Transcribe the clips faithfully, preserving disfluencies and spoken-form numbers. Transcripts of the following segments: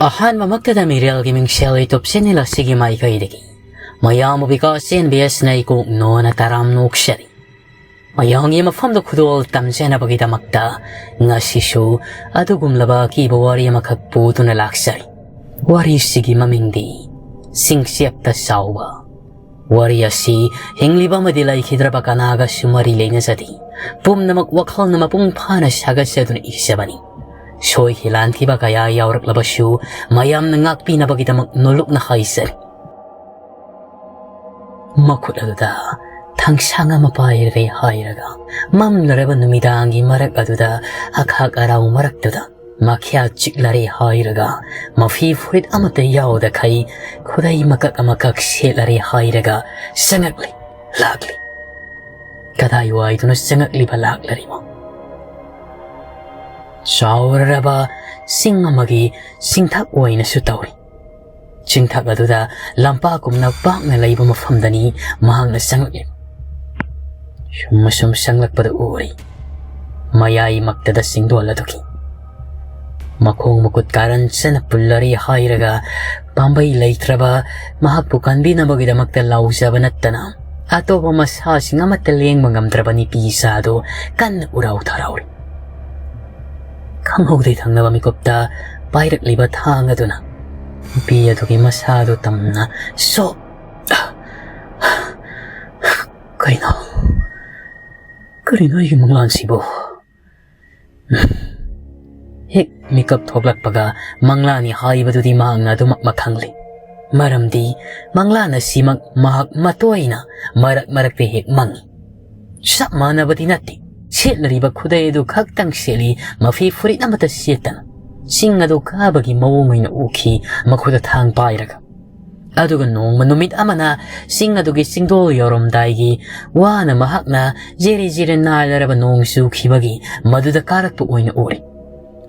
ꯑꯍꯥꯟꯕꯃꯛꯇꯗ ꯃꯤꯔꯦꯜꯒꯤ ꯃꯤꯡꯁꯦꯜ YouTube channel ꯑꯁꯤꯒꯤ ꯃꯥꯏꯀꯩꯗꯒꯤ ꯃꯌꯥꯝꯕꯨ ꯕꯤꯀꯥꯁ ꯑꯦꯟ ꯕꯤ ꯑꯦꯁꯅ ꯏꯀꯣꯛ ꯅꯣꯅ ꯇꯔꯥꯝ ꯅꯣꯛꯆꯔꯤ꯫ ꯃꯌꯥꯝꯒꯤ ꯃꯐꯝꯗ ꯈꯨꯗꯣꯜ ꯇꯝꯖꯅꯕꯒꯤꯗꯃꯛꯇ ꯉꯁꯤꯁꯨ ꯑꯗꯨꯒꯨꯝꯂꯕ ꯑꯀꯤꯕ ꯋꯥꯔꯤ ꯑꯃꯈꯛ ꯄꯨꯗꯨꯅ ꯂꯥꯛꯆꯔꯤ꯫ ꯋꯥꯔꯤꯁꯤꯒꯤ ꯃꯃꯤꯡꯗꯤ ꯆꯤꯡꯆꯦꯞꯇ ꯆꯥꯎꯕ꯫ ꯋꯥꯔꯤ ꯑꯁꯤ ꯍꯤꯡꯂꯤꯕ ꯑꯃꯗꯤ ꯂꯩꯈꯤꯗ꯭ꯔꯕ ꯀꯅꯥꯒꯁꯨ ꯃꯔꯤ ꯂꯩꯅꯖꯗꯦ꯫ ꯄꯨꯝꯅꯃꯛ ꯋꯥꯈꯜꯅ ꯃꯄꯨꯡ ꯐꯥꯅ ꯁꯥꯒꯠꯆꯗꯨꯅ ꯏꯖꯕꯅꯤ꯫ ꯁꯣꯏꯈꯤ ꯂꯥꯟꯈꯤꯕ ꯀꯌꯥ ꯌꯥꯎꯔꯛꯂꯕꯁꯨ ꯃꯌꯥꯝꯅ ꯉꯥꯛꯄꯤꯅꯕꯒꯤꯗꯃꯛ ꯅꯣꯂꯨꯛꯅ ꯍꯥꯏꯖꯔꯤ꯫ ꯃꯈꯨꯠ ꯑꯗꯨꯗ ꯊꯥꯡꯁꯥꯡ ꯑꯃ ꯄꯥꯏꯔꯦ ꯍꯥꯏꯔꯒ ꯃꯝꯂꯔꯕ ꯅꯨꯃꯤꯗꯥꯡꯒꯤ ꯃꯔꯛ ꯑꯗꯨꯗ ꯑꯈꯥꯛ ꯑꯔꯥꯎ ꯃꯔꯛꯇꯨꯗ ꯃꯈ꯭ꯌꯥ ꯆꯤꯛꯂꯔꯦ ꯍꯥꯏꯔꯒ ꯃꯐꯤ ꯐꯨꯔꯤꯠ ꯑꯃꯠꯇ ꯌꯥꯎꯗꯈꯩ ꯈꯨꯗꯩ ꯃꯀꯛ ꯑꯃꯈꯛ ꯁꯦꯠꯂꯔꯦ ꯍꯥꯏꯔꯒ ꯆꯪꯉꯛꯂꯤ ꯂꯥꯛꯂꯤ꯫ ꯀꯗꯥꯏꯋꯥꯏꯗꯨꯅ ꯆꯪꯉꯛꯂꯤꯕ ꯂꯥꯛꯂꯔꯤꯕ? ꯆꯥꯎꯔꯔꯕ ꯆꯤꯡ ꯑꯃꯒꯤ ꯆꯤꯡꯊꯛ ꯑꯣꯏꯅꯁꯨ ꯇꯧꯔꯤ꯫ ꯆꯤꯡꯊꯛ ꯑꯗꯨꯗ ꯂꯝꯄꯥꯛꯀꯨꯝꯅ ꯄꯥꯛꯅ ꯂꯩꯕ ꯃꯐꯝꯗꯅꯤ ꯃꯍꯥꯛꯅ ꯆꯪꯂꯛꯂꯤꯕ꯫ ꯁꯨꯝ ꯑꯁꯨꯝ ꯆꯪꯂꯛꯄꯗ ꯎꯔꯤ ꯃꯌꯥꯏꯃꯛꯇꯗ ꯆꯤꯡꯗꯣꯜ ꯑꯗꯨꯒꯤ ꯃꯈꯣꯡ ꯃꯈꯨꯠ ꯀꯥꯔꯟ ꯆꯅ ꯄꯨꯜꯂꯔꯤ ꯍꯥꯏꯔꯒ ꯄꯥꯝꯕꯩ ꯂꯩꯇ꯭ꯔꯕ ꯃꯍꯥꯛꯄꯨ ꯀꯟꯕꯤꯅꯕꯒꯤꯗꯃꯛꯇ ꯂꯥꯎꯖꯕ ꯅꯠꯇꯅ ꯑꯇꯣꯞꯄ ꯃꯁꯥꯁꯤꯡ ꯑꯃꯠꯇ ꯂꯦꯡꯕ ꯉꯝꯗ꯭ꯔꯕ ꯅꯨꯄꯤ ꯏꯆꯥ ꯑꯗꯨ ꯀꯟꯅ ꯎꯔꯥꯎ ꯊꯔꯥꯎꯔꯤ꯫ ꯈꯪꯍꯧꯗꯦ ꯊꯪꯅꯕ ꯃꯤꯀꯨꯞꯇ ꯄꯥꯏꯔꯛꯂꯤꯕ ꯊꯥꯡ ꯑꯗꯨꯅ ꯅꯨꯄꯤ ꯑꯗꯨꯒꯤ ꯃꯁꯥꯗꯨ ꯇꯝꯅ ꯁꯣꯛ ꯀꯩꯅꯣ? ꯀꯔꯤꯅꯣ ꯑꯩꯒꯤ ꯃꯪꯂꯥꯟꯁꯤꯕꯨ? ꯍꯦꯛ ꯃꯤꯀꯞ ꯊꯣꯛꯂꯛꯄꯒ ꯃꯪꯂꯥꯟꯅꯤ ꯍꯥꯏꯕꯗꯨꯗꯤ ꯃꯍꯥꯛꯅ ꯑꯗꯨꯃꯛ ꯃꯈꯪꯂꯤ꯫ ꯃꯔꯝꯗꯤ ꯃꯪꯂꯥꯟ ꯑꯁꯤꯃꯛ ꯃꯍꯥꯛ ꯃꯇꯣꯏꯅ ꯃꯔꯛ ꯃꯔꯛꯇ ꯍꯦꯛ ꯃꯪꯏ꯫ ꯆꯞ ꯃꯥꯟꯅꯕꯗꯤ ꯅꯠꯇꯦ꯫ ꯁꯦꯠꯅꯔꯤꯕ ꯈꯨꯗꯩ ꯑꯗꯨ ꯈꯛꯇꯪ ꯁꯦꯠꯂꯤ, ꯃꯐꯤ ꯐꯨꯔꯤꯠ ꯑꯃꯠꯇ ꯁꯦꯠꯇꯅ꯫ ꯆꯤꯡ ꯑꯗꯨ ꯀꯥꯕꯒꯤ ꯃꯑꯣꯡ ꯑꯣꯏꯅ ꯎꯈꯤ, ꯃꯈꯨꯠꯇ ꯊꯥꯡ ꯄꯥꯏꯔꯒ꯫ ꯑꯗꯨꯒ ꯅꯣꯡꯃ ꯅꯨꯃꯤꯠ ꯑꯃꯅ ꯆꯤꯡ ꯑꯗꯨꯒꯤ ꯆꯤꯡꯗꯣꯜ ꯌꯧꯔꯝꯗꯥꯏꯒꯤ ꯋꯥꯅ ꯃꯍꯥꯛꯅ ꯖꯤꯔꯤ ꯖꯤꯔꯤ ꯅꯥꯏꯂꯔꯕ ꯅꯣꯡ ꯆꯨꯈꯤꯕꯒꯤ ꯃꯗꯨꯗ ꯀꯥꯔꯛꯄ ꯑꯣꯏꯅ ꯎꯔꯤ꯫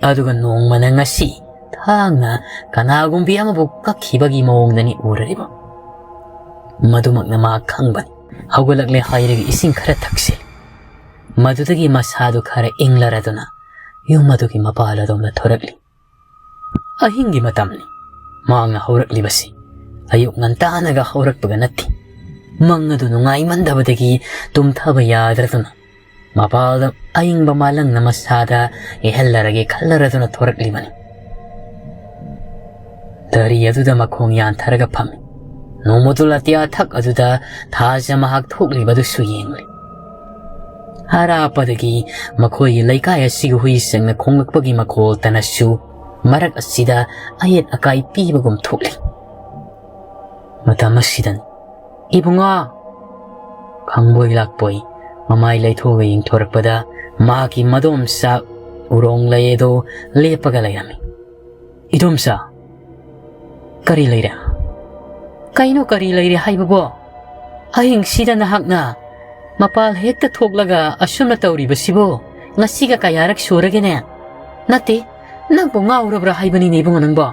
ꯑꯗꯨꯒ ꯅꯣꯡꯃꯅ ꯉꯁꯤ ꯊꯥꯡꯅ ꯀꯅꯥꯒꯨꯝꯕꯤ ꯑꯃꯕꯨ ꯀꯛꯈꯤꯕꯒꯤ ꯃꯑꯣꯡꯗꯅꯤ ꯎꯔꯤꯕ꯫ ꯃꯗꯨꯃꯛꯅ ꯃꯥ ꯈꯪꯕꯅꯤ꯫ ꯍꯧꯒꯠꯂꯛꯂꯦ ꯍꯥꯏꯔꯒ ꯏꯁꯤꯡ ꯈꯔ ꯊꯛꯁꯤꯜꯂꯤ꯫ ꯃꯗꯨꯗꯒꯤ ꯃꯁꯥꯗꯨ ꯈꯔ ꯏꯪꯂꯔꯗꯨꯅ ꯌꯨꯝ ꯑꯗꯨꯒꯤ ꯃꯄꯥꯜ ꯑꯗꯣꯝꯗ ꯊꯣꯔꯛꯂꯤ꯫ ꯑꯍꯤꯡꯒꯤ ꯃꯇꯝꯅꯤ꯫ ꯃꯍꯥꯛꯅ ꯍꯧꯔꯛꯂꯤꯕꯁꯤ ꯑꯌꯨꯛ ꯉꯟꯇꯥꯅꯒ ꯍꯧꯔꯛꯄꯒ ꯅꯠꯇꯦ꯫ ꯃꯪ ꯑꯗꯨ ꯅꯨꯡꯉꯥꯏꯃꯟꯗꯕꯗꯒꯤ ꯇꯨꯝꯊꯕ ꯌꯥꯗ꯭ꯔꯗꯨꯅ ꯃꯄꯥꯜꯗ ꯑꯏꯪꯕ ꯃꯥꯂꯪꯅ ꯃꯁꯥꯗ ꯌꯩꯍꯜꯂꯔꯒꯦ ꯈꯜꯂꯔꯗꯨꯅ ꯊꯣꯔꯛꯂꯤꯕꯅꯤ꯫ ꯗꯔꯤ ꯑꯗꯨꯗ ꯃꯈꯣꯡ ꯌꯥꯟꯊꯔꯒ ꯐꯝꯃꯤ꯫ ꯅꯣꯡꯃꯗꯨ ꯑꯇꯤꯌꯥ ꯊꯛ ꯑꯗꯨꯗ ꯊꯥꯖ ꯃꯍꯥꯛ ꯊꯣꯛꯂꯤꯕꯗꯨꯁꯨ ꯌꯦꯡꯂꯤ꯫ ꯑꯔꯥꯞꯄꯗꯒꯤ ꯃꯈꯣꯏꯒꯤ ꯂꯩꯀꯥꯏ ꯑꯁꯤꯒꯤ ꯍꯨꯏꯁꯤꯡꯅ ꯈꯣꯡꯂꯛꯄꯒꯤ ꯃꯈꯣꯜꯇꯅꯁꯨ ꯃꯔꯛ ꯑꯁꯤꯗ ꯑꯌꯦꯠ ꯑꯀꯥꯏ ꯄꯤꯕꯒꯨꯝ ꯊꯣꯛꯂꯤ꯫ ꯃꯇꯝ ꯑꯁꯤꯗꯅꯤ ꯏꯕꯨꯡꯉꯣ! ꯈꯪꯕꯣꯏ ꯂꯥꯛꯄꯣꯏ ꯃꯃꯥꯏ ꯂꯩꯊꯣꯛꯑꯒ ꯌꯦꯡꯊꯣꯔꯛꯄꯗ ꯃꯍꯥꯛꯀꯤ ꯃꯗꯣꯝꯆꯥ ꯎꯔꯣꯡꯂꯩ ꯑꯗꯣ ꯂꯦꯞꯄꯒ ꯂꯩꯔꯝꯃꯤ꯫ "ꯏꯗꯣꯝꯆꯥ, ꯀꯔꯤ ꯂꯩꯔꯦ?" "ꯀꯩꯅꯣ ꯀꯔꯤ ꯂꯩꯔꯦ ꯍꯥꯏꯕꯕꯣ? ꯑꯍꯤꯡꯁꯤꯗ ꯅꯍꯥꯛꯅ ꯃꯄꯥꯜ ꯍꯦꯛꯇ ꯊꯣꯛꯂꯒ ꯑꯁꯨꯝꯅ ꯇꯧꯔꯤꯕꯁꯤꯕꯨ ꯉꯁꯤꯒ ꯀꯌꯥꯔꯛ ꯁꯨꯔꯒꯦꯅꯦ? ꯅꯠꯇꯦ, ꯅꯪꯕꯨ ꯉꯥꯎꯔꯕ꯭ꯔꯥ ꯍꯥꯏꯕꯅꯤꯅꯦ ꯏꯕꯨꯡꯉꯣ ꯅꯪꯕꯣ?"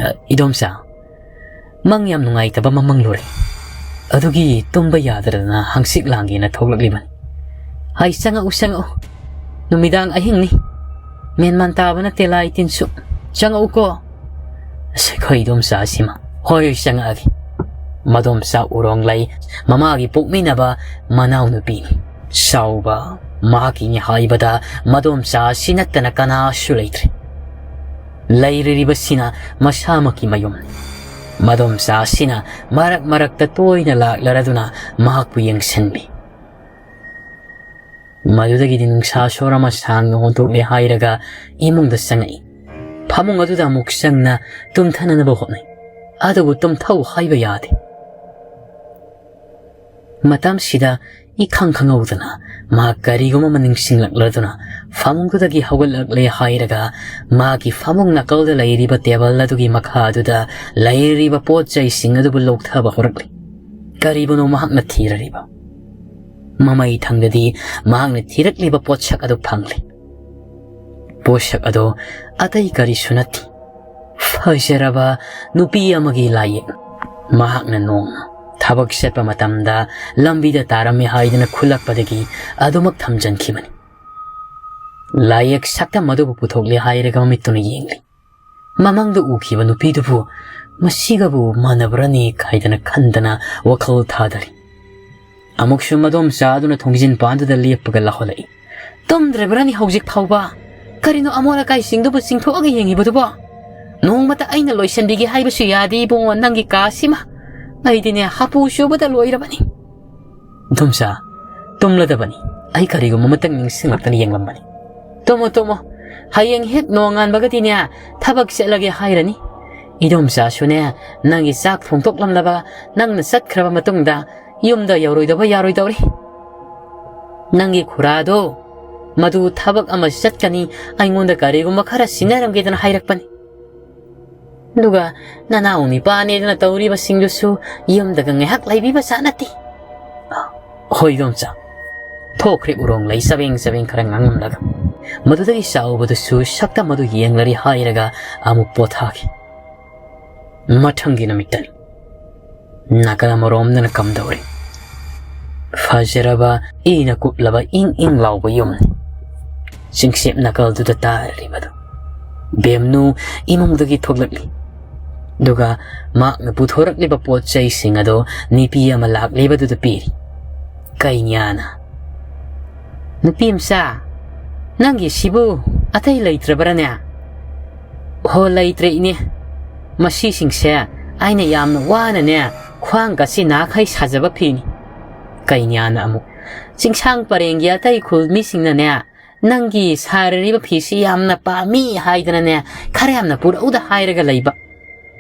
"ꯑ, ꯏꯗꯣꯝꯆꯥ, ꯃꯪ ꯌꯥꯝ ꯅꯨꯡꯉꯥꯏꯇꯕ ꯑꯃ ꯃꯪꯂꯨꯔꯦ꯫ ꯑꯗꯨꯒꯤ ꯇꯨꯝꯕ ꯌꯥꯗꯗꯅ ꯍꯪꯆꯤꯠ ꯂꯥꯡꯒꯦꯅ ꯊꯣꯛꯂꯛꯂꯤꯕꯅꯤ꯫ ꯍꯥꯏ, ꯆꯪꯉꯛꯎ, ꯆꯪꯉꯛꯎ꯫ ꯅꯨꯃꯤꯗꯥꯡ ꯑꯍꯤꯡꯅꯤ꯫ ꯃꯦꯟꯃꯥꯟ ꯇꯥꯕ ꯅꯠꯇꯦ ꯂꯥꯏ ꯇꯤꯟꯁꯨ꯫ ꯆꯪꯉꯛꯎꯀꯣ꯫" "ꯑꯁ, ꯑꯩꯈꯣꯏ ꯏꯗꯣꯝꯆꯥꯁꯤꯃ꯫ ꯍꯣꯏ, ꯆꯪꯉꯛꯑꯒꯦ꯫" ꯃꯗꯣꯝꯆꯥ ꯎꯔꯣꯡꯂꯩ ꯃꯃꯥꯒꯤ ꯄꯣꯛꯃꯤꯟꯅꯕ ꯃꯅꯥꯎꯅꯨꯄꯤꯅꯤ꯫ ꯆꯥꯎꯕ ꯃꯍꯥꯛꯀꯤꯅꯤ ꯍꯥꯏꯕꯗ ꯃꯗꯣꯝꯆꯥ ꯑꯁꯤ ꯅꯠꯇꯅ ꯀꯅꯥꯁꯨ ꯂꯩꯇ꯭ꯔꯦ꯫ ꯂꯩꯔꯤꯕꯁꯤꯅ ꯃꯁꯥꯃꯛꯀꯤ ꯃꯌꯨꯝꯅꯤ꯫ ꯃꯗꯣꯝꯆꯥ ꯑꯁꯤꯅ ꯃꯔꯛ ꯃꯔꯛꯇ ꯇꯣꯏꯅ ꯂꯥꯛꯂꯔꯗꯨꯅ ꯃꯍꯥꯛꯄꯨ ꯌꯦꯡꯁꯤꯟꯕꯤ꯫ ꯃꯗꯨꯗꯒꯤꯗꯤ ꯅꯨꯡꯁꯥ ꯁꯣꯔ ꯑꯃ ꯁꯥꯡꯅ ꯑꯣꯟꯊꯣꯛꯂꯦ ꯍꯥꯏꯔꯒ ꯏꯃꯨꯡꯗ ꯆꯪꯉꯛꯏ꯫ ꯐꯃꯨꯡ ꯑꯗꯨꯗ ꯑꯃꯨꯛ ꯆꯪꯅ ꯇꯨꯝꯊꯅꯅꯕ ꯍꯣꯠꯅꯩ꯫ ꯑꯗꯨꯕꯨ ꯇꯨꯝꯊꯧ ꯍꯥꯏꯕ ꯌꯥꯗꯦ꯫ ꯃꯇꯝꯁꯤꯗ ꯏꯈꯪ ꯈꯪꯍꯧꯗꯅ ꯃꯍꯥꯛ ꯀꯔꯤꯒꯨꯝꯕ ꯑꯃ ꯅꯤꯡꯁꯤꯡꯂꯛꯂꯗꯨꯅ ꯐꯃꯨꯡꯗꯨꯗꯒꯤ ꯍꯧꯒꯠꯂꯛꯂꯦ ꯍꯥꯏꯔꯒ ꯃꯍꯥꯛꯀꯤ ꯐꯃꯨꯡ ꯅꯥꯀꯜꯗ ꯂꯩꯔꯤꯕ ꯇꯦꯕꯜ ꯑꯗꯨꯒꯤ ꯃꯈꯥ ꯑꯗꯨꯗ ꯂꯩꯔꯤꯕ ꯄꯣꯠ ꯆꯩꯁꯤꯡ ꯑꯗꯨꯕꯨ ꯂꯧꯊꯕ ꯍꯧꯔꯛꯂꯤ꯫ ꯀꯔꯤꯕꯨꯅꯣ ꯃꯍꯥꯛꯅ ꯊꯤꯔꯔꯤꯕ? ꯃꯃꯩ ꯊꯪꯗꯗꯤ ꯃꯍꯥꯛꯅ ꯊꯤꯔꯛꯂꯤꯕ ꯄꯣꯠꯁꯛ ꯑꯗꯨ ꯐꯪꯂꯤ꯫ ꯄꯣꯠꯁꯛ ꯑꯗꯨ ꯑꯇꯩ ꯀꯔꯤꯁꯨ ꯅꯠꯇꯦ, ꯐꯖꯔꯕ ꯅꯨꯄꯤ ꯑꯃꯒꯤ ꯂꯥꯏꯌꯦꯛ꯫ ꯃꯍꯥꯛꯅ ꯅꯣꯡꯃ ꯊꯕꯛ ꯆꯠꯄ ꯃꯇꯝꯗ ꯂꯝꯕꯤꯗ ꯇꯥꯔꯝꯃꯤ ꯍꯥꯏꯗꯨꯅ ꯈꯨꯜꯂꯛꯄꯗꯒꯤ ꯑꯗꯨꯃꯛ ꯊꯝꯖꯤꯟꯈꯤꯕꯅꯤ꯫ ꯂꯥꯏꯌꯦꯛ ꯁꯛꯇꯝ ꯑꯗꯨꯕꯨ ꯄꯨꯊꯣꯛꯂꯦ ꯍꯥꯏꯔꯒ ꯃꯃꯤꯠꯇꯨꯅ ꯌꯦꯡꯂꯤ꯫ ꯃꯃꯥꯡꯗ ꯎꯈꯤꯕ ꯅꯨꯄꯤꯗꯨꯕꯨ ꯃꯁꯤꯒꯕꯨ ꯃꯥꯟꯅꯕ꯭ꯔꯅꯤ ꯍꯥꯏꯗꯅ ꯈꯟꯗꯅ ꯋꯥꯈꯜ ꯊꯥꯗꯔꯤ꯫ ꯑꯃꯨꯛꯁꯨ ꯃꯗꯣꯝꯆꯥ ꯑꯗꯨꯅ ꯊꯣꯡꯖꯤꯟ ꯄꯥꯟꯗꯨꯗ ꯂꯦꯞꯄꯒ ꯂꯥꯎꯍꯜꯂꯛꯏ, "ꯇꯨꯝꯗ꯭ꯔꯕ꯭ꯔꯅꯤ ꯍꯧꯖꯤꯛ ꯐꯥꯎꯕ? ꯀꯔꯤꯅꯣ ꯑꯃꯣꯠ ꯑꯀꯥꯏꯁꯤꯡꯗꯨꯕꯨ ꯆꯤꯡꯊꯣꯛꯑꯒ ꯌꯦꯡꯉꯤꯕꯗꯨꯕꯣ? ꯅꯣꯡꯃꯇ ꯑꯩꯅ ꯂꯣꯏꯁꯤꯟꯕꯤꯒꯦ ꯍꯥꯏꯕꯁꯨ ꯌꯥꯗꯦ ꯏꯕꯨꯡꯉꯣ, ꯅꯪꯒꯤ ꯀꯥꯁꯤꯃ꯫ ꯑꯩꯗꯤꯅꯦ, ꯍꯥꯄꯨ ꯆꯨꯕꯗ ꯂꯣꯏꯔꯕꯅꯤ꯫" "ꯏꯗꯣꯝꯆꯥ, ꯇꯨꯝꯂꯗꯕꯅꯤ꯫ ꯑꯩ ꯀꯔꯤꯒꯨꯝꯕ ꯑꯃꯇꯪ ꯅꯤꯡꯁꯤꯡꯂꯛꯇꯅ ꯌꯦꯡꯂꯝꯕꯅꯤ꯫" "ꯇꯨꯝꯃꯣ, ꯇꯨꯝꯃꯣ꯫ ꯍꯌꯦꯡ ꯍꯦꯛ ꯅꯣꯡꯉꯥꯟꯕꯒꯗꯤꯅꯦ, ꯊꯕꯛ ꯆꯠꯂꯒꯦ ꯍꯥꯏꯔꯅꯤ꯫ ꯏꯗꯣꯝꯆꯥꯁꯨꯅꯦ, ꯅꯪꯒꯤ ꯆꯥꯛ ꯊꯣꯡꯗꯣꯛꯂꯝꯂꯕ ꯅꯪꯅ ꯆꯠꯈ꯭ꯔꯕ ꯃꯇꯨꯡꯗ ꯌꯨꯝꯗ ꯌꯧꯔꯣꯏꯗꯕ ꯌꯥꯔꯣꯏꯗꯧꯔꯤ꯫ ꯅꯪꯒꯤ ꯈꯨꯔꯥꯗꯣ, ꯃꯗꯨ ꯊꯕꯛ ꯑꯃ ꯆꯠꯀꯅꯤ, ꯑꯩꯉꯣꯟꯗ ꯀꯔꯤꯒꯨꯝꯕ ꯈꯔ ꯁꯤꯟꯅꯔꯝꯒꯦꯗꯅ ꯍꯥꯏꯔꯛꯄꯅꯤ꯫ ꯑꯗꯨꯒ ꯅꯅꯥꯎ ꯅꯤꯄꯥꯅꯦꯗꯅ ꯇꯧꯔꯤꯕꯁꯤꯡꯗꯨꯁꯨ ꯌꯨꯝꯗꯒ ꯉꯥꯏꯍꯥꯛ ꯂꯩꯕꯤꯕ ꯖꯥꯠ ꯅꯠꯇꯦ꯫" "ꯍꯣꯏ ꯏꯗꯣꯝꯆꯥ꯫" ꯊꯣꯛꯈ꯭ꯔꯦ ꯎꯔꯣꯡꯂꯩ ꯆꯕꯦꯡ ꯆꯕꯦꯡ ꯈꯔ ꯉꯥꯡꯂꯝꯂꯒ꯫ ꯃꯗꯨꯗꯒꯤ ꯆꯥꯎꯕꯗꯨꯁꯨ ꯁꯛꯇꯝ ꯑꯗꯨ ꯌꯦꯡꯂꯔꯤ ꯍꯥꯏꯔꯒ ꯑꯃꯨꯛ ꯄꯣꯊꯥꯈꯤ꯫ ꯃꯊꯪꯒꯤ ꯅꯨꯃꯤꯠꯇꯅꯤ꯫ ꯅꯥꯀꯜ ꯑꯃꯔꯣꯝꯗꯅ ꯀꯝꯗꯧꯔꯤ? ꯐꯖꯔꯕ, ꯏꯅ ꯀꯨꯞꯂꯕ, ꯏꯪ ꯏꯪ ꯂꯥꯎꯕ ꯌꯨꯝꯅꯤ꯫ ꯆꯤꯡꯁꯦꯞ ꯅꯥꯀꯜꯗꯨꯗ ꯇꯥꯔꯤꯕꯗꯨ꯫ ꯕꯦꯝꯅꯨ ꯏꯃꯨꯡꯗꯒꯤ ꯊꯣꯛꯂꯛꯂꯤ꯫ ꯑꯗꯨꯒ ꯃꯍꯥꯛꯅ ꯄꯨꯊꯣꯔꯛꯂꯤꯕ ꯄꯣꯠ ꯆꯩꯁꯤꯡ ꯑꯗꯨ ꯅꯨꯄꯤ ꯑꯃ ꯂꯥꯛꯂꯤꯕꯗꯨꯗ ꯄꯤꯔꯤ꯫ ꯀꯩꯅ꯭ꯌꯥꯅ, "ꯅꯨꯄꯤ ꯃꯆꯥ, ꯅꯪꯒꯤ ꯁꯤꯕꯨ ꯑꯇꯩ ꯂꯩꯇ꯭ꯔꯕ꯭ꯔꯥꯅꯦ?" "ꯍꯣ, ꯂꯩꯇ꯭ꯔꯦ ꯏꯅꯦ꯫ ꯃꯁꯤꯁꯤꯡꯁꯦ ꯑꯩꯅ ꯌꯥꯝꯅ ꯋꯥꯅꯅꯦ, ꯈ꯭ꯋꯥꯡꯒꯁꯤ ꯅꯥꯈꯩ ꯁꯥꯖꯕ ꯐꯤꯅꯤ꯫" ꯀꯩꯅ꯭ꯌꯥꯅ ꯑꯃꯨꯛ, "ꯆꯤꯡꯁꯥꯡ ꯄꯔꯦꯡꯒꯤ ꯑꯇꯩ ꯈꯨꯜ ꯃꯤꯁꯤꯡꯅꯅꯦ, ꯅꯪꯒꯤ ꯁꯥꯔꯤꯕ ꯐꯤꯁꯤ ꯌꯥꯝꯅ ꯄꯥꯝꯃꯤ ꯍꯥꯏꯗꯅꯅꯦ, ꯈꯔ ꯌꯥꯝꯅ ꯄꯨꯔꯛꯎꯗ ꯍꯥꯏꯔꯒ ꯂꯩꯕ꯫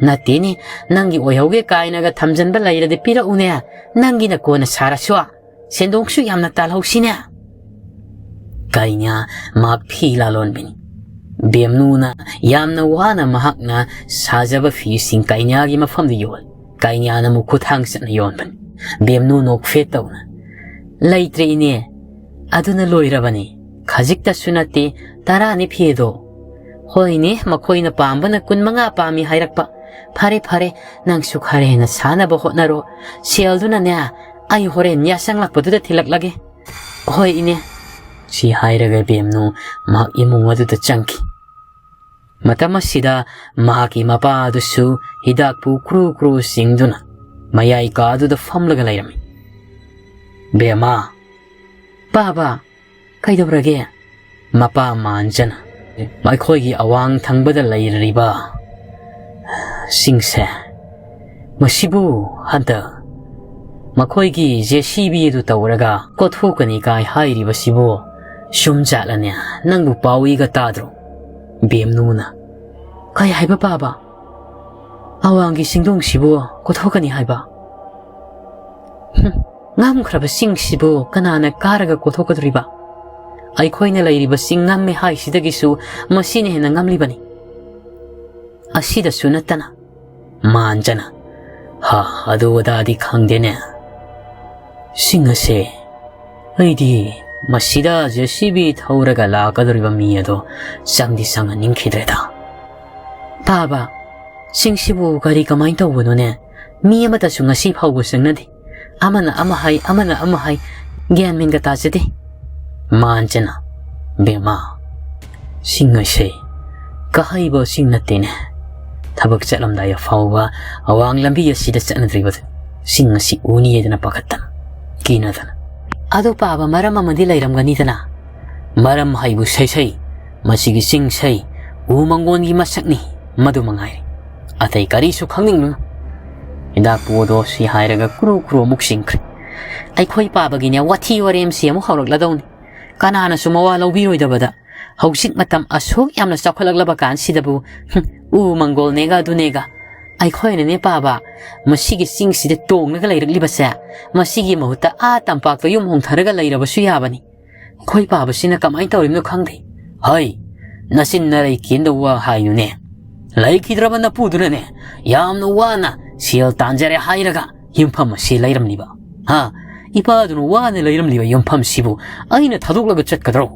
ꯅꯠꯇꯦꯅꯦ, ꯅꯪꯒꯤ ꯑꯣꯏꯍꯧꯒꯦ ꯀꯥꯏꯅꯒ ꯊꯝꯖꯟꯕ ꯂꯩꯔꯗꯤ ꯄꯤꯔꯛꯎꯅꯦ, ꯅꯪꯒꯤꯅ ꯀꯣꯟꯅ ꯁꯥꯔꯁꯨ꯫ ꯁꯦꯟꯗꯣꯡꯁꯨ ꯌꯥꯝꯅ ꯇꯥꯜꯍꯧꯁꯤꯅꯦ꯫" ꯀꯩꯅ꯭ꯌꯥ ꯃꯍꯥꯛ ꯐꯤ ꯂꯥꯂꯣꯟꯕꯤꯅꯤ꯫ ꯕꯦꯝꯅꯨꯅ ꯌꯥꯝꯅ ꯋꯥꯅ ꯃꯍꯥꯛꯅ ꯁꯥꯖꯕ ꯐꯤꯁꯤꯡ ꯀꯩꯅ꯭ꯌꯥꯒꯤ ꯃꯐꯝꯗ ꯌꯣꯜꯂꯤ꯫ ꯀꯩꯅ꯭ꯌꯥꯅ ꯑꯃꯨꯛ ꯈꯨꯠꯊꯥꯡ ꯆꯠꯅ ꯌꯣꯟꯕꯅꯤ꯫ ꯕꯦꯝꯅꯨ ꯅꯣꯛꯐꯦꯠ ꯇꯧꯅ, "ꯂꯩꯇ꯭ꯔꯦ ꯏꯅꯦ, ꯑꯗꯨꯅ ꯂꯣꯏꯔꯕꯅꯤ꯫ ꯈꯖꯤꯛꯇꯁꯨ ꯅꯠꯇꯦ, ꯇꯔꯥꯅꯤ ꯐꯤꯗꯣ꯫" "ꯍꯣꯏꯅꯦ, ꯃꯈꯣꯏꯅ ꯄꯥꯝꯕꯅ ꯀꯨꯟꯃꯉꯥ ꯄꯥꯝꯃꯤ ꯍꯥꯏꯔꯛꯄ꯫ ꯐꯔꯦ, ꯐꯔꯦ, ꯅꯪꯁꯨ ꯈꯔ ꯍꯦꯟꯅ ꯁꯥꯅꯕ ꯍꯣꯠꯅꯔꯣ꯫ ꯁꯦꯜꯗꯨꯅꯅꯦ, ꯑꯩ ꯍꯣꯔꯦꯟ ꯌꯥꯆꯪꯂꯛꯄꯗꯨꯗ ꯊꯤꯜꯂꯛꯂꯒꯦ꯫" "ꯍꯣꯏ ꯏꯅꯦ꯫" ꯁꯤ ꯍꯥꯏꯔꯒ ꯕꯦꯝꯅꯨ ꯃꯍꯥꯛ ꯏꯃꯨꯡ ꯑꯗꯨꯗ ꯆꯪꯈꯤ꯫ ꯃꯇꯝ ꯑꯁꯤꯗ ꯃꯍꯥꯛꯀꯤ ꯃꯄꯥ ꯑꯗꯨꯁꯨ ꯍꯤꯗꯥꯛꯄꯨ ꯀ꯭ꯔꯨ ꯀ꯭ꯔꯨ ꯆꯤꯡꯗꯨꯅ ꯃꯌꯥꯏ ꯀꯥꯗꯨꯗ ꯐꯝꯂꯒ ꯂꯩꯔꯝꯃꯤ꯫ "ꯕꯦꯝꯃ!" "ꯄꯥꯕ, ꯀꯩꯗꯧꯔꯒꯦ?" ꯃꯄꯥ ꯃꯥꯟꯖꯅ, "ꯑꯩꯈꯣꯏꯒꯤ ꯑꯋꯥꯡ ꯊꯪꯕꯗ ꯂꯩꯔꯤꯕ ꯁꯤꯡꯁꯦ, ꯃꯁꯤꯕꯨ ꯍꯟꯗꯛ ꯃꯈꯣꯏꯒꯤ ꯖꯦ ꯁꯤ ꯕꯤ ꯑꯗꯨ ꯇꯧꯔꯒ ꯀꯣꯊꯣꯛꯀꯅꯤ ꯀꯥꯏ ꯍꯥꯏꯔꯤꯕꯁꯤꯕꯨ ꯆꯨꯝꯖꯥꯠꯂꯅꯦ? ꯅꯪꯕꯨ ꯄꯥꯎꯏꯒ ꯇꯥꯗ꯭ꯔꯣ?" ꯕꯦꯝꯅꯨꯅ, "ꯀꯩ ꯍꯥꯏꯕ ꯄꯥꯕ? ꯑꯋꯥꯡꯒꯤ ꯆꯤꯡꯗꯣꯡꯁꯤꯕꯨ ꯀꯣꯊꯣꯛꯀꯅꯤ ꯍꯥꯏꯕ? ꯍꯨꯝ, ꯉꯝꯈ꯭ꯔꯕ ꯆꯤꯡꯁꯤꯕꯨ ꯀꯅꯥꯅ ꯀꯥꯔꯒ ꯀꯣꯊꯣꯛꯀꯗꯧꯔꯤꯕ? ꯑꯩꯈꯣꯏꯅ ꯂꯩꯔꯤꯕ ꯆꯤꯡ ꯉꯝꯃꯦ ꯍꯥꯏꯁꯤꯗꯒꯤꯁꯨ ꯃꯁꯤꯅ ꯍꯦꯟꯅ ꯉꯝꯂꯤꯕꯅꯤ꯫ ꯑꯁꯤꯗꯁꯨ ꯅꯠꯇꯅ," ꯃꯥꯟꯖꯅ, "ꯍꯥ, ꯑꯗꯨ ꯑꯗꯥꯗꯤ ꯈꯪꯗꯦꯅꯦ꯫ ꯆꯤꯡ ꯑꯁꯦ, ꯑꯩꯗꯤ ꯃꯁꯤꯗ ꯖꯦ ꯁꯤ ꯕꯤ ꯊꯧꯔꯒ ꯂꯥꯛꯀꯗꯧꯔꯤꯕ ꯃꯤ ꯑꯗꯣ ꯆꯪꯗꯤ ꯆꯪꯍꯟꯅꯤꯡꯈꯤꯗ꯭ꯔꯦꯗ꯫ ꯄꯥꯕ, ꯆꯤꯡꯁꯤꯕꯨ ꯀꯔꯤ ꯀꯃꯥꯏꯅ ꯇꯧꯕꯅꯣꯅꯦ? ꯃꯤ ꯑꯃꯠꯇꯁꯨ ꯉꯁꯤ ꯐꯥꯎꯕ ꯆꯪꯅꯗꯦ꯫ ꯑꯃꯅ ꯑꯃ ꯍꯥꯏ, ꯑꯃꯅ ꯑꯃ ꯍꯥꯏ, ꯒ꯭ꯌꯥꯟ ꯃꯦꯟꯒ ꯇꯥꯖꯗꯦ꯫" ꯃꯥꯟꯖꯅ, "ꯕꯦꯝꯃ, ꯆꯤꯡ ꯑꯁꯦ ꯀꯥꯍꯩꯕ ꯆꯤꯡ ꯅꯠꯇꯦꯅꯦ꯫ ꯊꯕꯛ ꯆꯠꯂꯝꯗꯥꯏ ꯐꯥꯎꯕ ꯑꯋꯥꯡ ꯂꯝꯕꯤ ꯑꯁꯤꯗ ꯆꯠꯅꯗ꯭ꯔꯤꯕ ꯆꯤꯡ ꯑꯁꯤ ꯎꯅꯤ ꯍꯥꯏꯗꯅ ꯄꯥꯈꯠꯇꯅ, ꯀꯤꯅꯗꯅ꯫ ꯑꯗꯣ ꯄꯥꯕ, ꯃꯔꯝ ꯑꯃꯗꯤ ꯂꯩꯔꯝꯒꯅꯤꯗꯅ?" "ꯃꯔꯝ ꯍꯥꯏꯕꯨ ꯁꯩꯁꯩ, ꯃꯁꯤꯒꯤ ꯆꯤꯡꯁꯩ ꯎ ꯃꯪꯒꯣꯟꯒꯤ ꯃꯁꯛꯅꯤ, ꯃꯗꯨ ꯃꯉꯥꯏꯔꯦ꯫ ꯑꯇꯩ ꯀꯔꯤꯁꯨ ꯈꯪꯅꯤꯡꯂꯨꯅꯨ꯫" ꯍꯤꯗꯥꯛꯄꯨ ꯑꯗꯣ ꯁꯤ ꯍꯥꯏꯔꯒ ꯀ꯭ꯔꯨ ꯀ꯭ꯔꯨ ꯑꯃꯨꯛ ꯆꯤꯡꯈ꯭ꯔꯦ꯫ ꯑꯩꯈꯣꯏ ꯄꯥꯕꯒꯤꯅꯦ ꯋꯥꯊꯤ ꯋꯥꯔꯦꯝꯁꯤ ꯑꯃꯨꯛ ꯍꯧꯔꯛꯂꯗꯧꯅꯤ꯫ ꯀꯅꯥꯅꯁꯨ ꯃꯋꯥ ꯂꯧꯕꯤꯔꯣꯏꯗꯕꯗ꯫ ꯍꯧꯖꯤꯛ ꯃꯇꯝ ꯑꯁꯨꯛ ꯌꯥꯝꯅ ꯆꯥꯎꯈꯠꯂꯛꯂꯕ ꯀꯥꯟꯁꯤꯗꯕꯨ, ꯍꯨꯝ, ꯎ ꯃꯪꯒꯣꯜꯅꯦꯒ ꯑꯗꯨꯅꯦꯒ꯫ ꯑꯩꯈꯣꯏꯅꯅꯦ ꯄꯥꯕ, ꯃꯁꯤꯒꯤ ꯆꯤꯡꯁꯤꯗ ꯇꯣꯡꯂꯒ ꯂꯩꯔꯛꯂꯤꯕꯁꯦ, ꯃꯁꯤꯒꯤ ꯃꯍꯨꯠꯇ ꯑꯥ ꯇꯝꯄꯥꯛꯇ ꯌꯨꯝ ꯍꯣꯡꯊꯔꯒ ꯂꯩꯔꯕꯁꯨ ꯌꯥꯕꯅꯤ꯫ ꯑꯩꯈꯣꯏ ꯄꯥꯕꯁꯤꯅ ꯀꯃꯥꯏꯅ ꯇꯧꯔꯤꯕꯅꯣ ꯈꯪꯗꯦ꯫ ꯍꯩ, ꯅꯆꯤꯟ ꯅꯔꯩ ꯀꯦꯟꯗꯧꯕ ꯋꯥ ꯍꯥꯏꯅꯨꯅꯦ꯫ ꯂꯩꯈꯤꯗ꯭ꯔꯕ ꯅꯄꯨꯗꯨꯅꯅꯦ, ꯌꯥꯝꯅ ꯋꯥꯅ ꯁꯦꯜ ꯇꯥꯟꯖꯔꯦ ꯍꯥꯏꯔꯒ ꯌꯨꯝꯐꯝ ꯑꯁꯤ ꯂꯩꯔꯝꯂꯤꯕ, ꯍꯥ? ꯏꯄꯥꯗꯨꯅ ꯋꯥꯅ ꯂꯩꯔꯝꯂꯤꯕ ꯌꯨꯝꯐꯝꯁꯤꯕꯨ ꯑꯩꯅ ꯊꯥꯗꯣꯛꯂꯒ ꯆꯠꯀꯗ꯭ꯔꯣ?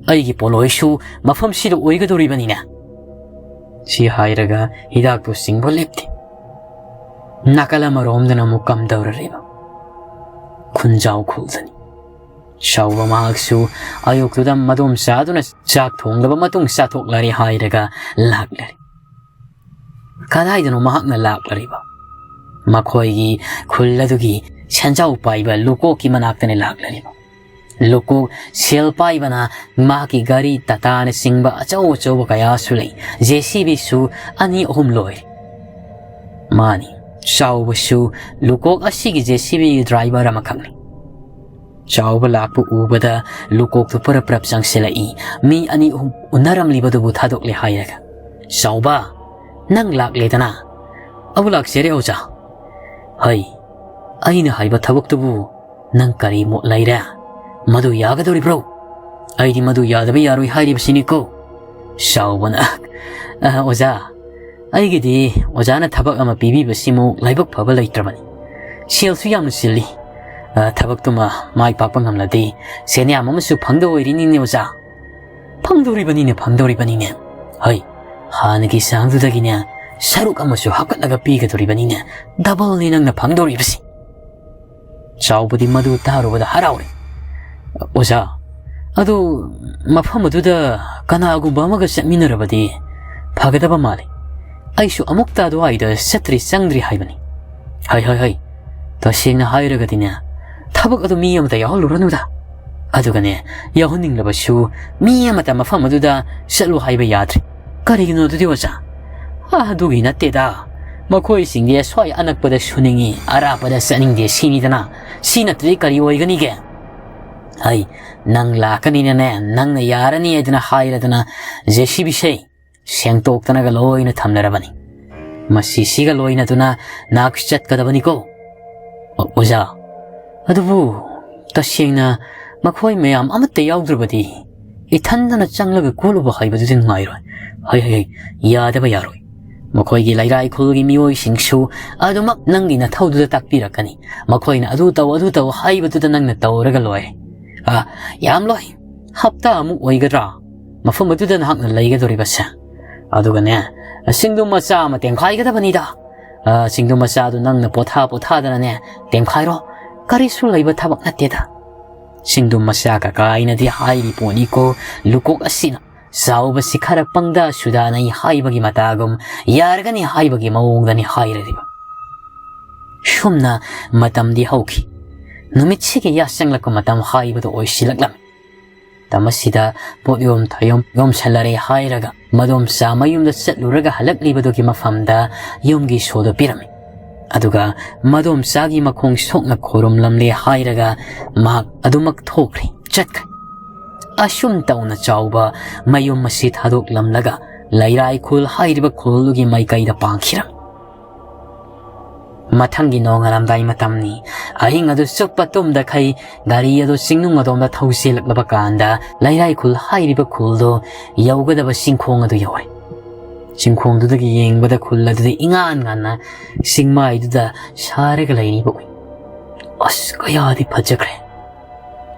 ꯑꯩꯒꯤ ꯄꯣꯠꯂꯣꯏꯁꯨ ꯃꯐꯝꯁꯤꯗ ꯑꯣꯏꯒꯗꯧꯔꯤꯕꯅꯤꯅꯦ꯫ ꯁꯤ ꯍꯥꯏꯔꯒ ꯍꯤꯗꯥꯛꯇꯨ ꯆꯤꯡꯕ ꯂꯦꯞꯇꯦ꯫ ꯅꯥꯀꯜ ꯑꯃꯔꯣꯝꯗꯅ ꯑꯃꯨꯛ ꯀꯝꯗꯧꯔꯔꯤꯕ ꯈꯨꯟꯖꯥꯎ ꯈꯨꯜꯗꯅꯤ꯫ ꯆꯥꯎꯕ ꯃꯍꯥꯛꯁꯨ ꯑꯌꯨꯛꯇꯨꯗ ꯃꯗꯣꯝ ꯆꯥꯗꯨꯅ ꯆꯥꯛ ꯊꯣꯡꯂꯕ ꯃꯇꯨꯡ ꯆꯥꯊꯣꯛꯂꯔꯦ ꯍꯥꯏꯔꯒ ꯂꯥꯛꯂꯔꯦ꯫ ꯀꯗꯥꯏꯗꯅꯣ ꯃꯍꯥꯛꯅ ꯂꯥꯛꯂꯔꯤꯕ? ꯃꯈꯣꯏꯒꯤ ꯈꯨꯜ ꯑꯗꯨꯒꯤ ꯁꯦꯟꯖꯥꯎ ꯄꯥꯏꯕ ꯂꯨꯀꯣꯛꯀꯤ ꯃꯅꯥꯛꯇꯅꯤ ꯂꯥꯛꯂꯔꯤꯕ꯫ ꯂꯨꯀꯣꯛ ꯁꯦꯜ ꯄꯥꯏꯕꯅ ꯃꯍꯥꯛꯀꯤ ꯒꯥꯔꯤ ꯇꯥꯇꯥꯅꯆꯤꯡꯕ ꯑꯆꯧ ꯑꯆꯧꯕ ꯀꯌꯥꯁꯨ ꯂꯩ꯫ ꯖꯦ ꯁꯤ ꯕꯤꯁꯨ ꯑꯅꯤ ꯑꯍꯨꯝ ꯂꯣꯏꯔꯦ꯫ ꯃꯥꯅꯤ, ꯆꯥꯎꯕꯁꯨ ꯂꯨꯀꯣꯛ ꯑꯁꯤꯒꯤ ꯖꯦ ꯁꯤ ꯕꯤꯒꯤ ꯗ꯭ꯔꯥꯏꯚꯔ ꯑꯃꯈꯛꯅꯤ꯫ ꯆꯥꯎꯕ ꯂꯥꯛꯄ ꯎꯕꯗ ꯂꯨꯀꯣꯛꯇꯨ ꯄꯔꯞ ꯄꯔꯞ ꯆꯪꯁꯤꯜꯂꯛꯏ꯫ ꯃꯤ ꯑꯅꯤ ꯑꯍꯨꯝ ꯎꯅꯔꯝꯂꯤꯕꯗꯨꯕꯨ ꯊꯥꯗꯣꯛꯂꯦ ꯍꯥꯏꯔꯒ, "ꯆꯥꯎꯕ, ꯅꯪ ꯂꯥꯛꯂꯦꯗꯅ?" "ꯑꯧ, ꯂꯥꯛꯆꯔꯦ ꯑꯣꯖꯥ꯫" "ꯍꯩ, ꯑꯩꯅ ꯍꯥꯏꯕ ꯊꯕꯛꯇꯨꯕꯨ ꯅꯪ ꯀꯔꯤ ꯃꯣꯠ ꯂꯩꯔꯦ? ꯃꯗꯨ ꯌꯥꯒꯗꯧꯔꯤꯕ꯭ꯔꯣ?" "ꯑꯩꯗꯤ ꯃꯗꯨ ꯌꯥꯗꯕ ꯌꯥꯔꯣꯏ ꯍꯥꯏꯔꯤꯕꯁꯤꯅꯤꯀꯣ꯫" ꯆꯥꯎꯕꯅ, "ꯑ, ꯑꯣꯖꯥ, ꯑꯩꯒꯤꯗꯤ ꯑꯣꯖꯥꯅ ꯊꯕꯛ ꯑꯃ ꯄꯤꯕꯤꯕꯁꯤꯃꯨꯛ ꯂꯥꯏꯕꯛ ꯐꯕ ꯂꯩꯇ꯭ꯔꯕꯅꯤ꯫ ꯁꯦꯜꯁꯨ ꯌꯥꯝꯅ ꯆꯤꯜꯂꯤ꯫ ꯑ, ꯊꯕꯛꯇꯨꯃ ꯃꯥꯏ ꯄꯥꯛꯄ ꯉꯝꯂꯗꯤ ꯁꯦꯟꯌꯥꯝ ꯑꯃꯁꯨ ꯐꯪꯗ ꯑꯣꯏꯔꯤꯅꯤꯅꯦ ꯑꯣꯖꯥ꯫" "ꯐꯪꯗꯧꯔꯤꯕꯅꯤꯅꯦ, ꯐꯪꯗꯧꯔꯤꯕꯅꯤꯅꯦ꯫ ꯍꯩ, ꯍꯥꯟꯅꯒꯤ ꯆꯥꯡꯗꯨꯗꯒꯤꯅꯦ ꯁꯔꯨꯛ ꯑꯃꯁꯨ ꯍꯥꯞꯀꯠꯂꯒ ꯄꯤꯒꯗꯧꯔꯤꯕꯅꯤꯅꯦ꯫ ꯗꯕꯜꯅꯤ ꯅꯪꯅ ꯐꯪꯗꯧꯔꯤꯕꯁꯤ꯫" ꯆꯥꯎꯕꯗꯤ ꯃꯗꯨ ꯇꯥꯔꯨꯕꯗ ꯍꯔꯥꯎꯔꯦ꯫ "ꯑꯣꯖꯥ, ꯑꯗꯨ ꯃꯐꯝ ꯑꯗꯨꯗ ꯀꯅꯥꯒꯨꯝꯕ ꯑꯃꯒ ꯆꯠꯃꯤꯟꯅꯔꯕꯗꯤ ꯐꯒꯗꯕ ꯃꯥꯜꯂꯤ꯫ ꯑꯩꯁꯨ ꯑꯃꯨꯛꯇ ꯑꯗꯨꯋꯥꯏꯗ ꯆꯠꯇ꯭ꯔꯤ ꯆꯪꯗ꯭ꯔꯤ ꯍꯥꯏꯕꯅꯤ꯫" "ꯍꯩ, ꯍꯩ, ꯍꯩ, ꯇꯁꯦꯡꯅ ꯍꯥꯏꯔꯒꯗꯤꯅꯦ, ꯊꯕꯛ ꯑꯗꯨ ꯃꯤ ꯑꯃꯗ ꯌꯥꯎꯍꯜꯂꯨꯔꯅꯨꯗ꯫ ꯑꯗꯨꯒꯅꯦ, ꯌꯥꯎꯍꯟꯅꯤꯡꯂꯕꯁꯨ ꯃꯤ ꯑꯃꯇ ꯃꯐꯝ ꯑꯗꯨꯗ ꯆꯠꯂꯨ ꯍꯥꯏꯕ ꯌꯥꯗ꯭ꯔꯤ꯫" "ꯀꯔꯤꯒꯤꯅꯣ ꯑꯗꯨꯗꯤ ꯑꯣꯖꯥ?" "ꯑꯥ, ꯑꯗꯨꯒꯤ ꯅꯠꯇꯦꯗ꯫ ꯃꯈꯣꯏꯁꯤꯡꯗꯤ ꯁ꯭ꯋꯥꯏ ꯑꯅꯛꯄꯗ ꯁꯨꯅꯤꯡꯉꯤ, ꯑꯔꯥꯞꯄꯗ ꯆꯠꯅꯤꯡꯗꯦ ꯁꯤꯅꯤꯗꯅ꯫ ꯁꯤ ꯅꯠꯇ꯭ꯔꯗꯤ ꯀꯔꯤ ꯑꯣꯏꯒꯅꯤꯒꯦ? ꯑꯩ ꯅꯪ ꯂꯥꯛꯀꯅꯤꯅꯅꯦ, ꯅꯪꯅ ꯌꯥꯔꯅꯤ ꯍꯥꯏꯗꯅ ꯍꯥꯏꯔꯗꯅ ꯖꯦ ꯁꯤ ꯕꯤꯁꯦ ꯁꯦꯡꯇꯣꯛꯇꯅꯒ ꯂꯣꯏꯅ ꯊꯝꯅꯔꯕꯅꯤ꯫ ꯃꯁꯤꯁꯤꯒ ꯂꯣꯏꯅꯗꯨꯅ ꯅꯍꯥꯛ ꯆꯠꯀꯗꯕꯅꯤꯀꯣ꯫" "ꯑꯣ-, ꯑꯣꯖꯥ, ꯑꯗꯨꯕꯨ ꯇꯁꯦꯡꯅ ꯃꯈꯣꯏ ꯃꯌꯥꯝ ꯑꯃꯠꯇ ꯌꯥꯎꯗ꯭ꯔꯕꯗꯤ ꯏꯊꯟꯗꯅ ꯆꯪꯂꯒ ꯀꯣꯠꯂꯨꯕ ꯍꯥꯏꯕꯗꯨꯗꯤ ꯅꯨꯡꯉꯥꯏꯔꯣꯏ꯫" "ꯍꯩ, ꯍꯩ, ꯍꯩ, ꯌꯥꯗꯕ ꯌꯥꯔꯣꯏ꯫ ꯃꯈꯣꯏꯒꯤ ꯂꯩꯔꯥꯏ ꯈꯨꯜꯒꯤ ꯃꯤꯑꯣꯏꯁꯤꯡꯁꯨ ꯑꯗꯨꯃꯛ ꯅꯪꯒꯤ ꯅꯊꯧꯗꯨꯗ ꯇꯥꯛꯄꯤꯔꯛꯀꯅꯤ꯫ ꯃꯈꯣꯏꯅ ꯑꯗꯨ ꯇꯧ, ꯑꯗꯨ ꯇꯧ ꯍꯥꯏꯕꯗꯨꯗ ꯅꯪꯅ ꯇꯧꯔꯒ ꯂꯣꯏꯔꯦ꯫ ꯑꯥ, ꯌꯥꯝꯂꯣꯏ꯫ ꯍꯞꯇꯥ ꯑꯃꯨꯛ ꯑꯣꯏꯒꯗ꯭ꯔꯥ ꯃꯐꯝ ꯑꯗꯨꯗ ꯅꯍꯥꯛꯅ ꯂꯩꯒꯗꯧꯔꯤꯕꯁꯦ? ꯑꯗꯨꯒꯅꯦ, ꯁꯤꯡꯗꯨ ꯃꯆꯥ ꯑꯃ ꯇꯦꯝꯈꯥꯏꯒꯗꯕꯅꯤꯗ꯫ ꯑꯥ, ꯁꯤꯡꯗꯨ ꯃꯆꯥꯗꯨ ꯅꯪꯅ ꯄꯣꯊꯥ ꯄꯣꯊꯥꯗꯅꯅꯦ ꯇꯦꯝꯈꯥꯏꯔꯣ꯫ ꯀꯔꯤꯁꯨ ꯂꯩꯕ ꯊꯕꯛ ꯅꯠꯇꯦꯗ꯫" ꯆꯤꯡꯗꯨꯝ ꯃꯆꯥ ꯀꯀꯥ ꯑꯩꯅꯗꯤ ꯍꯥꯏꯔꯤ ꯄꯣꯠꯅꯤꯀꯣ, ꯂꯨꯀꯣꯛ ꯑꯁꯤꯅ ꯆꯥꯎꯕꯁꯤ ꯈꯔ ꯄꯪꯗꯥ ꯁꯨꯗꯥꯅꯩ ꯍꯥꯏꯕꯒꯤ ꯃꯇꯥꯒꯨꯝ, ꯌꯥꯔꯒꯅꯤ ꯍꯥꯏꯕꯒꯤ ꯃꯑꯣꯡꯗꯅꯤ ꯍꯥꯏꯔꯤꯕ꯫ ꯁꯨꯝꯅ ꯃꯇꯝꯗꯤ ꯍꯧꯈꯤ꯫ ꯅꯨꯃꯤꯠꯁꯤꯒꯤ ꯌꯥꯆꯪꯂꯛꯄ ꯃꯇꯝ ꯍꯥꯏꯕꯗꯨ ꯑꯣꯏꯁꯤꯜꯂꯛꯂꯝꯃꯤ꯫ ꯃꯇꯝ ꯑꯁꯤꯗ ꯄꯣꯠ ꯌꯣꯝ ꯊꯌꯣꯝ ꯌꯣꯝꯁꯜꯂꯔꯦ ꯍꯥꯏꯔꯒ ꯃꯗꯣꯝꯆꯥ ꯃꯌꯨꯝꯗ ꯆꯠꯂꯨꯔꯒ ꯍꯜꯂꯛꯂꯤꯕꯗꯨꯒꯤ ꯃꯐꯝꯗ ꯌꯨꯝꯒꯤ ꯁꯣꯗꯨ ꯄꯤꯔꯝꯃꯤ꯫ ꯑꯗꯨꯒ ꯃꯗꯣꯝꯆꯥꯒꯤ ꯃꯈꯣꯡ ꯁꯣꯛꯅ ꯈꯣꯏꯔꯨꯝꯂꯝꯂꯦ ꯍꯥꯏꯔꯒ ꯃꯍꯥꯛ ꯑꯗꯨꯃꯛ ꯊꯣꯛꯈ꯭ꯔꯦ, ꯆꯠꯈ꯭ꯔꯦ꯫ ꯑꯁꯨꯝ ꯇꯧꯅ ꯆꯥꯎꯕ ꯃꯌꯨꯝ ꯑꯁꯤ ꯊꯥꯗꯣꯛꯂꯝꯂꯒ ꯂꯩꯔꯥꯏ ꯈꯨꯜ ꯍꯥꯏꯔꯤꯕ ꯈꯨꯜꯗꯨꯒꯤ ꯃꯥꯏꯀꯩꯗ ꯄꯥꯡꯈꯤꯔꯝꯃꯤ꯫ ꯃꯊꯪꯒꯤ ꯅꯣꯡꯉꯥꯜꯂꯝꯗꯥꯏ ꯃꯇꯝꯅꯤ꯫ ꯑꯍꯤꯡ ꯑꯗꯨ ꯆꯨꯞꯄ ꯇꯨꯝꯗꯈꯩ ꯒꯥꯔꯤ ꯑꯗꯨ ꯆꯤꯡꯅꯨꯡ ꯑꯗꯣꯝꯗ ꯊꯧ ꯆꯦꯜꯂꯛꯂꯕ ꯀꯥꯟꯗ ꯂꯩꯔꯥꯏ ꯈꯨꯜ ꯍꯥꯏꯔꯤꯕ ꯈꯨꯜꯗꯨ ꯌꯧꯒꯗꯕ ꯆꯤꯡꯈꯣꯡ ꯑꯗꯨ ꯌꯧꯔꯦ꯫ ꯆꯤꯡꯈꯣꯡꯗꯨꯗꯒꯤ ꯌꯦꯡꯕꯗ ꯈꯨꯜ ꯑꯗꯨꯗꯤ ꯏꯉꯥꯟ ꯉꯥꯟꯅ ꯆꯤꯡꯃꯥꯏꯗꯨꯗ ꯁꯥꯔꯒ ꯂꯩꯔꯤꯕ ꯎꯏ꯫ ꯑꯁ, ꯀꯌꯥꯗꯤ ꯐꯖꯈ꯭ꯔꯦ!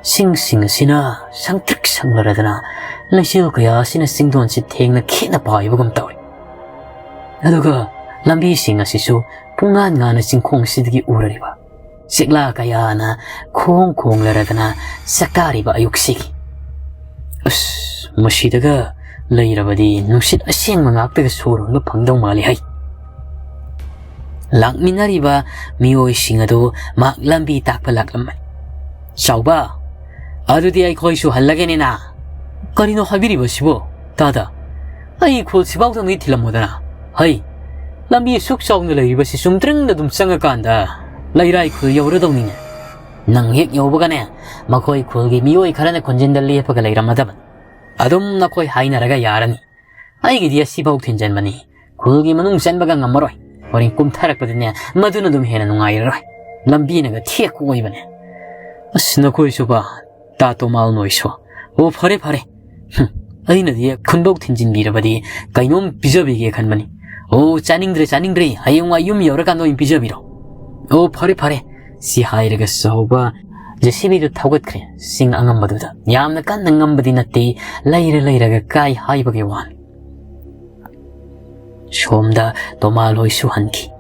ꯆꯤꯡꯁꯤꯡ ꯑꯁꯤꯅ ꯁꯪꯇ꯭ꯔꯤꯛ ꯁꯪꯂꯔꯗꯅ ꯂꯩꯆꯤꯜ ꯀꯌꯥ ꯑꯁꯤꯅ ꯆꯤꯡꯗꯣꯟꯁꯤ ꯊꯦꯡꯅ ꯈꯦꯠꯅ ꯄꯥꯏꯕꯒꯨꯝ ꯇꯧꯔꯤ꯫ ꯑꯗꯨꯒ ꯂꯝꯕꯤꯁꯤꯡ ꯑꯁꯤꯁꯨ ꯄꯨꯡꯉꯥꯟ ꯉꯥꯟꯅ ꯆꯤꯡꯈꯣꯡꯁꯤꯗꯒꯤ ꯎꯔꯔꯤꯕ꯫ ꯆꯦꯛꯂꯥ ꯀꯌꯥꯅ ꯈꯣꯡ ꯈꯣꯡꯂꯔꯗꯅ ꯆꯥꯛꯇꯥꯔꯤꯕ ꯑꯌꯨꯛꯁꯤꯒꯤ꯫ ꯑꯁ, ꯃꯁꯤꯗꯒ ꯂꯩꯔꯕꯗꯤ ꯅꯨꯡꯁꯤꯠ ꯑꯁꯦꯡꯕ ꯉꯥꯛꯇꯒ ꯁꯣꯔ ꯍꯣꯟꯕ ꯐꯪꯗꯧ ꯃꯥꯜꯂꯤ ꯍꯩ꯫ ꯂꯥꯛꯃꯤꯟꯅꯔꯤꯕ ꯃꯤꯑꯣꯏꯁꯤꯡ ꯑꯗꯨ ꯃꯍꯥꯛ ꯂꯝꯕꯤ ꯇꯥꯛꯄ ꯂꯥꯛꯂꯝꯃꯤ꯫ "ꯆꯥꯎꯕ, ꯑꯗꯨꯗꯤ ꯑꯩꯈꯣꯏꯁꯨ ꯍꯜꯂꯒꯦꯅꯦꯅ?" "ꯀꯔꯤꯅꯣ ꯍꯥꯏꯕꯤꯔꯤꯕꯁꯤꯕꯣ, ꯇꯥꯗ? ꯑꯩ ꯈꯨꯜꯁꯤꯐꯥꯎꯗꯪꯗꯤ ꯊꯤꯜꯂꯝꯃꯨꯗꯅ꯫ ꯍꯩ, ꯂꯝꯕꯤ ꯑꯁꯨꯛ ꯆꯥꯎꯅ ꯂꯩꯔꯤꯕꯁꯤ ꯆꯨꯝꯗ꯭ꯔꯤꯡꯗ ꯑꯗꯨꯝ ꯆꯪꯉꯀꯥꯟꯗ ꯂꯩꯔꯥꯏ ꯈꯨꯜ ꯌꯧꯔꯗꯧꯅꯤꯅꯦ꯫ ꯅꯪ ꯍꯦꯛ ꯌꯧꯕꯒꯅꯦ, ꯃꯈꯣꯏ ꯈꯨꯜꯒꯤ ꯃꯤꯑꯣꯏ ꯈꯔꯅ ꯈꯨꯟꯖꯤꯟꯗ ꯂꯦꯞꯄꯒ ꯂꯩꯔꯝꯃꯗꯕꯅꯤ꯫ ꯑꯗꯨꯝ ꯅꯈꯣꯏ ꯍꯥꯏꯅꯔꯒ ꯌꯥꯔꯅꯤ꯫ ꯑꯩꯒꯤꯗꯤ ꯑꯁꯤꯐꯥꯎ ꯊꯤꯟꯖꯟꯕꯅꯤ꯫ ꯈꯨꯜꯒꯤ ꯃꯅꯨꯡ ꯆꯟꯕꯒ ꯉꯝꯃꯔꯣꯏ꯫ ꯍꯣꯔꯦꯟ ꯀꯨꯝꯊꯔꯛꯄꯗꯅꯦ, ꯃꯗꯨꯅ ꯑꯗꯨꯝ ꯍꯦꯟꯅ ꯅꯨꯡꯉꯥꯏꯔꯔꯣꯏ꯫ ꯂꯝꯕꯤꯅꯒ ꯊꯦꯛꯄ ꯑꯣꯏꯕꯅꯦ꯫ ꯑꯁ, ꯅꯈꯣꯏꯁꯨꯕ, ꯇꯥ ꯇꯣꯃꯥꯜ ꯅꯣꯏꯁꯨ꯫ ꯑꯣ, ꯐꯔꯦ, ꯐꯔꯦ꯫ ꯍꯨꯝ, ꯑꯩꯅꯗꯤ ꯈꯨꯟꯐꯧ ꯊꯤꯟꯖꯤꯟꯕꯤꯔꯕꯗꯤ ꯀꯩꯅꯣꯝ ꯄꯤꯖꯕꯤꯒꯦ ꯈꯟꯕꯅꯤ꯫ ꯑꯣ, ꯆꯥꯅꯤꯡꯗ꯭ꯔꯦ, ꯆꯥꯅꯤꯡꯗ꯭ꯔꯦ꯫ ꯍꯌꯦꯡꯋꯥꯏ ꯌꯨꯝ ꯌꯧꯔꯀꯥꯟꯗ ꯑꯣꯏꯅ ꯄꯤꯖꯕꯤꯔꯣ꯫ ꯑꯣ, ꯐꯔꯦ, ꯐꯔꯦ꯫ ꯁꯤ ꯍꯥꯏꯔꯒ ꯆꯥꯎꯕ ꯖꯦ ꯁꯤ ꯕꯤꯗꯨ ꯊꯧꯒꯠꯈ꯭ꯔꯦ꯫ ꯆꯤꯡ ꯑꯉꯝꯕꯗꯨꯗ꯫ ꯌꯥꯝꯅ ꯀꯟꯅ ꯉꯝꯕꯗꯤ ꯅꯠꯇꯦ, ꯂꯩꯔ ꯂꯩꯔꯒ ꯀꯥꯏ ꯍꯥꯏꯕꯒꯤ ꯋꯥꯅꯤ꯫ ꯁꯣꯝꯗ ꯇꯣꯃꯥꯜ ꯍꯣꯏꯁꯨ ꯍꯟꯈꯤ꯫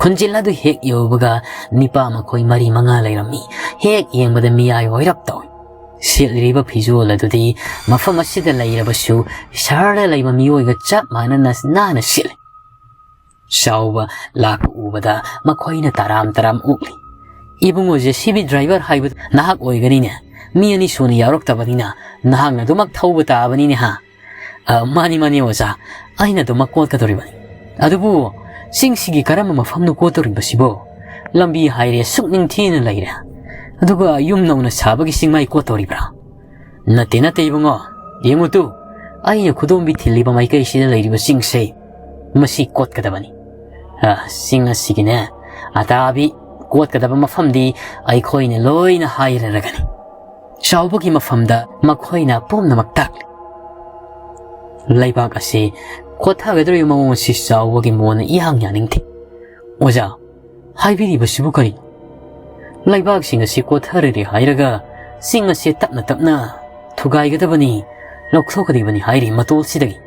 ꯈꯨꯟꯖꯤꯜ ꯑꯗꯨ ꯍꯦꯛ ꯌꯧꯕꯒ ꯅꯤꯄꯥ ꯃꯈꯣꯏ ꯃꯔꯤ ꯃꯉꯥ ꯂꯩꯔꯝꯃꯤ꯫ ꯍꯦꯛ ꯌꯦꯡꯕꯗ ꯃꯤꯌꯥꯏ ꯑꯣꯏꯔꯞ ꯇꯧꯏ꯫ ꯁꯦꯠꯂꯤꯕ ꯐꯤꯖꯣꯜ ꯑꯗꯨꯗꯤ ꯃꯐꯝ ꯑꯁꯤꯗ ꯂꯩꯔꯕꯁꯨ ꯁꯍꯔꯗ ꯂꯩꯕ ꯃꯤꯑꯣꯏꯒ ꯆꯞ ꯃꯥꯟꯅꯅ ꯅꯥꯟꯅ ꯁꯦꯠꯂꯤ꯫ ꯆꯥꯎꯕ ꯂꯥꯛꯄ ꯎꯕꯗ ꯃꯈꯣꯏꯅ ꯇꯔꯥꯝ ꯇꯔꯥꯝ ꯑꯣꯛꯂꯤ꯫ "ꯏꯕꯨꯡꯉꯣ, JCB driver ꯍꯥꯏꯕꯗꯨ ꯅꯍꯥꯛ ꯑꯣꯏꯒꯅꯤꯅꯦ꯫ ꯃꯤ ꯑꯅꯤ ꯁꯨꯅ ꯌꯥꯎꯔꯛꯇꯕꯅꯤꯅ ꯅꯍꯥꯛꯅ ꯑꯗꯨꯃꯛ ꯊꯧꯕ ꯇꯥꯕꯅꯤꯅꯦ, ꯍꯥ?" "ꯑ, ꯃꯥꯅꯤ, ꯃꯥꯅꯤ ꯑꯣꯖꯥ, ꯑꯩꯅ ꯑꯗꯨꯃꯛ ꯀꯣꯠꯀꯗꯧꯔꯤꯕꯅꯤ꯫ ꯑꯗꯨꯕꯨ ꯆꯤꯡꯁꯤꯒꯤ ꯀꯔꯝꯕ ꯃꯐꯝꯅꯣ ꯀꯣꯠꯇꯧꯔꯤꯕꯁꯤꯕꯣ? ꯂꯝꯕꯤ ꯍꯥꯏꯔꯦ ꯁꯨꯛ ꯅꯤꯡꯊꯤꯅ ꯂꯩꯔꯦ, ꯑꯗꯨꯒ ꯌꯨꯝ ꯅꯧꯅ ꯁꯥꯕꯒꯤ ꯆꯤꯡꯃꯥꯏ ꯀꯣꯠꯇꯧꯔꯤꯕ꯭ꯔꯥ?" "ꯅꯠꯇꯦ, ꯅꯠꯇꯦ ꯏꯕꯨꯡꯉꯣ, ꯌꯦꯡꯉꯨ ꯇꯨ, ꯑꯩꯅ ꯈꯨꯗꯣꯝꯕꯤ ꯊꯤꯜꯂꯤꯕ ꯃꯥꯏꯀꯩꯁꯤꯗ ꯂꯩꯔꯤꯕ ꯆꯤꯡꯁꯦ, ꯃꯁꯤ ꯀꯣꯠꯀꯗꯕꯅꯤ꯫ ꯑ, ꯆꯤꯡ ꯑꯁꯤꯒꯤꯅꯦ, ꯑꯇꯥꯕꯤ ꯀꯣꯠꯀꯗꯕ ꯃꯐꯝꯗꯤ ꯑꯩꯈꯣꯏꯅ ꯂꯣꯏꯅ ꯍꯥꯏꯔꯔꯒꯅꯤ꯫" ꯆꯥꯎꯕꯒꯤ ꯃꯐꯝꯗ ꯃꯈꯣꯏꯅ ꯄꯨꯝꯅꯃꯛ ꯇꯥꯛꯂꯤ꯫ ꯂꯩꯕꯥꯛ ꯑꯁꯤ ꯀꯣꯠꯊꯒꯗꯧꯔꯤꯕ ꯃꯑꯣꯡ ꯑꯁꯤ ꯆꯥꯎꯕꯒꯤ ꯃꯣꯟꯅ ꯏꯌꯥꯡ ꯌꯥꯅꯤꯡꯗꯦ꯫ "ꯑꯣꯖꯥ, ꯍꯥꯏꯕꯤꯔꯤꯕꯁꯤꯕꯨ ꯀꯔꯤꯅꯣ? ꯂꯩꯕꯥꯛꯁꯤꯡ ꯑꯁꯤ ꯀꯣꯠꯊꯔꯔꯦ ꯍꯥꯏꯔꯒ ꯆꯤꯡ ꯑꯁꯤ ꯇꯞꯅ ꯇꯞꯅ ꯊꯨꯒꯥꯏꯒꯗꯕꯅꯤ, ꯂꯧꯊꯣꯛꯀꯗꯕꯅꯤ ꯍꯥꯏꯔꯤ ꯃꯇꯣꯜꯁꯤꯗꯒꯤ꯫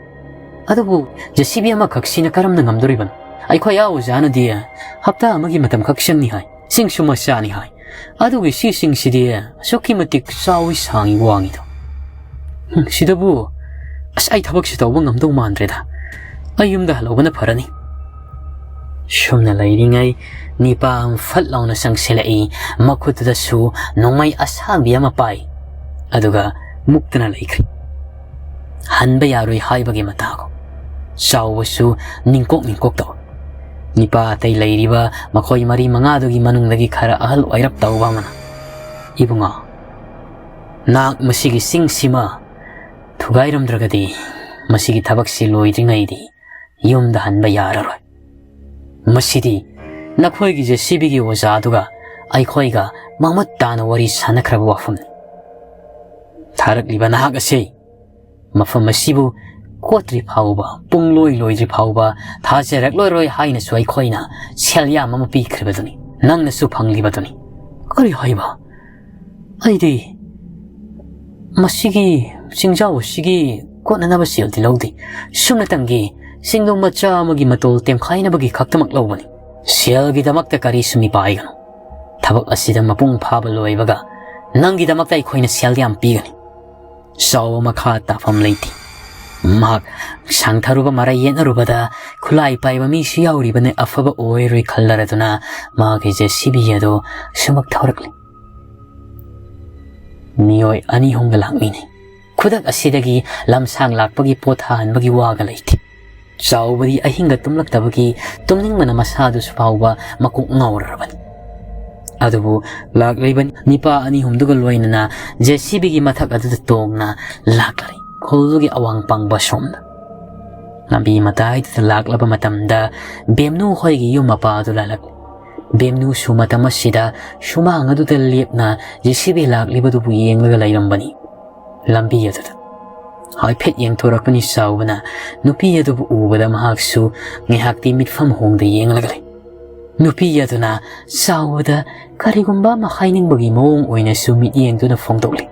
ꯑꯗꯨꯕꯨ JCB ꯑꯃꯈꯛꯁꯤꯅ ꯀꯔꯝꯅ ꯉꯝꯗꯣꯔꯤꯕꯅꯣ? ꯑꯩꯈꯣꯏ ꯑꯥ ꯑꯣꯖꯥꯅꯗꯤ ꯍꯞꯇꯥ ꯑꯃꯒꯤ ꯃꯇꯝꯈꯛ ꯆꯪꯅꯤ ꯍꯥꯏ, ꯆꯤꯡꯁꯨ ꯃꯆꯥꯅꯤ ꯍꯥꯏ꯫ ꯑꯗꯨꯒꯤ ꯁꯤꯁꯤꯡꯁꯤꯗꯤ ꯑꯁꯨꯛꯀꯤ ꯃꯇꯤꯛ ꯆꯥꯎꯏ, ꯁꯥꯡꯏ, ꯋꯥꯡꯏꯗꯣ꯫ ꯍꯨꯝ, ꯁꯤꯗꯕꯨ, ꯑꯁ, ꯑꯩ ꯊꯕꯛꯁꯤ ꯇꯧꯕ ꯉꯝꯗꯧ ꯃꯥꯟꯗ꯭ꯔꯦꯗ꯫ ꯑꯩ ꯌꯨꯝꯗ ꯍꯜꯍꯧꯕꯅ ꯐꯔꯅꯤ꯫" ꯁꯨꯝꯅ ꯂꯩꯔꯤꯉꯩ ꯅꯤꯄꯥ ꯑꯃ ꯐꯠ ꯂꯥꯎꯅ ꯆꯪꯁꯤꯜꯂꯛꯏ꯫ ꯃꯈꯨꯠꯇꯨꯗꯁꯨ ꯅꯣꯡꯃꯩ ꯑꯁꯥꯡꯕꯤ ꯑꯃ ꯄꯥꯏ꯫ ꯑꯗꯨꯒ ꯃꯨꯛꯇꯅ ꯂꯩꯈ꯭ꯔꯦ꯫ ꯍꯟꯕ ꯌꯥꯔꯣꯏ ꯍꯥꯏꯕꯒꯤ ꯃꯇꯥꯒꯨꯝ꯫ ꯆꯥꯎꯕꯁꯨ ꯅꯤꯡꯀꯣꯛ ꯅꯤꯡꯀꯣꯛ ꯇꯧꯏ꯫ ꯅꯤꯄꯥ ꯑꯇꯩ ꯂꯩꯔꯤꯕ ꯃꯈꯣꯏ ꯃꯔꯤ ꯃꯉꯥꯗꯨꯒꯤ ꯃꯅꯨꯡꯗꯒꯤ ꯈꯔ ꯑꯍꯜ ꯑꯣꯏꯔꯞ ꯇꯧꯕ ꯑꯃꯅ, "ꯏꯕꯨꯡꯉꯣ, ꯅꯍꯥꯛ ꯃꯁꯤꯒꯤ ꯆꯤꯡꯁꯤꯃ ꯊꯨꯒꯥꯏꯔꯝꯗ꯭ꯔꯒꯗꯤ ꯃꯁꯤꯒꯤ ꯊꯕꯛꯁꯤ ꯂꯣꯏꯗ꯭ꯔꯤꯉꯩꯗꯤ ꯌꯨꯝꯗ ꯍꯟꯕ ꯌꯥꯔꯔꯣꯏ꯫ ꯃꯁꯤꯗꯤ ꯅꯈꯣꯏꯒꯤ JCBꯒꯤ ꯑꯣꯖꯥꯗꯨꯒ ꯑꯩꯈꯣꯏꯒ ꯃꯃꯨꯠ ꯇꯥꯅ ꯋꯥꯔꯤ ꯁꯥꯟꯅꯈ꯭ꯔꯕ ꯋꯥꯐꯝꯅꯤ꯫ ꯊꯥꯔꯛꯂꯤꯕ ꯅꯍꯥꯛ ꯑꯁꯤ ꯃꯐꯝ ꯑꯁꯤꯕꯨ ꯀꯣꯠꯇ꯭ꯔꯤ ꯐꯥꯎꯕ, ꯄꯨꯡꯂꯣꯏ ꯂꯣꯏꯗ꯭ꯔꯤ ꯐꯥꯎꯕ ꯊꯥꯖꯔꯛꯂꯔꯣꯏ ꯍꯥꯏꯅꯁꯨ ꯑꯩꯈꯣꯏꯅ ꯁꯦꯜ ꯌꯥꯝ ꯑꯃ ꯄꯤꯈ꯭ꯔꯤꯕꯗꯨꯅꯤ, ꯅꯪꯅꯁꯨ ꯐꯪꯂꯤꯕꯗꯨꯅꯤ꯫" "ꯀꯔꯤ ꯍꯥꯏꯕ? ꯑꯩꯗꯤ ꯃꯁꯤꯒꯤ ꯆꯤꯡꯖꯥꯎ ꯑꯁꯤꯒꯤ ꯀꯣꯠꯅꯅꯕ ꯁꯦꯜꯗꯤ ꯂꯧꯗꯦ꯫ ꯁꯨꯞꯅꯇꯪꯒꯤ ꯆꯤꯡꯗꯣꯟ ꯃꯆꯥ ꯑꯃꯒꯤ ꯃꯇꯣꯜ ꯇꯦꯝꯈꯥꯏꯅꯕꯒꯤ ꯈꯛꯇꯃꯛ ꯂꯧꯕꯅꯤ꯫ "ꯁꯦꯜꯒꯤꯗꯃꯛꯇ ꯀꯔꯤꯁꯨ ꯃꯤꯄꯥꯏꯒꯅꯨ꯫ ꯊꯕꯛ ꯑꯁꯤꯗ ꯃꯄꯨꯡ ꯐꯥꯕ ꯂꯣꯏꯕꯒ ꯅꯪꯒꯤꯗꯃꯛꯇ ꯑꯩꯈꯣꯏꯅ ꯁꯦꯜ ꯌꯥꯝ ꯄꯤꯒꯅꯤ꯫" ꯆꯥꯎꯕ ꯃꯈꯥ ꯇꯥꯐꯝ ꯂꯩꯇꯦ꯫ ꯃꯍꯥꯛ ꯁꯥꯡꯊꯔꯨꯕ ꯃꯔꯩ ꯌꯦꯠꯅꯔꯨꯕꯗ ꯈꯨꯠꯂꯥꯏ ꯄꯥꯏꯕ ꯃꯤꯁꯨ ꯌꯥꯎꯔꯤꯕꯅ ꯑꯐꯕ ꯑꯣꯏꯔꯣꯏ ꯈꯜꯂꯔꯗꯨꯅ ꯃꯍꯥꯛꯀꯤ JCB ꯑꯗꯨ ꯁꯨꯃꯛ ꯊꯧꯔꯛꯂꯤ꯫ ꯃꯤꯑꯣꯏ ꯑꯅꯤ ꯑꯍꯨꯝꯒ ꯂꯥꯛꯃꯤꯟꯅꯩ꯫ ꯈꯨꯗꯛ ꯑꯁꯤꯗꯒꯤ ꯂꯝꯁꯥꯡ ꯂꯥꯛꯄꯒꯤ ꯄꯣꯠ ꯊꯥꯍꯟꯕꯒꯤ ꯋꯥꯒ ꯂꯩꯇꯦ꯫ ꯆꯥꯎꯕꯗꯤ ꯑꯍꯤꯡꯒ ꯇꯨꯝꯂꯛꯇꯕꯒꯤ ꯇꯨꯝꯅꯤꯡꯕꯅ ꯃꯁꯥꯗꯨꯁꯨ ꯐꯥꯎꯕ ꯃꯀꯣꯛ ꯉꯥꯎꯔꯔꯕꯅꯤ꯫ ꯑꯗꯨꯕꯨ ꯂꯥꯛꯂꯤꯕ ꯅꯤꯄꯥ ꯑꯅꯤ ꯑꯍꯨꯝꯗꯨꯒ ꯂꯣꯏꯅꯅ JCBꯒꯤ ꯃꯊꯛ ꯑꯗꯨꯗ ꯇꯣꯡꯅ ꯂꯥꯛꯂꯔꯦ꯫ ꯈꯨꯜꯗꯨꯒꯤ ꯑꯋꯥꯡ ꯄꯥꯡꯕ ꯁꯣꯝꯗ꯫ ꯂꯝꯕꯤ ꯃꯇꯥꯏꯗꯨꯗ ꯂꯥꯛꯂꯕ ꯃꯇꯝꯗ ꯕꯦꯝꯅꯨ ꯍꯣꯏꯒꯤ ꯌꯨꯝ ꯃꯄꯥ ꯑꯗꯨ ꯂꯥꯜꯂꯛꯂꯤ꯫ ꯕꯦꯝꯅꯨꯁꯨ ꯃꯇꯝ ꯑꯁꯤꯗ ꯁꯨꯃꯥꯡ ꯑꯗꯨꯗ ꯂꯦꯞꯅ JCB ꯂꯥꯛꯂꯤꯕꯗꯨꯕꯨ ꯌꯦꯡꯂꯒ ꯂꯩꯔꯝꯕꯅꯤ꯫ ꯂꯝꯕꯤ ꯑꯗꯨꯗ ꯍꯥꯏꯐꯦꯠ ꯌꯦꯡꯊꯣꯔꯛꯄꯅꯤ ꯆꯥꯎꯕꯅ꯫ ꯅꯨꯄꯤ ꯑꯗꯨꯕꯨ ꯎꯕꯗ ꯃꯍꯥꯛꯁꯨ ꯉꯥꯏꯍꯥꯛꯇꯤ ꯃꯤꯠꯐꯝ ꯍꯣꯡꯗ ꯌꯦꯡꯂꯒ ꯂꯩ꯫ ꯅꯨꯄꯤ ꯑꯗꯨꯅ ꯆꯥꯎꯕꯗ ꯀꯔꯤꯒꯨꯝꯕ ꯑꯃ ꯍꯥꯏꯅꯤꯡꯕꯒꯤ ꯃꯑꯣꯡ ꯑꯣꯏꯅꯁꯨ ꯃꯤꯠꯌꯦꯡꯗꯨꯅ ꯐꯣꯡꯗꯣꯛꯂꯤ꯫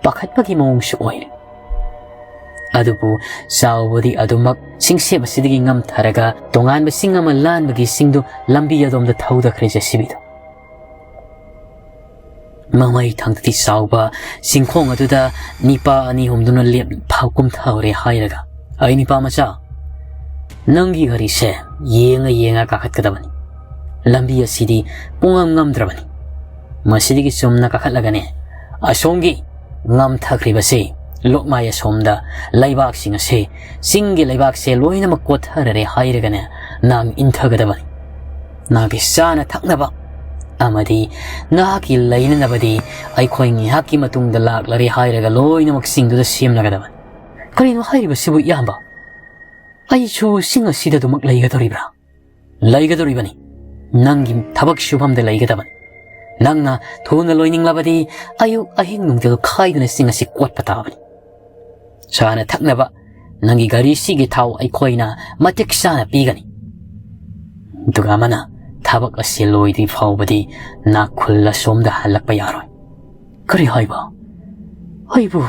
ꯄꯥꯈꯠꯄꯒꯤ ꯃꯑꯣꯡꯁꯨ ꯑꯣꯏꯔꯤ꯫ ꯑꯗꯨꯕꯨ ꯆꯥꯎꯕꯗꯤ ꯑꯗꯨꯃꯛ ꯆꯤꯡꯁꯦꯞ ꯑꯁꯤꯗꯒꯤ ꯉꯝꯊꯔꯒ ꯇꯣꯉꯥꯟꯕ ꯆꯤꯡ ꯑꯃ ꯂꯥꯟꯕꯒꯤ ꯆꯤꯡꯗꯨ ꯂꯝꯕꯤ ꯑꯗꯣꯝꯗ ꯊꯧꯗꯈ꯭ꯔꯦ JCBꯗꯨ꯫ ꯃꯃꯩ ꯊꯪꯗꯗꯤ ꯆꯥꯎꯕ ꯆꯤꯡꯈꯣꯡ ꯑꯗꯨꯗ ꯅꯤꯄꯥ ꯑꯅꯤ ꯑꯍꯨꯝꯗꯨꯅ ꯂꯦꯞ ꯐꯥꯎ ꯀꯨꯝꯊꯍꯧꯔꯦ ꯍꯥꯏꯔꯒ, "ꯑꯩ ꯅꯤꯄꯥ ꯃꯆꯥ, ꯅꯪꯒꯤ ꯒꯥꯔꯤꯁꯦ ꯌꯦꯡꯉ ꯌꯦꯡꯉ ꯀꯥꯈꯠꯀꯗꯕꯅꯤ꯫ ꯂꯝꯕꯤ ꯑꯁꯤꯗꯤ ꯄꯨꯡꯉꯝ ꯉꯝꯗ꯭ꯔꯕꯅꯤ꯫ ꯃꯁꯤꯗꯒꯤ ꯆꯨꯝꯅ ꯀꯥꯈꯠꯂꯒꯅꯦ, ꯑꯁꯣꯝꯒꯤ ꯉꯝꯊꯈ꯭ꯔꯤꯕꯁꯤ ꯂꯣꯛꯃꯥꯏ ꯑꯁꯣꯝꯗ ꯂꯩꯕꯥꯛꯁꯤꯡ ꯑꯁꯤ, ꯆꯤꯡꯒꯤ ꯂꯩꯕꯥꯛꯁꯦ ꯂꯣꯏꯅꯃꯛ ꯀꯣꯠꯊꯔꯔꯦ ꯍꯥꯏꯔꯒꯅꯦ, ꯅꯪ ꯏꯟꯊꯒꯗꯕꯅꯤ꯫ ꯅꯍꯥꯛꯀꯤ ꯆꯥꯅ ꯊꯛꯅꯕ ꯑꯃꯗꯤ ꯅꯍꯥꯛꯀꯤ ꯂꯩꯅꯅꯕꯗꯤ ꯑꯩꯈꯣꯏ ꯉꯥꯏꯍꯥꯛꯀꯤ ꯃꯇꯨꯡꯗ ꯂꯥꯛꯂꯔꯦ ꯍꯥꯏꯔꯒ ꯂꯣꯏꯅꯃꯛ ꯆꯤꯡꯗꯨꯗ ꯁꯦꯝꯂꯒꯗꯕꯅꯤ꯫" "ꯀꯔꯤꯅꯣ ꯍꯥꯏꯔꯤꯕꯁꯤꯕꯨ, ꯏꯌꯥꯝꯕ? ꯑꯩꯁꯨ ꯆꯤꯡ ꯑꯁꯤꯗ ꯑꯗꯨꯃꯛ ꯂꯩꯒꯗꯧꯔꯤꯕ꯭ꯔꯥ?" "ꯂꯩꯒꯗꯧꯔꯤꯕꯅꯤ꯫ ꯅꯪꯒꯤ ꯊꯕꯛ ꯁꯨꯐꯝꯗ ꯂꯩꯒꯗꯕꯅꯤ꯫ ꯅꯪꯅ ꯊꯨꯅ ꯂꯣꯏꯅꯤꯡꯂꯕꯗꯤ ꯑꯌꯨꯛ ꯑꯍꯤꯡ ꯅꯨꯡꯊꯤꯜ ꯈꯥꯏꯗꯅ ꯆꯤꯡ ꯑꯁꯤ ꯀꯣꯠꯄ ꯇꯥꯕꯅꯤ꯫ ꯆꯥꯅ ꯊꯛꯅꯕ ꯅꯪꯒꯤ ꯒꯥꯔꯤꯁꯤꯒꯤ ꯊꯥꯎ ꯑꯩꯈꯣꯏꯅ ꯃꯇꯤꯛ ꯆꯥꯅ ꯄꯤꯒꯅꯤ꯫ ꯑꯗꯨꯒ ꯑꯃꯅ, ꯊꯕꯛ ꯑꯁꯤ ꯂꯣꯏꯗ꯭ꯔꯤ ꯐꯥꯎꯕꯗꯤ ꯅꯥꯈꯨꯜ ꯑꯁꯣꯝꯗ ꯍꯜꯂꯛꯄ ꯌꯥꯔꯣꯏ꯫" "ꯀꯔꯤ ꯍꯥꯏꯕ? ꯑꯩꯕꯨ?"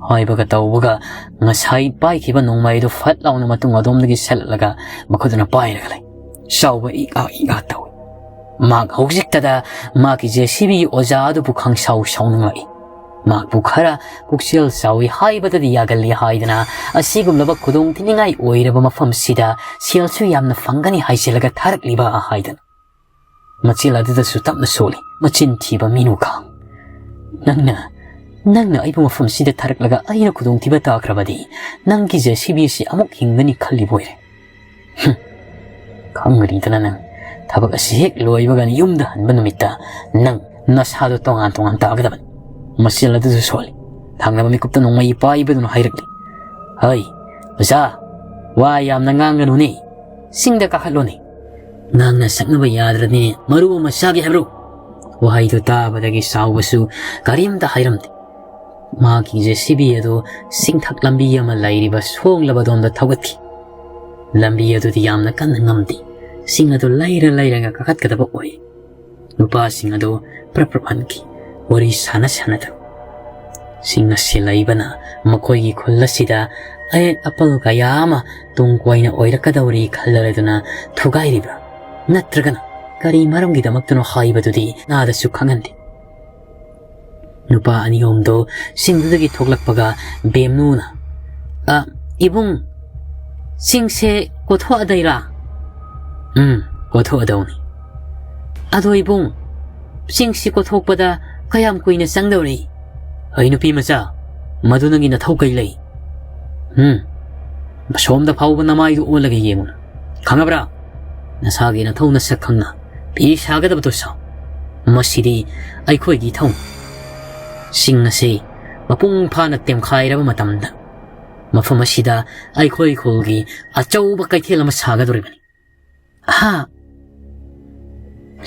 ꯍꯥꯏꯕꯒ ꯇꯧꯕꯒ ꯉꯁꯥꯏ ꯄꯥꯏꯈꯤꯕ ꯅꯣꯡꯃꯩꯗꯨ ꯐꯠ ꯂꯥꯎꯅ ꯃꯇꯨꯡ ꯑꯗꯣꯝꯗꯒꯤ ꯁꯠꯂꯒ ꯃꯈꯨꯠꯇꯨꯅ ꯄꯥꯏꯔꯒ ꯂꯩ꯫ ꯆꯥꯎꯕ ꯏꯀꯥ ꯏꯀꯥ ꯇꯧꯏ꯫ ꯃꯍꯥꯛ ꯍꯧꯖꯤꯛꯇꯗ ꯃꯍꯥꯛꯀꯤ JCBꯒꯤ ꯑꯣꯖꯥ ꯑꯗꯨꯕꯨ ꯈꯪꯁꯥꯎ ꯁꯥꯎꯅꯤꯡꯂꯛꯏ꯫ ꯃꯍꯥꯛꯄꯨ ꯈꯔ ꯄꯨꯛꯆꯦꯜ ꯆꯥꯎꯏ ꯍꯥꯏꯕꯗꯗꯤ ꯌꯥꯒꯜꯂꯤ ꯍꯥꯏꯗꯅ, ꯑꯁꯤꯒꯨꯝꯂꯕ ꯈꯨꯗꯣꯡ ꯊꯤꯅꯤꯡꯉꯥꯏ ꯑꯣꯏꯔꯕ ꯃꯐꯝꯁꯤꯗ ꯁꯦꯜꯁꯨ ꯌꯥꯝꯅ ꯐꯪꯒꯅꯤ ꯍꯥꯏꯖꯤꯜꯂꯒ ꯊꯥꯔꯛꯂꯤꯕ ꯍꯥꯏꯗꯅ꯫ ꯃꯆꯤꯜ ꯑꯗꯨꯗꯁꯨ ꯇꯞꯅ ꯁꯣꯜꯂꯤ꯫ ꯃꯆꯤꯟ ꯊꯤꯕ ꯃꯤꯅꯨꯈꯥ꯫ ꯅꯪꯅ, ꯅꯪꯅ ꯑꯩꯕꯨ ꯃꯐꯝꯁꯤꯗ ꯊꯥꯔꯛꯂꯒ ꯑꯩꯅ ꯈꯨꯗꯣꯡꯊꯤꯕ ꯇꯥꯈ꯭ꯔꯕꯗꯤ ꯅꯪꯒꯤ JCBꯁꯤ ꯑꯃꯨꯛ ꯍꯤꯡꯒꯅꯤ ꯈꯜꯂꯤꯕ ꯑꯣꯏꯔꯦ꯫ ꯍꯨꯝ, ꯈꯪꯒꯅꯤꯗꯅ ꯅꯪ꯫ ꯊꯕꯛ ꯑꯁꯤ ꯍꯦꯛ ꯂꯣꯏꯕꯒ ꯌꯨꯝꯗ ꯍꯟꯕ ꯅꯨꯃꯤꯠꯇ ꯅꯪ ꯅꯁꯥꯗꯣ ꯇꯣꯉꯥꯟ ꯇꯣꯉꯥꯟ ꯇꯥꯒꯗꯕꯅꯤ꯫ ꯃꯆꯤꯜ ꯑꯗꯨꯁꯨ ꯁꯣꯜꯂꯤ꯫ ꯊꯪꯅꯕ ꯃꯤꯀꯨꯞꯇ ꯅꯣꯡꯃꯩ ꯄꯥꯏꯕꯗꯨꯅ ꯍꯥꯏꯔꯛꯂꯤ꯫ "ꯍꯩ, ꯑꯣꯖꯥ, ꯋꯥ ꯌꯥꯝꯅ ꯉꯥꯡꯒꯅꯨꯅꯦ꯫ ꯆꯤꯡꯗ ꯀꯥꯈꯠꯂꯣꯅꯦ꯫ ꯉꯥꯡꯅ ꯁꯛꯅꯕ ꯌꯥꯗ꯭ꯔꯗꯤꯅꯦ, ꯃꯔꯨ ꯑꯃ ꯆꯥꯒꯦ ꯍꯥꯏꯕ꯭ꯔꯣ?" ꯋꯥꯍꯩꯗꯨ ꯇꯥꯕꯗꯒꯤ ꯆꯥꯎꯕꯁꯨ ꯀꯔꯤꯝꯇ ꯍꯥꯏꯔꯝꯗꯦ꯫ ꯃꯍꯥꯛꯀꯤ JCB ꯑꯗꯨ ꯆꯤꯡꯊꯛ ꯂꯝꯕꯤ ꯑꯃ ꯂꯩꯔꯤꯕ ꯁꯣꯡꯂꯕ ꯑꯗꯣꯝꯗ ꯊꯧꯒꯠꯈꯤ꯫ ꯂꯝꯕꯤ ꯑꯗꯨꯗꯤ ꯌꯥꯝꯅ ꯀꯟꯅ ꯉꯝꯗꯦ꯫ ꯆꯤꯡ ꯑꯗꯨ ꯂꯩꯔ ꯂꯩꯔꯒ ꯀꯥꯈꯠꯀꯗꯕ ꯑꯣꯏ꯫ ꯅꯨꯄꯥꯁꯤꯡ ꯑꯗꯨ ꯄ꯭ꯔꯞ ꯄ꯭ꯔꯞ ꯍꯟꯈꯤ, ꯋꯥꯔꯤ ꯁꯥꯟꯅ ꯁꯥꯟꯅꯗꯨꯅ꯫ ꯆꯤꯡ ꯑꯁꯤ ꯂꯩꯕꯅ ꯃꯈꯣꯏꯒꯤ ꯈꯨꯜ ꯑꯁꯤꯗ ꯑꯌꯦꯠ ꯑꯄꯜ ꯀꯌꯥ ꯑꯃ ꯇꯨꯡ ꯀꯣꯏꯅ ꯑꯣꯏꯔꯛꯀꯗꯧꯔꯤ ꯈꯜꯂꯔꯗꯨꯅ ꯊꯨꯒꯥꯏꯔꯤꯕ꯭ꯔꯥ? ꯅꯠꯇ꯭ꯔꯒꯅ ꯀꯔꯤ ꯃꯔꯝꯒꯤꯗꯃꯛꯇꯅꯣ ꯍꯥꯏꯕꯗꯨꯗꯤ ꯀꯅꯥꯗꯁꯨ ꯈꯪꯍꯟꯗꯦ꯫ ꯅꯨꯄꯥ ꯑꯅꯤ ꯑꯍꯨꯝꯗꯣ ꯆꯤꯡꯗꯨꯗꯒꯤ ꯊꯣꯛꯂꯛꯄꯒ ꯕꯦꯝꯅꯨꯅ, "ꯑ, ꯏꯕꯨꯡ, ꯆꯤꯡꯁꯦ ꯀꯣꯊꯣꯛꯑꯗꯩꯔꯥ?" "ꯎꯝ, ꯀꯣꯊꯣꯛꯑꯗꯧꯅꯤ꯫" "ꯑꯗꯣ ꯏꯕꯨꯡ, ꯆꯤꯡꯁꯤ ꯀꯣꯊꯣꯛꯄꯗ ꯀꯌꯥꯝ ꯀꯨꯏꯅ ꯆꯪꯗꯧꯔꯤ?" "ꯑꯩ ꯅꯨꯄꯤ ꯃꯆꯥ, ꯃꯗꯨ ꯅꯪꯒꯤ ꯅꯊꯧ ꯀꯩ ꯂꯩ?" "ꯎꯝ, ꯃꯁꯣꯝꯗ ꯐꯥꯎꯕ ꯅꯃꯥꯏꯗꯨ ꯑꯣꯜꯂꯒ ꯌꯦꯡꯉꯨ꯫ ꯈꯪꯉꯕ꯭ꯔꯥ? ꯅꯁꯥꯒꯤ ꯅꯊꯧ ꯅꯁꯛ ꯈꯪꯅ ꯐꯤ ꯁꯥꯒꯗꯕꯗꯨ ꯁꯥꯎ꯫ ꯃꯁꯤꯗꯤ ꯑꯩꯈꯣꯏꯒꯤ ꯏꯊꯧꯅꯤ꯫ ꯆꯤꯡ ꯑꯁꯤ ꯃꯄꯨꯡ ꯐꯥꯅ ꯇꯦꯝꯈꯥꯏꯔꯕ ꯃꯇꯝꯗ ꯃꯐꯝ ꯑꯁꯤꯗ ꯑꯩꯈꯣꯏ ꯈꯨꯜꯒꯤ ꯑꯆꯧꯕ ꯀꯩꯊꯦꯜ ꯑꯃ ꯁꯥꯒꯗꯧꯔꯤꯕꯅꯤ꯫" "ꯍꯥ?"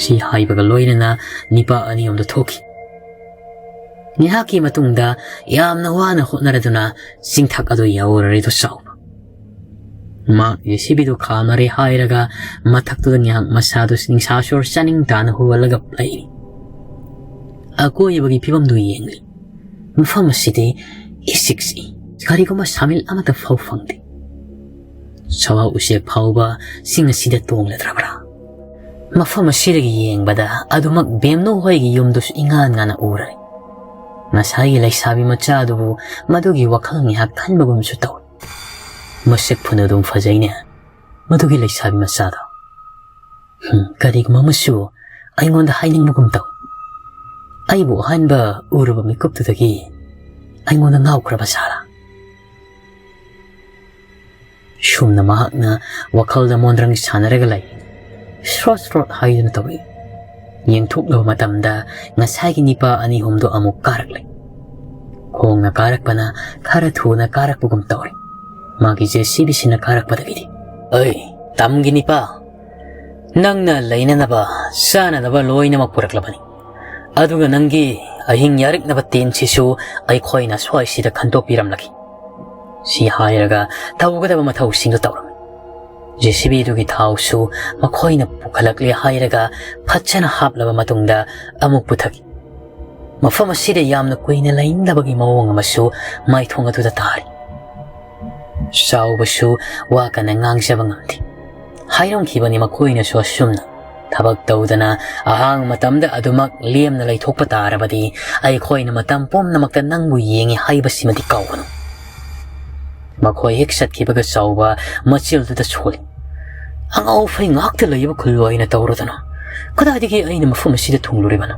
ꯁꯤ ꯍꯥꯏꯕꯒ ꯂꯣꯏꯅꯅ ꯅꯤꯄꯥ ꯑꯅꯤ ꯑꯍꯨꯝꯗꯨ ꯊꯣꯛꯈꯤ꯫ ꯉꯥꯏꯍꯥꯛꯀꯤ ꯃꯇꯨꯡꯗ ꯌꯥꯝꯅ ꯋꯥꯅ ꯍꯣꯠꯅꯔꯗꯨꯅ ꯆꯤꯡꯊꯛ ꯑꯗꯨ ꯌꯧꯔꯔꯤꯗꯨ ꯆꯥꯎꯕ꯫ ꯃꯍꯥꯛ JCBꯗꯨ ꯈꯥꯝꯃꯔꯦ ꯍꯥꯏꯔꯒ ꯃꯊꯛꯇꯨꯗ ꯉꯥꯏꯍꯥꯛ ꯃꯁꯥꯗꯨ ꯅꯤꯡꯁꯥ ꯁꯣꯔ ꯆꯥꯅꯤꯡ ꯇꯥꯅ ꯍꯨꯍꯜꯂꯒ ꯂꯩꯔꯤ꯫ ꯑꯀꯣꯏꯕꯒꯤ ꯐꯤꯕꯝꯗꯨ ꯌꯦꯡꯂꯤ꯫ ꯃꯐꯝ ꯑꯁꯤꯗꯤ ꯏꯆꯤꯛ ꯆꯤꯛꯏ꯫ ꯀꯔꯤꯒꯨꯝꯕ ꯁꯥꯃꯤꯜ ꯑꯃꯠꯇ ꯐꯥꯎ ꯐꯪꯗꯦ꯫ ꯁꯋꯥ ꯎꯆꯦꯛ ꯐꯥꯎꯕ ꯆꯤꯡ ꯑꯁꯤꯗ ꯇꯣꯡꯂꯗ꯭ꯔꯕ꯭ꯔꯥ? ꯃꯐꯝ ꯑꯁꯤꯗꯒꯤ ꯌꯦꯡꯕꯗ ꯑꯗꯨꯃꯛ ꯕꯦꯝꯅꯨ ꯍꯣꯏꯒꯤ ꯌꯨꯝꯗꯨꯁꯨ ꯏꯉꯥꯟ ꯉꯥꯟꯅ ꯎꯔꯦ꯫ ꯉꯁꯥꯏꯒꯤ ꯂꯩꯁꯥꯕꯤ ꯃꯆꯥꯗꯨꯕꯨ ꯃꯗꯨꯒꯤ ꯋꯥꯈꯜ ꯉꯥꯏꯍꯥꯛ ꯈꯟꯕꯒꯨꯝꯁꯨ ꯇꯧꯏ꯫ ꯃꯁꯛ ꯐꯅ ꯑꯗꯨꯝ ꯐꯖꯩꯅꯦ ꯃꯗꯨꯒꯤ ꯂꯩꯁꯥꯕꯤ ꯃꯆꯥꯗꯣ꯫ ꯍꯨꯝ, ꯀꯔꯤꯒꯨꯝꯕ ꯑꯃꯁꯨ ꯑꯩꯉꯣꯟꯗ ꯍꯥꯏꯅꯤꯡꯕꯒꯨꯝ ꯇꯧꯏ꯫ ꯑꯩꯕꯨ ꯑꯍꯥꯟꯕ ꯎꯔꯨꯕ ꯃꯤꯀꯨꯞꯇꯨꯗꯒꯤ ꯑꯩꯉꯣꯟꯗ ꯉꯥꯎꯈ꯭ꯔꯕ ꯖꯥꯠꯂꯥ? ꯁꯨꯝꯅ ꯃꯍꯥꯛꯅ ꯋꯥꯈꯜꯗ ꯃꯣꯟꯗ꯭ꯔꯪ ꯁꯥꯟꯅꯔꯒ ꯂꯩ꯫ ꯁ꯭ꯔꯣꯠ ꯁ꯭ꯔꯣꯠ ꯍꯥꯏꯗꯨꯅ ꯇꯧꯏ꯫ ꯌꯦꯡꯊꯣꯛꯂꯨꯕ ꯃꯇꯝꯗ ꯉꯁꯥꯏꯒꯤ ꯅꯤꯄꯥ ꯑꯅꯤ ꯑꯍꯨꯝꯗꯣ ꯑꯃꯨꯛ ꯀꯥꯔꯛꯂꯦ꯫ ꯈꯣꯡꯅ ꯀꯥꯔꯛꯄꯅ ꯈꯔ ꯊꯨꯅ ꯀꯥꯔꯛꯄꯒꯨꯝ ꯇꯧꯔꯦ꯫ ꯃꯥꯒꯤ JCBꯁꯤꯅ ꯀꯥꯔꯛꯄꯗꯒꯤꯗꯤ, "ꯑꯩ, ꯇꯝꯒꯤ ꯅꯤꯄꯥ, ꯅꯪꯅ ꯂꯩꯅꯅꯕ ꯆꯥꯅꯅꯕ ꯂꯣꯏꯅꯃꯛ ꯄꯨꯔꯛꯂꯕꯅꯤ꯫ ꯑꯗꯨꯒ ꯅꯪꯒꯤ ꯑꯍꯤꯡ ꯌꯥꯔꯤꯛꯅꯕ ꯇꯦꯟꯁꯤꯁꯨ ꯑꯩꯈꯣꯏꯅ ꯁ꯭ꯋꯥꯏꯁꯤꯗ ꯈꯟꯗꯣꯛꯄꯤꯔꯝꯂꯒꯦ꯫" ꯁꯤ ꯍꯥꯏꯔꯒ ꯇꯧꯒꯗꯕ ꯃꯊꯧꯁꯤꯡꯗꯨ ꯇꯧꯔꯝꯃꯤ꯫ JCBꯗꯨꯒꯤ ꯊꯥꯎꯁꯨ ꯃꯈꯣꯏꯅ ꯄꯨꯈꯠꯂꯛꯂꯦ ꯍꯥꯏꯔꯒ ꯐꯖꯅ ꯍꯥꯞꯂꯕ ꯃꯇꯨꯡꯗ ꯑꯃꯨꯛ ꯄꯨꯊꯈꯤ꯫ ꯃꯐꯝ ꯑꯁꯤꯗ ꯌꯥꯝꯅ ꯀꯨꯏꯅ ꯂꯩꯅꯤꯡꯗꯕꯒꯤ ꯃꯑꯣꯡ ꯑꯃꯁꯨ ꯃꯥꯏꯊꯣꯡ ꯑꯗꯨꯗ ꯇꯥꯔꯤ꯫ ꯆꯥꯎꯕꯁꯨ ꯋꯥ ꯀꯟꯅ ꯉꯥꯡꯖꯕ ꯉꯝꯗꯦ꯫ ꯍꯥꯏꯔꯝꯈꯤꯕꯅꯤ ꯃꯈꯣꯏꯅꯁꯨ ꯑꯁꯨꯝꯅ ꯊꯕꯛ ꯇꯧꯗꯅ ꯑꯍꯥꯡꯕ ꯃꯇꯝꯗ ꯑꯗꯨꯃꯛ ꯂꯦꯝꯅ ꯂꯩꯊꯣꯛꯄ ꯇꯥꯔꯕꯗꯤ ꯑꯩꯈꯣꯏꯅ ꯃꯇꯝ ꯄꯨꯝꯅꯃꯛꯇ ꯅꯪꯕꯨ ꯌꯦꯡꯉꯤ ꯍꯥꯏꯕꯁꯤꯃꯗꯤ ꯀꯥꯎꯒꯅꯨ꯫ ꯃꯈꯣꯏ ꯍꯦꯛ ꯆꯠꯈꯤꯕꯒ ꯆꯥꯎꯕ ꯃꯆꯤꯜꯗꯨꯗ ꯁꯣꯜꯂꯤ꯫ "ꯑꯉꯥꯎ ꯑꯐꯩ ꯉꯥꯛꯇ ꯂꯩꯕ ꯈꯨꯜꯂꯣ ꯑꯩꯅ ꯇꯧꯔꯗꯅ ꯀꯗꯥꯏꯗꯒꯤ ꯑꯩꯅ ꯃꯐꯝ ꯑꯁꯤꯗ ꯊꯨꯡꯂꯨꯔꯤꯕꯅꯣ?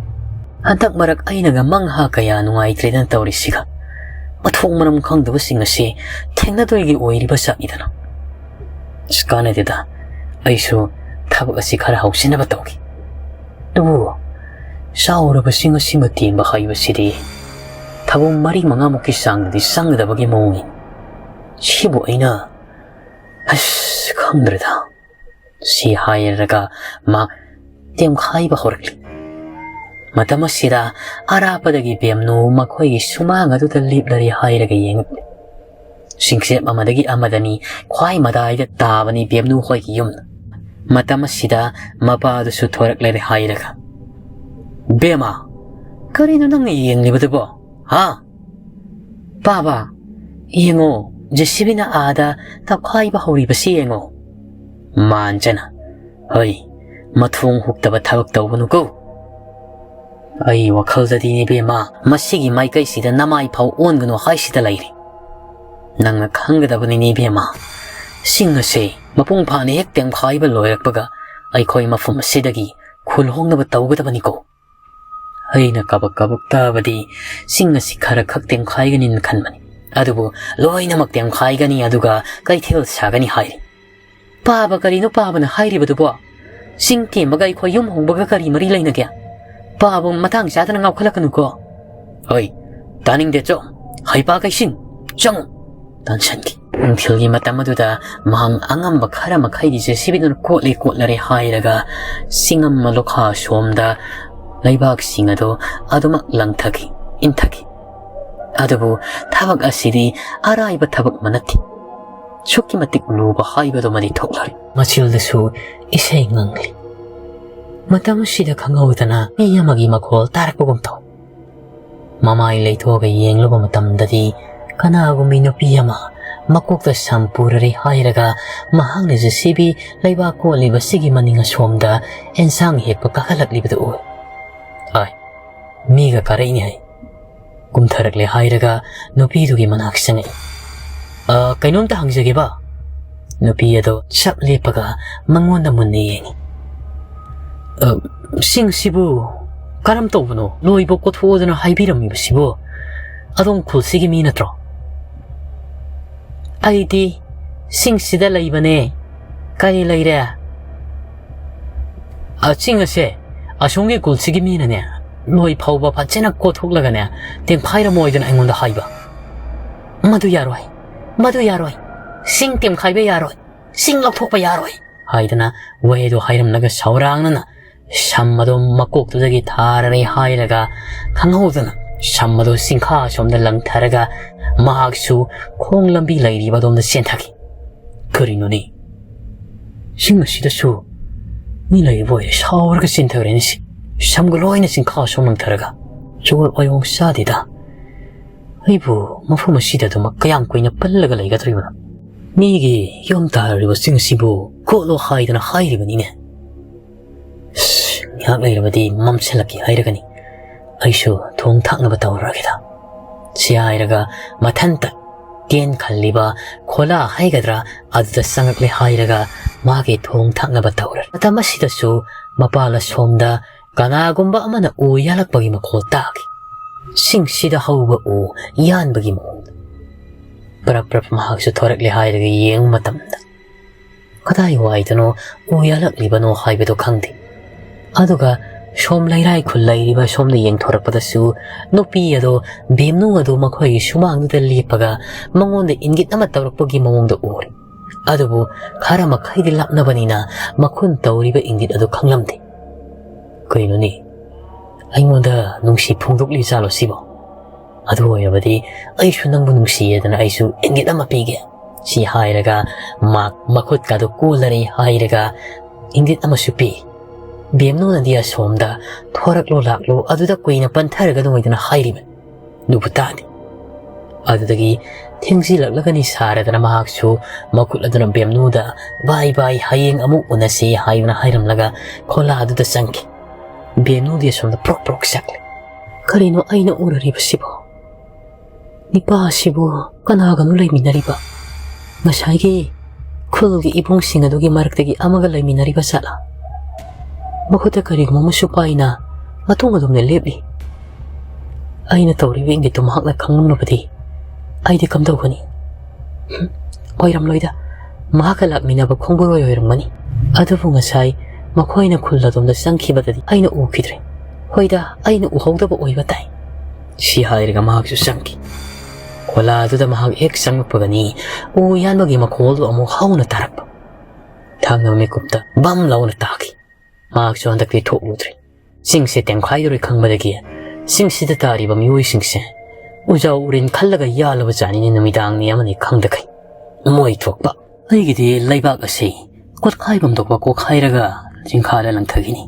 ꯍꯟꯗꯛ ꯃꯔꯛ ꯑꯩꯅꯒ ꯃꯪꯍꯥ ꯀꯌꯥ ꯅꯨꯡꯉꯥꯏꯇ꯭ꯔꯦꯗꯅ ꯇꯧꯔꯤꯁꯤꯒ꯫ ꯃꯊꯣꯡ ꯃꯔꯝ ꯈꯪꯗꯕꯁꯤꯡ ꯑꯁꯤ ꯊꯦꯡꯅꯗꯣꯏꯒꯤ ꯑꯣꯏꯔꯤꯕ ꯖꯥꯠꯅꯤꯗꯅ꯫ ꯑꯁ, ꯀꯥꯟꯅꯗꯦꯗ, ꯑꯩꯁꯨ ꯊꯕꯛ ꯑꯁꯤ ꯈꯔ ꯍꯧꯁꯤꯟꯅꯕ ꯇꯧꯈꯤ꯫ ꯑꯗꯨꯕꯨ ꯆꯥꯎꯔꯕ ꯆꯤꯡ ꯑꯁꯤꯃ ꯇꯦꯝꯕ ꯍꯥꯏꯕꯁꯤꯗꯤ ꯊꯕꯛ ꯃꯔꯤ ꯃꯉꯥꯃꯨꯛꯀꯤ ꯆꯥꯡꯗꯗꯤ ꯆꯪꯒꯗꯕꯒꯤ ꯃꯑꯣꯡꯅꯤ꯫ ꯁꯤꯕꯨ ꯑꯩꯅ, ꯑꯁ, ꯈꯪꯗ꯭ꯔꯦꯗ꯫" ꯁꯤ ꯍꯥꯏꯔꯒ ꯃꯥ ꯇꯦꯝꯈꯥꯏꯕ ꯍꯧꯔꯛꯂꯤ꯫ ꯃꯇꯝ ꯑꯁꯤꯗ ꯑꯔꯥꯞꯄꯗꯒꯤ ꯕꯦꯝꯅꯨ ꯃꯈꯣꯏꯒꯤ ꯁꯨꯃꯥꯡ ꯑꯗꯨꯗ ꯂꯦꯞꯂꯔꯦ ꯍꯥꯏꯔꯒ ꯌꯦꯡꯉꯛꯂꯤ꯫ ꯆꯤꯡꯆꯦꯞ ꯑꯃꯗꯒꯤ ꯑꯃꯗꯅꯤ, ꯈ꯭ꯋꯥꯏ ꯃꯇꯥꯏꯗ ꯇꯥꯕꯅꯤ ꯕꯦꯝꯅꯨ ꯍꯣꯏꯒꯤ ꯌꯨꯝ꯫ ꯃꯇꯝ ꯑꯁꯤꯗ ꯃꯄꯥꯗꯨꯁꯨ ꯊꯣꯔꯛꯂꯔꯦ ꯍꯥꯏꯔꯒ, "ꯕꯦꯝꯃ, ꯀꯔꯤꯅꯣ ꯅꯪꯅ ꯌꯦꯡꯂꯤꯕꯗꯨꯕꯣ? ꯍꯥ? ꯄꯥꯕ, ꯌꯦꯡꯉꯣ, ꯖꯦꯁꯤꯕꯤꯅ ꯑꯥꯗ ꯇꯛꯈꯥꯏꯕ ꯍꯧꯔꯤꯕꯁꯤ ꯌꯦꯡꯉꯣ꯫ ꯃꯥꯟꯖꯅ, "ꯍꯣꯏ, ꯃꯊꯣꯡ ꯍꯨꯛꯇꯕ ꯊꯕꯛ ꯇꯧꯒꯅꯨꯀꯣ꯫ ꯑꯩ ꯋꯥꯈꯜꯗꯗꯤ, ꯏꯕꯦꯝꯃ, ꯃꯁꯤꯒꯤ ꯃꯥꯏꯀꯩꯁꯤꯗ ꯅꯃꯥꯏ ꯐꯥꯎ ꯑꯣꯟꯒꯅꯨ ꯍꯥꯏꯁꯤꯗ ꯂꯩꯔꯦ꯫ ꯅꯪꯅ ꯈꯪꯒꯗꯕꯅꯤꯅꯦ, ꯏꯕꯦꯝꯃ꯫ ꯁꯤꯡ ꯑꯁꯦ ꯃꯄꯨꯡ ꯐꯥꯅ ꯍꯦꯛ ꯇꯦꯝꯈꯥꯏꯕ ꯂꯣꯏꯔꯛꯄꯒ ꯑꯩꯈꯣꯏ ꯃꯐꯝ ꯑꯁꯤꯗꯒꯤ ꯈꯨꯜ ꯍꯣꯡꯅꯕ ꯇꯧꯒꯗꯕꯅꯤꯀꯣ꯫ ꯑꯩꯅ ꯀꯕꯛ ꯀꯕꯛ ꯇꯥꯕꯗꯤ ꯁꯤꯡ ꯑꯁꯤ ꯈꯔ ꯈꯛ ꯇꯦꯝꯈꯥꯏꯒꯅꯤꯅ ꯈꯟꯕꯅꯤ, ꯑꯗꯨꯕꯨ ꯂꯣꯏꯅꯃꯛ ꯇꯦꯝꯈꯥꯏꯒꯅꯤ, ꯑꯗꯨꯒ ꯀꯩꯊꯦꯜ ꯁꯥꯒꯅꯤ ꯍꯥꯏꯔꯤ꯫ ꯄꯥꯕ ꯀꯔꯤꯅꯣ ꯄꯥꯕꯅ ꯍꯥꯏꯔꯤꯕꯗꯨꯕꯣ? ꯁꯤꯡ ꯇꯦꯝꯕꯒ ꯑꯩꯈꯣꯏ ꯌꯨꯝ ꯍꯣꯡꯕꯒ ꯀꯔꯤ ꯃꯔꯤ ꯂꯩꯅꯒꯦ? ꯄꯥꯕ ꯃꯇꯥꯡ ꯆꯥꯗꯅ ꯉꯥꯎꯈꯠꯂꯛꯀꯅꯨꯀꯣ꯫" "ꯍꯣꯏ, ꯇꯥꯅꯤꯡꯗꯦ, ꯆꯣ꯫ ꯍꯩꯄꯥ ꯀꯩꯁꯤꯡ, ꯆꯪꯉꯨ!" ꯇꯥꯟꯁꯟꯈꯤ꯫ ꯅꯨꯡꯊꯤꯜꯒꯤ ꯃꯇꯝ ꯑꯗꯨꯗ ꯃꯍꯥꯛ ꯑꯉꯝꯕ ꯈꯔ ꯃꯈꯩꯗꯤ ꯖꯦꯁꯤꯕꯤꯗꯨꯅ ꯀꯣꯠꯂꯦ ꯀꯣꯠꯂꯔꯦ ꯍꯥꯏꯔꯒ ꯆꯤꯡꯉꯝ ꯂꯣꯈꯥ ꯁꯣꯝꯗ ꯂꯩꯕꯥꯛꯁꯤꯡ ꯑꯗꯨ ꯑꯗꯨꯃꯛ ꯂꯪꯊꯈꯤ, ꯏꯟꯊꯈꯤ꯫ ꯑꯗꯨꯕꯨ ꯊꯕꯛ ꯑꯁꯤꯗꯤ ꯑꯔꯥꯏꯕ ꯊꯕꯛ ꯑꯃ ꯅꯠꯇꯦ꯫ ꯑꯁꯨꯛꯀꯤ ꯃꯇꯤꯛ ꯂꯨꯕ ꯍꯥꯏꯕꯗꯨꯃꯗꯤ ꯊꯣꯛꯂꯔꯦ꯫ ꯃꯆꯤꯜꯗꯁꯨ ꯏꯁꯩ ꯉꯪꯂꯤ꯫ ꯃꯇꯝ ꯑꯁꯤꯗ ꯈꯪꯍꯧꯗꯅ ꯃꯤ ꯑꯃꯒꯤ ꯃꯈꯣꯜ ꯇꯥꯔꯛꯄꯒꯨꯝ ꯇꯧ꯫ ꯃꯃꯥꯏ ꯂꯩꯊꯣꯛꯑꯒ ꯌꯦꯡꯂꯨꯕ ꯃꯇꯝꯗꯗꯤ ꯀꯅꯥꯒꯨꯝꯕꯤ ꯅꯨꯄꯤ ꯑꯃ ꯃꯀꯣꯛꯇ ꯁꯝ ꯄꯨꯔꯔꯦ ꯍꯥꯏꯔꯒ ꯃꯍꯥꯛꯅ ꯖꯦꯁꯤꯕꯤ ꯂꯩꯕꯥꯛ ꯀꯣꯠꯂꯤꯕꯁꯤꯒꯤ ꯃꯅꯤꯡ ꯑꯁꯣꯝꯗ ꯑꯦꯟꯁꯥꯡ ꯍꯦꯛꯄ ꯀꯥꯈꯠꯂꯛꯂꯤꯕꯗꯨ ꯎꯏ꯫ "ꯍꯥꯏ, ꯃꯤꯒ ꯀꯥꯔꯛꯏꯅꯦ ꯍꯥꯏ꯫" ꯀꯨꯝꯊꯔꯛꯂꯦ ꯍꯥꯏꯔꯒ ꯅꯨꯄꯤꯗꯨꯒꯤ ꯃꯅꯥꯛ ꯆꯪꯉꯛꯏ꯫ "ꯑ, ꯀꯩꯅꯣꯝꯇ ꯍꯪꯖꯒꯦꯕ?" ꯅꯨꯄꯤ ꯑꯗꯣ ꯆꯞ ꯂꯦꯞꯄꯒ ꯃꯉꯣꯟꯗ ꯃꯨꯟꯅ ꯌꯦꯡꯉꯤ꯫ "ꯑ, ꯁꯤꯡꯁꯤꯕꯨ ꯀꯔꯝ ꯇꯧꯕꯅꯣ? ꯂꯣꯏꯕ ꯀꯣꯊꯣꯛꯑꯣꯗꯅ ꯍꯥꯏꯕꯤꯔꯝꯃꯤꯕꯁꯤꯕꯨ ꯑꯗꯣꯝ ꯈꯨꯜꯁꯤꯒꯤ ꯃꯤ ꯅꯠꯇ꯭ꯔꯣ?" "ꯑꯩꯗꯤ ꯁꯤꯡꯁꯤꯗ ꯂꯩꯕꯅꯦ꯫ ꯀꯔꯤ ꯂꯩꯔꯦ?" "ꯑ, ꯆꯤꯡ ꯑꯁꯦ ꯑꯁꯣꯝꯒꯤ ꯈꯨꯜꯁꯤꯒꯤ ꯃꯤꯅꯅꯦ, ꯂꯣꯏ ꯐꯥꯎꯕ ꯐꯖꯅ ꯀꯣꯊꯣꯛꯂꯒꯅꯦ, ꯇꯦꯝꯈꯥꯏꯔꯝꯃꯣꯏꯗꯅ ꯑꯩꯉꯣꯟꯗ ꯍꯥꯏꯕ꯫" "ꯃꯗꯨ ꯌꯥꯔꯣꯏ, ꯃꯗꯨ ꯌꯥꯔꯣꯏ꯫ ꯁꯤꯡ ꯇꯦꯝꯈꯥꯏꯕ ꯌꯥꯔꯣꯏ, ꯁꯤꯡ ꯂꯧꯊꯣꯛꯄ ꯌꯥꯔꯣꯏ" ꯍꯥꯏꯗꯅ ꯋꯥꯍꯩꯗꯣ ꯍꯥꯏꯔꯝꯂꯒ ꯁꯥꯎꯔꯥꯡꯅꯅ ꯁꯝ ꯑꯗꯨ ꯃꯀꯣꯛꯇꯨꯗꯒꯤ ꯊꯥꯔꯔꯦ ꯍꯥꯏꯔꯒ ꯈꯪꯍꯧꯗꯅ ꯁꯝ ꯑꯗꯨ ꯆꯤꯡꯈꯥ ꯑꯁꯣꯝꯗ ꯂꯪꯊꯔꯒ ꯃꯍꯥꯛꯁꯨ ꯈꯣꯡ ꯂꯝꯕꯤ ꯂꯩꯔꯤꯕ ꯑꯗꯣꯝꯗ ꯆꯦꯟꯊꯈꯤ꯫ "ꯀꯔꯤꯅꯣꯅꯦ? ꯁꯤꯡ ꯑꯁꯤꯗꯁꯨ ꯃꯤ ꯂꯩꯔꯤꯕ ꯑꯣꯏꯔꯦ꯫" ꯁꯥꯎꯔꯒ ꯆꯦꯟꯊꯈ꯭ꯔꯦꯅꯦ ꯁꯤ꯫ ꯁꯝꯒ ꯂꯣꯏꯅ ꯆꯤꯡꯈꯥ ꯑꯁꯣꯝ ꯂꯪꯊꯔꯒ꯫ ꯖꯨꯒꯣꯠ ꯋꯥꯌꯣꯡ ꯆꯥꯗꯦꯗ꯫ ꯑꯩꯕꯨ ꯃꯐꯝ ꯑꯁꯤꯗ ꯑꯗꯨꯃꯛ ꯀꯌꯥꯝ ꯀꯨꯏꯅ ꯄꯜꯂꯒ ꯂꯩꯒꯗꯧꯔꯤꯕꯅꯣ? ꯃꯤꯒꯤ ꯌꯨꯝ ꯇꯥꯔꯤꯕ ꯆꯤꯡ ꯑꯁꯤꯕꯨ ꯀꯣꯠꯂꯣ ꯍꯥꯏꯗꯅ ꯍꯥꯏꯔꯤꯕꯅꯤꯅꯦ꯫ ꯑꯁ, ꯉꯥꯏꯍꯥꯛ ꯂꯩꯔꯕꯗꯤ ꯃꯝꯁꯤꯜꯂꯛꯀꯦ ꯍꯥꯏꯔꯒꯅꯤ꯫ ꯑꯩꯁꯨ ꯊꯣꯡ ꯊꯥꯛꯅꯕ ꯇꯧꯔꯨꯔꯒꯦꯗ꯫ ꯁꯤ ꯍꯥꯏꯔꯒ ꯃꯊꯟꯇ ꯇꯦꯟ ꯈꯜꯂꯤꯕ ꯈꯣꯂꯥ ꯍꯥꯏꯒꯗ꯭ꯔꯥ, ꯑꯗꯨꯗ ꯆꯪꯉꯛꯂꯦ ꯍꯥꯏꯔꯒ ꯃꯥꯒꯤ ꯊꯣꯡ ꯊꯥꯛꯅꯕ ꯇꯧꯔꯦ꯫ ꯃꯇꯝ ꯑꯁꯤꯗꯁꯨ ꯃꯄꯥꯜ ꯑꯁꯣꯝꯗ ꯀꯅꯥꯒꯨꯝꯕ ꯑꯃꯅ ꯎ ꯌꯥꯜꯂꯛꯄꯒꯤ ꯃꯈꯣꯜ ꯇꯥꯈꯤ꯫ ꯆꯤꯡꯁꯤꯗ ꯍꯧꯕ ꯎ ꯌꯥꯟꯕꯒꯤ ꯃꯑꯣꯡꯗ꯫ ꯄꯔꯞ ꯄꯔꯞ ꯃꯍꯥꯛꯁꯨ ꯊꯣꯔꯛꯂꯦ ꯍꯥꯏꯔꯒ ꯌꯦꯡꯕ ꯃꯇꯝꯗ ꯀꯗꯥꯏ ꯋꯥꯏꯗꯅꯣ ꯎ ꯌꯥꯜꯂꯛꯂꯤꯕꯅꯣ ꯍꯥꯏꯕꯗꯨ ꯈꯪꯗꯦ꯫ ꯑꯗꯨꯒ ꯁꯣꯝ ꯂꯩꯔꯥꯏ ꯈꯨꯜ ꯂꯩꯔꯤꯕ ꯁꯣꯝꯗ ꯌꯦꯡꯊꯣꯔꯛꯄꯗꯁꯨ ꯅꯨꯄꯤ ꯑꯗꯣ ꯕꯦꯝꯅꯨ ꯑꯗꯨ ꯃꯈꯣꯏꯒꯤ ꯁꯨꯃꯥꯡꯗꯨꯗ ꯂꯦꯞꯄꯒ ꯃꯉꯣꯟꯗ ꯏꯪꯒꯤꯠ ꯑꯃ ꯇꯧꯔꯛꯄꯒꯤ ꯃꯑꯣꯡꯗ ꯎꯔꯦ꯫ ꯑꯗꯨꯕꯨ ꯈꯔ ꯃꯈꯩꯗꯤ ꯂꯥꯞꯅꯕꯅꯤꯅ ꯃꯈꯨꯟ ꯇꯧꯔꯤꯕ ꯏꯪꯒꯤꯠ ꯑꯗꯨ ꯈꯪꯂꯝꯗꯦ꯫ "ꯀꯩꯅꯣꯅꯦ, ꯑꯩꯉꯣꯟꯗ ꯅꯨꯡꯁꯤ ꯐꯣꯡꯗꯣꯛꯂꯤ ꯖꯥꯠꯂꯣ ꯁꯤꯕꯣ? ꯑꯗꯨ ꯑꯣꯏꯔꯕꯗꯤ ꯑꯩꯁꯨ ꯅꯪꯕꯨ ꯅꯨꯡꯁꯤꯌꯦꯗꯅ ꯑꯩꯁꯨ ꯏꯪꯒꯤꯠ ꯑꯃ ꯄꯤꯒꯦ꯫" ꯁꯤ ꯍꯥꯏꯔꯒ ꯃꯥ ꯃꯈꯨꯠꯀꯗꯨ ꯀꯣꯜꯂꯔꯦ ꯍꯥꯏꯔꯒ ꯏꯪꯒꯤꯠ ꯑꯃꯁꯨ ꯄꯤ꯫ ꯕꯦꯝꯅꯨꯅꯗꯤ ꯑꯁꯣꯝꯗ "ꯊꯣꯔꯛꯂꯣ ꯂꯥꯛꯂꯣ, ꯑꯗꯨꯗ ꯀꯨꯏꯅ ꯄꯟꯊꯔꯒꯅꯨ" ꯍꯥꯏꯗꯅ ꯍꯥꯏꯔꯤꯕꯅꯤ꯫ ꯑꯗꯨꯕꯨ ꯇꯥꯗꯦ꯫ ꯑꯗꯨꯗꯒꯤ ꯊꯦꯡꯖꯤꯜꯂꯛꯂꯒꯅꯤ ꯁꯥꯔꯗꯅ ꯃꯍꯥꯛꯁꯨ ꯃꯈꯨꯠ ꯑꯗꯨꯅ ꯕꯦꯝꯅꯨꯗ "ꯕꯥꯏ ꯕꯥꯏ, ꯍꯌꯦꯡ ꯑꯃꯨꯛ ꯎꯅꯁꯤ" ꯍꯥꯏꯗꯨꯅ ꯍꯥꯏꯔꯝꯂꯒ ꯈꯣꯂꯥ ꯑꯗꯨꯗ ꯆꯪꯈꯤ꯫ ꯕꯦꯝꯅꯨꯗꯤ ꯑꯁꯣꯝꯗ ꯄ꯭ꯔꯣꯛ ꯄ꯭ꯔꯣꯛ ꯆꯥꯛꯂꯦ꯫ "ꯀꯔꯤꯅꯣ ꯑꯩꯅ ꯎꯔꯨꯔꯤꯕꯁꯤꯕꯣ? ꯅꯤꯄꯥ ꯑꯁꯤꯕꯨ ꯀꯅꯥꯒꯅꯣ ꯂꯩꯃꯤꯟꯅꯔꯤꯕ? ꯉꯁꯥꯏꯒꯤ ꯈꯨꯜꯒꯤ ꯏꯕꯨꯡꯁꯤꯡ ꯑꯗꯨꯒꯤ ꯃꯔꯛꯇꯒꯤ ꯑꯃꯒ ꯂꯩꯃꯤꯟꯅꯔꯤꯕ ꯖꯥꯠꯂꯥ? ꯃꯈꯨꯠꯇ ꯀꯔꯤꯒꯨꯝꯕ ꯑꯃꯁꯨ ꯄꯥꯏꯅ ꯃꯇꯨꯡ ꯑꯗꯨꯝꯅ ꯂꯦꯞꯂꯤ꯫ ꯑꯩꯅ ꯇꯧꯔꯤꯕ ꯏꯪꯒꯤꯠꯇꯨ ꯃꯍꯥꯛꯅ ꯈꯪꯂꯝꯂꯕꯗꯤ ꯑꯩꯗꯤ ꯀꯝꯗꯧꯒꯅꯤ? ꯍꯨꯝ, ꯑꯣꯏꯔꯝꯂꯣꯏꯗ꯫ ꯃꯍꯥꯛꯀ ꯂꯥꯛꯃꯤꯟꯅꯕ ꯈꯣꯡꯕꯔꯣꯏ ꯑꯣꯏꯔꯝꯒꯅꯤ꯫ ꯑꯗꯨꯕꯨ ꯉꯁꯥꯏ ꯃꯈꯣꯏꯅ ꯈꯨꯜ ꯑꯗꯣꯝꯗ ꯆꯪꯈꯤꯕꯗꯗꯤ ꯑꯩꯅ ꯎꯈꯤꯗ꯭ꯔꯦ꯫ ꯍꯣꯏꯗ, ꯑꯩꯅ ꯎꯍꯧꯗꯕ ꯑꯣꯏꯕ ꯇꯥꯏ꯫" ꯁꯤ ꯍꯥꯏꯔꯒ ꯃꯍꯥꯛꯁꯨ ꯆꯪꯈꯤ꯫ ꯈꯣꯂꯥ ꯑꯗꯨꯗ ꯃꯍꯥꯛ ꯍꯦꯛ ꯆꯪꯂꯛꯄꯒꯅꯤ ꯎ ꯌꯥꯟꯕꯒꯤ ꯃꯈꯣꯜꯗꯨ ꯑꯃꯨꯛ ꯍꯧꯅ ꯇꯥꯔꯛꯄ꯫ ꯊꯪꯅꯕ ꯃꯤꯀꯨꯞꯇ ꯕꯝ ꯂꯥꯎꯅ ꯇꯥꯈꯤ꯫ ꯃꯍꯥꯛꯁꯨ ꯍꯟꯗꯛꯇꯤ ꯊꯣꯛꯂꯨꯗ꯭ꯔꯦ꯫ ꯆꯤꯡꯁꯦ ꯇꯦꯝꯈꯥꯏꯗꯧꯔꯦ ꯈꯪꯕꯗꯒꯤ ꯆꯤꯡꯁꯤꯗ ꯇꯥꯔꯤꯕ ꯃꯤꯑꯣꯏꯁꯤꯡꯁꯦ ꯎꯖꯥꯎ ꯎꯔꯦꯟ ꯈꯜꯂꯒ ꯌꯥꯜꯂꯕ ꯖꯥꯠꯅꯤꯅꯦ, ꯅꯨꯃꯤꯗꯥꯡꯅꯤ ꯑꯃꯅꯤ ꯈꯪꯗꯈꯩ꯫ ꯃꯣꯏ ꯊꯣꯛꯄ꯫ ꯑꯩꯒꯤꯗꯤ ꯂꯩꯕꯥꯛ ꯑꯁꯤ ꯀꯣꯠꯈꯥꯏꯐꯝ ꯊꯣꯛꯄ ꯀꯣꯛꯈꯥꯏꯔꯒ ꯆꯤꯡꯈꯥꯗ ꯂꯪꯊꯈꯤꯅꯤ꯫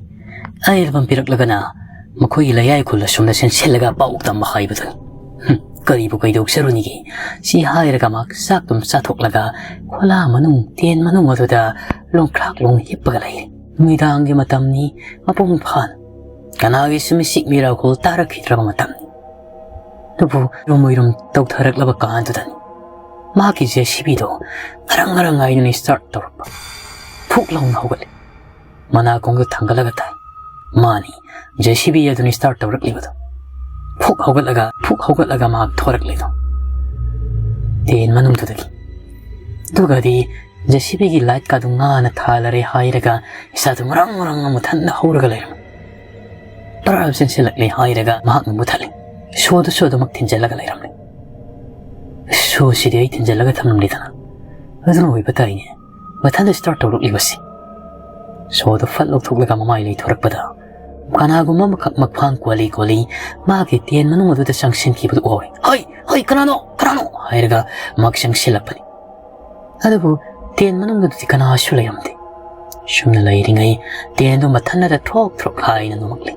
ꯑꯍꯦꯟꯕ ꯑꯃ ꯄꯤꯔꯛꯂꯒꯅ ꯃꯈꯣꯏꯒꯤ ꯂꯩꯌꯥꯏ ꯈꯨꯜ ꯑꯁꯣꯝꯗ ꯆꯦꯟꯁꯤꯜꯂꯒ ꯄꯥꯎ ꯇꯝꯕ ꯍꯥꯏꯕꯗꯨꯅꯤ꯫ ꯍꯨꯝ, ꯀꯔꯤꯕꯨ ꯀꯩꯗꯧꯖꯔꯨꯅꯤꯒꯦ?" ꯁꯤ ꯍꯥꯏꯔꯒ ꯃꯍꯥꯛ ꯆꯥꯛꯇꯨꯝ ꯆꯥꯊꯣꯛꯂꯒ ꯈꯣꯂꯥ ꯃꯅꯨꯡ, ꯇꯦꯟ ꯃꯅꯨꯡ ꯑꯗꯨꯗ ꯂꯣꯡꯈ꯭ꯔꯥꯛ ꯂꯣꯡ ꯍꯤꯞꯄꯒ ꯂꯩꯔꯦ꯫ ꯅꯨꯃꯤꯗꯥꯡꯒꯤ ꯃꯇꯝꯅꯤ, ꯃꯄꯨꯡ ꯐꯥꯅ ꯀꯅꯥꯒꯤꯁꯨ ꯃꯤꯁꯤꯛ ꯃꯤꯔꯥꯈꯣꯜ ꯇꯥꯔꯛꯈꯤꯗ꯭ꯔꯕ ꯃꯇꯝꯅꯤ꯫ ꯑꯗꯨꯕꯨ ꯎꯏꯔꯨꯝ ꯎꯏꯔꯨꯝ ꯇꯧꯊꯔꯛꯂꯕ ꯀꯥꯟꯗꯨꯗꯅꯤ ꯃꯍꯥꯛꯀꯤ ꯖꯦ ꯁꯤ ꯕꯤꯗꯣ ꯉꯔꯪ ꯉꯔꯪ ꯍꯥꯏꯗꯨꯅ ꯁ꯭ꯇꯥꯔꯠ ꯇꯧꯔꯛꯄ꯫ ꯐꯨꯛ ꯂꯥꯎꯅ ꯍꯧꯒꯠꯂꯦ꯫ ꯃꯅꯥꯀꯣꯡꯗ ꯊꯥꯡꯒꯠꯂꯒ ꯇꯥꯏ꯫ ꯃꯥꯅꯤ, ꯖꯦ ꯁꯤ ꯕꯤ ꯑꯗꯨꯅꯤ ꯁ꯭ꯇꯥꯔꯠ ꯇꯧꯔꯛꯂꯤꯕꯗꯣ꯫ ꯐꯨꯛ ꯍꯧꯒꯠꯂꯒ, ꯐꯨꯛ ꯍꯧꯒꯠꯂꯒ ꯃꯍꯥꯛ ꯊꯣꯔꯛꯂꯤꯗꯣ ꯇꯦꯟ ꯃꯅꯨꯡꯗꯨꯗꯒꯤ꯫ ꯑꯗꯨꯒꯗꯤ ꯖꯦ ꯁꯤ ꯕꯤꯒꯤ ꯂꯥꯏꯠꯀꯗꯨ ꯉꯥꯅ ꯊꯥꯜꯂꯔꯦ ꯍꯥꯏꯔꯒ ꯏꯁꯥꯗꯨ ꯉꯔꯪ ꯉꯔꯪ ꯃꯊꯟꯗ ꯍꯧꯔꯒ ꯂꯩꯔꯝꯃꯤ꯫ ꯄꯔꯥ ꯆꯦꯟꯁꯤꯜꯂꯛꯂꯦ ꯍꯥꯏꯔꯒ ꯃꯍꯥꯛꯅ ꯃꯨꯊꯠꯂꯤ꯫ ꯁꯣꯗꯨꯁꯨ ꯑꯗꯨꯃꯛ ꯊꯤꯟꯖꯤꯜꯂꯒ ꯂꯩꯔꯝꯂꯦ꯫ ꯁꯣꯁꯤꯗꯤ ꯑꯩ ꯊꯤꯟꯖꯤꯜꯂꯒ ꯊꯝꯂꯝꯂꯤꯗꯅ꯫ ꯑꯗꯨꯅ ꯑꯣꯏꯕ ꯇꯥꯏꯅꯦ꯫ ꯃꯊꯟꯗ ꯁ꯭ꯇꯥꯔꯠ ꯇꯧꯔꯛꯂꯤꯕꯁꯤ꯫ ꯁꯣꯗꯨ ꯐꯠ ꯂꯧꯊꯣꯛꯂꯒ ꯃꯃꯥꯏ ꯂꯩꯊꯣꯔꯛꯄꯗ ꯀꯅꯥꯒꯨꯝꯕ ꯑꯃꯈꯛ ꯃꯈ꯭ꯋꯥꯡ ꯀꯣꯜꯂꯤ ꯀꯣꯜꯂꯤ ꯃꯥꯒꯤ ꯇꯦꯟ ꯃꯅꯨꯡ ꯑꯗꯨꯗ ꯆꯪꯁꯤꯟꯈꯤꯕꯗꯨ ꯎꯍꯧꯏ꯫ "ꯍꯩ, ꯍꯩ, ꯀꯅꯥꯅꯣ? ꯀꯅꯥꯅꯣ?" ꯍꯥꯏꯔꯒ ꯃꯍꯥꯛ ꯆꯪꯁꯤꯜꯂꯛꯄꯅꯤ꯫ ꯑꯗꯨꯕꯨ ꯇꯦꯟ ꯃꯅꯨꯡꯗꯨꯗꯗꯤ ꯀꯅꯥꯁꯨ ꯂꯩꯔꯝꯗꯦ꯫ ꯁꯨꯝꯅ ꯂꯩꯔꯤꯉꯩ ꯇꯦꯟꯗꯨ ꯃꯊꯟꯅꯗ ꯊ꯭ꯔꯣꯛ ꯊ꯭ꯔꯣꯛ ꯍꯥꯏꯅ ꯅꯣꯡꯂꯛꯂꯤ꯫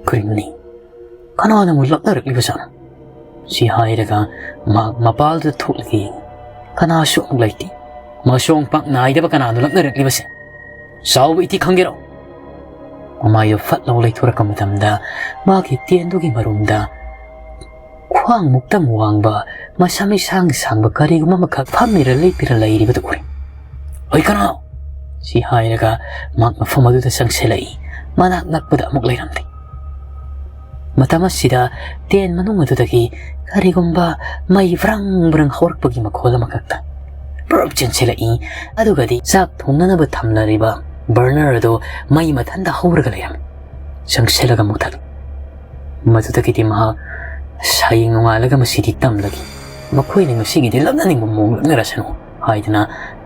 "ꯀꯔꯤꯅꯣꯅꯦ? ꯀꯅꯥꯅ ꯑꯃꯨꯛ ꯂꯛꯅꯔꯛꯂꯤꯕꯖꯥꯠꯅꯣ?" ꯁꯤ ꯍꯥꯏꯔꯒ ꯃꯍꯥꯛ ꯃꯄꯥꯜꯗꯨꯗ ꯊꯣꯛꯂꯒ ꯌꯦꯡꯉꯤ꯫ ꯀꯅꯥꯁꯨ ꯑꯃꯨꯛ ꯂꯩꯇꯦ꯫ ꯃꯁꯣꯡ ꯄꯥꯛ ꯅꯥꯏꯗꯕ ꯀꯅꯥꯅꯣ ꯂꯛꯅꯔꯛꯂꯤꯕꯁꯦ? ꯆꯥꯎꯕ ꯏꯇꯤ ꯈꯪꯒꯦꯔꯣ? ꯃꯃꯥꯏꯗꯨ ꯐꯠ ꯂꯥꯎ ꯂꯩꯊꯣꯔꯛꯄ ꯃꯇꯝꯗ ꯃꯥꯒꯤ ꯇꯦꯟꯗꯨꯒꯤ ꯃꯔꯨꯝꯗ ꯈ꯭ꯋꯥꯡꯃꯨꯛꯇꯪ ꯋꯥꯡꯕ, ꯃꯁꯝ ꯏꯁꯥꯡ ꯁꯥꯡꯕ ꯀꯔꯤꯒꯨꯝꯕ ꯑꯃꯈꯛ ꯐꯝꯃꯤꯔ ꯂꯦꯞꯄꯤꯔ ꯂꯩꯔꯤꯕꯗꯨ ꯎꯔꯦ꯫ "ꯍꯣꯏ, ꯀꯅꯥ?" ꯁꯤ ꯍꯥꯏꯔꯒ ꯃꯍꯥꯛ ꯃꯐꯝ ꯑꯗꯨꯗ ꯆꯪꯁꯤꯜꯂꯛꯏ꯫ ꯃꯅꯥꯛ ꯅꯛꯄꯗ ꯑꯃꯨꯛ ꯂꯩꯔꯝꯗꯦ꯫ ꯃꯇꯝ ꯑꯁꯤꯗ ꯇꯦꯟ ꯃꯅꯨꯡ ꯑꯗꯨꯗꯒꯤ ꯀꯔꯤꯒꯨꯝꯕ ꯃꯩ ꯕ꯭ꯔꯪ ꯕ꯭ꯔꯪ ꯍꯧꯔꯛꯄꯒꯤ ꯃꯈꯣꯜ ꯑꯃꯈꯛꯇ ꯄꯨꯔꯞ ꯆꯦꯟꯁꯤꯜꯂꯛꯏ꯫ ꯑꯗꯨꯒꯗꯤ ꯆꯥꯛ ꯊꯣꯡꯅꯅꯕ ꯊꯝꯂꯔꯤꯕ ꯕꯔꯅꯔ ꯑꯗꯨ ꯃꯩ ꯃꯊꯟꯇ ꯍꯧꯔꯒ ꯂꯩꯔꯝꯃꯤ꯫ ꯆꯪꯁꯤꯜꯂꯒ ꯃꯨꯊꯠꯂꯤ꯫ ꯃꯗꯨꯗꯒꯤꯗꯤ ꯃꯍꯥꯛ, "ꯑꯁ, ꯍꯌꯦꯡ ꯅꯣꯡꯉꯥꯜꯂꯒ ꯃꯁꯤꯗꯤ ꯇꯝꯂꯒꯦ꯫ ꯃꯈꯣꯏꯅ ꯉꯁꯤꯒꯤꯗꯤ ꯂꯛꯅꯅꯤꯡꯕ ꯃꯑꯣꯡ ꯂꯛꯅꯔꯁꯅꯨ" ꯍꯥꯏꯗꯨꯅ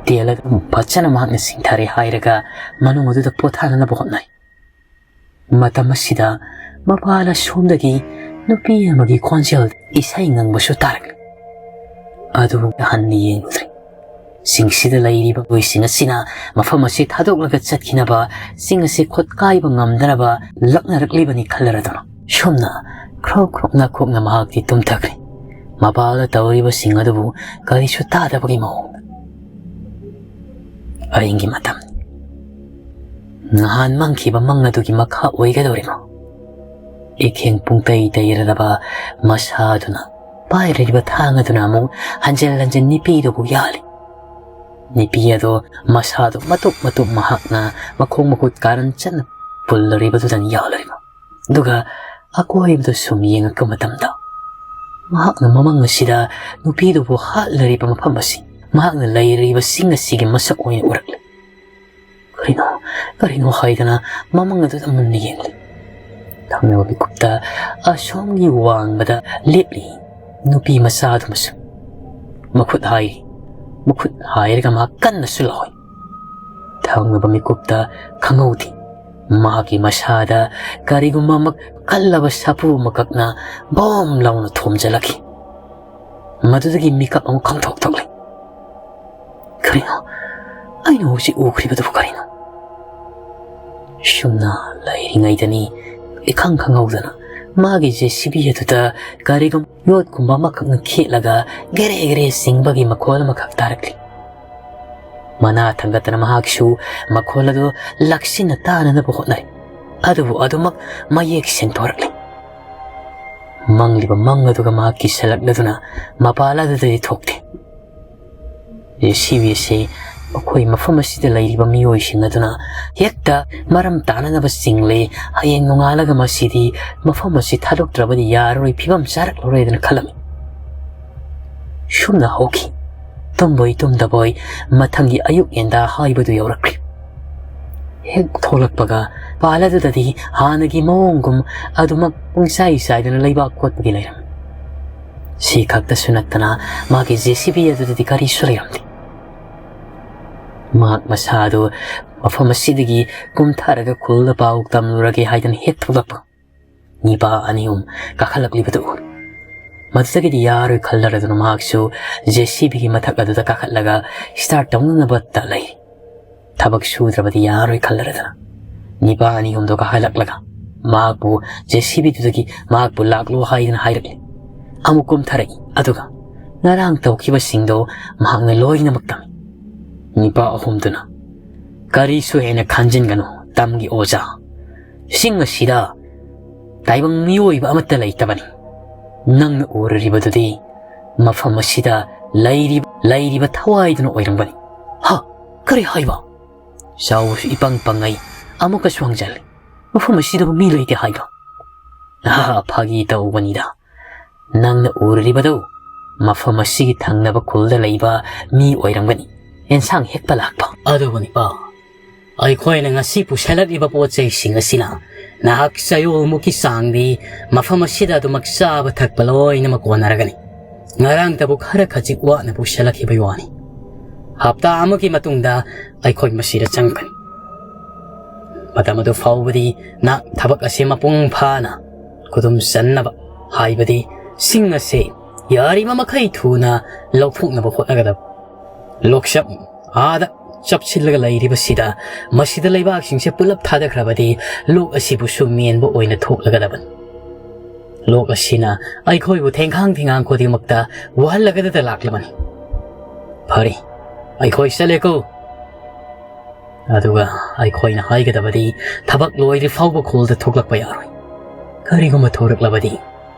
ꯇꯦꯜ ꯑꯗꯨ ꯐꯖꯅ ꯃꯍꯥꯛꯅ ꯆꯤꯡꯊꯔꯦ ꯍꯥꯏꯔꯒ ꯃꯅꯨꯡ ꯑꯗꯨꯗ ꯄꯣꯊꯥꯅꯅꯕ ꯍꯣꯠꯅꯩ꯫ ꯃꯇꯝ ꯑꯁꯤꯗ ꯃꯄꯥꯜ ꯑꯁꯣꯝꯗꯒꯤ ꯅꯨꯄꯤ ꯑꯃꯒꯤ ꯈꯣꯟꯖꯦꯜ ꯏꯁꯩ ꯉꯪꯕꯁꯨ ꯇꯥꯔꯛꯂꯤ꯫ ꯑꯗꯨꯕꯨ ꯍꯟꯅ ꯌꯦꯡꯂꯨꯗ꯭ꯔꯦ꯫ ꯆꯤꯡꯁꯤꯗ ꯂꯩꯔꯤꯕ ꯃꯤꯑꯣꯏꯁꯤꯡ ꯑꯁꯤꯅ ꯃꯐꯝ ꯑꯁꯤ ꯊꯥꯗꯣꯛꯂꯒ ꯆꯠꯈꯤꯅꯕ, ꯆꯤꯡ ꯑꯁꯤ ꯈꯨꯠ ꯀꯥꯏꯕ ꯉꯝꯗꯅꯕ ꯂꯛꯅꯔꯛꯂꯤꯕꯅꯤ ꯈꯜꯂꯔꯗꯨꯅ ꯁꯣꯝꯅ ꯈ꯭ꯔꯣꯛ ꯈ꯭ꯔꯣꯛ ꯅꯥꯈꯣꯛꯅ ꯃꯍꯥꯛꯇꯤ ꯇꯨꯝꯊꯈ꯭ꯔꯦ꯫ ꯃꯄꯥꯜꯗ ꯇꯧꯔꯤꯕꯁꯤꯡ ꯑꯗꯨꯕꯨ ꯀꯔꯤꯁꯨ ꯇꯥꯗꯕꯒꯤ ꯃꯑꯣꯡꯗ꯫ ꯑꯍꯤꯡꯒꯤ ꯃꯇꯝ꯫ ꯅꯍꯥꯟ ꯃꯪꯈꯤꯕ ꯃꯪ ꯑꯗꯨꯒꯤ ꯃꯈꯥ ꯑꯣꯏꯒꯗꯧꯔꯤꯕ ꯏꯈꯦꯡ ꯄꯨꯡꯇꯩ ꯇꯩꯔꯗꯕ ꯃꯁꯥꯗꯨꯅ ꯄꯥꯏꯔꯤꯕ ꯊꯥꯡ ꯑꯗꯨꯅ ꯑꯃꯨꯛ ꯍꯟꯖꯤꯟ ꯍꯟꯖꯤꯟ ꯅꯨꯄꯤꯗꯨꯕꯨ ꯌꯥꯜꯂꯤ꯫ ꯅꯨꯄꯤ ꯑꯗꯣ ꯃꯁꯥꯗꯨ ꯃꯇꯨꯞ ꯃꯇꯨꯞ ꯃꯍꯥꯛꯅ ꯃꯈꯣꯡ ꯃꯈꯨꯠ ꯀꯥꯔꯟ ꯆꯠꯅ ꯄꯨꯜꯂꯔꯤꯕꯗꯨꯗꯅꯤ ꯌꯥꯜꯂꯔꯤꯕ꯫ ꯑꯗꯨꯒ ꯑꯀꯣꯏꯕꯗ ꯁꯨꯝ ꯌꯦꯡꯉꯛꯄ ꯃꯇꯝꯗ ꯃꯍꯥꯛꯅ ꯃꯃꯪ ꯑꯁꯤꯗ ꯅꯨꯄꯤꯗꯨꯕꯨ ꯍꯥꯠꯂꯔꯤꯕ ꯃꯐꯝ ꯑꯁꯤ, ꯃꯍꯥꯛꯅ ꯂꯩꯔꯤꯕ ꯆꯤꯡ ꯑꯁꯤꯒꯤ ꯃꯁꯛ ꯑꯣꯏꯅ ꯎꯔꯛꯂꯦ꯫ "ꯀꯔꯤꯅꯣ, ꯀꯔꯤꯅꯣ?" ꯍꯥꯏꯗꯅ ꯃꯃꯪ ꯑꯗꯨꯗ ꯃꯨꯟꯅ ꯌꯦꯡꯂꯤ꯫ ꯊꯪꯅꯕ ꯃꯤꯀꯨꯞꯇ ꯑꯁꯣꯝꯒꯤ ꯋꯥꯡꯃꯗ ꯂꯦꯞꯂꯤ ꯅꯨꯄꯤ ꯃꯆꯥ ꯑꯗꯨꯃꯁꯨ ꯃꯈꯨꯠ ꯍꯥꯏꯔꯤ꯫ ꯃꯈꯨꯠ ꯍꯥꯏꯔꯒ ꯃꯍꯥꯛ ꯀꯟꯅꯁꯨ ꯂꯥꯎꯏ꯫ ꯊꯪꯅꯕ ꯃꯤꯀꯨꯞꯇ ꯈꯪꯍꯧꯗꯦ꯫ ꯃꯍꯥꯛꯀꯤ ꯃꯁꯥꯗ ꯀꯔꯤꯒꯨꯝꯕ ꯑꯃ ꯀꯜꯂꯕ ꯁꯥꯐꯨ ꯑꯃꯈꯛꯅ ꯕꯣꯝ ꯂꯥꯎꯅ ꯊꯣꯝꯖꯤꯜꯂꯛꯈꯤ꯫ ꯃꯗꯨꯗꯒꯤ ꯃꯤꯀꯞ ꯑꯃ ꯈꯪꯊꯣꯛ ꯊꯣꯛꯂꯦ꯫ "ꯀꯔꯤꯅꯣ? ꯑꯩꯅ ꯍꯧꯖꯤꯛ ꯎꯈ꯭ꯔꯤꯕꯗꯨꯕꯨ ꯀꯔꯤꯅꯣ?" ꯁꯨꯝꯅ ꯂꯩꯔꯤꯉꯩꯗꯅꯤ ꯏꯈꯪ ꯈꯪꯍꯧꯗꯅ ꯃꯥꯒꯤ JCB ꯑꯗꯨꯗ ꯀꯔꯤꯒꯨꯝꯕ ꯌꯣꯠꯀꯨꯝꯕ ꯑꯃꯈꯛꯅ ꯈꯦꯠꯂꯒ ꯒꯦꯔꯦ ꯒꯦꯔꯦ ꯆꯤꯡꯕꯒꯤ ꯃꯈꯣꯜ ꯑꯃꯈꯛ ꯇꯥꯔꯛꯂꯤ꯫ ꯃꯅꯥ ꯊꯥꯡꯒꯠꯇꯅ ꯃꯍꯥꯛꯁꯨ ꯃꯈꯣꯜ ꯑꯗꯨ ꯂꯥꯛꯁꯤꯟꯅ ꯇꯥꯅꯅꯕ ꯍꯣꯠꯅꯔꯤ꯫ ꯑꯗꯨꯕꯨ ꯑꯗꯨꯃꯛ ꯃꯌꯦꯛ ꯁꯦꯡꯗꯣꯔꯛꯂꯤ꯫ ꯃꯪꯂꯤꯕ ꯃꯪ ꯑꯗꯨꯒ ꯃꯍꯥꯛ ꯀꯤꯁꯜꯂꯛꯂꯗꯨꯅ ꯃꯄꯥꯜ ꯑꯗꯨꯗꯗꯤ ꯊꯣꯛꯇꯦ꯫ JCB ꯑꯁꯤ ꯑꯩꯈꯣꯏ ꯃꯐꯝ ꯑꯁꯤꯗ ꯂꯩꯔꯤꯕ ꯃꯤꯑꯣꯏꯁꯤꯡ ꯑꯗꯨꯅ ꯍꯦꯛꯇ ꯃꯔꯝ ꯇꯥꯅꯅꯕ ꯆꯤꯡꯂꯦ꯫ ꯍꯌꯦꯡ ꯅꯣꯡꯉꯥꯜꯂꯒ ꯃꯁꯤꯗꯤ ꯃꯐꯝ ꯑꯁꯤ ꯊꯥꯗꯣꯛꯇ꯭ꯔꯕꯗꯤ ꯌꯥꯔꯔꯣꯏ, ꯐꯤꯕꯝ ꯆꯥꯔꯛꯂꯔꯣꯏꯗꯅ ꯈꯜꯂꯝꯃꯤ꯫ ꯁꯨꯝꯅ ꯍꯧꯈꯤ꯫ ꯇꯨꯝꯕꯣꯏ ꯇꯨꯝꯗꯕꯣꯏ ꯃꯊꯪꯒꯤ ꯑꯌꯨꯛ ꯌꯦꯟꯗꯥ ꯍꯥꯏꯕꯗꯨ ꯌꯧꯔꯛꯈ꯭ꯔꯦ꯫ ꯍꯦꯛ ꯊꯣꯛꯂꯛꯄꯒ ꯄꯥꯜ ꯑꯗꯨꯗꯗꯤ ꯍꯥꯟꯅꯒꯤ ꯃꯑꯣꯡꯒꯨꯝ ꯑꯗꯨꯃꯛ ꯄꯨꯡꯆꯥꯏ ꯆꯥꯏꯗꯅ ꯂꯩꯕꯥꯛ ꯀꯣꯠꯄꯒꯤ ꯂꯩꯔꯝꯃꯤ꯫ ꯁꯤ ꯈꯛꯇꯁꯨ ꯅꯠꯇꯅ ꯃꯥꯒꯤ JCB ꯑꯗꯨꯗꯗꯤ ꯀꯔꯤꯁꯨ ꯂꯩꯔꯝꯗꯦ꯫ ꯃꯍꯥꯛ ꯃꯁꯥꯗꯨ ꯃꯐꯝ ꯑꯁꯤꯗꯒꯤ ꯀꯨꯝꯊꯔꯒ ꯈꯨꯜꯗ ꯄꯥꯎ ꯇꯝꯂꯨꯔꯒꯦ ꯍꯥꯏꯗꯅ ꯍꯦꯛ ꯊꯣꯛꯂꯛꯄ ꯅꯤꯄꯥ ꯑꯅꯤ ꯑꯍꯨꯝ ꯀꯥꯈꯠꯂꯛꯂꯤꯕꯗꯨ ꯎꯔꯦ꯫ ꯃꯗꯨꯗꯒꯤꯗꯤ ꯌꯥꯔꯣꯏ ꯈꯜꯂꯔꯗꯨꯅ ꯃꯍꯥꯛꯁꯨ JCBꯒꯤ ꯃꯊꯛ ꯑꯗꯨꯗ ꯀꯥꯈꯠꯂꯒ start ꯇꯧꯅꯅꯕ ꯇꯛꯂꯛꯏ꯫ ꯊꯕꯛ ꯁꯨꯗ꯭ꯔꯕꯗꯤ ꯌꯥꯔꯣꯏ ꯈꯜꯂꯔꯗꯨꯅ ꯅꯤꯄꯥ ꯑꯅꯤ ꯑꯍꯨꯝꯗꯣ ꯀꯥꯈꯠꯂꯛꯂꯒ ꯃꯍꯥꯛꯄꯨ ꯖꯦ ꯁꯤ ꯕꯤꯗꯨꯗꯒꯤ ꯃꯍꯥꯛꯄꯨ ꯂꯥꯛꯂꯣ ꯍꯥꯏꯗꯨꯅ ꯍꯥꯏꯔꯛꯂꯦ꯫ ꯑꯃꯨꯛ ꯀꯨꯝꯊꯔꯛꯏ, ꯑꯗꯨꯒ ꯉꯔꯥꯡ ꯇꯧꯈꯤꯕꯁꯤꯡꯗꯣ ꯃꯍꯥꯛꯅ ꯂꯣꯏꯅꯃꯛ ꯇꯝꯃꯤ꯫ ꯅꯤꯄꯥ ꯑꯍꯨꯝꯗꯨꯅ, "ꯀꯔꯤꯁꯨ ꯍꯦꯟꯅ ꯈꯟꯖꯤꯟꯒꯅꯨ, ꯇꯝꯒꯤ ꯑꯣꯖꯥ꯫ ꯆꯤꯡ ꯑꯁꯤꯗ ꯇꯥꯏꯕꯪ ꯃꯤꯑꯣꯏꯕ ꯑꯃꯠꯇ ꯂꯩꯇꯕꯅꯤ꯫ ꯅꯪꯅ ꯎꯔꯤꯕꯗꯨꯗꯤ ꯃꯐꯝ ꯑꯁꯤꯗ ꯂꯩꯔꯤꯕ, ꯂꯩꯔꯤꯕ ꯊꯋꯥꯏꯗꯨꯅ ꯑꯣꯏꯔꯝꯒꯅꯤ꯫" "ꯍꯥ? ꯀꯔꯤ ꯍꯥꯏꯕ?" ꯆꯥꯎꯕꯁꯨ ꯏꯄꯪ ꯄꯪꯉꯩ ꯑꯃꯨꯛꯀꯁꯨ ꯍꯪꯖꯜꯂꯤ꯫ "ꯃꯐꯝ ꯑꯁꯤꯗꯕꯨ ꯃꯤ ꯂꯩꯇꯦ ꯍꯥꯏꯕ?" "ꯑꯍꯥ, ꯐꯥꯒꯤ ꯇꯧꯕꯅꯤꯗ꯫ ꯅꯪꯅ ꯎꯔꯤꯕꯗꯨ ꯃꯐꯝ ꯑꯁꯤꯒꯤ ꯊꯪꯅꯕ ꯈꯨꯜꯗ ꯂꯩꯕ ꯃꯤ ꯑꯣꯏꯔꯝꯒꯅꯤ, ꯑꯦꯟꯁꯥꯡ ꯍꯦꯛꯄ ꯂꯥꯛꯄ꯫" "ꯑꯗꯨꯕꯨ ꯅꯤꯄꯥ, ꯑꯩꯈꯣꯏꯅ ꯉꯁꯤ ꯄꯨꯁꯜꯂꯛꯂꯤꯕ ꯄꯣꯠ ꯆꯩꯁꯤꯡ ꯑꯁꯤꯅ ꯅꯍꯥꯛ ꯆꯌꯣꯜꯃꯨꯛꯀꯤ ꯆꯥꯡꯗꯤ ꯃꯐꯝ ꯑꯁꯤꯗ ꯑꯗꯨꯃꯛ ꯆꯥꯕ ꯊꯛꯄ ꯂꯣꯏꯅꯃꯛ ꯀꯣꯟꯅꯔꯒꯅꯤ꯫ ꯉꯔꯥꯡꯇꯕꯨ ꯈꯔ ꯈꯖꯤꯛ ꯋꯥꯠꯅ ꯄꯨꯁꯜꯂꯛꯈꯤꯕꯒꯤ ꯋꯥꯅꯤ꯫ ꯍꯞꯇꯥ ꯑꯃꯒꯤ ꯃꯇꯨꯡꯗ ꯑꯩꯈꯣꯏ ꯃꯁꯤꯗ ꯆꯪꯒꯅꯤ꯫ ꯃꯇꯝ ꯑꯗꯨ ꯐꯥꯎꯕꯗꯤ ꯅꯍꯥꯛ ꯊꯕꯛ ꯑꯁꯤ ꯃꯄꯨꯡ ꯐꯥꯅ ꯈꯨꯗꯨꯝ ꯆꯟꯅꯕ, ꯍꯥꯏꯕꯗꯤ ꯁꯤꯡ ꯑꯁꯤ ꯌꯥꯔꯤꯕ ꯃꯈꯩ ꯊꯨꯅ ꯂꯧꯊꯣꯛꯅꯕ ꯍꯣꯠꯅꯒꯗꯕ꯫ ꯂꯣꯛꯆꯞ ꯑꯥꯗ ꯆꯞꯁꯤꯜꯂꯒ ꯂꯩꯔꯤꯕꯁꯤꯗ, ꯃꯁꯤꯗ ꯂꯩꯕꯥꯛꯁꯤꯡꯁꯦ ꯄꯨꯂꯞ ꯊꯥꯗꯈ꯭ꯔꯕꯗꯤ ꯂꯣꯛ ꯑꯁꯤꯕꯨꯁꯨ ꯃꯦꯟꯕ ꯑꯣꯏꯅ ꯊꯣꯛꯂꯒꯗꯕꯅꯤ꯫ ꯂꯣꯛ ꯑꯁꯤꯅ ꯑꯩꯈꯣꯏꯕꯨ ꯊꯦꯡꯈꯥꯡ ꯊꯦꯡꯈꯥꯡ ꯈꯨꯗꯤꯡꯃꯛꯇ ꯋꯥꯍꯜꯂꯒꯗ ꯂꯥꯛꯂꯕꯅꯤ꯫ ꯐꯔꯦ, ꯑꯩꯈꯣꯏ ꯆꯠꯂꯦꯀꯣ꯫ ꯑꯗꯨꯒ ꯑꯩꯈꯣꯏꯅ ꯍꯥꯏꯒꯗꯕꯗꯤ ꯊꯕꯛ ꯂꯣꯏꯗ꯭ꯔꯤ ꯐꯥꯎꯕ ꯈꯨꯜꯗ ꯊꯣꯛꯂꯛꯄ ꯌꯥꯔꯣꯏ꯫ ꯀꯔꯤꯒꯨꯝꯕ ꯊꯣꯔꯛꯂꯕꯗꯤ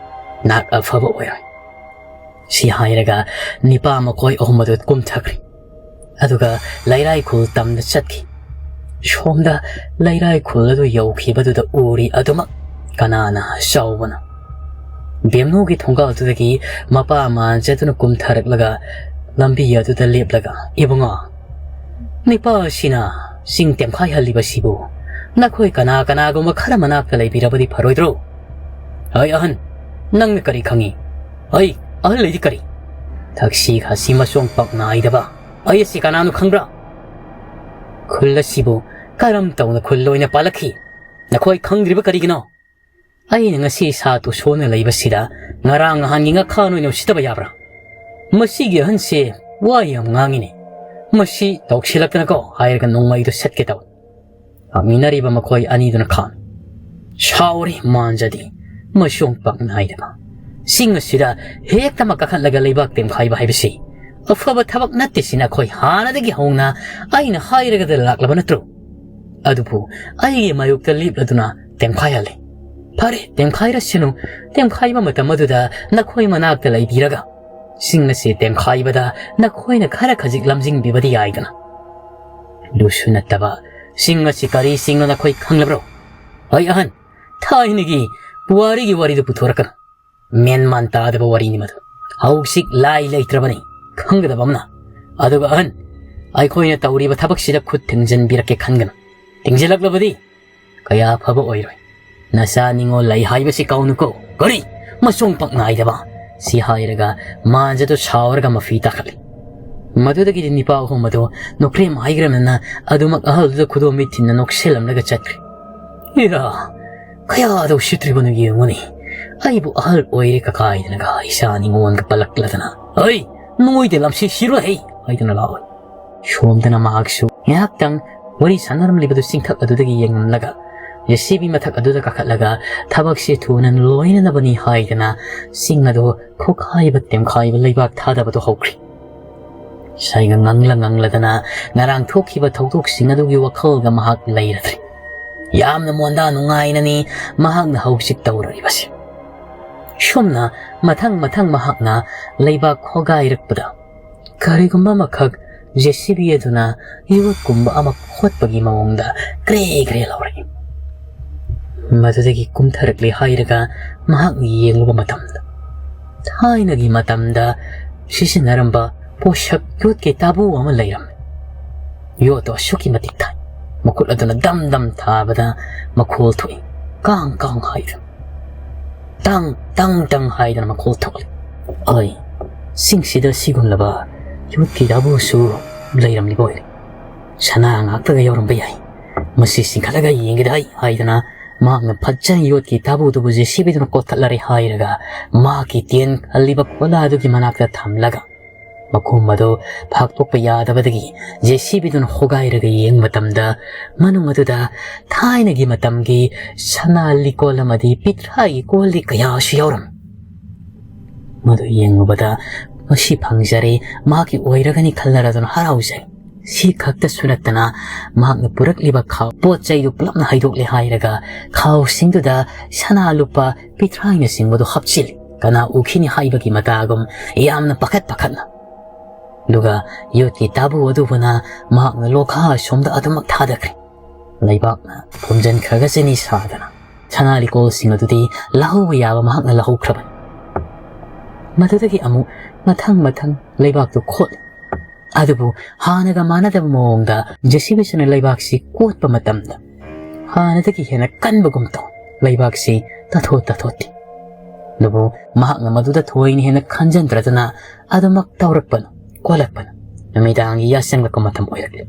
ꯅꯍꯥꯛ ꯑꯐꯕ ꯑꯣꯏꯔꯣꯏ꯫" ꯁꯤ ꯍꯥꯏꯔꯒ ꯅꯤꯄꯥ ꯃꯈꯣꯏ ꯑꯍꯨꯝ ꯑꯗꯨ ꯀꯨꯝꯊꯈ꯭ꯔꯦ꯫ ꯑꯗꯨꯒ ꯂꯩꯔꯥꯏ ꯈꯨꯜ ꯇꯝꯗ ꯆꯠꯈꯤ꯫ ꯁꯣꯝꯗ ꯂꯩꯔꯥꯏ ꯈꯨꯜ ꯑꯗꯨ ꯌꯧꯈꯤꯕꯗꯨꯗ ꯎꯔꯤ ꯑꯗꯨꯃꯛ ꯀꯅꯥꯅ ꯆꯥꯎꯕꯅꯣ꯫ ꯕꯦꯝꯅꯨꯒꯤ ꯊꯣꯡꯒꯥꯜꯗꯨꯗꯒꯤ ꯃꯄꯥ ꯃꯥꯟꯖꯗꯨꯅ ꯀꯨꯝꯊꯔꯛꯂꯒ ꯂꯝꯕꯤ ꯑꯗꯨꯗ ꯂꯦꯞꯂꯒ, "ꯏꯕꯨꯡꯉꯣ, ꯅꯤꯄꯥ ꯑꯁꯤꯅ ꯆꯤꯡ ꯇꯦꯝꯈꯥꯏꯍꯜꯂꯤꯕꯁꯤꯕꯨ ꯅꯈꯣꯏ ꯀꯅꯥ ꯀꯅꯥꯒꯨꯝꯕ ꯈꯔ ꯃꯅꯥꯛꯇ ꯂꯩꯕꯤꯔꯕꯗꯤ ꯐꯔꯣꯏꯗ꯭ꯔꯣ?" "ꯑꯩ ꯑꯍꯟ, ꯅꯪꯅ ꯀꯔꯤ ꯈꯪꯉꯤ? ꯑꯩ ꯑꯍꯜ ꯂꯩꯗꯤ ꯀꯔꯤ? ꯊꯛꯁꯤ ꯈꯥꯁꯤ ꯃꯆꯣꯡ ꯄꯥꯛ ꯅꯥꯏꯗꯕ ꯑꯩ ꯑꯁꯤ ꯀꯅꯥꯅꯣ ꯈꯪꯕ꯭ꯔꯥ? ꯈꯨꯜ ꯑꯁꯤꯕꯨ ꯀꯔꯝ ꯇꯧꯅ ꯈꯨꯜ ꯑꯣꯏꯅ ꯄꯥꯜꯂꯛꯈꯤ? ꯅꯈꯣꯏ ꯈꯪꯗ꯭ꯔꯤꯕ ꯀꯔꯤꯒꯤꯅꯣ? ꯑꯩꯅ ꯉꯁꯤ ꯏꯁꯥ ꯇꯨ ꯁꯣꯟꯅ ꯂꯩꯕꯁꯤꯗ ꯉꯔꯥꯡ ꯅꯍꯥꯟꯒꯤ ꯉꯥꯈꯥ ꯅꯣꯏꯅ ꯎꯁꯤꯠꯇꯕ ꯌꯥꯕ꯭ꯔꯥ? ꯃꯁꯤꯒꯤ ꯑꯍꯟꯁꯦ ꯋꯥ ꯌꯥꯝ ꯉꯥꯡꯉꯤꯅꯦ꯫ ꯃꯁꯤ ꯇꯧꯁꯤꯜꯂꯛꯇꯅꯀꯣ" ꯍꯥꯏꯔꯒ ꯅꯣꯡꯃꯩꯗꯨ ꯁꯠꯀꯦ ꯇꯧꯏ꯫ ꯂꯥꯛꯃꯤꯟꯅꯔꯤꯕ ꯃꯈꯣꯏ ꯑꯅꯤꯗꯨꯅ ꯈꯥꯝꯃꯤ꯫ ꯁꯥꯎꯔꯦ ꯃꯥꯟꯖꯗꯤ, ꯃꯁꯣꯡ ꯄꯥꯛ ꯅꯥꯏꯗꯕ꯫ ꯆꯤꯡ ꯑꯁꯤꯗ ꯍꯦꯛꯇꯃꯛ ꯀꯥꯈꯠꯂꯒ ꯂꯩꯕꯥꯛ ꯇꯦꯝꯈꯥꯏꯕ ꯍꯥꯏꯕꯁꯤ ꯑꯐꯕ ꯊꯕꯛ ꯅꯠꯇꯦ꯫ ꯁꯤ ꯅꯈꯣꯏ ꯍꯥꯟꯅꯗꯒꯤ ꯍꯧꯅ ꯑꯩꯅ ꯍꯥꯏꯔꯒꯗ ꯂꯥꯛꯂꯕ ꯅꯠꯇ꯭ꯔꯣ? ꯑꯗꯨꯕꯨ ꯑꯩꯒꯤ ꯃꯥꯌꯣꯛꯇ ꯂꯦꯞꯂꯗꯨꯅ ꯇꯦꯝꯈꯥꯏꯍꯜꯂꯦ꯫ ꯐꯔꯦ, ꯇꯦꯝꯈꯥꯏꯔꯁꯅꯨ꯫ ꯇꯦꯝꯈꯥꯏꯕ ꯃꯇꯝ ꯑꯗꯨꯗ ꯅꯈꯣꯏ ꯃꯅꯥꯛꯇ ꯂꯩꯕꯤꯔꯒ ꯆꯤꯡ ꯑꯁꯤ ꯇꯦꯝꯈꯥꯏꯕꯗ ꯅꯈꯣꯏꯅ ꯈꯔ ꯈꯖꯤꯛ ꯂꯝꯖꯤꯡꯕꯤꯕꯗꯤ ꯌꯥꯏꯗꯅ꯫ ꯑꯗꯨꯁꯨ ꯅꯠꯇꯕ, ꯆꯤꯡ ꯑꯁꯤ ꯀꯔꯤ ꯆꯤꯡꯅꯣ ꯅꯈꯣꯏ ꯈꯪꯂꯕ꯭ꯔꯣ? ꯍꯣꯏ ꯑꯍꯟ, ꯊꯥꯏꯅꯒꯤ ꯄꯨꯋꯥꯔꯤꯒꯤ ꯋꯥꯔꯤꯗꯨ ꯄꯨꯊꯣꯔꯛꯀꯅꯨ꯫ ꯃꯦꯟ ꯃꯥꯟ ꯇꯥꯗꯕ ꯋꯥꯔꯤꯅꯤ ꯃꯗꯨ꯫ ꯍꯧꯖꯤꯛ ꯂꯥꯏ ꯂꯩꯇ꯭ꯔꯕꯅꯤ, ꯈꯪꯒꯗꯕ ꯑꯃꯅ꯫ ꯑꯗꯨꯒ ꯑꯍꯟ, ꯑꯩꯈꯣꯏꯅ ꯇꯧꯔꯤꯕ ꯊꯕꯛꯁꯤꯗ ꯈꯨꯠ ꯊꯤꯡꯖꯤꯟꯕꯤꯔꯛꯀꯦ ꯈꯟꯒꯅꯨ꯫ ꯊꯤꯡꯖꯤꯜꯂꯛꯂꯕꯗꯤ ꯀꯌꯥ ꯐꯕ ꯑꯣꯏꯔꯣꯏ꯫ ꯅꯆꯥ ꯅꯤꯡꯉꯣꯜ ꯂꯩ ꯍꯥꯏꯕꯁꯤ ꯀꯥꯎꯅꯨꯀꯣ꯫ ꯀꯔꯤ? ꯃꯁꯣꯡ ꯄꯥꯛ ꯅꯥꯏꯗꯕ꯫ ꯁꯤ ꯍꯥꯏꯔꯒ ꯃꯥꯟꯖꯗꯨ ꯁꯥꯎꯔꯒ ꯃꯐꯤ ꯇꯥꯈꯠꯂꯤ꯫ ꯃꯗꯨꯗꯒꯤꯗꯤ ꯅꯤꯄꯥ ꯑꯍꯨꯝ ꯑꯗꯨ ꯅꯣꯛꯈ꯭ꯔꯦꯝ ꯍꯥꯏꯈ꯭ꯔꯕꯅꯤꯅ ꯑꯗꯨꯃꯛ ꯑꯍꯜꯗꯨꯗ ꯈꯨꯗꯣꯝꯕꯤ ꯊꯤꯟꯅ ꯅꯣꯛꯁꯤꯜꯂꯝꯂꯒ ꯆꯠꯈ꯭ꯔꯦ꯫ ꯏꯔꯥ, ꯀꯌꯥꯗ ꯎꯁꯤꯠꯇ꯭ꯔꯤꯕꯅꯣ ꯌꯦꯡꯉꯨꯅꯦ꯫ ꯑꯩꯕꯨ ꯑꯍꯜ ꯑꯣꯏꯔꯦ ꯀꯀꯥꯏꯗꯅꯒ ꯏꯆꯥ ꯅꯤꯉꯣꯜꯒ ꯄꯜꯂꯛꯂꯗꯅ, "ꯍꯩ, ꯅꯣꯏꯗ ꯂꯝꯁꯤ ꯁꯤꯔꯣꯏ ꯍꯩ!" ꯍꯥꯏꯗꯨꯅ ꯂꯥꯎꯏ꯫ ꯁꯣꯝꯗꯅ ꯃꯍꯥꯛꯁꯨ ꯉꯥꯏꯍꯥꯛꯇꯪ ꯋꯥꯔꯤ ꯁꯥꯟꯅꯔꯝꯂꯤꯕꯗꯨ ꯆꯤꯡꯊꯛ ꯑꯗꯨꯗꯒꯤ ꯌꯦꯡꯂꯝꯂꯒ, ꯖꯦ ꯁꯤ ꯕꯤ ꯃꯊꯛ ꯑꯗꯨꯗ ꯀꯥꯈꯠꯂꯒ ꯊꯕꯛꯁꯤ ꯊꯨꯅ ꯂꯣꯏꯅꯅꯕꯅꯤ ꯍꯥꯏꯗꯅ ꯆꯤꯡ ꯑꯗꯨ ꯈꯣꯈꯥꯏꯕ ꯇꯦꯝꯈꯥꯏꯕ ꯂꯩꯕꯥꯛ ꯊꯥꯗꯕꯗꯨ ꯍꯧꯈ꯭ꯔꯤ꯫ ꯁꯥꯏꯒ ꯉꯪꯂ ꯉꯪꯂꯗꯅ ꯉꯔꯥꯡ ꯊꯣꯛꯈꯤꯕ ꯊꯧꯗꯣꯛꯁꯤꯡ ꯑꯗꯨꯒꯤ ꯋꯥꯈꯜꯒ ꯃꯍꯥꯛ ꯂꯩꯔꯗ꯭ꯔꯦ꯫ ꯌꯥꯝꯅ ꯃꯣꯟꯗꯥ ꯅꯨꯡꯉꯥꯏꯅꯅꯤ ꯃꯍꯥꯛꯅ ꯍꯧꯖꯤꯛ ꯇꯧꯔꯤꯕꯁꯤ꯫ ꯁꯨꯝꯅ ꯃꯊꯪ ꯃꯊꯪ ꯃꯍꯥꯛꯅ ꯂꯩꯕꯥꯛ ꯈꯣꯒꯥꯏꯔꯛꯄꯗ ꯀꯔꯤꯒꯨꯝꯕ ꯑꯃꯈꯛ ꯖꯦ ꯁꯤ ꯕꯤ ꯑꯗꯨꯅ ꯌꯣꯠꯀꯨꯝꯕ ꯑꯃ ꯈꯣꯠꯄꯒꯤ ꯃꯑꯣꯡꯗ ꯀ꯭ꯔꯦ ꯀ꯭ꯔꯦ ꯂꯥꯎꯔꯛꯏ꯫ ꯃꯗꯨꯗꯒꯤ ꯀꯨꯝꯊꯔꯛꯂꯦ ꯍꯥꯏꯔꯒ ꯃꯍꯥꯛꯅ ꯌꯦꯡꯂꯨꯕ ꯃꯇꯝꯗ, ꯊꯥꯏꯅꯒꯤ ꯃꯇꯝꯗ ꯁꯤꯖꯤꯟꯅꯔꯝꯕ ꯄꯣꯠꯁꯛ ꯌꯣꯠꯀꯤ ꯇꯥꯕꯨ ꯑꯃ ꯂꯩꯔꯝꯃꯤ꯫ ꯌꯣꯠꯇꯣ ꯑꯁꯨꯛꯀꯤ ꯃꯇꯤꯛ ꯊꯥꯏ꯫ ꯃꯈꯨꯠ ꯑꯗꯨꯅ ꯗꯝ ꯗꯝ ꯊꯥꯕꯗ ꯃꯈꯣꯜ ꯊꯣꯛꯏ꯫ ꯀꯥꯡ ꯀꯥꯡ ꯍꯥꯏꯗꯨꯅ, ꯇꯪ ꯇꯪ ꯇꯪ ꯍꯥꯏꯗꯅ ꯃꯈꯣꯜ ꯊꯣꯛꯂꯤ꯫ ꯑꯩ, ꯆꯤꯡꯁꯤꯗ ꯁꯤꯒꯨꯝꯂꯕ ꯌꯣꯠꯀꯤ ꯇꯥꯕꯨꯁꯨ ꯂꯩꯔꯝꯂꯤꯕ ꯑꯣꯏꯔꯦ꯫ ꯁꯅꯥ ꯉꯥꯛꯇꯒ ꯌꯥꯎꯔꯝꯕ ꯌꯥꯏ꯫ ꯃꯁꯤ ꯆꯤꯡꯈꯠꯂꯒ ꯌꯦꯡꯒꯦꯗ ꯑꯩ ꯍꯥꯏꯗꯅ ꯃꯍꯥꯛꯅ ꯐꯖꯅ ꯌꯣꯠꯀꯤ ꯇꯥꯕꯨꯗꯨꯕꯨ ꯖꯦ ꯁꯤ ꯕꯤꯗꯨꯅ ꯀꯣꯠꯊꯠꯂꯔꯦ ꯍꯥꯏꯔꯒ ꯃꯍꯥꯛꯀꯤ ꯇꯦꯟ ꯈꯜꯂꯤꯕ ꯈꯣꯂꯥ ꯑꯗꯨꯒꯤ ꯃꯅꯥꯛꯇ ꯊꯝꯂꯒ ꯃꯈꯣꯝ ꯑꯗꯨ ꯐꯥꯛꯇꯣꯛꯄ ꯌꯥꯗꯕꯗꯒꯤ ꯖꯦ ꯁꯤ ꯕꯤꯗꯨꯅ ꯍꯣꯒꯥꯏꯔꯒ ꯌꯦꯡꯕ ꯃꯇꯝꯗ, ꯃꯅꯨꯡ ꯑꯗꯨꯗ ꯊꯥꯏꯅꯒꯤ ꯃꯇꯝꯒꯤ ꯁꯅꯥ ꯂꯤꯀꯣꯟ ꯑꯃꯗꯤ ꯄꯤꯊ꯭ꯔꯥꯒꯤ ꯀꯣꯜ ꯂꯤꯛ ꯀꯌꯥꯁꯨ ꯌꯥꯎꯔꯝꯃꯤ꯫ ꯃꯗꯨ ꯌꯦꯡꯂꯨꯕꯗ, "ꯃꯁꯤ ꯐꯪꯖꯔꯦ, ꯃꯍꯥꯛꯀꯤ ꯑꯣꯏꯔꯒꯅꯤ" ꯈꯜꯂꯔꯗꯨꯅ ꯍꯔꯥꯎꯖꯩ꯫ ꯁꯤ ꯈꯛꯇꯁꯨ ꯅꯠꯇꯅ, ꯃꯍꯥꯛꯅ ꯄꯨꯔꯛꯂꯤꯕ ꯈꯥꯎ ꯄꯣꯠ ꯆꯩꯗꯨ ꯄꯨꯂꯞꯅ ꯍꯩꯗꯣꯛꯂꯦ ꯍꯥꯏꯔꯒ, ꯈꯥꯎꯁꯤꯡꯗꯨꯗ ꯁꯅꯥ ꯂꯨꯄꯥ ꯄꯤꯊ꯭ꯔꯥꯏꯅꯆꯤꯡꯕꯗꯨ ꯍꯥꯞꯆꯤꯜꯂꯤ꯫ ꯀꯅꯥ ꯎꯈꯤꯅꯤ ꯍꯥꯏꯕꯒꯤ ꯃꯇꯥꯒꯨꯝ ꯌꯥꯝꯅ ꯄꯥꯈꯠ ꯄꯥꯈꯠꯅ꯫ ꯑꯗꯨꯒ ꯌꯣꯠꯀꯤ ꯇꯥꯕꯨ ꯑꯗꯨꯕꯨꯅ ꯃꯍꯥꯛꯅ ꯂꯣꯈꯥ ꯑꯁꯣꯝꯗ ꯑꯗꯨꯃꯛ ꯊꯥꯗꯈ꯭ꯔꯦ꯫ ꯂꯩꯕꯥꯛꯅ ꯐꯨꯝꯖꯤꯟꯈ꯭ꯔꯒ ꯆꯤꯅꯤ ꯁꯥꯗꯅ ꯁꯅꯥ ꯂꯤꯀꯣꯜꯁꯤꯡ ꯑꯗꯨꯗꯤ ꯂꯧꯍꯧꯕ ꯌꯥꯕ ꯃꯍꯥꯛꯅ ꯂꯧꯍꯧꯈ꯭ꯔꯕꯅꯤ꯫ ꯃꯗꯨꯗꯒꯤ ꯑꯃꯨꯛ ꯃꯊꯪ ꯃꯊꯪ ꯂꯩꯕꯥꯛꯇꯨ ꯈꯣꯠꯂꯤ꯫ ꯑꯗꯨꯕꯨ ꯍꯥꯟꯅꯒ ꯃꯥꯟꯅꯗꯕ ꯃꯑꯣꯡꯗ ꯖꯦ ꯁꯤ ꯕꯤꯁꯤꯅ ꯂꯩꯕꯥꯛꯁꯤ ꯀꯣꯠꯄ ꯃꯇꯝꯗ, ꯍꯥꯟꯅꯗꯒꯤ ꯍꯦꯟꯅ ꯀꯟꯕꯒꯨꯝ ꯇꯧ ꯂꯩꯕꯥꯛꯁꯤ ꯇꯥꯊꯣꯠ ꯇꯥꯊꯣꯠꯇꯦ꯫ ꯑꯗꯨꯕꯨ ꯃꯍꯥꯛꯅ ꯃꯗꯨꯗ ꯊꯣꯏꯅ ꯍꯦꯟꯅ ꯈꯟꯖꯟꯗ꯭ꯔꯗꯅ ꯑꯗꯨꯃꯛ ꯇꯧꯔꯛꯄꯅ, ꯀꯣꯜꯂꯛꯄꯅ ꯅꯨꯃꯤꯗꯥꯡꯒꯤ ꯌꯥꯆꯪꯂꯛꯄ ꯃꯇꯝ ꯑꯣꯏꯔꯛꯂꯦ꯫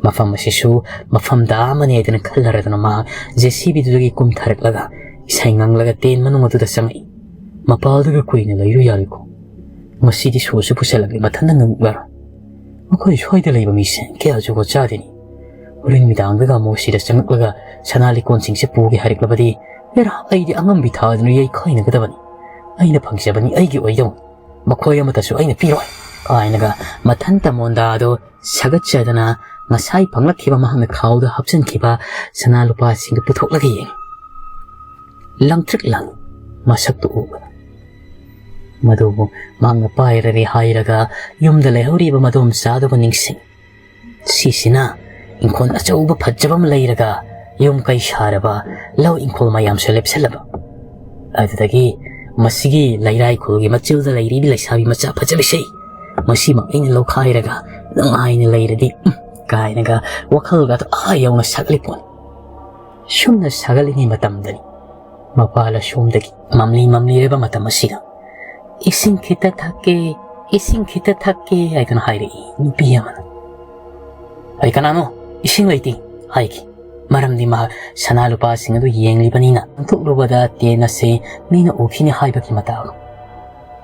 ꯃꯐꯝ ꯑꯁꯤꯁꯨ ꯃꯐꯝꯗ ꯑꯃꯅꯤ ꯍꯥꯏꯗꯅ ꯈꯜꯂꯔꯗꯅ ꯃꯍꯥꯛ ꯖꯦ ꯁꯤ ꯕꯤꯗꯨꯗꯒꯤ ꯀꯨꯝꯊꯔꯛꯂꯒ ꯏꯁꯩ ꯉꯪꯂꯒ ꯇꯦꯟ ꯃꯅꯨꯡ ꯑꯗꯨꯗ ꯆꯪꯉꯛꯏ꯫ "ꯃꯄꯥꯜꯗꯒ ꯀꯨꯏꯅ ꯂꯩꯔꯨ ꯌꯥꯔꯣꯏꯀꯣ꯫ ꯉꯁꯤꯗꯤ ꯁꯣꯔꯁꯨ ꯄꯨꯁꯜꯂꯛꯂꯦ, ꯃꯊꯟꯇ ꯉꯪꯂꯔꯣꯏ꯫ ꯃꯈꯣꯏ ꯁ꯭ꯋꯥꯏꯗ ꯂꯩꯕ ꯃꯤꯁꯦ ꯀꯌꯥ ꯖꯨꯒꯣꯠ ꯆꯥꯗꯦꯅꯤ꯫ ꯍꯣꯔꯦꯟ ꯅꯨꯃꯤꯗꯥꯡꯗꯒ ꯑꯃꯨꯛ ꯁꯤꯗ ꯆꯪꯂꯛꯂꯒ ꯁꯅꯥ ꯂꯤꯀꯣꯟꯁꯤꯡꯁꯦ ꯄꯨꯒꯦ ꯍꯥꯏꯔꯛꯂꯕꯗꯤ, ꯍꯦꯔꯥ, ꯑꯩꯗꯤ ꯑꯉꯝꯕꯤ ꯊꯥꯗꯨꯅ ꯌꯩꯈꯥꯏꯅꯒꯗꯕꯅꯤ꯫ ꯑꯩꯅ ꯐꯪꯖꯕꯅꯤ, ꯑꯩꯒꯤ ꯑꯣꯏꯗꯧꯅꯤ꯫ ꯃꯈꯣꯏ ꯑꯃꯠꯇꯁꯨ ꯑꯩꯅ ꯄꯤꯔꯣꯏ" ꯍꯥꯏꯅꯒ ꯃꯊꯟꯇ ꯃꯣꯟꯗꯥꯗꯣ ꯁꯥꯒꯠꯆꯗꯅ ꯉꯁꯥꯏ ꯐꯪꯂꯛꯈꯤꯕ ꯃꯍꯥꯛꯅ ꯈꯥꯎꯗ ꯍꯥꯞꯆꯤꯟꯈꯤꯕ ꯁꯅꯥ ꯂꯨꯄꯥꯁꯤꯡꯗꯨ ꯄꯨꯊꯣꯛꯂꯒ ꯌꯦꯡꯉꯤ꯫ ꯂꯪꯇ꯭ꯔꯤꯛ ꯂꯪꯏ ꯃꯁꯛꯇꯨ ꯎꯕꯗ꯫ ꯃꯗꯨꯕꯨ ꯃꯍꯥꯛꯅ ꯄꯥꯏꯔꯔꯦ ꯍꯥꯏꯔꯒ ꯌꯨꯝꯗ ꯂꯩꯍꯧꯔꯤꯕ ꯃꯗꯣꯝꯆꯥꯗꯨꯕꯨ ꯅꯤꯡꯁꯤꯡ꯫ ꯁꯤꯁꯤꯅ ꯏꯪꯈꯣꯜ ꯑꯆꯧꯕ ꯐꯖꯕ ꯑꯃ ꯂꯩꯔꯒ, ꯌꯨꯝ ꯀꯩ ꯁꯥꯔꯕ, ꯂꯧ ꯏꯪꯈꯣꯜ ꯃꯌꯥꯝꯁꯨ ꯂꯦꯞꯁꯜꯂꯕ꯫ ꯑꯗꯨꯗꯒꯤ ꯃꯁꯤꯒꯤ ꯂꯩꯔꯥꯏ ꯈꯨꯜꯒꯤ ꯃꯆꯤꯜꯗ ꯂꯩꯔꯤꯕꯤ ꯂꯩꯁꯥꯕꯤ ꯃꯆꯥ ꯐꯖꯕꯤꯁꯤ ꯃꯁꯤꯃꯛ ꯑꯩꯅ ꯂꯧꯈꯥꯏꯔꯒ ꯅꯨꯡꯉꯥꯏꯅ ꯂꯩꯔꯗꯤ, ꯎꯝ, ꯀꯥꯏꯅꯒ ꯋꯥꯈꯜꯒꯗꯣ ꯑꯥ ꯌꯧꯅ ꯁꯥꯒꯠꯂꯤ ꯄꯣꯠꯅꯤ꯫ ꯁꯨꯝꯅ ꯁꯥꯒꯠꯂꯤꯉꯩ ꯃꯇꯝꯗꯅꯤ ꯃꯄꯥꯜ ꯑꯁꯣꯝꯗꯒꯤ ꯃꯝꯂꯤ ꯃꯝꯂꯤꯔꯕ ꯃꯇꯝ ꯑꯁꯤꯗ "ꯏꯁꯤꯡ ꯈꯤꯇ ꯊꯛꯀꯦ, ꯏꯁꯤꯡ ꯈꯤꯇ ꯊꯛꯀꯦ" ꯍꯥꯏꯗꯨꯅ ꯍꯥꯏꯔꯛꯏ ꯅꯨꯄꯤ ꯑꯃꯅ꯫ "ꯑꯩ ꯀꯅꯥꯅꯣ? ꯏꯁꯤꯡ ꯂꯩꯇꯦ" ꯍꯥꯏꯈꯤ꯫ ꯃꯔꯝꯗꯤ ꯃꯍꯥꯛ ꯁꯅꯥ ꯂꯨꯄꯥꯁꯤꯡ ꯑꯗꯨ ꯌꯦꯡꯂꯤꯕꯅꯤꯅ꯫ ꯄꯥꯡꯊꯣꯛꯂꯨꯕꯗ ꯇꯦꯟ ꯑꯁꯤ ꯃꯤꯅ ꯎꯈꯤꯅꯤ ꯍꯥꯏꯕꯒꯤ ꯃꯇꯥꯒꯨꯝ꯫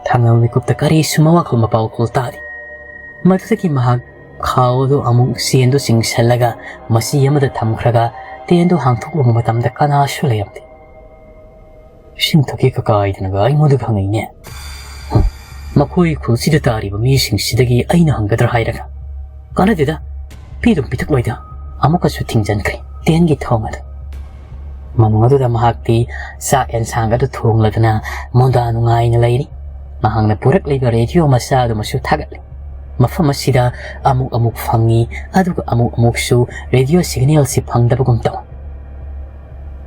ꯊꯥꯡꯉꯕ ꯃꯤꯀꯨꯞꯇ ꯀꯔꯤꯁꯨ ꯃꯋꯥꯈꯣꯜ ꯃꯄꯥꯎꯈꯣꯜ ꯇꯥꯗꯦ꯫ ꯃꯗꯨꯗꯒꯤ ꯃꯍꯥꯛ ꯈꯥꯎ ꯑꯗꯨ ꯑꯃꯨꯛ ꯆꯦꯟꯗꯨ ꯆꯤꯡꯁꯤꯜꯂꯒ ꯃꯆꯤ ꯑꯃꯗ ꯊꯝꯈ꯭ꯔꯒ ꯇꯦꯟꯗꯨ ꯍꯥꯡꯗꯣꯛꯂꯨꯕ ꯃꯇꯝꯗ ꯀꯅꯥꯁꯨ ꯂꯩꯔꯝꯗꯦ꯫ ꯁꯤꯟꯊꯣꯛꯀꯤ ꯀꯀꯥ ꯍꯥꯏꯗꯅꯒ ꯑꯩꯉꯣꯟꯗ ꯍꯪꯉꯛꯏꯅꯦ꯫ ꯍꯨꯝ, ꯃꯈꯣꯏ ꯈꯨꯜꯁꯤꯗ ꯇꯥꯔꯤꯕ ꯃꯤꯁꯤꯡꯁꯤꯗꯒꯤ ꯑꯩꯅ ꯍꯪꯒꯗ꯭ꯔꯥ ꯍꯥꯏꯔꯒ, ꯀꯥꯟꯅꯗꯦꯗ, ꯄꯤꯗꯨꯝ ꯄꯤꯊꯛꯂꯣꯏꯗ꯫ ꯑꯃꯨꯛꯀꯁꯨ ꯊꯤꯡꯖꯤꯟꯈ꯭ꯔꯦ ꯇꯦꯟꯒꯤ ꯊꯣꯡ ꯑꯗꯨ꯫ ꯃꯅꯨꯡ ꯑꯗꯨꯗ ꯃꯍꯥꯛꯇꯤ ꯆꯥꯛ ꯑꯦꯟꯁꯥꯡ ꯑꯗꯨ ꯊꯣꯡꯂꯗꯅ ꯃꯨꯟꯗꯥ ꯅꯨꯡꯉꯥꯏꯅ ꯂꯩꯔꯤ꯫ ꯃꯍꯥꯛꯅ ꯄꯨꯔꯛꯂꯤꯕ ꯔꯦꯗꯤꯑꯣ ꯃꯆꯥ ꯑꯗꯨꯃꯁꯨ ꯊꯥꯒꯠꯂꯤ꯫ ꯃꯐꯝ ꯑꯁꯤꯗ ꯑꯃꯨꯛ ꯑꯃꯨꯛ ꯐꯪꯉꯤ, ꯑꯗꯨꯒ ꯑꯃꯨꯛ ꯑꯃꯨꯛꯁꯨ ꯔꯦꯗꯤꯑꯣ ꯁꯤꯒꯅꯦꯜꯁꯤ ꯐꯪꯗꯕꯒꯨꯝ ꯇꯧꯏ꯫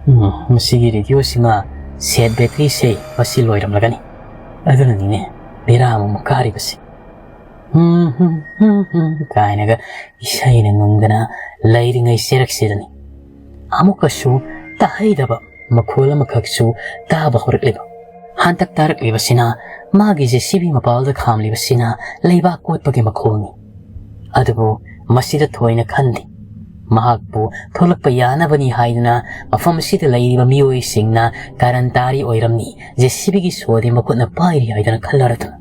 "ꯎꯝ, ꯃꯁꯤꯒꯤ ꯔꯦꯗꯤꯑꯣꯁꯤꯃ ꯁꯦꯠ ꯕꯦꯇ꯭ꯔꯤꯁꯦ ꯃꯁꯤ ꯂꯣꯏꯔꯝꯂꯒꯅꯤ꯫ ꯑꯗꯨꯅꯅꯤꯅꯦ ꯕꯦꯔꯥ ꯑꯃꯨꯛ ꯀꯥꯔꯤꯕꯁꯤ꯫ ꯍꯨꯝ, ꯍꯨꯝ, ꯍꯨꯝ, ꯍꯨꯝ," ꯀꯥꯏꯅꯒ ꯏꯁꯩꯅ ꯉꯪꯗꯅ ꯂꯩꯔꯤꯉꯩ ꯆꯦꯔꯛꯁꯤꯗꯅꯤ ꯑꯃꯨꯛꯀꯁꯨ ꯇꯥꯍꯩꯗꯕ ꯃꯈꯣꯜ ꯑꯃꯈꯛꯁꯨ ꯇꯥꯕ ꯍꯧꯔꯛꯂꯤꯕ꯫ ꯍꯟꯗꯛ ꯇꯥꯔꯛꯂꯤꯕꯁꯤꯅ ꯃꯥꯒꯤ ꯖꯦ ꯁꯤ ꯕꯤ ꯃꯄꯥꯜꯗ ꯈꯥꯝꯂꯤꯕꯁꯤꯅ ꯂꯩꯕꯥꯛ ꯀꯣꯠꯄꯒꯤ ꯃꯈꯣꯜꯅꯤ꯫ ꯑꯗꯨꯕꯨ ꯃꯁꯤꯗ ꯊꯣꯏꯅ ꯈꯟꯗꯦ꯫ ꯃꯍꯥꯛꯄꯨ ꯊꯣꯛꯂꯛꯄ ꯌꯥꯅꯕꯅꯤ ꯍꯥꯏꯗꯨꯅ ꯃꯐꯝ ꯑꯁꯤꯗ ꯂꯩꯔꯤꯕ ꯃꯤꯑꯣꯏꯁꯤꯡꯅ ꯀꯔꯟ ꯇꯥꯔꯤ ꯑꯣꯏꯔꯝꯅꯤ, ꯖꯦ ꯁꯤ ꯕꯤꯒꯤ ꯁꯣꯗꯤ ꯃꯈꯨꯠꯅ ꯄꯥꯏꯔꯤ ꯍꯥꯏꯗꯨꯅ ꯈꯜꯂꯔꯗꯨꯅ꯫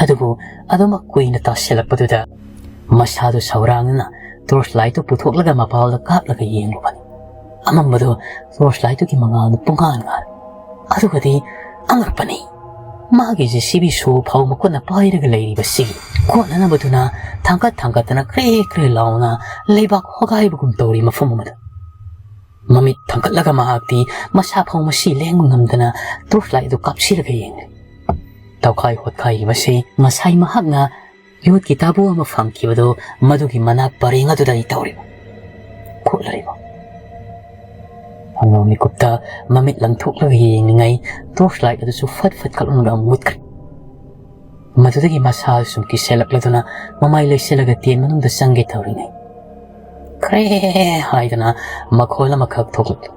ꯑꯗꯨꯕꯨ ꯑꯗꯨꯃꯛ ꯀꯨꯏꯅ ꯇꯥꯁꯤꯜꯂꯛꯄꯗꯨꯗ ꯃꯁꯥꯗꯨ ꯁꯧꯔꯥꯡꯅꯅ ꯇꯣꯔꯆ ꯂꯥꯏꯠꯇꯨ ꯄꯨꯊꯣꯛꯂꯒ ꯃꯄꯥꯜꯗ ꯀꯥꯞꯂꯒ ꯌꯦꯡꯂꯨꯕꯅꯤ꯫ ꯑꯃꯝꯕꯗꯨ ꯇꯣꯔꯆ ꯂꯥꯏꯠꯇꯨꯒꯤ ꯃꯉꯥꯜꯅ ꯄꯨꯡꯉꯥꯟ ꯉꯥꯜꯂꯤ꯫ ꯑꯗꯨꯒꯗꯤ ꯑꯉꯛꯄꯅꯤ, ꯃꯥꯒꯤ ꯖꯦ ꯁꯤ ꯕꯤ ꯁꯣ ꯐꯥꯎ ꯃꯈꯨꯠꯅ ꯄꯥꯏꯔꯒ ꯂꯩꯔꯤꯕꯁꯤꯒꯤ ꯀꯣꯟꯅꯅꯕꯗꯨꯅ ꯊꯥꯡꯒꯠ ꯊꯥꯡꯒꯠꯇꯅ ꯀ꯭ꯔꯦ ꯀ꯭ꯔꯦ ꯂꯥꯎꯅ ꯂꯩꯕꯥꯛ ꯍꯣꯒꯥꯏꯕꯒꯨꯝ ꯇꯧꯔꯤ ꯃꯐꯝ ꯑꯃꯗ꯫ ꯃꯃꯤꯠ ꯊꯥꯡꯒꯠꯂꯒ ꯃꯍꯥꯛꯇꯤ ꯃꯁꯥ ꯐꯥꯎ ꯃꯁꯤ ꯂꯦꯡꯕ ꯉꯝꯗꯅ ꯇꯣꯔꯆ ꯂꯥꯏꯠ ꯑꯗꯨ ꯀꯥꯞꯁꯤꯜꯂꯒ ꯌꯦꯡꯂꯤ꯫ ꯇꯧꯈꯥꯏ ꯍꯣꯠꯈꯥꯏꯔꯤꯕꯁꯤ ꯉꯁꯥꯏ ꯃꯍꯥꯛꯅ ꯌꯣꯠꯀꯤ ꯇꯥꯕꯨ ꯑꯃ ꯐꯪꯈꯤꯕꯗꯨ ꯃꯗꯨꯒꯤ ꯃꯅꯥꯛ ꯄꯔꯦꯡ ꯑꯗꯨꯗꯅꯤ ꯇꯧꯔꯤꯕ, ꯈꯣꯠꯂꯔꯤꯕ꯫ ꯑꯉꯥꯡ ꯃꯤꯀꯨꯞꯇ ꯃꯃꯤꯠ ꯂꯪꯊꯣꯛꯂꯒ ꯌꯦꯡꯂꯤꯉꯩ ꯇꯣꯔꯆ ꯂꯥꯏꯠ ꯑꯗꯨꯁꯨ ꯐꯠ ꯐꯠ ꯀꯛꯂꯝꯂꯒ ꯑꯃꯨꯛ ꯃꯨꯠꯈ꯭ꯔꯦ꯫ ꯃꯗꯨꯗꯒꯤ ꯃꯁꯥ ꯁꯨꯝ ꯀꯤꯁꯜꯂꯛꯂꯗꯨꯅ ꯃꯃꯥꯏ ꯂꯩꯁꯤꯜꯂꯒ ꯇꯦꯟ ꯃꯅꯨꯡꯗ ꯆꯪꯒꯦ ꯇꯧꯔꯤꯉꯩ, ꯈ꯭ꯔꯦ ꯍꯥꯏꯗꯅ ꯃꯈꯣꯜ ꯑꯃꯈꯛ ꯊꯣꯛꯂꯛꯂꯤ꯫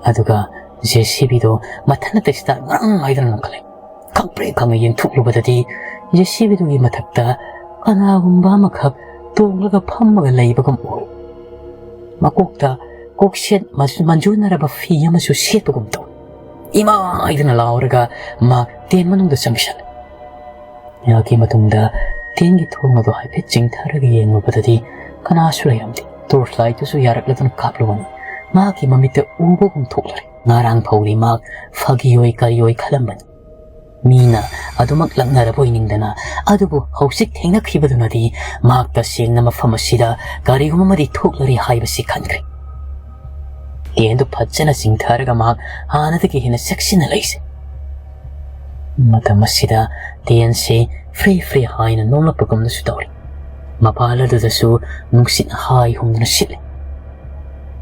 ꯑꯗꯨꯒ ꯖꯦ ꯁꯤ ꯕꯤꯗꯣ ꯃꯊꯟꯇ ꯁꯤꯗ ꯉꯔꯪ ꯍꯥꯏꯗꯅ ꯂꯪꯈꯠꯂꯦ꯫ ꯈꯪꯄ꯭ꯔꯦꯛ ꯈꯪꯅ ꯌꯦꯡꯊꯣꯛꯂꯨꯕꯗꯗꯤ ꯖꯦ ꯁꯤ ꯕꯤꯗꯨꯒꯤ ꯃꯊꯛꯇ ꯀꯅꯥꯒꯨꯝꯕ ꯑꯃꯈꯛ ꯇꯣꯡꯂꯒ ꯐꯝꯃꯒ ꯂꯩꯕꯒꯨꯝ ꯎꯏ꯫ ꯃꯀꯣꯛꯇ ꯀꯣꯛꯁꯦꯠ ꯃꯁ-, ꯃꯟꯖꯨꯅꯔꯕ ꯐꯤ ꯑꯃꯁꯨ ꯁꯦꯠꯄꯒꯨꯝ ꯇꯧꯏ꯫ "ꯏꯃꯥ!" ꯍꯥꯏꯗꯨꯅ ꯂꯥꯎꯔꯒ ꯃꯍꯥꯛ ꯇꯦꯟ ꯃꯅꯨꯡꯗ ꯆꯪꯁꯤꯜꯂꯦ꯫ ꯃꯍꯥꯛꯀꯤ ꯃꯇꯨꯡꯗ ꯇꯦꯟꯒꯤ ꯊꯣꯡ ꯑꯗꯨ ꯍꯥꯏꯐꯦꯠ ꯆꯤꯡꯊꯔꯒ ꯌꯦꯡꯂꯨꯕꯗꯗꯤ ꯀꯅꯥꯁꯨ ꯂꯩꯔꯝꯗꯦ꯫ ꯇꯣꯔꯆ ꯂꯥꯏꯠꯇꯨꯁꯨ ꯌꯥꯔꯛꯂꯗꯨꯅ ꯀꯥꯞꯂꯨꯕꯅꯤ꯫ ꯃꯍꯥꯛꯀꯤ ꯃꯃꯤꯠꯇ ꯎꯕꯒꯨꯝ ꯊꯣꯛꯂꯔꯦ꯫ ꯉꯔꯥꯡ ꯐꯥꯎꯗꯤ ꯃꯍꯥꯛ ꯐꯥꯒꯤ ꯑꯣꯏ ꯀꯔꯤ ꯑꯣꯏ ꯈꯜꯂꯝꯕꯅꯤ꯫ ꯃꯤꯅ ꯑꯗꯨꯃꯛ ꯂꯛꯅꯔꯕꯣꯏ ꯅꯤꯡꯗꯅ ꯑꯗꯨꯕꯨ ꯍꯧꯖꯤꯛ ꯊꯦꯡꯅꯈꯤꯕꯗꯨꯅꯗꯤ ꯃꯍꯥꯛ ꯇꯁꯦꯡꯅ ꯃꯐꯝ ꯑꯁꯤꯗ ꯀꯔꯤꯒꯨꯝꯕ ꯑꯃꯗꯤ ꯊꯣꯛꯂꯔꯦ ꯍꯥꯏꯕꯁꯤ ꯈꯟꯈ꯭ꯔꯦ꯫ ꯇꯦꯟꯗꯨ ꯐꯖꯅ ꯆꯤꯡꯊꯔꯒ ꯃꯍꯥꯛ ꯍꯥꯟꯅꯗꯒꯤ ꯍꯦꯟꯅ ꯆꯦꯛꯁꯤꯟꯅ ꯂꯩꯁꯦ꯫ ꯃꯇꯝ ꯑꯁꯤꯗ ꯇꯦꯟꯁꯦ ꯐ꯭ꯔꯦ ꯐ꯭ꯔꯦ ꯍꯥꯏꯅ ꯅꯣꯡꯂꯛꯄꯒꯨꯝꯅꯁꯨ ꯇꯧꯔꯤ꯫ ꯃꯄꯥꯜ ꯑꯗꯨꯗꯁꯨ ꯅꯨꯡꯁꯤꯠꯅ ꯍꯥꯏ ꯍꯨꯝꯗꯨꯅ ꯁꯤꯠꯂꯤ꯫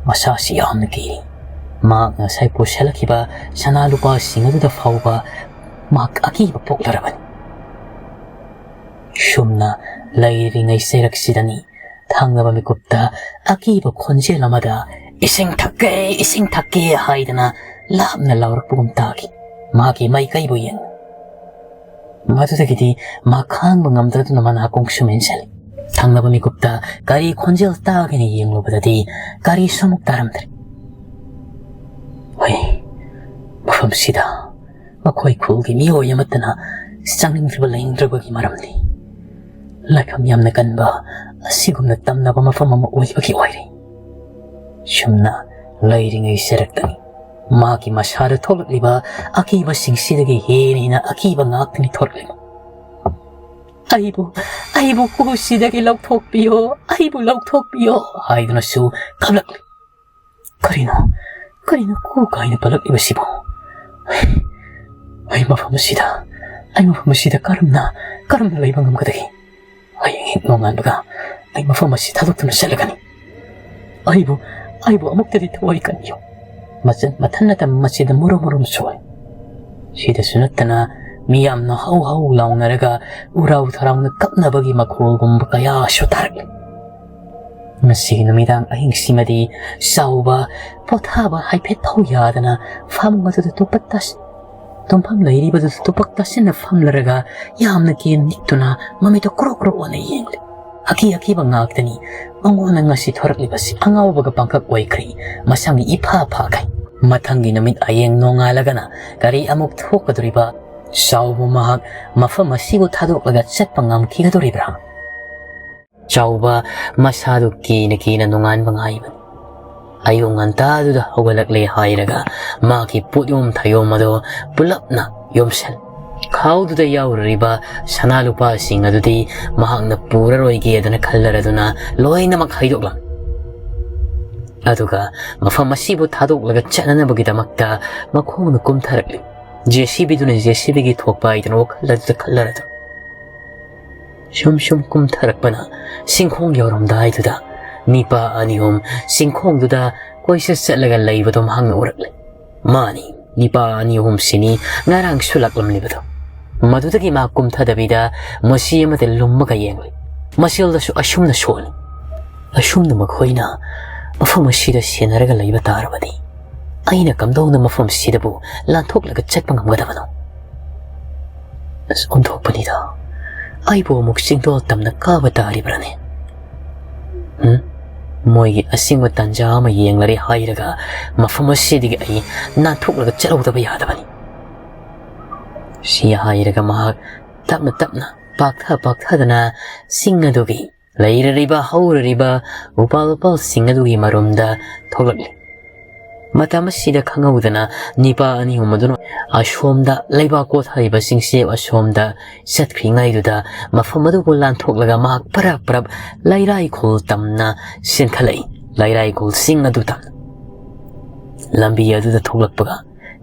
ꯃꯁꯥꯁꯤ ꯌꯥꯝꯅ ꯀꯤꯔꯤ꯫ ꯃꯍꯥꯛꯅ ꯉꯁꯥꯏ ꯄꯨꯁꯤꯜꯂꯛꯈꯤꯕ ꯁꯅꯥ ꯂꯨꯄꯥꯁꯤꯡ ꯑꯗꯨꯗ ꯐꯥꯎꯕ ꯃꯍꯥꯛ ꯑꯀꯤꯕ ꯄꯣꯛꯂꯔꯕꯅꯤ꯫ ꯁꯨꯝꯅ ꯂꯩꯔꯤꯉꯩ ꯆꯩꯔꯛꯁꯤꯗꯅꯤ ꯊꯪꯅꯕ ꯃꯤꯀꯨꯞꯇ ꯑꯀꯤꯕ ꯈꯣꯟꯖꯦꯜ ꯑꯃꯗ "ꯏꯁꯤꯡ ꯊꯛꯀꯦ, ꯏꯁꯤꯡ ꯊꯛꯀꯦ" ꯍꯥꯏꯗꯅ ꯂꯥꯞꯅ ꯂꯥꯎꯔꯛꯄꯒꯨꯝ ꯇꯥꯈꯤ꯫ ꯃꯍꯥꯛꯀꯤ ꯃꯥꯏꯀꯩꯕꯨ ꯌꯦꯡ ꯃꯗꯨꯗꯒꯤꯗꯤ ꯃꯥ ꯈꯥꯡꯕ ꯉꯝꯗꯗꯨꯅ ꯃꯅꯥꯀꯣꯡ ꯁꯨꯃꯦꯟꯁꯤꯜꯂꯤ꯫ ꯊꯪꯅꯕ ꯃꯤꯀꯨꯞꯇ ꯀꯔꯤ ꯈꯣꯟꯖꯦꯜ ꯇꯥꯒꯦꯅ ꯌꯦꯡꯂꯨꯕꯗꯗꯤ ꯀꯔꯤꯁꯨ ꯑꯃꯨꯛ ꯇꯥꯔꯝꯗ꯭ꯔꯦ꯫ ꯍꯣꯏ, ꯃꯐꯝꯁꯤꯗ ꯃꯈꯣꯏ ꯈꯨꯜꯒꯤ ꯃꯤꯑꯣꯏ ꯑꯃꯠꯇꯅ ꯆꯪꯅꯤꯡꯗ꯭ꯔꯕ ꯂꯩꯅꯤꯡꯗ꯭ꯔꯕꯒꯤ ꯃꯔꯝꯗꯤ ꯂꯥꯏꯐꯝ ꯌꯥꯝꯅ ꯀꯟꯕ ꯑꯁꯤꯒꯨꯝꯅ ꯇꯝꯅꯕ ꯃꯐꯝ ꯑꯃ ꯑꯣꯏꯕꯒꯤ ꯑꯣꯏꯔꯦ꯫ ꯁꯨꯝꯅ ꯂꯩꯔꯤꯉꯩ ꯆꯩꯔꯛꯇꯅꯤ ꯃꯥꯒꯤ ꯃꯁꯥꯗ ꯊꯣꯛꯂꯛꯂꯤꯕ ꯑꯀꯤꯕꯁꯤꯡꯁꯤꯗꯒꯤ ꯍꯦꯟꯅ ꯍꯦꯟꯅ ꯑꯀꯤꯕ ꯉꯥꯛꯇꯅꯤ ꯊꯣꯛꯂꯛꯂꯤꯕ꯫ "ꯑꯩꯕꯨ, ꯑꯩꯕꯨ ꯀꯨꯁꯤꯗꯒꯤ ꯂꯧꯊꯣꯛꯄꯤꯌꯣ, ꯑꯩꯕꯨ ꯂꯧꯊꯣꯛꯄꯤꯌꯣ" ꯍꯥꯏꯗꯨꯅꯁꯨ ꯀꯞꯂꯛꯂꯤ꯫ "ꯀꯔꯤꯅꯣ, ꯀꯔꯤꯅꯣ ꯀꯨ ꯀꯥꯏꯅ ꯄꯜꯂꯛꯂꯤꯕꯁꯤꯕꯨ? ꯑꯩ ꯃꯐꯝ ꯑꯁꯤꯗ, ꯑꯩ ꯃꯐꯝ ꯑꯁꯤꯗ ꯀꯔꯝꯅ, ꯀꯔꯝꯅ ꯂꯩꯕ ꯉꯝꯒꯗꯒꯦ? ꯍꯌꯦꯡ ꯍꯦꯛ ꯅꯣꯡꯉꯥꯟꯕꯒ ꯑꯩ ꯃꯐꯝ ꯑꯁꯤ ꯊꯥꯗꯣꯛꯇꯨꯅ ꯆꯠꯂꯒꯅꯤ꯫ ꯑꯩꯕꯨ, ꯑꯩꯕꯨ ꯑꯃꯨꯛꯇꯗꯤ ꯊꯋꯥꯏ ꯀꯟꯕꯤꯌꯨ꯫ ꯃꯆꯟ ꯃꯊꯟꯅꯇ ꯃꯁꯤꯗ ꯃꯨꯔꯨꯝ ꯃꯨꯔꯨꯝ ꯁꯣꯏ꯫" ꯁꯤꯗꯁꯨ ꯅꯠꯇꯅ ꯃꯤ ꯌꯥꯝꯅ ꯍꯧ ꯍꯧ ꯂꯥꯎꯅꯔꯒ ꯎꯔꯥꯎ ꯊꯔꯥꯎꯅ ꯀꯞꯅꯕꯒꯤ ꯃꯈꯣꯜꯒꯨꯝꯕ ꯀꯌꯥꯁꯨ ꯇꯥꯔꯛꯂꯤ꯫ ꯉꯁꯤꯒꯤ ꯅꯨꯃꯤꯗꯥꯡ ꯑꯍꯤꯡꯁꯤꯃꯗꯤ ꯆꯥꯎꯕ ꯄꯣꯊꯥꯕ ꯍꯥꯏꯐꯦꯠ ꯐꯥꯎ ꯌꯥꯗꯅ ꯐꯃꯨꯡ ꯑꯗꯨꯗ ꯇꯨꯝꯄ ꯇꯥꯁ-, ꯇꯨꯝꯐꯝ ꯂꯩꯔꯤꯕꯗꯨꯗ ꯇꯨꯄꯛ ꯇꯥꯁꯤꯟꯅ ꯐꯝꯂꯔꯒ ꯌꯥꯝꯅ ꯀꯦꯝ ꯅꯤꯛꯇꯨꯅ ꯃꯃꯤꯠꯇꯨ ꯀ꯭ꯔꯣꯛ ꯀ꯭ꯔꯣꯛ ꯑꯣꯟꯅ ꯌꯦꯡꯂꯤ꯫ ꯑꯀꯤ ꯑꯀꯤꯕ ꯉꯥꯛꯇꯅꯤ꯫ ꯃꯉꯣꯟꯗ ꯉꯁꯤ ꯊꯣꯔꯛꯂꯤꯕꯁꯤ ꯑꯉꯥꯎꯕꯒ ꯄꯥꯡꯈꯛ ꯑꯣꯏꯈ꯭ꯔꯦ꯫ ꯃꯁꯥꯒꯤ ꯏꯐꯥ ꯐꯥꯈꯩ꯫ ꯃꯊꯪꯒꯤ ꯅꯨꯃꯤꯠ ꯍꯌꯦꯡ ꯅꯣꯡꯉꯥꯜꯂꯒꯅ ꯀꯔꯤ ꯑꯃꯨꯛ ꯊꯣꯛꯀꯗꯧꯔꯤꯕ? ꯆꯥꯎꯕ ꯃꯍꯥꯛ ꯃꯐꯝ ꯑꯁꯤꯕꯨ ꯊꯥꯗꯣꯛꯂꯒ ꯆꯠꯄ ꯉꯝꯈꯤꯒꯗꯧꯔꯤꯕ꯭ꯔꯥ? ꯆꯥꯎꯕ ꯃꯁꯥꯗꯨ ꯀꯤꯅ ꯀꯤꯅ ꯅꯣꯡꯉꯥꯟꯕ ꯉꯥꯏꯕꯅꯤ꯫ ꯑꯌꯨꯛ ꯉꯟꯇꯥꯗꯨꯗ ꯍꯧꯒꯠꯂꯛꯂꯦ ꯍꯥꯏꯔꯒ ꯃꯥꯒꯤ ꯄꯣꯠꯌꯣꯝ ꯊꯌꯣꯝ ꯑꯗꯣ ꯄꯨꯂꯞꯅ ꯌꯣꯝꯁꯜ꯫ ꯈꯥꯎꯗꯨꯗ ꯌꯥꯎꯔꯤꯕ ꯁꯅꯥ ꯂꯨꯄꯥꯁꯤꯡ ꯑꯗꯨꯗꯤ ꯃꯍꯥꯛꯅ ꯄꯨꯔꯔꯣꯏꯒꯦꯗꯅ ꯈꯜꯂꯔꯗꯨꯅ ꯂꯣꯏꯅꯃꯛ ꯍꯩꯗꯣꯛꯂꯝꯃꯤ꯫ ꯑꯗꯨꯒ ꯃꯐꯝ ꯑꯁꯤꯕꯨ ꯊꯥꯗꯣꯛꯂꯒ ꯆꯠꯅꯅꯕꯒꯤꯗꯃꯛꯇ ꯃꯈꯣꯡꯅ ꯀꯨꯝꯊꯔꯛꯂꯤ꯫ ꯖꯦ ꯁꯤ ꯕꯤꯗꯨꯅ ꯖꯦ ꯁꯤ ꯕꯤꯒꯤ ꯊꯣꯛꯄ ꯍꯥꯏꯗꯅ ꯋꯥꯈꯜ ꯑꯗꯨꯗ ꯈꯜꯂꯔꯗꯨꯅ ꯁꯨꯝ ꯁꯨꯝ ꯀꯨꯝꯊꯔꯛꯄꯅ ꯁꯤꯡꯈꯣꯡ ꯌꯧꯔꯝꯗꯥꯏꯗꯨꯗ ꯅꯤꯄꯥ ꯑꯅꯤ ꯑꯍꯨꯝ ꯁꯤꯡꯈꯣꯡꯗꯨꯗ ꯀꯣꯏꯆꯠ ꯆꯠꯂꯒ ꯂꯩꯕꯗꯣ ꯃꯍꯥꯛꯅ ꯎꯔꯛꯂꯦ꯫ ꯃꯥꯅꯤ, ꯅꯤꯄꯥ ꯑꯅꯤ ꯑꯍꯨꯝꯁꯤꯅꯤ ꯉꯔꯥꯡꯁꯨ ꯂꯥꯛꯂꯝꯂꯤꯕꯗꯣ꯫ ꯃꯗꯨꯗꯒꯤ ꯃꯥ ꯀꯨꯝꯊꯗꯕꯤꯗ ꯃꯁꯤ ꯑꯃꯗ ꯂꯨꯝꯃꯒ ꯌꯦꯡꯂꯤ꯫ ꯃꯁꯤꯜꯗꯁꯨ ꯑꯁꯨꯝꯅ ꯁꯣꯜꯂꯤ꯫ ꯑꯁꯨꯝꯅ ꯃꯈꯣꯏꯅ ꯃꯐꯝ ꯑꯁꯤꯗ ꯁꯦꯟꯅꯔꯒ ꯂꯩꯕ ꯇꯥꯔꯕꯗꯤ ꯑꯩꯅ ꯀꯝꯗꯧꯅ ꯃꯐꯝ ꯑꯁꯤꯗꯕꯨ ꯂꯥꯟꯊꯣꯛꯂꯒ ꯆꯠꯄ ꯉꯝꯒꯗꯕꯅꯣ? ꯑꯁ, ꯑꯣꯟꯊꯣꯛꯄꯅꯤꯗ꯫ ꯑꯩꯕꯨ ꯑꯃꯨꯛ ꯆꯤꯡꯗꯣꯜ ꯇꯝꯅ ꯀꯥꯕ ꯇꯥꯔꯤꯕ꯭ꯔꯥꯅꯦ? ꯎꯝ? ꯃꯣꯏꯒꯤ ꯑꯁꯦꯡꯕ ꯇꯥꯟꯖꯥ ꯑꯃ ꯌꯦꯡꯂꯔꯦ ꯍꯥꯏꯔꯒ ꯃꯐꯝ ꯑꯁꯤꯗꯒꯤ ꯑꯩ ꯅꯥꯟꯊꯣꯛꯂꯒ ꯆꯠꯍꯧꯗꯕ ꯌꯥꯗꯕꯅꯤ꯫ ꯁꯤ ꯍꯥꯏꯔꯒ ꯃꯍꯥꯛ ꯇꯞꯅ ꯇꯞꯅ ꯄꯥꯛꯊ ꯄꯥꯛꯊꯗꯅ ꯆꯤꯡ ꯑꯗꯨꯒꯤ ꯂꯩꯔꯔꯤꯕ ꯍꯧꯔꯔꯤꯕ ꯎꯄꯥꯜ ꯋꯥꯄꯥꯜꯁꯤꯡ ꯑꯗꯨꯒꯤ ꯃꯔꯨꯝꯗ ꯊꯣꯛꯂꯛꯂꯤ꯫ ꯃꯇꯝ ꯑꯁꯤꯗ ꯈꯪꯍꯧꯗꯅ ꯅꯤꯄꯥ ꯑꯅꯤ ꯑꯍꯨꯝ ꯑꯗꯨꯅ ꯑꯁꯣꯝꯗ ꯂꯩꯕꯥꯛ ꯀꯣꯊꯔꯤꯕ ꯆꯤꯡꯆꯦꯞ ꯑꯁꯣꯝꯗ ꯆꯠꯈ꯭ꯔꯤꯉꯩꯗꯨꯗ ꯃꯐꯝ ꯑꯗꯨꯕꯨ ꯂꯥꯟꯊꯣꯛꯂꯒ ꯃꯍꯥꯛ ꯄꯔꯞ ꯄꯔꯞ ꯂꯩꯔꯥꯏꯈꯣꯜ ꯇꯝꯅ ꯆꯦꯟꯈꯠꯂꯛꯏ꯫ ꯂꯩꯔꯥꯏꯈꯣꯜꯁꯤꯡ ꯑꯗꯨ ꯇꯝꯅ ꯂꯝꯕꯤ ꯑꯗꯨꯗ ꯊꯣꯛꯂꯛꯄꯒ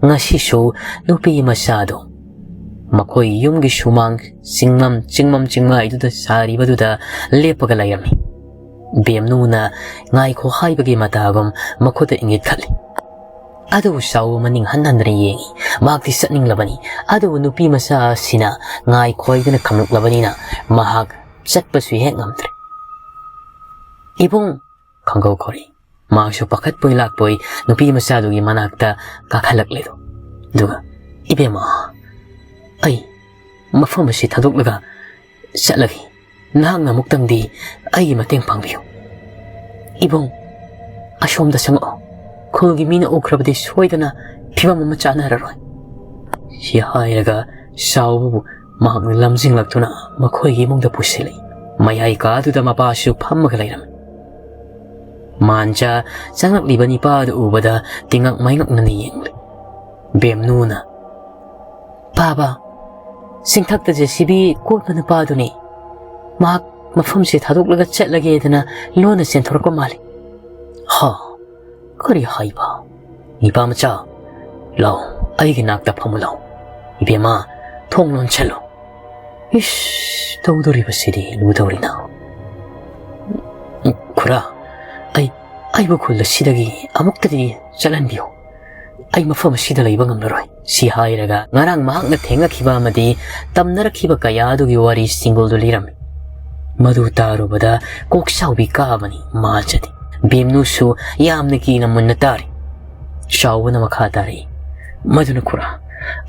ꯉꯁꯤꯁꯨ ꯅꯨꯄꯤ ꯃꯆꯥꯗꯨ ꯃꯈꯣꯏ ꯌꯨꯝꯒꯤ ꯁꯨꯃꯥꯡ ꯆꯤꯡꯂꯝ ꯆꯤꯡꯃꯝ ꯆꯤꯡꯃꯥꯏꯗꯨꯗ ꯁꯥꯔꯤꯕꯗꯨꯗ ꯂꯦꯞꯄꯒ ꯂꯩꯔꯝꯃꯤ꯫ ꯕꯦꯝꯅꯨꯅ ꯉꯥꯏꯈꯣ ꯍꯥꯏꯕꯒꯤ ꯃꯇꯥꯒꯨꯝ ꯃꯈꯨꯠꯇ ꯏꯪꯒꯤꯠ ꯈꯠꯂꯤ꯫ ꯑꯗꯨꯕꯨ ꯆꯥꯎꯕ ꯃꯅꯤꯡ ꯍꯟ ꯍꯟꯗꯨꯅ ꯌꯦꯡꯉꯤ꯫ ꯃꯍꯥꯛꯇꯤ ꯆꯠꯅꯤꯡꯂꯕꯅꯤ꯫ ꯑꯗꯨꯕꯨ ꯅꯨꯄꯤ ꯃꯆꯥ ꯑꯁꯤꯅ ꯉꯥꯏꯈꯣ ꯍꯥꯏꯗꯨꯅ ꯈꯝꯂꯛꯂꯕꯅꯤꯅ ꯃꯍꯥꯛ ꯆꯠꯄꯁꯨ ꯍꯦꯛ ꯉꯝꯗ꯭ꯔꯦ꯫ "ꯏꯕꯨꯡ!" ꯈꯪꯒꯧ ꯀꯧꯔꯤ꯫ ꯃꯍꯥꯛꯁꯨ ꯄꯥꯈꯠꯄꯣꯏ ꯂꯥꯛꯄꯣꯏ ꯅꯨꯄꯤ ꯃꯆꯥꯗꯨꯒꯤ ꯃꯅꯥꯛꯇ ꯀꯥꯈꯠꯂꯛꯂꯦꯗꯣ꯫ ꯑꯗꯨꯒ, "ꯏꯕꯦꯝꯃ, ꯑꯩ ꯃꯐꯝ ꯑꯁꯤ ꯊꯥꯗꯣꯛꯂꯒ ꯆꯠꯂꯒꯦ꯫ ꯅꯍꯥꯛꯅ ꯑꯃꯨꯛꯇꯪꯗꯤ ꯑꯩꯒꯤ ꯃꯇꯦꯡ ꯄꯥꯡꯕꯤꯌꯨ꯫ ꯏꯕꯨꯡ, ꯑꯁꯣꯝꯗ ꯆꯪꯉꯛꯑꯣ꯫ ꯈꯨꯜꯒꯤ ꯃꯤꯅ ꯎꯈ꯭ꯔꯕꯗꯤ ꯁꯣꯏꯗꯅ ꯐꯤꯕꯝ ꯑꯃ ꯆꯥꯅꯔꯔꯣꯏ꯫ ꯁꯤ ꯍꯥꯏꯔꯒ ꯆꯥꯎꯕꯕꯨ ꯃꯍꯥꯛꯅ ꯂꯝꯖꯤꯡꯂꯛꯇꯨꯅ ꯃꯈꯣꯏꯒꯤ ꯏꯃꯨꯡꯗ ꯄꯨꯁꯤꯜꯂꯛꯏ꯫ ꯃꯌꯥꯏ ꯀꯥꯗꯨꯗ ꯃꯄꯥꯁꯨ ꯐꯝꯃꯒ ꯂꯩꯔꯝꯃꯤ꯫ ꯃꯥꯟꯖꯥ ꯆꯪꯂꯛꯂꯤꯕ ꯅꯤꯄꯥ ꯑꯗꯨ ꯎꯕꯗ ꯇꯤꯉꯛ ꯃꯩꯉꯛꯅꯅ ꯌꯦꯡꯂꯤ꯫ ꯕꯦꯝꯅꯨꯅ, "ꯄꯥꯕ, ꯆꯤꯡꯊꯛꯇ ꯖꯦ ꯁꯤ ꯕꯤ ꯀꯣꯠꯄ ꯅꯨꯄꯥꯗꯨꯅꯤ꯫ ꯃꯍꯥꯛ ꯃꯐꯝꯁꯦ ꯊꯥꯗꯣꯛꯂꯒ ꯆꯠꯂꯒꯦꯗꯅ ꯂꯣꯟꯅ ꯆꯦꯟꯊꯣꯔꯛꯄ ꯃꯥꯜꯂꯤ꯫" "ꯍꯥ? ꯀꯔꯤ ꯍꯥꯏꯕ? ꯅꯤꯄꯥ ꯃꯆꯥ, ꯂꯥꯎ, ꯑꯩꯒꯤ ꯅꯥꯛꯇ ꯐꯝꯃꯨ ꯂꯥꯎ꯫ ꯏꯕꯦꯝꯃ, ꯊꯣꯡ ꯂꯣꯟꯁꯜꯂꯨ꯫" ꯏꯁ, ꯇꯧꯗꯣꯔꯤꯕꯁꯤꯗꯤ ꯂꯨꯗꯧꯔꯤꯅ꯫ "ꯈꯨꯔꯥ, ꯑꯩ, ꯑꯩꯕꯨ ꯈꯨꯜ ꯑꯁꯤꯗꯒꯤ ꯑꯃꯨꯛꯇꯗꯤ ꯆꯠꯍꯟꯕꯤꯌꯨ꯫ ꯑꯩ ꯃꯐꯝ ꯑꯁꯤꯗ ꯂꯩꯕ ꯉꯝꯂꯔꯣꯏ꯫" ꯁꯤ ꯍꯥꯏꯔꯒ ꯉꯔꯥꯡ ꯃꯍꯥꯛꯅ ꯊꯦꯡꯅꯈꯤꯕ ꯑꯃꯗꯤ ꯇꯝꯅꯔꯛꯈꯤꯕ ꯀꯌꯥ ꯑꯗꯨꯒꯤ ꯋꯥꯔꯤ ꯁꯤꯡꯒꯨꯜꯗꯨ ꯂꯤꯔꯝꯃꯤ꯫ ꯃꯗꯨ ꯇꯥꯔꯨꯕꯗ ꯀꯣꯛ ꯁꯥꯎꯕꯤ ꯀꯥꯕꯅꯤ ꯃꯥꯖꯗꯤ꯫ ꯕꯦꯝꯅꯨꯁꯨ ꯌꯥꯝꯅ ꯀꯤꯅ ꯃꯨꯟꯅ ꯇꯥꯔꯤ꯫ ꯆꯥꯎꯕꯅ ꯃꯈꯥ ꯇꯥꯔꯛꯏ, "ꯃꯗꯨꯅ ꯈꯨꯔꯥ,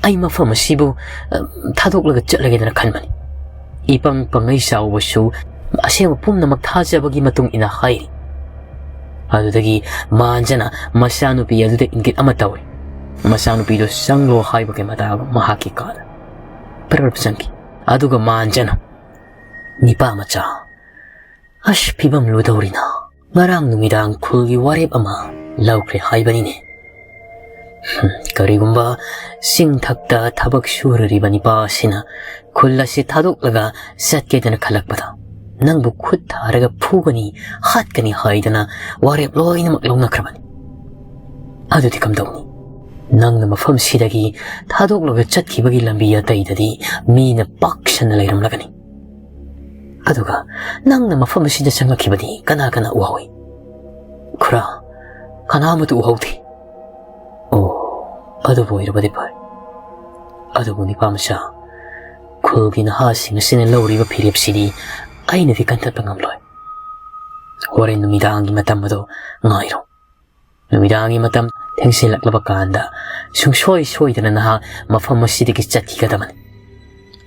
ꯑꯩ ꯃꯐꯝ ꯑꯁꯤꯕꯨ, ꯑ, ꯊꯥꯗꯣꯛꯂꯒ ꯆꯠꯂꯒꯦꯗꯅ ꯈꯟꯕꯅꯤ꯫" ꯏꯄꯪ ꯄꯪꯉꯩ ꯆꯥꯎꯕꯁꯨ ꯑꯁꯦꯡꯕ ꯄꯨꯝꯅꯃꯛ ꯊꯥꯖꯕꯒꯤ ꯃꯇꯨꯡ ꯏꯟꯅ ꯍꯥꯏꯔꯤ꯫ ꯑꯗꯨꯗꯒꯤ ꯃꯥꯟꯖꯅ ꯃꯆꯥꯅꯨꯄꯤ ꯑꯗꯨꯗ ꯏꯪꯒꯤꯠ ꯑꯃ ꯇꯧꯔꯤ꯫ ꯃꯆꯥꯅꯨꯄꯤꯗꯨ ꯆꯪꯂꯣ ꯍꯥꯏꯕꯒꯤ ꯃꯇꯥꯒꯨꯝ ꯃꯍꯥꯛꯀꯤ ꯀꯥꯗ ꯄꯔꯞ ꯆꯪꯈꯤ꯫ ꯑꯗꯨꯒ ꯃꯥꯟꯖꯅ, "ꯅꯤꯄꯥ ꯃꯆꯥ, ꯑꯁ, ꯐꯤꯕꯝ ꯂꯨꯗꯧꯔꯤꯅ꯫ ꯉꯔꯥꯡ ꯅꯨꯃꯤꯗꯥꯡ ꯈꯨꯜꯒꯤ ꯋꯥꯔꯦꯞ ꯑꯃ ꯂꯧꯈ꯭ꯔꯦ ꯍꯥꯏꯕꯅꯤꯅꯦ꯫ ꯍꯝ, ꯀꯔꯤꯒꯨꯝꯕ ꯆꯤꯡꯊꯛꯇ ꯊꯕꯛ ꯁꯨꯔꯨꯔꯤꯕ ꯅꯤꯄꯥ ꯑꯁꯤꯅ ꯈꯨꯜ ꯑꯁꯤ ꯊꯥꯗꯣꯛꯂꯒ ꯆꯠꯀꯦꯗꯅ ꯈꯜꯂꯛꯄꯗ, ꯅꯪꯕꯨ ꯈꯨꯠ ꯊꯥꯔꯒ ꯐꯨꯒꯅꯤ, ꯍꯥꯠꯀꯅꯤ ꯍꯥꯏꯗꯅ ꯋꯥꯔꯦꯞ ꯂꯣꯏꯅꯃꯛ ꯂꯧꯅꯈ꯭ꯔꯕꯅꯤ꯫ ꯑꯗꯨꯗꯤ ꯀꯝꯗꯧꯅꯤ? ꯅꯪꯅ ꯃꯐꯝꯁꯤꯗꯒꯤ ꯊꯥꯗꯣꯛꯂꯒ ꯆꯠꯈꯤꯕꯒꯤ ꯂꯝꯕꯤ ꯑꯇꯩꯗꯗꯤ ꯃꯤꯅ ꯄꯥꯛ ꯁꯟꯅ ꯂꯩꯔꯝꯂꯒꯅꯤ꯫ ꯑꯗꯨꯒ ꯅꯪꯅ ꯃꯐꯝ ꯑꯁꯤꯗ ꯆꯪꯂꯛꯈꯤꯕꯗꯤ ꯀꯅꯥ ꯀꯅꯥ ꯎꯍꯧꯏ?" "ꯈꯨꯔꯥ, ꯀꯅꯥꯃꯠꯇ ꯎꯍꯧꯗꯦ꯫" "ꯑꯣ, ꯑꯗꯨꯕꯨ ꯑꯣꯏꯔꯕꯗꯤ ꯐꯔꯦ꯫ ꯑꯗꯨꯕꯨ ꯅꯤꯄꯥ ꯃꯆꯥ, ꯈꯨꯜꯒꯤ ꯅꯍꯥꯁꯤꯡ ꯑꯁꯤꯅ ꯂꯧꯔꯤꯕ ꯐꯤꯔꯦꯞꯁꯤꯗꯤ ꯑꯩꯅꯗꯤ ꯀꯟꯊꯠꯄ ꯉꯝꯂꯣꯏ꯫ ꯍꯣꯔꯦꯟ ꯅꯨꯃꯤꯗꯥꯡꯒꯤ ꯃꯇꯝ ꯑꯗꯨ ꯉꯥꯏꯔꯣ꯫ ꯅꯨꯃꯤꯗꯥꯡꯒꯤ ꯃꯇꯝ ꯊꯦꯡꯖꯤꯜꯂꯛꯂꯕ ꯀꯥꯟꯗ ꯁꯨꯡꯁꯣꯏ ꯁꯣꯏꯗꯅ ꯅꯍꯥꯛ ꯃꯐꯝ ꯑꯁꯤꯗꯒꯤ ꯆꯠꯈꯤꯒꯗꯕꯅꯤ꯫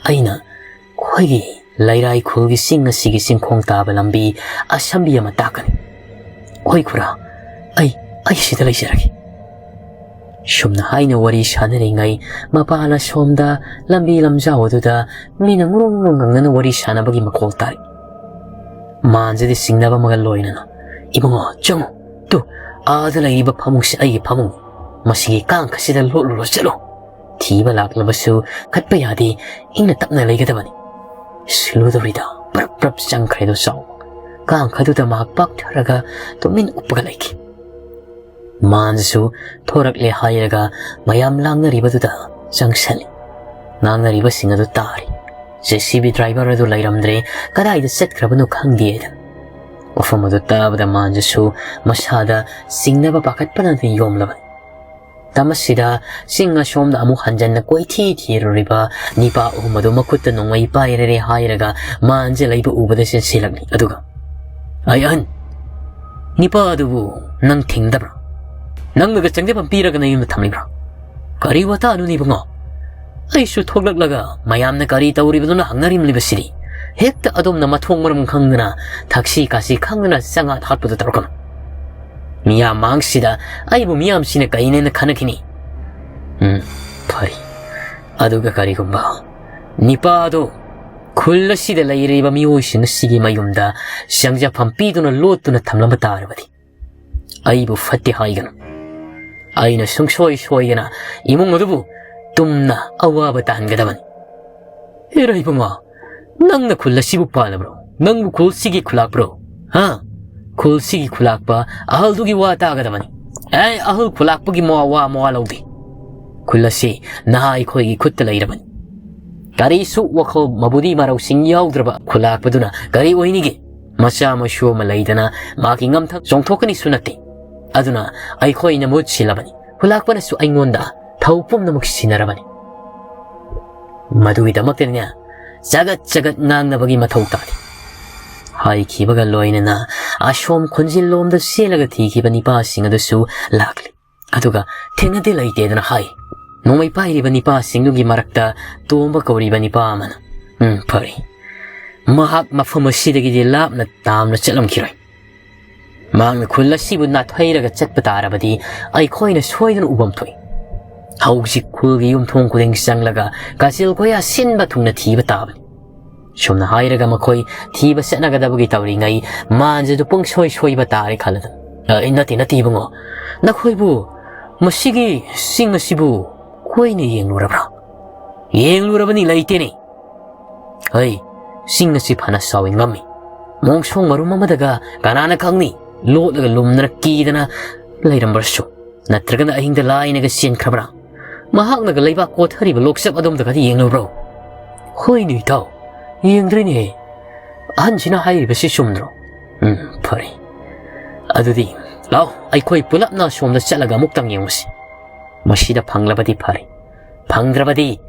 ꯑꯩꯅ ꯑꯩꯈꯣꯏꯒꯤ ꯂꯩꯔꯥꯏ ꯈꯨꯜꯒꯤ ꯆꯤꯡ ꯑꯁꯤꯒꯤ ꯆꯤꯡꯈꯣꯡ ꯇꯥꯕ ꯂꯝꯕꯤ ꯑꯁꯝꯕꯤ ꯑꯃ ꯇꯥꯛꯀꯅꯤ꯫" "ꯍꯣꯏ ꯈꯨꯔꯥ, ꯑꯩ, ꯑꯩ ꯁꯤꯗ ꯂꯩꯖꯔꯒꯦ꯫ ꯁꯨꯝꯅ ꯍꯥꯏꯅ ꯋꯥꯔꯤ ꯁꯥꯟꯅꯔꯤꯉꯩ, ꯃꯄꯥꯟ ꯑꯁꯣꯝꯗ ꯂꯝꯕꯤ ꯂꯝꯖꯥꯎ ꯑꯗꯨꯗ ꯃꯤꯅ ꯉꯨꯔꯨꯡ ꯉꯨꯔꯨꯡ ꯉꯪꯅꯅ ꯋꯥꯔꯤ ꯁꯥꯟꯅꯕꯒꯤ ꯃꯈꯣꯜ ꯇꯥꯔꯤ꯫ ꯃꯥꯟꯖꯗꯤ ꯆꯤꯡꯅꯕ ꯑꯃꯒ ꯂꯣꯏꯅꯅ, "ꯏꯕꯨꯡꯉꯣ, ꯆꯪꯉꯨ꯫ ꯇꯨ, ꯑꯥꯗ ꯂꯩꯔꯤꯕ ꯐꯃꯨꯡꯁꯤ ꯑꯩꯒꯤ ꯐꯃꯨꯡ꯫ ꯃꯁꯤꯒꯤ ꯀꯥꯡꯈꯁꯤꯗ ꯂꯣꯠꯂꯨꯔꯣ, ꯆꯠꯂꯣ꯫ ꯊꯤꯕ ꯂꯥꯛꯂꯕꯁꯨ ꯈꯠꯄ ꯌꯥꯗꯦ, ꯏꯪꯅ ꯇꯞꯅ ꯂꯩꯒꯗꯕꯅꯤ꯫" ꯁꯤꯂꯨꯗꯧꯔꯤꯗ ꯄ꯭ꯔꯞ ꯄ꯭ꯔꯞ ꯆꯪꯈ꯭ꯔꯦꯗꯣ ꯆꯥꯎ꯫ ꯀꯥꯡꯈꯗꯨꯗ ꯃꯍꯥꯛ ꯄꯥꯛꯊꯔꯒ ꯇꯨꯃꯤꯟ ꯎꯞꯄꯒ ꯂꯩꯈꯤ꯫ ꯃꯥꯟꯁꯨ ꯊꯣꯔꯛꯂꯦ ꯍꯥꯏꯔꯒ ꯃꯌꯥꯝ ꯂꯥꯡꯅꯔꯤꯕꯗꯨꯗ ꯆꯪꯁꯜꯂꯤ꯫ ꯉꯥꯡꯅꯔꯤꯕꯁꯤꯡ ꯑꯗꯨ ꯇꯥꯔꯤ꯫ "ꯖꯦ ꯁꯤ ꯕꯤ ꯗ꯭ꯔꯥꯏꯚꯔ ꯑꯗꯨ ꯂꯩꯔꯝꯗ꯭ꯔꯦ, ꯀꯗꯥꯏꯗ ꯆꯠꯈ꯭ꯔꯕꯅꯣ ꯈꯪꯗꯦ" ꯍꯥꯏꯗꯅ꯫ ꯋꯥꯐꯝ ꯑꯗꯨ ꯇꯥꯕꯗ ꯃꯥꯟꯁꯨ ꯃꯁꯥꯗ ꯆꯤꯡꯅꯕ ꯄꯥꯈꯠꯄꯅꯗꯤ ꯌꯣꯝꯂꯕꯅꯤ꯫ ꯃꯇꯝ ꯑꯁꯤꯗ ꯆꯤꯡ ꯑꯁꯣꯝꯗ ꯑꯃꯨꯛ ꯍꯟꯖꯟꯅ ꯀꯣꯏꯊꯤ ꯊꯤꯔꯨꯔꯤꯕ ꯅꯤꯄꯥ ꯑꯍꯨꯝ ꯑꯗꯨ ꯃꯈꯨꯠꯇ ꯅꯣꯡꯃꯩ ꯄꯥꯏꯔꯔꯦ ꯍꯥꯏꯔꯒ ꯃꯥꯟꯁꯦ ꯂꯩꯕ ꯎꯕꯗ ꯆꯦꯟꯁꯤꯜꯂꯛꯂꯤ꯫ ꯑꯗꯨꯒ, "ꯑꯩ ꯑꯍꯟ, ꯅꯤꯄꯥ ꯑꯗꯨꯕꯨ ꯅꯪ ꯊꯤꯡꯗꯕ꯭ꯔꯥ? ꯅꯪꯅꯒ ꯆꯪꯖꯐꯝ ꯄꯤꯔꯒ ꯅꯌꯨꯝꯗ ꯊꯝꯂꯤꯕ꯭ꯔꯥ? ꯀꯔꯤ ꯋꯥꯇꯥꯅꯣꯅꯦ ꯏꯕꯨꯡꯉꯣ? ꯑꯩꯁꯨ ꯊꯣꯛꯂꯛꯂꯒ ꯃꯌꯥꯝꯅ ꯀꯔꯤ ꯇꯧꯔꯤꯕꯗꯨꯅ ꯍꯪꯅꯔꯤꯕꯁꯤꯗꯤ꯫ ꯍꯦꯛꯇ ꯑꯗꯣꯝꯅ ꯃꯊꯣꯡ ꯃꯔꯝ ꯈꯪꯗꯅ, ꯊꯛꯁꯤ ꯈꯥꯁꯤ ꯈꯪꯗꯅ ꯆꯉꯥꯛ ꯍꯥꯠꯄꯗꯨ ꯇꯧꯔꯛꯀꯅꯨ꯫ ꯃꯤꯌꯥꯝ ꯃꯥꯡꯁꯤꯗ ꯑꯩꯕꯨ ꯃꯤꯌꯥꯝꯁꯤꯅ ꯀꯩꯅꯦꯅ ꯈꯟꯅꯈꯤꯅꯤ꯫ ꯎꯝ, ꯐꯔꯦ꯫ ꯑꯗꯨꯒ ꯀꯔꯤꯒꯨꯝꯕ ꯅꯤꯄꯥꯗꯨ ꯈꯨꯜ ꯑꯁꯤꯗ ꯂꯩꯔꯤꯕ ꯃꯤꯑꯣꯏꯁꯤꯡ ꯑꯁꯤꯒꯤ ꯃꯌꯨꯝꯗ ꯆꯪꯖꯐꯝ ꯄꯤꯗꯨꯅ ꯂꯣꯠꯇꯨꯅ ꯊꯝꯂꯝꯕ ꯇꯥꯔꯕꯗꯤ, ꯑꯩꯕꯨ ꯐꯠꯇꯦ ꯍꯥꯏꯒꯅꯨ꯫ ꯑꯩꯅ ꯁꯨꯡꯁꯣꯏ ꯁꯣꯏꯗꯅ ꯏꯃꯨꯡ ꯑꯗꯨꯕꯨ ꯇꯨꯝꯅ ꯑꯋꯥꯕ ꯇꯥꯍꯟꯒꯗꯕꯅꯤ꯫" "ꯍꯦꯔꯥ ꯏꯕꯨꯡꯉꯣ, ꯅꯪꯅ ꯈꯨꯜ ꯑꯁꯤꯕꯨ ꯄꯥꯜꯂꯕ꯭ꯔꯣ? ꯅꯪꯕꯨ ꯈꯨꯜꯁꯤꯒꯤ ꯈꯨꯂꯥꯛꯄ꯭ꯔꯣ? ꯍꯥ? ꯈꯨꯜꯁꯤꯒꯤ ꯈꯨꯂꯥꯛꯄ ꯑꯍꯜꯗꯨꯒꯤ ꯋꯥ ꯇꯥꯒꯗꯕꯅꯤ꯫ ꯑꯦ, ꯑꯍꯜ ꯈꯨꯂꯥꯛꯄꯒꯤ ꯃꯋꯥ, ꯋꯥ ꯃꯋꯥ ꯂꯧꯗꯦ꯫ ꯈꯨꯜ ꯑꯁꯤ ꯅꯍꯥ ꯑꯩꯈꯣꯏꯒꯤ ꯈꯨꯠꯇ ꯂꯩꯔꯕꯅꯤ꯫ ꯀꯔꯤꯁꯨ ꯋꯥꯈꯜ ꯃꯕꯨꯗꯤ ꯃꯔꯧꯁꯤꯡ ꯌꯥꯎꯗ꯭ꯔꯕ ꯈꯨꯂꯥꯛꯄꯗꯨꯅ ꯀꯔꯤ ꯑꯣꯏꯅꯤꯒꯦ? ꯃꯆꯥ ꯃꯁꯨ ꯑꯃ ꯂꯩꯗꯅ ꯃꯥꯒꯤ ꯉꯝꯊꯛ ꯆꯣꯡꯊꯣꯛꯀꯅꯤꯁꯨ ꯅꯠꯇꯦ꯫ ꯑꯗꯨꯅ ꯑꯩꯈꯣꯏꯅ ꯃꯍꯨꯠ ꯁꯤꯜꯂꯕꯅꯤ꯫ ꯈꯨꯂꯥꯛꯄꯅꯁꯨ ꯑꯩꯉꯣꯟꯗ ꯊꯧ ꯄꯨꯝꯅꯃꯛ ꯁꯤꯟꯅꯔꯕꯅꯤ꯫ ꯃꯗꯨꯒꯤꯗꯃꯛꯇꯅꯤꯅꯦ ꯆꯒꯠ ꯆꯒꯠ ꯉꯥꯡꯅꯕꯒꯤ ꯃꯊꯧ ꯇꯥꯗꯦ꯫" ꯍꯥꯏꯈꯤꯕꯒ ꯂꯣꯏꯅꯅ ꯑꯁꯣꯝ ꯈꯨꯟꯖꯤꯜꯂꯣꯝꯗ ꯆꯦꯜꯂꯒ ꯊꯤꯈꯤꯕ ꯅꯤꯄꯥꯁꯤꯡ ꯑꯗꯨꯁꯨ ꯂꯥꯛꯂꯤ꯫ ꯑꯗꯨꯒ ꯊꯦꯡꯅꯗꯦ ꯂꯩꯇꯦꯗꯅ ꯍꯥꯏ꯫ ꯅꯣꯡꯃꯩ ꯄꯥꯏꯔꯤꯕ ꯅꯤꯄꯥꯁꯤꯡꯗꯨꯒꯤ ꯃꯔꯛꯇ ꯇꯣꯝꯕ ꯀꯧꯔꯤꯕ ꯅꯤꯄꯥ ꯑꯃꯅ, "ꯎꯝ, ꯐꯔꯦ꯫ ꯃꯍꯥꯛ ꯃꯐꯝ ꯑꯁꯤꯗꯒꯤꯗꯤ ꯂꯥꯞꯅ ꯇꯥꯝꯅ ꯆꯠꯂꯝꯈꯤꯔꯣꯏ꯫ ꯃꯍꯥꯛꯅ ꯈꯨꯜ ꯑꯁꯤꯕꯨ ꯅꯥꯊꯩꯔꯒ ꯆꯠꯄ ꯇꯥꯔꯕꯗꯤ ꯑꯩꯈꯣꯏꯅ ꯁꯣꯏꯗꯅ ꯎꯐꯝ ꯊꯣꯛꯏ꯫ ꯍꯧꯖꯤꯛ ꯈꯨꯜꯒꯤ ꯌꯨꯝꯊꯣꯡ ꯈꯨꯗꯤꯡ ꯆꯪꯂꯒ ꯀꯥꯖꯤꯜ ꯀꯣꯌꯥ ꯁꯤꯟꯕ ꯊꯨꯡꯅ ꯊꯤꯕ ꯇꯥꯕꯅꯤ꯫ ꯁꯨꯝꯅ ꯍꯥꯏꯔꯒ ꯃꯈꯣꯏ ꯊꯤꯕ ꯆꯠꯅꯒꯗꯕꯒꯤ ꯇꯧꯔꯤꯉꯩ ꯃꯥꯟꯖꯗꯨ ꯄꯨꯡꯁꯣꯏ ꯁꯣꯏꯕ ꯇꯥꯔꯦ ꯈꯜꯂꯗꯨꯅ꯫ "ꯑ, ꯅꯠꯇꯦ, ꯅꯠꯇꯦ ꯏꯕꯨꯡꯉꯣ, ꯅꯈꯣꯏꯕꯨ ꯃꯁꯤꯒꯤ ꯆꯤꯡ ꯑꯁꯤꯕꯨ ꯀꯣꯏꯅ ꯌꯦꯡꯂꯨꯔꯕ꯭ꯔꯥ?" "ꯌꯦꯡꯂꯨꯔꯕꯅꯤ, ꯂꯩꯇꯦꯅꯦ꯫ ꯍꯩ, ꯆꯤꯡ ꯑꯁꯤ ꯐꯅ ꯆꯥꯎꯏ ꯉꯝꯃꯤ꯫ ꯃꯣꯡꯁꯣꯡ ꯃꯔꯨꯝ ꯑꯃꯗꯒ ꯀꯅꯥꯅ ꯈꯪꯅꯤ, ꯂꯣꯠꯂꯒ ꯂꯨꯝꯗꯅ ꯀꯤꯗꯅ ꯂꯩꯔꯝꯕ꯭ꯔꯁꯨ, ꯅꯠꯇ꯭ꯔꯒꯅ ꯑꯍꯤꯡꯗ ꯂꯥꯏꯅꯒ ꯆꯦꯟꯈ꯭ꯔꯕ꯭ꯔꯥ? ꯃꯍꯥꯛꯅꯒ ꯂꯩꯕꯥꯛ ꯀꯣꯊꯔꯤꯕ ꯂꯣꯛꯆꯞ ꯑꯗꯣꯝꯗꯒꯗꯤ ꯌꯦꯡꯂꯨꯕ꯭ꯔꯣ?" "ꯍꯣꯏꯅꯦ ꯏꯇꯥꯎ, ꯌꯦꯡꯗ꯭ꯔꯤꯅꯦꯍꯦ꯫ ꯑꯍꯟꯁꯤꯅ ꯍꯥꯏꯔꯤꯕꯁꯤ ꯆꯨꯝꯗ꯭ꯔꯣ?" "ꯎꯝ, ꯐꯔꯦ꯫ ꯑꯗꯨꯗꯤ ꯂꯥꯎ, ꯑꯩꯈꯣꯏ ꯄꯨꯂꯞꯅ ꯑꯁꯣꯝꯗ ꯆꯠꯂꯒ ꯑꯃꯨꯛꯇꯪ ꯌꯦꯡꯉꯨꯁꯤ꯫ ꯃꯁꯤꯗ ꯐꯪꯂꯕꯗꯤ ꯐꯔꯦ, ꯐꯪꯗ꯭ꯔꯕꯗꯤ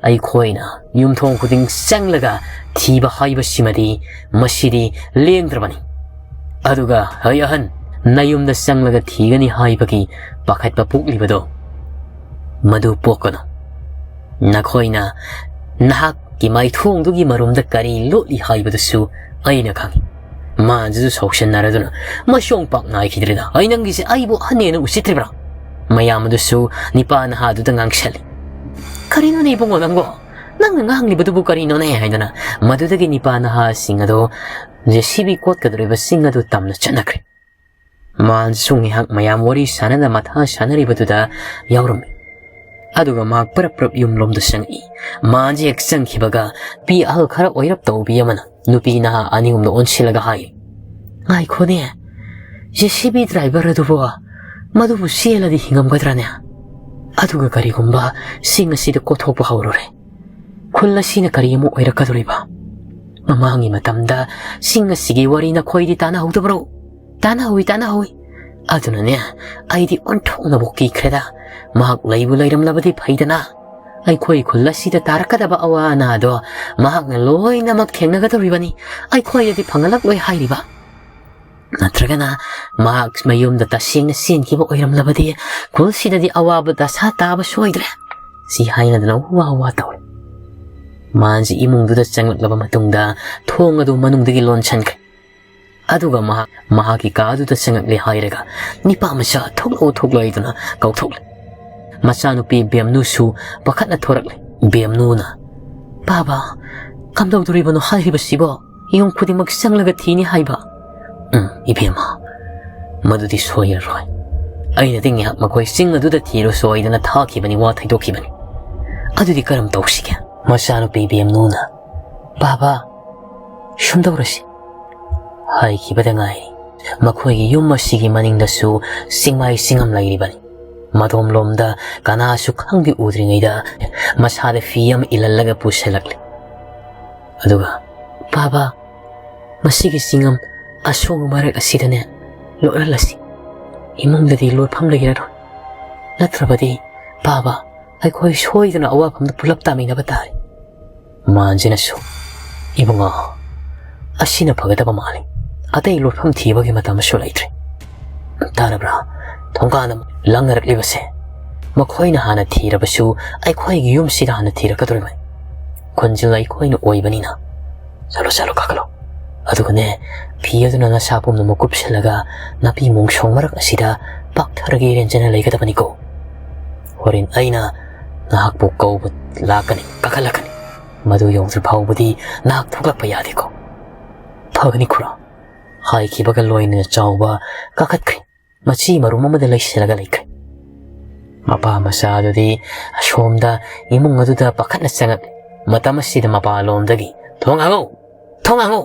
ꯑꯩꯈꯣꯏꯅ ꯌꯨꯝꯊꯣꯡ ꯈꯨꯗꯤꯡ ꯆꯪꯂꯒ ꯊꯤꯕ ꯍꯥꯏꯕꯁꯤꯃꯗꯤ ꯃꯁꯤꯗꯤ ꯂꯦꯡꯗ꯭ꯔꯕꯅꯤ꯫ ꯑꯗꯨꯒ ꯍꯩ ꯑꯍꯟ, ꯅꯌꯨꯝꯗ ꯆꯪꯂꯒ ꯊꯤꯒꯅꯤ ꯍꯥꯏꯕꯒꯤ ꯄꯥꯈꯠꯄ ꯄꯣꯛꯂꯤꯕꯗꯣ, ꯃꯗꯨ ꯄꯣꯛꯀꯅꯨ꯫ ꯅꯈꯣꯏꯅ ꯅꯍꯥꯛꯀꯤ ꯃꯥꯏꯊꯣꯡꯗꯨꯒꯤ ꯃꯔꯨꯝꯗ ꯀꯔꯤ ꯂꯣꯠꯂꯤ ꯍꯥꯏꯕꯗꯨꯁꯨ ꯑꯩꯅ ꯈꯪꯏ꯫" ꯃꯥꯟꯖꯤꯁꯨ ꯁꯥꯎꯁꯟꯅꯔꯗꯨꯅ, "ꯃꯁꯤ ꯑꯃꯨꯛ ꯄꯥꯛ ꯅꯥꯏꯈꯤꯗ꯭ꯔꯦꯗ꯫ ꯑꯩ ꯅꯪꯒꯤꯁꯦ ꯑꯩꯕꯨ ꯑꯍꯟꯅꯦꯅ ꯎꯁꯤꯠꯇ꯭ꯔꯤꯕ꯭ꯔꯥ?" ꯃꯌꯥꯝ ꯑꯗꯨꯁꯨ ꯅꯤꯄꯥ ꯅꯍꯥꯗꯨꯗ ꯉꯥꯡꯁꯜꯂꯤ꯫ "ꯀꯔꯤꯅꯣꯅꯦ ꯏꯕꯨꯡꯉꯣ ꯅꯪꯕꯣ? ꯅꯪꯅ ꯉꯥꯡꯂꯤꯕꯗꯨꯕꯨ ꯀꯔꯤꯅꯣꯅꯦ?" ꯍꯥꯏꯗꯅ ꯃꯗꯨꯗꯒꯤ ꯅꯤꯄꯥ ꯅꯍꯥꯁꯤꯡ ꯑꯗꯣ ꯖꯦ ꯁꯤ ꯕꯤ ꯀꯣꯠꯀꯗꯧꯔꯤꯕ ꯆꯤꯡ ꯑꯗꯨ ꯇꯝꯅ ꯆꯠꯅꯈ꯭ꯔꯦ꯫ ꯃꯥꯟꯁꯨ ꯉꯥꯏꯍꯥꯛ ꯃꯌꯥꯝ ꯋꯥꯔꯤ ꯁꯥꯟꯅꯅ ꯃꯊꯥ ꯁꯥꯟꯅꯔꯤꯕꯗꯨꯗ ꯌꯥꯎꯔꯝꯃꯤ꯫ ꯑꯗꯨꯒ ꯃꯍꯥꯛ ꯄꯔꯞ ꯄꯔꯞ ꯌꯨꯝꯂꯣꯝꯗ ꯆꯪꯉꯛꯏ꯫ ꯃꯥꯟꯁꯦ ꯍꯦꯛ ꯆꯪꯈꯤꯕꯒ ꯅꯨꯄꯤ ꯑꯍꯜ ꯈꯔ ꯑꯣꯏꯔꯞ ꯇꯧꯕꯤ ꯑꯃꯅ ꯅꯨꯄꯤ ꯅꯍꯥ ꯑꯅꯤ ꯑꯍꯨꯝꯗ ꯑꯣꯟꯁꯤꯜꯂꯒ ꯍꯥꯏ, "ꯉꯥꯏꯈꯣꯅꯦ, ꯖꯦ ꯁꯤ ꯕꯤ ꯗ꯭ꯔꯥꯏꯚꯔ ꯑꯗꯨꯕꯨ, ꯃꯗꯨꯕꯨ ꯆꯦꯜꯂꯗꯤ ꯍꯤꯡꯉꯝꯒꯗ꯭ꯔꯅꯦ? ꯑꯗꯨꯒ ꯀꯔꯤꯒꯨꯝꯕ ꯆꯤꯡ ꯑꯁꯤꯗ ꯀꯣꯊꯣꯛꯄ ꯍꯧꯔꯨꯔꯦ, ꯈꯨꯜ ꯑꯁꯤꯅ ꯀꯔꯤ ꯑꯃꯨꯛ ꯑꯣꯏꯔꯛꯀꯗꯧꯔꯤꯕ? ꯃꯃꯥꯡꯒꯤ ꯃꯇꯝꯗ ꯆꯤꯡ ꯑꯁꯤꯒꯤ ꯋꯥꯔꯤ ꯅꯈꯣꯏꯗꯤ ꯇꯥꯟꯅꯍꯧꯗꯕ꯭ꯔꯣ? ꯇꯥꯟꯅꯍꯧꯏ, ꯇꯥꯟꯅꯍꯧꯏ꯫ ꯑꯗꯨꯅꯅꯦ, ꯑꯩꯗꯤ ꯑꯣꯟꯊꯣꯛꯅꯕꯨ ꯀꯤꯈ꯭ꯔꯦꯗ꯫ ꯃꯍꯥꯛ ꯂꯩꯕꯨ ꯂꯩꯔꯝꯂꯕꯗꯤ ꯐꯩꯗꯅ꯫ ꯑꯩꯈꯣꯏ ꯈꯨꯜ ꯑꯁꯤꯗ ꯇꯥꯔꯛꯀꯗꯕ ꯑꯋꯥ ꯑꯅꯥꯗꯣ ꯃꯍꯥꯛꯅ ꯂꯣꯏꯅꯃꯛ ꯊꯦꯡꯅꯒꯗꯧꯔꯤꯕꯅꯤ꯫ ꯑꯩꯈꯣꯏꯗꯗꯤ ꯐꯪꯍꯜꯂꯛꯂꯣꯏ ꯍꯥꯏꯔꯤꯕ꯫ ꯅꯠꯇ꯭ꯔꯒꯅ ꯃꯍꯥꯛ ꯃꯌꯨꯝꯗ ꯇꯁꯦꯡꯅ ꯆꯦꯟꯈꯤꯕ ꯑꯣꯏꯔꯝꯂꯕꯗꯤ ꯈꯨꯜꯁꯤꯗꯗꯤ ꯑꯋꯥꯕ ꯗꯁꯥ ꯇꯥꯕ ꯁꯣꯏꯗ꯭ꯔꯦ꯫" ꯁꯤ ꯍꯥꯏꯅꯗꯅ ꯋꯥ ꯋꯥ ꯇꯧꯏ꯫ ꯃꯥꯟꯁꯤ ꯏꯃꯨꯡꯗꯨꯗ ꯆꯪꯂꯛꯂꯕ ꯃꯇꯨꯡꯗ ꯊꯣꯡ ꯑꯗꯨ ꯃꯅꯨꯡꯗꯒꯤ ꯂꯣꯟꯁꯤꯟꯈ꯭ꯔꯦ꯫ ꯑꯗꯨꯒ ꯃꯍꯥꯛ ꯃꯍꯥꯛꯀꯤ ꯀꯥ ꯑꯗꯨꯗ ꯆꯪꯉꯛꯂꯦ ꯍꯥꯏꯔꯒ ꯅꯤꯄꯥ ꯃꯆꯥ ꯊꯣꯛꯂꯛꯎ ꯊꯣꯛꯂꯛꯎ ꯍꯥꯏꯗꯨꯅ ꯀꯧꯊꯣꯛꯂꯦ꯫ ꯃꯆꯥꯅꯨꯄꯤ ꯕꯦꯝꯅꯨꯁꯨ ꯄꯥꯈꯠꯅ ꯊꯣꯔꯛꯂꯦ꯫ ꯕꯦꯝꯅꯨꯅ, "ꯕꯥꯕꯥ, ꯀꯝꯗꯧꯗꯣꯔꯤꯕꯅꯣ ꯍꯥꯏꯔꯤꯕꯁꯤꯕꯣ? ꯌꯨꯝ ꯈꯨꯗꯤꯡꯃꯛ ꯆꯪꯂꯒ ꯊꯤꯅꯤ ꯍꯥꯏꯕ?" "ꯎꯝ, ꯏꯕꯦꯝꯃ, ꯃꯗꯨꯗꯤ ꯁꯣꯏꯔꯔꯣꯏ꯫ ꯑꯩꯅꯗꯤ ꯉꯥꯏꯍꯥꯛ ꯃꯈꯣꯏ ꯆꯤꯡ ꯑꯗꯨꯗ ꯊꯤꯔꯨꯁꯣ ꯍꯥꯏꯗꯅ ꯊꯥꯈꯤꯕꯅꯤ, ꯋꯥ ꯊꯩꯗꯣꯛꯈꯤꯕꯅꯤ꯫ ꯑꯗꯨꯗꯤ ꯀꯔꯝ ꯇꯧꯁꯤꯒꯦ?" ꯃꯆꯥꯅꯨꯄꯤ ꯕꯦꯝꯅꯨꯅ, "ꯕꯥꯕꯥ, ꯁꯨꯝꯗꯧꯔꯁꯤ" ꯍꯥꯏꯈꯤꯕꯗ ꯉꯥꯏꯔꯤ꯫ ꯃꯈꯣꯏꯒꯤ ꯌꯨꯝ ꯑꯁꯤꯒꯤ ꯃꯅꯤꯡꯗꯁꯨ ꯆꯤꯡꯃꯥꯏ ꯆꯤꯡꯉꯝ ꯂꯩꯔꯤꯕꯅꯤ꯫ ꯃꯗꯣꯝꯂꯣꯝꯗ ꯀꯅꯥꯁꯨ ꯈꯪꯕꯤ ꯎꯗ꯭ꯔꯤꯉꯩꯗ ꯃꯁꯥꯗ ꯐꯤ ꯑꯃ ꯏꯜꯍꯜꯂꯒ ꯄꯨꯁꯤꯜꯂꯛꯂꯤ꯫ ꯑꯗꯨꯒ, "ꯕꯥꯕꯥ, ꯃꯁꯤꯒꯤ ꯆꯤꯡꯉꯝ ꯑꯁꯣꯡꯕ ꯃꯔꯛ ꯑꯁꯤꯗꯅꯦ ꯂꯣꯠꯍꯜꯂꯁꯤ꯫ ꯏꯃꯨꯡꯗꯗꯤ ꯂꯣꯠꯐꯝ ꯂꯩꯔꯔꯣꯏ꯫ ꯅꯠꯇ꯭ꯔꯕꯗꯤ, ꯕꯥꯕꯥ, ꯑꯩꯈꯣꯏ ꯁꯣꯏꯗꯅ ꯑꯋꯥꯐꯝꯗ ꯄꯨꯂꯞ ꯇꯥꯃꯤꯟꯅꯕ ꯇꯥꯔꯦ꯫" ꯃꯥꯟꯁꯤꯅꯁꯨ, "ꯏꯕꯨꯡꯉꯣ, ꯑꯁꯤꯅ ꯐꯒꯗꯕ ꯃꯥꯜꯂꯤ꯫ ꯑꯇꯩ ꯂꯣꯠꯐꯝ ꯊꯤꯕꯒꯤ ꯃꯇꯝꯁꯨ ꯂꯩꯇ꯭ꯔꯦ꯫ ꯇꯥꯔꯕ꯭ꯔꯥ? ꯊꯣꯡꯒꯥꯟ ꯑꯃ ꯂꯪꯅꯔꯛꯂꯤꯕꯁꯦ, ꯃꯈꯣꯏꯅ ꯍꯥꯟꯅ ꯊꯤꯔꯕꯁꯨ ꯑꯩꯈꯣꯏꯒꯤ ꯌꯨꯝꯁꯤꯗ ꯍꯥꯟꯅ ꯊꯤꯔꯛꯀꯗꯧꯔꯤꯕꯅꯤ꯫ ꯈꯨꯟꯖꯤꯜ ꯑꯩꯈꯣꯏꯅ ꯑꯣꯏꯕꯅꯤꯅ꯫ ꯆꯠꯂꯣ, ꯆꯠꯂꯣ, ꯀꯥꯈꯠꯂꯣ꯫ ꯑꯗꯨꯒꯅꯦ, ꯐꯤ ꯑꯗꯨꯅ ꯅꯁꯥ ꯄꯨꯝꯅꯃꯛ ꯀꯨꯞꯁꯤꯜꯂꯒ ꯅꯥꯄꯤ ꯃꯣꯡꯁꯣꯡ ꯃꯔꯛ ꯑꯁꯤꯗ ꯄꯥꯛꯊꯔꯒ ꯏꯔꯦꯟꯖꯅ ꯂꯩꯒꯗꯕꯅꯤꯀꯣ꯫ ꯍꯣꯔꯦꯟ ꯑꯩꯅ ꯅꯍꯥꯛꯄꯨ ꯀꯧꯕ ꯂꯥꯛꯀꯅꯤ, ꯀꯥꯈꯠꯂꯛꯀꯅꯤ꯫ ꯃꯗꯨ ꯌꯧꯗ꯭ꯔꯤ ꯐꯥꯎꯕꯗꯤ ꯅꯍꯥꯛ ꯊꯣꯛꯂꯛꯄ ꯌꯥꯗꯦꯀꯣ꯫" "ꯐꯒꯅꯤ ꯈꯨꯔꯥ꯫" ꯍꯥꯏꯈꯤꯕꯒ ꯂꯣꯏꯅꯅ ꯆꯥꯎꯕ ꯀꯥꯈꯠꯈ꯭ꯔꯦ꯫ ꯃꯆꯤ ꯃꯔꯨꯝ ꯑꯃꯗ ꯂꯩꯁꯤꯜꯂꯒ ꯂꯩꯈ꯭ꯔꯦ꯫ ꯃꯄꯥ ꯃꯆꯥ ꯑꯗꯨꯗꯤ ꯑꯁꯣꯝꯗ ꯏꯃꯨꯡ ꯑꯗꯨꯗ ꯄꯥꯈꯠꯅ ꯆꯪꯉꯛꯂꯦ꯫ ꯃꯇꯝ ꯑꯁꯤꯗ ꯃꯄꯥꯂꯣꯝꯗꯒꯤ, "ꯊꯣꯡ ꯍꯥꯡꯉꯨ! ꯊꯣꯡ ꯍꯥꯡꯉꯨ!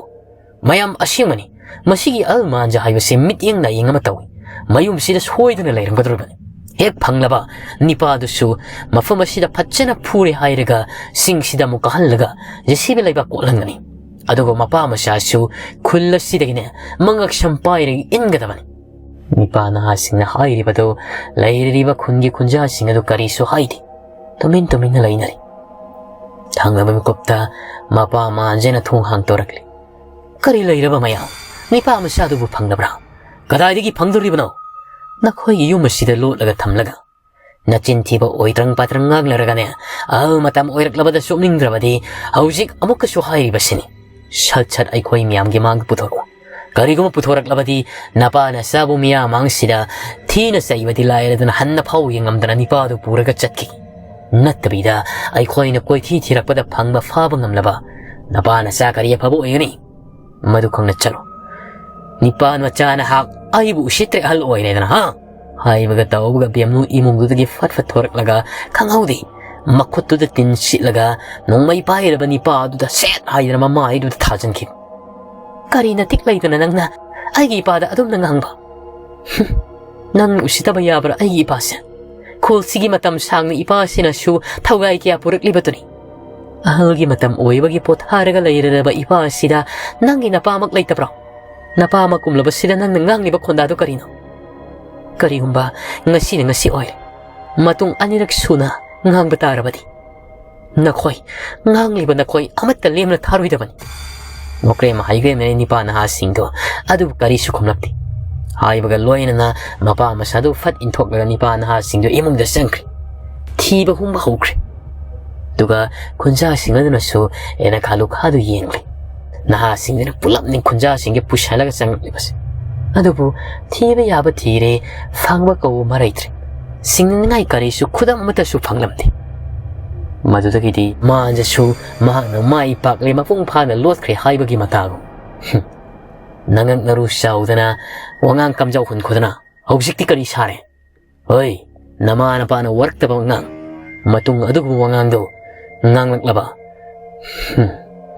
ꯃꯌꯥꯝ ꯑꯁꯦꯡꯕꯅꯤ꯫ ꯃꯁꯤꯒꯤ ꯑꯜ ꯃꯥꯟꯖꯥ ꯍꯥꯏꯕꯁꯤ ꯃꯤꯠꯌꯦꯡ ꯅꯥꯌꯦꯡ ꯑꯃ ꯇꯧꯏ꯫ ꯃꯌꯨꯝꯁꯤꯗ ꯁꯣꯏꯗꯅ ꯂꯩꯔꯝꯒꯗꯧꯔꯤꯕꯅꯤ꯫ ꯍꯦꯛ ꯐꯪꯂꯕ ꯅꯤꯄꯥꯗꯨꯁꯨ ꯃꯐꯝ ꯑꯁꯤꯗ ꯐꯖꯅ ꯐꯨꯔꯦ ꯍꯥꯏꯔꯒ ꯆꯤꯡꯁꯤꯗ ꯑꯃꯨꯛ ꯀꯥꯍꯜꯂꯒ ꯖꯦ ꯁꯤ ꯕꯤ ꯂꯩꯕꯥꯛ ꯀꯣꯠꯍꯟꯒꯅꯤ꯫ ꯑꯗꯨꯒ ꯃꯄꯥ ꯃꯆꯥꯁꯨ ꯈꯨꯜ ꯑꯁꯤꯗꯒꯤꯅꯦ ꯃꯉꯛꯁꯝ ꯄꯥꯏꯔꯒ ꯏꯟꯒꯗꯕꯅꯤ꯫" ꯅꯤꯄꯥ ꯅꯍꯥꯁꯤꯡꯅ ꯍꯥꯏꯔꯤꯕꯗꯨ ꯂꯩꯔꯤꯕ ꯈꯨꯟꯒꯤ ꯈꯨꯟꯖꯥꯁꯤꯡ ꯑꯗꯨ ꯀꯔꯤꯁꯨ ꯍꯥꯏꯗꯦ꯫ ꯇꯨꯃꯤꯟ ꯇꯨꯃꯤꯟꯅ ꯂꯩꯅꯔꯤ꯫ ꯊꯪꯅꯕ ꯃꯤꯀꯨꯞꯇ ꯃꯄꯥ ꯃꯥꯟꯖꯅ ꯊꯣꯡ ꯍꯥꯡꯗꯣꯔꯛꯂꯤ꯫ "ꯀꯔꯤ ꯂꯩꯔꯕ ꯃꯌꯥꯝ? ꯅꯤꯄꯥ ꯃꯆꯥꯗꯨꯕꯨ ꯐꯪꯗꯕ꯭ꯔꯥ? ꯀꯗꯥꯏꯗꯒꯤ ꯐꯪꯗꯣꯔꯤꯕꯅꯣ? ꯅꯈꯣꯏꯒꯤ ꯌꯨꯝ ꯑꯁꯤꯗ ꯂꯣꯠꯂꯒ ꯊꯝꯂꯒ ꯅꯆꯤꯟ ꯊꯤꯕ ꯑꯣꯏꯗ꯭ꯔꯪ ꯄꯥꯗ꯭ꯔꯪ ꯉꯥꯡꯂꯔꯒꯅꯦ, ꯑꯍꯜ ꯃꯇꯝ ꯑꯣꯏꯔꯛꯂꯕꯗ ꯆꯣꯞꯅꯤꯡꯗ꯭ꯔꯕꯗꯤ ꯍꯧꯖꯤꯛ ꯑꯃꯨꯛꯀꯁꯨ ꯍꯥꯏꯔꯤꯕꯁꯤꯅꯤ꯫ ꯁꯠ ꯁꯠ ꯑꯩꯈꯣꯏ ꯃꯤꯌꯥꯝꯒꯤ ꯃꯥꯡꯗ ꯄꯨꯊꯣꯔꯛꯎ꯫ ꯀꯔꯤꯒꯨꯝꯕ ꯄꯨꯊꯣꯔꯛꯂꯕꯗꯤ ꯅꯄꯥ ꯅꯆꯥꯕꯨ ꯃꯤꯌꯥꯝ ꯃꯥꯡꯁꯤꯗ ꯊꯤꯅ ꯆꯩꯕꯗꯤ ꯂꯥꯏꯔꯗꯅ ꯍꯟꯅ ꯐꯥꯎ ꯌꯦꯡꯉꯝꯗꯅ ꯅꯤꯄꯥꯗꯨ ꯄꯨꯔꯒ ꯆꯠꯈꯤ꯫ ꯅꯠꯇꯕꯤꯗ ꯑꯩꯈꯣꯏꯅ ꯀꯣꯏꯊꯤ ꯊꯤꯔꯛꯄꯗ ꯐꯪꯕ ꯐꯥꯕ ꯉꯝꯂꯕ ꯅꯄꯥ ꯅꯆꯥ ꯀꯔꯤ ꯑꯐꯕ ꯑꯣꯏꯒꯅꯤ? ꯃꯗꯨ ꯈꯪꯅ ꯆꯠꯂꯨ꯫ ꯅꯤꯄꯥ ꯅꯆꯥ ꯅꯍꯥꯛ ꯑꯩꯕꯨ ꯎꯁꯤꯠꯇ꯭ꯔꯦ ꯑꯍꯜ ꯑꯣꯏꯔꯦꯗꯅ, ꯍꯥ? ꯍꯥꯏꯕꯒ ꯇꯧꯕꯒ ꯕꯦꯝꯅꯨ ꯏꯃꯨꯡꯗꯨꯗꯒꯤ ꯐꯠ ꯐꯠ ꯊꯣꯔꯛꯂꯒ ꯈꯪꯍꯧꯗꯦ ꯃꯈꯨꯠꯇꯨꯗ ꯇꯤꯟ ꯁꯤꯠꯂꯒ ꯅꯣꯡꯃꯩ ꯄꯥꯏꯔꯕ ꯅꯤꯄꯥ ꯑꯗꯨꯗ ꯁꯦꯠ ꯍꯥꯏꯗꯅ ꯃꯃꯥꯏꯗꯨꯗ ꯊꯥꯖꯤꯟꯈꯤꯕ꯫ ꯀꯔꯤ ꯅꯇꯤꯛ ꯂꯩꯗꯅ ꯅꯪꯅ ꯑꯩꯒꯤ ꯏꯄꯥꯗ ꯑꯗꯨꯝꯅ ꯉꯥꯡꯕ? ꯍꯨꯝ, ꯅꯪ ꯎꯁꯤꯠꯇꯕ ꯌꯥꯕ꯭ꯔꯥ ꯑꯩꯒꯤ ꯏꯄꯥꯁꯦ? ꯈꯨꯜꯁꯤꯒꯤ ꯃꯇꯝ ꯁꯥꯡꯅ ꯏꯄꯥꯁꯤꯅꯁꯨ ꯊꯧꯒꯥꯏ ꯀꯌꯥ ꯄꯨꯔꯛꯂꯤꯕꯗꯨꯅꯤ꯫ ꯑꯍꯜꯒꯤ ꯃꯇꯝ ꯑꯣꯏꯕꯒꯤ ꯄꯣꯊꯥꯔꯒ ꯂꯩꯔꯔꯕ ꯏꯄꯥ ꯑꯁꯤꯗ ꯅꯪꯒꯤ ꯅꯄꯥꯃꯛ ꯂꯩꯇꯕ꯭ꯔꯣ? ꯅꯄꯥꯃꯛ ꯀꯨꯝꯂꯕꯁꯤꯗ ꯅꯪꯅ ꯉꯥꯡꯂꯤꯕ ꯈꯣꯟꯗꯥꯗꯨ ꯀꯔꯤꯅꯣ? ꯀꯔꯤꯒꯨꯝꯕ ꯉꯁꯤꯅ ꯉꯁꯤ ꯑꯣꯏꯔꯦ, ꯃꯇꯨꯡ ꯑꯅꯤꯔꯛ ꯁꯨꯅ ꯉꯥꯡꯕ ꯇꯥꯔꯕꯗꯤ ꯅꯈꯣꯏ, ꯉꯥꯡꯂꯤꯕ ꯅꯈꯣꯏ ꯑꯃꯠꯇ ꯂꯦꯝꯅ ꯊꯥꯔꯣꯏꯗꯕꯅꯤ꯫ ꯅꯣꯀ꯭ꯔꯦꯝ ꯍꯥꯏꯈ꯭ꯔꯦ ꯅꯤꯄꯥ ꯅꯍꯥꯁꯤꯡꯗꯣ, ꯑꯗꯨꯕꯨ ꯀꯔꯤꯁꯨ ꯈꯨꯝꯂꯛꯇꯦ꯫ ꯍꯥꯏꯕꯒ ꯂꯣꯏꯅꯅ ꯃꯄꯥ ꯃꯁꯥꯗꯨ ꯐꯠ ꯏꯟꯊꯣꯛꯂꯒ ꯅꯤꯄꯥ ꯅꯍꯥꯁꯤꯡꯗꯨ ꯏꯃꯨꯡꯗ ꯆꯪꯈ꯭ꯔꯦ꯫ ꯊꯤꯕ ꯍꯨꯝꯕ ꯍꯧꯈ꯭ꯔꯦ꯫ ꯑꯗꯨꯒ ꯈꯨꯟꯖꯥꯁꯤꯡ ꯑꯗꯨꯅꯁꯨ ꯑꯦꯅꯈꯥ ꯂꯨꯈꯥꯗꯨ ꯌꯦꯡꯂꯤ꯫ ꯅꯍꯥꯁꯤꯡꯗꯨꯅ ꯄꯨꯂꯞꯅꯤ ꯈꯨꯟꯖꯥꯁꯤꯡꯒꯤ ꯄꯨꯁꯜꯂꯒ ꯆꯪꯂꯛꯂꯤꯕꯁꯦ꯫ ꯑꯗꯨꯕꯨ ꯊꯤꯕ ꯌꯥꯕ ꯊꯤꯔꯦ, ꯐꯪꯕ ꯀꯧꯕ ꯑꯃ ꯂꯩꯇ꯭ꯔꯦ꯫ ꯁꯤꯡꯅꯅꯤꯡꯉꯥꯏ ꯀꯔꯤꯁꯨ ꯈꯨꯗꯝ ꯑꯃꯠꯇꯁꯨ ꯐꯪꯂꯝꯗꯦ꯫ ꯃꯗꯨꯗꯒꯤꯗꯤ ꯃꯥꯟꯖꯁꯨ ꯃꯍꯥꯛꯅ ꯃꯥꯏ ꯄꯥꯛꯂꯦ, ꯃꯄꯨꯡ ꯐꯥꯅ ꯂꯣꯠꯈ꯭ꯔꯦ ꯍꯥꯏꯕꯒꯤ ꯃꯇꯥꯒꯨꯝ꯫ ꯍꯨꯝ꯫ ꯅꯉꯛ ꯅꯔꯨ ꯆꯥꯎꯗꯅ ꯋꯥꯉꯥꯡ ꯀꯝꯖꯥꯎ ꯍꯨꯟꯈꯣꯗꯅ ꯍꯧꯖꯤꯛꯇꯤ ꯀꯔꯤ ꯁꯥꯔꯦ? ꯍꯣꯏ, ꯅꯃꯥ ꯅꯄꯥꯅ ꯋꯥꯔꯛꯇꯕ ꯑꯉꯥꯡ, ꯃꯇꯨꯡ ꯑꯗꯨꯒꯨꯝꯕ ꯋꯥꯉꯥꯡꯗꯣ ꯉꯥꯡꯂꯛꯂꯕ? ꯍꯨꯝ,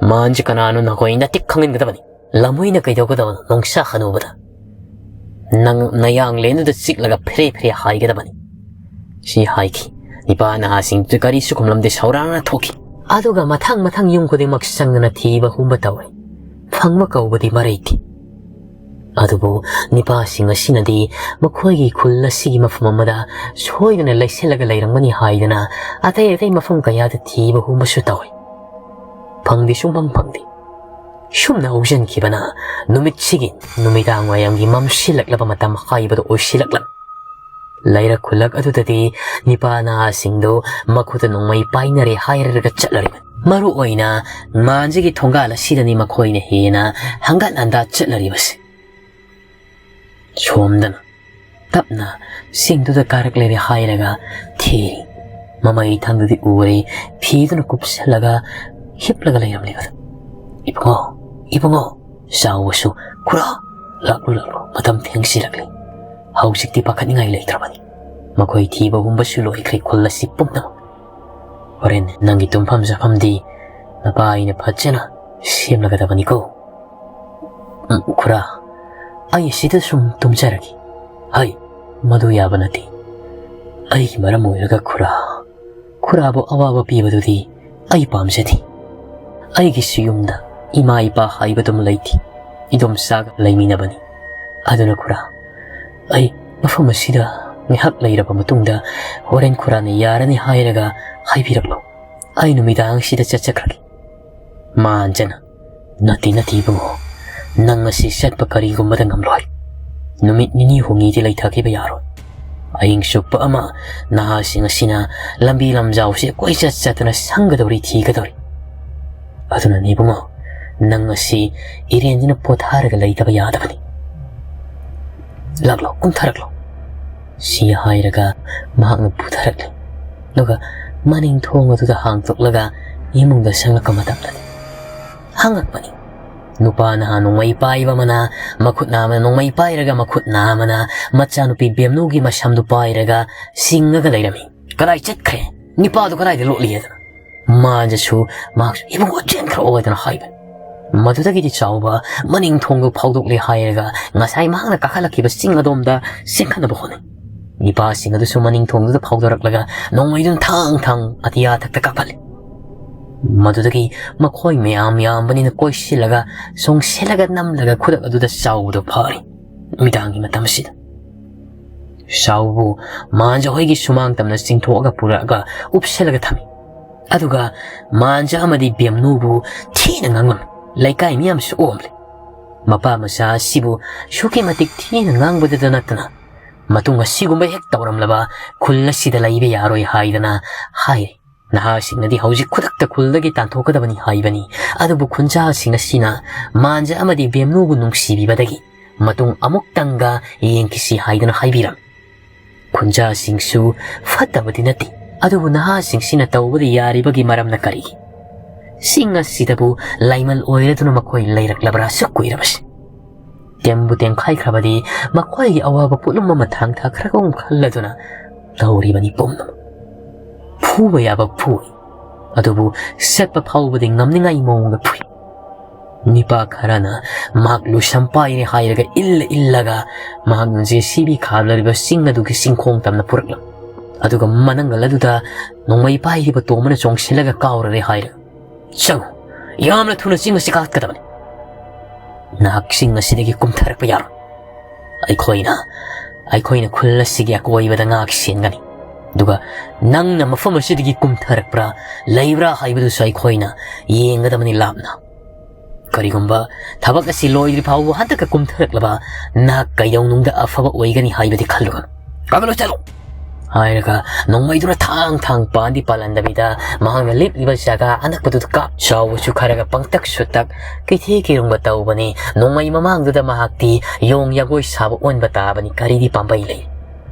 ꯃꯥꯟꯁꯤ ꯀꯅꯥꯅꯣ ꯅꯈꯣꯏ ꯅꯇꯤꯛ ꯈꯪꯍꯟꯒꯗꯕꯅꯤ꯫ ꯂꯝꯍꯨꯏꯅ ꯀꯩꯗꯧꯒꯗꯕꯅꯣ ꯅꯣꯡꯁꯥ ꯍꯅꯨꯕꯗ? ꯅꯪ ꯅꯌꯥꯡꯂꯦꯟꯗꯨꯗ ꯆꯤꯛꯂꯒ ꯐꯦꯔꯦ ꯐꯦꯔꯦ ꯍꯥꯏꯒꯗꯕꯅꯤ꯫ ꯁꯤ ꯍꯥꯏꯈꯤ꯫ ꯅꯤꯄꯥ ꯅꯍꯥꯁꯤꯡꯗꯨ ꯀꯔꯤꯁꯨ ꯈꯨꯝꯂꯝꯗꯦ, ꯁꯧꯔꯥꯡꯅ ꯊꯣꯛꯈꯤ꯫ ꯑꯗꯨꯒ ꯃꯊꯪ ꯃꯊꯪ ꯌꯨꯝ ꯈꯨꯗꯤꯡꯃꯛ ꯆꯪꯗꯨꯅ ꯊꯤꯕ ꯍꯨꯝꯕ ꯇꯧꯔꯦ꯫ ꯐꯪꯕ ꯀꯧꯕꯗꯤ ꯃꯔꯩ ꯊꯤ꯫ ꯑꯗꯨꯕꯨ ꯅꯤꯄꯥꯁꯤꯡ ꯑꯁꯤꯅꯗꯤ ꯃꯈꯣꯏꯒꯤ ꯈꯨꯜ ꯑꯁꯤꯒꯤ ꯃꯐꯝ ꯑꯃꯗ ꯁꯣꯏꯗꯅ ꯂꯩꯁꯤꯜꯂꯒ ꯂꯩꯔꯝꯒꯅꯤ ꯍꯥꯏꯗꯅ ꯑꯇꯩ ꯑꯇꯩ ꯃꯐꯝ ꯀꯌꯥꯗ ꯊꯤꯕ ꯍꯨꯝꯕꯁꯨ ꯇꯧꯏ꯫ ꯐꯪꯗꯤ ꯁꯨꯡꯐꯪ ꯐꯪꯗꯦ꯫ ꯁꯨꯝꯅ ꯍꯧꯖꯤꯟꯈꯤꯕꯅ ꯅꯨꯃꯤꯠꯁꯤꯒꯤ ꯅꯨꯃꯤꯗꯥꯡ ꯋꯥꯏꯔꯝꯒꯤ ꯃꯝꯁꯤꯜꯂꯛꯂꯕ ꯃꯇꯝ ꯍꯥꯏꯕꯗꯨ ꯑꯣꯏꯁꯤꯜꯂꯛꯂꯝꯃꯤ꯫ ꯂꯩꯔꯛ ꯈꯨꯜꯂꯛ ꯑꯗꯨꯗꯗꯤ ꯅꯤꯄꯥ ꯅꯍꯥꯁꯤꯡꯗꯨ ꯃꯈꯨꯠꯇ ꯅꯣꯡꯃꯩ ꯄꯥꯏꯅꯔꯦ ꯍꯥꯏꯔꯒ ꯆꯠꯂꯔꯤꯕꯅꯤ꯫ ꯃꯔꯨ ꯑꯣꯏꯅ ꯃꯥꯟꯖꯒꯤ ꯊꯣꯡꯒꯥꯜ ꯑꯁꯤꯗꯅꯤ ꯃꯈꯣꯏꯅ ꯍꯦꯟꯅ ꯍꯪꯒꯠ ꯍꯟꯗꯥ ꯆꯠꯅꯔꯤꯕꯁꯦ꯫ ꯁꯣꯝꯗꯅ ꯇꯞꯅ ꯆꯤꯡꯗꯨꯗ ꯀꯥꯔꯛꯂꯦ ꯍꯥꯏꯔꯒ ꯊꯤꯔꯤ꯫ ꯃꯃꯩ ꯊꯪꯗꯨꯗꯤ ꯎꯔꯦ, ꯐꯤꯗꯨꯅ ꯀꯨꯞꯁꯜꯂꯒ ꯍꯤꯞꯂꯒ ꯂꯩꯔꯝꯂꯤꯕꯗꯨ꯫ "ꯏꯕꯨꯡꯉꯣ, ꯏꯕꯨꯡꯉꯣ!" ꯆꯥꯎꯕꯁꯨ, "ꯈꯨꯔꯥ, ꯂꯥꯛꯂꯨ, ꯂꯥꯛꯂꯨ, ꯃꯇꯝ ꯊꯦꯡꯁꯤꯜꯂꯛꯂꯤ꯫ ꯍꯧꯖꯤꯛꯇꯤ ꯄꯥꯈꯠꯅꯤꯡꯉꯥꯏ ꯂꯩꯇ꯭ꯔꯕꯅꯤ꯫ ꯃꯈꯣꯏ ꯊꯤꯕ ꯍꯨꯝꯕꯁꯨ ꯂꯣꯏꯈ꯭ꯔꯦ ꯈꯨꯜ ꯑꯁꯤ ꯄꯨꯝꯅꯃꯛ꯫ ꯍꯣꯔꯦꯟ ꯅꯪꯒꯤ ꯇꯨꯝꯐꯝ ꯆꯥꯐꯝꯗꯤ ꯅꯄꯥ ꯑꯩꯅ ꯐꯖꯅ ꯁꯦꯝꯂꯒꯗꯕꯅꯤꯀꯣ꯫ ꯎꯝ, ꯈꯨꯔꯥ, ꯑꯩ ꯑꯁꯤꯗ ꯁꯨꯝ ꯇꯨꯝꯖꯔꯒꯦ꯫ ꯍꯩ, ꯃꯗꯨ ꯌꯥꯕ ꯅꯠꯇꯦ꯫ ꯑꯩꯒꯤ ꯃꯔꯝ ꯑꯣꯏꯔꯒ ꯈꯨꯔꯥ, ꯈꯨꯔꯥꯕꯨ ꯑꯋꯥꯕ ꯄꯤꯕꯗꯨꯗꯤ ꯑꯩ ꯄꯥꯝꯖꯗꯦ꯫ ꯑꯩꯒꯤꯁꯨ ꯌꯨꯝꯗ ꯏꯃꯥ ꯏꯄꯥ ꯍꯥꯏꯕꯗꯨꯃ ꯂꯩꯇꯦ꯫ ꯏꯗꯣꯝꯆꯥꯒ ꯂꯩꯃꯤꯟꯅꯕꯅꯤ꯫ ꯑꯗꯨꯅ ꯈꯨꯔꯥ, ꯑꯩ ꯃꯐꯝ ꯑꯁꯤꯗ ꯉꯥꯏꯍꯥꯛ ꯂꯩꯔꯕ ꯃꯇꯨꯡꯗ ꯍꯣꯔꯦꯟ ꯈꯨꯔꯥꯅ ꯌꯥꯔꯅꯤ ꯍꯥꯏꯔꯒ ꯍꯥꯏꯕꯤꯔꯛꯂꯣ꯫ ꯑꯩ ꯅꯨꯃꯤꯗꯥꯡꯁꯤꯗ ꯆꯠꯆꯈ꯭ꯔꯒꯦ꯫ ꯃꯥꯟꯖꯅ, "ꯅꯠꯇꯦ, ꯅꯠꯇꯦ ꯏꯕꯨꯡꯉꯣ, ꯅꯪ ꯑꯁꯤ ꯆꯠꯄ ꯀꯔꯤꯒꯨꯝꯕꯗ ꯉꯝꯂꯣꯏ꯫ ꯅꯨꯃꯤꯠ ꯅꯤꯅꯤ ꯍꯨꯝꯅꯤꯗꯤ ꯂꯩꯊꯈꯤꯕ ꯌꯥꯔꯣꯏ꯫ ꯑꯍꯤꯡ ꯆꯨꯞꯄ ꯑꯃ ꯅꯍꯥꯁꯤꯡ ꯑꯁꯤꯅ ꯂꯝꯕꯤ ꯂꯝꯖꯥꯎꯁꯤ ꯀꯣꯏꯆꯠ ꯆꯠꯇꯨꯅ ꯁꯪꯒꯗꯧꯔꯤ, ꯊꯤꯒꯗꯧꯔꯤ꯫ ꯑꯗꯨꯅꯅꯤ ꯏꯕꯨꯡꯉꯣ, ꯅꯪ ꯑꯁꯤ ꯏꯔꯦꯟꯖꯅ ꯄꯣꯊꯥꯔꯒ ꯂꯩꯇꯕ ꯌꯥꯗꯕꯅꯤ꯫ ꯂꯥꯛꯂꯣ, ꯀꯨꯝꯊꯔꯛꯂꯣ꯫" ꯁꯤ ꯍꯥꯏꯔꯒ ꯃꯍꯥꯛꯅ ꯄꯨꯊꯔꯛꯂꯦ꯫ ꯑꯗꯨꯒ ꯃꯅꯤꯡ ꯊꯣꯡ ꯑꯗꯨꯗ ꯍꯥꯡꯗꯣꯛꯂꯒ ꯏꯃꯨꯡꯗ ꯆꯪꯂꯛꯄ ꯃꯇꯝꯗꯗꯤ ꯍꯪꯉꯛꯄꯅꯤ꯫ ꯅꯨꯄꯥ ꯅꯍꯥ ꯅꯣꯡꯃꯩ ꯄꯥꯏꯕ ꯑꯃꯅ, ꯃꯈꯨꯠ ꯅꯥꯝꯃꯅ ꯅꯣꯡꯃꯩ ꯄꯥꯏꯔꯒ, ꯃꯈꯨꯠ ꯅꯥꯝꯃꯅ ꯃꯆꯥꯅꯨꯄꯤ ꯕꯦꯝꯅꯨꯒꯤ ꯃꯁꯝꯗꯨ ꯄꯥꯏꯔꯒ ꯆꯤꯡꯉꯒ ꯂꯩꯔꯝꯃꯤ꯫ "ꯀꯗꯥꯏ ꯆꯠꯈ꯭ꯔꯦ? ꯅꯤꯄꯥꯗꯨ ꯀꯗꯥꯏꯗ ꯂꯣꯠꯂꯤ?" ꯍꯥꯏꯗꯅ ꯃꯥꯟꯖꯁꯨ ꯃꯍꯥꯛꯁꯨ "ꯏꯕꯨꯡꯉꯣ, ꯆꯦꯟꯈ꯭ꯔꯛꯑꯣ" ꯍꯥꯏꯗꯅ ꯍꯥꯏꯕꯅꯤ꯫ ꯃꯗꯨꯗꯒꯤꯗꯤ ꯆꯥꯎꯕ ꯃꯅꯤꯡ ꯊꯣꯡꯗꯨ ꯐꯥꯎꯗꯣꯛꯂꯦ ꯍꯥꯏꯔꯒ ꯉꯁꯥꯏ ꯃꯍꯥꯛꯅ ꯀꯥꯈꯠꯂꯛꯈꯤꯕ ꯆꯤꯡ ꯑꯗꯣꯝꯗ ꯆꯦꯟꯈꯠꯅꯕ ꯍꯣꯠꯅꯩ꯫ ꯅꯤꯄꯥꯁꯤꯡ ꯑꯗꯨꯁꯨ ꯃꯅꯤꯡ ꯊꯣꯡꯗꯨꯗ ꯐꯥꯎꯗꯔꯛꯂꯒ ꯅꯣꯡꯃꯩꯗꯨꯅ ꯊꯥꯡ ꯊꯥꯡ ꯑꯇꯤꯌꯥ ꯊꯛꯇ ꯀꯥꯞꯍꯜꯂꯤ꯫ ꯃꯗꯨꯗꯒꯤ ꯃꯈꯣꯏ ꯃꯌꯥꯝ ꯌꯥꯝꯕꯅꯤꯅ ꯀꯣꯏꯁꯤꯜꯂꯒ ꯆꯣꯡꯁꯤꯜꯂꯒ ꯅꯝꯂꯒ ꯈꯨꯗꯛ ꯑꯗꯨꯗ ꯆꯥꯎꯕꯗꯨ ꯐꯥꯔꯤ꯫ ꯅꯨꯃꯤꯗꯥꯡꯒꯤ ꯃꯇꯝ ꯑꯁꯤꯗ ꯆꯥꯎꯕꯕꯨ ꯃꯥꯟꯖ ꯍꯣꯏꯒꯤ ꯁꯨꯃꯥꯡ ꯇꯝꯅ ꯆꯤꯡꯊꯣꯛꯑꯒ ꯄꯨꯔꯛꯑꯒ ꯎꯞꯁꯤꯜꯂꯒ ꯊꯝꯃꯤ꯫ ꯑꯗꯨꯒ ꯃꯥꯟꯖ ꯑꯃꯗꯤ ꯕꯦꯝꯅꯨꯕꯨ ꯊꯤꯅ ꯉꯥꯡꯂꯝꯃꯤ꯫ ꯂꯩꯀꯥꯏ ꯃꯤꯌꯥꯝꯁꯨ ꯑꯣꯝꯂꯤ꯫ ꯃꯄꯥ ꯃꯆꯥ ꯑꯁꯤꯕꯨ ꯑꯁꯨꯛꯀꯤ ꯃꯇꯤꯛ ꯊꯤꯅ ꯉꯥꯡꯕꯗꯨꯗ ꯅꯠꯇꯅ ꯃꯇꯨꯡ ꯑꯁꯤꯒꯨꯝꯕ ꯍꯦꯛ ꯇꯧꯔꯝꯂꯕ ꯈꯨꯜ ꯑꯁꯤꯗ ꯂꯩꯕ ꯌꯥꯔꯣꯏ ꯍꯥꯏꯗꯅ ꯍꯥꯏꯔꯤ꯫ ꯅꯍꯥꯁꯤꯡꯅꯗꯤ ꯍꯧꯖꯤꯛ ꯈꯨꯗꯛꯇ ꯈꯨꯜꯗꯒꯤ ꯇꯥꯟꯊꯣꯛꯀꯗꯕꯅꯤ ꯍꯥꯏꯕꯅꯤ꯫ ꯑꯗꯨꯕꯨ ꯈꯨꯟꯖꯥꯁꯤꯡ ꯑꯁꯤꯅ ꯃꯥꯟꯖ ꯑꯃꯗꯤ ꯕꯦꯝꯅꯨꯕꯨ ꯅꯨꯡꯁꯤꯕꯤꯕꯗꯒꯤ ꯃꯇꯨꯡ ꯑꯃꯨꯛꯇꯪꯒ ꯌꯦꯡꯈꯤꯁꯤ ꯍꯥꯏꯗꯨꯅ ꯍꯥꯏꯕꯤꯔꯝꯃꯤ꯫ ꯈꯨꯟꯖꯥꯁꯤꯡꯁꯨ ꯐꯠꯇꯕꯗꯤ ꯅꯠꯇꯦ, ꯑꯗꯨꯕꯨ ꯅꯍꯥꯁꯤꯡꯁꯤꯅ ꯇꯧꯕꯗ ꯌꯥꯔꯤꯕꯒꯤ ꯃꯔꯝꯅ ꯀꯔꯤꯒꯤ? ꯆꯤꯡ ꯑꯁꯤꯗꯕꯨ ꯂꯥꯏꯃꯜ ꯑꯣꯏꯔꯗꯨꯅ ꯃꯈꯣꯏ ꯂꯩꯔꯛꯂꯕ꯭ꯔꯥ ꯑꯁꯨꯛ ꯀꯨꯏꯔꯕꯁꯤ? ꯇꯦꯝꯕꯨ ꯇꯦꯝꯈꯥꯏꯈ꯭ꯔꯕꯗꯤ ꯃꯈꯣꯏꯒꯤ ꯑꯋꯥꯕ ꯄꯣꯠꯂꯨꯝ ꯑꯃ ꯊꯥꯡꯊꯈ꯭ꯔꯒꯨꯝ ꯈꯜꯂꯗꯨꯅ ꯇꯧꯔꯤꯕꯅꯤ ꯄꯨꯝꯅꯃꯛ꯫ ꯐꯨꯕ ꯌꯥꯕ ꯐꯨꯏ, ꯑꯗꯨꯕꯨ ꯁꯠꯄ ꯐꯥꯎꯕꯗꯤ ꯉꯝꯅꯤꯡꯉꯥꯏ ꯃꯑꯣꯡꯗ ꯐꯨꯏ꯫ ꯅꯤꯄꯥ ꯈꯔꯅ ꯃꯍꯥꯛ ꯂꯨꯁꯝ ꯄꯥꯏꯔꯦ ꯍꯥꯏꯔꯒ ꯏꯜꯂ ꯏꯜꯂꯒ ꯃꯍꯥꯛꯅ JCB ꯈꯥꯝꯂꯔꯤꯕ ꯆꯤꯡ ꯑꯗꯨꯒꯤ ꯆꯤꯡꯈꯣꯡ ꯇꯝꯅ ꯄꯨꯔꯛꯂꯝꯃꯤ꯫ ꯑꯗꯨꯒ ꯃꯅꯪꯒꯜ ꯑꯗꯨꯗ ꯅꯣꯡꯃꯩ ꯄꯥꯏꯔꯤꯕ ꯇꯣꯝꯕꯅ ꯆꯣꯡꯁꯤꯜꯂꯒ ꯀꯥꯎꯔꯔꯦ ꯍꯥꯏꯔꯒ, "ꯆꯪꯉꯨ, ꯌꯥꯝꯅ ꯊꯨꯅ ꯆꯤꯡ ꯑꯁꯤ ꯀꯥꯈꯠꯀꯗꯕꯅꯤ꯫ ꯅꯍꯥꯛ ꯆꯤꯡ ꯑꯁꯤꯗꯒꯤ ꯀꯨꯝꯊꯔꯛꯄ ꯌꯥꯔꯣꯏ꯫ ꯑꯩꯈꯣꯏꯅ, ꯑꯩꯈꯣꯏꯅ ꯈꯨꯜ ꯑꯁꯤꯒꯤ ꯑꯀꯣꯏꯕꯗ ꯉꯥꯛ ꯁꯦꯟꯒꯅꯤ꯫ ꯑꯗꯨꯒ ꯅꯪꯅ ꯃꯐꯝ ꯑꯁꯤꯗꯒꯤ ꯀꯨꯝꯊꯔꯛꯄ꯭ꯔꯥ, ꯂꯩꯕ꯭ꯔꯥ ꯍꯥꯏꯕꯗꯨꯁꯨ ꯑꯩꯈꯣꯏꯅ ꯌꯦꯡꯒꯗꯕꯅꯤ ꯂꯥꯞꯅ꯫ ꯀꯔꯤꯒꯨꯝꯕ ꯊꯕꯛ ꯑꯁꯤ ꯂꯣꯏꯗ꯭ꯔꯤ ꯐꯥꯎꯕ ꯍꯟꯗꯛꯀ ꯀꯨꯝꯊꯔꯛꯂꯕ ꯅꯍꯥꯛ ꯀꯩꯗꯧꯅꯨꯡꯗ ꯑꯐꯕ ꯑꯣꯏꯒꯅꯤ ꯍꯥꯏꯕꯗꯤ ꯈꯜꯂꯨꯒꯅꯨ꯫ ꯀꯥꯈꯠꯂꯣ, ꯆꯠꯂꯣ!" ꯍꯥꯏꯔꯒ ꯅꯣꯡꯃꯩꯗꯨꯅ ꯊꯥꯡ ꯊꯥꯡ ꯄꯥꯟꯗꯤ ꯄꯥꯜꯍꯟꯗꯕꯤꯗ ꯃꯍꯥꯛꯅ ꯂꯦꯞꯂꯤꯕ ꯖꯒꯥ ꯑꯅꯛꯄꯗꯨꯗ ꯀꯥꯞ꯫ ꯆꯥꯎꯕꯁꯨ ꯈꯔꯒ ꯄꯪꯇꯛ ꯁꯨꯇꯛ, ꯀꯩꯊꯦꯛ ꯀꯩꯔꯨꯝꯕ ꯇꯧꯕꯅꯤ꯫ ꯅꯣꯡꯃꯩ ꯃꯃꯥꯡꯗꯨꯗ ꯃꯍꯥꯛꯇꯤ ꯌꯣꯡ ꯌꯥꯒꯣꯏ ꯁꯥꯕ ꯑꯣꯟꯕ ꯇꯥꯕꯅꯤ꯫ ꯀꯔꯤꯗꯤ ꯄꯥꯝꯕꯩ ꯂꯩ?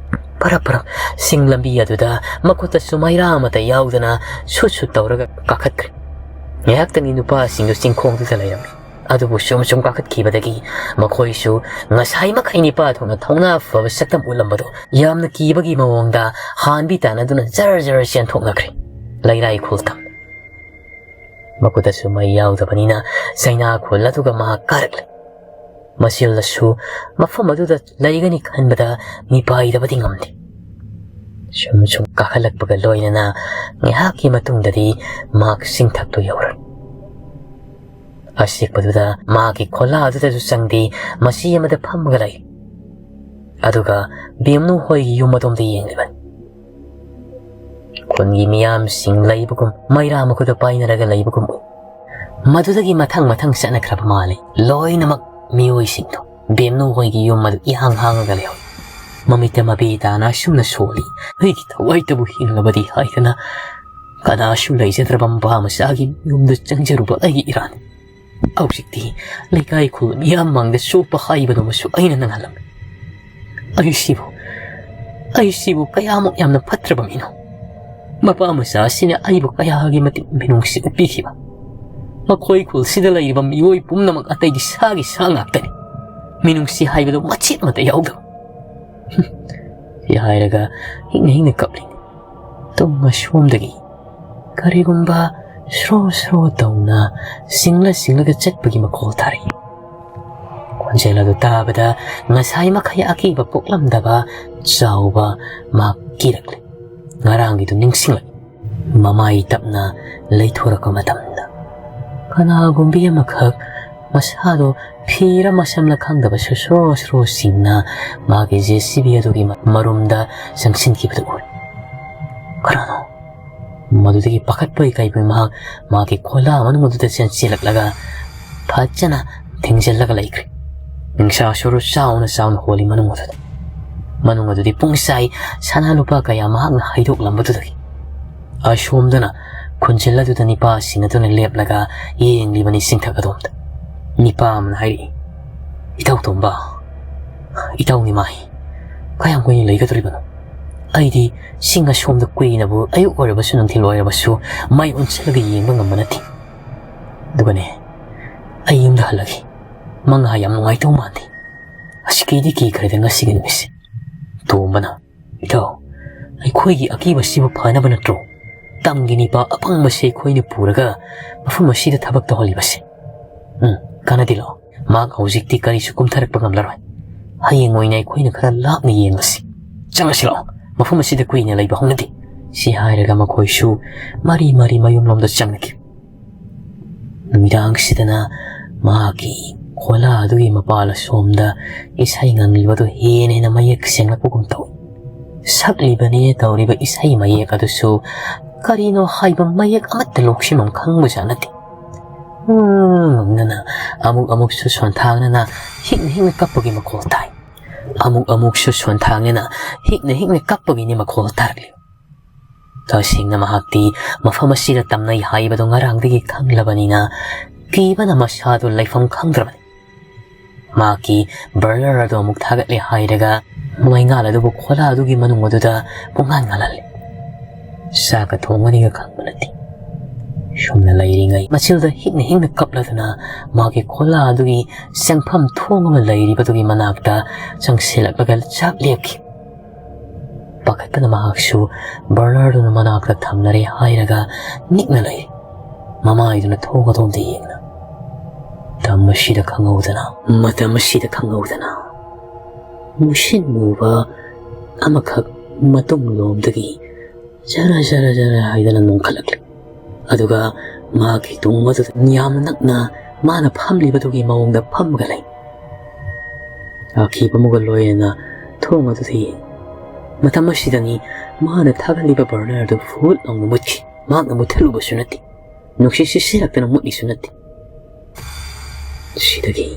ꯐꯔꯛ ꯐꯔꯛ ꯆꯤꯡ ꯂꯝꯕꯤ ꯑꯗꯨꯗ ꯃꯈꯨꯠꯇꯁꯨ ꯃꯩꯔꯥ ꯑꯃꯠꯇ ꯌꯥꯎꯗꯅ ꯁꯨꯠ ꯁꯨꯠ ꯇꯧꯔꯒ ꯀꯥꯈꯠꯈ꯭ꯔꯦ꯫ ꯉꯥꯏꯍꯥꯛꯇꯪꯒꯤ ꯅꯨꯄꯥꯁꯤꯡꯗꯨ ꯆꯤꯡꯈꯣꯡꯗꯨꯗ ꯂꯩꯔꯝꯃꯤ꯫ ꯑꯗꯨꯕꯨ ꯁꯨꯝ ꯁꯨꯝ ꯀꯥꯈꯠꯈꯤꯕꯗꯒꯤ ꯃꯈꯣꯏꯁꯨ ꯉꯁꯥꯏ ꯃꯈꯩ ꯅꯤꯄꯥ ꯊꯣꯛꯅ ꯊꯧꯅꯥ ꯐꯕ ꯁꯛꯇꯝ ꯎꯠꯂꯝꯕꯗꯣ ꯌꯥꯝꯅ ꯀꯤꯕꯒꯤ ꯃꯑꯣꯡꯗ ꯍꯥꯟꯕꯤ ꯇꯥꯟꯅꯗꯨꯅ ꯖꯔ ꯖꯔ ꯆꯦꯟꯊꯣꯛꯅꯈ꯭ꯔꯦ꯫ ꯂꯩꯔꯥꯏ ꯈꯨꯜ ꯇꯝꯅ꯫ ꯃꯈꯨꯠꯇꯁꯨ ꯃꯩ ꯌꯥꯎꯗꯕꯅꯤꯅ ꯆꯩꯅꯥ ꯈꯨꯜ ꯑꯗꯨꯒ ꯃꯍꯥꯛ ꯀꯥꯔꯛꯂꯦ꯫ ꯃꯆꯤꯜꯗꯁꯨ ꯃꯐꯝ ꯑꯗꯨꯗ ꯂꯩꯒꯅꯤ ꯈꯟꯕꯗ ꯃꯤꯄꯥꯏꯗꯕꯗꯤ ꯉꯝꯗꯦ꯫ ꯁꯨꯝ ꯁꯨꯝ ꯀꯥꯈꯠꯂꯛꯄꯒ ꯂꯣꯏꯅꯅ ꯉꯥꯏꯍꯥꯛꯀꯤ ꯃꯇꯨꯡꯗꯗꯤ ꯃꯍꯥꯛ ꯆꯤꯡꯊꯛꯇꯨ ꯌꯧꯔꯦ꯫ ꯑꯆꯤꯛꯄꯗꯨꯗ ꯃꯍꯥꯛꯀꯤ ꯈꯣꯂꯥ ꯑꯗꯨꯗꯁꯨ ꯆꯪꯗꯦ, ꯃꯆꯤ ꯑꯃꯗ ꯐꯝꯃꯒ ꯂꯩ꯫ ꯑꯗꯨꯒ ꯕꯦꯝꯅꯨ ꯍꯣꯏꯒꯤ ꯌꯨꯝ ꯑꯗꯣꯝꯗ ꯌꯦꯡꯂꯤꯕꯅꯤ꯫ ꯈꯨꯟꯒꯤ ꯃꯤꯌꯥꯝꯁꯤꯡ ꯂꯩꯕꯒꯨꯝ, ꯃꯩꯔꯥ ꯃꯈꯨꯠꯇ ꯄꯥꯏꯅꯔꯒ ꯂꯩꯕꯒꯨꯝ ꯎꯏ꯫ ꯃꯗꯨꯗꯒꯤ ꯃꯊꯪ ꯃꯊꯪ ꯆꯠꯅꯈ꯭ꯔꯕ ꯃꯥꯜꯂꯤ꯫ ꯂꯣꯏꯅꯃꯛ ꯃꯤꯑꯣꯏꯁꯤꯡꯗꯣ ꯕꯦꯝꯅꯨ ꯍꯣꯏꯒꯤ ꯌꯨꯝ ꯑꯗꯨ ꯏꯍꯥꯡ ꯍꯥꯡꯉꯒ ꯂꯩꯍꯧꯏ꯫ ꯃꯃꯤꯠꯇ ꯃꯕꯦ ꯇꯥꯅ ꯑꯁꯨꯝꯅ ꯁꯣꯜꯂꯤ꯫ ꯑꯩꯒꯤ ꯊꯋꯥꯏꯇꯕꯨ ꯍꯤꯡꯂꯕꯗꯤ ꯍꯥꯏꯗꯅ ꯀꯅꯥꯁꯨ ꯂꯩꯖꯗ꯭ꯔꯕ ꯃꯄꯥ ꯃꯆꯥꯒꯤ ꯌꯨꯝꯗ ꯆꯪꯖꯔꯨꯕ ꯑꯩꯒꯤ ꯏꯔꯥꯟ꯫ ꯍꯧꯖꯤꯛꯇꯤ ꯂꯩꯀꯥꯏ ꯈꯨꯜ ꯃꯤꯌꯥꯝ ꯃꯥꯡꯗ ꯆꯣꯞꯄ ꯍꯥꯏꯕꯗꯨꯃꯁꯨ ꯑꯩꯅ ꯅꯪꯍꯜꯂꯝꯃꯤ꯫ ꯑꯩꯁꯤꯕꯨ, ꯑꯩꯁꯤꯕꯨ ꯀꯌꯥꯃꯨꯛ ꯌꯥꯝꯅ ꯐꯠꯇ꯭ꯔꯕ ꯃꯤꯅꯣ? ꯃꯄꯥ ꯃꯆꯥ ꯑꯁꯤꯅ ꯑꯩꯕꯨ ꯀꯌꯥꯒꯤ ꯃꯇꯤꯛ ꯃꯤꯅꯨꯡꯁꯤ ꯎꯠꯄꯤꯈꯤꯕ꯫ ꯃꯈꯣꯏ ꯈꯨꯜꯁꯤꯗ ꯂꯩꯔꯤꯕ ꯃꯤꯑꯣꯏ ꯄꯨꯝꯅꯃꯛ ꯑꯇꯩꯗꯤ ꯁꯥꯒꯤ ꯁꯥ ꯉꯥꯛꯇꯅꯤ꯫ ꯃꯤꯅꯨꯡꯁꯤ ꯍꯥꯏꯕꯗꯨ ꯃꯆꯦꯠ ꯑꯃꯠꯇ ꯌꯥꯎꯗꯕ꯫ ꯁꯤ ꯍꯥꯏꯔꯒ ꯍꯤꯡꯅ ꯍꯤꯡꯅ ꯀꯞꯂꯤ꯫ ꯇꯨꯡ ꯑꯁꯣꯝꯗꯒꯤ ꯀꯔꯤꯒꯨꯝꯕ ꯁ꯭ꯔꯣ ꯁ꯭ꯔꯣ ꯇꯧꯅ ꯆꯤꯡꯂ ꯆꯤꯡꯂꯒ ꯆꯠꯄꯒꯤ ꯃꯈꯣꯜ ꯇꯥꯔꯛꯏ꯫ ꯈꯣꯟꯖꯦꯜ ꯑꯗꯨ ꯇꯥꯕꯗ ꯉꯁꯥꯏ ꯃꯈꯩ ꯑꯀꯤꯕ ꯄꯣꯛꯂꯝꯗꯕ ꯆꯥꯎꯕ ꯃꯍꯥꯛ ꯀꯤꯔꯛꯂꯦ꯫ ꯉꯔꯥꯡꯒꯤꯗꯨ ꯅꯤꯡꯁꯤꯡꯂꯛꯏ꯫ ꯃꯃꯥꯏ ꯇꯞꯅ ꯂꯩꯊꯣꯔꯛꯄ ꯃꯇꯝꯗ ꯀꯅꯥꯒꯨꯝꯕꯤ ꯑꯃꯈꯛ ꯃꯁꯥꯗꯣ ꯐꯤꯔ ꯃꯁꯝꯂ ꯈꯪꯗꯕ ꯁꯨꯁ꯭ꯔꯣ ꯁ꯭ꯔꯣ ꯁꯤꯡꯅ ꯃꯥꯒꯤ ꯖꯦ ꯁꯤ ꯕꯤ ꯑꯗꯨꯒꯤ ꯃꯔꯨꯝꯗ ꯆꯪꯁꯤꯟꯈꯤꯕꯗꯨ ꯎꯔꯦ꯫ ꯀꯅꯥꯅꯣ? ꯃꯗꯨꯗꯒꯤ ꯄꯥꯈꯠꯄꯣꯏ ꯀꯩꯕꯣꯏ ꯃꯍꯥꯛ ꯃꯥꯒꯤ ꯈꯣꯂꯥ ꯃꯅꯨꯡ ꯑꯗꯨꯗ ꯆꯦꯟ-, ꯆꯦꯜꯂꯛꯂꯒ ꯐꯖꯅ ꯊꯤꯡꯖꯤꯜꯂꯒ ꯂꯩꯈ꯭ꯔꯦ꯫ ꯅꯤꯡꯁꯥ ꯁꯣꯔꯨ ꯆꯥꯎꯅ ꯆꯥꯎꯅ ꯍꯣꯜꯂꯤ ꯃꯅꯨꯡ ꯑꯗꯨꯗ꯫ ꯃꯅꯨꯡ ꯑꯗꯨꯗꯤ ꯄꯨꯡꯆꯥꯏ ꯁꯅꯥ ꯂꯨꯄꯥ ꯀꯌꯥ ꯃꯍꯥꯛꯅ ꯍꯩꯗꯣꯛꯂꯝꯕꯗꯨꯗꯒꯤ꯫ ꯑꯁꯣꯝꯗꯅ ꯈꯨꯟꯖꯤꯜ ꯑꯗꯨꯗ ꯅꯤꯄꯥꯁꯤꯡ ꯑꯗꯨꯅ ꯂꯦꯞꯂꯒ ꯌꯦꯡꯂꯤꯕꯅꯤ ꯆꯤꯡꯊꯛ ꯑꯗꯣꯝꯗ꯫ ꯅꯤꯄꯥ ꯑꯃꯅ ꯍꯥꯏꯔꯛꯏ, "ꯏꯇꯥꯎ ꯇꯣꯝꯕ, ꯏꯇꯥꯎ ꯅꯤꯃꯥꯏ, ꯀꯌꯥꯝ ꯀꯨꯏꯅ ꯂꯩꯒꯗꯧꯔꯤꯕꯅꯣ? ꯑꯩꯗꯤ ꯆꯤꯡ ꯑꯁꯣꯝꯗ ꯀꯨꯏꯅꯕꯨ ꯑꯌꯨꯛ ꯑꯣꯏꯔꯕꯁꯨ ꯅꯨꯡꯊꯤꯜ ꯑꯣꯏꯔꯕꯁꯨ ꯃꯥꯏ ꯑꯣꯟꯁꯤꯜꯂꯒ ꯌꯦꯡꯕ ꯉꯝꯕ ꯅꯠꯇꯦ꯫ ꯑꯗꯨꯒꯅꯦ, ꯑꯩ ꯌꯨꯝꯗ ꯍꯜꯂꯒꯦ꯫ ꯃꯉꯥ ꯌꯥꯝ ꯅꯨꯡꯉꯥꯏꯇꯧ ꯃꯥꯟꯗꯦ꯫ ꯑꯁ, ꯀꯤꯗꯤ ꯀꯤꯈ꯭ꯔꯦꯗ ꯉꯁꯤꯒꯤ ꯅꯨꯃꯤꯠꯁꯦ꯫" ꯇꯣꯝꯕꯅ, "ꯏꯇꯥꯎ, ꯑꯩꯈꯣꯏꯒꯤ ꯑꯀꯤꯕꯁꯤꯕꯨ ꯐꯅꯕ ꯅꯠꯇ꯭ꯔꯣ? ꯇꯝꯒꯤ ꯅꯤꯄꯥ ꯑꯄꯪꯕꯁꯦ ꯑꯩꯈꯣꯏꯅ ꯄꯨꯔꯒ ꯃꯐꯝ ꯑꯁꯤꯗ ꯊꯕꯛ ꯇꯧꯍꯜꯂꯤꯕꯁꯦ꯫ ꯎꯝ, ꯀꯥꯟꯅꯗꯦ, ꯂꯥꯛꯑꯣ꯫ ꯃꯍꯥꯛ ꯍꯧꯖꯤꯛꯇꯤ ꯀꯔꯤꯁꯨ ꯀꯨꯝꯊꯔꯛꯄ ꯉꯝꯂꯔꯣꯏ꯫ ꯍꯌꯦꯡ ꯑꯣꯏꯅ ꯑꯩꯈꯣꯏꯅ ꯈꯔ ꯂꯥꯞꯅ ꯌꯦꯡꯂꯁꯤ꯫ ꯆꯪꯂꯁꯤ, ꯂꯥꯛꯑꯣ꯫ ꯃꯐꯝ ꯑꯁꯤꯗ ꯀꯨꯏꯅ ꯂꯩꯕ ꯍꯧꯅꯗꯦ꯫" ꯁꯤ ꯍꯥꯏꯔꯒ ꯃꯈꯣꯏꯁꯨ ꯃꯔꯤ ꯃꯔꯤ ꯃꯌꯨꯝꯂꯣꯝꯗ ꯆꯪꯅꯈꯤ꯫ ꯅꯨꯃꯤꯗꯥꯡꯁꯤꯗꯅ ꯃꯍꯥꯛꯀꯤ ꯈꯣꯂꯥ ꯑꯗꯨꯒꯤ ꯃꯄꯥꯜ ꯑꯁꯣꯝꯗ ꯏꯁꯩ ꯉꯪꯂꯤꯕꯗꯨ ꯍꯦꯟꯅ ꯍꯦꯟꯅ ꯃꯌꯦꯛ ꯁꯦꯡꯂꯛꯄꯒꯨꯝ ꯇꯧꯏ꯫ ꯁꯛꯂꯤꯕꯅꯦ ꯇꯧꯔꯤꯕ ꯏꯁꯩ ꯃꯌꯦꯛ ꯑꯗꯨꯁꯨ ꯀꯔꯤꯅꯣ ꯍꯥꯏꯕ ꯃꯌꯦꯛ ꯑꯃꯠꯇ ꯂꯧꯁꯤꯟꯐꯝ ꯈꯪꯕꯖꯥꯠ ꯅꯠꯇꯦ꯫ ꯎꯝ, ꯉꯪꯅꯅ ꯑꯃꯨꯛ ꯑꯃꯨꯛꯁꯨ ꯁꯣꯟꯊꯥꯡꯅꯅ ꯍꯤꯛꯅ ꯍꯤꯛꯅ ꯀꯞꯄꯒꯤ ꯃꯈꯣꯜ ꯇꯥꯏ꯫ ꯑꯃꯨꯛ ꯑꯃꯨꯛꯁꯨ ꯁꯣꯟꯊꯥꯡꯅꯅ ꯍꯤꯛꯅ ꯍꯤꯛꯅ ꯀꯞꯄꯒꯤꯅꯤ ꯃꯈꯣꯜ ꯇꯥꯔꯛꯂꯤ꯫ ꯇꯁꯦꯡꯅ ꯃꯍꯥꯛꯇꯤ ꯃꯐꯝ ꯑꯁꯤꯗ ꯇꯝꯅꯩ ꯍꯥꯏꯕꯗꯣ ꯉꯔꯥꯡꯗꯒꯤ ꯈꯪꯂꯕꯅꯤꯅ ꯀꯤꯕꯅ ꯃꯁꯥꯗꯨ ꯂꯩꯐꯝ ꯈꯪꯗ꯭ꯔꯕꯅꯤ꯫ ꯃꯍꯥꯛꯀꯤ ꯕꯔꯅꯔ ꯑꯗꯨ ꯑꯃꯨꯛ ꯊꯥꯒꯠꯂꯦ ꯍꯥꯏꯔꯒ ꯃꯩꯉꯥꯜ ꯑꯗꯨꯕꯨ ꯈꯣꯂꯥ ꯑꯗꯨꯒꯤ ꯃꯅꯨꯡ ꯑꯗꯨꯗ ꯄꯨꯡꯉꯥꯟ ꯉꯥꯜꯍꯜꯂꯤ꯫ ꯆꯥꯛꯀ ꯊꯣꯡꯒꯅꯤꯒ ꯈꯪꯕ ꯅꯠꯇꯦ꯫ ꯁꯨꯝꯅ ꯂꯩꯔꯤꯉꯩ ꯃꯆꯤꯜꯗ ꯍꯤꯡꯅ ꯍꯤꯡꯅ ꯀꯞꯂꯗꯨꯅ ꯃꯥꯒꯤ ꯈꯣꯂꯥ ꯑꯗꯨꯒꯤ ꯆꯪꯐꯝ ꯊꯣꯡ ꯑꯃ ꯂꯩꯔꯤꯕꯗꯨꯒꯤ ꯃꯅꯥꯛꯇ ꯆꯪꯁꯤꯜꯂꯛꯂꯒ ꯆꯥꯛ ꯂꯦꯞꯈꯤ꯫ ꯄꯥꯈꯠꯄꯅ ꯃꯍꯥꯛꯁꯨ ꯕꯔꯅꯔꯗꯨꯅ ꯃꯅꯥꯛꯇ ꯊꯝꯂꯔꯦ ꯍꯥꯏꯔꯒ ꯅꯤꯛꯅ ꯂꯩ꯫ ꯃꯃꯥꯏꯗꯨꯅ ꯊꯣꯡ ꯑꯗꯣꯝꯗ ꯌꯦꯡꯅ꯫ ꯃꯇꯝ ꯑꯁꯤꯗ ꯈꯪꯍꯧꯗꯅ, ꯃꯇꯝ ꯑꯁꯤꯗ ꯈꯪꯍꯧꯗꯅ ꯃꯨꯁꯤꯟ ꯃꯨꯕ ꯑꯃꯈꯛ ꯃꯇꯨꯡꯂꯣꯝꯗꯒꯤ ꯖꯔ ꯖꯔ ꯖꯔ ꯍꯥꯏꯗꯅ ꯅꯣꯡꯈꯠꯂꯛꯂꯤ꯫ ꯑꯗꯨꯒ ꯃꯥꯒꯤ ꯇꯨꯡ ꯑꯗꯨꯗ ꯌꯥꯝꯅ ꯅꯛꯅ ꯃꯥꯅ ꯐꯝꯂꯤꯕꯗꯨꯒꯤ ꯃꯑꯣꯡꯗ ꯐꯝꯃꯒ ꯂꯩ꯫ ꯑꯀꯤꯕ ꯑꯃꯒ ꯂꯣꯏꯅꯅ ꯊꯣꯡ ꯑꯗꯨꯗ ꯌꯦꯡ꯫ ꯃꯇꯝ ꯑꯁꯤꯗꯅꯤ ꯃꯥꯅ ꯊꯥꯒꯠꯂꯤꯕ ꯕꯔꯅꯔ ꯑꯗꯨ ꯐꯨꯠ ꯂꯥꯎꯅ ꯃꯨꯠꯈꯤ꯫ ꯃꯍꯥꯛꯅ ꯃꯨꯠꯊꯠꯂꯨꯕꯁꯨ ꯅꯠꯇꯦ, ꯅꯨꯡꯁꯤꯠ ꯁꯤꯠꯁꯤꯜꯂꯛꯇꯅ ꯃꯨꯠꯂꯤꯁꯨ ꯅꯠꯇꯦ꯫ ꯁꯤꯗꯒꯤ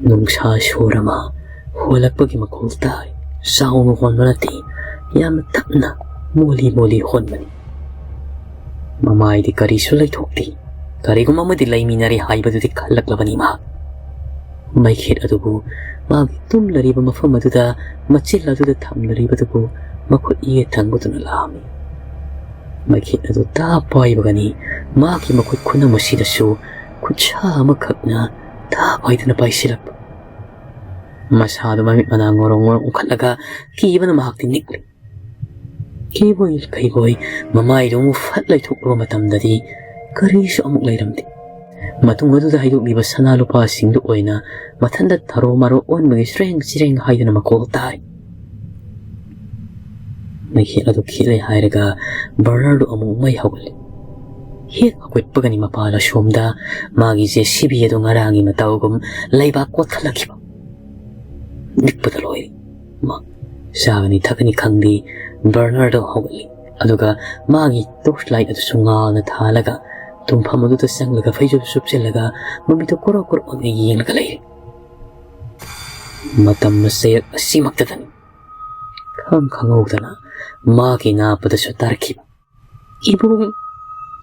ꯅꯨꯡꯁꯥ ꯁꯣꯔ ꯑꯃ ꯍꯣꯜꯂꯛꯄꯒꯤ ꯃꯈꯣꯜ ꯇꯥꯏ꯫ ꯆꯥꯎꯅ ꯍꯣꯟꯕ ꯅꯠꯇꯦ, ꯌꯥꯝꯅ ꯇꯞꯅ ꯃꯣꯂꯤ ꯃꯣꯂꯤ ꯍꯣꯟꯕꯅꯤ꯫ ꯃꯃꯥꯏꯗꯤ ꯀꯔꯤꯁꯨ ꯂꯩꯊꯣꯛꯇꯦ꯫ ꯀꯔꯤꯒꯨꯝꯕ ꯑꯃꯗꯤ ꯂꯩꯃꯤꯟꯅꯔꯦ ꯍꯥꯏꯕꯗꯨꯗꯤ ꯈꯜꯂꯛꯂꯕꯅꯤ ꯃꯍꯥꯛ꯫ ꯃꯩꯈꯦꯠ ꯑꯗꯨꯕꯨ ꯃꯥꯒꯤ ꯇꯨꯝꯂꯔꯤꯕ ꯃꯐꯝ ꯑꯗꯨꯗ, ꯃꯆꯤꯜ ꯑꯗꯨꯗ ꯊꯝꯂꯔꯤꯕꯗꯨꯕꯨ ꯃꯈꯨꯠ ꯌꯦꯠ ꯊꯪꯕꯗꯨꯅ ꯂꯥꯝꯃꯤ꯫ ꯃꯩꯈꯦꯠ ꯑꯗꯨ ꯇꯥꯞ ꯄꯥꯏꯕꯒꯅꯤ ꯃꯍꯥꯛꯀꯤ ꯃꯈꯨꯠ ꯈꯨꯅꯝ ꯑꯁꯤꯗꯁꯨ ꯈꯨꯠꯁꯥ ꯑꯃꯈꯛꯅ ꯇꯥꯞ ꯍꯥꯏꯗꯨꯅ ꯄꯥꯏꯁꯤꯜꯂꯛꯄ꯫ ꯃꯁꯥꯗꯨ ꯃꯃꯤꯠ ꯃꯅꯥ ꯉꯣꯔꯣꯡ ꯉꯣꯔꯣꯡ ꯎꯪꯈꯠꯂꯒ ꯀꯤꯕꯅ ꯃꯍꯥꯛꯇꯤ ꯅꯤꯛꯂꯤ꯫ ꯀꯤꯕꯣꯏ ꯀꯩꯕꯣꯏ ꯃꯃꯥꯏꯗꯨ ꯑꯃꯨꯛ ꯐꯠ ꯂꯩꯊꯣꯛꯂꯨꯕ ꯃꯇꯝꯗꯗꯤ ꯀꯔꯤꯁꯨ ꯑꯃꯨꯛ ꯂꯩꯔꯝꯗꯦ꯫ ꯃꯇꯨꯡ ꯑꯗꯨꯗ ꯍꯩꯗꯣꯛꯂꯤꯕ ꯁꯅꯥ ꯂꯨꯄꯥꯁꯤꯡꯗꯨ ꯑꯣꯏꯅ ꯃꯊꯟꯇ ꯊꯔꯣ ꯃꯔꯣ ꯑꯣꯟꯕꯒꯤ ꯆ꯭ꯔꯦꯡ ꯆ꯭ꯔꯦꯡ ꯍꯥꯏꯗꯨꯅ ꯃꯈꯣꯜ ꯇꯥꯔꯤ꯫ ꯃꯩꯈꯦꯠ ꯑꯗꯨ ꯈꯤꯠꯂꯦ ꯍꯥꯏꯔꯒ ꯕꯔꯅꯔꯗꯨ ꯑꯃꯨꯛ ꯃꯩ ꯍꯧꯒꯠꯂꯤ꯫ ꯍꯦꯛ ꯍꯧꯒꯠꯄꯒꯅꯤ ꯃꯄꯥꯜ ꯑꯁꯣꯝꯗ ꯃꯥꯒꯤ ꯖꯦ ꯁꯤ ꯕꯤ ꯑꯗꯨ ꯉꯔꯥꯡꯒꯤ ꯃꯇꯧꯒꯨꯝ ꯂꯩꯕꯥꯛ ꯀꯣꯠꯊꯠꯂꯛꯈꯤꯕ꯫ ꯅꯤꯛꯄꯗ ꯂꯣꯏꯔꯦ꯫ ꯃꯥ ꯆꯥꯒꯅꯤ ꯊꯛꯀꯅꯤ ꯈꯪꯗꯦ, ꯕꯔꯅꯔꯗꯨ ꯍꯧꯒꯠꯂꯤ꯫ ꯑꯗꯨꯒ ꯃꯥꯒꯤ ꯇꯣꯔꯆ ꯂꯥꯏꯠ ꯑꯗꯨꯁꯨ ꯉꯥꯜꯅ ꯊꯥꯜꯂꯒ ꯇꯨꯝꯐꯝ ꯑꯗꯨꯗ ꯆꯪꯂꯒ ꯐꯩꯖꯨꯞ ꯁꯨꯞꯆꯤꯜꯂꯒ ꯃꯃꯤꯠꯇꯨ ꯀꯣꯔꯣꯛ ꯀꯣꯔꯣꯛ ꯑꯣꯟꯅ ꯌꯦꯡꯂꯒ ꯂꯩꯔꯦ꯫ ꯃꯇꯝ ꯃꯆꯌꯦꯛ ꯑꯁꯤꯃꯛꯇꯗꯅꯤ ꯈꯪ ꯈꯪꯍꯧꯗꯅ ꯃꯥꯒꯤ ꯅꯥꯄꯗꯁꯨ ꯇꯥꯔꯛꯈꯤꯕ꯫ "ꯏꯕꯨꯡ,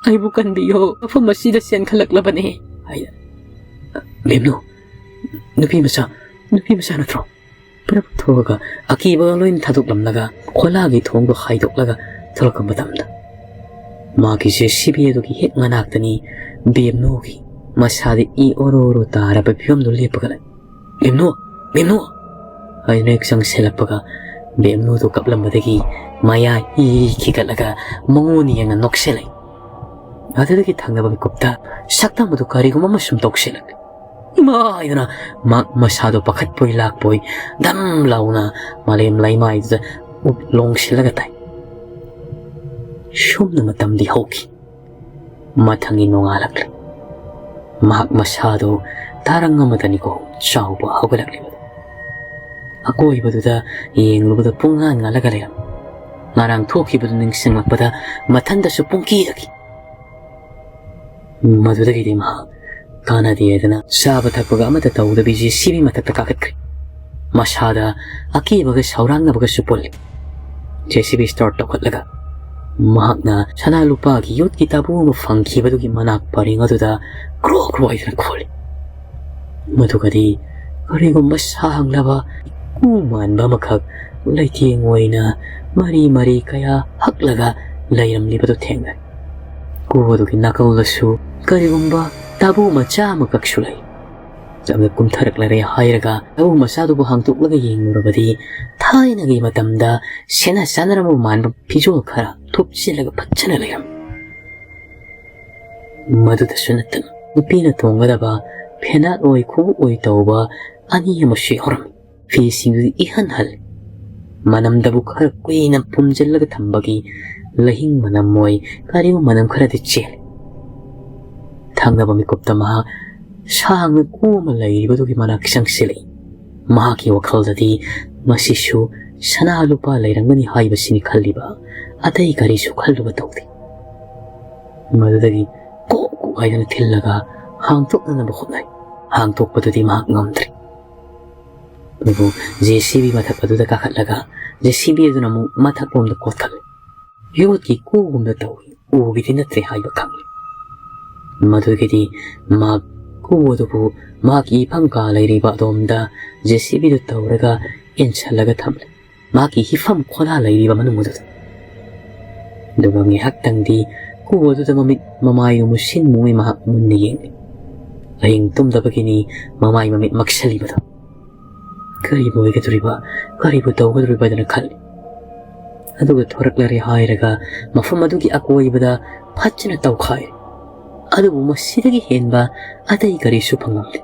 ꯑꯩꯕꯨ ꯀꯟꯕꯤꯌꯣ, ꯃꯐꯝ ꯑꯁꯤꯗ ꯆꯦꯟꯈꯠꯂꯛꯂꯕꯅꯦ" ꯍꯥꯏꯅ꯫ "ꯕꯦꯝꯅꯨ, ꯅꯨꯄꯤ ꯃꯆꯥ, ꯅꯨꯄꯤ ꯃꯆꯥ ꯅꯠꯇ꯭ꯔꯣ?" ꯄꯨꯔꯞ ꯊꯣꯛꯑꯒ ꯑꯀꯤꯕꯒ ꯂꯣꯏꯅ ꯊꯥꯗꯣꯛꯂꯝꯂꯒ ꯈꯣꯂꯥꯒꯤ ꯊꯣꯡꯗꯣ ꯍꯥꯏꯗꯣꯛꯂꯒ ꯊꯣꯛꯂꯛꯄ ꯃꯇꯝꯗ, ꯃꯥꯒꯤ ꯖꯦ ꯁꯤ ꯕꯤ ꯑꯗꯨꯒꯤ ꯍꯦꯛ ꯃꯅꯥꯛꯇꯅꯤ ꯕꯦꯝꯅꯨꯒꯤ ꯃꯁꯥꯗ ꯏ ꯑꯣꯔꯣ ꯑꯣꯔꯣ ꯇꯥꯔꯕ ꯐꯤꯕꯝꯗꯨ ꯂꯦꯞꯄꯒ ꯂꯩ꯫ "ꯕꯦꯝꯅꯨ! ꯕꯦꯝꯅꯨ!" ꯍꯥꯏꯗꯨꯅ ꯍꯦꯛ ꯆꯪꯁꯤꯜꯂꯛꯄꯒ, ꯕꯦꯝꯅꯨꯗꯨ ꯀꯞꯂꯝꯕꯗꯒꯤ ꯃꯌꯥ ꯏ ꯈꯤꯒꯠꯂꯒ ꯃꯉꯣꯟ ꯌꯦꯡꯅ ꯅꯣꯛꯁꯤꯜꯂꯛꯏ꯫ ꯑꯗꯨꯗꯒꯤ ꯊꯪꯅꯕ ꯃꯤꯀꯨꯞꯇ ꯁꯛꯇꯝ ꯑꯗꯨ ꯀꯔꯤꯒꯨꯝꯕ ꯑꯃ ꯁꯨꯝ ꯇꯧꯁꯤꯜꯂꯛꯏ꯫ "ꯏꯃꯥ!" ꯍꯥꯏꯗꯨꯅ ꯃꯍꯥꯛ ꯃꯁꯥꯗꯣ ꯄꯥꯈꯠꯄꯣꯏ ꯂꯥꯛꯄꯣꯏ ꯗꯝ ꯂꯥꯎꯅ ꯃꯥꯂꯦꯝ ꯂꯩꯃꯥꯏꯗꯨꯗ ꯎꯞ ꯂꯣꯡꯁꯤꯜꯂꯒ ꯇꯥꯏ꯫ ꯁꯨꯝꯅ ꯃꯇꯝꯗꯤ ꯍꯧꯈꯤ꯫ ꯃꯊꯪꯒꯤ ꯅꯣꯡꯉꯥꯜꯂꯛꯂꯦ꯫ ꯃꯍꯥꯛ ꯃꯁꯥꯗꯨ ꯇꯥꯔꯪ ꯑꯃꯗꯅꯤꯀꯣ ꯆꯥꯎꯕ ꯍꯧꯒꯠꯂꯛꯂꯤꯕꯗꯨ꯫ ꯑꯀꯣꯏꯕꯗꯨꯗ ꯌꯦꯡꯂꯨꯕꯗ ꯄꯨꯡꯉꯥꯟ ꯉꯥꯜꯂꯒ ꯂꯩꯔꯝꯃꯤ꯫ ꯉꯔꯥꯡ ꯊꯣꯛꯈꯤꯕꯗꯨ ꯅꯤꯡꯁꯤꯡꯂꯛꯄꯗ ꯃꯊꯟꯗꯁꯨ ꯄꯨꯡꯀꯤꯗꯒꯤ꯫ ꯃꯗꯨꯗꯒꯤꯗꯤ ꯃꯍꯥꯛ ꯀꯥꯟꯅꯗꯦ ꯍꯥꯏꯗꯅ ꯆꯥꯕ ꯊꯛꯄꯒ ꯑꯃꯠꯇ ꯇꯧꯗꯕꯤ ꯖꯦ ꯁꯤ ꯕꯤ ꯃꯊꯛꯇ ꯀꯥꯈꯠꯈ꯭ꯔꯦ꯫ ꯃꯁꯥꯗ ꯑꯀꯤꯕꯒ ꯁꯥꯎꯔꯥꯡꯅꯕꯒꯁꯨ ꯄꯣꯜꯂꯤ꯫ ꯖꯦ ꯁꯤ ꯕꯤ ꯁ꯭ꯇꯥꯔꯠ ꯇꯧꯈꯠꯂꯒ ꯃꯍꯥꯛꯅ ꯁꯅꯥ ꯂꯨꯄꯥꯒꯤ ꯌꯣꯠꯀꯤ ꯇꯥꯕꯨ ꯑꯃ ꯐꯪꯈꯤꯕꯗꯨꯒꯤ ꯃꯅꯥꯛ ꯄꯔꯦꯡ ꯑꯗꯨꯗ ꯀ꯭ꯔꯣ ꯀ꯭ꯔꯣ ꯍꯥꯏꯗꯨꯅ ꯈꯣꯜꯂꯤ꯫ ꯃꯗꯨꯒꯗꯤ ꯀꯔꯤꯒꯨꯝꯕ ꯁꯥ ꯍꯪꯂꯕ ꯀꯨ ꯃꯥꯟꯕ ꯑꯃꯈꯛ ꯂꯩꯇꯦꯡ ꯑꯣꯏꯅ ꯃꯔꯤ ꯃꯔꯤ ꯀꯌꯥ ꯍꯛꯂꯒ ꯂꯩꯔꯝꯂꯤꯕꯗꯨ ꯊꯦꯡꯅꯩ꯫ ꯀꯨ ꯑꯗꯨꯒꯤ ꯅꯥꯀꯜꯗꯁꯨ ꯀꯔꯤꯒꯨꯝꯕ ꯇꯥꯕꯨ ꯃꯆꯥ ꯑꯃꯈꯛꯁꯨ ꯂꯩ꯫ ꯌꯥꯝꯅ ꯀꯨꯝꯊꯔꯛꯂꯔꯦ ꯍꯥꯏꯔꯒ ꯇꯥꯕꯨ ꯃꯆꯥꯗꯨꯕꯨ ꯍꯥꯡꯗꯣꯛꯂꯒ ꯌꯦꯡꯂꯨꯔꯕꯗꯤ ꯊꯥꯏꯅꯒꯤ ꯃꯇꯝꯗ ꯁꯦꯠꯅ ꯆꯥꯅꯔꯝꯕ ꯃꯥꯟꯕ ꯐꯤꯖꯣꯜ ꯈꯔ ꯊꯨꯞꯆꯤꯜꯂꯒ ꯐꯖꯅ ꯂꯩꯔꯝꯃꯤ꯫ ꯃꯗꯨꯗꯁꯨ ꯅꯠꯇꯅ ꯅꯨꯄꯤꯅ ꯇꯣꯡꯒꯗꯕ ꯐꯦꯅꯥꯠ ꯑꯣꯏ ꯈꯣꯡꯎꯞ ꯑꯣꯏ ꯇꯧꯕ ꯑꯅꯤ ꯑꯃꯁꯨ ꯌꯥꯎꯔꯝꯃꯤ꯫ ꯐꯤꯁꯤꯡꯗꯨꯗꯤ ꯏꯍꯟ ꯍꯜꯂꯤ꯫ ꯃꯅꯝꯗꯕꯨ ꯈꯔ ꯀꯨꯏꯅ ꯐꯨꯝꯖꯤꯜꯂꯒ ꯊꯝꯕꯒꯤ ꯂꯍꯤꯡ ꯃꯅꯝ ꯑꯣꯏ ꯀꯔꯤꯒꯨꯝꯕ ꯃꯅꯝ ꯈꯔꯗꯤ ꯆꯦꯜꯂꯤ꯫ ꯊꯪꯅꯕ ꯃꯤꯀꯨꯞꯇ ꯃꯍꯥꯛ ꯁꯥꯡꯅ ꯀꯨ ꯑꯃ ꯂꯩꯔꯤꯕꯗꯨꯒꯤ ꯃꯅꯥꯛ ꯆꯪꯁꯤꯜꯂꯛꯏ꯫ ꯃꯍꯥꯛꯀꯤ ꯋꯥꯈꯜꯗꯗꯤ ꯃꯁꯤꯁꯨ ꯁꯅꯥ ꯂꯨꯄꯥ ꯂꯩꯔꯝꯒꯅꯤ ꯍꯥꯏꯕꯁꯤꯅꯤ ꯈꯜꯂꯤꯕ ꯑꯇꯩ ꯀꯔꯤꯁꯨ ꯈꯜꯂꯨꯕ ꯇꯧꯗꯦ꯫ ꯃꯗꯨꯗꯒꯤ ꯀꯣꯛ ꯀꯣꯛ ꯍꯥꯏꯗꯨꯅ ꯊꯤꯜꯂꯒ ꯍꯥꯡꯗꯣꯛꯅꯅꯕ ꯍꯣꯠꯅꯩ꯫ ꯍꯥꯡꯗꯣꯛꯄꯗꯨꯗꯤ ꯃꯍꯥꯛ ꯉꯝꯗ꯭ꯔꯦ꯫ ꯖꯦ ꯁꯤ ꯕꯤ ꯃꯊꯛ ꯑꯗꯨꯗ ꯀꯥꯈꯠꯂꯒ ꯖꯦ ꯁꯤ ꯕꯤ ꯑꯗꯨꯅ ꯑꯃꯨꯛ ꯃꯊꯛꯂꯣꯝꯗ ꯀꯣꯠꯈꯠꯂꯦ꯫ ꯌꯣꯠꯀꯤ ꯀꯨꯒꯨꯝꯅ ꯇꯧꯏ, ꯎꯒꯤꯗꯤ ꯅꯠꯇ꯭ꯔꯦ ꯍꯥꯏꯕ ꯈꯪꯂꯦ꯫ ꯃꯗꯨꯗꯒꯤꯗꯤ ꯃꯍꯥꯛ ꯀꯨ ꯑꯗꯨꯕꯨ ꯃꯍꯥꯛꯀꯤ ꯏꯐꯝ ꯀꯥ ꯂꯩꯔꯤꯕ ꯑꯗꯣꯝꯗ ꯖꯦ ꯁꯤ ꯕꯤꯗꯨ ꯇꯧꯔꯒ ꯏꯟꯁꯤꯜꯂꯒ ꯊꯝꯂꯦ, ꯃꯍꯥꯛꯀꯤ ꯍꯤꯐꯝ ꯈꯣꯂꯥ ꯂꯩꯔꯤꯕ ꯃꯅꯨꯡ ꯑꯗꯨꯗ꯫ ꯑꯗꯨꯒ ꯉꯥꯏꯍꯥꯛꯇꯪꯗꯤ ꯀꯨ ꯑꯗꯨꯗ ꯃꯃꯤꯠ ꯃꯃꯥꯏꯗꯨ ꯃꯨꯁꯤꯟ ꯃꯨꯉꯩ ꯃꯍꯥꯛ ꯃꯨꯟꯅ ꯌꯦꯡꯂꯤ꯫ ꯑꯍꯤꯡ ꯇꯨꯝꯗꯕꯒꯤꯅꯤ ꯃꯃꯥꯏ ꯃꯃꯤꯠ ꯃꯛꯁꯜꯂꯤꯕꯗꯨ꯫ ꯀꯔꯤꯕꯨ ꯑꯣꯏꯒꯗꯧꯔꯤꯕ, ꯀꯔꯤꯕꯨ ꯇꯧꯒꯗꯧꯔꯤꯕ ꯍꯥꯏꯗꯅ ꯈꯜꯂꯤ꯫ ꯑꯗꯨꯒ ꯊꯣꯔꯛꯂꯔꯦ ꯍꯥꯏꯔꯒ ꯃꯐꯝ ꯑꯗꯨꯒꯤ ꯑꯀꯣꯏꯕꯗ ꯐꯖꯅ ꯇꯧꯈꯥꯏꯔꯦ꯫ ꯑꯗꯨꯕꯨ ꯃꯁꯤꯗꯒꯤ ꯍꯦꯟꯕ ꯑꯇꯩ ꯀꯔꯤꯁꯨ ꯐꯪꯂꯝꯗꯦ꯫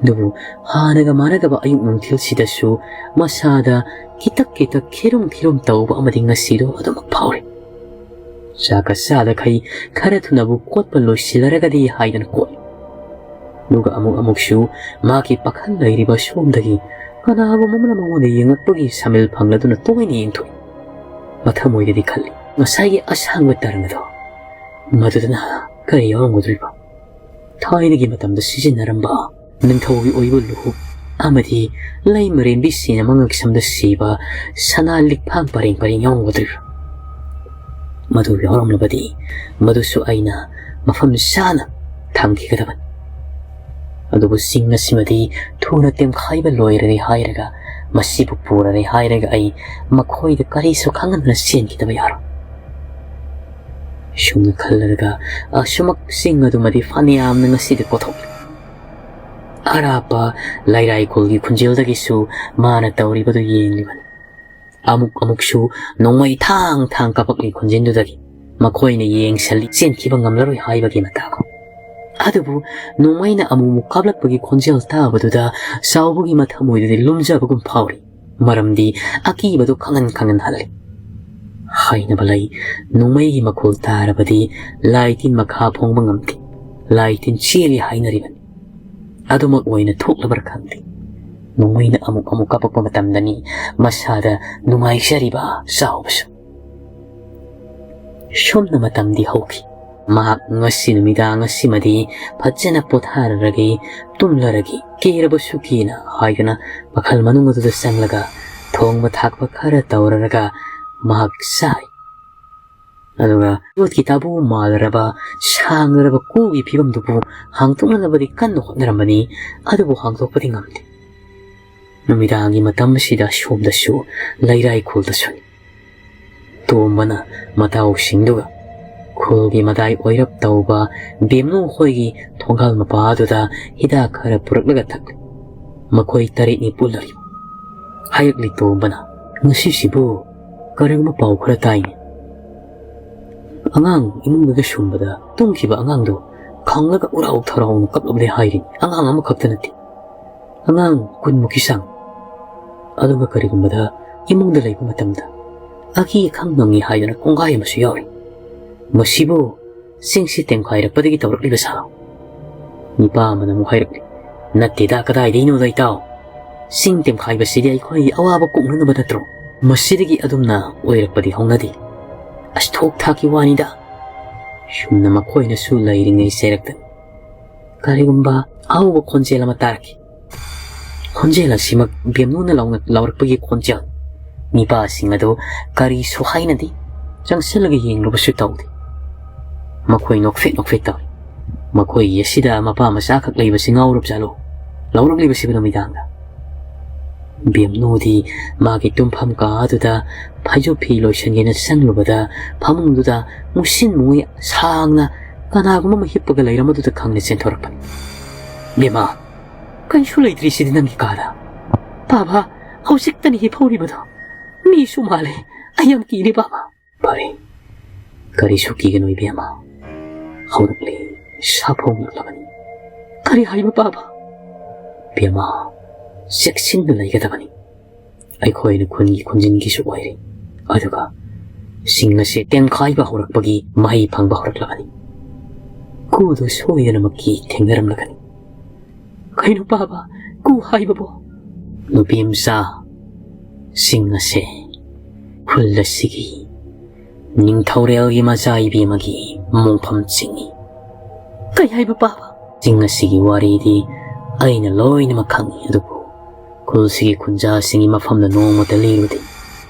ꯑꯗꯨꯕꯨ ꯍꯥꯟꯅꯒ ꯃꯥꯟꯅꯗꯕ ꯑꯌꯨꯛ ꯅꯨꯡꯊꯤꯜꯁꯤꯗꯁꯨ ꯃꯁꯥꯗ ꯈꯤꯇꯛ ꯈꯤꯇꯛ ꯈꯤꯔꯨꯝ ꯈꯤꯔꯨꯝ ꯇꯧꯕ ꯑꯃꯗꯤ ꯉꯁꯤꯗꯣ ꯑꯗꯨꯃꯛ ꯐꯥꯎꯔꯤ꯫ ꯆꯥꯛꯀ ꯆꯥꯗꯈꯩ ꯈꯔ ꯊꯨꯅꯕꯨ ꯀꯣꯠꯄ ꯂꯣꯏꯁꯤꯜꯂꯔꯒꯗꯤ ꯍꯥꯏꯗꯅ ꯀꯣꯠꯂꯤ꯫ ꯑꯗꯨꯒ ꯑꯃꯨꯛ ꯑꯃꯨꯛꯁꯨ ꯃꯥꯒꯤ ꯄꯥꯈꯜ ꯂꯩꯔꯤꯕ ꯁꯣꯝꯗꯒꯤ ꯀꯅꯥꯒꯨꯝꯕ ꯑꯃꯅ ꯃꯉꯣꯟꯗ ꯌꯦꯡꯂꯛꯄꯒꯤ ꯁꯥꯃꯤꯜ ꯐꯪꯂꯗꯨꯅ ꯇꯣꯏꯅ ꯌꯦꯡꯊꯣꯛꯏ꯫ ꯃꯊꯃꯣꯏꯗꯗꯤ ꯈꯜꯂꯤ, ꯉꯁꯥꯏꯒꯤ ꯑꯁꯥꯡꯕ ꯇꯔꯪ ꯑꯗꯣ ꯃꯗꯨꯗꯅ ꯀꯔꯤ ꯌꯥꯎꯔꯝꯒꯗꯧꯔꯤꯕ? ꯊꯥꯏꯅꯒꯤ ꯃꯇꯝꯗ ꯁꯤꯖꯤꯟꯅꯔꯝꯕ ꯅꯤꯡꯊꯧꯒꯤ ꯑꯣꯏꯕ ꯂꯨꯍꯨꯞ ꯑꯃꯗꯤ ꯂꯩꯃꯔꯦꯟꯕꯤꯁꯤꯡꯅ ꯃꯉꯛꯁꯝꯗ ꯁꯤꯕ ꯁꯅꯥ ꯂꯤꯛꯐꯥꯡ ꯄꯔꯦꯡ ꯄꯔꯦꯡ ꯌꯥꯎꯔꯝꯒꯗꯧꯔꯤꯕ꯭ꯔꯥ? ꯃꯗꯨ ꯌꯥꯎꯔꯝꯂꯕꯗꯤ ꯃꯗꯨꯁꯨ ꯑꯩꯅ ꯃꯐꯝ ꯆꯥꯅ ꯊꯝꯈꯤꯒꯗꯕꯅꯤ꯫ ꯑꯗꯨꯕꯨ ꯆꯤꯡ ꯑꯁꯤꯃꯗꯤ ꯊꯨꯅ ꯇꯦꯝꯈꯥꯏꯕ ꯂꯣꯏꯔꯔꯦ ꯍꯥꯏꯔꯒ, ꯃꯁꯤꯕꯨ ꯄꯨꯔꯔꯦ ꯍꯥꯏꯔꯒ ꯑꯩ ꯃꯈꯣꯏꯗ ꯀꯔꯤꯁꯨ ꯈꯪꯍꯟꯗꯅ ꯆꯦꯟꯈꯤꯗꯕ ꯌꯥꯔꯣꯏ꯫ ꯁꯨꯝꯅ ꯈꯜꯂꯔꯒ ꯑꯁꯨꯃꯛ ꯆꯤꯡ ꯑꯗꯨꯃꯗꯤ ꯐꯅꯌꯥꯝꯅ ꯉꯁꯤꯗꯤ ꯀꯣꯊꯣꯛꯂꯤ꯫ ꯑꯔꯥꯞꯄ ꯂꯩꯔꯥꯏꯈꯣꯜꯒꯤ ꯈꯨꯟꯖꯦꯜꯗꯒꯤꯁꯨ ꯃꯥꯅ ꯇꯧꯔꯤꯕꯗꯨ ꯌꯦꯡꯂꯤꯕꯅꯤ꯫ ꯑꯃꯨꯛ ꯑꯃꯨꯛꯁꯨ ꯅꯣꯡꯃꯩ ꯊꯥꯡ ꯊꯥꯡ ꯀꯥꯞꯄꯛꯂꯤ ꯈꯣꯟꯖꯦꯜꯗꯨꯗꯒꯤ꯫ ꯃꯈꯣꯏꯅ ꯌꯦꯡꯁꯤꯜꯂꯤ, ꯆꯦꯟꯈꯤꯕ ꯉꯝꯂꯔꯣꯏ ꯍꯥꯏꯕꯒꯤ ꯃꯇꯥꯒꯨꯝ꯫ ꯑꯗꯨꯕꯨ ꯅꯣꯡꯃꯩꯅ ꯑꯃꯨꯛ ꯑꯃꯨꯛ ꯀꯥꯞꯂꯛꯄꯒꯤ ꯈꯣꯟꯖꯦꯜ ꯇꯥꯕꯗꯨꯗ ꯆꯥꯎꯕꯒꯤ ꯃꯊꯃꯣꯏꯗꯨꯗꯤ ꯂꯨꯝꯖꯕꯒꯨꯝ ꯐꯥꯎꯔꯤ꯫ ꯃꯔꯝꯗꯤ ꯑꯀꯤꯕꯗꯨ ꯈꯪꯍꯟ ꯈꯪꯍꯟꯍꯜꯂꯤ꯫ ꯍꯥꯏꯅꯕ ꯂꯩ, ꯅꯣꯡꯃꯩꯒꯤ ꯃꯈꯣꯜ ꯇꯥꯔꯕꯗꯤ ꯂꯥꯏ ꯇꯤꯟ ꯃꯈꯥ ꯐꯣꯡꯕ ꯉꯝꯗꯦ, ꯂꯥꯏ ꯇꯤꯟ ꯆꯦꯜꯂꯤ ꯍꯥꯏꯅꯔꯤꯕꯅꯤ꯫ ꯑꯗꯨꯃꯛ ꯑꯣꯏꯅ ꯊꯣꯛꯂꯕ꯭ꯔꯥ ꯈꯪꯗꯦ, ꯅꯣꯡꯃꯩꯅ ꯑꯃꯨꯛ ꯑꯃꯨꯛ ꯀꯥꯞꯄꯛꯄ ꯃꯇꯝꯗꯅꯤ ꯃꯁꯥꯗ ꯅꯨꯡꯉꯥꯏꯖꯔꯤꯕ ꯆꯥꯎꯕꯁꯨ꯫ ꯁꯨꯝꯅ ꯃꯇꯝꯗꯤ ꯍꯧꯈꯤ꯫ ꯃꯍꯥꯛ ꯉꯁꯤ ꯅꯨꯃꯤꯗꯥꯡ ꯑꯁꯤꯃꯗꯤ ꯐꯖꯅ ꯄꯣꯊꯥꯔꯔꯒꯦ, ꯇꯨꯝꯂꯔꯒꯦ, ꯀꯦꯔꯕꯁꯨ ꯀꯦꯅ ꯍꯥꯏꯗꯨꯅ ꯃꯈꯜ ꯃꯅꯨꯡ ꯑꯗꯨꯗ ꯆꯪꯂꯒ ꯊꯣꯡꯕ ꯊꯥꯛꯄ ꯈꯔ ꯇꯧꯔꯔꯒ ꯃꯍꯥꯛ ꯆꯥꯏ꯫ ꯑꯗꯨꯒ ꯌꯣꯠꯀꯤ ꯇꯥꯕꯨ ꯃꯥꯜꯂꯔꯕ ꯁꯥꯡꯂꯔꯕ ꯀꯨꯒꯤ ꯐꯤꯕꯝꯗꯨꯕꯨ ꯍꯥꯡꯗꯣꯛꯅꯅꯕꯗꯤ ꯀꯟꯅ ꯍꯣꯠꯅꯔꯝꯕꯅꯤ, ꯑꯗꯨꯕꯨ ꯍꯥꯡꯗꯣꯛꯄꯗꯤ ꯉꯝꯗꯦ꯫ ꯅꯨꯃꯤꯗꯥꯡꯒꯤ ꯃꯇꯝ ꯑꯁꯤꯗ ꯁꯣꯝꯗꯁꯨ ꯂꯩꯔꯥꯏ ꯈꯨꯜꯗꯁꯨꯅꯤ꯫ ꯇꯣꯝꯕꯅ ꯃꯇꯥꯎꯁꯤꯡꯗꯨꯒ ꯈꯨꯜꯒꯤ ꯃꯇꯥꯏ ꯑꯣꯏꯔꯞ ꯇꯧꯕ ꯕꯦꯝꯅꯨ ꯍꯣꯏꯒꯤ ꯊꯣꯡꯒꯥꯜ ꯃꯄꯥꯗꯨꯗ ꯍꯤꯗꯥꯛ ꯈꯔ ꯄꯨꯔꯛꯂꯒ ꯊꯛꯂꯤ꯫ ꯃꯈꯣꯏ ꯇꯔꯦꯠꯅꯤ ꯄꯨꯜꯂꯔꯤ꯫ ꯍꯥꯏꯔꯛꯂꯤ ꯇꯣꯝꯕꯅ, "ꯉꯁꯤꯁꯤꯕꯨ ꯀꯔꯤꯒꯨꯝꯕ ꯄꯥꯎ ꯈꯔ ꯇꯥꯏꯅꯦ꯫ ꯑꯉꯥꯡ ꯏꯃꯨꯡꯗꯨꯗ ꯁꯨꯝꯕꯗ ꯇꯨꯝꯈꯤꯕ ꯑꯉꯥꯡꯗꯣ ꯈꯪꯂꯒ ꯎꯔꯥꯎ ꯊꯔꯥꯎꯅ ꯀꯞꯂꯕꯗꯤ ꯍꯥꯏꯔꯤ꯫ ꯑꯉꯥꯡ ꯑꯃꯈꯛꯇ ꯅꯠꯇꯦ, ꯑꯉꯥꯡ ꯀꯨꯟꯃꯨꯛꯀꯤ ꯆꯥꯡ꯫ ꯑꯗꯨꯒ ꯀꯔꯤꯒꯨꯝꯕꯗ ꯏꯃꯨꯡꯗ ꯂꯩꯕ ꯃꯇꯝꯗ ꯑꯀꯤ ꯑꯈꯪ ꯅꯪꯉꯤ ꯍꯥꯏꯗꯅ ꯀꯣꯡꯒꯥꯏ ꯑꯃꯁꯨ ꯌꯥꯎꯔꯤ꯫ ꯃꯁꯤꯕꯨ ꯆꯤꯡꯁꯤ ꯇꯦꯝꯈꯥꯏꯔꯛꯄꯗꯒꯤ ꯇꯧꯔꯛꯂꯤꯕ ꯁꯥ?" ꯅꯤꯄꯥ ꯑꯃꯅ ꯑꯃꯨꯛ ꯍꯥꯏꯔꯛꯂꯤ, "ꯅꯠꯇꯦꯗ, ꯀꯗꯥꯏꯗꯒꯤꯅꯣꯗ ꯏꯇꯥꯎ? ꯆꯤꯡ ꯇꯦꯝꯈꯥꯏꯕꯁꯤꯗꯤ ꯑꯩꯈꯣꯏꯒꯤ ꯑꯋꯥꯕ ꯀꯣꯛꯅꯅꯕ ꯅꯠꯇ꯭ꯔꯣ? ꯃꯁꯤꯗꯒꯤ ꯑꯗꯨꯝꯅ ꯑꯣꯏꯔꯛꯄꯗꯤ ꯍꯧꯅꯗꯦ꯫ ꯑꯁ, ꯊꯣꯛ ꯊꯥꯛꯀꯤ ꯋꯥꯅꯤꯗ꯫" ꯁꯨꯝꯅ ꯃꯈꯣꯏꯅꯁꯨ ꯂꯩꯔꯤꯉꯩ ꯆꯩꯔꯛꯇꯅ ꯀꯔꯤꯒꯨꯝꯕ ꯑꯍꯧꯕ ꯈꯣꯟꯖꯦꯜ ꯑꯃ ꯇꯥꯔꯛꯈꯤ꯫ ꯈꯣꯟꯖꯦꯜ ꯑꯁꯤꯃꯛ ꯕꯦꯝꯅꯨꯅ ꯂꯥꯎꯅ ꯂꯥꯎꯔꯛꯄꯒꯤ ꯈꯣꯟꯖꯦꯜ꯫ ꯅꯤꯄꯥꯁꯤꯡ ꯑꯗꯨ ꯀꯔꯤꯁꯨ ꯍꯥꯏꯅꯗꯦ, ꯆꯪꯁꯤꯜꯂꯒ ꯌꯦꯡꯂꯨꯕꯁꯨ ꯇꯧꯗꯦ꯫ ꯃꯈꯣꯏ ꯅꯣꯛꯐꯦꯠ ꯅꯣꯛꯐꯦꯠ ꯇꯧꯏ꯫ ꯃꯈꯣꯏꯒꯤ ꯑꯁꯤꯗ ꯃꯄꯥ ꯃꯆꯥꯈꯛ ꯂꯩꯕꯁꯤ ꯉꯥꯎꯔꯕ ꯖꯥꯠꯂꯣ? ꯂꯥꯎꯔꯛꯂꯤꯕꯁꯤꯕꯨ ꯅꯨꯃꯤꯗꯥꯡꯗ꯫ ꯕꯦꯝꯅꯨꯗꯤ ꯃꯥꯒꯤ ꯇꯨꯝꯐꯝ ꯀꯥ ꯑꯗꯨꯗ ꯐꯩꯖꯨꯞ ꯐꯤ ꯂꯣꯏꯁꯤꯟꯒꯦꯅ ꯆꯪꯂꯨꯕꯗ ꯐꯃꯨꯡꯗꯨꯗ ꯃꯨꯁꯤꯟ ꯃꯨꯏ ꯁꯥꯡꯅ ꯀꯅꯥꯒꯨꯝꯕ ꯑꯃ ꯍꯤꯞꯄꯒ ꯂꯩꯔꯝꯕꯗꯨꯗ ꯈꯪꯅ ꯆꯦꯟꯊꯣꯔꯛꯄꯅꯤ꯫ "ꯕꯦꯝꯃ, ꯀꯔꯤꯁꯨ ꯂꯩꯇ꯭ꯔꯤꯁꯤꯗꯤ ꯅꯪꯒꯤ ꯀꯥꯗ?" "ꯕꯥꯕꯥ, ꯍꯧꯖꯤꯛꯇꯅꯤ ꯍꯤꯞꯍꯧꯔꯤꯕꯗꯣ꯫ ꯃꯤꯁꯨ ꯃꯥꯜꯂꯦ꯫ ꯑꯩ ꯌꯥꯝ ꯀꯤꯔꯦ ꯕꯥꯕꯥ꯫" "ꯐꯔꯦ, ꯀꯔꯤꯁꯨ ꯀꯤꯒꯅꯨ ꯏꯕꯦꯝꯃ꯫ ꯍꯧꯔꯛꯂꯦ, ꯁꯥꯐꯣꯡꯂꯛꯂꯕꯅꯤ꯫" "ꯀꯔꯤ ꯍꯥꯏꯕ ꯕꯥꯕꯥ?" "ꯏꯕꯦꯝꯃ, ꯆꯦꯛꯁꯤꯟꯅ ꯂꯩꯒꯗꯕꯅꯤ꯫ ꯑꯩꯈꯣꯏꯅ ꯈꯨꯟꯒꯤ ꯈꯨꯟꯖꯤꯟꯒꯤꯁꯨ ꯑꯣꯏꯔꯦ꯫ ꯑꯗꯨꯒ ꯁꯤꯡ ꯑꯁꯤ ꯇꯦꯝꯈꯥꯏꯕ ꯍꯧꯔꯛꯄꯒꯤ ꯃꯍꯩ ꯐꯪꯕ ꯍꯧꯔꯛꯂꯕꯅꯤ꯫ ꯀꯨꯗꯨ ꯁꯣꯏꯗꯅꯃꯛꯀꯤ ꯊꯦꯡꯅꯔꯝꯂꯒꯅꯤ꯫" "ꯀꯩꯅꯣ ꯕꯥꯕꯥ, ꯀꯨ ꯍꯥꯏꯕꯕꯣ?" "ꯅꯨꯄꯤ ꯃꯆꯥ, ꯁꯤꯡ ꯑꯁꯦ ꯈꯨꯜ ꯑꯁꯤꯒꯤ ꯅꯤꯡꯊꯧꯔꯦꯜꯒꯤ ꯃꯆꯥ ꯏꯕꯦꯝꯃꯒꯤ ꯃꯣꯡꯐꯝ ꯆꯤꯡꯏ꯫ ꯀꯩ ꯍꯥꯏꯕ, ꯄꯥꯕ? ꯆꯤꯡ ꯑꯁꯤꯒꯤ ꯋꯥꯔꯤꯗꯤ ꯑꯩꯅ ꯂꯣꯏꯅꯃꯛ ꯈꯪꯏ, ꯑꯗꯨꯕꯨ ꯈꯨꯜꯁꯤꯒꯤ ꯈꯨꯟꯖꯥꯁꯤꯡꯒꯤ ꯃꯐꯝꯗ ꯅꯣꯡꯃꯇ ꯂꯤꯔꯨꯗꯦ꯫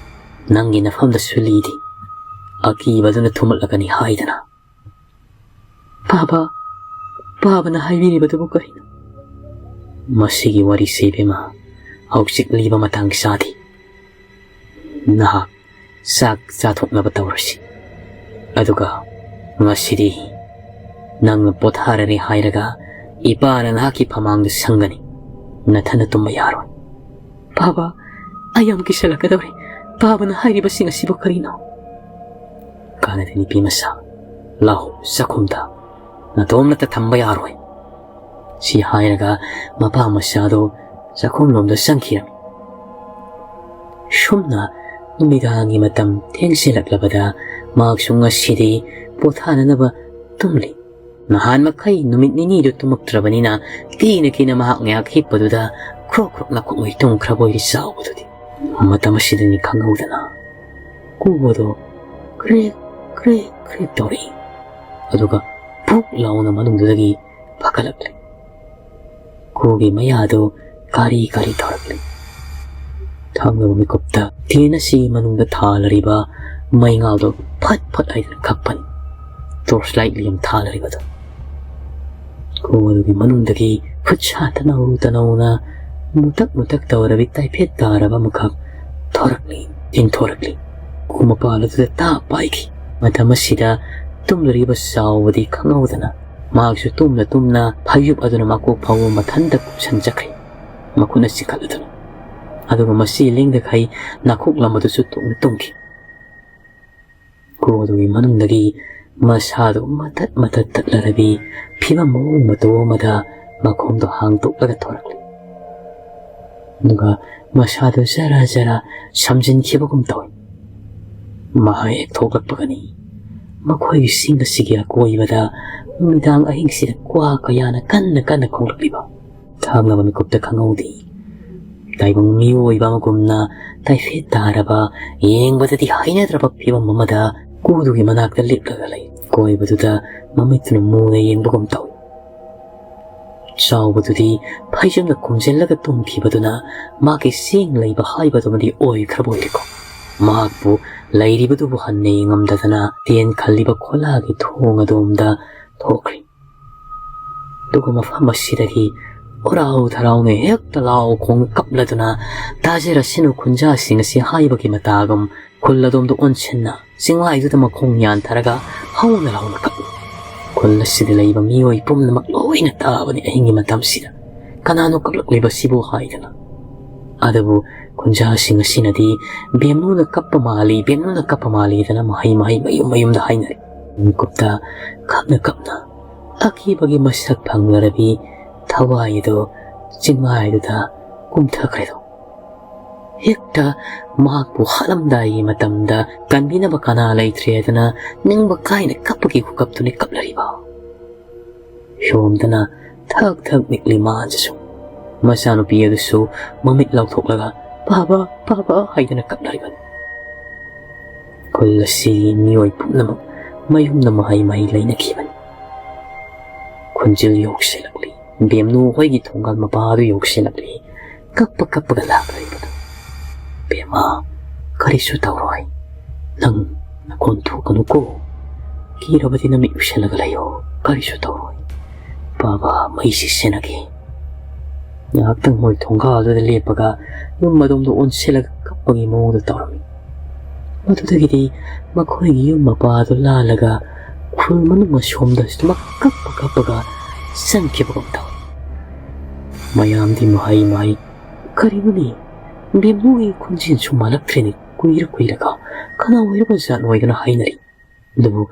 ꯅꯪꯒꯤ ꯅꯐꯝꯗꯁꯨ ꯂꯤꯗꯦ꯫ ꯑꯀꯤꯕꯗꯨꯅ ꯊꯨꯝꯂꯛꯂꯒꯅꯤ ꯍꯥꯏꯗꯅ꯫ ꯄꯥꯕ, ꯄꯥꯕꯅ ꯍꯥꯏꯕꯤꯔꯤꯕꯗꯨꯕꯨ ꯀꯔꯤꯅꯣ? ꯃꯁꯤꯒꯤ ꯋꯥꯔꯤꯁꯤ, ꯏꯕꯦꯝꯃ, ꯍꯧꯖꯤꯛ ꯂꯤꯕ ꯃꯇꯥꯡ ꯆꯥꯗꯦ꯫ ꯅꯍꯥꯛ ꯆꯥꯛ ꯆꯥꯊꯣꯛꯅꯕ ꯇꯧꯔꯁꯤ꯫ ꯑꯗꯨꯒ ꯉꯁꯤꯗꯤ ꯅꯪꯅ ꯄꯣꯊꯥꯔꯔꯦ ꯍꯥꯏꯔꯒ ꯏꯄꯥꯅ ꯅꯍꯥꯛꯀꯤ ꯐꯃꯥꯡꯗ ꯁꯪꯒꯅꯤ꯫ ꯅꯊꯟꯅ ꯇꯨꯝꯕ ꯌꯥꯔꯣꯏ꯫ ꯄꯥꯕ, ꯑꯩ ꯌꯥꯝ ꯀꯤꯁꯜꯂꯛꯀꯗꯧꯔꯦ꯫ ꯄꯥꯕꯅ ꯍꯥꯏꯔꯤꯕꯁꯤꯡ ꯑꯁꯤꯕꯨ ꯀꯔꯤꯅꯣ? ꯀꯥꯟꯅꯗꯦ, ꯅꯨꯄꯤ ꯃꯆꯥ꯫ ꯂꯥꯛꯑꯣ, ꯆꯥꯛꯈꯨꯝꯗ꯫ ꯅꯇꯣꯝꯅꯇ ꯊꯝꯕ ꯌꯥꯔꯣꯏ꯫ ꯁꯤ ꯍꯥꯏꯔꯒ ꯃꯄꯥ ꯃꯆꯥꯗꯨ ꯆꯥꯛꯈꯨꯝꯂꯣꯝꯗ ꯆꯪꯈꯤꯔꯝꯃꯤ꯫ ꯁꯨꯝꯅ ꯅꯨꯃꯤꯗꯥꯡꯒꯤ ꯃꯇꯝ ꯊꯦꯡꯁꯤꯜꯂꯛꯂꯕꯗ ꯃꯍꯥꯛꯁꯨ ꯉꯁꯤꯗꯤ ꯄꯣꯊꯥꯅꯅꯕ ꯇꯨꯝꯂꯤ꯫ ꯅꯍꯥꯟ ꯃꯈꯩ ꯅꯨꯃꯤꯠ ꯅꯤꯅꯤꯗꯨ ꯇꯨꯝꯃꯛꯇ꯭ꯔꯕꯅꯤꯅ ꯀꯤꯅ ꯀꯤꯅ ꯃꯍꯥꯛ ꯉꯥꯏꯍꯥꯛ ꯍꯤꯞꯄꯗꯨꯗ ꯈ꯭ꯔꯣꯛ ꯈ꯭ꯔꯣꯛ ꯅꯥꯀꯣꯛꯉꯩ ꯇꯨꯝꯈ꯭ꯔꯕꯣꯏ ꯆꯥꯎꯕꯗꯨꯗꯤ꯫ ꯃꯇꯝ ꯑꯁꯤꯗꯅꯤ ꯈꯪꯍꯧꯗꯅ ꯀꯨꯕꯗꯣ ꯀ꯭ꯔꯦꯛ ꯀ꯭ꯔꯦꯛ ꯀ꯭ꯔꯦꯛ ꯇꯧꯔꯛꯏ꯫ ꯑꯗꯨꯒ ꯐꯨꯛ ꯂꯥꯎꯅ ꯃꯅꯨꯡꯗꯨꯗꯒꯤ ꯐꯒꯠꯂꯛꯂꯦ꯫ ꯀꯨꯒꯤ ꯃꯌꯥꯗꯨ ꯀꯥꯔꯤ ꯀꯥꯔꯤ ꯇꯧꯔꯛꯂꯤ꯫ ꯊꯥꯡꯂꯕ ꯃꯤꯀꯨꯞꯇ ꯇꯦꯟ ꯑꯁꯤꯒꯤ ꯃꯅꯨꯡꯗ ꯊꯥꯂꯔꯤꯕ ꯃꯩꯉꯥꯜꯗꯨ ꯐꯠ ꯐꯠ ꯍꯥꯏꯗꯨꯅ ꯈꯞꯄꯅꯤ꯫ ꯇꯣꯔꯆ ꯂꯥꯏꯠ ꯂꯦꯝ ꯊꯥꯂꯔꯤꯕꯗꯨ꯫ ꯀꯨ ꯑꯗꯨꯒꯤ ꯃꯅꯨꯡꯗꯒꯤ ꯈꯨꯠꯁꯥ ꯇꯅꯧ ꯇꯅꯧꯅ ꯃꯨꯇꯛ ꯃꯨꯇꯛ ꯇꯧꯔꯕꯤ ꯇꯥꯏꯐꯦꯠ ꯇꯥꯔꯕ ꯑꯃꯈꯛ ꯊꯣꯔꯛꯂꯤ, ꯏꯟꯊꯣꯔꯛꯂꯤ꯫ ꯀꯨ ꯃꯄꯥꯜ ꯑꯗꯨꯗ ꯇꯥ ꯄꯥꯏꯈꯤ꯫ ꯃꯇꯝ ꯑꯁꯤꯗ ꯇꯨꯝꯂꯔꯤꯕ ꯆꯥꯎꯕꯗꯤ ꯈꯪꯍꯧꯗꯅ ꯃꯍꯥꯛꯁꯨ ꯇꯨꯝꯅ ꯇꯨꯝꯅ ꯐꯩꯖꯨꯞ ꯑꯗꯨꯅ ꯃꯀꯣꯛ ꯐꯥꯎꯕ ꯃꯊꯟꯇ ꯀꯨꯞꯁꯟꯖꯈ꯭ꯔꯦ, ꯃꯈꯨꯠꯅ ꯆꯤꯡꯈꯠꯂꯗꯨꯅ꯫ ꯑꯗꯨꯒ ꯃꯁꯤ ꯂꯦꯡꯗꯈꯩ ꯅꯥꯈꯣꯛꯂꯝꯕꯗꯨꯁꯨ ꯇꯨꯝꯅ ꯇꯨꯝꯈꯤ꯫ ꯀꯣ ꯑꯗꯨꯒꯤ ꯃꯅꯨꯡꯗꯒꯤ ꯃꯁꯥꯗꯨ ꯃꯇꯠ ꯃꯇꯠ ꯇꯠꯂꯔꯕꯤ ꯐꯤꯕꯝ ꯃꯑꯣꯡ ꯃꯇꯧ ꯑꯃꯗ ꯃꯈꯣꯡꯗꯣ ꯍꯥꯡꯗꯣꯛꯂꯒ ꯊꯣꯔꯛꯂꯤ꯫ ꯑꯗꯨꯒ ꯃꯁꯥꯗꯨ ꯖꯔ ꯖꯔ ꯁꯝꯖꯤꯟꯈꯤꯕꯒꯨꯝ ꯇꯧꯏ꯫ ꯃꯍꯥꯛ ꯍꯦꯛ ꯊꯣꯛꯂꯛꯄꯒꯅꯤ ꯃꯈꯣꯏꯒꯤ ꯆꯤꯡ ꯑꯁꯤꯒꯤ ꯑꯀꯣꯏꯕꯗ ꯅꯨꯃꯤꯗꯥꯡ ꯑꯍꯤꯡꯁꯤꯗ ꯀ꯭ꯋꯥ ꯀꯌꯥꯅ ꯀꯟꯅ ꯀꯟꯅ ꯈꯣꯡꯂꯛꯂꯤꯕ꯫ ꯊꯥꯡꯂꯕ ꯃꯤꯀꯨꯞꯇ ꯈꯪꯍꯧꯗꯦ꯫ ꯇꯥꯏꯕꯪ ꯃꯤꯑꯣꯏꯕ ꯑꯃꯒꯨꯝꯅ ꯇꯥꯏꯐꯦꯠ ꯇꯥꯔꯕ, ꯌꯦꯡꯕꯗꯗꯤ ꯍꯩꯅꯗ꯭ꯔꯕ ꯐꯤꯕꯝ ꯑꯃꯗ ꯎꯗꯨꯒꯤ ꯃꯅꯥꯛꯇ ꯂꯦꯞꯂꯒ ꯂꯩ꯫ ꯀꯣꯏꯕꯗꯨꯗ ꯃꯃꯤꯠꯇꯨꯅ ꯃꯨꯅ ꯌꯦꯡꯕꯒꯨꯝ ꯇꯧꯏ꯫ ꯆꯥꯎꯕꯗꯨꯗꯤ ꯐꯩꯖꯨꯝꯅ ꯈꯨꯝꯖꯤꯜꯂꯒ ꯇꯨꯝꯈꯤꯕꯗꯨꯅ ꯃꯍꯥꯛꯀꯤ ꯆꯦꯡ ꯂꯩꯕ ꯍꯥꯏꯕꯗꯨꯃꯗꯤ ꯑꯣꯏꯈ꯭ꯔꯕ ꯑꯣꯏꯔꯦꯀꯣ꯫ ꯃꯍꯥꯛꯄꯨ ꯂꯩꯔꯤꯕꯗꯨꯕꯨ ꯍꯟꯅ ꯌꯦꯡꯉꯝꯗꯗꯅ ꯇꯦꯟ ꯈꯜꯂꯤꯕ ꯈꯣꯂꯥꯒꯤ ꯊꯣꯡ ꯑꯗꯣꯝꯗ ꯊꯣꯛꯈ꯭ꯔꯦ꯫ ꯑꯗꯨꯒ ꯃꯐꯝ ꯑꯁꯤꯗꯒꯤ ꯍꯔꯥꯎ ꯊꯔꯥꯎꯅ ꯍꯦꯛꯇ ꯂꯥꯎ ꯈꯣꯡ ꯀꯞꯂꯗꯨꯅ ꯇꯥꯖꯔꯁꯅꯨ ꯈꯨꯟꯖꯥꯁꯤꯡ ꯑꯁꯤ ꯍꯥꯏꯕꯒꯤ ꯃꯇꯥꯒꯨꯝ ꯈꯨꯜ ꯑꯗꯣꯝꯗ ꯑꯣꯟꯁꯤꯟꯅ ꯆꯤꯡꯂꯥꯏꯗꯨꯗ ꯃꯈꯣꯡ ꯌꯥꯟꯊꯔꯒ ꯍꯧꯅ ꯂꯥꯎꯅ ꯀꯞꯂꯤ꯫ ꯈꯨꯜ ꯑꯁꯤꯗ ꯂꯩꯕ ꯃꯤꯑꯣꯏ ꯄꯨꯝꯅꯃꯛ ꯂꯣꯏꯅ ꯇꯥꯕꯅꯤ ꯑꯍꯤꯡꯒꯤ ꯃꯇꯝꯁꯤꯗ꯫ ꯀꯅꯥꯅꯣ ꯀꯞꯂꯛꯂꯤꯕꯁꯤꯕꯨ ꯍꯥꯏꯗꯅ꯫ ꯑꯗꯨꯕꯨ ꯈꯨꯟꯖꯥꯁꯤꯡ ꯑꯁꯤꯅꯗꯤ ꯕꯦꯝꯅꯨꯅ ꯀꯞꯄ ꯃꯥꯜꯂꯤ, ꯕꯦꯝꯅꯨꯅ ꯀꯞꯄ ꯃꯥꯜꯂꯤꯗꯅ ꯃꯍꯩ ꯃꯍꯩ ꯃꯌꯨꯝ ꯃꯌꯨꯝꯗ ꯍꯥꯏꯅꯔꯤ꯫ ꯃꯤꯀꯨꯞꯇ ꯀꯞꯅ ꯀꯞꯅ ꯑꯀꯤꯕꯒꯤ ꯃꯁꯛ ꯐꯪꯂꯔꯕꯤ ꯊꯋꯥꯏ ꯑꯗꯨ ꯆꯤꯡꯃꯥꯏꯗꯨꯗ ꯀꯨꯝꯊꯈ꯭ꯔꯦꯗꯣ꯫ ꯍꯦꯛꯇ ꯃꯍꯥꯛꯄꯨ ꯍꯥꯠꯂꯝꯗꯥꯏꯒꯤ ꯃꯇꯝꯗ ꯀꯟꯕꯤꯅꯕ ꯀꯅꯥ ꯂꯩꯇ꯭ꯔꯦ ꯍꯥꯏꯗꯅ ꯅꯤꯡꯕ ꯀꯥꯏꯅ ꯀꯞꯄꯒꯤ ꯈꯨꯀꯞꯇꯨꯅꯤ ꯀꯞꯂꯔꯤꯕ꯫ ꯁꯣꯝꯗꯅ ꯊꯛ ꯊꯛ ꯅꯤꯛꯂꯤ ꯃꯥꯁꯤꯁꯨ꯫ ꯃꯆꯥꯅꯨꯄꯤ ꯑꯗꯨꯁꯨ ꯃꯃꯤꯠ ꯂꯥꯎꯊꯣꯛꯂꯒ "ꯄꯥꯕ, ꯄꯥꯕ" ꯍꯥꯏꯗꯨꯅ ꯀꯞꯅꯔꯤꯕꯅꯤ꯫ ꯈꯨꯜ ꯑꯁꯤꯒꯤ ꯃꯤꯑꯣꯏ ꯄꯨꯝꯅꯃꯛ ꯃꯌꯨꯝꯗ ꯃꯍꯩ ꯃꯍꯩ ꯂꯩꯅꯈꯤꯕꯅꯤ꯫ ꯈꯨꯟꯖꯤꯜ ꯌꯧꯁꯤꯜꯂꯛꯂꯤ꯫ ꯕꯦꯝꯅꯨ ꯍꯣꯏꯒꯤ ꯊꯣꯡꯒꯥꯜ ꯃꯄꯥ ꯑꯗꯨ ꯌꯧꯁꯤꯜꯂꯛꯂꯤ꯫ ꯀꯞꯄ ꯀꯞꯄꯒ ꯂꯥꯛꯂꯤꯕꯗꯨ꯫ "ꯕꯦꯝꯃ, ꯀꯔꯤꯁꯨ ꯇꯧꯔꯣꯏ꯫ ꯅꯪ ꯅꯈꯣꯟ ꯊꯣꯛꯀꯅꯨꯀꯣ꯫ ꯀꯤꯔꯕꯗꯤ ꯅꯃꯤꯠ ꯎꯏꯁꯤꯜꯂꯒ ꯂꯩꯌꯣ꯫ ꯀꯔꯤꯁꯨ ꯇꯧꯔꯣꯏ꯫ ꯄꯥꯕ, ꯃꯩꯁꯤ ꯁꯦꯟꯅꯒꯦ꯫" ꯉꯥꯏꯍꯥꯛꯇꯪ ꯃꯣꯏ ꯊꯣꯡꯒꯥꯜꯗꯨꯗ ꯂꯦꯞꯄꯒ ꯌꯨꯝ ꯑꯗꯣꯝꯗ ꯑꯣꯟꯁꯤꯜꯂꯒ ꯀꯞꯄꯒꯤ ꯃꯑꯣꯡꯗ ꯇꯧꯔꯝꯃꯤ꯫ ꯃꯗꯨꯗꯒꯤꯗꯤ ꯃꯈꯣꯏꯒꯤ ꯌꯨꯝ ꯃꯄꯥꯗꯨ ꯂꯥꯜꯂꯒ ꯈꯨꯜ ꯃꯅꯨꯡ ꯑꯁꯣꯝꯗ ꯁꯨꯃꯥꯏ ꯀꯞꯄ ꯀꯞꯄꯒ ꯆꯪꯈꯤꯕꯒꯨꯝ ꯇꯧꯏ꯫ ꯃꯌꯥꯝꯗꯤ ꯃꯍꯩ ꯃꯍꯩ, "ꯀꯔꯤꯅꯣꯅꯦ? ꯕꯦꯝꯕꯨꯒꯤ ꯈꯣꯟꯖꯦꯜꯁꯨ ꯃꯥꯜꯂꯛꯇ꯭ꯔꯦꯅꯦ꯫ ꯀꯨꯏꯔ ꯀꯨꯏꯔꯒ ꯀꯅꯥ ꯑꯣꯏꯔꯕ ꯖꯥꯠꯅꯣ?" ꯍꯥꯏꯗꯅ ꯍꯥꯏꯅꯔꯤ꯫ ꯑꯗꯨꯕꯨ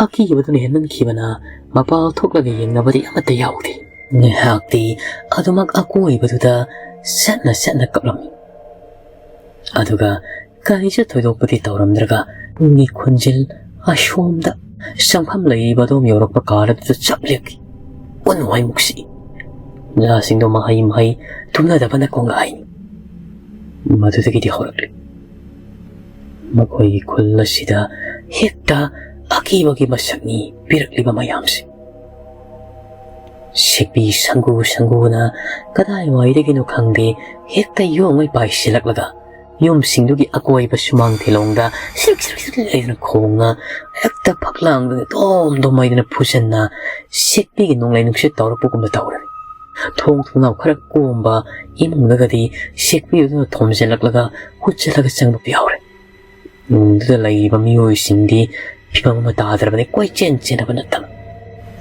ꯑꯀꯤꯕꯗꯨꯅ ꯍꯦꯟꯃꯟꯈꯤꯕꯅ ꯃꯄꯥ ꯊꯣꯛꯂꯒ ꯌꯦꯡꯅꯕꯗꯤ ꯑꯃꯠꯇ ꯌꯥꯎꯗꯦ꯫ ꯉꯥꯏꯍꯥꯛꯇꯤ ꯑꯗꯨꯃꯛ ꯑꯀꯣꯏꯕꯗꯨꯗ ꯆꯠꯅ ꯆꯠꯅ ꯀꯞꯂꯝꯃꯤ꯫ ꯑꯗꯨꯒ ꯀꯔꯤꯁꯨ ꯊꯣꯏꯗꯣꯛꯄꯗꯤ ꯇꯧꯔꯝꯗ꯭ꯔꯒ ꯄꯨꯡꯒꯤ ꯈꯣꯟꯖꯦꯜ ꯑꯁꯣꯝꯗ ꯆꯪꯐꯝ ꯂꯩꯔꯤꯕ ꯑꯗꯣꯝ ꯌꯧꯔꯛꯄ ꯀꯥꯟ ꯑꯗꯨꯗ ꯆꯞ ꯂꯦꯞꯈꯤ꯫ ꯄꯨꯟ ꯋꯥꯏꯃꯨꯛꯁꯤ ꯂꯥꯁꯤꯡꯗꯣ ꯃꯍꯩ ꯃꯍꯩ ꯇꯨꯝꯅꯗꯕꯅ ꯀꯣꯡꯒꯥꯏꯅꯤ꯫ ꯃꯗꯨꯗꯒꯤꯗꯤ ꯍꯧꯔꯛꯂꯤ꯫ ꯃꯈꯣꯏꯒꯤ ꯈꯨꯜ ꯑꯁꯤꯗ ꯍꯦꯛꯇ ꯑꯀꯤꯕꯒꯤ ꯃꯁꯛꯅꯤ ꯄꯤꯔꯛꯂꯤꯕ ꯃꯌꯥꯝꯁꯦ꯫ ꯁꯦꯛꯄꯤ ꯁꯪꯒꯨ ꯁꯪꯒꯨꯅ ꯀꯗꯥꯏꯋꯥꯏꯗꯒꯤꯅꯣ ꯈꯪꯗꯦ, ꯍꯦꯛꯇ ꯌꯣꯡꯉꯩ ꯄꯥꯏꯁꯤꯜꯂꯛꯂꯒ ꯌꯨꯝꯁꯤꯡꯗꯨꯒꯤ ꯑꯀꯣꯏꯕ ꯁꯨꯃꯥꯡ ꯊꯤꯂꯣꯡꯗ ꯁꯤꯔꯤꯛ ꯁꯤꯔꯤꯛ ꯁꯤꯔꯤꯛ ꯍꯥꯏꯗꯨꯅ ꯈꯣꯡꯅ ꯍꯦꯛꯇ ꯐꯛꯂꯥꯡꯗꯨꯗ ꯗꯣꯝ ꯗꯣꯝ ꯍꯥꯏꯗꯨꯅ ꯐꯨꯖꯟꯅ ꯁꯦꯛꯄꯤꯒꯤ ꯅꯣꯡꯂꯩ ꯅꯨꯡꯁꯤꯠ ꯇꯧꯔꯛꯄꯒꯨꯝꯅ ꯇꯧꯔꯦ꯫ ꯊꯣꯡ ꯊꯣꯡꯅꯥꯎ ꯈꯔ ꯀꯣꯝꯕ ꯏꯃꯨꯡꯗꯒꯗꯤ ꯁꯦꯛꯄꯤꯗꯨꯅ ꯊꯣꯝꯖꯤꯜꯂꯛꯂꯒ ꯍꯨꯠꯆꯜꯂꯒ ꯆꯪꯕ ꯌꯥꯎꯔꯦ꯫ ꯏꯃꯨꯡꯗꯨꯗ ꯂꯩꯔꯤꯕ ꯃꯤꯑꯣꯏꯁꯤꯡꯗꯤ ꯐꯤꯕꯝ ꯑꯃ ꯇꯥꯗ꯭ꯔꯕꯅꯤ, ꯀꯣꯏꯆꯦꯟ ꯆꯦꯟꯅꯕ ꯅꯠꯇꯅ꯫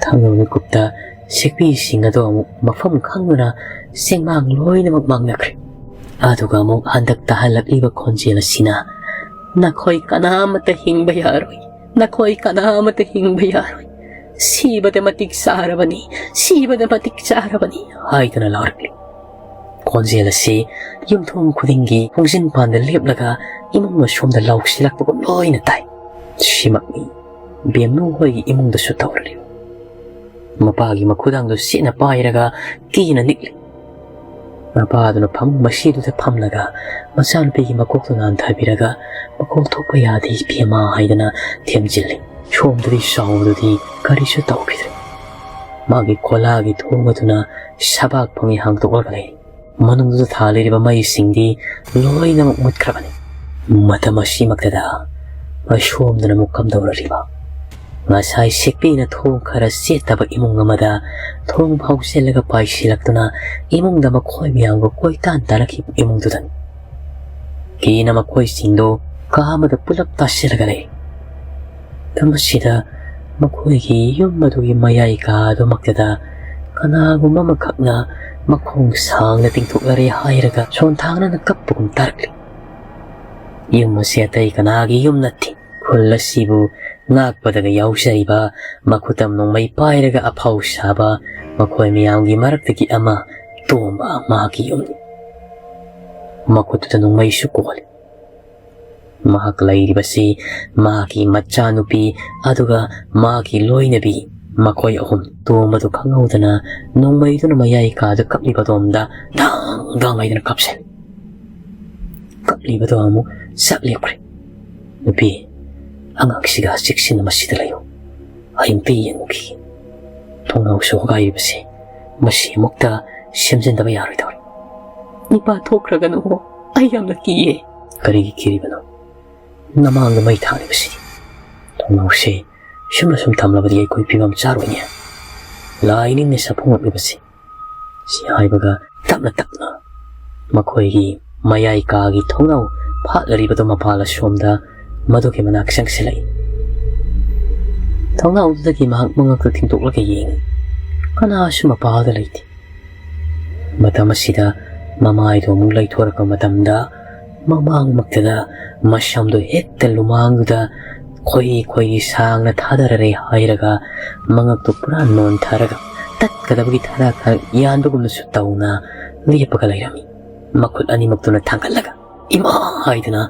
ꯊꯪꯅꯕ ꯃꯤꯀꯨꯞꯇ ꯁꯦꯛꯄꯤꯁꯤꯡ ꯑꯗꯣ ꯑꯃꯨꯛ ꯃꯐꯝ ꯈꯪꯗꯅ ꯆꯦꯡꯃꯥꯡ ꯂꯣꯏꯅꯃꯛ ꯃꯥꯡꯅꯈ꯭ꯔꯦ꯫ ꯑꯗꯨꯒ ꯑꯃꯨꯛ ꯍꯟꯗꯛ ꯇꯥꯍꯜꯂꯛꯂꯤꯕ ꯈꯣꯟꯖꯦꯜ ꯑꯁꯤꯅ, "ꯅꯈꯣꯏ ꯀꯅꯥꯃꯠꯇ ꯍꯤꯡꯕ ꯌꯥꯔꯣꯏ, ꯅꯈꯣꯏ ꯀꯅꯥꯃꯠꯇ ꯍꯤꯡꯕ ꯌꯥꯔꯣꯏ, ꯁꯤꯕꯗ ꯃꯇꯤꯛ ꯆꯥꯔꯕꯅꯤ, ꯁꯤꯕꯗ ꯃꯇꯤꯛ ꯆꯥꯔꯕꯅꯤ" ꯍꯥꯏꯗꯨꯅ ꯂꯥꯎꯔꯛꯂꯤ꯫ ꯈꯣꯟꯖꯦꯜ ꯑꯁꯤ ꯌꯨꯝꯊꯣꯡ ꯈꯨꯗꯤꯡꯒꯤ ꯈꯣꯡꯖꯤꯟ ꯄꯥꯟꯗ ꯂꯦꯞꯂꯒ ꯏꯃꯨꯡ ꯑꯁꯣꯝꯗ ꯂꯥꯎꯁꯤꯜꯂꯛꯄꯒꯨꯝ ꯂꯣꯏꯅ ꯇꯥꯏ꯫ ꯁꯤꯃꯛꯅꯤ ꯕꯦꯝꯅꯨ ꯍꯣꯏꯒꯤ ꯏꯃꯨꯡꯗꯁꯨ ꯇꯧꯔꯤꯕ꯫ ꯃꯄꯥꯒꯤ ꯃꯈꯨꯗꯥꯡꯗꯨ ꯆꯦꯠꯅ ꯄꯥꯏꯔꯒ ꯀꯤꯅ ꯅꯤꯛꯂꯤ꯫ ꯃꯄꯥꯗꯨꯅ ꯐꯃꯨꯡ ꯃꯁꯤꯗꯨꯗ ꯐꯝꯂꯒ ꯃꯆꯥꯅꯨꯄꯤꯒꯤ ꯃꯀꯣꯛꯇꯨ ꯅꯥꯟꯊꯕꯤꯔꯒ, "ꯃꯀꯣꯛ ꯊꯣꯛꯄ ꯌꯥꯗꯦ ꯏꯕꯦꯝꯃ" ꯍꯥꯏꯗꯅ ꯊꯦꯝꯖꯤꯜꯂꯤ꯫ ꯁꯣꯝꯗꯗꯤ ꯆꯥꯎꯕꯗꯨꯗꯤ ꯀꯔꯤꯁꯨ ꯇꯧꯈꯤꯗ꯭ꯔꯦ꯫ ꯃꯥꯒꯤ ꯈꯣꯂꯥꯒꯤ ꯊꯣꯡ ꯑꯗꯨꯅ ꯁꯕꯥꯛ ꯐꯪꯉꯤ ꯍꯥꯡꯗꯣꯛꯂꯒ ꯂꯩꯔꯤ꯫ ꯃꯅꯨꯡꯗꯨꯗ ꯊꯥꯜꯂꯤꯔꯤꯕ ꯃꯩꯁꯤꯡꯗꯤ ꯂꯣꯏꯅꯃꯛ ꯃꯨꯠꯈ꯭ꯔꯕꯅꯤ꯫ ꯃꯇꯝ ꯑꯁꯤꯃꯛꯇꯗ ꯑꯁꯣꯝꯗꯅ ꯑꯃꯨꯛ ꯀꯝꯗꯧꯔꯤꯕ? ꯉꯁꯥꯏ ꯁꯦꯛꯄꯤꯅ ꯊꯣꯡ ꯈꯔ ꯆꯦꯠꯇꯕ ꯏꯃꯨꯡ ꯑꯃꯗ ꯊꯣꯡ ꯐꯥꯎꯁꯤꯜꯂꯒ ꯄꯥꯏꯁꯤꯜꯂꯛꯇꯨꯅ ꯏꯃꯨꯡꯗ ꯃꯈꯣꯏ ꯃꯌꯥꯝꯒ ꯀꯣꯏꯇꯥꯟ ꯇꯥꯟꯅꯈꯤꯕ ꯏꯃꯨꯡꯗꯨꯗꯅꯤ꯫ ꯀꯤꯅ ꯃꯈꯣꯏꯁꯤꯡꯗꯣ ꯀꯥ ꯑꯃꯗ ꯄꯨꯂꯞ ꯇꯥꯁꯤꯜꯂꯒ ꯂꯩ꯫ ꯃꯇꯝ ꯑꯁꯤꯗ ꯃꯈꯣꯏꯒꯤ ꯌꯨꯝ ꯑꯗꯨꯒꯤ ꯃꯌꯥꯏ ꯀꯥ ꯑꯗꯨꯃꯛꯇꯗ ꯀꯅꯥꯒꯨꯝꯕ ꯑꯃꯈꯛꯅ ꯃꯈꯣꯡ ꯁꯥꯡꯅ ꯇꯤꯡꯊꯣꯛꯂꯔꯦ ꯍꯥꯏꯔꯒ ꯁꯣꯟꯊꯥꯡꯅꯅ ꯀꯞꯄꯒꯨꯝ ꯇꯥꯔꯛꯂꯤ꯫ ꯌꯨꯝ ꯑꯁꯤ ꯑꯇꯩ ꯀꯅꯥꯒꯤ ꯌꯨꯝ ꯅꯠꯇꯦ꯫ ꯈꯨꯜ ꯑꯁꯤꯕꯨ ꯉꯥꯛꯄꯗꯒ ꯌꯥꯎꯖꯔꯤꯕ ꯃꯈꯨꯇꯝ ꯅꯣꯡꯃꯩ ꯄꯥꯏꯔꯒ ꯑꯐꯥꯎ ꯁꯥꯕ ꯃꯈꯣꯏ ꯃꯌꯥꯝꯒꯤ ꯃꯔꯛꯇꯒꯤ ꯑꯃ ꯇꯣꯝꯕ ꯃꯍꯥꯛꯀꯤ ꯌꯨꯝꯅꯤ꯫ ꯃꯈꯨꯠꯇꯨꯗ ꯅꯣꯡꯃꯩꯁꯨ ꯀꯣꯜꯂꯤ꯫ ꯃꯍꯥꯛ ꯂꯩꯔꯤꯕꯁꯤ ꯃꯍꯥꯛꯀꯤ ꯃꯆꯥꯅꯨꯄꯤ ꯑꯗꯨꯒ ꯃꯍꯥꯛꯀꯤ ꯂꯣꯏꯅꯕꯤ, ꯃꯈꯣꯏ ꯑꯍꯨꯝ꯫ ꯇꯣꯝꯕꯗꯨ ꯈꯪꯍꯧꯗꯅ ꯅꯣꯡꯃꯩꯗꯨꯅ ꯃꯌꯥꯏ ꯀꯥꯗ ꯀꯞꯂꯤꯕ ꯑꯗꯣꯝꯗ ꯗꯥꯡ ꯗꯥꯡ ꯍꯥꯏꯗꯨꯅ ꯀꯥꯞꯁꯤꯜꯂꯤ꯫ ꯀꯞꯂꯤꯕꯗꯣ ꯑꯃꯨꯛ ꯆꯞ ꯂꯦꯞꯈ꯭ꯔꯦ꯫ "ꯅꯨꯄꯤ, "ꯑꯉꯥꯡꯁꯤꯒ ꯆꯦꯛꯁꯤꯟꯅ ꯃꯁꯤꯗ ꯂꯩꯌꯨ꯫ ꯑꯩ ꯑꯃꯨꯛꯇ ꯌꯦꯡꯉꯨꯈꯤꯒꯦ꯫ ꯊꯣꯡꯅꯥꯎꯁꯨ ꯍꯣꯒꯥꯏꯔꯤꯕꯁꯦ ꯃꯁꯤ ꯑꯃꯨꯛꯇ ꯁꯦꯝꯖꯤꯟꯗꯕ ꯌꯥꯔꯣꯏꯗꯧꯔꯤ꯫" "ꯏꯄꯥ ꯊꯣꯛꯈ꯭ꯔꯒꯅꯨ, ꯑꯩ ꯌꯥꯝꯅ ꯀꯤꯌꯦ꯫" "ꯀꯔꯤꯒꯤ ꯀꯤꯔꯤꯕꯅꯣ? ꯅꯃꯥꯡꯗ ꯃꯩ ꯊꯥꯜꯂꯤꯕꯁꯤꯗꯤ꯫ ꯊꯣꯡꯅꯥꯎꯁꯦ ꯁꯨꯝꯅ ꯁꯨꯝ ꯊꯝꯂꯕꯗꯤ ꯑꯩꯈꯣꯏ ꯐꯤꯕꯝ ꯆꯥꯔꯣꯏꯅꯦ꯫ ꯂꯥꯏꯅꯤꯡꯅ ꯁꯥꯐꯣꯡꯂꯛꯂꯤꯕꯁꯤ꯫" ꯁꯤ ꯍꯥꯏꯕꯒ ꯇꯞꯅ ꯇꯞꯅ ꯃꯈꯣꯏꯒꯤ ꯃꯌꯥꯏ ꯀꯥꯒꯤ ꯊꯣꯡꯅꯥꯎ ꯐꯥꯠꯂꯔꯤꯕꯗꯨ ꯃꯄꯥꯜ ꯑꯁꯣꯝꯗ ꯃꯗꯨꯒꯤ ꯃꯅꯥꯛ ꯆꯪꯁꯤꯜꯂꯛꯏ꯫ ꯊꯣꯡꯅꯥꯎꯗꯨꯗꯒꯤ ꯃꯍꯥꯛ ꯃꯉꯛꯇ ꯊꯤꯡꯗꯣꯛꯂꯒ ꯌꯦꯡꯏ꯫ ꯀꯅꯥꯁꯨ ꯃꯄꯥꯜꯗ ꯂꯩꯇꯦ꯫ ꯃꯇꯝ ꯑꯁꯤꯗ ꯃꯃꯥꯏꯗꯨ ꯑꯃꯨꯛ ꯂꯩꯊꯣꯔꯛꯄ ꯃꯇꯝꯗ, ꯃꯃꯥꯡꯃꯛꯇꯗ ꯃꯁꯝꯗꯨ ꯍꯦꯛꯇ ꯂꯨꯃꯥꯡꯗꯨꯗ ꯈꯣꯏꯔꯤ ꯈꯣꯏꯔꯤ ꯁꯥꯡꯅ ꯊꯥꯗꯔꯔꯦ ꯍꯥꯏꯔꯒ, ꯃꯉꯛꯇꯨ ꯄꯨꯔꯥ ꯅꯣꯟꯊꯔꯒ, ꯇꯠꯀꯗꯕꯒꯤ ꯊꯔꯥꯛ ꯊꯔꯥꯛ ꯌꯥꯟꯕꯒꯨꯝꯅꯁꯨ ꯇꯧꯅ ꯂꯦꯞꯄꯒ ꯂꯩꯔꯝꯃꯤ꯫ ꯃꯈꯨꯠ ꯑꯅꯤꯃꯛꯇꯨꯅ ꯊꯥꯡꯒꯠꯂꯒ "ꯏꯃꯥ!" ꯍꯥꯏꯗꯨꯅ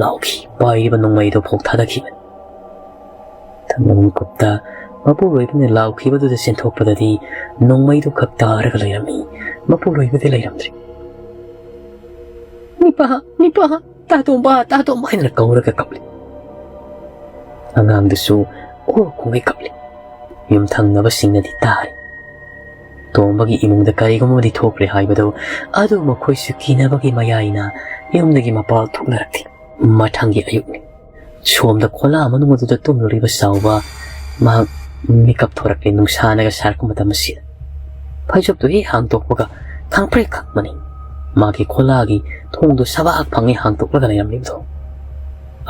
ꯂꯥꯎꯈꯤ꯫ ꯄꯥꯏꯔꯤꯕ ꯅꯣꯡꯃꯩꯗꯨ ꯐꯥꯎ ꯊꯥꯗꯈꯤꯕꯅꯤ꯫ ꯊꯪꯅꯕ ꯃꯤꯀꯨꯞꯇ ꯃꯄꯨꯔꯣꯏꯕꯅ ꯂꯥꯎꯈꯤꯕꯗꯨꯗ ꯆꯦꯟꯊꯣꯛꯄꯗꯗꯤ ꯅꯣꯡꯃꯩꯗꯨ ꯈꯛ ꯇꯥꯔꯒ ꯂꯩꯔꯝꯃꯤ꯫ ꯃꯄꯨꯔꯣꯏꯕꯗꯤ ꯂꯩꯔꯝꯗ꯭ꯔꯦ꯫ "ꯅꯤꯄꯥ, ꯅꯤꯄꯥ, ꯇꯥ ꯇꯣꯝꯕ, ꯇꯥ ꯇꯣꯝꯕ" ꯍꯥꯏꯅ ꯀꯧꯔꯒ ꯀꯞꯂꯤ꯫ ꯑꯉꯥꯡꯗꯨꯁꯨ ꯑꯣ ꯈꯣꯡꯒꯩ ꯀꯞꯂꯤ꯫ ꯌꯨꯝꯊꯪꯅꯕꯁꯤꯡꯅꯗꯤ ꯇꯥꯔꯤ꯫ ꯇꯣꯝꯕꯒꯤ ꯏꯃꯨꯡꯗ ꯀꯔꯤꯒꯨꯝꯕ ꯑꯃꯗꯤ ꯊꯣꯛꯈ꯭ꯔꯦ ꯍꯥꯏꯕꯗꯨ ꯑꯗꯨ ꯃꯈꯣꯏꯁꯨ ꯀꯤꯅꯕꯒꯤ ꯃꯌꯥꯏꯅ ꯌꯨꯝꯗꯒꯤ ꯃꯄꯥꯜ ꯊꯣꯛꯅꯔꯛꯇꯦ꯫ ꯃꯊꯪꯒꯤ ꯑꯌꯨꯛꯅꯤ꯫ ꯁꯣꯝꯗ ꯈꯣꯂꯥ ꯃꯅꯨꯡ ꯑꯗꯨꯗ ꯇꯨꯝꯂꯨꯔꯤꯕ ꯆꯥꯎꯕ ꯃꯍꯥꯛ ꯃꯤꯀꯞ ꯊꯣꯔꯛꯂꯦ, ꯅꯨꯡꯁꯥꯅꯒ ꯁꯥꯔꯛꯄ ꯃꯇꯝ ꯑꯁꯤꯗ꯫ ꯐꯩꯖꯨꯞꯇꯨ ꯍꯦꯛ ꯍꯥꯡꯗꯣꯛꯄꯒ ꯈꯪꯄ꯭ꯔꯦꯛ ꯈꯪꯕꯅꯤ꯫ ꯃꯥꯒꯤ ꯈꯣꯂꯥꯒꯤ ꯊꯣꯡꯗꯨ ꯁꯕꯥꯛ ꯐꯪꯉꯦ ꯍꯥꯡꯗꯣꯛꯂꯒ ꯂꯩꯔꯝꯂꯤꯕꯗꯣ꯫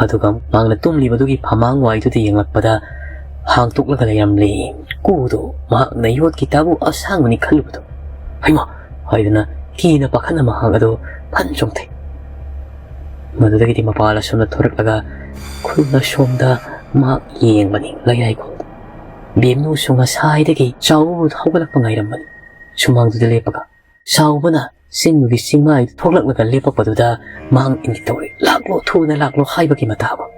ꯑꯗꯨꯒ ꯃꯍꯥꯛꯅ ꯇꯨꯝꯂꯤꯕꯗꯨꯒꯤ ꯐꯃꯥꯡ ꯋꯥꯏꯗꯨꯗ ꯌꯦꯡꯂꯛꯄꯗ ꯍꯥꯡꯗꯣꯛꯂꯒ ꯂꯩꯔꯝꯂꯦ꯫ ꯀꯨꯗꯣ ꯃꯍꯥꯛꯅ ꯌꯣꯠꯀꯤ ꯇꯥꯕꯨ ꯑꯁꯥꯡꯕꯅꯤ ꯈꯜꯂꯨꯕꯗꯣ, "ꯍꯩꯃꯥ!" ꯍꯥꯏꯗꯨꯅ ꯀꯤꯅ ꯄꯥꯈꯠꯅ ꯃꯍꯥꯛ ꯑꯗꯨ ꯐꯟ ꯆꯣꯡꯊꯩ꯫ ꯃꯗꯨꯗꯒꯤꯗꯤ ꯃꯄꯥꯜ ꯑꯁꯣꯝꯗ ꯊꯣꯔꯛꯂꯒ ꯈꯨꯜ ꯑꯁꯣꯝꯗ ꯃꯍꯥꯛ ꯌꯦꯡꯕꯅꯤ, ꯂꯩꯔꯥꯏꯈꯣꯡꯗ꯫ ꯕꯦꯝꯅꯨꯁꯨ ꯉꯁꯥꯏꯗꯒꯤ ꯆꯥꯎꯕꯕꯨ ꯍꯧꯒꯠꯂꯛꯄ ꯉꯥꯏꯔꯝꯕꯅꯤ꯫ ꯁꯨꯃꯥꯡꯗꯨꯗ ꯂꯦꯞꯄꯒ ꯆꯥꯎꯕꯅ ꯆꯤꯡꯗꯨꯒꯤ ꯆꯤꯡꯃꯥꯏꯗꯨ ꯊꯣꯛꯂꯛꯂꯒ ꯂꯦꯞꯄꯛꯄꯗꯨꯗ ꯃꯍꯥꯛ ꯏꯪꯒꯤꯠ ꯇꯧꯔꯦ, "ꯂꯥꯛꯂꯣ, ꯊꯨꯅ ꯂꯥꯛꯂꯣ" ꯍꯥꯏꯕꯒꯤ ꯃꯇꯥꯒꯨꯝ꯫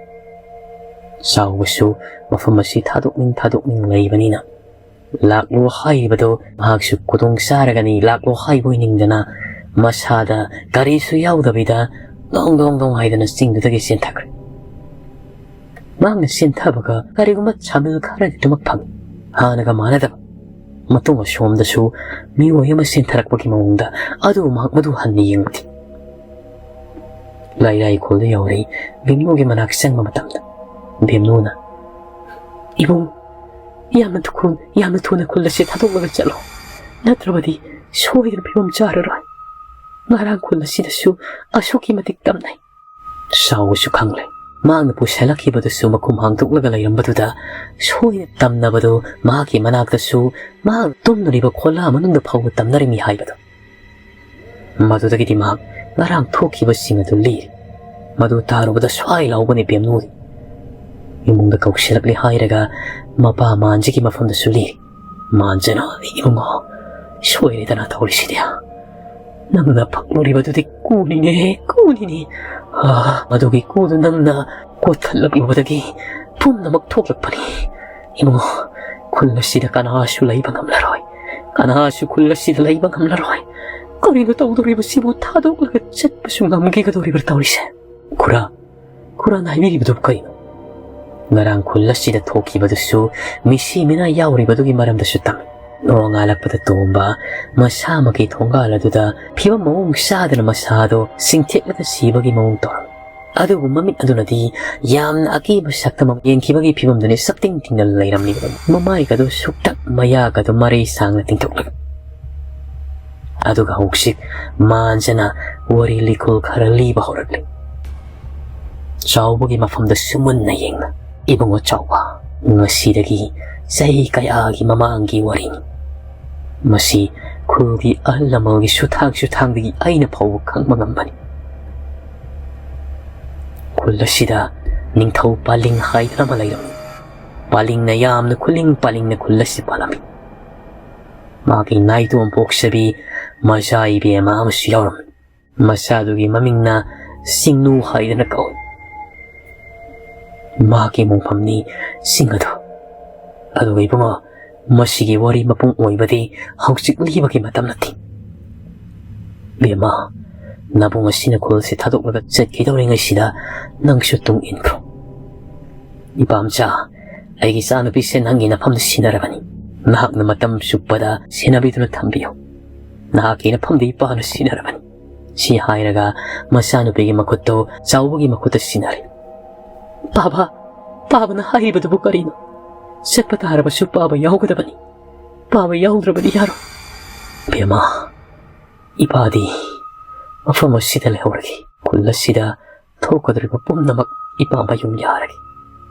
ꯆꯥꯎꯕꯁꯨ ꯃꯐꯝ ꯑꯁꯤ ꯊꯥꯗꯣꯛꯅꯤꯡ ꯊꯥꯗꯣꯛꯅꯤꯡ ꯂꯩꯕꯅꯤꯅ, "ꯂꯥꯛꯂꯣ" ꯍꯥꯏꯔꯤꯕꯗꯨ ꯃꯍꯥꯛꯁꯨ ꯈꯨꯗꯣꯡ ꯆꯥꯔꯒꯅꯤ, "ꯂꯥꯛꯂꯣ" ꯍꯥꯏꯕ ꯑꯣꯏꯅꯤꯡꯗꯅ ꯃꯁꯥꯗ ꯀꯔꯤꯁꯨ ꯌꯥꯎꯗꯕꯤꯗ ꯗꯣꯡ ꯗꯣꯡ ꯗꯣꯡ ꯍꯥꯏꯗꯅ ꯆꯤꯡꯗꯨꯗꯒꯤ ꯆꯦꯟꯊꯈ꯭ꯔꯦ꯫ ꯃꯍꯥꯛꯅ ꯆꯦꯟꯊꯕꯒ ꯀꯔꯤꯒꯨꯝꯕ ꯁꯥꯃꯤꯜ ꯈꯔꯗꯤ ꯑꯗꯨꯃꯛ ꯐꯪꯏ꯫ ꯍꯥꯟꯅꯒ ꯃꯥꯟꯅꯗꯕ꯫ ꯃꯇꯨꯡ ꯑꯁꯣꯝꯗꯁꯨ ꯃꯤꯑꯣꯏ ꯑꯃ ꯆꯦꯟꯊꯔꯛꯄꯒꯤ ꯃꯑꯣꯡꯗ꯫ ꯑꯗꯨꯕꯨ ꯃꯍꯥꯛ ꯃꯗꯨ ꯍꯟꯅ ꯌꯦꯡꯂꯨꯗꯦ꯫ ꯂꯥꯏꯔꯥꯏ ꯈꯨꯜꯗ ꯌꯧꯔꯦ꯫ ꯕꯦꯝꯅꯨꯒꯤ ꯃꯅꯥꯛ ꯆꯪꯕ ꯃꯇꯝꯗ ꯕꯦꯝꯅꯨꯅ, "ꯏꯕꯨꯡ, ꯌꯥꯝꯅ ꯊꯨ-, ꯌꯥꯝꯅ ꯊꯨꯅ ꯈꯨꯜ ꯑꯁꯤ ꯊꯥꯗꯣꯛꯂꯒ ꯆꯠꯂꯣ, ꯅꯠꯇ꯭ꯔꯕꯗꯤ ꯁꯣꯏꯗꯅ ꯐꯤꯕꯝ ꯆꯥꯔꯔꯣꯏ꯫ ꯉꯔꯥꯡ ꯈꯨꯜ ꯑꯁꯤꯗꯁꯨ ꯑꯁꯨꯛꯀꯤ ꯃꯇꯤꯛ ꯇꯝꯅꯩ꯫" ꯆꯥꯎꯕꯁꯨ ꯈꯪꯂꯦ꯫ ꯃꯍꯥꯛꯅ ꯄꯨꯁꯜꯂꯛꯈꯤꯕꯗꯨꯁꯨ ꯃꯈꯨꯝ ꯍꯥꯡꯗꯣꯛꯂꯒ ꯂꯩꯔꯝꯕꯗꯨꯗ ꯁꯣꯏꯗꯅ ꯇꯝꯅꯕꯗꯨ ꯃꯍꯥꯛꯀꯤ ꯃꯅꯥꯛꯇꯁꯨ, ꯃꯍꯥꯛ ꯇꯨꯝꯂꯤꯕ ꯈꯣꯂꯥ ꯃꯅꯨꯡꯗ ꯐꯥꯎꯕ ꯇꯝꯅꯔꯝꯃꯤ ꯍꯥꯏꯕꯗꯨ꯫ ꯃꯗꯨꯗꯒꯤꯗꯤ ꯃꯍꯥꯛ ꯉꯔꯥꯡ ꯊꯣꯛꯈꯤꯕꯁꯤꯡ ꯑꯗꯨ ꯂꯤꯔꯤ꯫ ꯃꯗꯨ ꯇꯥꯔꯨꯕꯗ ꯁ꯭ꯋꯥꯏ ꯂꯥꯎꯕꯅꯤ ꯕꯦꯝꯅꯨꯗꯤ꯫ ꯏꯃꯨꯡꯗ ꯀꯧꯁꯤꯜꯂꯛꯂꯦ ꯍꯥꯏꯔꯒ ꯃꯄꯥ ꯃꯥꯟꯖꯒꯤ ꯃꯐꯝꯗꯁꯨ ꯂꯤꯔꯤ꯫ "ꯃꯥꯟꯖꯅ, ꯏꯕꯨꯡꯉꯣ, ꯁꯣꯏꯔꯦꯗꯅ ꯇꯧꯔꯤꯁꯤꯗꯤ꯫ ꯅꯪꯅ ꯐꯪꯂꯨꯔꯤꯕꯗꯨꯗꯤ ꯀꯨꯅꯤꯅꯦ, ꯀꯨꯅꯤꯅꯦ꯫ ꯑꯥ, ꯃꯗꯨꯒꯤ ꯀꯨꯗꯨ ꯅꯪꯅ ꯀꯣꯠꯊꯠꯂꯛꯂꯨꯕꯗꯒꯤ ꯄꯨꯝꯅꯃꯛ ꯊꯣꯛꯂꯛꯄꯅꯤ꯫ ꯏꯕꯨꯡꯉꯣ, ꯈꯨꯜ ꯑꯁꯤꯗ ꯀꯅꯥꯁꯨ ꯂꯩꯕ ꯉꯝꯂꯔꯣꯏ꯫ ꯀꯅꯥꯁꯨ ꯈꯨꯜ ꯑꯁꯤꯗ ꯂꯩꯕ ꯉꯝꯂꯔꯣꯏ꯫ ꯀꯔꯤꯅꯣ ꯇꯧꯗꯣꯔꯤꯕꯁꯤꯕꯨ? ꯊꯥꯗꯣꯛꯂꯒ ꯆꯠꯄꯁꯨ ꯉꯝꯈꯤꯒꯗꯣꯔꯤꯕ꯭ꯔꯥ ꯇꯧꯔꯤꯁꯦ?" "ꯈꯨꯔꯥ, ꯈꯨꯔꯥꯅ ꯍꯥꯏꯕꯤꯔꯤꯕꯗꯨ ꯀꯩꯅꯣ?" "ꯉꯔꯥꯡ ꯈꯨꯜ ꯑꯁꯤꯗ ꯊꯣꯛꯈꯤꯕꯗꯨꯁꯨ ꯃꯤꯁꯤ ꯃꯤꯅꯥ ꯌꯥꯎꯔꯤꯕꯗꯨꯒꯤ ꯃꯔꯝꯗꯁꯨ ꯇꯝꯃꯤ꯫ ꯅꯣꯡꯉꯥꯜꯂꯛꯄꯗ ꯇꯣꯝꯕ ꯃꯁꯥꯃꯛꯀꯤ ꯊꯣꯡꯒꯥꯜ ꯑꯗꯨꯗ ꯐꯤꯕꯝ ꯃꯑꯣꯡ ꯆꯥꯗꯅ ꯃꯁꯥꯗꯣ ꯆꯤꯡꯊꯦꯛꯂꯒ ꯁꯤꯕꯒꯤ ꯃꯑꯣꯡ ꯇꯧꯔꯝꯃꯤ꯫ ꯑꯗꯨꯕꯨ ꯃꯃꯤꯠ ꯑꯗꯨꯅꯗꯤ ꯌꯥꯝꯅ ꯑꯀꯤꯕ ꯁꯛꯇꯝ ꯑꯃ ꯌꯦꯡꯈꯤꯕꯒꯤ ꯐꯤꯕꯝꯗꯨꯅꯤ ꯁꯛꯇꯤꯡ ꯇꯤꯡꯅ ꯂꯩꯔꯝꯂꯤꯕꯗꯨ, ꯃꯃꯥꯏꯒꯗꯨ ꯁꯨꯛꯇꯛ, ꯃꯌꯥꯒꯗꯨ ꯃꯔꯩ ꯁꯥꯡꯅ ꯇꯤꯡꯊꯣꯛꯂꯒ꯫ ꯑꯗꯨꯒ ꯍꯧꯖꯤꯛ ꯃꯥꯟꯖꯅ ꯋꯥꯔꯤ ꯂꯤꯈꯨꯜ ꯈꯔ ꯂꯤꯕ ꯍꯧꯔꯛꯂꯤ꯫ ꯆꯥꯎꯕꯒꯤ ꯃꯐꯝꯗꯁꯨ ꯃꯨꯟꯅ ꯌꯦꯡꯅ, "ꯏꯕꯨꯡꯉꯣ ꯆꯥꯎꯕ, ꯉꯁꯤꯗꯒꯤ ꯆꯍꯤ ꯀꯌꯥꯒꯤ ꯃꯃꯥꯡꯒꯤ ꯋꯥꯔꯤꯅꯤ꯫ ꯃꯁꯤ ꯈꯨꯜꯒꯤ ꯑꯍꯜ ꯂꯃꯟꯒꯤ ꯁꯨꯊꯥꯡ ꯁꯨꯊꯥꯡꯗꯒꯤ ꯑꯩꯅ ꯐꯥꯎꯕ ꯈꯪꯕ ꯉꯝꯕꯅꯤ꯫ ꯈꯨꯜ ꯑꯁꯤꯗ ꯅꯤꯡꯊꯧ ꯄꯥꯂꯤꯡ ꯍꯥꯏꯗꯅ ꯑꯃ ꯂꯩꯔꯝꯃꯤ꯫ ꯄꯥꯂꯤꯡꯅ ꯌꯥꯝꯅ ꯈꯨꯂꯤꯡ ꯄꯥꯂꯤꯡꯅ ꯈꯨꯜ ꯑꯁꯤ ꯄꯥꯜꯂꯝꯃꯤ꯫ ꯃꯥꯒꯤ ꯅꯥꯏꯇꯣꯝ ꯄꯣꯛꯆꯕꯤ ꯃꯆꯥ ꯏꯕꯦꯝꯃ ꯑꯃꯁꯨ ꯌꯥꯎꯔꯝꯃꯤ꯫ ꯃꯆꯥꯗꯨꯒꯤ ꯃꯃꯤꯡꯅ ꯁꯤꯡꯅꯨ ꯍꯥꯏꯗꯅ ꯀꯧꯏ꯫ ꯃꯍꯥꯛꯀꯤ ꯃꯣꯡꯐꯝꯅꯤ ꯆꯤꯡ ꯑꯗꯨ꯫ ꯑꯗꯨꯒ ꯏꯕꯨꯡꯉꯣ, ꯃꯁꯤꯒꯤ ꯋꯥꯔꯤ ꯃꯄꯨꯡ ꯑꯣꯏꯕꯗꯤ ꯍꯧꯖꯤꯛ ꯂꯤꯕꯒꯤ ꯃꯇꯝ ꯅꯠꯇꯦ꯫ ꯕꯦꯝꯃ, ꯅꯕꯨꯡ ꯑꯁꯤꯅ ꯈꯨꯜꯁꯤ ꯊꯥꯗꯣꯛꯂꯒ ꯆꯠꯈꯤꯗꯧꯔꯤꯉꯩꯁꯤꯗ ꯅꯪꯁꯨ ꯇꯨꯡ ꯏꯟꯈ꯭ꯔꯣ꯫ "ꯏꯄꯥꯝꯆꯥ, ꯑꯩꯒꯤ ꯏꯆꯥꯅꯨꯄꯤꯁꯦ ꯅꯪꯒꯤ ꯅꯐꯝꯗ ꯁꯤꯟꯅꯔꯕꯅꯤ꯫ ꯅꯍꯥꯛꯅ ꯃꯇꯝ ꯆꯨꯞꯄꯗ ꯁꯦꯟꯅꯕꯤꯗꯨꯅ ꯊꯝꯕꯤꯌꯨ꯫ ꯅꯍꯥꯛꯀꯤ ꯅꯐꯝꯗ ꯏꯄꯥꯅ ꯁꯤꯟꯅꯔꯕꯅꯤ"꯫ ꯁꯤ ꯍꯥꯏꯔꯒ ꯃꯆꯥꯅꯨꯄꯤꯒꯤ ꯃꯈꯨꯠꯇꯨ ꯆꯥꯎꯕꯒꯤ ꯃꯈꯨꯠꯇ ꯁꯤꯟꯅꯔꯦ꯫ "ꯄꯥꯕ, ꯄꯥꯕꯅ ꯍꯥꯏꯔꯤꯕꯗꯨꯕꯨ ꯀꯔꯤꯅꯣ? ꯆꯠꯄ ꯇꯥꯔꯕꯁꯨ ꯄꯥꯕ ꯌꯥꯎꯒꯗꯕꯅꯤ꯫ ꯄꯥꯕ ꯌꯥꯎꯗ꯭ꯔꯕꯗꯤ ꯌꯥꯔꯣꯏ"꯫ "ꯕꯦꯝꯃ, ꯏꯄꯥꯗꯤ ꯃꯐꯝ ꯑꯁꯤꯗ ꯂꯩꯍꯧꯔꯒꯦ꯫ ꯈꯨꯜ ꯑꯁꯤꯗ ꯊꯣꯛꯀꯗꯧꯔꯤꯕ ꯄꯨꯝꯅꯃꯛ ꯏꯄꯥ ꯃꯌꯨꯝ ꯌꯥꯔꯒꯦ꯫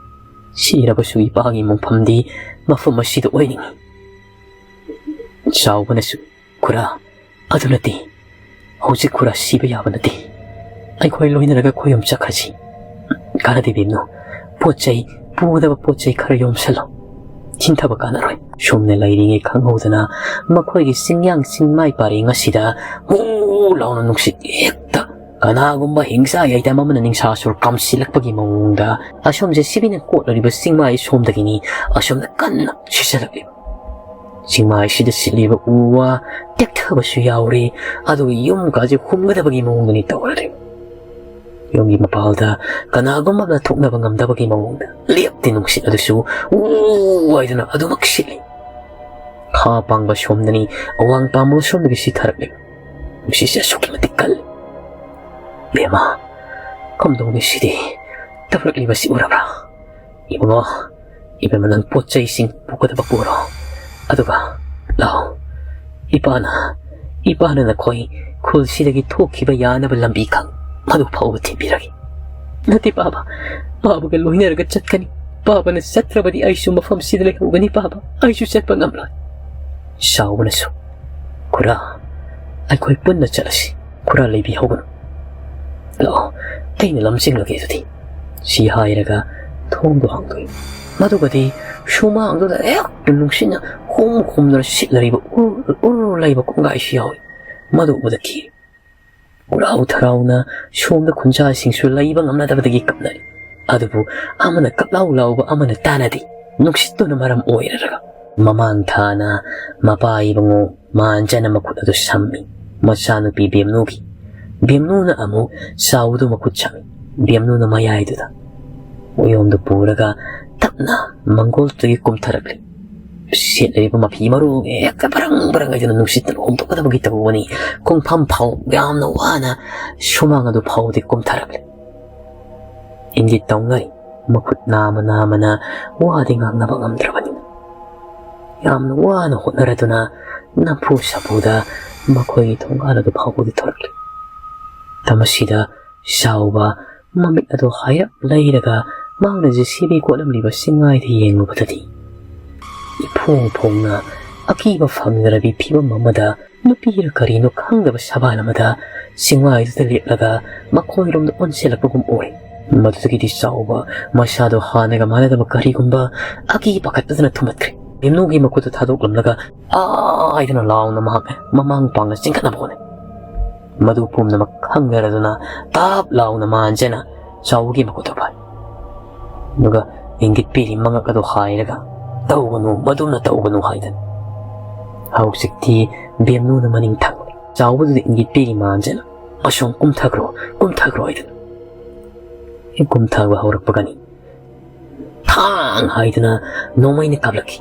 ꯁꯤꯔꯕꯁꯨ ꯏꯄꯥꯒꯤ ꯃꯣꯡꯐꯝꯗꯤ ꯃꯐꯝ ꯑꯁꯤꯗ ꯑꯣꯏꯅꯤꯡꯏ"꯫ ꯆꯥꯎꯕꯅꯁꯨ, "ꯈꯨꯔꯥ, ꯑꯗꯨ ꯅꯠꯇꯦ, ꯍꯧꯖꯤꯛ ꯈꯨꯔꯥ ꯁꯤꯕ ꯌꯥꯕ ꯅꯠꯇꯦ꯫ ꯑꯩꯈꯣꯏ ꯂꯣꯏꯅꯔꯒ ꯈꯣꯏꯌꯨꯝ ꯆꯠꯈ꯭ꯔꯁꯤ꯫ ꯀꯥꯟꯅꯗꯦ ꯕꯦꯝꯅꯨ, ꯄꯣꯠ ꯆꯩ, ꯄꯨꯒꯗꯕ ꯄꯣꯠ ꯆꯩ ꯈꯔ ꯌꯣꯝꯁꯜꯂꯣ꯫ ꯊꯤꯟꯊꯕ ꯀꯥꯟꯅꯔꯣꯏ"꯫ ꯁꯣꯝꯅ ꯂꯩꯔꯤꯉꯩ ꯈꯪꯍꯧꯗꯅ ꯃꯈꯣꯏꯒꯤ ꯆꯤꯡꯌꯥꯡ ꯆꯤꯡꯃꯥꯏ ꯄꯔꯦꯡ ꯑꯁꯤꯗ ꯍꯨ ꯂꯥꯎꯅ ꯅꯨꯡꯁꯤꯠ ꯍꯦꯛꯇ, ꯀꯅꯥꯒꯨꯝꯕ ꯍꯤꯡꯆꯥ ꯌꯥꯏꯗꯕ ꯑꯃꯅ ꯅꯤꯡꯁꯥ ꯁꯣꯔ ꯀꯥꯝꯁꯤꯜꯂꯛꯄꯒꯤ ꯃꯑꯣꯡꯗ, ꯑꯁꯣꯝꯁꯦ ꯁꯤꯕꯤꯅ ꯀꯣꯠꯂꯔꯤꯕ ꯆꯤꯡꯃꯥꯏ ꯁꯣꯝꯗꯒꯤꯅꯤ ꯑꯁꯣꯝꯗ ꯀꯟꯅ ꯁꯤꯠꯆꯜꯂꯛꯂꯤꯕ꯫ ꯆꯤꯡꯃꯥꯏꯁꯤꯗ ꯁꯤꯠꯂꯤꯕ ꯎ ꯋꯥ ꯇꯦꯛꯊꯕꯁꯨ ꯌꯥꯎꯔꯤ, ꯑꯗꯨꯒ ꯌꯨꯝ ꯀꯥꯁꯦ ꯍꯨꯝꯒꯗꯕꯒꯤ ꯃꯑꯣꯡꯗꯅꯤ ꯇꯧꯔꯔꯤꯕ꯫ ꯌꯨꯝꯒꯤ ꯃꯄꯥꯜꯗ ꯀꯅꯥꯒꯨꯝꯕ ꯑꯃꯅ ꯊꯣꯛꯅꯕ ꯉꯝꯗꯕꯒꯤ ꯃꯑꯣꯡꯗ ꯂꯦꯞꯇꯦ ꯅꯨꯡꯁꯤꯠ ꯑꯗꯨꯁꯨ ꯎ ꯍꯥꯏꯗꯨꯅ ꯑꯗꯨꯃꯛ ꯁꯤꯠꯂꯤ꯫ ꯈꯥ ꯄꯥꯡꯕ ꯁꯣꯝꯗꯅꯤ, ꯑꯋꯥꯡ ꯄꯥꯡꯕ ꯁꯣꯝꯗꯒꯤ ꯁꯤꯊꯔꯛꯂꯤ꯫ ꯅꯨꯡꯁꯤꯠꯁꯦ ꯑꯁꯨꯛꯀꯤ ꯃꯇꯤꯛ ꯀꯜꯂꯤ꯫ "ꯕꯦꯝꯃ, ꯀꯝꯗꯧꯅꯤ ꯁꯤꯗꯤ? ꯇꯧꯔꯛꯂꯤꯕꯁꯤ ꯎꯔꯕ꯭ꯔꯥ? ꯏꯕꯨꯡꯉꯣ, ꯏꯕꯦꯝꯃ, ꯅꯪ ꯄꯣꯠ ꯆꯩꯁꯤꯡ ꯄꯨꯒꯗꯕ ꯄꯨꯔꯣ꯫ ꯑꯗꯨꯒ ꯂꯥꯛꯑꯣ, ꯏꯄꯥꯅ, ꯏꯄꯥꯅ ꯅꯈꯣꯏ ꯈꯨꯜꯁꯤꯗꯒꯤ ꯊꯣꯛꯈꯤꯕ ꯌꯥꯅꯕ ꯂꯝꯕꯤ ꯈꯪ ꯃꯗꯨ ꯐꯥꯎꯕ ꯊꯤꯟꯕꯤꯔꯒꯦ"꯫ "ꯅꯠꯇꯦ ꯄꯥꯕ, ꯄꯥꯕꯒ ꯂꯣꯏꯅꯔꯒ ꯆꯠꯀꯅꯤ꯫ ꯄꯥꯕꯅ ꯆꯠꯇ꯭ꯔꯕꯗꯤ ꯑꯩꯁꯨ ꯃꯐꯝꯁꯤꯗ ꯂꯩꯍꯧꯒꯅꯤ ꯄꯥꯕ, ꯑꯩꯁꯨ ꯆꯠꯄ ꯉꯝꯂꯣꯏ"꯫ ꯆꯥꯎꯕꯅꯁꯨ, "ꯈꯨꯔꯥ, ꯑꯩꯈꯣꯏ ꯄꯨꯟꯅ ꯆꯠꯂꯁꯤ꯫ ꯈꯨꯔꯥ ꯂꯩꯕꯤꯍꯧꯒꯅꯨ꯫ ꯂꯥꯛꯑꯣ, ꯑꯩꯅ ꯂꯝꯖꯤꯡꯂꯒꯦ ꯑꯗꯨꯗꯤ"꯫ ꯁꯤ ꯍꯥꯏꯔꯒ ꯊꯣꯡꯗꯨ ꯍꯥꯡꯗꯣꯛꯏ꯫ ꯃꯗꯨꯒꯗꯤ ꯁꯨꯃꯥꯡꯗꯨꯗ ꯍꯦꯛꯇ ꯅꯨꯡꯁꯤꯠꯅ ꯍꯨꯝ ꯍꯨꯝꯗꯨꯅ ꯁꯤꯠꯂꯔꯤꯕ ꯎꯔ ꯎꯔ ꯂꯩꯕ ꯀꯣꯡꯒꯥꯏꯁꯨ ꯌꯥꯎꯏ꯫ ꯃꯗꯨ ꯎꯕꯗ ꯀꯤ ꯍꯔꯥꯎ ꯊꯔꯥꯎꯅ ꯁꯣꯝꯗ ꯈꯨꯟꯖꯥꯁꯤꯡꯁꯨ ꯂꯩꯕ ꯉꯝꯅꯗꯕꯗꯒꯤ ꯀꯞꯅꯔꯤ꯫ ꯑꯗꯨꯕꯨ ꯑꯃꯅ ꯀꯞꯂꯥꯎ ꯂꯥꯎꯕ ꯑꯃꯅ ꯇꯥꯅꯗꯦ꯫ ꯅꯨꯡꯁꯤꯠꯇꯨꯅ ꯃꯔꯝ ꯑꯣꯏꯔꯒ ꯃꯃꯥꯡ ꯊꯥꯅ ꯃꯄꯥ ꯏꯕꯨꯡꯉꯣ ꯃꯥꯟꯖꯅ ꯃꯈꯨꯠ ꯑꯗꯨ ꯁꯝꯃꯤ꯫ ꯃꯆꯥꯅꯨꯄꯤ ꯕꯦꯝꯅꯨꯒꯤ꯫ ꯕꯦꯝꯅꯨꯅ ꯑꯃꯨꯛ ꯆꯥꯎꯕꯗꯨ ꯃꯈꯨꯠ ꯁꯝꯃꯤ꯫ ꯕꯦꯝꯅꯨꯅ ꯃꯌꯥꯏꯗꯨꯗ꯫ ꯎꯌꯣꯝꯗꯨ ꯄꯨꯔꯒ ꯇꯞꯅ ꯃꯪꯒꯣꯜꯗꯨꯗꯒꯤ ꯀꯨꯝꯊꯔꯛꯂꯤ꯫ ꯁꯦꯠꯂꯤꯕ ꯃꯐꯤ ꯃꯔꯣꯜ ꯍꯦꯛꯇ ꯕ꯭ꯔꯪ ꯕ꯭ꯔꯪ ꯍꯥꯏꯗꯨꯅ ꯅꯨꯡꯁꯤꯠꯇ ꯂꯣꯝꯊꯣꯛꯀꯗꯕꯒꯤ ꯇꯧꯕꯅꯤ꯫ ꯈꯣꯡꯐꯝ ꯐꯥꯎ ꯌꯥꯝꯅ ꯋꯥꯅ ꯁꯨꯃꯥꯡ ꯑꯗꯨ ꯐꯥꯎꯕꯗꯤ ꯀꯨꯝꯊꯔꯛꯂꯤ꯫ ꯏꯪꯒꯤꯠ ꯇꯧꯅꯔꯤ꯫ ꯃꯈꯨꯠ ꯅꯥꯝꯃ ꯅꯥꯝꯃꯅ ꯋꯥꯗꯤ ꯉꯥꯡꯅꯕ ꯉꯝꯗ꯭ꯔꯕꯅꯤꯅ꯫ ꯌꯥꯝꯅ ꯋꯥꯅ ꯍꯣꯠꯅꯔꯗꯨꯅ ꯅꯝꯐꯨ ꯁꯥꯐꯨꯗ ꯃꯈꯣꯏꯒꯤ ꯊꯣꯡꯒꯥꯜ ꯑꯗꯨ ꯐꯥꯎꯕꯗꯤ ꯊꯣꯔꯛꯂꯤ꯫ ꯃꯇꯝ ꯑꯁꯤꯗ ꯆꯥꯎꯕ ꯃꯃꯤꯠ ꯑꯗꯨ ꯍꯥꯏꯔꯞ ꯂꯩꯔꯒ ꯃꯍꯥꯛꯅ ꯖꯦ ꯁꯤ ꯕꯤ ꯀꯣꯠꯂꯝꯂꯤꯕ ꯆꯤꯡꯃꯥꯏꯗ ꯌꯦꯡꯂꯨꯕꯗꯗꯤ ꯏꯐꯣꯡ ꯐꯣꯡꯅ ꯑꯀꯤꯕ ꯐꯪꯗ꯭ꯔꯕꯤ ꯐꯤꯕꯝ ꯑꯃꯗ ꯅꯨꯄꯤꯔ ꯀꯔꯤꯅꯣ ꯈꯪꯗꯕ ꯁꯕꯥꯟ ꯑꯃꯗ ꯆꯤꯡꯃꯥꯏꯗꯨꯗ ꯂꯦꯞꯂꯒ ꯃꯈꯣꯏꯔꯣꯝꯗ ꯑꯣꯟꯁꯤꯜꯂꯛꯄꯒꯨꯝ ꯎꯔꯦ꯫ ꯃꯗꯨꯗꯒꯤꯗꯤ ꯆꯥꯎꯕ ꯃꯁꯥꯗꯣ ꯍꯥꯟꯅꯒ ꯃꯥꯟꯅꯗꯕ ꯀꯔꯤꯒꯨꯝꯕ ꯑꯀꯤ ꯄꯥꯈꯠꯄꯗꯨꯅ ꯊꯨꯝꯍꯠꯈ꯭ꯔꯦ꯫ ꯕꯦꯝꯅꯨꯒꯤ ꯃꯈꯨꯠꯇꯨ ꯊꯥꯗꯣꯛꯂꯝꯂꯒ "ꯑꯥ!" ꯍꯥꯏꯗꯨꯅ ꯂꯥꯎꯅ ꯃꯍꯥꯛ ꯃꯃꯥꯡ ꯄꯥꯡꯅ ꯆꯤꯡꯈꯠꯅꯕ ꯍꯣꯠꯅꯩ꯫ ꯃꯗꯨ ꯄꯨꯝꯅꯃꯛ ꯈꯪꯅꯔꯗꯨꯅ ꯇꯥꯞ ꯂꯥꯎꯅ ꯃꯥꯟꯖꯅ ꯆꯥꯎꯕꯒꯤ ꯃꯈꯨꯠꯇꯨ ꯐꯥꯏ꯫ ꯑꯗꯨꯒ ꯏꯪꯒꯤꯠ ꯄꯤꯔꯤ ꯃꯉꯛ ꯑꯗꯨ ꯍꯥꯏꯔꯒ "ꯇꯧꯒꯅꯨ, ꯃꯗꯨꯝꯅ ꯇꯧꯒꯅꯨ" ꯍꯥꯏꯗꯅ꯫ ꯍꯧꯖꯤꯛꯇꯤ ꯕꯦꯝꯅꯨꯅ ꯃꯅꯤꯡ ꯊꯪꯂꯦ꯫ ꯆꯥꯎꯕꯗꯨꯗ ꯏꯪꯒꯤꯠ ꯄꯤꯔꯤ ꯃꯥꯟꯖꯅ "ꯑꯁꯣꯝ ꯀꯨꯝꯊꯈ꯭ꯔꯣ, ꯀꯨꯝꯊꯈ꯭ꯔꯣ" ꯍꯥꯏꯗꯅ꯫ ꯍꯦꯛ ꯀꯨꯝꯊꯕ ꯍꯧꯔꯛꯄꯒꯅꯤ ꯊꯥꯡ ꯍꯥꯏꯗꯨꯅ ꯅꯣꯡꯃꯩꯅ ꯀꯥꯞꯂꯛꯈꯤ꯫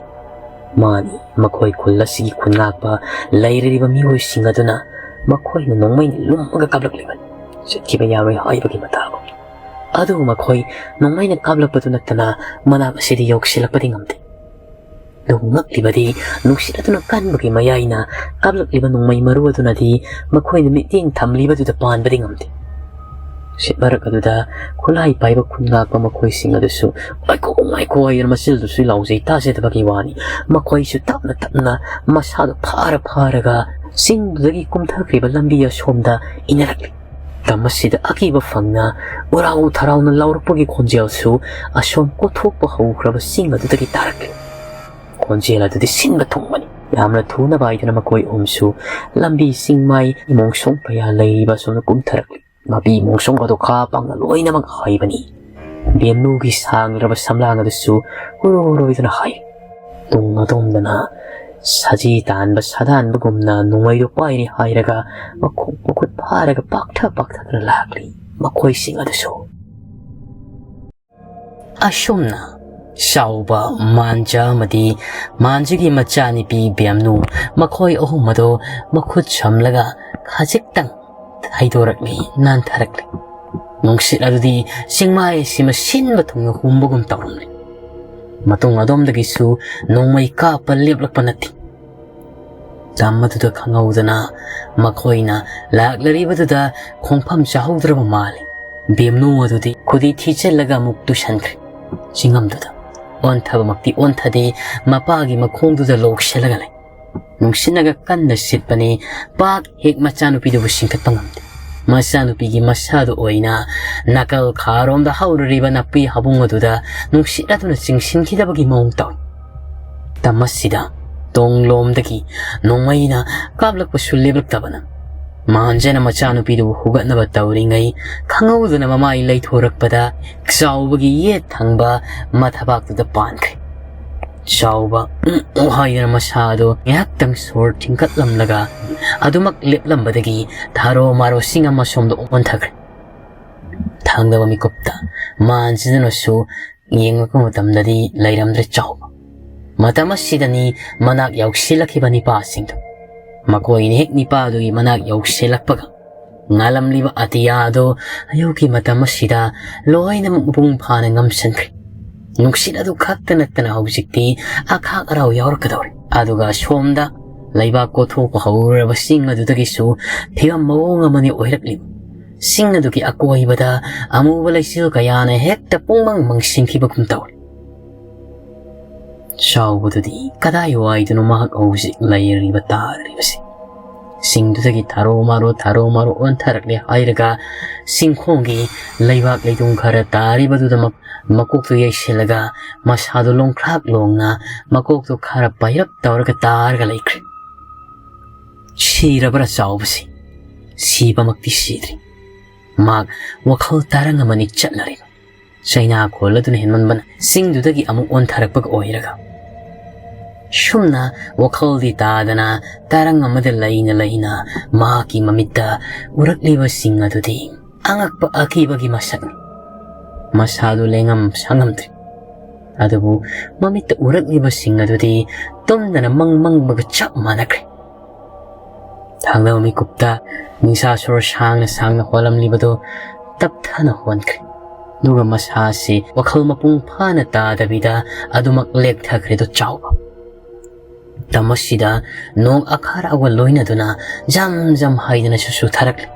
ꯃꯥꯅꯤ, ꯃꯈꯣꯏ ꯈꯨꯜ ꯑꯁꯤꯒꯤ ꯈꯨꯟꯉꯥꯛꯄ ꯂꯩꯔꯤꯕ ꯃꯤꯑꯣꯏꯁꯤꯡ ꯑꯗꯨꯅ ꯃꯈꯣꯏꯅ ꯅꯣꯡꯃꯩꯅ ꯂꯨꯝꯃꯒ ꯀꯥꯞꯂꯛꯂꯤꯕꯅꯤ꯫ ꯆꯠꯈꯤꯕ ꯌꯥꯔꯣꯏ ꯍꯥꯏꯕꯒꯤ ꯃꯇꯥꯒꯨꯝ꯫ ꯑꯗꯨꯕꯨ ꯃꯈꯣꯏ ꯅꯣꯡꯃꯩꯅ ꯀꯥꯞꯂꯛꯄꯗꯨ ꯅꯠꯇꯅ ꯃꯅꯥꯛ ꯑꯁꯤꯗ ꯌꯧꯁꯤꯜꯂꯛꯄꯗꯤ ꯉꯝꯗꯦ꯫ ꯑꯗꯨꯕꯨ ꯉꯛꯂꯤꯕꯗꯤ ꯅꯨꯡꯁꯤꯠ ꯑꯗꯨꯅ ꯀꯟꯕꯒꯤ ꯃꯌꯥꯏꯅ ꯀꯥꯞꯂꯛꯂꯤꯕ ꯅꯣꯡꯃꯩ ꯃꯔꯨ ꯑꯗꯨꯅꯗꯤ ꯃꯈꯣꯏꯅ ꯃꯤꯠꯌꯦꯡ ꯊꯝꯂꯤꯕꯗꯨꯗ ꯄꯥꯟꯕꯗꯤ ꯉꯝꯗꯦ꯫ ꯅꯨꯡꯁꯤꯠ ꯃꯔꯛ ꯑꯗꯨꯗ ꯈꯨꯠꯂꯥꯏ ꯄꯥꯏꯕ ꯈꯨꯟꯉꯥꯛꯄ ꯃꯈꯣꯏꯁꯤꯡ ꯑꯗꯨꯁꯨ "ꯉꯥꯏꯈꯣ, ꯉꯥꯏꯈꯣ" ꯍꯥꯏꯗꯨꯅ ꯃꯆꯤꯜꯗꯨꯁꯨ ꯂꯥꯎꯖꯩ ꯇꯥꯖꯗꯕꯒꯤ ꯋꯥꯅꯤ꯫ ꯃꯈꯣꯏꯁꯨ ꯇꯞꯅ ꯇꯞꯅ ꯃꯁꯥꯗꯨ ꯐꯥꯔ ꯐꯥꯔꯒ ꯆꯤꯡꯗꯨꯗꯒꯤ ꯀꯨꯝꯊꯈ꯭ꯔꯤꯕ ꯂꯝꯕꯤ ꯑꯁꯣꯝꯗ ꯏꯟꯅꯔꯛꯂꯤ꯫ ꯃꯇꯝ ꯑꯁꯤꯗ ꯑꯀꯤꯕ ꯐꯪꯅ ꯎꯔꯥꯎ ꯊꯔꯥꯎꯅ ꯂꯥꯎꯔꯛꯄꯒꯤ ꯈꯣꯟꯖꯦꯜꯁꯨ ꯑꯁꯣꯝ ꯀꯣꯊꯣꯛꯄ ꯍꯧꯈ꯭ꯔꯕ ꯆꯤꯡ ꯑꯗꯨꯗꯒꯤ ꯇꯥꯔꯛꯂꯤ꯫ ꯈꯣꯟꯖꯦꯜ ꯑꯗꯨꯗꯤ ꯁꯤꯟꯕ ꯊꯨꯡꯕꯅꯤ꯫ ꯌꯥꯝꯅ ꯊꯨꯅ ꯄꯥꯏꯗꯨꯅ ꯃꯈꯣꯏ ꯑꯍꯨꯝꯁꯨ ꯂꯝꯕꯤ ꯆꯤꯡꯃꯥꯏ ꯃꯣꯡꯁꯣꯡ ꯀꯌꯥ ꯂꯩꯔꯤꯕ ꯑꯁꯣꯝꯗ ꯀꯨꯝꯊꯔꯛꯂꯤ꯫ ꯃꯄꯤ ꯃꯣꯡꯁꯣꯡ ꯑꯗꯨ ꯈꯥ ꯄꯥꯡꯅ ꯂꯣꯏꯅꯃꯛ ꯍꯥꯏꯕꯅꯤ꯫ ꯕꯦꯝꯅꯨꯒꯤ ꯁꯥꯡꯂꯔꯕ ꯁꯝꯂꯥꯡ ꯑꯗꯨꯁꯨ ꯍꯨꯔꯣ ꯍꯨꯔꯣꯏꯗꯨꯅ ꯍꯥꯏ꯫ ꯇꯨꯡ ꯑꯗꯣꯝꯗꯅ ꯁꯖꯤ ꯇꯥꯟꯕ ꯁꯥꯗꯥꯟꯕꯒꯨꯝꯅ ꯅꯣꯡꯃꯩꯗꯨ ꯄꯥꯏꯔꯤ ꯍꯥꯏꯔꯒ ꯃꯈꯣꯡ ꯃꯈꯨꯠ ꯐꯥꯔꯒ ꯄꯥꯛꯊ ꯄꯥꯛꯊꯗꯨꯅ ꯂꯥꯛꯂꯤ꯫ ꯃꯈꯣꯏꯁꯤꯡ ꯑꯗꯨꯁꯨ ꯑꯁꯨꯝꯅ ꯆꯥꯎꯕ, ꯃꯥꯟꯖ ꯑꯃꯗꯤ ꯃꯥꯟꯖꯒꯤ ꯃꯆꯥꯅꯨꯄꯤ ꯕꯦꯝꯅꯨ, ꯃꯈꯣꯏ ꯑꯍꯨꯝ ꯑꯗꯨ ꯃꯈꯨꯠ ꯁꯝꯂꯒ ꯈꯖꯤꯛꯇꯪ ꯍꯩꯗꯣꯔꯛꯂꯤ, ꯅꯥꯟꯊꯔꯛꯂꯤ꯫ ꯅꯨꯡꯁꯤꯠ ꯑꯗꯨꯗꯤ ꯆꯤꯡꯃꯥꯏ ꯑꯁꯤꯃ ꯁꯤꯟꯕ ꯊꯨꯡꯅ ꯍꯨꯝꯕꯒꯨꯝ ꯇꯧꯔꯝꯂꯦ꯫ ꯃꯇꯨꯡ ꯑꯗꯣꯝꯗꯒꯤꯁꯨ ꯅꯣꯡꯃꯩ ꯀꯥꯞꯄ ꯂꯦꯞꯂꯛꯄ ꯅꯠꯇꯦ꯫ ꯇꯝ ꯑꯗꯨꯗ ꯈꯪꯍꯧꯗꯅ ꯃꯈꯣꯏꯅ ꯂꯥꯛꯂꯔꯤꯕꯗꯨꯗ ꯈꯣꯡꯐꯝ ꯆꯥꯍꯧꯗ꯭ꯔꯕ ꯃꯥꯜꯂꯤ꯫ ꯕꯦꯝꯅꯨ ꯑꯗꯨꯗꯤ ꯈꯨꯗꯤ ꯊꯤꯆꯜꯂꯒ ꯑꯃꯨꯛ ꯇꯨꯁꯟꯈ꯭ꯔꯦ꯫ ꯆꯤꯡꯉꯝꯗꯨꯗ ꯑꯣꯟꯊꯕꯃꯛꯇꯤ ꯑꯣꯟꯊꯗꯦ, ꯃꯄꯥꯒꯤ ꯃꯈꯣꯡꯗꯨꯗ ꯂꯣꯛꯁꯤꯜꯂꯒ ꯂꯩ꯫ ꯅꯨꯡꯁꯤꯠꯅꯒ ꯀꯟꯅ ꯁꯤꯠꯄꯅꯤ, ꯄꯥꯛ ꯍꯦꯛ ꯃꯆꯥꯅꯨꯄꯤꯗꯨꯕꯨ ꯆꯤꯡꯈꯠꯄ ꯉꯝꯗꯦ꯫ ꯃꯆꯥꯅꯨꯄꯤꯒꯤ ꯃꯁꯥꯗꯨ ꯑꯣꯏꯅ ꯅꯥꯀꯜ ꯈꯥꯔꯣꯝꯗ ꯍꯧꯔꯔꯤꯕ ꯅꯥꯄꯤ ꯍꯥꯕꯨꯡ ꯑꯗꯨꯗ ꯅꯨꯡꯁꯤꯠ ꯑꯗꯨꯅ ꯆꯤꯡꯁꯤꯟꯈꯤꯗꯕꯒꯤ ꯃꯑꯣꯡ ꯇꯧꯏ꯫ ꯇꯝ ꯑꯁꯤꯗ ꯇꯣꯡꯂꯣꯝꯗꯒꯤ ꯅꯣꯡꯃꯩꯅ ꯀꯥꯞꯂꯛꯄꯁꯨ ꯂꯦꯞꯂꯛꯇꯕꯅ, ꯃꯥꯟꯖꯅ ꯃꯆꯥꯅꯨꯄꯤꯗꯨꯕꯨ ꯍꯨꯒꯠꯅꯕ ꯇꯧꯔꯤꯉꯩ, ꯈꯪꯍꯧꯗꯅ ꯃꯃꯥꯏ ꯂꯩꯊꯣꯔꯛꯄꯗ ꯆꯥꯎꯕꯒꯤ ꯌꯦꯠ ꯊꯪꯕ ꯃꯊꯕꯥꯛꯇꯨꯗ ꯄꯥꯟꯈ꯭ꯔꯦ꯫ ꯆꯥꯎꯕ "ꯎꯝ, ꯎꯝ" ꯍꯥꯏꯗꯅ ꯃꯁꯥꯗꯣ ꯉꯥꯏꯍꯥꯛꯇꯪ ꯁꯣꯔ ꯊꯤꯡꯀꯠꯂꯝꯂꯒ, ꯑꯗꯨꯃꯛ ꯂꯦꯞꯂꯝꯕꯗꯒꯤ ꯊꯥꯔꯣ ꯃꯥꯔꯣꯁꯤꯡ ꯑꯃ ꯁꯣꯝꯗ ꯑꯣꯟꯊꯈ꯭ꯔꯦ꯫ ꯊꯪꯅꯕ ꯃꯤꯀꯨꯞꯇ ꯃꯥꯟꯖꯗꯨꯅꯁꯨ ꯌꯦꯡꯂꯛꯄ ꯃꯇꯝꯗꯗꯤ ꯂꯩꯔꯝꯗ꯭ꯔꯦ ꯆꯥꯎꯕ꯫ ꯃꯇꯝ ꯑꯁꯤꯗꯅꯤ ꯃꯅꯥꯛ ꯌꯧꯁꯤꯜꯂꯛꯈꯤꯕ ꯅꯤꯄꯥꯁꯤꯡꯗꯨ꯫ ꯃꯈꯣꯏꯅ ꯍꯦꯛ ꯅꯤꯄꯥꯗꯨꯒꯤ ꯃꯅꯥꯛ ꯌꯧꯁꯤꯜꯂꯛꯄꯒ, ꯉꯥꯜꯂꯝꯂꯤꯕ ꯑꯇꯤꯌꯥ ꯑꯗꯨ ꯑꯌꯨꯛꯀꯤ ꯃꯇꯝ ꯑꯁꯤꯗ ꯂꯣꯏꯅꯃꯛ ꯃꯄꯨꯡ ꯐꯥꯅ ꯉꯝꯁꯤꯟꯈ꯭ꯔꯦ꯫ ꯅꯨꯡꯁꯤꯠ ꯑꯗꯨ ꯈꯛꯇ ꯅꯠꯇꯅ ꯍꯧꯖꯤꯛꯇꯤ ꯑꯈꯥꯛ ꯑꯔꯥꯎ ꯌꯥꯎꯔꯛꯀꯗꯧꯔꯦ꯫ ꯑꯗꯨꯒ ꯁꯣꯝꯗ ꯂꯩꯕꯥꯛ ꯀꯣꯊꯣꯛꯄ ꯍꯧꯔꯨꯔꯕ ꯆꯤꯡ ꯑꯗꯨꯗꯒꯤꯁꯨ ꯐꯤꯕꯝ ꯃꯑꯣꯡ ꯑꯃꯅꯤ ꯑꯣꯏꯔꯛꯂꯤꯕ꯫ ꯆꯤꯡ ꯑꯗꯨꯒꯤ ꯑꯀꯣꯏꯕꯗ ꯑꯃꯨꯕ ꯂꯩꯆꯤꯜ ꯀꯌꯥꯅ ꯍꯦꯛꯇ ꯄꯨꯡꯃꯪ ꯃꯪꯁꯤꯟꯈꯤꯕꯒꯨꯝ ꯇꯧꯔꯦ꯫ ꯆꯥꯎꯕꯗꯨꯗꯤ ꯀꯗꯥꯏꯋꯥꯏꯗꯅꯣ ꯃꯍꯥꯛ ꯍꯧꯖꯤꯛ ꯂꯩꯔꯤꯕ ꯇꯥꯔꯤꯕꯁꯤ꯫ ꯆꯤꯡꯗꯨꯗꯒꯤ ꯊꯥꯔꯣ ꯃꯥꯔꯣ, ꯊꯥꯔꯣ ꯃꯥꯔꯣ ꯑꯣꯟꯊꯔꯛꯂꯦ ꯍꯥꯏꯔꯒ, ꯆꯤꯡꯈꯣꯡꯒꯤ ꯂꯩꯕꯥꯛ ꯂꯩꯗꯨꯡ ꯈꯔ ꯇꯥꯔꯤꯕꯗꯨꯗ ꯃꯛ-, ꯃꯀꯣꯛꯇꯨ ꯌꯩꯁꯤꯜꯂꯒ, ꯃꯁꯥꯗꯨ ꯂꯣꯡꯈ꯭ꯔꯥꯛ ꯂꯣꯡꯅ ꯃꯀꯣꯛꯇꯨ ꯈꯔ ꯄꯥꯏꯔꯞ ꯇꯧꯔꯒ ꯇꯥꯔꯒ ꯂꯩꯈ꯭ꯔꯦ꯫ ꯁꯤꯔꯕ꯭ꯔꯥ ꯆꯥꯎꯕꯁꯤ? ꯁꯤꯕꯃꯛꯇꯤ ꯁꯤꯗ꯭ꯔꯤ꯫ ꯃꯍꯥꯛ ꯋꯥꯈꯜ ꯇꯔꯪ ꯑꯃꯅꯤ ꯆꯠꯅꯔꯤꯕ꯫ ꯆꯩꯅꯥ ꯈꯣꯜ ꯑꯗꯨꯅ ꯍꯦꯟꯃꯟꯕꯅ ꯆꯤꯡꯗꯨꯗꯒꯤ ꯑꯃꯨꯛ ꯑꯣꯟꯊꯔꯛꯄꯒ ꯑꯣꯏꯔꯒ, ꯁꯨꯝꯅ ꯋꯥꯈꯜꯗꯤ ꯇꯥꯗꯅ ꯇꯔꯪ ꯑꯃꯗ ꯂꯩꯅ ꯂꯩꯅ ꯃꯍꯥꯛꯀꯤ ꯃꯃꯤꯠꯇ ꯎꯔꯛꯂꯤꯕꯁꯤꯡ ꯑꯗꯨꯗꯤ ꯑꯉꯛꯄ ꯑꯀꯤꯕꯒꯤ ꯃꯁꯛꯅꯤ꯫ ꯃꯁꯥꯗꯨ ꯂꯦꯡꯉꯝ ꯁꯥꯉꯝꯗ꯭ꯔꯦ꯫ ꯑꯗꯨꯕꯨ ꯃꯃꯤꯠꯇ ꯎꯔꯛꯂꯤꯕꯁꯤꯡ ꯑꯗꯨꯗꯤ ꯇꯨꯝꯗꯅ ꯃꯪ ꯃꯪꯕꯒ ꯆꯞ ꯃꯥꯟꯅꯈ꯭ꯔꯦ꯫ ꯊꯥꯡꯗꯕ ꯃꯤꯀꯨꯞꯇ ꯅꯤꯡꯁꯥ ꯁꯣꯔ ꯁꯥꯡꯅ ꯁꯥꯡꯅ ꯍꯣꯜꯂꯝꯂꯤꯕꯗꯨ ꯇꯞꯊꯅ ꯍꯣꯟꯈ꯭ꯔꯦ꯫ ꯑꯗꯨꯒ ꯃꯁꯥ ꯑꯁꯤ ꯋꯥꯈꯜ ꯃꯄꯨꯡ ꯐꯥꯅ ꯇꯥꯗꯕꯤꯗ ꯑꯗꯨꯃꯛ ꯂꯦꯛꯊꯈ꯭ꯔꯦꯗꯣ ꯆꯥꯎꯕ꯫ ꯃꯇꯝ ꯑꯁꯤꯗ ꯅꯣꯡ ꯑꯈꯥꯔꯥꯎꯒ ꯂꯣꯏꯅꯗꯨꯅ ꯖꯝ ꯖꯝ ꯍꯥꯏꯗꯅꯁꯨ ꯆꯨꯊꯔꯛꯂꯤ꯫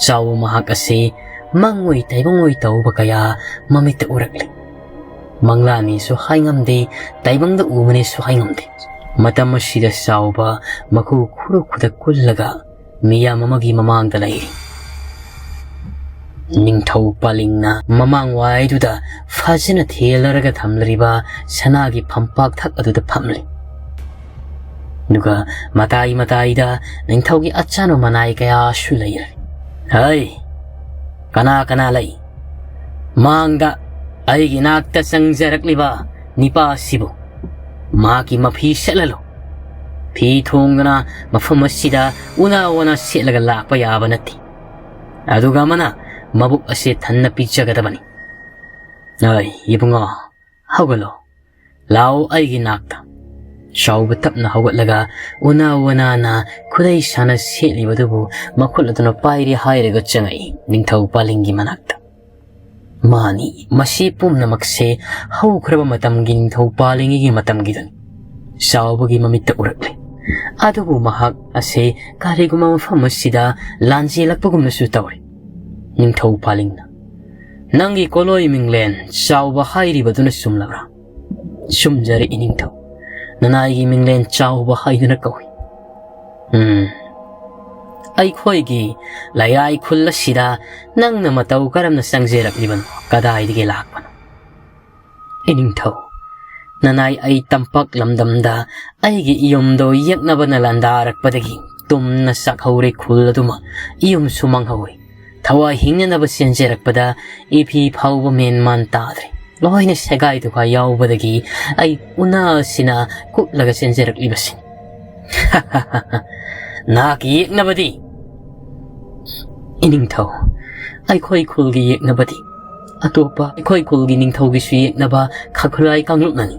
ꯆꯥꯎꯕ ꯃꯍꯥꯛ ꯑꯁꯤ ꯃꯪꯑꯣꯏ ꯇꯥꯏꯕꯪꯑꯣꯏ ꯇꯧꯕ ꯀꯌꯥ ꯃꯃꯤꯠꯇ ꯎꯔꯛꯂꯤ꯫ ꯃꯪꯂꯥꯅꯤꯁꯨ ꯍꯥꯏꯉꯝꯗꯦ, ꯇꯥꯏꯕꯪꯗ ꯎꯕꯅꯤꯁꯨ ꯍꯥꯏꯉꯝꯗꯦ꯫ ꯃꯇꯝ ꯑꯁꯤꯗ ꯆꯥꯎꯕ ꯃꯈꯨ ꯈꯨꯔꯨ ꯈꯨꯗ ꯀꯨꯜꯂꯒ ꯃꯤꯌꯥꯝ ꯑꯃꯒꯤ ꯃꯃꯥꯡꯗ ꯂꯩꯔꯤ꯫ ꯅꯤꯡꯊꯧ ꯄꯥꯂꯤꯡꯅ ꯃꯃꯥꯡꯋꯥꯏꯗꯨꯗ ꯐꯖꯅ ꯊꯦꯜꯂꯔꯒ ꯊꯝꯂꯤꯕ ꯁꯅꯥꯒꯤ ꯐꯝꯄꯥꯛꯊꯛ ꯑꯗꯨꯗ ꯐꯝꯂꯤ꯫ ꯑꯗꯨꯒ ꯃꯇꯥꯏ ꯃꯇꯥꯏꯗ ꯅꯤꯡꯊꯧꯒꯤ ꯑꯆꯥꯟꯕ ꯃꯅꯥꯏ ꯀꯌꯥꯁꯨ ꯂꯩꯔꯦ꯫ "ꯍꯩ, ꯀꯅꯥ ꯀꯅꯥ ꯂꯩ? ꯃꯥꯡꯗ ꯑꯩꯒꯤ ꯅꯥꯛꯇ ꯆꯪꯖꯔꯛꯂꯤꯕ ꯅꯤꯄꯥ ꯑꯁꯤꯕꯨ ꯃꯍꯥꯛꯀꯤ ꯃꯐꯤ ꯁꯦꯠꯍꯜꯂꯨ꯫ ꯐꯤ ꯊꯣꯡꯗꯨꯅ ꯃꯐꯝ ꯑꯁꯤꯗ ꯎꯅꯥ ꯋꯥꯅꯥ ꯁꯦꯠꯂꯒ ꯂꯥꯛꯄ ꯌꯥꯕ ꯅꯠꯇꯦ꯫ ꯑꯗꯨꯒ ꯑꯃꯅ ꯃꯕꯨꯛ ꯑꯁꯤ ꯊꯟꯅ ꯄꯤꯖꯒꯗꯕꯅꯤ꯫ ꯑꯩ ꯏꯕꯨꯡꯉꯣ, ꯍꯧꯒꯠꯂꯣ, ꯂꯥꯛꯑꯣ ꯑꯩꯒꯤ ꯅꯥꯛꯇ꯫" ꯆꯥꯎꯕ ꯇꯞꯅ ꯍꯧꯒꯠꯂꯒ ꯎꯅꯥ ꯋꯥꯅꯥꯅ ꯈꯨꯗꯩ ꯁꯥꯅ ꯁꯦꯠꯂꯤꯕꯗꯨꯕꯨ ꯃꯈꯨꯠ ꯑꯗꯨꯅ ꯄꯥꯏꯔꯤ ꯍꯥꯏꯔꯒ ꯆꯪꯉꯛꯏ ꯅꯤꯡꯊꯧ ꯄꯥꯂꯤꯡꯒꯤ ꯃꯅꯥꯛꯇ꯫ ꯃꯥꯅꯤ, ꯃꯁꯤ ꯄꯨꯝꯅꯃꯛꯁꯦ ꯍꯧꯈ꯭ꯔꯕ ꯃꯇꯝꯒꯤ ꯅꯤꯡꯊꯧ ꯄꯥꯜꯂꯤꯉꯩꯒꯤ ꯃꯇꯝꯒꯤꯗꯨꯅꯤ꯫ ꯆꯥꯎꯕꯒꯤ ꯃꯃꯤꯠꯇ ꯎꯔꯛꯂꯦ꯫ ꯑꯗꯨꯕꯨ ꯃꯍꯥꯛ ꯑꯁꯦ ꯀꯔꯤꯒꯨꯝꯕ ꯃꯐꯝ ꯑꯁꯤꯗ ꯂꯥꯟꯖꯦꯜꯂꯛꯄꯒꯨꯝꯅꯁꯨ ꯇꯧꯔꯤ꯫ ꯅꯤꯡꯊꯧ ꯄꯥꯂꯤꯡꯅ, "ꯅꯪꯒꯤ ꯀꯣꯂꯣꯏ ꯃꯤꯡꯂꯦꯟ ꯆꯥꯎꯕ ꯍꯥꯏꯔꯤꯕꯗꯨꯅ ꯆꯨꯝꯂꯕ꯭ꯔꯥ?" "ꯆꯨꯝꯖꯔꯦ, ꯏꯅꯤꯡꯊꯧ꯫ ꯅꯅꯥꯏꯒꯤ ꯃꯤꯡꯂꯦꯟ ꯆꯥꯎꯕ ꯍꯥꯏꯗꯨꯅ ꯀꯧꯏ꯫" "ꯎꯝ, ꯑꯩꯈꯣꯏꯒꯤ ꯂꯩꯔꯥꯏ ꯈꯨꯜ ꯑꯁꯤꯗ ꯅꯪꯅ ꯃꯇꯧ ꯀꯔꯝꯅ ꯆꯪꯖꯔꯛꯂꯤꯕꯅꯣ? ꯀꯗꯥꯏꯗꯒꯤ ꯂꯥꯛꯄꯅꯣ?" "ꯏꯅꯤꯡꯊꯧ, ꯅꯅꯥꯏ ꯑꯩ ꯇꯝꯄꯥꯛ ꯂꯝꯗꯝꯗ ꯑꯩꯒꯤ ꯏꯌꯨꯝꯗꯣ ꯌꯦꯛꯅꯕꯅ ꯂꯥꯟꯗꯥꯔꯛꯄꯗꯒꯤ ꯇꯨꯝꯅ ꯆꯥꯛꯍꯧꯔꯦ ꯈꯨꯜ ꯑꯗꯨꯃ꯫ ꯏꯌꯨꯝꯁꯨ ꯃꯥꯡꯍꯧꯔꯦ꯫ ꯊꯋꯥꯏ ꯍꯤꯡꯅꯅꯕ ꯆꯦꯟꯖꯔꯛꯄꯗ ꯏꯐꯤ ꯐꯥꯎꯕ ꯃꯦꯟ ꯃꯥꯟ ꯇꯥꯗ꯭ꯔꯦ꯫ ꯂꯣꯏꯅ ꯁꯦꯒꯥꯏ ꯇꯨꯒꯥꯏ ꯌꯥꯎꯕꯗꯒꯤ ꯑꯩ ꯎꯅꯥ ꯑꯁꯤꯅ ꯀꯨꯞꯂꯒ ꯆꯦꯟꯖꯔꯛꯂꯤꯕꯁꯤꯅꯤ꯫" "ꯅꯍꯥꯛꯀꯤ ꯌꯦꯛꯅꯕꯗꯤ?" "ꯏꯅꯤꯡꯊꯧ, ꯑꯩꯈꯣꯏ ꯈꯨꯜꯒꯤ ꯌꯦꯛꯅꯕꯗꯤ ꯑꯇꯣꯞꯄ ꯑꯩꯈꯣꯏ ꯈꯨꯜꯒꯤ ꯅꯤꯡꯊꯧꯒꯤꯁꯨ ꯌꯦꯛꯅꯕ ꯈꯥꯈꯨꯂꯥꯏ ꯀꯥꯡꯂꯨꯞꯅꯅꯤ꯫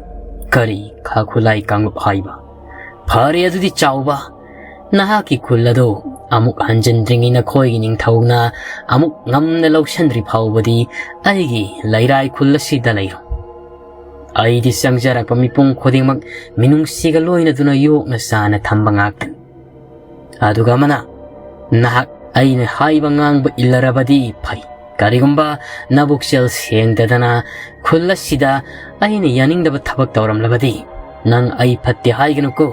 ꯀꯔꯤ ꯈꯥꯈꯨꯂꯥꯏ ꯀꯥꯡꯂꯨꯞ ꯍꯥꯏꯕ? ꯐꯔꯦ ꯑꯗꯨꯗꯤ ꯆꯥꯎꯕ, ꯅꯍꯥꯛꯀꯤ ꯈꯨꯜ ꯑꯗꯣ ꯑꯃꯨꯛ ꯍꯟꯖꯤꯟꯗ꯭ꯔꯤꯉꯩ ꯅꯈꯣꯏꯒꯤ ꯅꯤꯡꯊꯧꯅ ꯑꯃꯨꯛ ꯉꯝꯅ ꯂꯧꯁꯤꯟꯗ꯭ꯔꯤ ꯐꯥꯎꯕꯗꯤ ꯑꯩꯒꯤ ꯂꯩꯔꯥꯏ ꯈꯨꯜ ꯑꯁꯤꯗ ꯂꯩꯔꯣ꯫ ꯑꯩꯗꯤ ꯆꯪꯖꯔꯛꯄ ꯃꯤꯄꯨꯝ ꯈꯨꯗꯤꯡꯃꯛ ꯃꯤꯅꯨꯡꯁꯤꯒ ꯂꯣꯏꯅꯗꯨꯅ ꯌꯣꯛꯅ ꯆꯥꯅ ꯊꯝꯕ ꯉꯥꯛꯇꯅꯤ꯫ ꯑꯗꯨꯒ ꯑꯃꯅ, ꯅꯍꯥꯛ ꯑꯩꯅ ꯍꯥꯏꯕ ꯉꯥꯡꯕ ꯏꯜꯂꯔꯕꯗꯤ ꯐꯩ꯫ ꯀꯔꯤꯒꯨꯝꯕ ꯅꯕꯨꯛꯆꯦꯜ ꯁꯦꯡꯗꯗꯅ ꯈꯨꯜ ꯑꯁꯤꯗ ꯑꯩꯅ ꯌꯥꯅꯤꯡꯗꯕ ꯊꯕꯛ ꯇꯧꯔꯝꯂꯕꯗꯤ ꯅꯪ ꯑꯩ ꯐꯠꯇꯦ ꯍꯥꯏꯒꯅꯨꯀꯣ꯫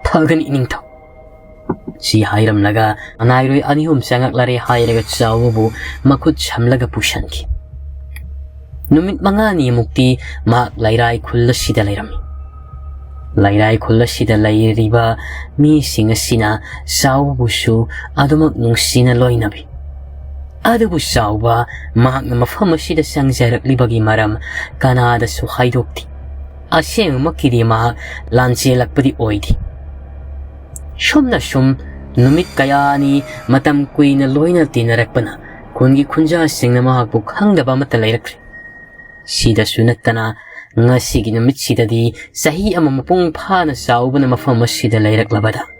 ꯐꯒꯅꯤ ꯏꯅꯤꯡꯊꯧ꯫ ꯁꯤ ꯍꯥꯏꯔꯝꯂꯒ ꯃꯅꯥꯏꯔꯣꯏ ꯑꯅꯤ ꯑꯍꯨꯝ ꯆꯪꯉꯛꯂꯔꯦ ꯍꯥꯏꯔꯒ ꯆꯥꯎꯕꯕꯨ ꯃꯈꯨꯠ ꯁꯝꯂꯒ ꯄꯨꯁꯟꯈꯤ꯫ ꯅꯨꯃꯤꯠ ꯃꯉꯥꯅꯤꯃꯨꯛꯇꯤ ꯃꯍꯥꯛ ꯂꯩꯔꯥꯏ ꯈꯨꯜ ꯑꯁꯤꯗ ꯂꯩꯔꯝꯃꯤ꯫ ꯂꯩꯔꯥꯏ ꯈꯨꯜ ꯑꯁꯤꯗ ꯂꯩꯔꯤꯕ ꯃꯤꯁꯤꯡ ꯑꯁꯤꯅ ꯆꯥꯎꯕꯕꯨꯁꯨ ꯑꯗꯨꯃꯛ ꯅꯨꯡꯁꯤꯅ ꯂꯣꯏꯅꯕꯤ꯫ ꯑꯗꯨꯕꯨ ꯆꯥꯎꯕ ꯃꯍꯥꯛꯅ ꯃꯐꯝ ꯑꯁꯤꯗ ꯆꯪꯖꯔꯛꯂꯤꯕꯒꯤ ꯃꯔꯝ ꯀꯅꯥꯗꯁꯨ ꯍꯥꯏꯗꯣꯛꯇꯦ꯫ ꯑꯁꯦꯡꯕꯃꯛꯀꯤꯗꯤ ꯃꯍꯥꯛ ꯂꯥꯟꯆꯦꯜꯂꯛꯄꯗꯤ ꯑꯣꯏꯗꯦ꯫ ꯁꯨꯝꯅ ꯁꯨꯝ ꯅꯨꯃꯤꯠ ꯀꯌꯥꯅꯤ ꯃꯇꯝ ꯀꯨꯏꯅ ꯂꯣꯏꯅ ꯇꯤꯟꯅꯔꯛꯄꯅ ꯈꯨꯟꯒꯤ ꯈꯨꯟꯖꯥꯁꯤꯡꯅ ꯃꯍꯥꯛꯄꯨ ꯈꯪꯗꯕ ꯑꯃꯠꯇ ꯂꯩꯔꯛꯇ꯭ꯔꯦ꯫ ꯁꯤꯗꯁꯨ ꯅꯠꯇꯅ ꯉꯁꯤꯒꯤ ꯅꯨꯃꯤꯠꯁꯤꯗꯗꯤ ꯆꯍꯤ ꯑꯃ ꯃꯄꯨꯡ ꯐꯥꯅ ꯆꯥꯎꯕꯅ ꯃꯐꯝ ꯑꯁꯤꯗ ꯂꯩꯔꯛꯂꯕꯗ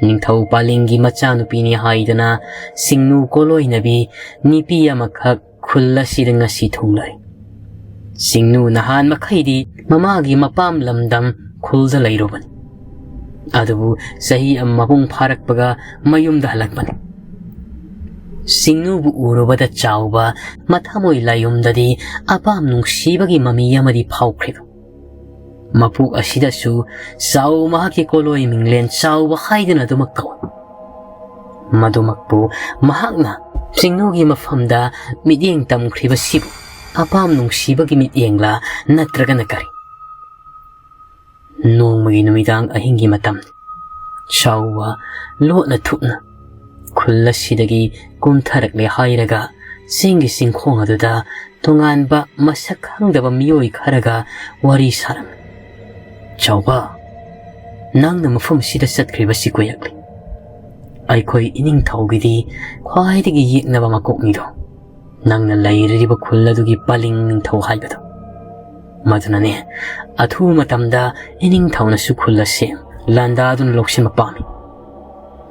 ꯅꯤꯡꯊꯧ ꯄꯥꯂꯤꯡꯒꯤ ꯃꯆꯥꯅꯨꯄꯤꯅꯤ ꯍꯥꯏꯗꯨꯅ ꯁꯤꯡꯅꯨ ꯀꯣꯂꯣꯏꯅꯕꯤ ꯅꯨꯄꯤ ꯑꯃꯈꯛ ꯈꯨꯜ ꯑꯁꯤꯗ ꯉꯁꯤ ꯊꯨꯡꯂꯔꯦ꯫ ꯁꯤꯡꯅꯨ ꯅꯍꯥꯟ ꯃꯈꯩꯗꯤ ꯃꯃꯥꯒꯤ ꯃꯄꯥꯝ ꯂꯝꯗꯝ ꯈꯨꯜꯗ ꯂꯩꯔꯨꯕꯅꯤ꯫ ꯑꯗꯨꯕꯨ ꯆꯍꯤ ꯑꯃ ꯃꯄꯨꯡ ꯐꯥꯔꯛꯄꯒ ꯃꯌꯨꯝꯗ ꯍꯜꯂꯛꯄꯅꯤ꯫ ꯁꯤꯡꯅꯨꯕꯨ ꯎꯔꯨꯕꯗ ꯆꯥꯎꯕ ꯃꯊꯃꯣꯏ ꯂꯥꯏꯌꯨꯝꯗꯗꯤ ꯑꯄꯥꯝ ꯅꯨꯡꯁꯤꯕꯒꯤ ꯃꯃꯤ ꯑꯃꯗꯤ ꯐꯥꯎꯈ꯭ꯔꯤꯕ꯫ ꯃꯄꯣꯛ ꯑꯁꯤꯗꯁꯨ ꯆꯥꯎ ꯃꯍꯥꯛꯀꯤ ꯀꯣꯂꯣꯏ ꯃꯤꯡꯂꯦꯟ ꯆꯥꯎꯕ ꯍꯥꯏꯗꯨꯅ ꯑꯗꯨꯃꯛ ꯀꯧꯏ꯫ ꯃꯗꯨꯃꯛꯄꯨ ꯃꯍꯥꯛꯅ ꯁꯤꯡꯅꯨꯒꯤ ꯃꯐꯝꯗ ꯃꯤꯠꯌꯦꯡ ꯇꯝꯈ꯭ꯔꯤꯕꯁꯤꯕꯨ ꯑꯄꯥꯝ ꯅꯨꯡꯁꯤꯕꯒꯤ ꯃꯤꯠꯌꯦꯡꯂꯥ ꯅꯠꯇ꯭ꯔꯒꯅ ꯀꯔꯤ? ꯅꯣꯡꯃꯒꯤ ꯅꯨꯃꯤꯗꯥꯡ ꯑꯍꯤꯡꯒꯤ ꯃꯇꯝ ꯆꯥꯎꯕ ꯂꯣꯠꯅ ꯊꯨꯞꯅ ꯈꯨꯜ ꯑꯁꯤꯗꯒꯤ ꯀꯨꯝꯊꯔꯛꯂꯦ ꯍꯥꯏꯔꯒ ꯆꯤꯡꯒꯤ ꯆꯤꯡꯈꯣꯡ ꯑꯗꯨꯗ ꯇꯣꯉꯥꯟꯕ ꯃꯁꯛ ꯈꯪꯗꯕ ꯃꯤꯑꯣꯏ ꯈꯔꯒ ꯋꯥꯔꯤ ꯁꯥꯔꯝꯃꯤ꯫ "ꯆꯥꯎꯕ, ꯅꯪꯅ ꯃꯐꯝ ꯑꯁꯤꯗ ꯆꯠꯈ꯭ꯔꯤꯕꯁꯤ ꯀꯨꯏꯔꯛꯂꯤ꯫ ꯑꯩꯈꯣꯏ ꯏꯅꯤꯡꯊꯧꯒꯤꯗꯤ ꯈ꯭ꯋꯥꯏꯗꯒꯤ ꯌꯦꯛꯅꯕ ꯃꯀꯣꯛꯅꯤꯗꯣ꯫ ꯅꯪꯅ ꯂꯩꯔꯤꯕ ꯈꯨꯜ ꯑꯗꯨꯒꯤ ꯄꯂꯤꯡ ꯅꯤꯡꯊꯧ ꯍꯥꯏꯕꯗꯣ꯫ ꯃꯗꯨꯅꯅꯦ, ꯑꯊꯨꯕ ꯃꯇꯝꯗ ꯏꯅꯤꯡꯊꯧꯅꯁꯨ ꯈꯨꯜ ꯑꯁꯤ ꯂꯥꯟꯗꯥꯗꯨꯅ ꯂꯧꯁꯤꯟꯕ ꯄꯥꯝꯃꯤ꯫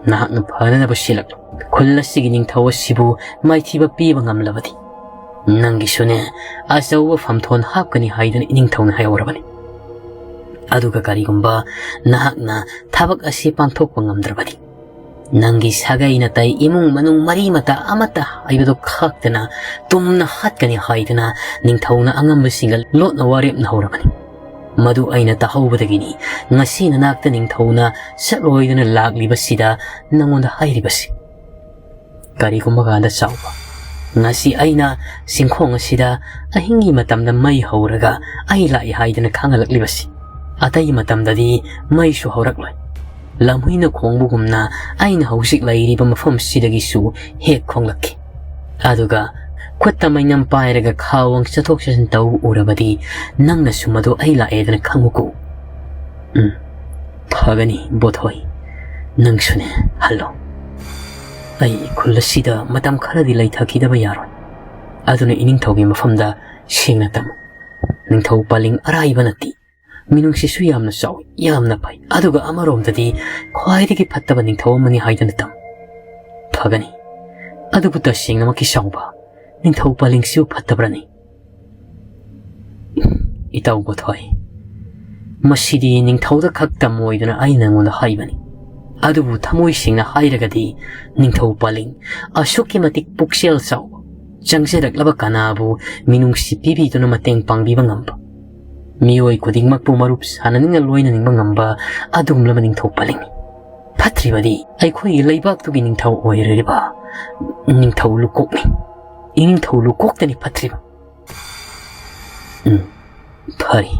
ꯅꯍꯥꯛꯅ ꯐꯅꯅꯕ ꯁꯤꯜꯂꯛꯂꯨ꯫ ꯈꯨꯜ ꯑꯁꯤꯒꯤ ꯅꯤꯡꯊꯧ ꯑꯁꯤꯕꯨ ꯃꯥꯏꯊꯤꯕ ꯄꯤꯕ ꯉꯝꯂꯕꯗꯤ, ꯅꯪꯒꯤꯁꯨꯅꯦ, ꯑꯆꯧꯕ ꯐꯝꯊꯣꯟ ꯍꯥꯞꯀꯅꯤ ꯍꯥꯏꯗꯨꯅ ꯏꯅꯤꯡꯊꯧꯅ ꯍꯥꯏꯍꯧꯔꯕꯅꯤ꯫ ꯑꯗꯨꯒ ꯀꯔꯤꯒꯨꯝꯕ ꯅꯍꯥꯛꯅ ꯊꯕꯛ ꯑꯁꯤ ꯄꯥꯡꯊꯣꯛꯄ ꯉꯝꯗ꯭ꯔꯕꯗꯤ, ꯅꯪꯒꯤ ꯁꯥꯒꯩ ꯅꯥꯇꯩ, ꯏꯃꯨꯡ ꯃꯅꯨꯡ, ꯃꯔꯤ ꯃꯇꯥ ꯑꯃꯠꯇ ꯍꯥꯏꯕꯗꯨ ꯈꯥꯛꯇꯅ ꯇꯨꯝꯅ ꯍꯥꯠꯀꯅꯤ ꯍꯥꯏꯗꯨꯅ ꯅꯤꯡꯊꯧꯅ ꯑꯉꯝꯕꯁꯤꯡꯒ ꯂꯣꯠꯅ ꯋꯥꯔꯦꯞꯅ ꯍꯧꯔꯕꯅꯤ꯫ ꯃꯗꯨ ꯑꯩꯅ ꯇꯥꯍꯧꯕꯗꯒꯤꯅꯤ ꯉꯁꯤ ꯅꯅꯥꯛꯇ ꯅꯤꯡꯊꯧꯅ ꯆꯠꯂꯣꯏꯗꯨꯅ ꯂꯥꯛꯂꯤꯕꯁꯤꯗ ꯅꯪꯉꯣꯟꯗ ꯍꯥꯏꯔꯤꯕꯁꯤ꯫ ꯀꯔꯤꯒꯨꯝꯕ ꯀꯥꯟꯗ ꯆꯥꯎꯕ, ꯉꯁꯤ ꯑꯩꯅ ꯆꯤꯡꯈꯣꯡ ꯑꯁꯤꯗ ꯑꯍꯤꯡꯒꯤ ꯃꯇꯝꯗ ꯃꯩ ꯍꯧꯔꯒ ꯑꯩ ꯂꯥꯛꯏ ꯍꯥꯏꯗꯅ ꯈꯪꯍꯜꯂꯛꯂꯤꯕꯁꯤ, ꯑꯇꯩ ꯃꯇꯝꯗꯗꯤ ꯃꯩꯁꯨ ꯍꯧꯔꯛꯂꯣꯏ꯫ ꯂꯝꯍꯨꯏꯅ ꯈꯣꯡꯕꯒꯨꯝꯅ ꯑꯩꯅ ꯍꯧꯖꯤꯛ ꯂꯩꯔꯤꯕ ꯃꯐꯝꯁꯤꯗꯒꯤꯁꯨ ꯍꯦꯛ ꯈꯣꯡꯂꯛꯈꯤ꯫ ꯑꯗꯨꯒ ꯈꯨꯠꯇ ꯃꯩꯅꯝ ꯄꯥꯏꯔꯒ ꯈꯥꯋꯪ ꯆꯠꯊꯣꯛ ꯆꯠꯁꯤꯟ ꯇꯧꯕ ꯎꯔꯕꯗꯤ ꯅꯪꯅꯁꯨ ꯃꯗꯨ ꯑꯩ ꯂꯥꯛꯑꯦꯗꯅ ꯈꯪꯉꯨꯀꯣ꯫ ꯎꯝ, ꯐꯒꯅꯤ ꯕꯣꯊꯣꯏ꯫ ꯅꯪꯁꯨꯅꯦ, ꯍꯜꯂꯣ꯫ ꯑꯩ ꯈꯨꯜ ꯑꯁꯤꯗ ꯃꯇꯝ ꯈꯔꯗꯤ ꯂꯩꯊꯈꯤꯗꯕ ꯌꯥꯔꯣꯏ꯫ ꯑꯗꯨꯅ ꯏꯅꯤꯡꯊꯧꯒꯤ ꯃꯐꯝꯗ ꯁꯦꯡꯅ ꯇꯝꯃꯨ꯫ ꯅꯤꯡꯊꯧ ꯄꯂꯤꯡ ꯑꯔꯥꯏꯕ ꯅꯠꯇꯦ꯫ ꯃꯤꯅꯨꯡꯁꯤꯁꯨ ꯌꯥꯝꯅ ꯆꯥꯎꯏ, ꯌꯥꯝꯅ ꯐꯩ꯫ ꯑꯗꯨꯒ ꯑꯃꯔꯣꯝꯗꯗꯤ ꯈ꯭ꯋꯥꯏꯗꯒꯤ ꯐꯠꯇꯕ ꯅꯤꯡꯊꯧ ꯑꯃꯅꯤ ꯍꯥꯏꯗꯨꯅ ꯇꯝꯃꯨ꯫ ꯐꯒꯅꯤ꯫ ꯑꯗꯨꯕꯨ ꯇꯁꯦꯡꯅꯃꯛꯀꯤ ꯆꯥꯎꯕ, ꯅꯤꯡꯊꯧ ꯄꯂꯤꯡꯁꯤꯕꯨ ꯐꯠꯇꯕ꯭ꯔꯅꯤ? ꯏꯇꯥꯎ ꯕꯣꯊꯣꯏ, ꯃꯁꯤꯗꯤ ꯅꯤꯡꯊꯧꯗ ꯈꯛ ꯇꯝꯃꯣꯏꯗꯅ ꯑꯩꯅ ꯅꯉꯣꯟꯗ ꯍꯥꯏꯕꯅꯤ꯫ ꯑꯗꯨꯕꯨ ꯊꯃꯣꯏ ꯁꯦꯡꯅ ꯍꯥꯏꯔꯒꯗꯤ, ꯅꯤꯡꯊꯧ ꯄꯂꯤꯡ ꯑꯁꯨꯛꯀꯤ ꯃꯇꯤꯛ ꯄꯨꯛꯆꯦꯜ ꯆꯥꯎꯕ, ꯆꯪꯖꯔꯛꯂꯕ ꯀꯅꯥꯕꯨ ꯃꯤꯅꯨꯡꯁꯤ ꯄꯤꯕꯤꯗꯨꯅ ꯃꯇꯦꯡ ꯄꯥꯡꯕꯤꯕ ꯉꯝꯕ, ꯃꯤꯑꯣꯏ ꯈꯨꯗꯤꯡꯃꯛꯄꯨ ꯃꯔꯨꯞ ꯁꯥꯟꯅꯅꯤꯡꯅ ꯂꯣꯏꯅꯅꯤꯡꯕ ꯉꯝꯕ ꯑꯗꯨꯒꯨꯝꯂꯕ ꯅꯤꯡꯊꯧ ꯄꯂꯤꯡꯅꯤ꯫ ꯐꯠꯇ꯭ꯔꯤꯕꯗꯤ ꯑꯩꯈꯣꯏꯒꯤ ꯂꯩꯕꯥꯛꯇꯨꯒꯤ ꯅꯤꯡꯊꯧ ꯑꯣꯏꯔꯤꯕ ꯅꯤꯡꯊꯧ ꯂꯨꯀꯣꯛꯅꯤ꯫ ꯏꯅꯤꯡꯊꯧ ꯂꯨꯀꯣꯛꯇꯅꯤ ꯐꯠꯇ꯭ꯔꯤꯕ꯫ ꯎꯝ, ꯐꯔꯦ,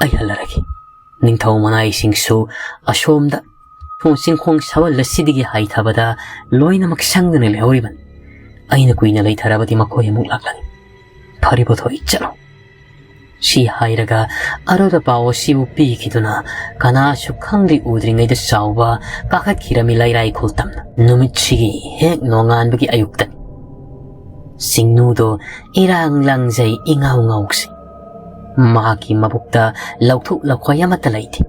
ꯑꯩ ꯍꯜꯂꯔꯒꯦ꯫ ꯅꯤꯡꯊꯧ ꯃꯅꯥꯏꯁꯤꯡꯁꯨ ꯑꯁꯣꯝꯗ ꯁꯣꯝ ꯆꯤꯡꯈꯣꯡ ꯁꯋꯜ ꯑꯁꯤꯗꯒꯤ ꯍꯥꯏꯊꯕꯗ ꯂꯣꯏꯅꯃꯛ ꯁꯪꯗꯨꯅ ꯂꯩꯍꯧꯔꯤꯕꯅꯤ꯫ ꯑꯩꯅ ꯀꯨꯏꯅ ꯂꯩꯊꯔꯕꯗꯤ ꯃꯈꯣꯏ ꯑꯃꯨꯛ ꯂꯥꯛꯂꯅꯤ꯫ ꯐꯔꯦ ꯕꯣꯊꯣꯏ, ꯆꯠꯂꯣ꯫ ꯁꯤ ꯍꯥꯏꯔꯒ ꯑꯔꯣꯏꯕ ꯄꯥꯎ ꯑꯁꯤꯕꯨ ꯄꯤꯈꯤꯗꯨꯅ ꯀꯅꯥꯁꯨ ꯈꯪꯗ꯭ꯔꯤ ꯎꯗ꯭ꯔꯤꯉꯩꯗ ꯆꯥꯎꯕ ꯀꯥꯈꯠꯈꯤꯔꯝꯃꯤ ꯂꯩꯔꯥꯏ ꯈꯨꯜ ꯇꯝꯅ꯫ ꯅꯨꯃꯤꯠꯁꯤꯒꯤ ꯍꯦꯛ ꯅꯣꯡꯉꯥꯟꯕꯒꯤ ꯑꯌꯨꯛꯇꯅꯤ꯫ ꯁꯤꯡꯅꯨꯗꯣ ꯏꯔꯥꯡ ꯂꯥꯡꯖꯩ, ꯏꯉꯥꯎ ꯉꯥꯎꯁꯤ꯫ ꯃꯍꯥꯛꯀꯤ ꯃꯕꯨꯛꯇ ꯂꯧꯊꯣꯛ ꯂꯧꯈꯣꯏ ꯑꯃꯠꯇ ꯂꯩꯇꯦ꯫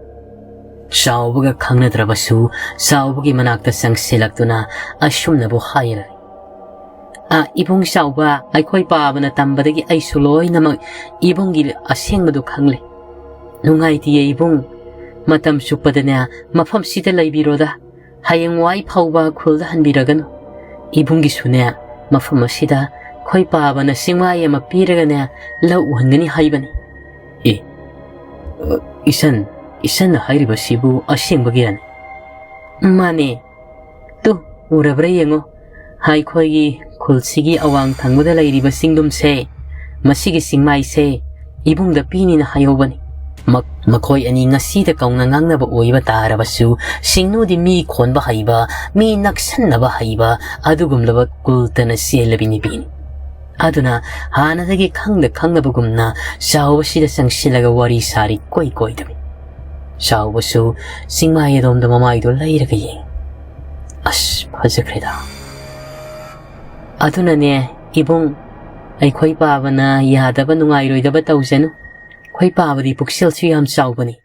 ꯆꯥꯎꯕꯒ ꯈꯪꯅꯗ꯭ꯔꯕꯁꯨ ꯆꯥꯎꯕꯒꯤ ꯃꯅꯥꯛꯇ ꯆꯪꯁꯤꯜꯂꯛꯇꯨꯅ ꯑꯁꯨꯝꯅꯕꯨ ꯍꯥꯏꯔꯔꯤ, "ꯑ, ꯏꯕꯨꯡ ꯆꯥꯎꯕ, ꯑꯩꯈꯣꯏ ꯄꯥꯕꯅ ꯇꯝꯕꯗꯒꯤ ꯑꯩꯁꯨ ꯂꯣꯏꯅꯃꯛ ꯏꯕꯨꯡꯒꯤ ꯑꯁꯦꯡꯕꯗꯨ ꯈꯪꯂꯦ꯫ ꯅꯨꯡꯉꯥꯏꯇꯤꯌꯦ ꯏꯕꯨꯡ, ꯃꯇꯝ ꯆꯨꯞꯄꯗꯅꯦ ꯃꯐꯝꯁꯤꯗ ꯂꯩꯕꯤꯔꯣꯗ꯫ ꯍꯌꯦꯡꯋꯥꯏ ꯐꯥꯎꯕ ꯈꯨꯜꯗ ꯍꯟꯕꯤꯔꯒꯅꯨ꯫ ꯏꯕꯨꯡꯒꯤꯁꯨꯅꯦ ꯃꯐꯝ ꯑꯁꯤꯗ ꯑꯩꯈꯣꯏ ꯄꯥꯕꯅ ꯆꯤꯡꯃꯥꯏ ꯑꯃ ꯄꯤꯔꯒꯅꯦ ꯂꯧ ꯎꯍꯟꯒꯅꯤ ꯍꯥꯏꯕꯅꯤ"꯫ ꯑꯦ, ꯑ, ꯏꯆꯟ, ꯏꯆꯟꯅ ꯍꯥꯏꯔꯤꯕꯁꯤꯕꯨ ꯑꯁꯦꯡꯕꯒꯤꯔꯅꯤ? ꯃꯥꯅꯦ꯫ ꯇꯨ, ꯎꯔꯕ꯭ꯔꯥ ꯌꯦꯡꯉꯣ꯫ ꯑꯩꯈꯣꯏꯒꯤ ꯈꯨꯜꯁꯤꯒꯤ ꯑꯋꯥꯡ ꯊꯪꯕꯗ ꯂꯩꯔꯤꯕ ꯆꯤꯡꯗꯨꯝꯁꯦ, ꯃꯁꯤꯒꯤ ꯆꯤꯡꯃꯥꯏꯁꯦ ꯏꯕꯨꯡꯗ ꯄꯤꯅꯤꯅ ꯍꯥꯏꯍꯧꯕꯅꯤ꯫ ꯃ-, ꯃꯈꯣꯏ ꯑꯅꯤ ꯉꯁꯤꯗ ꯀꯧꯅ ꯉꯥꯡꯅꯕ ꯑꯣꯏꯕ ꯇꯥꯔꯕꯁꯨ, ꯁꯤꯡꯅꯨꯗꯤ ꯃꯤ ꯈꯣꯟꯕ ꯍꯩꯕ, ꯃꯤ ꯅꯛꯁꯟꯅꯕ ꯍꯩꯕ ꯑꯗꯨꯒꯨꯝꯂꯕ ꯀꯨꯜꯇꯅ ꯆꯦꯜꯂꯕꯤ ꯅꯨꯄꯤꯅꯤ꯫ ꯑꯗꯨꯅ ꯍꯥꯟꯅꯗꯒꯤ ꯈꯪꯗ ꯈꯪꯅꯕꯒꯨꯝꯅ ꯆꯥꯎꯕꯁꯤꯗ ꯆꯪꯁꯤꯜꯂꯒ ꯋꯥꯔꯤ ꯁꯥꯔꯤ ꯀꯣꯏ ꯀꯣꯏꯗꯕꯤ꯫ ꯆꯥꯎꯕꯁꯨ ꯆꯤꯡꯃꯥꯏ ꯑꯗꯣꯝꯗ ꯃꯃꯥꯏꯗꯣ ꯂꯩꯔꯒ ꯌꯦꯡꯉꯤ꯫ ꯑꯁ, ꯐꯖꯈ꯭ꯔꯦꯗ꯫ ꯑꯗꯨꯅꯅꯦ, ꯏꯕꯨꯡ, ꯑꯩꯈꯣꯏ ꯄꯥꯕꯅ ꯌꯥꯗꯕ ꯅꯨꯡꯉꯥꯏꯔꯣꯏꯗꯕ ꯇꯧꯖꯅꯨ꯫ ꯑꯩꯈꯣꯏ ꯄꯥꯕꯗꯤ ꯄꯨꯛꯆꯦꯜꯁꯨ ꯌꯥꯝ ꯆꯥꯎꯕꯅꯤ꯫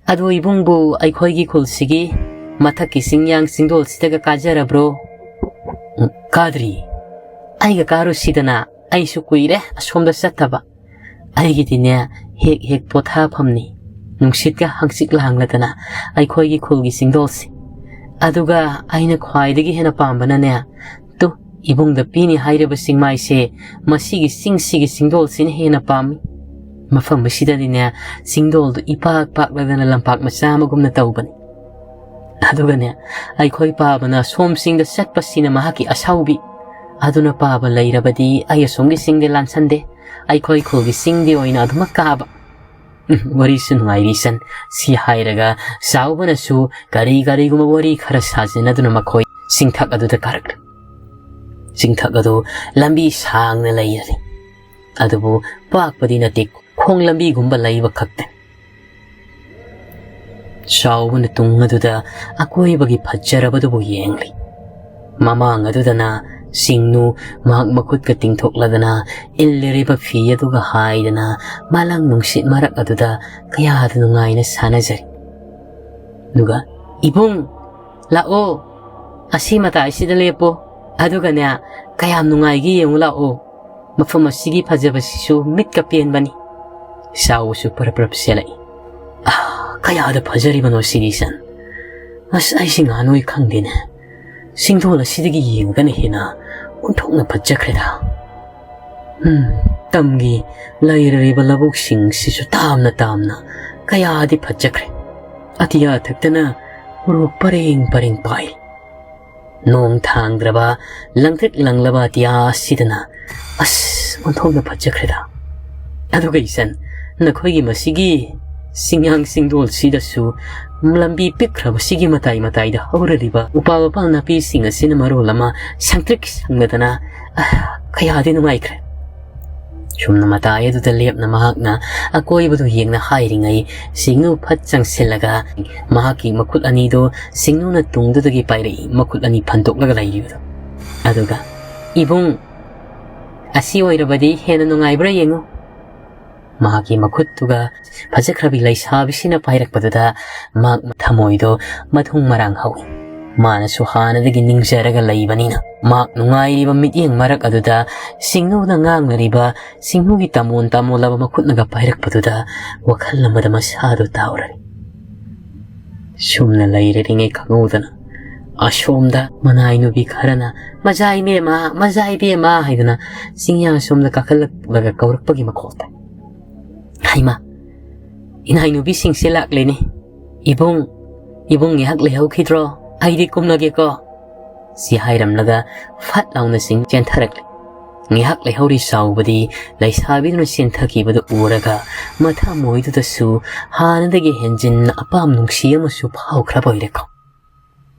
ꯑꯗꯣ ꯏꯕꯨꯡꯕꯨ ꯑꯩꯈꯣꯏꯒꯤ ꯈꯨꯜꯁꯤꯒꯤ ꯃꯊꯛꯀꯤ ꯆꯤꯡꯌꯥꯡ ꯆꯤꯡꯗꯣꯜꯁꯤꯗꯒ ꯀꯥꯖꯔꯕ꯭ꯔꯣ? ꯎꯝ, ꯀꯥꯗ꯭ꯔꯤ꯫ ꯑꯩꯒ ꯀꯥꯔꯨꯁꯤꯗꯅ, ꯑꯩꯁꯨ ꯀꯨꯏꯔꯦ ꯑꯁꯣꯝꯗ ꯆꯠꯇꯕ꯫ ꯑꯩꯒꯤꯗꯤꯅꯦ, ꯍꯦꯛ ꯍꯦꯛ ꯄꯣꯊꯥꯐꯝꯅꯤ꯫ ꯅꯨꯡꯁꯤꯠꯀ ꯍꯪꯆꯤꯠ ꯂꯥꯡꯂꯗꯅ ꯑꯩꯈꯣꯏꯒꯤ ꯈꯨꯜꯒꯤ ꯆꯤꯡꯗꯣꯜꯁꯦ꯫ ꯑꯗꯨꯒ ꯑꯩꯅ ꯈ꯭ꯋꯥꯏꯗꯒꯤ ꯍꯦꯟꯅ ꯄꯥꯝꯕꯅꯅꯦ, ꯇꯨ, ꯏꯕꯨꯡꯗ ꯄꯤꯅꯤ ꯍꯥꯏꯔꯤꯕ ꯆꯤꯡꯃꯥꯏꯁꯦ, ꯃꯁꯤꯒꯤ ꯆꯤꯡꯁꯤꯒꯤ ꯆꯤꯡꯗꯣꯜꯁꯤꯅ ꯍꯦꯟꯅ ꯄꯥꯝꯃꯤ꯫ ꯃꯐꯝ ꯑꯁꯤꯗꯗꯤꯅꯦ, ꯆꯤꯡꯗꯣꯜꯗꯨ ꯏꯄꯥꯛ ꯄꯥꯛꯂꯗꯅ ꯂꯝꯄꯥꯛ ꯃꯆꯥ ꯑꯃꯒꯨꯝꯅ ꯇꯧꯕꯅꯤ꯫ ꯑꯗꯨꯒꯅꯦ, ꯑꯩꯈꯣꯏ ꯄꯥꯕꯅ ꯁꯣꯝꯁꯤꯡꯗ ꯆꯠꯄꯁꯤꯅ ꯃꯍꯥꯛꯀꯤ ꯑꯁꯥꯎꯕꯤ꯫ ꯑꯗꯨꯅ ꯄꯥꯕ ꯂꯩꯔꯕꯗꯤ ꯑꯩ ꯑꯁꯣꯝꯒꯤ ꯆꯤꯡꯗꯤ ꯂꯥꯟꯁꯟꯗꯦ, ꯑꯩꯈꯣꯏ ꯈꯨꯜꯒꯤ ꯆꯤꯡꯗꯤ ꯑꯣꯏꯅ ꯑꯗꯨꯃꯛ ꯀꯥꯕ꯫ ꯎꯝ, ꯋꯥꯔꯤꯁꯨ ꯅꯨꯡꯉꯥꯏꯔꯤ ꯏꯆꯟ꯫ ꯁꯤ ꯍꯥꯏꯔꯒ ꯆꯥꯎꯕꯅꯁꯨ ꯀꯔꯤ ꯀꯔꯤꯒꯨꯝꯕ ꯋꯥꯔꯤ ꯈꯔ ꯁꯥꯖꯤꯟꯅꯗꯨꯅ ꯃꯈꯣꯏ ꯆꯤꯡꯊꯛ ꯑꯗꯨꯗ ꯀꯥꯔꯛꯂꯤ꯫ ꯆꯤꯡꯊꯛ ꯑꯗꯨ ꯂꯝꯕꯤ ꯁꯥꯡꯅ ꯂꯩꯔꯤ꯫ ꯑꯗꯨꯕꯨ ꯄꯥꯛꯄꯗꯤ ꯅꯠꯇꯦ, ꯈꯣꯡ ꯂꯝꯕꯤꯒꯨꯝꯕ ꯂꯩꯕ ꯈꯛꯇꯅꯤ꯫ ꯆꯥꯎꯕꯅ ꯇꯨꯡ ꯑꯗꯨꯗ ꯑꯀꯣꯏꯕꯒꯤ ꯐꯖꯔꯕꯗꯨꯕꯨ ꯌꯦꯡꯂꯤ꯫ ꯃꯃꯥꯡ ꯑꯗꯨꯗꯅ ꯁꯤꯡꯅꯨ ꯃꯍꯥꯛ ꯃꯈꯨꯠꯀ ꯇꯤꯡꯊꯣꯛꯂꯗꯅ ꯏꯜꯂꯤꯔꯤꯕ ꯐꯤ ꯑꯗꯨꯒ ꯍꯥꯏꯗꯅ ꯃꯥꯂꯪ ꯅꯨꯡꯁꯤꯠ ꯃꯔꯛ ꯑꯗꯨꯗ ꯀꯌꯥꯗ ꯅꯨꯡꯉꯥꯏꯅ ꯁꯥꯟꯅꯖꯔꯤ꯫ ꯑꯗꯨꯒ, "ꯏꯕꯨꯡ, ꯂꯥꯛꯑꯣ, ꯑꯁꯤ ꯃꯇꯥꯏꯁꯤꯗ ꯂꯦꯞꯄꯣ, ꯑꯗꯨꯒꯅꯦ, ꯀꯌꯥꯝ ꯅꯨꯡꯉꯥꯏꯒꯦ ꯌꯦꯡꯉꯨ ꯂꯥꯛꯑꯣ꯫ ꯃꯐꯝ ꯑꯁꯤꯒꯤ ꯐꯖꯕꯁꯤꯁꯨ ꯃꯤꯠꯀ ꯄꯦꯟꯕꯅꯤ꯫" ꯁꯥꯎꯕꯁꯨ ꯄꯔꯞ ꯄꯔꯞ ꯆꯦꯜꯂꯛꯏ꯫ "ꯑꯥ, ꯀꯌꯥꯗ ꯐꯖꯔꯤꯕꯅꯣ ꯁꯤꯗꯤ, ꯏꯆꯟ꯫ ꯑꯁ, ꯑꯩꯁꯤ ꯉꯥꯅꯨꯏ ꯈꯪꯗꯦꯅꯦ꯫ ꯁꯤꯡꯗꯣꯜ ꯑꯁꯤꯗꯒꯤ ꯌꯦꯡꯉꯒꯅ ꯍꯦꯟꯅ ꯑꯣꯟꯊꯣꯛꯅ ꯐꯖꯈ꯭ꯔꯦꯗ꯫ ꯎꯝ, ꯇꯝꯒꯤ ꯂꯩꯔꯔꯤꯕ ꯂꯧꯕꯨꯛꯁꯤꯡꯁꯤꯁꯨ ꯇꯥꯝꯅ ꯇꯥꯝꯅ ꯀꯌꯥꯗꯤ ꯐꯖꯈ꯭ꯔꯦ꯫ ꯑꯇꯤꯌꯥ ꯊꯛꯇꯅ ꯎꯔꯨꯛ ꯄꯔꯦꯡ ꯄꯔꯦꯡ ꯄꯥꯏ꯫ ꯅꯣꯡ ꯊꯥꯡꯗ꯭ꯔꯕ ꯂꯪꯇ꯭ꯔꯤꯛ ꯂꯪꯂꯕ ꯑꯇꯤꯌꯥ ꯑꯁꯤꯗꯅ ꯑꯁ, ꯑꯣꯟꯊꯣꯛꯅ ꯐꯖꯈ꯭ꯔꯦꯗ꯫ ꯑꯗꯨꯒ ꯏꯆꯟ, ꯅꯈꯣꯏꯒꯤ ꯃꯁꯤꯒꯤ ꯆꯤꯡꯌꯥꯡ ꯆꯤꯡꯗꯣꯜꯁꯤꯗꯁꯨ ꯂꯝꯕꯤ ꯄꯤꯛꯈ꯭ꯔꯕꯁꯤꯒꯤ ꯃꯇꯥꯏ ꯃꯇꯥꯏꯗ ꯍꯧꯔꯔꯤꯕ ꯎꯄꯥꯜ ꯋꯥꯄꯥꯜ ꯅꯥꯄꯤꯁꯤꯡ ꯑꯁꯤꯅ ꯃꯔꯣꯜ ꯑꯃ ꯁꯪꯇ꯭ꯔꯤꯛ ꯁꯪꯂꯗꯅ, ꯑ, ꯀꯌꯥꯗꯤ ꯅꯨꯡꯉꯥꯏꯈ꯭ꯔꯦ꯫" ꯁꯨꯝꯅ ꯃꯇꯥꯏ ꯑꯗꯨꯗ ꯂꯦꯞꯅ ꯃꯍꯥꯛꯅ ꯑꯀꯣꯏꯕꯗꯨ ꯌꯦꯡꯅ ꯍꯥꯏꯔꯤꯉꯩ, ꯁꯤꯡꯅꯨ ꯐꯠ ꯆꯪꯁꯤꯜꯂꯒ ꯃꯍꯥꯛꯀꯤ ꯃꯈꯨꯠ ꯑꯅꯤꯗꯨ ꯁꯤꯡꯅꯨꯅ ꯇꯨꯡꯗꯨꯗꯒꯤ ꯄꯥꯏꯔꯛꯏ, ꯃꯈꯨꯠ ꯑꯅꯤ ꯐꯟꯗꯣꯛꯂꯒ ꯂꯩꯔꯤꯕꯗꯨ꯫ ꯑꯗꯨꯒ, "ꯏꯕꯨꯡ, ꯑꯁꯤ ꯑꯣꯏꯔꯕꯗꯤ ꯍꯦꯟꯅ ꯅꯨꯡꯉꯥꯏꯕ꯭ꯔꯥ ꯌꯦꯡꯉꯨ꯫" ꯃꯍꯥꯛꯀꯤ ꯃꯈꯨꯠꯇꯨꯒ ꯐꯖꯈ꯭ꯔꯕꯤ ꯂꯩꯁꯥꯕꯤꯁꯤꯅ ꯄꯥꯏꯔꯛꯄꯗꯨꯗ ꯃꯍꯥꯛ ꯊꯃꯣꯏꯗꯣ ꯃꯊꯨꯝ ꯃꯔꯥꯡ ꯍꯧꯏ꯫ ꯃꯥꯅꯁꯨ ꯍꯥꯟꯅꯗꯒꯤ ꯅꯤꯡꯖꯔꯒ ꯂꯩꯕꯅꯤꯅ, ꯃꯍꯥꯛ ꯅꯨꯡꯉꯥꯏꯔꯤꯕ ꯃꯤꯠꯌꯦꯡ ꯃꯔꯛ ꯑꯗꯨꯗ ꯁꯤꯡꯅꯨꯅ ꯉꯥꯡꯅꯔꯤꯕ, ꯁꯤꯡꯅꯨꯒꯤ ꯇꯃꯣꯟ ꯇꯃꯣꯜꯂꯕ ꯃꯈꯨꯠꯅꯒ ꯄꯥꯏꯔꯛꯄꯗꯨꯗ ꯋꯥꯈꯜ ꯑꯃꯗ ꯃꯁꯥꯗꯨ ꯇꯥꯎꯔꯔꯤ꯫ ꯁꯨꯝꯅ ꯂꯩꯔꯔꯤꯉꯩ ꯈꯪꯍꯧꯗꯅ ꯑꯁꯣꯝꯗ ꯃꯅꯥꯏ ꯅꯨꯄꯤ ꯈꯔꯅ, "ꯃꯖꯥ ꯏꯕꯦꯝꯃ, ꯃꯖꯥ ꯏꯕꯦꯝꯃ" ꯍꯥꯏꯗꯨꯅ ꯆꯤꯡꯌꯥ ꯁꯣꯝꯗ ꯀꯥꯈꯠꯂꯛꯂꯒ ꯀꯧꯔꯛꯄꯒꯤ ꯃꯈꯣꯜ ꯇꯥꯏ꯫ "ꯍꯩꯃꯥ, ꯏꯅꯥꯏ ꯅꯨꯄꯤꯁꯤꯡꯁꯦ ꯂꯥꯛꯂꯦꯅꯦ꯫ ꯏꯕꯨꯡ, ꯏꯕꯨꯡ ꯉꯥꯏꯍꯥꯛ ꯂꯩꯍꯧꯈꯤꯗ꯭ꯔꯣ? ꯑꯩꯗꯤ ꯀꯨꯝꯂꯒꯦꯀꯣ꯫" ꯁꯤ ꯍꯥꯏꯔꯝꯂꯒ ꯐꯠ ꯂꯥꯎꯅ ꯆꯤꯡ ꯆꯦꯟꯊꯔꯛꯂꯦ꯫ ꯉꯥꯏꯍꯥꯛ ꯂꯩꯍꯧꯔꯤ ꯁꯥꯎꯕꯗꯤ ꯂꯩꯁꯥꯕꯤꯗꯨꯅ ꯆꯦꯟꯊꯈꯤꯕꯗꯨ ꯎꯔꯒ ꯃꯊꯃꯣꯏꯗꯨꯗꯁꯨ ꯍꯥꯟꯅꯗꯒꯤ ꯍꯦꯟꯖꯤꯟꯅ ꯑꯄꯥꯝ ꯅꯨꯡꯁꯤ ꯑꯃꯁꯨ ꯐꯥꯎꯈ꯭ꯔꯕ ꯑꯣꯏꯔꯦꯀꯣ꯫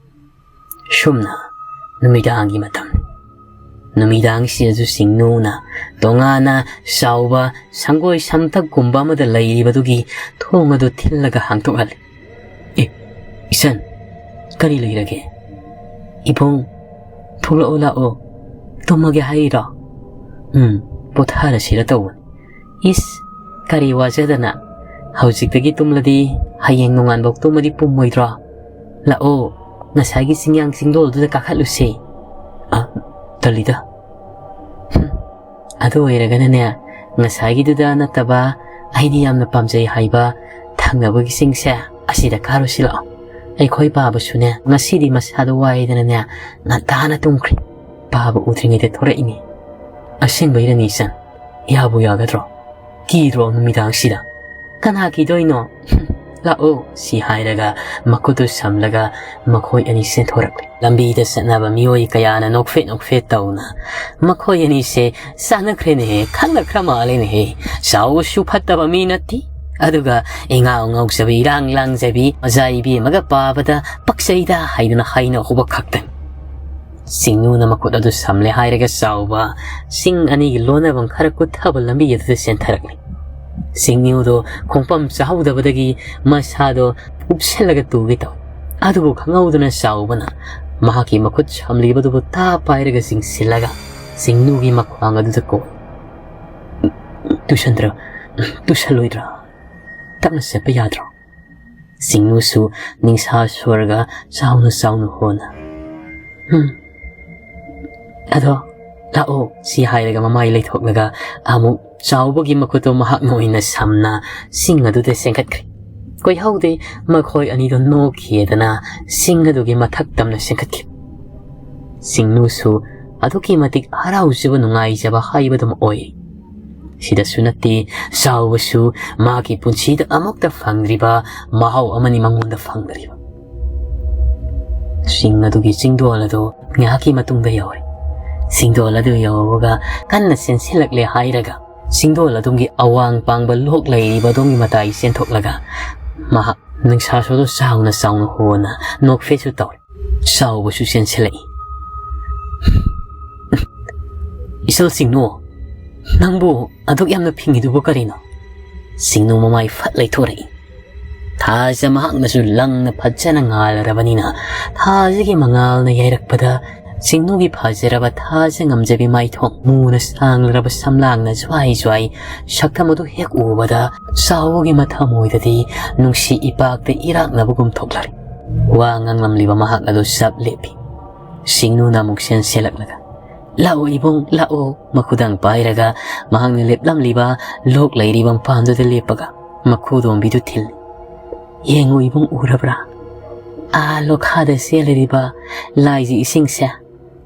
ꯁꯨꯝꯅ ꯅꯨꯃꯤꯗꯥꯡꯒꯤ ꯃꯇꯝ꯫ ꯅꯨꯃꯤꯗꯥꯡꯁꯤꯗꯁꯨ ꯁꯤꯡꯅꯨꯅ ꯇꯣꯉꯥꯟꯅ ꯆꯥꯎꯕ ꯁꯪꯒꯣꯏ ꯁꯝꯇꯛꯀꯨꯝꯕ ꯑꯃꯗ ꯂꯩꯔꯤꯕꯗꯨꯒꯤ ꯊꯣꯡ ꯑꯗꯨ ꯊꯤꯜꯂꯒ ꯍꯥꯡꯗꯣꯛꯍꯜꯂꯤ꯫ "ꯑꯦ, ꯏꯆꯟ, ꯀꯔꯤ ꯂꯩꯔꯒꯦ?" "ꯏꯕꯨꯡ, ꯊꯣꯛꯂꯛꯑꯣ ꯂꯥꯛꯑꯣ, "ꯇꯨꯝꯃꯒꯦ ꯍꯥꯏꯔꯤꯔꯣ?" "ꯎꯝ, ꯄꯣꯊꯥꯔꯁꯤꯔ ꯇꯧꯕꯅꯤ꯫" "ꯏꯁ, ꯀꯔꯤ ꯋꯥꯖꯗꯅ? ꯍꯧꯖꯤꯛꯇꯒꯤ ꯇꯨꯝꯂꯗꯤ ꯍꯌꯦꯡ ꯅꯣꯡꯉꯥꯟꯕꯧ ꯇꯨꯝꯃꯗꯤ ꯄꯨꯝꯃꯣꯏꯗ꯭ꯔꯣ? ꯂꯥꯛꯑꯣ, ꯉꯁꯥꯏꯒꯤ ꯆꯤꯡꯌꯥꯡ ꯆꯤꯡꯗꯣꯜꯗꯨꯗ ꯀꯥꯈꯠꯂꯨꯁꯦ꯫" "ꯑ, ꯇꯜꯂꯤꯗ꯫" "ꯍꯨꯝ, ꯑꯗꯨ ꯑꯣꯏꯔꯒꯅꯅꯦ, ꯉꯁꯥꯏꯒꯤꯗꯨꯗ ꯅꯠꯇꯕ ꯑꯩꯅ ꯌꯥꯝꯅ ꯄꯥꯝꯖꯩ ꯍꯥꯏꯕ ꯊꯪꯅꯕꯒꯤ ꯆꯤꯡꯁꯦ, ꯑꯁꯤꯗ ꯀꯥꯔꯨꯁꯤ ꯂꯥꯛꯑꯣ꯫ ꯑꯩꯈꯣꯏ ꯄꯥꯕꯁꯨꯅꯦ, ꯉꯁꯤꯗꯤ ꯃꯁꯥꯗꯣ ꯋꯥꯏꯗꯅꯅꯦ, ꯉꯟꯇꯥꯅ ꯇꯨꯝꯈ꯭ꯔꯦ꯫ ꯄꯥꯕ ꯎꯗ꯭ꯔꯤꯉꯩꯗ ꯊꯣꯔꯛꯏꯅꯤ꯫" "ꯑꯁꯦꯡꯕꯩꯔꯅꯤ ꯏꯆꯟ? ꯌꯥꯕꯨ ꯌꯥꯒꯗ꯭ꯔꯣ? ꯀꯤꯗ꯭ꯔꯣ ꯅꯨꯃꯤꯗꯥꯡꯁꯤꯗ?" "ꯀꯅꯥ ꯀꯤꯗꯣꯏꯅꯣ? ꯂꯥꯛꯑꯣ," ꯁꯤ ꯍꯥꯏꯔꯒ ꯃꯈꯨꯠꯇꯨ ꯁꯝꯂꯒ ꯃꯈꯣꯏ ꯑꯅꯤ ꯆꯦꯟꯊꯣꯔꯛꯂꯦ꯫ ꯂꯝꯕꯤꯗ ꯆꯠꯅꯕ ꯃꯤꯑꯣꯏ ꯀꯌꯥꯅ ꯅꯣꯛꯐꯦꯠ ꯅꯣꯛꯐꯦꯠ ꯇꯧꯅ, "ꯃꯈꯣꯏ ꯑꯅꯤꯁꯦ ꯆꯥꯟꯅꯈ꯭ꯔꯦꯅꯦꯍꯦ, ꯈꯪꯅꯈ꯭ꯔ ꯃꯥꯜꯂꯦꯅꯦꯍꯦ, ꯆꯥꯎꯕꯁꯨ ꯐꯠꯇꯕ ꯃꯤ ꯅꯠꯇꯦ, ꯑꯗꯨꯒ ꯏꯉꯥꯎ ꯉꯥꯎꯖꯕꯤ, ꯏꯔꯥꯡ ꯂꯥꯡꯖꯕꯤ, ꯃꯖꯥ ꯏꯕꯤ ꯑꯃꯒ ꯄꯥꯕꯗ ꯄꯛꯆꯩꯗ" ꯍꯥꯏꯗꯨꯅ ꯍꯥꯏꯅ ꯍꯧꯕ ꯈꯛꯇꯅꯤ꯫ ꯁꯤꯡꯅꯨꯅ ꯃꯈꯨꯠ ꯑꯗꯨ ꯁꯝꯂꯦ ꯍꯥꯏꯔꯒ ꯆꯥꯎꯕ ꯆꯤꯡ ꯑꯅꯤꯒꯤ ꯂꯣꯟꯅꯐꯝ ꯈꯔ ꯀꯨꯠꯊꯕ ꯂꯝꯕꯤ ꯑꯗꯨꯗ ꯆꯦꯟꯊꯔꯛꯂꯤ꯫ ꯁꯤꯡꯅꯨꯗꯣ ꯈꯣꯡꯐꯝ ꯆꯥꯍꯧꯗꯕꯗꯒꯤ ꯃꯁꯥꯗꯣ ꯎꯞꯁꯜꯂꯒ ꯇꯨꯒꯦ ꯇꯧꯏ꯫ ꯑꯗꯨꯕꯨ ꯈꯪꯍꯧꯗꯅ ꯆꯥꯎꯕꯅ ꯃꯍꯥꯛꯀꯤ ꯃꯈꯨꯠ ꯁꯝꯂꯤꯕꯗꯨꯕꯨ ꯇꯥ ꯄꯥꯏꯔꯒ ꯆꯤꯡꯁꯤꯜꯂꯒ ꯁꯤꯡꯅꯨꯒꯤ ꯃꯈ꯭ꯋꯥꯡ ꯑꯗꯨꯗ ꯀꯣꯜ꯫ "ꯇꯨꯁꯟꯗ꯭ꯔꯣ, ꯇꯨꯁꯜꯂꯣꯏꯗ꯭ꯔꯣ? ꯇꯞꯅ ꯆꯠꯄ ꯌꯥꯗ꯭ꯔꯣ?" ꯁꯤꯡꯅꯨꯁꯨ ꯅꯤꯡꯁꯥ ꯁꯣꯔꯒ ꯆꯥꯎꯅ ꯆꯥꯎꯅ ꯍꯣꯟꯅ, "ꯎꯝ, ꯑꯗꯣ ꯂꯥꯛꯑꯣ," ꯁꯤ ꯍꯥꯏꯔꯒ ꯃꯃꯥꯏ ꯂꯩꯊꯣꯛꯂꯒ ꯑꯃꯨꯛ ꯆꯥꯎꯕꯒꯤ ꯃꯈꯨꯠꯇꯣ ꯃꯍꯥꯛꯅ ꯑꯣꯏꯅ ꯁꯝꯅ ꯁꯤꯡ ꯑꯗꯨꯗ ꯆꯦꯟꯈꯠꯈ꯭ꯔꯦ꯫ ꯀꯨꯏꯍꯧꯗꯦ, ꯃꯈꯣꯏ ꯑꯅꯤꯗꯣ ꯅꯣꯛꯈꯤꯗꯅ ꯁꯤꯡ ꯑꯗꯨꯒꯤ ꯃꯊꯛ ꯇꯝꯅ ꯆꯦꯟꯈꯠꯈꯤ꯫ ꯁꯤꯡꯅꯨꯁꯨ ꯑꯗꯨꯛꯀꯤ ꯃꯇꯤꯛ ꯍꯔꯥꯎꯖꯕ, ꯅꯨꯡꯉꯥꯏꯖꯕ ꯍꯥꯏꯕꯗꯨꯃ ꯑꯣꯏ꯫ ꯁꯤꯗꯁꯨ ꯅꯠꯇꯦ, ꯆꯥꯎꯕꯁꯨ ꯃꯥꯒꯤ ꯄꯨꯟꯁꯤꯗ ꯑꯃꯨꯛꯇ ꯐꯪꯗ꯭ꯔꯤꯕ ꯃꯍꯥꯎ ꯑꯃꯅꯤ ꯃꯉꯣꯟꯗ ꯐꯪꯗ꯭ꯔꯤꯕ꯫ ꯁꯤꯡ ꯑꯗꯨꯒꯤ ꯆꯤꯡꯗꯣꯜ ꯑꯗꯨ ꯉꯥꯏꯍꯥꯛꯀꯤ ꯃꯇꯨꯡꯗ ꯌꯧꯔꯦ꯫ ꯆꯤꯡꯗꯣꯜ ꯑꯗꯨ ꯌꯧꯔꯒ ꯀꯟꯅ ꯆꯦꯟꯁꯤꯜꯂꯛꯂꯦ ꯍꯥꯏꯔꯒ, ꯆꯤꯡꯗꯣꯜ ꯑꯗꯨꯒꯤ ꯑꯋꯥꯡ ꯄꯥꯡꯕ ꯂꯣꯛ ꯂꯩꯔꯤꯕ ꯑꯗꯣꯝꯒꯤ ꯃꯇꯥꯏ ꯆꯦꯟꯊꯣꯛꯂꯒ, ꯃꯍꯥꯛ ꯅꯤꯡꯁꯥꯁꯣꯗꯨ ꯆꯥꯎꯅ ꯆꯥꯎꯅ ꯍꯣꯅ ꯅꯣꯛꯐꯦꯠꯁꯨ ꯇꯧꯔꯦ꯫ ꯆꯥꯎꯕꯁꯨ ꯆꯦꯟꯁꯤꯜꯂꯛꯏ꯫ "ꯏꯆꯜ ꯁꯤꯡꯅꯨ, ꯅꯪꯕꯨ ꯑꯗꯨꯛ ꯌꯥꯝꯅ ꯐꯤꯡꯉꯤꯗꯨꯕꯨ ꯀꯔꯤꯅꯣ?" ꯁꯤꯡꯅꯨ ꯃꯃꯥꯏ ꯐꯠ ꯂꯩꯊꯣꯔꯛꯏ꯫ ꯊꯥꯁꯦ ꯃꯍꯥꯛꯅꯁꯨ ꯂꯪꯅ ꯐꯖꯅ ꯉꯥꯜꯂꯔꯕꯅꯤꯅ, ꯊꯥꯁꯤꯒꯤ ꯃꯉꯥꯜꯅ ꯌꯥꯏꯔꯛꯄꯗ ꯁꯤꯡꯅꯨꯒꯤ ꯐꯖꯔꯕ ꯊꯥꯖ ꯉꯝꯖꯕꯤ ꯃꯥꯏꯊꯣꯡ, ꯃꯨꯅ ꯁꯥꯡꯂꯔꯕ ꯁꯝꯂꯥꯡꯅ ꯖ꯭ꯋꯥꯏ ꯖ꯭ꯋꯥꯏ ꯁꯛꯇꯝ ꯑꯗꯨ ꯍꯦꯛ ꯎꯕꯗ ꯆꯥꯎꯕꯒꯤ ꯃꯊꯃꯣꯏꯗꯗꯤ ꯅꯨꯡꯁꯤ ꯏꯄꯥꯛꯇ ꯏꯔꯥꯛꯅꯕꯒꯨꯝ ꯊꯣꯛꯂꯔꯦ꯫ ꯋꯥ ꯉꯥꯡꯂꯝꯂꯤꯕ ꯃꯍꯥꯛ ꯑꯗꯨ ꯆꯞ ꯂꯦꯞꯄꯤ꯫ ꯁꯤꯡꯅꯨꯅ ꯑꯃꯨꯛ ꯆꯦꯟꯁꯤꯜꯂꯛꯂꯒ, "ꯂꯥꯛꯑꯣ ꯏꯕꯨꯡ, ꯂꯥꯛꯑꯣ!" ꯃꯈꯨꯗꯥꯡ ꯄꯥꯏꯔꯒ ꯃꯍꯥꯛꯅ ꯂꯦꯞꯂꯝꯂꯤꯕ ꯂꯣꯛ ꯂꯩꯔꯤꯕ ꯃꯄꯥꯟꯗꯨꯗ ꯂꯦꯞꯄꯒ ꯃꯈꯨꯗꯣꯝꯕꯤꯗꯨ ꯊꯤꯜꯂꯤ꯫ "ꯌꯦꯡꯉꯨ ꯏꯕꯨꯡ, ꯎꯔꯕ꯭ꯔꯥ? ꯑꯥ ꯂꯣꯈꯥꯗ ꯆꯦꯜꯂꯤꯕ ꯂꯥꯏꯒꯤ ꯏꯁꯤꯡꯁꯦ,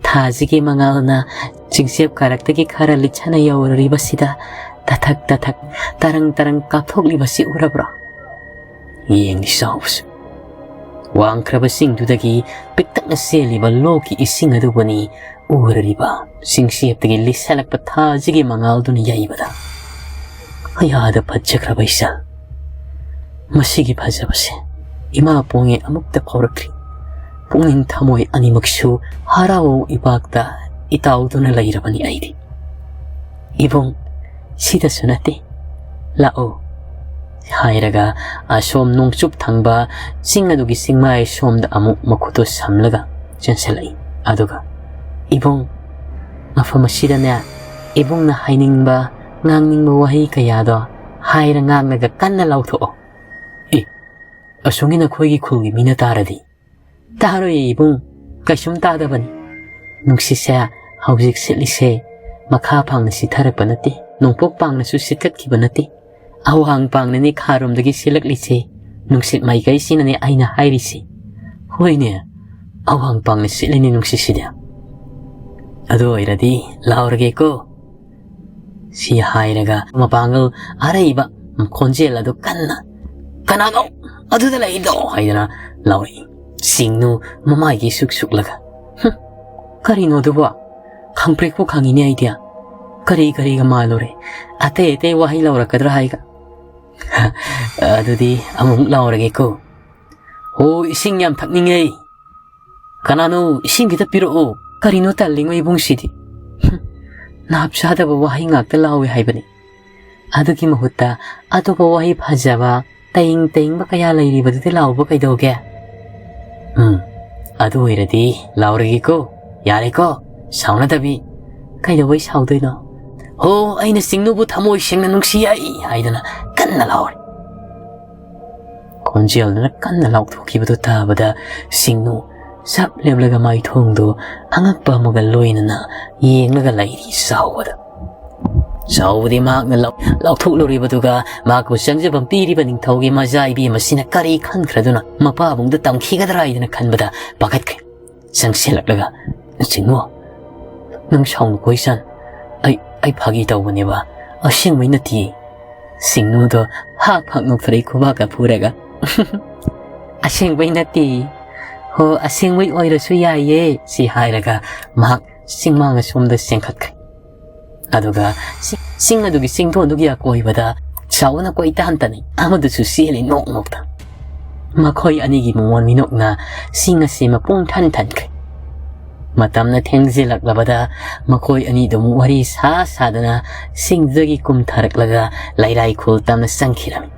ꯊꯥꯁꯤꯒꯤ ꯃꯉꯥꯜꯅ ꯆꯤꯡꯆꯦꯞ ꯀꯥꯔꯛꯇꯒꯤ ꯈꯔ ꯂꯤꯠꯁꯅ ꯌꯧꯔꯔꯤꯕꯁꯤꯗ ꯇꯊꯛ ꯇꯊꯛ, ꯇꯔꯪ ꯇꯔꯪ ꯀꯥꯞꯊꯣꯛꯂꯤꯕꯁꯤ ꯎꯔꯕ꯭ꯔꯣ? ꯌꯦꯡꯂꯤ ꯆꯥꯎꯕꯁꯦ꯫ ꯋꯥꯡꯈ꯭ꯔꯕ ꯆꯤꯡꯗꯨꯗꯒꯤ ꯄꯤꯛꯇꯛꯅ ꯆꯦꯜꯂꯤꯕ ꯂꯣꯛꯀꯤ ꯏꯁꯤꯡ ꯑꯗꯨꯕꯨꯅꯤ ꯎꯔꯔꯤꯕ ꯆꯤꯡꯆꯦꯞꯇꯒꯤ ꯂꯤꯠꯁꯜꯂꯛꯄ ꯊꯥꯁꯤꯒꯤ ꯃꯉꯥꯜꯗꯨꯅ ꯌꯩꯕꯗ꯫ ꯑꯌꯥꯗ ꯐꯖꯈ꯭ꯔꯕ ꯏꯆꯜ꯫ ꯃꯁꯤꯒꯤ ꯐꯖꯕꯁꯦ ꯏꯃꯥ ꯄꯣꯛꯉꯩ ꯑꯃꯨꯛꯇ ꯐꯥꯎꯔꯛꯇ꯭ꯔꯤ꯫ ꯄꯨꯛꯅꯤꯡ ꯊꯃꯣꯏ ꯑꯅꯤꯃꯛꯁꯨ ꯍꯔꯥꯎ ꯏꯄꯥꯛꯇ ꯏꯇꯥꯎꯗꯨꯅ ꯂꯩꯔꯕꯅꯤ ꯑꯩꯗꯤ꯫ ꯏꯕꯨꯡ, ꯁꯤꯗꯁꯨ ꯅꯠꯇꯦ, ꯂꯥꯛꯑꯣ" ꯍꯥꯏꯔꯒ ꯑꯁꯣꯝ ꯅꯣꯡꯆꯨꯞ ꯊꯪꯕ ꯆꯤꯡ ꯑꯗꯨꯒꯤ ꯆꯤꯡꯃꯥꯏ ꯁꯣꯝꯗ ꯑꯃꯨꯛ ꯃꯈꯨꯠꯇꯨ ꯁꯝꯂꯒ ꯆꯦꯟꯁꯤꯜꯂꯛꯏ꯫ ꯑꯗꯨꯒ, "ꯏꯕꯨꯡ, ꯃꯐꯝ ꯑꯁꯤꯗꯅꯦ, ꯏꯕꯨꯡꯅ ꯍꯥꯏꯅꯤꯡꯕ, ꯉꯥꯡꯅꯤꯡꯕ ꯋꯥꯍꯩ ꯀꯌꯥꯗꯣ ꯍꯥꯏꯔ ꯉꯥꯡꯂꯒ ꯀꯟꯅ ꯂꯥꯎꯊꯣꯛꯑꯣ꯫" "ꯑꯦ, ꯑꯁꯣꯝꯒꯤ ꯅꯈꯣꯏꯒꯤ ꯈꯨꯜꯒꯤ ꯃꯤꯅ ꯇꯥꯔꯗꯤ?" "ꯇꯥꯔꯣꯏꯌꯦ ꯏꯕꯨꯡ, ꯀꯩꯁꯨꯝ ꯇꯥꯗꯕꯅꯤ꯫ ꯅꯨꯡꯁꯤꯠꯁꯦ ꯍꯧꯖꯤꯛ ꯁꯤꯠꯂꯤꯁꯦ ꯃꯈꯥ ꯐꯥꯡꯅ ꯁꯤꯠꯊꯔꯛꯄ ꯅꯠꯇꯦ, ꯅꯣꯡꯄꯣꯛ ꯄꯥꯡꯅꯁꯨ ꯁꯤꯠꯀꯠꯈꯤꯕ ꯅꯠꯇꯦ, ꯑꯋꯥꯡ ꯄꯥꯡꯅꯅꯤ ꯈꯥꯔꯣꯝꯗꯒꯤ ꯁꯤꯠꯂꯛꯂꯤꯁꯦ, ꯅꯨꯡꯁꯤꯠ ꯃꯥꯏꯀꯩꯁꯤꯅꯅꯦ ꯑꯩꯅ ꯍꯥꯏꯔꯤꯁꯦ꯫ ꯍꯣꯏꯅꯦ, ꯑꯋꯥꯡ ꯄꯥꯡꯅ ꯁꯤꯠꯂꯤꯅꯦ ꯅꯨꯡꯁꯤꯠꯁꯤꯗꯤ꯫ ꯑꯗꯨ ꯑꯣꯏꯔꯗꯤ ꯂꯥꯎꯔꯒꯦꯀꯣ꯫" ꯁꯤ ꯍꯥꯏꯔꯒ ꯃꯄꯥꯡꯒꯜ ꯑꯔꯩꯕ ꯈꯣꯟꯖꯦꯜ ꯑꯗꯨ ꯀꯟꯅ, "ꯀꯅꯥꯅꯣ ꯑꯗꯨꯗ ꯂꯩꯗꯣ?" ꯍꯥꯏꯗꯅ ꯂꯥꯎꯔꯛꯏ꯫ ꯁꯤꯡꯅꯨ ꯃꯃꯥꯏꯒꯤ ꯁꯨꯛ ꯁꯨꯛꯂꯒ, "ꯍꯨꯝ, ꯀꯔꯤꯅꯣ ꯑꯗꯨꯕꯣ? ꯈꯪꯄ꯭ꯔꯦꯛꯄꯨ ꯈꯪꯉꯤꯅꯦ ꯑꯩꯗꯤ꯫ ꯀꯔꯤ ꯀꯔꯤꯒ ꯃꯥꯜꯂꯨꯔꯦ? ꯑꯇꯩ ꯑꯇꯩ ꯋꯥꯍꯩ ꯂꯧꯔꯛꯀꯗ꯭ꯔꯥ ꯍꯥꯏꯒ꯫ ꯑꯗꯨꯗꯤ ꯑꯃꯨꯛ ꯂꯥꯎꯔꯒꯦꯀꯣ꯫ ꯍꯣ, ꯏꯁꯤꯡ ꯌꯥꯝ ꯊꯛꯅꯤꯡꯉꯦ꯫ ꯀꯅꯥꯅꯣ ꯏꯁꯤꯡ ꯈꯤꯇ ꯄꯤꯔꯛꯑꯣ꯫ ꯀꯔꯤꯅꯣ ꯇꯜꯂꯤꯉꯣ ꯏꯕꯨꯡꯁꯤꯗꯤ꯫ ꯍꯨꯝ, ꯅꯥꯞ ꯆꯥꯗꯕ ꯋꯥꯍꯩ ꯉꯥꯛꯇ ꯂꯥꯎꯋꯦ ꯍꯥꯏꯕꯅꯤ꯫ ꯑꯗꯨꯒꯤ ꯃꯍꯨꯠꯇ ꯑꯇꯣꯞꯄ ꯋꯥꯍꯩ ꯐꯖꯕ, ꯇꯌꯤꯡ ꯇꯌꯤꯡꯕ ꯀꯌꯥ ꯂꯩꯔꯤꯕꯗꯨꯗꯤ ꯂꯥꯎꯕ ꯀꯩꯗꯧꯒꯦ?" "ꯎꯝ, ꯑꯗꯨ ꯑꯣꯏꯔꯗꯤ ꯂꯥꯎꯔꯒꯦꯀꯣ꯫" "ꯌꯥꯔꯦꯀꯣ, ꯁꯥꯎꯅꯗꯕꯤ꯫ ꯀꯩꯗꯧꯕꯩ ꯁꯥꯎꯗꯣꯏꯅꯣ? ꯍꯣ, ꯑꯩꯅ ꯆꯤꯡꯅꯨꯕꯨ ꯊꯃꯣꯏ ꯁꯦꯡꯅ ꯅꯨꯡꯁꯤ ꯍꯥꯏ" ꯍꯥꯏꯗꯅ ꯀꯟꯅ ꯂꯥꯎꯔꯦ꯫ ꯈꯣꯟꯖꯦꯜꯗꯨꯅ ꯀꯟꯅ ꯂꯥꯎꯊꯣꯛꯈꯤꯕꯗꯨ ꯇꯥꯕꯗ ꯆꯤꯡꯅꯨ ꯆꯞ ꯂꯦꯞꯂꯒ ꯃꯥꯏꯊꯣꯡꯗꯨ ꯑꯉꯛꯄ ꯑꯃꯒ ꯂꯣꯏꯅꯅ ꯌꯦꯡꯂꯒ ꯂꯩꯔꯤ ꯆꯥꯎꯕꯗ꯫ ꯆꯥꯎꯕꯗꯤ ꯃꯍꯥꯛꯅ ꯂꯥꯎ-, ꯂꯥꯎꯊꯣꯛꯂꯨꯔꯤꯕꯗꯨꯒ ꯃꯍꯥꯛꯄꯨ ꯆꯪꯖꯐꯝ ꯄꯤꯔꯤꯕ ꯅꯤꯡꯊꯧꯒꯤ ꯃꯆꯥ ꯏꯕꯦꯝ ꯑꯁꯤꯅ ꯀꯔꯤ ꯈꯟꯈ꯭ꯔꯗꯨꯅ ꯃꯄꯥꯕꯨꯡꯗ ꯇꯝꯈꯤꯒꯗ꯭ꯔꯥ ꯍꯥꯏꯗꯅ ꯈꯟꯕꯗ ꯄꯥꯈꯠꯈ꯭ꯔꯦ꯫ ꯆꯪꯁꯤꯜꯂꯛꯂꯒ, "ꯆꯤꯡꯅꯨ, ꯅꯪ ꯁꯥꯎꯅꯨꯀꯣ ꯏꯆꯟ, ꯑꯩ, ꯑꯩ ꯐꯥꯒꯤ ꯇꯧꯕꯅꯦꯕ, ꯑꯁꯦꯡꯕꯩ ꯅꯠꯇꯤꯌꯦ꯫" ꯆꯤꯡꯅꯨꯗꯣ ꯍꯥꯛ ꯐꯥꯛ ꯅꯣꯛꯊꯣꯔꯛꯏ ꯈꯨꯕꯥꯛꯀ ꯐꯨꯔꯒ꯫ "ꯑꯁꯦꯡꯕꯩ ꯅꯠꯇꯦ꯫ ꯍꯣ, ꯑꯁꯦꯡꯕꯩ ꯑꯣꯏꯔꯁꯨ ꯌꯥꯏꯌꯦ," ꯁꯤ ꯍꯥꯏꯔꯒ ꯃꯍꯥꯛ ꯆꯤꯡꯃꯥꯡ ꯑꯁꯣꯝꯗ ꯆꯦꯟꯈꯠꯈ꯭ꯔꯦ꯫ ꯑꯗꯨꯒ ꯆꯤ-, ꯆꯤꯡ ꯑꯗꯨꯒꯤ ꯆꯤꯡꯗꯣꯟꯗꯨꯒꯤ ꯑꯀꯣꯏꯕꯗ ꯆꯥꯎꯅ ꯀꯣꯏꯇꯥꯟ ꯇꯥꯟꯅꯩ, ꯑꯃꯗꯨꯁꯨ ꯆꯦꯜꯂꯤ ꯅꯣꯛ ꯅꯣꯛꯇ꯫ ꯃꯈꯣꯏ ꯑꯅꯤꯒꯤ ꯃꯣꯃꯣꯟ ꯃꯤꯅꯣꯛꯅ ꯆꯤꯡ ꯑꯁꯤ ꯃꯄꯨꯡ ꯊꯟ ꯊꯟꯈ꯭ꯔꯦ꯫ ꯃꯇꯝꯅ ꯊꯦꯡꯖꯤꯜꯂꯛꯂꯕꯗ ꯃꯈꯣꯏ ꯑꯅꯤꯗꯨ ꯑꯃꯨꯛ ꯋꯥꯔꯤ ꯁꯥ ꯁꯥꯗꯅ ꯆꯤꯡꯗꯒꯤ ꯀꯨꯝꯊꯔꯛꯂꯒ ꯂꯩꯔꯥꯏꯈꯣꯜ ꯇꯝꯅ ꯆꯪꯈꯤꯔꯝꯃꯤ꯫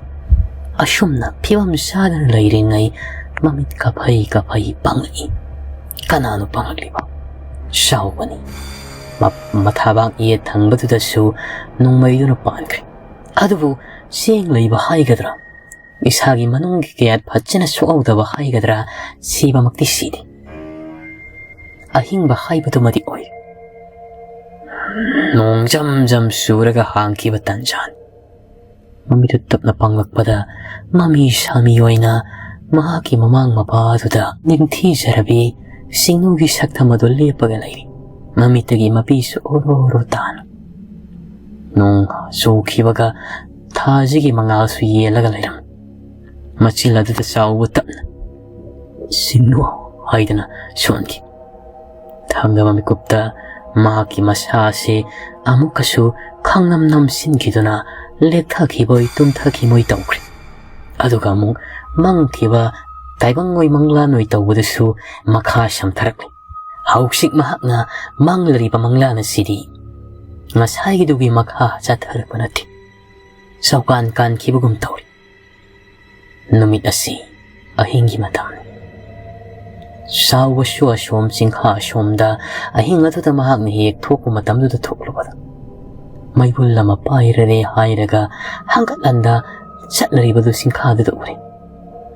ꯑꯁꯨꯝꯅ ꯐꯤꯕꯝ ꯆꯥꯗꯅ ꯂꯩꯔꯤꯉꯩ ꯃꯃꯤꯠ ꯀꯥꯐꯩ ꯀꯥꯐꯩ ꯄꯥꯡꯂꯛꯏ꯫ ꯀꯅꯥꯅꯣ ꯄꯥꯡꯂꯛꯂꯤꯕ? ꯆꯥꯎꯕꯅꯤ꯫ ꯃ-, ꯃꯊꯥꯕꯥꯛ ꯌꯦꯠ ꯊꯪꯕꯗꯨꯗꯁꯨ ꯅꯣꯡꯃꯩꯗꯨꯅ ꯄꯥꯟꯈ꯭ꯔꯦ꯫ ꯑꯗꯨꯕꯨ ꯆꯦꯡ ꯂꯩꯕ ꯍꯥꯏꯒꯗ꯭ꯔꯥ, ꯏꯁꯥꯒꯤ ꯃꯅꯨꯡꯒꯤ ꯀꯌꯥꯠ ꯐꯖꯅ ꯁꯣꯛꯍꯧꯗꯕ ꯍꯥꯏꯒꯗ꯭ꯔꯥ, ꯁꯤꯕꯃꯛꯇꯤ ꯁꯤꯗꯦ꯫ ꯑꯍꯤꯡꯕ ꯍꯥꯏꯕꯗꯨꯃꯗꯤ ꯑꯣꯏ꯫ ꯅꯣꯡ ꯖꯝ ꯖꯝ ꯆꯨꯔꯒ ꯍꯥꯡꯈꯤꯕ ꯇꯟꯖꯥꯅꯤ꯫ ꯃꯃꯤꯠꯇꯨ ꯇꯞꯅ ꯄꯥꯡꯂꯛꯄꯗ ꯃꯃꯤ ꯁꯥꯃꯤ ꯑꯣꯏꯅ ꯃꯍꯥꯛꯀꯤ ꯃꯃꯥꯡ ꯃꯄꯥꯗꯨꯗ ꯅꯤꯡꯊꯤꯖꯔꯕꯤ ꯁꯤꯡꯅꯨꯒꯤ ꯁꯛꯇꯝ ꯑꯗꯨ ꯂꯦꯞꯄꯒ ꯂꯩꯔꯤ꯫ ꯃꯃꯤꯠꯇꯒꯤ ꯃꯄꯤꯁꯨ ꯑꯣꯔꯣ ꯑꯣꯔꯣ ꯇꯥꯅ꯫ ꯅꯣꯡ ꯆꯨꯈꯤꯕꯒ ꯊꯥꯁꯤꯒꯤ ꯃꯉꯥꯜꯁꯨ ꯌꯦꯜꯂꯒ ꯂꯩꯔꯝꯃꯤ꯫ ꯃꯆꯤꯜ ꯑꯗꯨꯗ ꯆꯥꯎꯕ ꯇꯞꯅ "ꯁꯤꯡꯅꯨ" ꯍꯥꯏꯗꯅ ꯁꯣꯟꯈꯤ꯫ ꯊꯪꯅꯕ ꯃꯤꯀꯨꯞꯇ ꯃꯍꯥꯛꯀꯤ ꯃꯁꯥ ꯑꯁꯤ ꯑꯃꯨꯛꯀꯁꯨ ꯈꯪꯅꯝ ꯅꯝꯁꯤꯟꯈꯤꯗꯨꯅ ꯂꯦꯛꯊꯈꯤꯕꯣꯏ ꯇꯨꯝꯊꯈꯤꯕꯣꯏ ꯇꯧꯈ꯭ꯔꯦ꯫ ꯑꯗꯨꯒ ꯑꯃꯨꯛ ꯃꯪꯈꯤꯕ ꯇꯥꯏꯕꯪ ꯑꯣꯏ ꯃꯪꯂꯥꯟ ꯑꯣꯏ ꯇꯧꯕꯗꯨꯁꯨ ꯃꯈꯥ ꯁꯝꯊꯔꯛꯂꯤ꯫ ꯍꯧꯖꯤꯛ ꯃꯍꯥꯛꯅ ꯃꯪꯂꯤꯕ ꯃꯪꯂꯥꯟ ꯑꯁꯤꯗꯤ ꯉꯁꯥꯏꯒꯤꯗꯨꯒꯤ ꯃꯈꯥ ꯆꯠꯊꯔꯛꯄ ꯅꯠꯇꯦ꯫ ꯆꯧꯀꯥꯟ ꯀꯥꯟꯈꯤꯕꯒꯨꯝ ꯇꯧꯔꯤ꯫ ꯅꯨꯃꯤꯠ ꯑꯁꯤ ꯑꯍꯤꯡꯒꯤ ꯃꯇꯝꯅꯤ꯫ ꯆꯥꯎꯕꯁꯨ ꯑꯁꯣꯝ ꯆꯤꯡꯈꯥ ꯑꯁꯣꯝꯗ ꯑꯍꯤꯡ ꯑꯗꯨꯗ ꯃꯍꯥꯛꯅ ꯍꯦꯛ ꯊꯣꯛꯄ ꯃꯇꯝꯗꯨꯗ ꯊꯣꯛꯂꯨꯕꯗ, ꯃꯩꯕꯨꯜ ꯑꯃ ꯄꯥꯏꯔꯔꯦ ꯍꯥꯏꯔꯒ ꯍꯪꯒꯠ ꯍꯟꯗ ꯆꯠꯅꯔꯤꯕꯗꯨ ꯆꯤꯡꯈꯥꯗꯨꯗ ꯎꯔꯦ꯫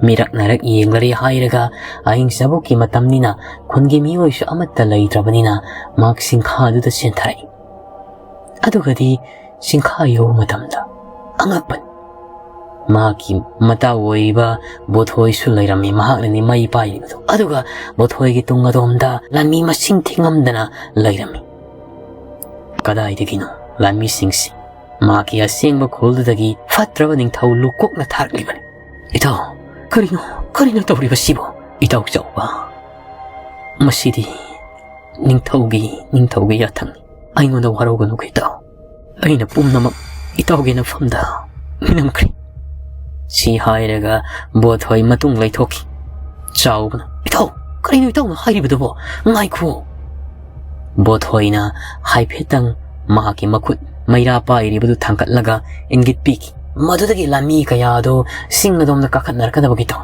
ꯃꯤꯔꯛ ꯅꯥꯏꯔꯛ ꯌꯦꯡꯂꯔꯦ ꯍꯥꯏꯔꯒ, ꯑꯍꯤꯡ ꯆꯕꯣꯛꯀꯤ ꯃꯇꯝꯅꯤꯅ ꯈꯨꯟꯒꯤ ꯃꯤꯑꯣꯏꯁꯨ ꯑꯃꯠꯇ ꯂꯩꯇ꯭ꯔꯕꯅꯤꯅ, ꯃꯍꯥꯛ ꯆꯤꯡꯈꯥꯗꯨꯗ ꯆꯦꯟꯊꯔꯛꯏ꯫ ꯑꯗꯨꯒꯗꯤ ꯆꯤꯡꯈꯥ ꯌꯧꯕ ꯃꯇꯝꯗ ꯑꯉꯛꯄꯅꯤ, ꯃꯍꯥꯛꯀꯤ ꯃꯇꯥꯎ ꯑꯣꯏꯔꯤꯕ ꯕꯣꯊꯣꯏꯁꯨ ꯂꯩꯔꯝꯃꯤ꯫ ꯃꯍꯥꯛꯅꯅꯤ ꯃꯩ ꯄꯥꯏꯔꯤꯕꯗꯨ꯫ ꯑꯗꯨꯒ ꯕꯣꯊꯣꯏꯒꯤ ꯇꯨꯡ ꯑꯗꯣꯝꯗ ꯂꯥꯟꯃꯤ ꯃꯁꯤꯡ ꯊꯤꯉꯝꯗꯅ ꯂꯩꯔꯝꯃꯤ꯫ ꯀꯗꯥꯏꯗꯒꯤꯅꯣ ꯂꯥꯟꯃꯤꯁꯤꯡꯁꯤ ꯃꯍꯥꯛꯀꯤ ꯑꯁꯦꯡꯕ ꯈꯨꯜꯗꯨꯗꯒꯤ ꯐꯠꯇ꯭ꯔꯕ ꯅꯤꯡꯊꯧ ꯂꯨꯀꯣꯛꯅ ꯊꯥꯔꯛꯂꯤꯕꯅꯤ꯫ "ꯏꯇꯥꯎ, ꯀꯔꯤꯅꯣ, ꯀꯔꯤꯅꯣ ꯇꯧꯔꯤꯕꯁꯤꯕꯨ? ꯏꯇꯥꯎ ꯆꯥꯎꯕ, ꯃꯁꯤꯗꯤ ꯅꯤꯡꯊꯧꯒꯤ, ꯅꯤꯡꯊꯧꯒꯤ ꯌꯥꯊꯪꯅꯤ꯫ ꯑꯩꯉꯣꯟꯗ ꯋꯥꯔꯧꯒꯅꯨ ꯏꯇꯥꯎ꯫ ꯑꯩꯅ ꯄꯨꯝꯅꯃꯛ ꯏꯇꯥꯎꯒꯤ ꯅꯐꯝꯗ ꯃꯤꯅꯝꯈ꯭ꯔꯦ꯫" ꯁꯤ ꯍꯥꯏꯔꯒ ꯕꯣꯊꯣꯏ ꯃꯇꯨꯡ ꯂꯩꯊꯣꯛꯈꯤ꯫ ꯆꯥꯎꯕꯅ, "ꯏꯇꯥꯎ, ꯀꯔꯤꯅꯣ ꯏꯇꯥꯎꯅ ꯍꯥꯏꯔꯤꯕꯗꯨꯕꯣ? ꯉꯥꯏꯈꯣ!" ꯕꯣꯊꯣꯏꯅ ꯍꯥꯏꯐꯦꯠꯇꯪ ꯃꯍꯥꯛꯀꯤ ꯃꯈꯨꯠ ꯃꯩꯔꯥ ꯄꯥꯏꯔꯤꯕꯗꯨ ꯊꯥꯡꯒꯠꯂꯒ ꯏꯪꯒꯤꯠ ꯄꯤꯈꯤ꯫ ꯃꯗꯨꯗꯒꯤ ꯂꯥꯟꯃꯤ ꯀꯌꯥ ꯑꯗꯨ ꯆꯤꯡ ꯑꯗꯣꯝꯗ ꯀꯥꯈꯠꯅꯔꯛꯀꯗꯕꯒꯤ ꯇꯧ꯫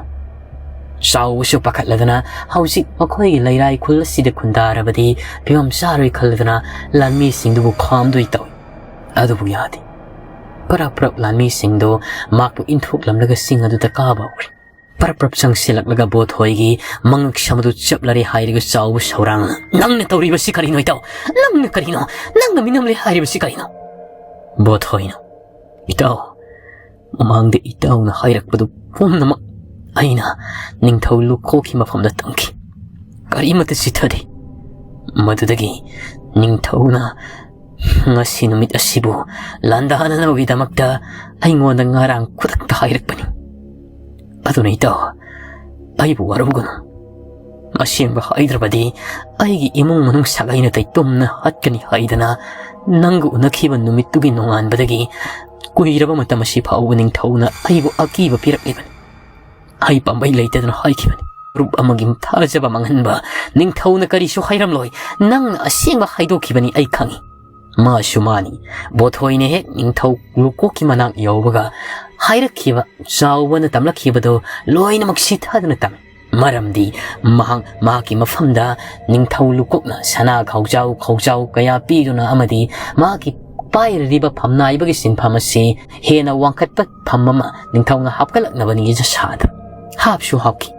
ꯆꯥꯎꯕꯁꯨ ꯄꯥꯈꯠꯂꯗꯅ, ꯍꯧꯖꯤꯛ ꯃꯈꯣꯏꯒꯤ ꯂꯩꯔꯥꯏ ꯈꯨꯜ ꯑꯁꯤꯗ ꯈꯨꯟꯗꯥꯔꯕꯗꯤ ꯐꯤꯕꯝ ꯆꯥꯔꯣꯏ ꯈꯜꯂꯗꯅ, ꯂꯥꯟꯃꯤꯁꯤꯡꯗꯨꯕꯨ ꯈꯥꯝꯗꯣꯏ ꯇꯧꯏ꯫ ꯑꯗꯨꯕꯨ ꯌꯥꯗꯦ꯫ ꯄꯔꯞ ꯄꯔꯞ ꯂꯥꯟꯃꯤꯁꯤꯡꯗꯨ ꯃꯍꯥꯛꯄꯨ ꯏꯟꯊꯣꯛꯂꯝꯂꯒ ꯆꯤꯡ ꯑꯗꯨꯗ ꯀꯥꯕ ꯍꯧꯔꯦ꯫ ꯄꯔꯞ ꯄꯔꯞ ꯆꯪꯁꯤꯜꯂꯛꯂꯒ ꯕꯣꯊꯣꯏꯒꯤ ꯃꯉꯛ ꯁꯝ ꯑꯗꯨ ꯆꯞꯂꯔꯦ ꯍꯥꯏꯔꯒ ꯆꯥꯎꯕ ꯁꯧꯔꯥꯡꯅ, "ꯅꯪꯅ ꯇꯧꯔꯤꯕꯁꯤ ꯀꯔꯤꯅꯣ ꯏꯇꯥꯎ? ꯅꯪꯅ ꯀꯔꯤꯅꯣ? ꯅꯪꯅ ꯃꯤꯅꯝꯂꯦ ꯍꯥꯏꯔꯤꯕꯁꯤ ꯀꯔꯤꯅꯣ?" ꯕꯣꯊꯣꯏꯅ, "ꯏꯇꯥꯎ, ꯃꯃꯥꯡꯗ ꯏꯇꯥꯎꯅ ꯍꯥꯏꯔꯛꯄꯗꯨ ꯄꯨꯝꯅꯃꯛ ꯑꯩꯅ ꯅꯤꯡꯊꯧ ꯂꯨꯀꯣꯛꯀꯤ ꯃꯐꯝꯗ ꯇꯝꯈꯤ꯫ ꯀꯔꯤꯃꯠꯇ ꯆꯤꯠꯊꯗꯦ꯫ ꯃꯗꯨꯗꯒꯤ ꯅꯤꯡꯊꯧꯅ ꯉꯁꯤ ꯅꯨꯃꯤꯠ ꯑꯁꯤꯕꯨ ꯂꯥꯟꯗꯥꯅꯅꯕꯒꯤꯗꯃꯛꯇ ꯑꯩꯉꯣꯟꯗ ꯉꯔꯥꯡ ꯈꯨꯗꯛꯇ ꯍꯥꯏꯔꯛꯄꯅꯤ꯫ ꯑꯗꯨꯅ ꯏꯇꯥꯎ, ꯑꯩꯕꯨ ꯋꯥꯔꯧꯒꯅꯨ꯫ ꯑꯁꯦꯡꯕ ꯍꯥꯏꯗ꯭ꯔꯕꯗꯤ ꯑꯩꯒꯤ ꯏꯃꯨꯡ ꯃꯅꯨꯡ ꯁꯥꯒꯩ ꯅꯥꯇꯩ ꯇꯨꯝꯅ ꯍꯥꯠꯀꯅꯤ ꯍꯥꯏꯗꯅ ꯅꯪꯒ ꯎꯅꯈꯤꯕ ꯅꯨꯃꯤꯠꯇꯨꯒꯤ ꯅꯣꯡꯉꯥꯟꯕꯗꯒꯤ ꯀꯨꯏꯔꯕ ꯃꯇꯝ ꯑꯁꯤ ꯐꯥꯎꯕ ꯅꯤꯡꯊꯧꯅ ꯑꯩꯕꯨ ꯑꯀꯤꯕ ꯄꯤꯔꯛꯂꯤꯕꯅꯤ꯫ ꯑꯩ ꯄꯥꯝꯕꯩ ꯂꯩꯇꯗꯅ ꯍꯥꯏꯈꯤꯕꯅꯤ꯫ ꯃꯔꯨꯞ ꯑꯃꯒꯤ ꯊꯥꯖꯕ ꯃꯥꯡꯍꯟꯕ ꯅꯤꯡꯊꯧꯅ ꯀꯔꯤꯁꯨ ꯍꯥꯏꯔꯝꯂꯣꯏ꯫ ꯅꯪꯅ ꯑꯁꯦꯡꯕ ꯍꯥꯏꯗꯣꯛꯈꯤꯕꯅꯤ, ꯑꯩ ꯈꯪꯏ꯫" ꯃꯥꯁꯨ ꯃꯥꯅꯤ꯫ ꯕꯣꯊꯣꯏꯅ ꯍꯦꯛ ꯅꯤꯡꯊꯧ ꯂꯨꯀꯣꯛꯀꯤ ꯃꯅꯥꯛ ꯌꯧꯕꯒ ꯍꯥꯏꯔꯛꯈꯤꯕ, ꯆꯥꯎꯕꯅ ꯇꯝꯂꯛꯈꯤꯕꯗꯨ ꯂꯣꯏꯅꯃꯛ ꯁꯤꯊꯗꯨꯅ ꯇꯝꯃꯤ꯫ ꯃꯔꯝꯗꯤ ꯃꯍꯥꯛ ꯃꯍꯥꯛꯀꯤ ꯃꯐꯝꯗ ꯅꯤꯡꯊꯧ ꯂꯨꯀꯨꯞꯅ ꯁꯅꯥ ꯈꯥꯎꯖꯥꯎ ꯈꯥꯎꯖꯥꯎ ꯀꯌꯥ ꯄꯤꯗꯨꯅ ꯑꯃꯗꯤ ꯃꯍꯥꯛꯀꯤ ꯄꯥꯏꯔꯤꯕ ꯐꯝꯅꯥꯏꯕꯒꯤ ꯁꯤꯟꯐꯝ ꯑꯁꯤ ꯍꯦꯟꯅ ꯋꯥꯡꯈꯠꯄ ꯐꯝ ꯑꯃ ꯅꯤꯡꯊꯧꯅ ꯍꯥꯞꯀꯠꯂꯛꯅꯕꯅꯤ ꯁꯥꯗ ꯍꯥꯞꯁꯨ ꯍꯥꯞꯈꯤ꯫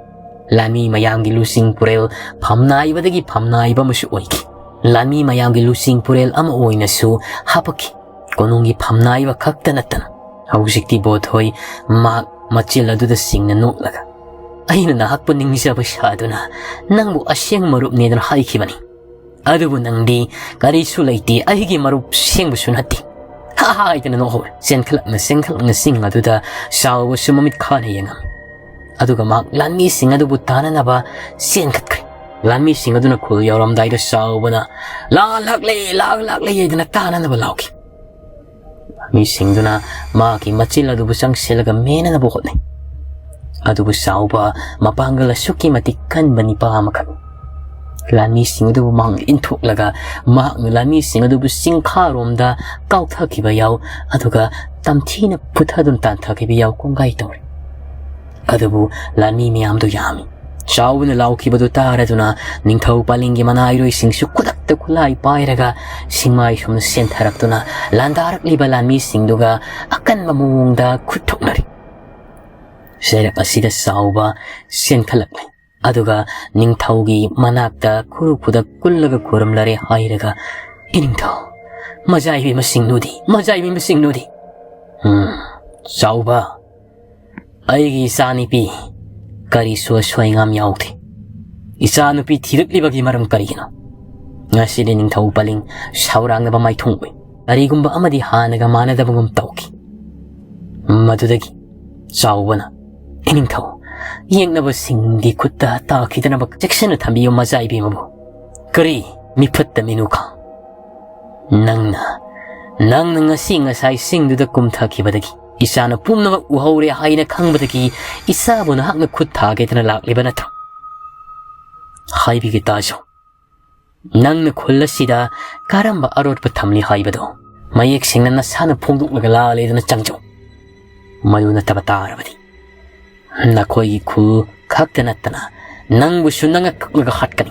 ꯂꯥꯟꯃꯤ ꯃꯌꯥꯝꯒꯤ ꯂꯨꯆꯤꯡ ꯄꯨꯔꯦꯜ ꯐꯝꯅꯥꯏꯕꯗꯒꯤ ꯐꯝꯅꯥꯏꯕ ꯑꯃꯁꯨ ꯑꯣꯏꯈꯤ꯫ ꯂꯥꯟꯃꯤ ꯃꯌꯥꯝꯒꯤ ꯂꯨꯆꯤꯡ ꯄꯨꯔꯦꯜ ꯑꯃ ꯑꯣꯏꯅꯁꯨ ꯍꯥꯄꯛꯈꯤ꯫ ꯀꯣꯅꯨꯡꯒꯤ ꯐꯝꯅꯥꯏꯕ ꯈꯛꯇ ꯅꯠꯇꯅ ꯍꯧꯖꯤꯛꯇꯤ ꯕꯣꯙꯣꯏ ꯃꯍꯥꯛ ꯃꯆꯤꯜ ꯑꯗꯨꯗ ꯁꯤꯡꯅ ꯅꯣꯛꯂꯒ, "ꯑꯩꯅ ꯅꯍꯥꯛꯄꯨ ꯅꯤꯡꯖꯕ ꯁꯥꯗꯨꯅ ꯅꯪꯕꯨ ꯑꯁꯦꯡꯕ ꯃꯔꯨꯞꯅꯦꯗꯅ ꯍꯥꯏꯈꯤꯕꯅꯤ꯫ ꯑꯗꯨꯕꯨ ꯅꯪꯗꯤ ꯀꯔꯤꯁꯨ ꯂꯩꯇꯦ, ꯑꯩꯒꯤ ꯃꯔꯨꯞ ꯁꯦꯡꯕꯁꯨ ꯅꯠꯇꯦ" ꯍꯥꯏꯗꯅ ꯅꯣꯛꯍꯧꯔꯦ꯫ ꯆꯦꯟꯈꯠꯂꯛꯅ ꯆꯦꯟꯈꯠꯂꯛꯅ ꯆꯤꯡ ꯑꯗꯨꯗ ꯆꯥꯎꯕꯁꯨ ꯃꯃꯤꯠ ꯈꯥꯅ ꯌꯦꯡꯉꯝꯃꯤ꯫ ꯑꯗꯨꯒ ꯃꯍꯥꯛ ꯂꯥꯟꯃꯤꯁꯤꯡ ꯑꯗꯨꯕꯨ ꯇꯥꯅꯅꯕ ꯆꯦꯟꯈꯠꯈ꯭ꯔꯦ꯫ ꯂꯥꯟꯃꯤꯁꯤꯡ ꯑꯗꯨꯅ ꯈꯨꯜ ꯌꯧꯔꯝꯗꯥꯏꯗ ꯆꯥꯎꯕꯅ, "ꯂꯥꯟ ꯂꯥꯛꯂꯦ, ꯂꯥꯟ ꯂꯥꯛꯂꯦ" ꯍꯥꯏꯗꯅ ꯇꯥꯅꯅꯕ ꯂꯥꯎꯈꯤ꯫ ꯂꯥꯟꯃꯤꯁꯤꯡꯗꯨꯅ ꯃꯍꯥꯛꯀꯤ ꯃꯆꯤꯜ ꯑꯗꯨꯕꯨ ꯆꯪꯁꯤꯜꯂꯒ ꯃꯦꯟꯅꯅꯕ ꯍꯣꯠꯅꯩ꯫ ꯑꯗꯨꯕꯨ ꯆꯥꯎꯕ ꯃꯄꯥꯡꯒꯜ ꯑꯁꯨꯛꯀꯤ ꯃꯇꯤꯛ ꯀꯟꯕ ꯅꯤꯄꯥ ꯑꯃꯈꯛ꯫ ꯂꯥꯟꯃꯤꯁꯤꯡ ꯑꯗꯨꯕꯨ ꯃꯥꯡ ꯏꯟꯊꯣꯛꯂꯒ ꯃꯍꯥꯛꯅ ꯂꯥꯟꯃꯤꯁꯤꯡ ꯑꯗꯨꯕꯨ ꯆꯤꯡꯈꯥꯔꯣꯝꯗ ꯀꯥꯎꯊꯈꯤꯕ ꯌꯥꯎ, ꯑꯗꯨꯒ ꯇꯝꯊꯤꯅ ꯄꯨꯊꯗꯨꯅ ꯇꯥꯟꯊꯈꯤꯕ ꯌꯥꯎ ꯀꯣꯡꯒꯥꯏ ꯇꯧꯔꯤ꯫ ꯑꯗꯨꯕꯨ ꯂꯥꯟꯃꯤ ꯃꯌꯥꯝꯗꯨ ꯌꯥꯝꯃꯤ꯫ ꯆꯥꯎꯕꯅ ꯂꯥꯎꯈꯤꯕꯗꯨ ꯇꯥꯔꯗꯨꯅ ꯅꯤꯡꯊꯧ ꯄꯥꯂꯤꯡꯒꯤ ꯃꯅꯥꯏꯔꯣꯏꯁꯤꯡꯁꯨ ꯈꯨꯗꯛꯇ ꯈꯨꯠꯂꯥꯏ ꯄꯥꯏꯔꯒ ꯁꯤꯡꯃꯥꯏ ꯁꯣꯝꯗ ꯆꯦꯟꯊꯔꯛꯇꯨꯅ ꯂꯥꯟꯗꯥꯔꯛꯂꯤꯕ ꯂꯥꯟꯃꯤꯁꯤꯡꯗꯨꯒ ꯑꯀꯟꯕ ꯃꯑꯣꯡꯗ ꯈꯨꯠ ꯊꯣꯛꯅꯔꯤ꯫ ꯆꯩꯔꯛ ꯑꯁꯤꯗ ꯆꯥꯎꯕ ꯆꯦꯟꯈꯠꯂꯛꯂꯦ꯫ ꯑꯗꯨꯒ ꯅꯤꯡꯊꯧꯒꯤ ꯃꯅꯥꯛꯇ ꯈꯨꯔꯨ ꯈꯨꯗꯛ ꯀꯨꯜꯂꯒ ꯈꯨꯔꯨꯝꯂꯔꯦ ꯍꯥꯏꯔꯒ, "ꯏꯅꯤꯡꯊꯧ, ꯃꯖꯥ ꯏꯕꯦꯝꯃꯁꯤꯡꯅꯨꯗꯤ, ꯃꯖꯥ ꯏꯕꯦꯝꯃꯁꯤꯡꯅꯨꯗꯤ?" "ꯎꯝ, ꯆꯥꯎꯕ, ꯑꯩꯒꯤ ꯏꯆꯥꯅꯨꯄꯤ ꯀꯔꯤꯁꯨ ꯑꯁꯣꯏ ꯑꯉꯥꯝ ꯌꯥꯎꯗꯦ꯫ ꯏꯆꯥꯅꯨꯄꯤ ꯊꯤꯔꯛꯂꯤꯕꯒꯤ ꯃꯔꯝ ꯀꯔꯤꯒꯤꯅꯣ?" ꯉꯁꯤꯗꯤ ꯅꯤꯡꯊꯧ ꯄꯂꯤꯡ ꯁꯥꯎꯔꯥꯡꯅꯕ ꯃꯥꯏꯊꯣꯡ ꯎꯏ꯫ ꯀꯔꯤꯒꯨꯝꯕ ꯑꯃꯗꯤ ꯍꯥꯟꯅꯒ ꯃꯥꯟꯅꯗꯕꯒꯨꯝ ꯇꯧꯈꯤ꯫ ꯃꯗꯨꯗꯒꯤ ꯆꯥꯎꯕꯅ, "ꯏꯅꯤꯡꯊꯧ, ꯌꯦꯛꯅꯕꯁꯤꯡꯒꯤ ꯈꯨꯠꯇ ꯇꯥꯈꯤꯗꯅꯕ ꯆꯦꯛꯁꯤꯟꯅ ꯊꯝꯕꯤꯌꯨ ꯃꯆꯥ ꯏꯕꯦꯝꯃꯕꯨ꯫ ꯀꯔꯤ ꯃꯤꯐꯠꯇ ꯃꯤꯅꯨꯈꯥ? ꯅꯪꯅ, ꯅꯪꯅ ꯉꯁꯤ ꯉꯁꯥꯏ ꯆꯤꯡꯗꯨꯗ ꯀꯨꯝꯊꯈꯤꯕꯗꯒꯤ ꯏꯆꯥꯅ ꯄꯨꯝꯅꯃꯛ ꯎꯍꯧꯔꯦ ꯍꯥꯏꯅ ꯈꯪꯕꯗꯒꯤ ꯏꯆꯥꯕꯨ ꯅꯍꯥꯛꯅ ꯈꯨꯠ ꯊꯥꯒꯦꯗꯅ ꯂꯥꯛꯂꯤꯕ ꯅꯠꯇ꯭ꯔꯣ? ꯍꯥꯏꯕꯤꯒꯦ ꯇꯥꯖꯧ꯫ ꯅꯪꯅ ꯈꯨꯜ ꯑꯁꯤꯗ ꯀꯔꯝꯕ ꯑꯔꯣꯠꯄ ꯊꯝꯂꯤ ꯍꯥꯏꯕꯗꯣ ꯃꯌꯦꯛ ꯁꯦꯡꯅ ꯅꯁꯥꯅ ꯐꯣꯡꯗꯣꯛꯂꯒ ꯂꯥꯜꯂꯦꯗꯅ ꯆꯪꯖꯧ꯫ ꯃꯗꯨ ꯅꯠꯇꯕ ꯇꯥꯔꯕꯗꯤ ꯅꯈꯣꯏꯒꯤ ꯈꯨꯜ ꯈꯛꯇ ꯅꯠꯇꯅ ꯅꯪꯕꯨꯁꯨ ꯅꯉꯛ ꯀꯛꯂꯒ ꯍꯥꯠꯀꯅꯤ꯫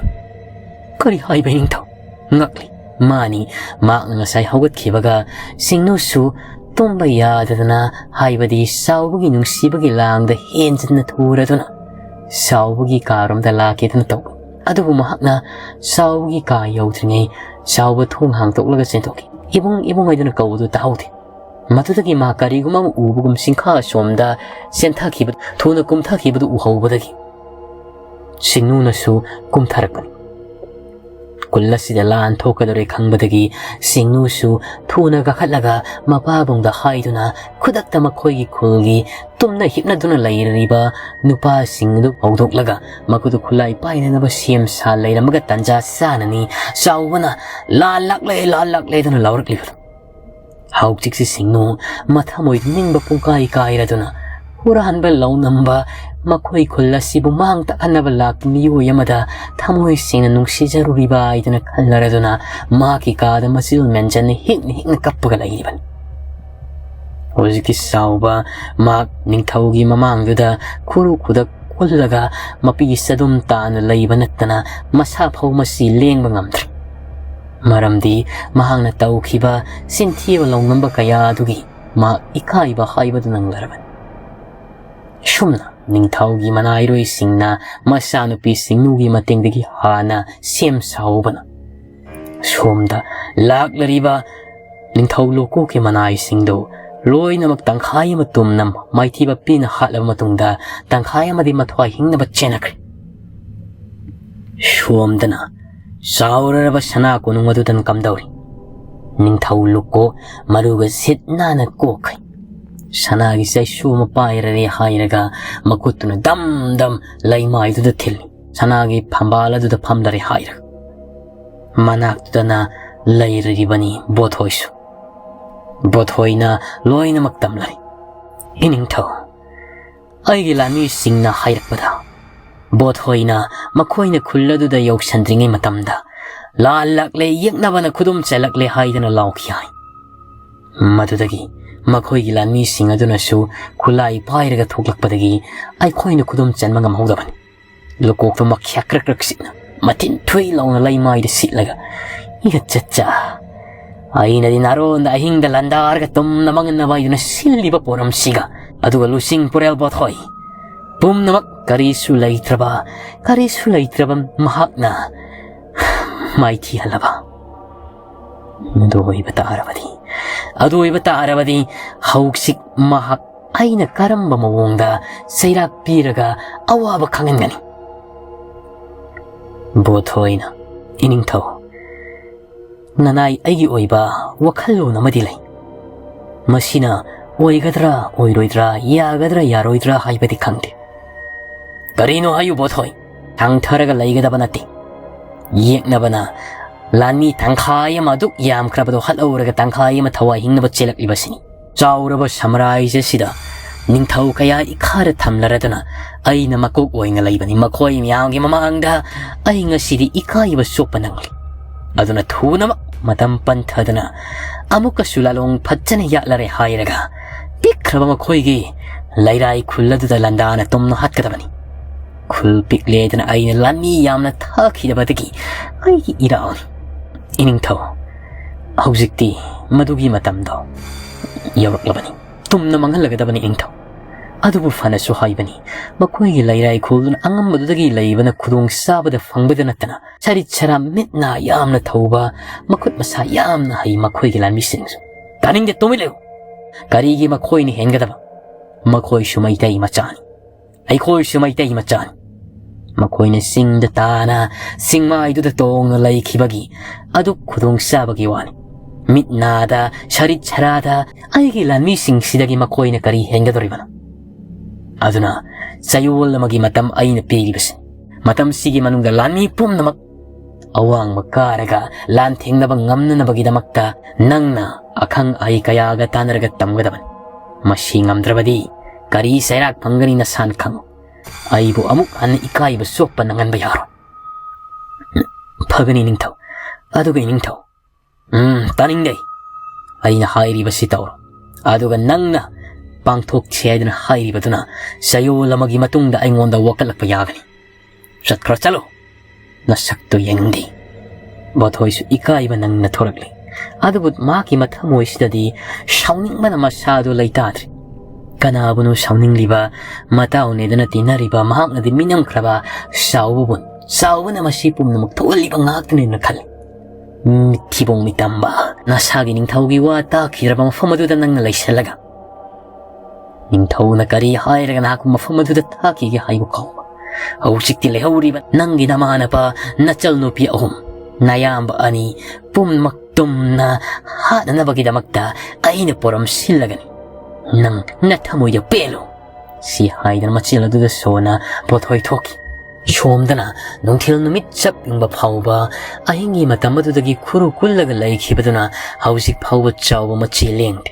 ꯀꯔꯤ ꯍꯥꯏꯕ ꯏꯅꯤꯡꯊꯧ? ꯉꯛꯂꯤ꯫ ꯃꯥꯅꯤ, ꯃꯍꯥꯛꯅ ꯉꯁꯥꯏ ꯍꯧꯒꯠꯈꯤꯕꯒ ꯁꯤꯡꯅꯨꯁꯨ ꯇꯨꯝꯕ ꯌꯥꯗꯗꯅ, ꯍꯥꯏꯕꯗꯤ ꯆꯥꯎꯕꯒꯤ ꯅꯨꯡꯁꯤꯕꯒꯤ ꯂꯥꯡꯗ ꯍꯦꯟꯖꯤꯟꯅ ꯊꯨꯔꯗꯨꯅ ꯆꯥꯎꯕꯒꯤ ꯀꯥꯔꯣꯝꯗ ꯂꯥꯛꯀꯦꯗꯅ ꯇꯧꯕ꯫ ꯑꯗꯨꯕꯨ ꯃꯍꯥꯛꯅ ꯆꯥꯎꯕꯒꯤ ꯀꯥ ꯌꯧꯗ꯭ꯔꯤꯉꯩ ꯆꯥꯎꯕ ꯊꯣꯡ ꯍꯥꯡꯗꯣꯛꯂꯒ ꯆꯦꯟꯊꯣꯛꯈꯤ꯫ "ꯏꯕꯨꯡ, ꯏꯕꯨꯡ" ꯍꯥꯏꯗꯨꯅ ꯀꯧꯕꯗꯨ ꯇꯥꯍꯧꯗꯦ꯫ ꯃꯗꯨꯗꯒꯤ ꯃꯥ ꯀꯔꯤꯒꯨꯝꯕ ꯑꯃ ꯎꯕꯒꯨꯝ ꯆꯤꯡꯈꯥ ꯑꯁꯣꯝꯗ ꯆꯦꯟꯊꯈꯤꯕ, ꯊꯨꯅ ꯀꯨꯝꯊꯈꯤꯕꯗꯨ ꯎꯍꯧꯕꯗꯒꯤ ꯁꯤꯡꯅꯨꯅꯁꯨ ꯀꯨꯝꯊꯔꯛꯄꯅꯤ꯫ ꯈꯨꯜ ꯑꯁꯤꯗ ꯂꯥꯟ ꯊꯣꯛꯀꯗꯧꯔꯦ ꯈꯪꯕꯗꯒꯤ ꯁꯤꯡꯅꯨꯁꯨ ꯊꯨꯅ ꯀꯥꯈꯠꯂꯒ ꯃꯄꯥꯕꯨꯡꯗ ꯍꯥꯏꯗꯨꯅ ꯈꯨꯗꯛꯇ ꯃꯈꯣꯏꯒꯤ ꯈꯨꯜꯒꯤ ꯇꯨꯝꯅ ꯍꯤꯞꯅꯗꯨꯅ ꯂꯩꯔꯤꯕ ꯅꯨꯄꯥꯁꯤꯡ ꯑꯗꯨ ꯍꯧꯗꯣꯛꯂꯒ ꯃꯈꯣꯏꯗ ꯈꯨꯠꯂꯥꯏ ꯄꯥꯏꯅꯅꯕ ꯁꯦꯝ ꯁꯥ ꯂꯩꯔꯝꯃꯒ ꯇꯟꯖꯥ ꯆꯥꯅꯅꯤ ꯆꯥꯎꯕꯅ "ꯂꯥꯟ ꯂꯥꯛꯂꯦ, ꯂꯥꯟ ꯂꯥꯛꯂꯦ" ꯑꯗꯨꯅ ꯂꯥꯎꯔꯛꯂꯤꯕꯗꯨ꯫ ꯍꯧꯖꯤꯛꯁꯤ ꯁꯤꯡꯅꯨ ꯃꯊꯃꯣꯏ ꯅꯤꯡꯕ ꯄꯨꯡꯀꯥꯏ ꯀꯥꯏꯔꯗꯨꯅ ꯍꯨꯔꯥꯟꯕ ꯂꯧꯅꯝꯕ ꯃꯈꯣꯏ ꯈꯨꯜ ꯑꯁꯤꯕꯨ ꯃꯥꯡ ꯇꯥꯛꯍꯟꯅꯕ ꯂꯥꯛꯄ ꯃꯤꯑꯣꯏ ꯑꯃꯗ ꯊꯃꯣꯏ ꯁꯦꯡꯅ ꯅꯨꯡꯁꯤꯖꯔꯨꯔꯤꯕ ꯍꯥꯏꯗꯨꯅ ꯈꯜꯂꯔꯗꯨꯅ ꯃꯍꯥꯛꯀꯤ ꯀꯥꯗ ꯃꯆꯤꯜ ꯃꯦꯟꯖꯟꯅ ꯍꯤꯛꯅ ꯍꯤꯛꯅ ꯀꯞꯄꯒ ꯂꯩꯔꯤꯕꯅꯤ꯫ ꯍꯧꯖꯤꯛꯇꯤ ꯆꯥꯎꯕ ꯃꯍꯥꯛ ꯅꯤꯡꯊꯧꯒꯤ ꯃꯃꯥꯡꯗꯨꯗ ꯈꯨꯔꯨ ꯈꯨꯗꯛ ꯀꯨꯜꯂꯒ ꯃꯄꯤ ꯆꯗꯨꯝ ꯇꯥꯅ ꯂꯩꯕ ꯅꯠꯇꯅ ꯃꯁꯥ ꯐꯥꯎ ꯃꯁꯤ ꯂꯦꯡꯕ ꯉꯝꯗ꯭ꯔꯦ꯫ ꯃꯔꯝꯗꯤ ꯃꯍꯥꯛꯅ ꯇꯧꯈꯤꯕ ꯆꯤꯟꯊꯤꯕ ꯂꯧꯅꯝꯕ ꯀꯌꯥ ꯑꯗꯨꯒꯤ ꯃꯍꯥꯛ ꯏꯀꯥꯏꯕ ꯍꯥꯏꯕꯗꯨ ꯅꯪꯂꯔꯕꯅꯤ꯫ ꯁꯨꯝꯅ ꯅꯤꯡꯊꯧꯒꯤ ꯃꯅꯥꯏꯔꯣꯏꯁꯤꯡꯅ ꯃꯆꯥꯅꯨꯄꯤ ꯁꯤꯡꯅꯨꯒꯤ ꯃꯇꯦꯡꯗꯒꯤ ꯍꯥꯟꯅ ꯁꯦꯝ ꯁꯥꯍꯧꯕꯅ ꯁꯣꯝꯗ ꯂꯥꯛꯂꯔꯤꯕ ꯅꯤꯡꯊꯧ ꯂꯣꯀꯣꯛꯀꯤ ꯃꯅꯥꯏꯁꯤꯡꯗꯨ ꯂꯣꯏꯅꯃꯛ ꯇꯪꯈꯥꯏ ꯑꯃ ꯇꯨꯝꯅ ꯃꯥꯏꯊꯤꯕ ꯄꯤꯅ ꯍꯥꯠꯂꯕ ꯃꯇꯨꯡꯗ ꯇꯪꯈꯥꯏ ꯑꯃꯗꯤ ꯃꯊ꯭ꯋꯥꯏ ꯍꯤꯡꯅꯕ ꯆꯦꯟꯅꯈ꯭ꯔꯦ꯫ ꯁꯣꯝꯗꯅ ꯆꯥꯎꯔꯔꯕ ꯁꯅꯥ ꯀꯣꯅꯨꯡ ꯑꯗꯨꯗꯅ ꯀꯝꯗꯧꯔꯤ? ꯅꯤꯡꯊꯧ ꯂꯨꯀꯣ ꯃꯔꯨꯒ ꯁꯤꯠ ꯅꯥꯟꯅ ꯀꯣꯛꯈꯩ ꯁꯅꯥꯒꯤ ꯆꯩꯁꯨ ꯑꯃ ꯄꯥꯏꯔꯔꯦ ꯍꯥꯏꯔꯒ ꯃꯈꯨꯠꯇꯨꯅ ꯗꯝ ꯗꯝ ꯂꯩꯃꯥꯏꯗꯨꯗ ꯊꯤꯜꯂꯤ꯫ ꯁꯅꯥꯒꯤ ꯐꯝꯕꯥꯜ ꯑꯗꯨꯗ ꯐꯝꯂꯔꯦ ꯍꯥꯏꯔꯒ ꯃꯅꯥꯛꯇꯨꯗꯅ ꯂꯩꯔꯤꯕꯅꯤ ꯕꯣꯊꯣꯏꯁꯨ꯫ ꯕꯣꯊꯣꯏꯅ ꯂꯣꯏꯅꯃꯛ ꯇꯝꯂꯔꯦ꯫ ꯏꯅꯤꯡꯊꯧ, ꯑꯩꯒꯤ ꯂꯥꯟꯃꯤꯁꯤꯡꯅ ꯍꯥꯏꯔꯛꯄꯗ ꯕꯣꯊꯣꯏꯅ ꯃꯈꯣꯏꯅ ꯈꯨꯜ ꯑꯗꯨꯗ ꯌꯧꯁꯟꯗ꯭ꯔꯤꯉꯩ ꯃꯇꯝꯗ "ꯂꯥꯜꯂꯛꯂꯦ, ꯌꯦꯛꯅꯕꯅ ꯈꯨꯗꯨꯝ ꯆꯜꯂꯛꯂꯦ" ꯍꯥꯏꯗꯨꯅ ꯂꯥꯎꯈꯤ ꯍꯥꯏ꯫ ꯃꯗꯨꯗꯒꯤ ꯃꯈꯣꯏꯒꯤ ꯂꯥꯟꯃꯤꯁꯤꯡ ꯑꯗꯨꯅꯁꯨ ꯈꯨꯠꯂꯥꯏ ꯄꯥꯏꯔꯒ ꯊꯣꯛꯂꯛꯄꯗꯒꯤ ꯑꯩꯈꯣꯏꯅ ꯈꯨꯗꯨꯝ ꯆꯟꯕ ꯉꯝꯍꯧꯗꯕꯅꯤ꯫ ꯂꯨꯀꯣꯛꯇꯣ ꯃꯈ꯭ꯌꯥ ꯀ꯭ꯔꯛ ꯀ꯭ꯔꯛ ꯁꯤꯠꯅ, ꯃꯊꯤꯟ ꯊꯨꯏ ꯂꯥꯎꯅ ꯂꯩꯃꯥꯏꯗ ꯁꯤꯠꯂꯒ, "ꯏꯒ ꯆꯠꯆꯥ, ꯑꯩꯅꯗꯤ ꯅꯥꯔꯣꯟꯗ ꯑꯍꯤꯡꯗ ꯂꯥꯟꯗꯥꯔꯒ ꯇꯨꯝꯅ ꯃꯥꯡꯍꯟꯅꯕ ꯍꯥꯏꯗꯨꯅ ꯁꯤꯜꯂꯤꯕ ꯄꯣꯔꯝꯁꯤꯒ, ꯑꯗꯨꯒ ꯂꯨꯆꯤꯡ ꯄꯨꯔꯦꯜ ꯕꯣꯊꯣꯏ, ꯄꯨꯝꯅꯃꯛ ꯀꯔꯤꯁꯨ ꯂꯩꯇ꯭ꯔꯕ, ꯀꯔꯤꯁꯨ ꯂꯩꯇ꯭ꯔꯕ ꯃꯍꯥꯛꯅ ꯃꯥꯏꯊꯤꯍꯜꯂꯕ꯫ ꯑꯗꯨ ꯑꯣꯏꯕ ꯇꯥꯔꯕꯗꯤ, ꯑꯗꯨ ꯑꯣꯏꯕ ꯇꯥꯔꯕꯗꯤ ꯍꯧꯖꯤꯛ ꯃꯍꯥꯛ ꯑꯩꯅ ꯀꯔꯝꯕ ꯃꯑꯣꯡꯗ ꯆꯩꯔꯥꯛ ꯄꯤꯔꯒ ꯑꯋꯥꯕ ꯈꯪꯍꯟꯒꯅꯤ?" ꯕꯣꯊꯣꯏꯅ, "ꯏꯅꯤꯡꯊꯧ, ꯅꯅꯥꯏ ꯑꯩꯒꯤ ꯑꯣꯏꯕ ꯋꯥꯈꯜꯂꯣꯟ ꯑꯃꯗꯤ ꯂꯩ꯫ ꯃꯁꯤꯅ ꯑꯣꯏꯒꯗ꯭ꯔꯥ ꯑꯣꯏꯔꯣꯏꯗ꯭ꯔꯥ, ꯌꯥꯒꯗ꯭ꯔꯥ ꯌꯥꯔꯣꯏꯗ꯭ꯔꯥ ꯍꯥꯏꯕꯗꯤ ꯈꯪꯗꯦ꯫ ꯀꯔꯤꯅꯣ ꯍꯥꯏꯌꯨ ꯕꯣꯊꯣꯏ, ꯊꯥꯡꯊꯔꯒ ꯂꯩꯒꯗꯕ ꯅꯠꯇꯦ꯫ ꯌꯦꯛꯅꯕꯅ ꯂꯥꯟꯃꯤ ꯇꯪꯈꯥꯏ ꯑꯃ ꯑꯗꯨꯛ ꯌꯥꯝꯈ꯭ꯔꯕꯗꯣ ꯍꯥꯠꯍꯧꯔꯒ ꯇꯪꯈꯥꯏ ꯑꯃ ꯊꯋꯥꯏ ꯍꯤꯡꯅꯕ ꯆꯦꯜꯂꯛꯂꯤꯕꯁꯤꯅꯤ꯫ ꯆꯥꯎꯔꯕ ꯁꯥꯝꯔꯥꯖ꯭ꯌ ꯑꯁꯤꯗ ꯅꯤꯡꯊꯧ ꯀꯌꯥ ꯏꯈꯥꯗ ꯊꯝꯂꯔꯗꯨꯅ ꯑꯩꯅ ꯃꯀꯣꯛ ꯑꯣꯏꯅ ꯂꯩꯕꯅꯤ꯫ ꯃꯈꯣꯏ ꯃꯌꯥꯝꯒꯤ ꯃꯃꯥꯡꯗ ꯑꯩ ꯉꯁꯤꯗꯤ ꯏꯀꯥꯏꯕ ꯆꯣꯞꯄ ꯅꯪꯂꯤ꯫ ꯑꯗꯨꯅ ꯊꯨꯅꯃꯛ ꯃꯇꯝ ꯄꯟꯊꯗꯨꯅ ꯑꯃꯨꯛꯀꯁꯨ ꯂꯥꯂꯣꯡ ꯐꯖꯅ ꯌꯥꯠꯂꯔꯦ ꯍꯥꯏꯔꯒ ꯄꯤꯛꯈ꯭ꯔꯕ ꯃꯈꯣꯏꯒꯤ ꯂꯩꯔꯥꯏ ꯈꯨꯜ ꯑꯗꯨꯗ ꯂꯥꯟꯗꯥꯅ ꯇꯨꯝꯅ ꯍꯥꯠꯀꯗꯕꯅꯤ꯫ ꯈꯨꯜ ꯄꯤꯛꯂꯦꯗꯅ ꯑꯩꯅ ꯂꯥꯟꯃꯤ ꯌꯥꯝꯅ ꯊꯥꯈꯤꯗꯕꯗꯒꯤ ꯑꯩꯒꯤ ꯏꯔꯥꯜꯅꯤ꯫ ꯏꯅꯤꯡꯊꯧ, ꯍꯧꯖꯤꯛꯇꯤ ꯃꯗꯨꯒꯤ ꯃꯇꯝꯗꯣ ꯌꯧꯔꯛꯂꯕꯅꯤ꯫ ꯇꯨꯝꯅ ꯃꯥꯡꯍꯜꯂꯒꯗꯕꯅꯤ ꯏꯅꯤꯡꯊꯧ꯫ ꯑꯗꯨꯕꯨ ꯐꯅꯁꯨ ꯍꯥꯏꯕꯅꯤ, ꯃꯈꯣꯏꯒꯤ ꯂꯩꯔꯥꯏ ꯈꯨꯜꯗꯨꯅ ꯑꯉꯝꯕꯗꯨꯗꯒꯤ ꯂꯩꯕꯅ ꯈꯨꯗꯣꯡ ꯆꯥꯕꯗ ꯐꯪꯕꯗ ꯅꯠꯇꯅ ꯁꯔꯤꯠ ꯁꯔꯥ ꯃꯤꯠ ꯅꯥ ꯌꯥꯝꯅ ꯊꯧꯕ, ꯃꯈꯨꯠ ꯃꯁꯥ ꯌꯥꯝꯅ ꯍꯩ ꯃꯈꯣꯏꯒꯤ ꯂꯥꯟꯃꯤꯁꯤꯡꯁꯨ꯫ ꯇꯥꯅꯤꯡꯗꯦ, ꯇꯨꯃꯤꯟ ꯂꯩꯌꯨ꯫ ꯀꯔꯤꯒꯤ ꯃꯈꯣꯏꯅ ꯍꯦꯟꯒꯗꯕ? ꯃꯈꯣꯏꯁꯨ ꯃꯩꯇꯩ ꯃꯆꯥꯅꯤ꯫ ꯑꯩꯈꯣꯏꯁꯨ ꯃꯩꯇꯩ ꯃꯆꯥꯅꯤ꯫ ꯃꯈꯣꯏꯅ ꯆꯤꯡꯗ ꯇꯥꯅ ꯆꯤꯡꯃꯥꯏꯗꯨꯗ ꯇꯣꯡꯅ ꯂꯩꯈꯤꯕꯒꯤ ꯑꯗꯨ ꯈꯨꯗꯣꯡꯆꯥꯕꯒꯤ ꯋꯥꯅꯤ꯫ ꯃꯤꯠ ꯅꯥꯗ, ꯁꯔꯤꯠ ꯁꯔꯥꯗ ꯑꯩꯒꯤ ꯂꯥꯟꯃꯤꯁꯤꯡꯁꯤꯗꯒꯤ ꯃꯈꯣꯏꯅ ꯀꯔꯤ ꯍꯦꯟꯒꯗꯧꯔꯤꯕꯅꯣ? ꯑꯗꯨꯅ ꯆꯌꯣꯜ ꯑꯃꯒꯤ ꯃꯇꯝ ꯑꯩꯅ ꯄꯤꯔꯤꯕꯁꯤ꯫ ꯃꯇꯝꯁꯤꯒꯤ ꯃꯅꯨꯡꯗ ꯂꯥꯟꯃꯤ ꯄꯨꯝꯅꯃꯛ ꯑꯋꯥꯡꯕ ꯀꯥꯔꯒ ꯂꯥꯟ ꯊꯦꯡꯅꯕ ꯉꯝꯅꯅꯕꯒꯤꯗꯃꯛꯇ ꯅꯪꯅ ꯑꯈꯪ ꯑꯍꯩ ꯀꯌꯥꯒ ꯇꯥꯟꯅꯔꯒ ꯇꯝꯒꯗꯕꯅꯤ꯫ ꯃꯁꯤ ꯉꯝꯗ꯭ꯔꯕꯗꯤ ꯀꯔꯤ ꯆꯩꯔꯥꯛ ꯐꯪꯒꯅꯤ ꯅꯁꯥꯅ ꯈꯪꯉꯨ꯫ ꯑꯩꯕꯨ ꯑꯃꯨꯛ ꯍꯟꯅ ꯏꯀꯥꯏꯕ ꯆꯣꯛꯄ ꯅꯪꯍꯟꯕ ꯌꯥꯔꯣꯏ꯫ ꯐꯒꯅꯤ ꯅꯤꯡꯊꯧ꯫ ꯑꯗꯨꯒ ꯅꯤꯡꯊꯧ, ꯎꯝ, ꯇꯥꯅꯤꯡꯗꯦ꯫ ꯑꯩꯅ ꯍꯥꯏꯔꯤꯕꯁꯤ ꯇꯧꯔꯣ꯫ ꯑꯗꯨꯒ ꯅꯪꯅ ꯄꯥꯡꯊꯣꯛꯁꯤ ꯍꯥꯏꯗꯅ ꯍꯥꯏꯔꯤꯕꯗꯨꯅ ꯆꯌꯣꯜ ꯑꯃꯒꯤ ꯃꯇꯨꯡꯗ ꯑꯩꯉꯣꯟꯗ ꯋꯥꯀꯠꯂꯛꯄ ꯌꯥꯒꯅꯤ꯫ ꯆꯠꯈ꯭ꯔꯣ, ꯆꯠꯂꯣ꯫ ꯅꯁꯛꯇꯨ ꯌꯦꯡꯅꯤꯡꯗꯦ꯫ ꯕꯣꯊꯣꯏꯁꯨ ꯏꯀꯥꯏꯕ ꯅꯪꯅ ꯊꯣꯔꯛꯂꯦ꯫ ꯑꯗꯨꯕꯨ ꯃꯍꯥꯛꯀꯤ ꯃꯊꯃꯣꯏꯁꯤꯗꯗꯤ ꯁꯥꯎꯅꯤꯡꯕꯅ ꯃꯁꯥꯗꯨ ꯂꯩꯇꯥꯗ꯭ꯔꯦ꯫ ꯀꯅꯥꯕꯨꯅꯣ ꯁꯥꯎꯅꯤꯡꯂꯤꯕ? ꯃꯇꯥꯎꯅꯦꯗꯅ ꯇꯤꯟꯅꯔꯤꯕ ꯃꯍꯥꯛꯅꯗꯤ ꯃꯤꯅꯝꯈ꯭ꯔꯕ ꯆꯥꯎꯕꯕꯨ, ꯆꯥꯎꯕꯅ ꯃꯁꯤ ꯄꯨꯝꯅꯃꯛ ꯊꯣꯛꯍꯜꯂꯤꯕ ꯉꯥꯛꯇꯅꯦꯅ ꯈꯜꯂꯤ꯫ ꯃꯤꯊꯤꯕꯣꯡ ꯃꯤꯇꯝꯕ, ꯅꯁꯥꯒꯤ ꯅꯤꯡꯊꯧꯒꯤ ꯋꯥ ꯇꯥꯈꯤꯗ꯭ꯔꯕ ꯃꯐꯝ ꯑꯗꯨꯗ ꯅꯪꯅ ꯂꯩꯁꯜꯂꯒ ꯅꯤꯡꯊꯧꯅ ꯀꯔꯤ ꯍꯥꯏꯔꯒ ꯅꯍꯥꯛꯄꯨ ꯃꯐꯝ ꯑꯗꯨꯗ ꯊꯥꯈꯤꯒꯦ ꯍꯥꯏꯕ ꯀꯥꯎꯕ? ꯍꯧꯖꯤꯛꯇꯤ ꯂꯩꯍꯧꯔꯤꯕ ꯅꯪꯒꯤ ꯅꯃꯥꯟꯅꯕ, ꯅꯆꯜ ꯅꯨꯄꯤ ꯑꯍꯨꯝ, ꯅꯌꯥꯝꯕ ꯑꯅꯤ, ꯄꯨꯝꯅꯃꯛ ꯇꯨꯝꯅ ꯍꯥꯠꯅꯅꯕꯒꯤꯗꯃꯛꯇ ꯑꯩꯅ ꯄꯣꯔꯝ ꯁꯤꯜꯂꯒꯅꯤ꯫ ꯅꯪ ꯅꯊꯃꯣꯏꯗ ꯄꯦꯜꯂꯨ꯫ ꯁꯤ ꯍꯥꯏꯗꯅ ꯃꯆꯤꯜ ꯑꯗꯨꯗ ꯁꯣꯅ ꯄꯣꯠꯊꯣꯏ ꯊꯣꯛꯈꯤ꯫ ꯁꯣꯝꯗꯅ ꯅꯨꯡꯊꯤꯜ ꯅꯨꯃꯤꯠ ꯆꯞ ꯌꯨꯡꯕ ꯐꯥꯎꯕ ꯑꯍꯤꯡꯒꯤ ꯃꯇꯝ ꯑꯗꯨꯗꯒꯤ ꯈꯨꯔꯨ ꯀꯨꯜꯂꯒ ꯂꯩꯈꯤꯕꯗꯨꯅ ꯍꯧꯖꯤꯛ ꯐꯥꯎꯕ ꯆꯥꯎꯕ ꯃꯆꯤ ꯂꯦꯡꯗꯦ꯫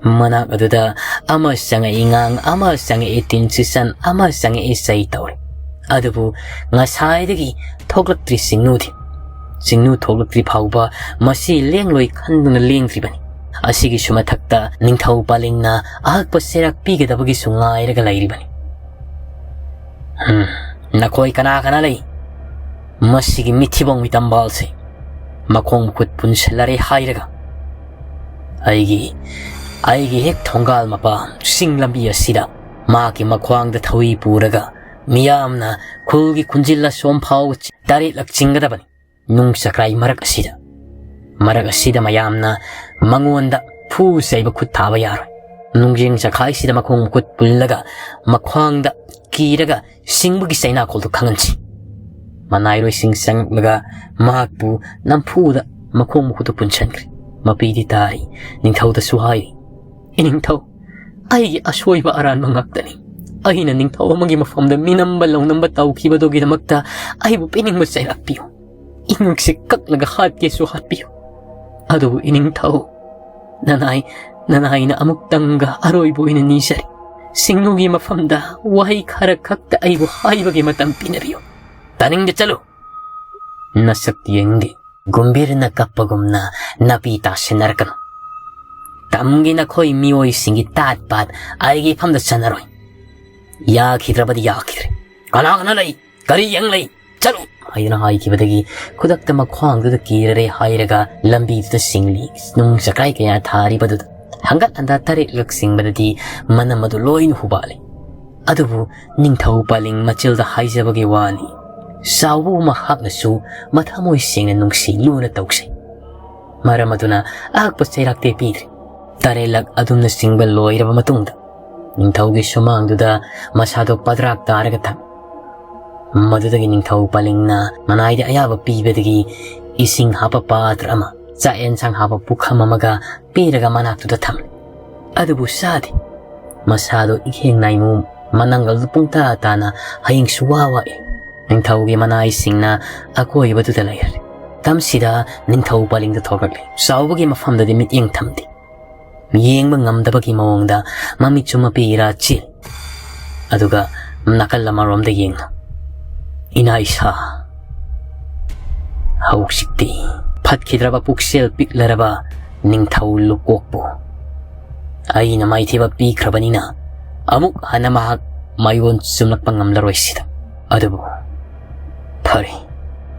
ꯃꯅꯥꯛ ꯑꯗꯨꯗ ꯑꯃ ꯆꯪꯉꯛꯏ ꯉꯥꯡ, ꯑꯃ ꯆꯪꯉꯛꯏ ꯇꯤꯟ ꯁꯤꯆꯟ, ꯑꯃ ꯆꯪꯉꯛꯏ ꯆꯩ ꯇꯧꯔꯤ꯫ ꯑꯗꯨꯕꯨ ꯉꯁꯥꯏꯗꯒꯤ ꯊꯣꯛꯂꯛꯇ꯭ꯔꯤ ꯆꯤꯡꯅꯨꯗꯤ꯫ ꯆꯤꯡꯅꯨ ꯊꯣꯛꯂꯛꯇ꯭ꯔꯤ ꯐꯥꯎꯕ ꯃꯁꯤ ꯂꯦꯡꯂꯣꯏ ꯈꯟꯗꯨꯅ ꯂꯦꯡꯗ꯭ꯔꯤꯕꯅꯤ꯫ ꯑꯁꯤꯒꯤꯁꯨ ꯃꯊꯛꯇ ꯅꯤꯡꯊꯧ ꯄꯥꯂꯤꯡꯅ ꯑꯍꯛꯄ ꯆꯩꯔꯥꯛ ꯄꯤꯒꯗꯕꯒꯤꯁꯨ ꯉꯥꯏꯔꯒ ꯂꯩꯔꯤꯕꯅꯤ꯫ "ꯍꯝ, ꯅꯈꯣꯏ ꯀꯅꯥ ꯀꯅꯥ ꯂꯩ? ꯃꯁꯤꯒꯤ ꯃꯤꯊꯤꯕꯣꯡ ꯃꯤꯇꯝꯕꯥꯜꯁꯦ ꯃꯈꯣꯡ ꯃꯈꯨꯠ ꯄꯨꯟꯁꯤꯜꯂꯔꯦ ꯍꯥꯏꯔꯒ ꯑꯩꯒꯤ, ꯑꯩꯒꯤ ꯍꯦꯛ ꯊꯣꯡꯒꯥꯜ ꯃꯄꯥ ꯆꯤꯡ ꯂꯝꯕꯤ ꯑꯁꯤꯗ ꯃꯍꯥꯛꯀꯤ ꯃꯈ꯭ꯋꯥꯡꯗ ꯊꯧꯔꯤ ꯄꯨꯔꯒ ꯃꯤꯌꯥꯝꯅ ꯈꯨꯜꯒꯤ ꯈꯨꯟꯖꯤꯜ ꯑꯁꯣꯝ ꯐꯥꯎ ꯇꯔꯦꯠꯂꯛ ꯆꯤꯡꯒꯗꯕꯅꯤ꯫ ꯅꯨꯡ ꯆꯈꯥꯏ ꯃꯔꯛ ꯑꯁꯤꯗ, ꯃꯔꯛ ꯑꯁꯤꯗ ꯃꯌꯥꯝꯅ ꯃꯉꯣꯟꯗ ꯐꯨ ꯆꯩꯕ ꯈꯨꯠ ꯊꯥꯕ ꯌꯥꯔꯣꯏ꯫ ꯅꯨꯡꯖꯤꯡ ꯆꯈꯥꯏꯁꯤꯗ ꯃꯈꯣꯡ ꯃꯈꯨꯠ ꯄꯨꯜꯂꯒ ꯃꯈ꯭ꯋꯥꯡꯗ ꯀꯤꯔꯒ ꯁꯤꯡꯕꯒꯤ ꯆꯩꯅꯥꯈꯣꯜꯗꯨ ꯈꯪꯍꯟꯁꯤ꯫" ꯃꯅꯥꯏꯔꯣꯏꯁꯤꯡ ꯆꯪꯂꯛꯂꯒ ꯃꯍꯥꯛꯄꯨ ꯅꯝꯐꯨꯗ ꯃꯈꯣꯡ ꯃꯈꯨꯠꯇ ꯄꯨꯟꯁꯤꯟꯈ꯭ꯔꯦ꯫ ꯃꯄꯤꯗꯤ ꯇꯥꯔꯤ, ꯅꯤꯡꯊꯧꯗꯁꯨ ꯍꯥꯏꯔꯤ, "ꯏꯅꯤꯡꯊꯧ, ꯑꯩꯒꯤ ꯑꯁꯣꯏꯕ ꯑꯔꯥꯟꯕ ꯉꯥꯛꯇꯅꯤ꯫ ꯑꯩꯅ ꯅꯤꯡꯊꯧ ꯑꯃꯒꯤ ꯃꯐꯝꯗ ꯃꯤꯅꯝꯕ ꯂꯧꯅꯝꯕ ꯇꯧꯈꯤꯕꯗꯨꯒꯤꯗꯃꯛꯇ ꯑꯩꯕꯨ ꯄꯤꯅꯤꯡꯕ ꯆꯩꯔꯥꯛ ꯄꯤꯌꯨ꯫ ꯏꯉꯛꯁꯦ ꯀꯛꯂꯒ ꯍꯥꯠꯀꯦꯁꯨ ꯍꯥꯠꯄꯤꯌꯨ꯫ ꯑꯗꯨꯕꯨ ꯏꯅꯤꯡꯊꯧ, ꯅꯅꯥꯏ, ꯅꯅꯥꯏꯅ ꯑꯃꯨꯛꯇꯪꯒ ꯑꯔꯣꯏꯕ ꯑꯣꯏꯅ ꯅꯤꯖꯔꯤ꯫ ꯁꯤꯡꯅꯨꯒꯤ ꯃꯐꯝꯗ ꯋꯥꯍꯩ ꯈꯔ ꯈꯛꯇ ꯑꯩꯕꯨ ꯍꯥꯏꯕꯒꯤ ꯃꯇꯝ ꯄꯤꯅꯕꯤꯌꯨ꯫" "ꯇꯥꯅꯤꯡꯗꯦ, ꯆꯠꯂꯨ꯫ ꯅꯁꯛ ꯌꯦꯡꯒꯦ꯫ ꯒꯨꯝꯕꯤꯔꯅ ꯀꯞꯄꯒꯨꯝꯅ ꯅꯥꯄꯤ ꯇꯥꯁꯤꯟꯅꯔꯛꯀꯅꯨ꯫ "ꯃꯇꯝꯒꯤ ꯅꯈꯣꯏ ꯃꯤꯑꯣꯏꯁꯤꯡꯒꯤ ꯇꯥꯠ ꯄꯥꯠ ꯑꯩꯒꯤ ꯏꯐꯝꯗ ꯆꯟꯅꯔꯣꯏ꯫ ꯌꯥꯈꯤꯗ꯭ꯔꯕꯗꯤ ꯌꯥꯈꯤꯗ꯭ꯔꯦ꯫ ꯀꯅꯥ ꯀꯅꯥ ꯂꯩ? ꯀꯔꯤ ꯌꯦꯡ ꯂꯩ? ꯆꯠꯂꯨ!" ꯍꯥꯏꯗꯨꯅ ꯍꯥꯏꯈꯤꯕꯗꯒꯤ ꯈꯨꯗꯛꯇ ꯃꯈ꯭ꯋꯥꯡꯗꯨꯗ ꯀꯤꯔꯔꯦ ꯍꯥꯏꯔꯒ ꯂꯝꯕꯤꯗꯨꯗ ꯁꯤꯡꯂꯤ ꯅꯨꯡ ꯆꯀꯥꯏ ꯀꯌꯥ ꯊꯥꯔꯤꯕꯗꯨꯗ ꯍꯪꯒꯠ ꯍꯟꯗꯥ ꯇꯔꯦꯠꯂꯛ ꯁꯤꯡꯕꯗꯗꯤ ꯃꯅꯝ ꯑꯗꯨ ꯂꯣꯏꯅ ꯍꯨꯕꯥꯜꯂꯤ꯫ ꯑꯗꯨꯕꯨ ꯅꯤꯡꯊꯧ ꯄꯥꯂꯤꯡ ꯃꯆꯤꯜꯗ ꯍꯥꯏꯖꯕꯒꯤ ꯋꯥꯅꯤ, ꯆꯥꯎꯕꯕꯨ ꯃꯍꯥꯛꯅꯁꯨ ꯃꯊꯃꯣꯏ ꯁꯦꯡꯅ ꯅꯨꯡꯁꯤ ꯂꯨꯅ ꯇꯧꯖꯩ꯫ ꯃꯔꯝ ꯑꯗꯨꯅ ꯑꯍꯛꯄ ꯆꯩꯔꯥꯛꯇꯤ ꯄꯤꯗ꯭ꯔꯤ꯫ ꯇꯔꯦꯠꯂꯛ ꯑꯗꯨꯝꯅ ꯆꯤꯡꯕ ꯂꯣꯏꯔꯕ ꯃꯇꯨꯡꯗ ꯅꯤꯡꯊꯧꯒꯤ ꯁꯨꯃꯥꯡꯗꯨꯗ ꯃꯁꯥꯗꯣ ꯄꯗ꯭ꯔꯥꯛ ꯇꯥꯔꯒ ꯊꯝꯃꯤ꯫ ꯃꯗꯨꯗꯒꯤ ꯅꯤꯡꯊꯧ ꯄꯥꯂꯤꯡꯅ ꯃꯅꯥꯏꯗ ꯑꯌꯥꯕ ꯄꯤꯕꯗꯒꯤ ꯏꯁꯤꯡ ꯍꯥꯞꯄ ꯄꯥꯇ꯭ꯔ ꯑꯃ, ꯆꯥꯛ ꯑꯦꯟꯁꯥꯡ ꯍꯥꯞꯄ ꯄꯨꯈꯝ ꯑꯃꯒ ꯄꯤꯔꯒ ꯃꯅꯥꯛꯇꯨꯗ ꯊꯝꯂꯤ꯫ ꯑꯗꯨꯕꯨ ꯆꯥꯗꯦ꯫ ꯃꯁꯥꯗꯣ ꯏꯈꯦꯡ ꯅꯥꯏꯃꯨ, ꯃꯅꯪꯒꯜꯗꯨ ꯄꯨꯡꯇꯥ ꯇꯥꯅ ꯍꯌꯦꯡꯁꯨ ꯋꯥ ꯋꯥꯏ꯫ ꯅꯤꯡꯊꯧꯒꯤ ꯃꯅꯥꯏꯁꯤꯡꯅ ꯑꯀꯣꯏꯕꯗꯨꯗ ꯂꯩꯔꯦ꯫ ꯇꯝꯁꯤꯗ ꯅꯤꯡꯊꯧ ꯄꯥꯂꯤꯡꯗ ꯊꯣꯛꯂꯛꯂꯦ꯫ ꯆꯥꯎꯕꯒꯤ ꯃꯐꯝꯗꯗꯤ ꯃꯤꯠꯌꯦꯡ ꯊꯝꯗꯦ꯫ ꯌꯦꯡꯕ ꯉꯝꯗꯕꯒꯤ ꯃꯑꯣꯡꯗ ꯃꯃꯤꯠꯁꯨ ꯃꯄꯤ ꯏꯔꯥ ꯆꯦꯜ꯫ ꯑꯗꯨꯒ ꯅꯥꯀꯜ ꯑꯃꯔꯣꯝꯗ ꯌꯦꯡꯅ, "ꯏꯅꯥ ꯏꯁꯥ, ꯍꯧꯖꯤꯛꯇꯤ ꯐꯠꯈꯤꯗ꯭ꯔꯕ ꯄꯨꯛꯆꯦꯜ ꯄꯤꯛꯂꯔꯕ ꯅꯤꯡꯊꯧ ꯂꯨꯀꯣꯛꯄꯨ ꯑꯩꯅ ꯃꯥꯏꯊꯤꯕ ꯄꯤꯈ꯭ꯔꯕꯅꯤꯅ ꯑꯃꯨꯛ ꯍꯟꯅ ꯃꯍꯥꯛ ꯃꯥꯏꯑꯣꯟ ꯆꯨꯝꯂꯛꯄ ꯉꯝꯂꯔꯣꯏ ꯁꯤꯗ꯫ ꯑꯗꯨꯕꯨ ꯐꯔꯦ,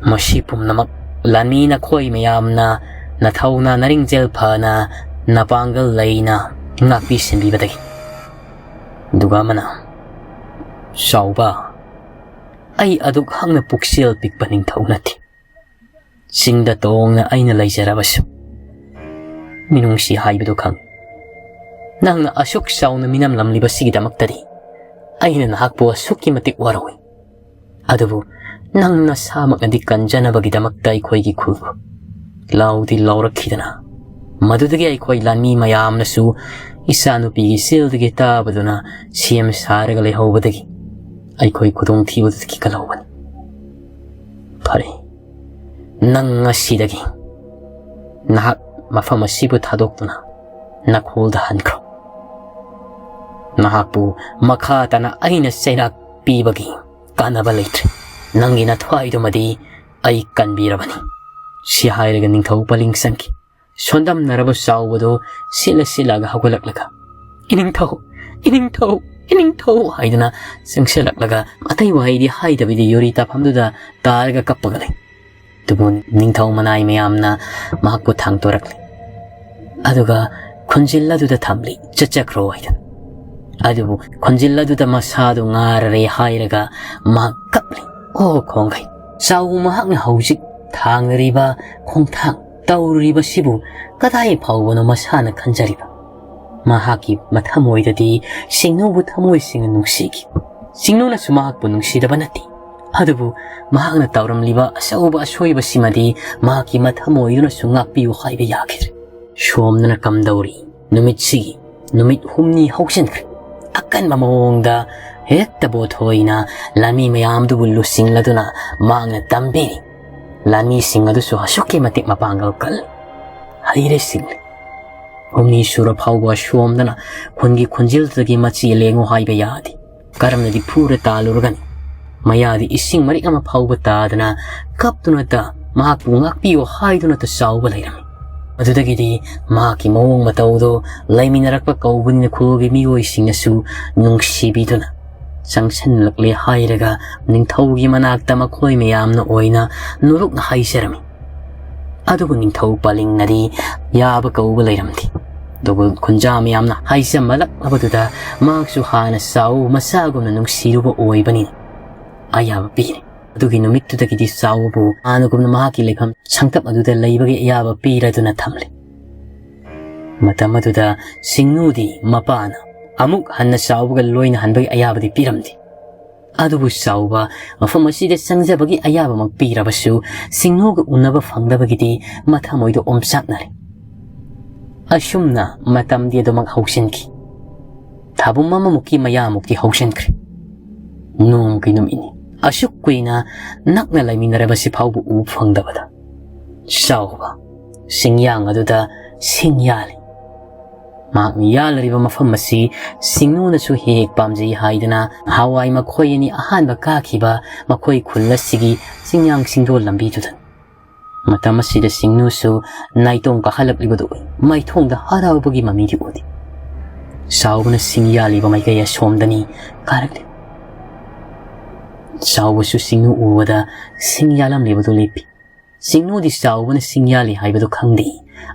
ꯃꯁꯤ ꯄꯨꯝꯅꯃꯛ ꯂꯥꯟꯃꯤ ꯅꯈꯣꯏ ꯃꯌꯥꯝꯅ ꯅꯊꯧꯅ ꯅꯔꯤꯡꯖꯦꯜ ꯐꯅ ꯅꯄꯥꯡꯒꯜ ꯂꯩꯅ ꯉꯥꯛꯄꯤ ꯁꯦꯟꯕꯤꯕꯗꯒꯤ꯫ ꯑꯗꯨꯒ ꯑꯃꯅ, ꯆꯥꯎꯕ, ꯑꯩ ꯑꯗꯨꯛ ꯍꯛꯅ ꯄꯨꯛꯆꯦꯜ ꯄꯤꯛꯄ ꯅꯤꯡꯊꯧ ꯅꯠꯇꯦ꯫ ꯆꯤꯡꯗ ꯇꯣꯡꯅ ꯑꯩꯅ ꯂꯩꯖꯔꯕꯁꯨ, ꯃꯤꯅꯨꯡꯁꯤ ꯍꯥꯏꯕꯗꯨ ꯈꯪ꯫ ꯅꯪꯅ ꯑꯁꯨꯛ ꯆꯥꯎꯅ ꯃꯤꯅꯝꯂꯝꯂꯤꯕꯁꯤꯒꯤꯗꯃꯛꯇꯗꯤ ꯑꯩꯅ ꯅꯍꯥꯛꯄꯨ ꯑꯁꯨꯛꯀꯤ ꯃꯇꯤꯛ ꯋꯥꯔꯧꯏ꯫ ꯑꯗꯨꯕꯨ ꯅꯪ ꯅꯁꯥꯃꯛꯅꯗꯤ ꯀꯟꯖꯅꯕꯒꯤꯗꯃꯛꯇ ꯑꯩꯈꯣꯏꯒꯤ ꯈꯨꯜꯕꯨ ꯂꯥꯎꯗꯤ ꯂꯥꯎꯔꯛꯈꯤꯗꯅ, ꯃꯗꯨꯗꯒꯤ ꯑꯩꯈꯣꯏ ꯂꯥꯟꯃꯤ ꯃꯌꯥꯝꯅꯁꯨ ꯏꯆꯥꯅꯨꯄꯤꯒꯤ ꯆꯦꯜꯗꯒꯤ ꯇꯥꯕꯗꯨꯅ ꯁꯦꯝ ꯁꯥꯔꯒ ꯂꯩꯍꯧꯕꯗꯒꯤ ꯑꯩꯈꯣꯏ ꯈꯨꯗꯣꯡꯊꯤꯕꯗꯨꯗꯒꯤ ꯀꯜꯍꯧꯕꯅꯤ꯫ ꯐꯔꯦ, ꯅꯪ ꯉꯁꯤꯗꯒꯤ ꯅꯍꯥꯛ ꯃꯐꯝ ꯑꯁꯤꯕꯨ ꯊꯥꯗꯣꯛꯇꯨꯅ ꯅꯈꯣꯜꯗ ꯍꯟꯈ꯭ꯔꯣ꯫ ꯅꯍꯥꯛꯄꯨ ꯃꯈꯥ ꯇꯥꯅ ꯑꯩꯅ ꯆꯩꯔꯥꯛ ꯄꯤꯕꯒꯤ ꯀꯥꯟꯅꯕ ꯂꯩꯇ꯭ꯔꯦ꯫ ꯅꯪꯒꯤ ꯅꯊ꯭ꯋꯥꯏꯗꯨꯃꯗꯤ ꯑꯩ ꯀꯟꯕꯤꯔꯕꯅꯤ꯫ ꯁꯤ ꯍꯥꯏꯔꯒ ꯅꯤꯡꯊꯧ ꯄꯂꯤꯡ ꯆꯪꯈꯤ꯫ ꯁꯣꯟꯗꯝꯅꯔꯕ ꯆꯥꯎꯕꯗꯨ ꯁꯤꯠꯂ ꯁꯤꯠꯂꯒ ꯍꯧꯒꯠꯂꯛꯂꯒ, "ꯏꯅꯤꯡꯊꯧ, ꯏꯅꯤꯡꯊꯧ, ꯏꯅꯤꯡꯊꯧ" ꯍꯥꯏꯗꯨꯅ ꯆꯪꯁꯤꯜꯂꯛꯂꯒ, ꯑꯇꯩ ꯋꯥꯍꯩꯗꯤ ꯍꯥꯏꯗꯕꯤꯗ ꯌꯨꯔꯤ ꯇꯥꯐꯝꯗꯨꯗ ꯇꯥꯔꯒ ꯀꯞꯄꯒ ꯂꯩ꯫ ꯑꯗꯨꯕꯨ ꯅꯤꯡꯊꯧ ꯃꯅꯥꯏ ꯃꯌꯥꯝꯅ ꯃꯍꯥꯛꯄꯨ ꯊꯥꯡꯇꯣꯔꯛꯂꯤ꯫ ꯑꯗꯨꯒ ꯈꯨꯟꯖꯤꯜ ꯑꯗꯨꯗ ꯊꯝꯂꯤ, "ꯆꯠꯆꯈ꯭ꯔꯣ" ꯍꯥꯏꯗꯨꯅ꯫ ꯑꯗꯨꯕꯨ ꯈꯨꯟꯖꯤꯜ ꯑꯗꯨꯗ ꯃꯁꯥꯗꯨ ꯉꯥꯔꯔꯦ ꯍꯥꯏꯔꯒ ꯃꯍꯥꯛ ꯀꯞꯂꯤ꯫ ꯑꯣ ꯈꯣꯡꯒꯩ, ꯆꯥꯎ ꯃꯍꯥꯛꯅ ꯍꯧꯖꯤꯛ ꯊꯥꯡꯅꯔꯤꯕ ꯈꯣꯡꯊꯥꯡ ꯇꯧꯔꯤꯕꯁꯤꯕꯨ ꯀꯗꯥꯏ ꯐꯥꯎꯕꯅꯣ ꯃꯁꯥꯅ ꯈꯟꯖꯔꯤꯕ? ꯃꯍꯥꯛꯀꯤ ꯃꯊꯃꯣꯏꯗꯗꯤ ꯁꯤꯡꯅꯨꯕꯨ ꯊꯃꯣꯏ ꯁꯦꯡꯅ ꯅꯨꯡꯁꯤꯈꯤ꯫ ꯁꯤꯡꯅꯨꯅꯁꯨ ꯃꯍꯥꯛꯄꯨ ꯅꯨꯡꯁꯤꯗꯕ ꯅꯠꯇꯦ꯫ ꯑꯗꯨꯕꯨ ꯃꯍꯥꯛꯅ ꯇꯧꯔꯝꯂꯤꯕ ꯑꯆꯧꯕ ꯑꯁꯣꯏꯕꯁꯤꯃꯗꯤ ꯃꯍꯥꯛꯀꯤ ꯃꯊꯃꯣꯏꯗꯨꯅꯁꯨ ꯉꯥꯛꯄꯤꯌꯨ ꯍꯥꯏꯕ ꯌꯥꯈꯤꯗ꯭ꯔꯦ꯫ ꯁꯣꯝꯗꯅ ꯀꯝꯗꯧꯔꯤ? ꯅꯨꯃꯤꯠꯁꯤꯒꯤ ꯅꯨꯃꯤꯠ ꯍꯨꯝꯅꯤ ꯍꯧꯖꯤꯟꯈ꯭ꯔꯦ꯫ ꯑꯀꯟꯕ ꯃꯑꯣꯡꯗ ꯍꯦꯛꯇ ꯕꯣꯊꯣꯏꯅ ꯂꯥꯟꯃꯤ ꯃꯌꯥꯝꯗꯨꯕꯨ ꯂꯨꯆꯤꯡꯂꯗꯨꯅ ꯃꯍꯥꯛꯅ ꯇꯝꯕꯤꯔꯤ꯫ ꯂꯥꯟꯃꯤꯁꯤꯡ ꯑꯗꯨꯁꯨ ꯑꯁꯨꯛꯀꯤ ꯃꯇꯤꯛ ꯃꯄꯥꯡꯒꯜ ꯀꯜꯂꯤ꯫ ꯍꯩꯔꯦ ꯁꯤꯡꯂꯦ꯫ ꯍꯨꯝꯅꯤ ꯁꯨꯔ ꯐꯥꯎꯕ ꯁꯣꯝꯗꯅ ꯈꯨꯟꯒꯤ ꯈꯨꯟꯖꯤꯜꯗꯨꯗꯒꯤ ꯃꯆꯤ ꯂꯦꯡꯉꯨ ꯍꯥꯏꯕ ꯌꯥꯗꯦ꯫ ꯀꯔꯝꯅꯗꯤ ꯐꯨꯔ ꯇꯥꯜꯂꯨꯔꯒꯅꯤ? ꯃꯌꯥꯗꯤ ꯏꯁꯤꯡ ꯃꯔꯤꯛ ꯑꯃ ꯐꯥꯎꯕ ꯇꯥꯗꯅ ꯀꯞꯇꯨꯅꯇ ꯃꯍꯥꯛꯄꯨ ꯉꯥꯛꯄꯤꯌꯨ ꯍꯥꯏꯗꯨꯅꯇ ꯆꯥꯎꯕ ꯂꯩꯔꯝꯃꯤ꯫ ꯑꯗꯨꯗꯒꯤꯗꯤ ꯃꯍꯥꯛꯀꯤ ꯃꯑꯣꯡ ꯃꯇꯧꯗꯣ ꯂꯩꯃꯤꯟꯅꯔꯛꯄ ꯀꯧꯕꯅꯤꯅ ꯈꯨꯜꯒꯤ ꯃꯤꯑꯣꯏꯁꯤꯡꯅꯁꯨ ꯅꯨꯡꯁꯤꯕꯤꯗꯨꯅ ꯆꯪꯁꯤꯜꯂꯛꯂꯦ ꯍꯥꯏꯔꯒ ꯅꯤꯡꯊꯧꯒꯤ ꯃꯅꯥꯛꯇ ꯃꯈꯣꯏ ꯃꯌꯥꯝꯅ ꯑꯣꯏꯅ ꯅꯣꯂꯨꯛꯅ ꯍꯥꯏꯖꯔꯝꯃꯤ꯫ ꯑꯗꯨꯕꯨ ꯅꯤꯡꯊꯧ ꯄꯥꯂꯤꯡꯅꯗꯤ ꯌꯥꯕ ꯀꯧꯕ ꯂꯩꯔꯝꯗꯦ꯫ ꯑꯗꯨꯕꯨ ꯈꯨꯟꯖꯥ ꯃꯌꯥꯝꯅ ꯍꯥꯏꯖꯃꯂꯛꯂꯕꯗꯨꯗ ꯃꯍꯥꯛꯁꯨ ꯍꯥꯟꯅ ꯆꯥꯎ ꯃꯆꯥꯒꯨꯝꯅ ꯅꯨꯡꯁꯤꯔꯨꯕ ꯑꯣꯏꯕꯅꯤꯅ ꯑꯌꯥꯕ ꯄꯤꯔꯦ꯫ ꯑꯗꯨꯒꯤ ꯅꯨꯃꯤꯠꯇꯨꯗꯒꯤꯗꯤ ꯆꯥꯎꯕꯨ ꯍꯥꯟꯅꯒꯨꯝꯅ ꯃꯍꯥꯛꯀꯤ ꯂꯩꯐꯝ ꯁꯪꯇꯞ ꯑꯗꯨꯗ ꯂꯩꯕꯒꯤ ꯑꯌꯥꯕ ꯄꯤꯔꯗꯨꯅ ꯊꯝꯂꯦ꯫ ꯃꯇꯝ ꯑꯗꯨꯗ ꯁꯤꯡꯅꯨꯗꯤ ꯃꯄꯥꯅ ꯑꯃꯨꯛ ꯍꯟꯅ ꯆꯥꯎꯕꯒ ꯂꯣꯏꯅ ꯍꯟꯕꯒꯤ ꯑꯌꯥꯕꯗꯤ ꯄꯤꯔꯝꯗꯦ꯫ ꯑꯗꯨꯕꯨ ꯆꯥꯎꯕ ꯃꯐꯝ ꯑꯁꯤꯗ ꯆꯪꯖꯕꯒꯤ ꯑꯌꯥꯕꯃꯛ ꯄꯤꯔꯕꯁꯨ ꯁꯤꯡꯅꯨꯒ ꯎꯅꯕ ꯐꯪꯗꯕꯒꯤꯗꯤ ꯃꯊꯃꯣꯏꯗꯣ ꯑꯣꯝꯆꯥꯛꯅꯔꯦ꯫ ꯑꯁꯨꯝꯅ ꯃꯇꯝꯗꯤ ꯑꯗꯨꯃꯛ ꯍꯧꯁꯤꯟꯈꯤ꯫ ꯊꯥꯕꯨꯝ ꯑꯃꯃꯨꯛꯀꯤ ꯃꯌꯥꯃꯨꯛꯇꯤ ꯍꯧꯁꯤꯟꯈ꯭ꯔꯦ꯫ ꯅꯣꯡꯃꯒꯤ ꯅꯨꯃꯤꯠꯅꯤ꯫ ꯑꯁꯨꯛ ꯀꯨꯏꯅ ꯅꯛꯅ ꯂꯩꯃꯤꯟꯅꯔꯕꯁꯤ ꯐꯥꯎꯕ ꯎꯕ ꯐꯪꯗꯕꯗ ꯆꯥꯎꯕ ꯁꯤꯡꯌꯥꯡ ꯑꯗꯨꯗ ꯁꯤꯡ ꯌꯥꯜꯂꯤ꯫ ꯃꯍꯥꯛꯅ ꯌꯥꯜꯂꯤꯕ ꯃꯐꯝ ꯑꯁꯤ ꯁꯤꯡꯅꯨꯅꯁꯨ ꯍꯦꯛ ꯍꯦꯛ ꯄꯥꯝꯖꯩ ꯍꯥꯏꯗꯅ ꯅꯍꯥꯟꯋꯥꯏ ꯃꯈꯣꯏ ꯑꯅꯤ ꯑꯍꯥꯟꯕ ꯀꯥꯈꯤꯕ ꯃꯈꯣꯏ ꯈꯨꯜ ꯑꯁꯤꯒꯤ ꯆꯤꯡꯌꯥꯡ ꯆꯤꯡꯗꯣꯜ ꯂꯝꯕꯤꯗꯨꯗꯅꯤ꯫ ꯃꯇꯝ ꯑꯁꯤꯗ ꯁꯤꯡꯅꯨꯁꯨ ꯅꯥꯏꯇꯣꯝ ꯀꯥꯈꯠꯂꯛꯂꯤꯕꯗꯨ ꯎꯏ꯫ ꯃꯥꯏꯊꯣꯡꯗ ꯍꯔꯥꯎꯕꯒꯤ ꯃꯃꯤꯗꯤ ꯎꯗꯦ꯫ ꯆꯥꯎꯕꯅ ꯁꯤꯡ ꯌꯥꯜꯂꯤꯕ ꯃꯥꯏꯀꯩ ꯑꯁꯣꯝꯗꯅꯤ ꯀꯥꯔꯛꯂꯤ꯫ ꯆꯥꯎꯕꯁꯨ ꯁꯤꯡꯅꯨ ꯎꯕꯗ ꯁꯤꯡ ꯌꯥꯜꯂꯝꯂꯤꯕꯗꯨ ꯂꯦꯞꯄꯤ꯫ ꯁꯤꯡꯅꯨꯗꯤ ꯆꯥꯎꯕꯅ ꯁꯤꯡ ꯌꯥꯜꯂꯤ ꯍꯥꯏꯕꯗꯨ ꯈꯪꯗꯦ꯫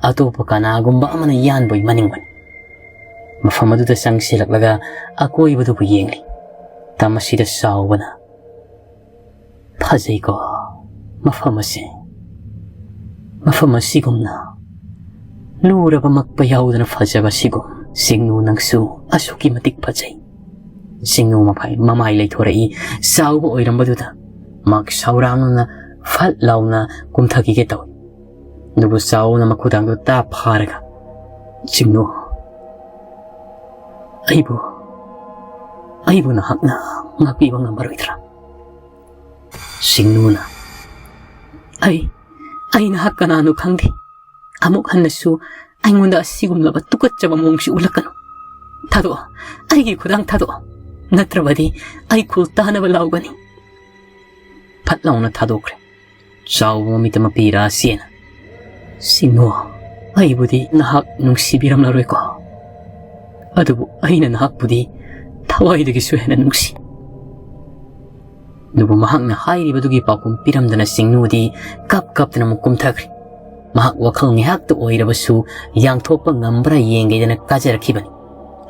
ꯑꯇꯣꯞꯄ ꯀꯅꯥꯒꯨꯝꯕ ꯑꯃꯅ ꯌꯥꯟꯕꯣꯏ ꯃꯅꯤꯡꯕꯅꯤ꯫ ꯃꯐꯝ ꯑꯗꯨꯗ ꯆꯪꯁꯤꯜꯂꯛꯂꯒ ꯑꯀꯣꯏꯕꯗꯨꯕꯨ ꯌꯦꯡꯂꯤ꯫ ꯃꯇꯝ ꯑꯁꯤꯗ ꯆꯥꯎꯕꯅ, "ꯐꯖꯩꯀꯣ ꯃꯐꯝ ꯑꯁꯤ꯫ ꯃꯐꯝ ꯑꯁꯤꯒꯨꯝꯅ ꯂꯨꯔꯕ ꯃꯛꯄ ꯌꯥꯎꯗꯅ ꯐꯖꯕ ꯑꯁꯤꯒꯨꯝ꯫ ꯁꯤꯡꯅꯨ, ꯅꯪꯁꯨ ꯑꯁꯨꯛꯀꯤ ꯃꯇꯤꯛ ꯐꯖꯩ꯫" ꯁꯤꯡꯅꯨ ꯃꯐꯥꯏ-, ꯃꯃꯥꯏ ꯂꯩꯊꯣꯔꯛꯏ꯫ ꯆꯥꯎꯕ ꯑꯣꯏꯔꯝꯕꯗꯨꯗ ꯃꯍꯥꯛ ꯁꯥꯎꯔꯥꯡꯅ ꯐꯠ ꯂꯥꯎꯅ ꯀꯨꯝꯊꯈꯤꯒꯦ ꯇꯧꯏ꯫ ꯑꯗꯨꯕꯨ ꯆꯥꯎꯕꯅ ꯃꯈꯨꯗꯥꯡꯗꯨ ꯇꯥꯞ ꯐꯥꯔꯒ, "ꯁꯤꯡꯅꯨ, ꯑꯩꯕꯨ, ꯑꯩꯕꯨ ꯅꯍꯥꯛꯅ ꯉꯥꯛꯄꯤꯕ ꯉꯝꯃꯔꯣꯏꯗ꯭ꯔꯥ?" ꯁꯤꯡꯅꯨꯅ, "ꯑꯩ, ꯑꯩ ꯅꯍꯥꯛ ꯀꯅꯥꯅꯣ ꯈꯪꯗꯦ꯫ ꯑꯃꯨꯛ ꯍꯟꯅꯁꯨ ꯑꯩꯉꯣꯟꯗ ꯑꯁꯤꯒꯨꯝꯂꯕ ꯇꯨꯀꯠꯆꯕ ꯃꯑꯣꯡꯁꯤ ꯎꯠꯂꯛꯀꯅꯨ꯫ ꯊꯥꯗꯣꯛꯑꯣ, ꯑꯩꯒꯤ ꯈꯨꯗꯥꯡ ꯊꯥꯗꯣꯛꯑꯣ, ꯅꯠꯇ꯭ꯔꯕꯗꯤ ꯑꯩ ꯈꯨꯜ ꯇꯥꯅꯕ ꯂꯥꯎꯒꯅꯤ꯫" ꯐꯠ ꯂꯥꯎꯅ ꯊꯥꯗꯣꯛꯈ꯭ꯔꯦ꯫ ꯆꯥꯎꯕ ꯃꯃꯤꯠꯇ ꯃꯄꯤ ꯏꯔꯥ ꯆꯦꯅ, "ꯁꯤꯡꯅꯨ, ꯑꯩꯕꯨꯗꯤ ꯅꯍꯥꯛ ꯅꯨꯡꯁꯤꯕꯤꯔꯝꯂꯔꯣꯏꯀꯣ? ꯑꯗꯨꯕꯨ ꯑꯩꯅ ꯅꯍꯥꯛꯄꯨꯗꯤ ꯊꯋꯥꯏꯗꯒꯤꯁꯨ ꯍꯦꯟꯅ ꯅꯨꯡꯁꯤ꯫" ꯑꯗꯨꯕꯨ ꯃꯍꯥꯛꯅ ꯍꯥꯏꯔꯤꯕꯗꯨꯒꯤ ꯄꯥꯎꯈꯨꯝ ꯄꯤꯔꯝꯗꯅ ꯁꯤꯡꯅꯨꯗꯤ ꯀꯞ ꯀꯞꯇꯅ ꯑꯃꯨꯛ ꯀꯨꯝꯊꯈ꯭ꯔꯦ꯫ ꯃꯍꯥꯛ ꯋꯥꯈꯜ ꯉꯥꯏꯍꯥꯛꯇ ꯑꯣꯏꯔꯕꯁꯨ ꯌꯥꯡꯊꯣꯛꯄ ꯉꯝꯕ꯭ꯔꯥ ꯌꯦꯡꯒꯦꯗꯅ ꯀꯥꯖꯔꯛꯈꯤꯕꯅꯤ꯫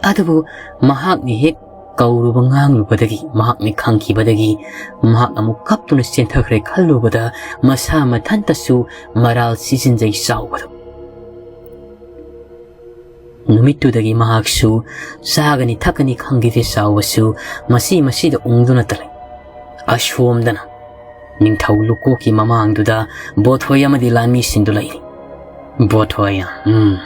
ꯑꯗꯨꯕꯨ ꯃꯍꯥꯛꯅ ꯍꯦꯛ ꯀꯧꯔꯨꯕ ꯉꯥꯡꯂꯨꯕꯗꯒꯤ, ꯃꯍꯥꯛꯅ ꯈꯪꯈꯤꯕꯗꯒꯤ, ꯃꯍꯥꯛ ꯑꯃꯨꯛ ꯀꯞꯇꯨꯅ ꯆꯦꯟꯊꯈ꯭ꯔꯦ ꯈꯜꯂꯨꯕꯗ ꯃꯁꯥ ꯃꯊꯟꯇꯁꯨ ꯃꯔꯥꯜ ꯁꯤꯖꯤꯟꯖꯩ ꯆꯥꯎꯕꯗꯨ꯫ ꯅꯨꯃꯤꯠꯇꯨꯗꯒꯤ ꯃꯍꯥꯛꯁꯨ ꯆꯥꯒꯅꯤ ꯊꯛꯀꯅꯤ ꯈꯪꯈꯤꯗꯦ ꯆꯥꯎꯕꯁꯨ ꯃꯁꯤ ꯃꯁꯤꯗ ꯎꯪꯗꯨꯅꯇ ꯂꯩ꯫ ꯑꯁꯣꯝꯗꯅ ꯅꯤꯡꯊꯧ ꯂꯨꯀꯣꯛꯀꯤ ꯃꯃꯥꯡꯗꯨꯗ ꯕꯣꯊꯣꯏ ꯑꯃꯗꯤ ꯂꯥꯟꯃꯤꯁꯤꯡꯗꯨ ꯂꯩꯔꯤ꯫ ꯕꯣꯊꯣꯏ, ꯎꯝ,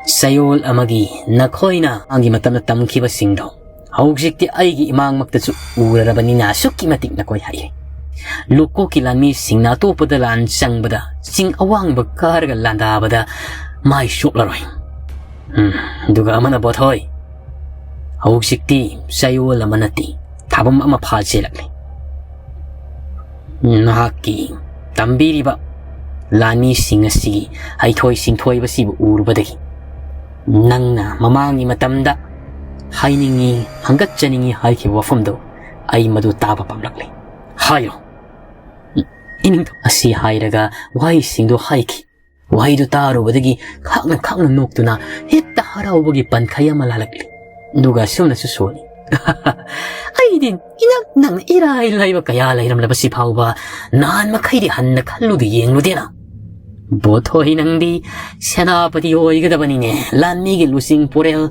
ꯆꯌꯣꯜ ꯑꯃꯒꯤ ꯅꯈꯣꯏꯅ ꯃꯥꯒꯤ ꯃꯇꯝꯗ ꯇꯝꯈꯤꯕꯁꯤꯡꯗꯣ ꯍꯧꯖꯤꯛꯇꯤ ꯑꯩꯒꯤ ꯏꯃꯥꯡꯃꯛꯇꯁꯨ ꯎꯔꯔꯕꯅꯤꯅ ꯑꯁꯨꯛꯀꯤ ꯃꯇꯤꯛ ꯅꯈꯣꯏ ꯍꯩꯔꯦ꯫ ꯂꯨꯀꯣꯛꯀꯤ ꯂꯥꯟꯃꯤꯁꯤꯡꯅ ꯑꯇꯣꯞꯄꯗ ꯂꯥꯟ ꯆꯪꯕꯗ ꯆꯤꯡ ꯑꯋꯥꯡꯕ ꯀꯥꯔꯒ ꯂꯥꯟꯗꯥꯕꯗ ꯃꯥꯏ ꯆꯣꯞꯂꯔꯣꯏ꯫ ꯎꯝ, ꯑꯗꯨꯒ ꯑꯃꯅ ꯕꯣꯊꯣꯏ, ꯍꯧꯖꯤꯛꯇꯤ ꯆꯌꯣꯜ ꯑꯃ ꯅꯠꯇꯦ, ꯊꯥꯕꯝ ꯑꯃ ꯐꯥꯖꯤꯜꯂꯛꯂꯦ꯫ ꯅꯍꯥꯛꯀꯤ ꯇꯝꯕꯤꯔꯤꯕ ꯂꯥꯟꯃꯤꯁꯤꯡ ꯑꯁꯤꯒꯤ ꯍꯩꯊꯣꯏ ꯁꯤꯡꯊꯣꯏꯕꯁꯤꯕꯨ ꯎꯔꯨꯕꯗꯒꯤ, "ꯅꯪꯅ ꯃꯃꯥꯡꯒꯤ ꯃꯇꯝꯗ ꯍꯥꯏꯅꯤꯡꯉꯤ, ꯍꯪꯒꯠꯆꯅꯤꯡꯉꯤ ꯍꯥꯏꯈꯤꯕ ꯋꯥꯐꯝꯗꯣ ꯑꯩ ꯃꯗꯨ ꯇꯥꯕ ꯄꯥꯝꯂꯛꯂꯦ꯫ ꯍꯥꯏꯌꯣ, ꯏꯅꯤꯡꯊꯧ" ꯑꯁꯤ ꯍꯥꯏꯔꯒ ꯋꯥꯍꯩꯁꯤꯡꯗꯣ ꯍꯥꯏꯈꯤ꯫ ꯋꯥꯍꯩꯗꯨ ꯇꯥꯔꯨꯕꯗꯒꯤ ꯈꯥꯛꯅ ꯈꯥꯛꯅ ꯅꯣꯛꯇꯨꯅ ꯍꯦꯛꯇ ꯍꯔꯥꯎꯕꯒꯤ ꯄꯟꯈꯩ ꯑꯃ ꯂꯥꯜꯂꯛꯂꯤ꯫ ꯑꯗꯨꯒ ꯑꯁꯨꯝꯅꯁꯨ ꯁꯣꯜꯂꯤ, "ꯑꯩꯗꯤ ꯏꯅꯛ ꯅꯛꯅ ꯏꯔꯥꯏ ꯂꯥꯏꯕ ꯀꯌꯥ ꯂꯩꯔꯝꯂꯕꯁꯤ ꯐꯥꯎꯕ ꯅꯍꯥꯟ ꯃꯈꯩꯗꯤ ꯍꯟꯅ ꯈꯜꯂꯨꯗꯤ ꯌꯦꯡꯂꯨꯗꯦꯅ꯫ ꯕꯣꯊꯣꯏ, ꯅꯪꯗꯤ ꯁꯦꯅꯥꯄꯇꯤ ꯑꯣꯏꯒꯗꯕꯅꯤꯅꯦ, ꯂꯥꯟꯃꯤꯒꯤ ꯂꯨꯆꯤꯡ ꯄꯨꯔꯦꯜ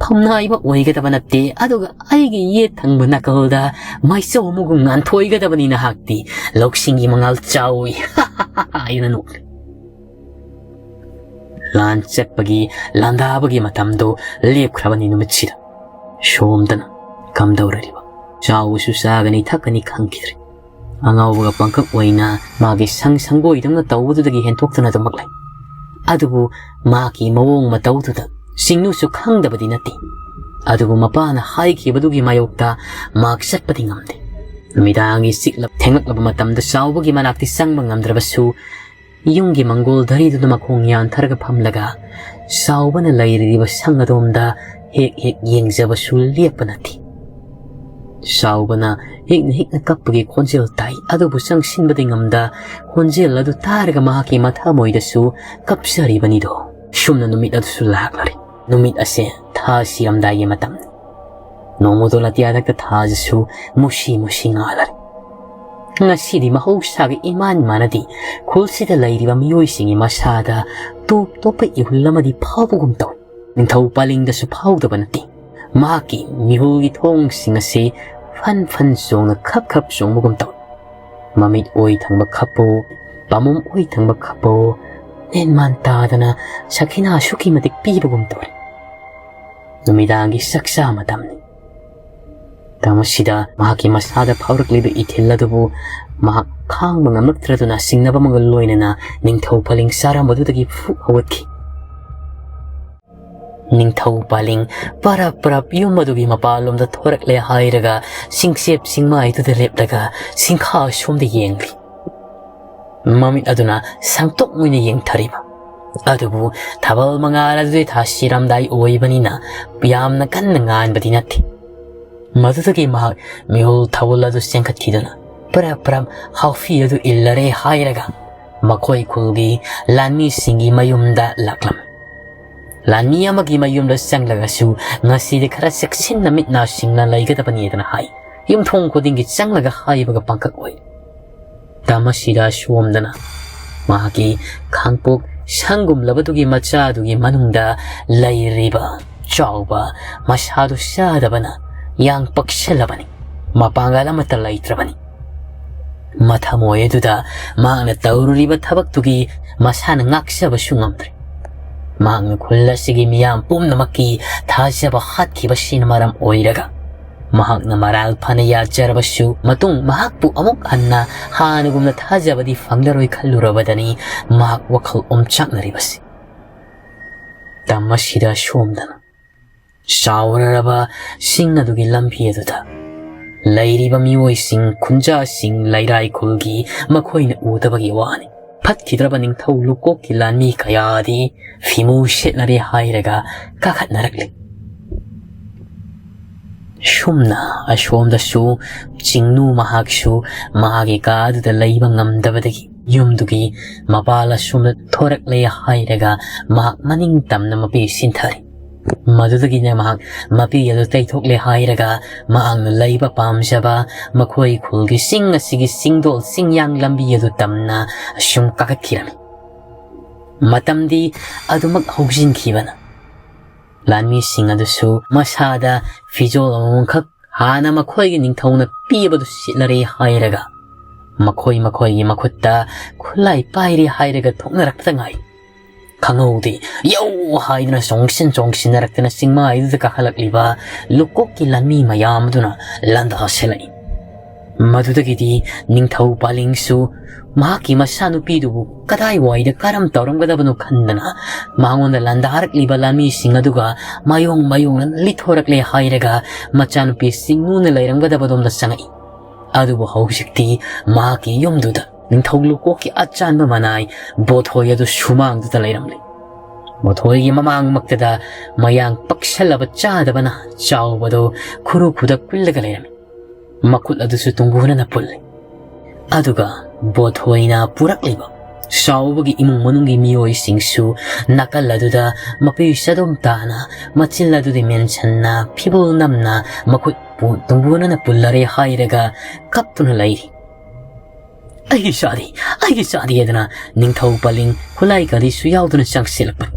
ꯐꯝꯅꯥꯏꯕ ꯑꯣꯏꯒꯗꯕ ꯅꯠꯇꯦ꯫ ꯑꯗꯨꯒ ꯑꯩꯒꯤ ꯌꯦꯠ ꯊꯪꯕ ꯅꯥꯀꯜꯗ ꯃꯥꯏꯆꯧ ꯑꯃꯒꯨꯝ ꯉꯥꯟꯊꯣꯏꯒꯗꯕꯅꯤ꯫ ꯅꯍꯥꯛꯇꯤ ꯂꯧꯁꯤꯡꯒꯤ ꯃꯉꯥꯜ ꯆꯥꯎꯏ" ꯍꯥꯏꯅ ꯅꯣꯛꯂꯤ꯫ ꯂꯥꯟ ꯆꯠꯄꯒꯤ ꯂꯥꯟꯗꯥꯕꯒꯤ ꯃꯇꯝꯗꯨ ꯂꯦꯞꯈ꯭ꯔꯕꯅꯤ꯫ ꯅꯨꯃꯤꯠꯁꯤꯗ ꯁꯣꯝꯗꯅ ꯀꯝꯗꯧꯔꯤꯕ? ꯆꯥꯎꯕꯁꯨ ꯆꯥꯒꯅꯤ, ꯊꯛꯀꯅꯤ ꯈꯪꯈꯤꯗ꯭ꯔꯦ꯫ ꯑꯉꯥꯎꯕꯒ ꯄꯪꯀꯞ ꯑꯣꯏꯅ ꯃꯥꯒꯤ ꯁꯪ ꯁꯪꯒꯣꯏꯗꯧꯅ ꯇꯧꯕꯗꯨꯗꯒꯤ ꯍꯦꯟꯊꯣꯛꯇꯨꯅ ꯑꯗꯨꯃꯛ ꯂꯩ꯫ ꯑꯗꯨꯕꯨ ꯃꯥꯒꯤ ꯃꯑꯣꯡ ꯃꯇꯧꯗꯨꯗ ꯁꯤꯡꯅꯨꯁꯨ ꯈꯪꯗꯕꯗꯤ ꯅꯠꯇꯦ꯫ ꯑꯗꯨꯕꯨ ꯃꯄꯥꯅ ꯍꯥꯏꯈꯤꯕꯗꯨꯒꯤ ꯃꯥꯌꯣꯛꯇ ꯃꯍꯥꯛ ꯆꯠꯄꯗꯤ ꯉꯝꯗꯦ꯫ ꯅꯨꯃꯤꯗꯥꯡꯒꯤ ꯆꯤꯛꯂꯞ ꯊꯦꯡꯂꯛꯂꯕ ꯃꯇꯝꯗ ꯆꯥꯎꯕꯒꯤ ꯃꯅꯥꯛꯇꯤ ꯆꯪꯕ ꯉꯝꯗ꯭ꯔꯕꯁꯨ, ꯌꯨꯝꯒꯤ ꯃꯪꯒꯣꯜ ꯙꯔꯤꯗꯨꯅ ꯃꯈꯣꯡ ꯌꯥꯟꯊꯔꯒ ꯐꯝꯂꯒ ꯆꯥꯎꯕꯅ ꯂꯩꯔꯤꯕ ꯁꯪ ꯑꯗꯣꯝꯗ ꯍꯦꯛ ꯍꯦꯛ ꯌꯦꯡꯖꯕꯁꯨ ꯂꯦꯞꯄ ꯅꯠꯇꯦ꯫ ꯆꯥꯎꯕꯅ ꯍꯤꯛꯅ ꯍꯤꯛꯅ ꯀꯞꯄꯒꯤ ꯈꯣꯟꯖꯦꯜ ꯇꯥꯏ, ꯑꯗꯨꯕꯨ ꯆꯪꯁꯤꯟꯕꯗꯤ ꯉꯝꯗ, ꯈꯣꯟꯖꯦꯜ ꯑꯗꯨ ꯇꯥꯔꯒ ꯃꯍꯥꯛꯀꯤ ꯃꯊꯃꯣꯏꯗꯁꯨ ꯀꯞꯆꯔꯤꯕꯅꯤꯗꯣ꯫ ꯁꯨꯝꯅ ꯅꯨꯃꯤꯠ ꯑꯗꯨꯁꯨ ꯂꯥꯛꯂꯔꯦ꯫ ꯅꯨꯃꯤꯠ ꯑꯁꯦ ꯊꯥ ꯁꯤꯔꯝꯗꯥꯏꯒꯤ ꯃꯇꯝꯅꯤ꯫ ꯅꯣꯡꯃꯗꯣ ꯑꯇꯤꯌꯥꯗꯛꯇ ꯊꯥꯖꯁꯨ ꯃꯨꯁꯤ ꯃꯨꯁꯤ ꯉꯥꯜꯂꯔꯦ꯫ ꯉꯁꯤꯗꯤ ꯃꯍꯧꯁꯥꯒ ꯏꯃꯥꯟ ꯃꯥꯟꯅꯗꯦ꯫ ꯈꯨꯜꯁꯤꯗ ꯂꯩꯔꯤꯕ ꯃꯤꯑꯣꯏꯁꯤꯡꯒꯤ ꯃꯁꯥꯗ ꯇꯣꯞ ꯇꯣꯞꯄ ꯏꯍꯨꯜ ꯑꯃꯗꯤ ꯐꯥꯎꯕꯒꯨꯝ ꯇꯧꯏ꯫ ꯅꯤꯡꯊꯧ ꯄꯥꯂꯤꯡꯗꯁꯨ ꯐꯥꯎꯗꯕ ꯅꯠꯇꯦ꯫ ꯃꯍꯥꯛꯀꯤ ꯃꯤꯍꯨꯜꯒꯤ ꯊꯣꯡꯁꯤꯡ ꯑꯁꯤ ꯐꯟ ꯐꯟ ꯆꯣꯡꯅ ꯈꯞ ꯈꯞ ꯆꯣꯡꯕꯒꯨꯝ ꯇꯧꯏ꯫ ꯃꯃꯤꯠ ꯑꯣꯏ ꯊꯪꯕ ꯈꯞꯄꯨ, ꯄꯥꯝꯕꯣꯝ ꯑꯣꯏ ꯊꯪꯕ ꯈꯞꯄꯨ, ꯃꯦꯟ ꯃꯥꯟ ꯇꯥꯗꯅ ꯁꯈꯤꯅꯥ ꯑꯁꯨꯛꯀꯤ ꯃꯇꯤꯛ ꯄꯤꯕꯒꯨꯝ ꯇꯧꯔꯦ꯫ ꯅꯨꯃꯤꯗꯥꯡꯒꯤ ꯆꯥꯛꯆꯥ ꯃꯇꯝꯅꯤ꯫ ꯃꯇꯝ ꯑꯁꯤꯗ ꯃꯍꯥꯛꯀꯤ ꯃꯁꯥꯗ ꯐꯥꯎꯔꯛꯂꯤꯕ ꯏꯊꯤꯜ ꯑꯗꯨꯕꯨ ꯃꯍꯥꯛ ꯈꯥꯡꯕ ꯉꯝꯂꯛꯇ꯭ꯔꯗꯨꯅ ꯁꯤꯡꯅꯕ ꯑꯃꯒ ꯂꯣꯏꯅꯅ ꯅꯤꯡꯊꯧ ꯄꯥꯂꯤꯡ ꯆꯥꯔꯝꯕꯗꯨꯗꯒꯤ ꯐꯨꯛ ꯍꯧꯒꯠꯈꯤ꯫ ꯅꯤꯡꯊꯧ ꯄꯥꯂꯤꯡ ꯄꯔꯞ ꯄꯔꯞ ꯌꯨꯝ ꯑꯗꯨꯒꯤ ꯃꯄꯥꯟꯂꯣꯝꯗ ꯊꯣꯔꯛꯂꯦ ꯍꯥꯏꯔꯒ ꯁꯤꯡꯆꯦꯞ ꯁꯤꯡꯃꯥꯏꯗꯨꯗ ꯂꯦꯞꯂꯒ ꯁꯤꯡꯈꯥ ꯁꯣꯝꯗ ꯌꯦꯡꯂꯤ꯫ ꯃꯃꯤꯠ ꯑꯗꯨꯅ ꯁꯪꯇꯣꯛ ꯑꯣꯏꯅ ꯌꯦꯡꯊꯔꯤꯕ꯫ ꯑꯗꯨꯕꯨ ꯊꯥꯕꯜ ꯃꯉꯥꯜ ꯑꯗꯨꯗꯤ ꯊꯥꯁꯤꯔꯝꯗꯥꯏ ꯑꯣꯏꯕꯅꯤꯅ ꯌꯥꯝꯅ ꯀꯟꯅ ꯉꯥꯟꯕꯗꯤ ꯅꯠꯇꯦ꯫ ꯃꯗꯨꯗꯒꯤ ꯃꯍꯥꯛ ꯃꯤꯍꯨꯜ ꯊꯧꯒꯜ ꯑꯗꯨ ꯆꯦꯟꯈꯠꯈꯤꯗꯨꯅ ꯄꯔꯞ ꯄꯔꯞ ꯍꯥꯎꯐꯤ ꯑꯗꯨ ꯏꯜꯂꯔꯦ ꯍꯥꯏꯔꯒ ꯃꯈꯣꯏ ꯈꯨꯜꯒꯤ ꯂꯥꯟꯃꯤꯁꯤꯡꯒꯤ ꯃꯌꯨꯝꯗ ꯂꯥꯛꯂꯝꯃꯤ꯫ ꯂꯥꯟꯃꯤ ꯑꯃꯒꯤ ꯃꯌꯨꯝꯗ ꯆꯪꯂꯒꯁꯨ ꯉꯁꯤꯗꯤ ꯈꯔ ꯆꯦꯛꯁꯤꯟꯅ ꯃꯤꯠ ꯅꯥ ꯁꯤꯡꯅ ꯂꯩꯒꯗꯕꯅꯤꯗꯅ ꯍꯥꯏ꯫ ꯌꯨꯝꯊꯣꯡ ꯈꯨꯗꯤꯡꯒꯤ ꯆꯪꯂꯒ ꯍꯥꯏꯕꯒ ꯄꯥꯡꯈꯛ ꯑꯣꯏ꯫ ꯇꯝ ꯑꯁꯤꯗ ꯁꯣꯝꯗꯅ ꯃꯍꯥꯛꯀꯤ ꯈꯥꯡꯄꯣꯛ ꯁꯪꯒꯨꯝꯂꯕꯗꯨꯒꯤ ꯃꯆꯥꯗꯨꯒꯤ ꯃꯅꯨꯡꯗ ꯂꯩꯔꯤꯕ ꯆꯥꯎꯕ ꯃꯁꯥꯗꯨ ꯆꯥꯗꯕꯅ ꯌꯥꯡ ꯄꯛꯁꯜꯂꯕꯅꯤ꯫ ꯃꯄꯥꯡꯒꯜ ꯑꯃꯠꯇ ꯂꯩꯇ꯭ꯔꯕꯅꯤ꯫ ꯃꯊꯃꯣꯏ ꯑꯗꯨꯗ ꯃꯍꯥꯛꯅ ꯇꯧꯔꯨꯔꯤꯕ ꯊꯕꯛꯇꯨꯒꯤ ꯃꯁꯥꯅ ꯉꯥꯛꯆꯕꯁꯨ ꯉꯝꯗ꯭ꯔꯦ꯫ ꯃꯍꯥꯛꯅ ꯈꯨꯜ ꯑꯁꯤꯒꯤ ꯃꯤꯌꯥꯝ ꯄꯨꯝꯅꯃꯛꯀꯤ ꯊꯥꯖꯕ ꯍꯥꯠꯈꯤꯕꯁꯤꯅ ꯃꯔꯝ ꯑꯣꯏꯔꯒ ꯃꯍꯥꯛꯅ ꯃꯔꯥꯜ ꯐꯅ ꯌꯥꯖꯔꯕꯁꯨ ꯃꯇꯨꯡ ꯃꯍꯥꯛꯄꯨ ꯑꯃꯨꯛ ꯍꯟꯅ ꯍꯥꯟꯅꯒꯨꯝꯅ ꯊꯥꯖꯕꯗꯤ ꯐꯪꯂꯔꯣꯏ ꯈꯜꯂꯨꯔꯕꯗꯅꯤ ꯃꯍꯥꯛ ꯋꯥꯈꯜ ꯑꯣꯝꯆꯥꯛꯅꯔꯤꯕꯁꯤ꯫ ꯇꯝ ꯑꯁꯤꯗ ꯁꯣꯝꯗꯅ ꯆꯥꯎꯔꯔꯕ ꯁꯤꯡ ꯑꯗꯨꯒꯤ ꯂꯝꯕꯤ ꯑꯗꯨꯗ ꯂꯩꯔꯤꯕ ꯃꯤꯑꯣꯏꯁꯤꯡ, ꯈꯨꯟꯖꯥꯁꯤꯡ, ꯂꯩꯔꯥꯏ ꯈꯨꯜꯒꯤ ꯃꯈꯣꯏꯅ ꯎꯗꯕꯒꯤ ꯋꯥꯅꯤ꯫ ꯐꯠꯈꯤꯗ꯭ꯔꯕ ꯅꯤꯡꯊꯧ ꯂꯨꯀꯣꯛꯀꯤ ꯂꯥꯟꯃꯤ ꯀꯌꯥꯗꯤ ꯐꯤꯃꯨ ꯁꯦꯠꯅꯔꯦ ꯍꯥꯏꯔꯒ ꯀꯥꯈꯠꯅꯔꯛꯂꯤ꯫ ꯁꯨꯝꯅ ꯑꯁꯣꯝꯗꯁꯨ ꯆꯤꯡꯅꯨ ꯃꯍꯥꯛꯁꯨ ꯃꯥꯒꯤ ꯀꯥ ꯑꯗꯨꯗ ꯂꯩꯕ ꯉꯝꯗꯕꯗꯒꯤ ꯌꯨꯝꯗꯨꯒꯤ ꯃꯄꯥꯜ ꯑꯁꯣꯝꯗ ꯊꯣꯔꯛꯂꯦ ꯍꯥꯏꯔꯒ ꯃꯍꯥꯛ ꯃꯅꯤꯡ ꯇꯝꯅ ꯃꯄꯤ ꯁꯤꯟꯊꯔꯤ꯫ ꯃꯗꯨꯗꯒꯤꯅ ꯃꯍꯥꯛ ꯃꯄꯤ ꯑꯗꯨ ꯇꯩꯊꯣꯛꯂꯦ ꯍꯥꯏꯔꯒ ꯃꯍꯥꯛꯅ ꯂꯩꯕ ꯄꯥꯝꯖꯕ ꯃꯈꯣꯏ ꯈꯨꯜꯒꯤ ꯆꯤꯡ ꯑꯁꯤꯒꯤ ꯆꯤꯡꯗꯣꯜ ꯆꯤꯡꯌꯥꯡ ꯂꯝꯕꯤ ꯑꯗꯨ ꯇꯝꯅ ꯑꯁꯨꯝ ꯀꯥꯈꯠꯈꯤꯔꯝꯃꯤ꯫ ꯃꯇꯝꯗꯤ ꯑꯗꯨꯃꯛ ꯍꯧꯖꯤꯟꯈꯤꯕꯅ ꯂꯥꯟꯃꯤꯁꯤꯡ ꯑꯗꯨꯁꯨ ꯃꯁꯥꯗ ꯐꯤꯖꯣꯜ ꯑꯃꯃꯝꯈꯛ ꯍꯥꯟꯅ ꯃꯈꯣꯏꯒꯤ ꯅꯤꯡꯊꯧꯅ ꯄꯤꯕꯗꯨ ꯁꯤꯠꯅꯔꯦ ꯍꯥꯏꯔꯒ ꯃꯈꯣꯏ ꯃꯈꯣꯏꯒꯤ ꯃꯈꯨꯠꯇ ꯈꯨꯠꯂꯥꯏ ꯄꯥꯏꯔꯦ ꯍꯥꯏꯔꯒ ꯊꯣꯛꯅꯔꯛꯄꯗ ꯉꯥꯏ꯫ ꯈꯪꯍꯧꯗꯦ, ꯌꯧ ꯍꯥꯏꯗꯨꯅ ꯆꯣꯡꯁꯤꯟ ꯆꯣꯡꯁꯤꯟꯅꯔꯛꯇꯅ ꯆꯤꯡꯃꯥꯏꯗꯨꯗ ꯀꯥꯈꯠꯂꯛꯂꯤꯕ ꯂꯨꯀꯣꯛꯀꯤ ꯂꯥꯟꯃꯤ ꯃꯌꯥꯝ ꯑꯗꯨꯅ ꯂꯥꯟꯗꯥꯁꯤꯜꯂꯛꯏ꯫ ꯃꯗꯨꯗꯒꯤꯗꯤ ꯅꯤꯡꯊꯧ ꯄꯥꯂꯤꯡꯁꯨ ꯃꯍꯥꯛꯀꯤ ꯃꯆꯥꯅꯨꯄꯤꯗꯨꯕꯨ ꯀꯗꯥꯏꯋꯥꯏꯗ ꯀꯔꯝ ꯇꯧꯔꯝꯒꯗꯕꯅꯣ ꯈꯟꯗꯅ ꯃꯉꯣꯟꯗ ꯂꯥꯟꯗꯥꯔꯛꯂꯤꯕ ꯂꯥꯟꯃꯤꯁꯤꯡ ꯑꯗꯨꯒ ꯃꯥꯌꯣꯡ ꯃꯥꯌꯣꯡꯅ ꯂꯤꯠꯊꯣꯔꯛꯂꯦ ꯍꯥꯏꯔꯒ ꯃꯆꯥꯅꯨꯄꯤ ꯆꯤꯡꯅꯨꯅ ꯂꯩꯔꯝꯒꯗꯕꯗꯣꯝꯗ ꯆꯪꯉꯛꯏ꯫ ꯑꯗꯨꯕꯨ ꯍꯧꯖꯤꯛꯇꯤ ꯃꯍꯥꯛꯀꯤ ꯌꯨꯝꯗꯨꯗ ꯅꯤꯡꯊꯧ ꯂꯨꯀꯣꯛꯀꯤ ꯑꯆꯥꯟꯕ ꯃꯅꯥꯏ ꯕꯣꯊꯣꯏ ꯑꯗꯨ ꯁꯨꯃꯥꯡꯗꯨꯗ ꯂꯩꯔꯝꯂꯤ꯫ ꯕꯣꯊꯣꯏꯒꯤ ꯃꯃꯥꯡꯃꯛꯇꯗ ꯃꯌꯥꯡ ꯄꯛꯁꯜꯂꯕ ꯆꯥꯗꯕꯅ ꯆꯥꯎꯕꯗꯨ ꯈꯨꯔꯨ ꯈꯨꯗ ꯀꯨꯜꯂꯒ ꯂꯩꯔꯝꯃꯤ꯫ ꯃꯈꯨꯠ ꯑꯗꯨꯁꯨ ꯇꯨꯡꯒꯨꯅꯅ ꯄꯨꯜꯂꯤ꯫ ꯑꯗꯨꯒ ꯕꯣꯊꯣꯏꯅ ꯄꯨꯔꯛꯂꯤꯕ ꯆꯥꯎꯕꯒꯤ ꯏꯃꯨꯡ ꯃꯅꯨꯡꯒꯤ ꯃꯤꯑꯣꯏꯁꯤꯡꯁꯨ ꯅꯥꯀꯜ ꯑꯗꯨꯗ ꯃꯄꯤ ꯆꯗꯣꯝ ꯇꯥꯅ ꯃꯆꯤꯜ ꯑꯗꯨꯗꯤ ꯃꯦꯟꯁꯟꯅ ꯐꯤꯕꯣꯜ ꯅꯝꯅ ꯃꯈꯨꯠ ꯄꯨ-, ꯇꯨꯡꯒꯨꯅꯅ ꯄꯨꯜꯂꯔꯦ ꯍꯥꯏꯔꯒ ꯀꯞꯇꯨꯅ ꯂꯩꯔꯤ꯫ "ꯑꯩꯒꯤ ꯆꯥꯗꯤ, ꯑꯩꯒꯤ ꯆꯥꯗꯤ" ꯍꯥꯏꯗꯅ ꯅꯤꯡꯊꯧ ꯄꯂꯤꯡ ꯈꯨꯠꯂꯥꯏ ꯀꯔꯤꯁꯨ ꯌꯥꯎꯗꯅ ꯆꯪꯁꯤꯜꯂꯛꯄꯅꯤ꯫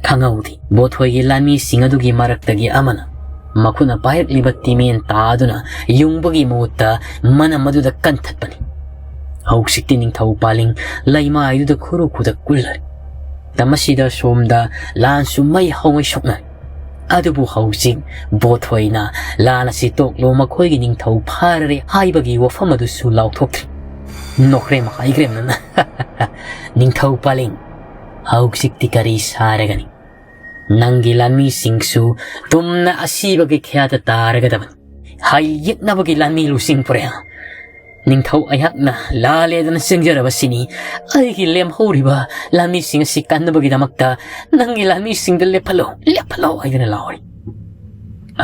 ꯈꯪꯍꯧꯗꯦ, ꯕꯣꯊꯣꯏꯒꯤ ꯂꯥꯟꯃꯤꯁꯤꯡ ꯑꯗꯨꯒꯤ ꯃꯔꯛꯇꯒꯤ ꯑꯃꯅ ꯃꯈꯨꯠꯅ ꯄꯥꯏꯔꯛꯂꯤꯕ ꯇꯤꯃꯦꯟ ꯇꯥꯗꯨꯅ ꯌꯨꯡꯕꯒꯤ ꯃꯍꯨꯠꯇ ꯃꯅꯝ ꯑꯗꯨꯗ ꯀꯟꯊꯠꯄꯅꯤ꯫ ꯍꯧꯖꯤꯛꯇꯤ ꯅꯤꯡꯊꯧ ꯄꯥꯂꯤꯡ ꯂꯩꯃꯥꯏꯗꯨꯗ ꯈꯨꯔꯨ ꯈꯨꯗ ꯀꯨꯜꯂꯔꯦ꯫ ꯃꯇꯝ ꯑꯁꯤꯗ ꯁꯣꯝꯗ ꯂꯥꯟꯁꯨ ꯃꯩ ꯍꯧꯉꯩ ꯁꯣꯛꯅꯔꯦ꯫ ꯑꯗꯨꯕꯨ ꯍꯧꯖꯤꯛ ꯕꯣꯊꯣꯏꯅ ꯂꯥꯟ ꯑꯁꯤ ꯇꯣꯛꯂꯣ, ꯃꯈꯣꯏꯒꯤ ꯅꯤꯡꯊꯧ ꯐꯥꯔꯔꯦ ꯍꯥꯏꯕꯒꯤ ꯋꯥꯐꯝ ꯑꯗꯨꯁꯨ ꯂꯥꯎꯊꯣꯛꯇ꯭ꯔꯤ꯫ ꯅꯣꯛꯈ꯭ꯔꯦꯝ ꯍꯥꯏꯈ꯭ꯔꯦꯝꯅꯅ꯫ "ꯅꯤꯡꯊꯧ ꯄꯥꯂꯤꯡ, ꯍꯧꯖꯤꯛꯇꯤ ꯀꯔꯤ ꯁꯥꯔꯒꯅꯤ? ꯅꯪꯒꯤ ꯂꯥꯟꯃꯤꯁꯤꯡꯁꯨ ꯇꯨꯝꯅ ꯑꯁꯤꯕꯒꯤ ꯈꯌꯥꯗ ꯇꯥꯔꯒꯗꯕꯅꯤ꯫ ꯍꯥꯏ ꯌꯦꯛꯅꯕꯒꯤ ꯂꯥꯟꯃꯤ ꯂꯨꯆꯤꯡ ꯄꯨꯔꯦꯜ꯫ ꯅꯤꯡꯊꯧ ꯑꯩꯍꯥꯛꯅ ꯂꯥꯜꯂꯦꯗꯅ ꯆꯦꯟꯖꯔꯕꯁꯤꯅꯤ꯫ ꯑꯩꯒꯤ ꯂꯦꯝꯍꯧꯔꯤꯕ ꯂꯥꯟꯃꯤꯁꯤꯡ ꯑꯁꯤ ꯀꯟꯅꯕꯒꯤꯗꯃꯛꯇ ꯅꯪꯒꯤ ꯂꯥꯟꯃꯤꯁꯤꯡꯗ ꯂꯦꯞꯍꯜꯂꯣ, ꯂꯦꯞꯍꯜꯂꯣ" ꯍꯥꯏꯗꯨꯅ ꯂꯥꯎꯔꯤ꯫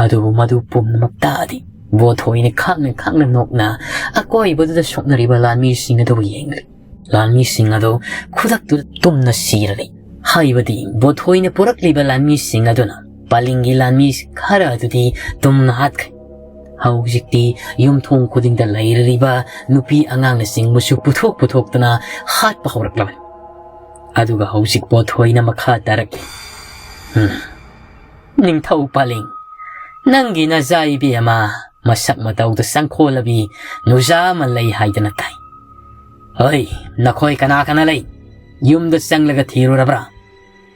ꯑꯗꯨꯕꯨ ꯃꯗꯨ ꯄꯨꯝꯅꯃꯛ ꯇꯥꯗꯦ꯫ ꯕꯣꯊꯣꯏꯅ ꯈꯥꯡꯅ ꯈꯥꯡꯅ ꯅꯣꯛꯅ ꯑꯀꯣꯏꯕꯗꯨꯗ ꯁꯣꯛꯅꯔꯤꯕ ꯂꯥꯟꯃꯤꯁꯤꯡ ꯑꯗꯨꯕꯨ ꯌꯦꯡꯂꯤ꯫ ꯂꯥꯟꯃꯤꯁꯤꯡ ꯑꯗꯨ ꯈꯨꯗꯛꯇꯨꯗ ꯇꯨꯝꯅ ꯁꯤꯔꯔꯦ꯫ ꯍꯥꯏꯕꯗꯤ ꯕꯣꯊꯣꯏꯅ ꯄꯨꯔꯛꯂꯤꯕ ꯂꯥꯟꯃꯤꯁꯤꯡ ꯑꯗꯨꯅ ꯄꯥꯂꯤꯡꯒꯤ ꯂꯥꯟꯃꯤ ꯈꯔ ꯑꯗꯨꯗꯤ ꯇꯨꯝꯅ ꯍꯥꯠꯈ꯭ꯔꯦ꯫ ꯍꯧꯖꯤꯛꯇꯤ ꯌꯨꯝꯊꯣꯡ ꯈꯨꯗꯤꯡꯗ ꯂꯩꯔꯤꯕ ꯅꯨꯄꯤ ꯑꯉꯥꯡꯅꯆꯤꯡꯕꯁꯨ ꯄꯨꯊꯣꯛ ꯄꯨꯊꯣꯛꯇꯨꯅ ꯍꯥꯠꯄ ꯍꯧꯔꯛꯂꯕꯅꯤ꯫ ꯑꯗꯨꯒ ꯍꯧꯖꯤꯛ ꯕꯣꯊꯣꯏꯅ ꯃꯈꯥ ꯇꯥꯔꯛꯂꯤ꯫ "ꯍꯝ, ꯅꯤꯡꯊꯧ ꯄꯥꯂꯤꯡ, ꯅꯪꯒꯤ ꯅꯖꯥ ꯏꯕꯦꯝꯃ ꯃꯁꯛ ꯃꯇꯧꯗ ꯆꯪꯈꯣꯜꯂꯕꯤ ꯅꯨꯖꯥ ꯑꯃ ꯂꯩ ꯍꯥꯏꯗꯅ ꯇꯥꯏ꯫ ꯍꯣꯏ, ꯅꯈꯣꯏ ꯀꯅꯥ ꯀꯅꯥ ꯂꯩ? ꯌꯨꯝꯗ ꯆꯪꯂꯒ ꯊꯤꯔꯨꯔꯕ꯭ꯔꯥ?"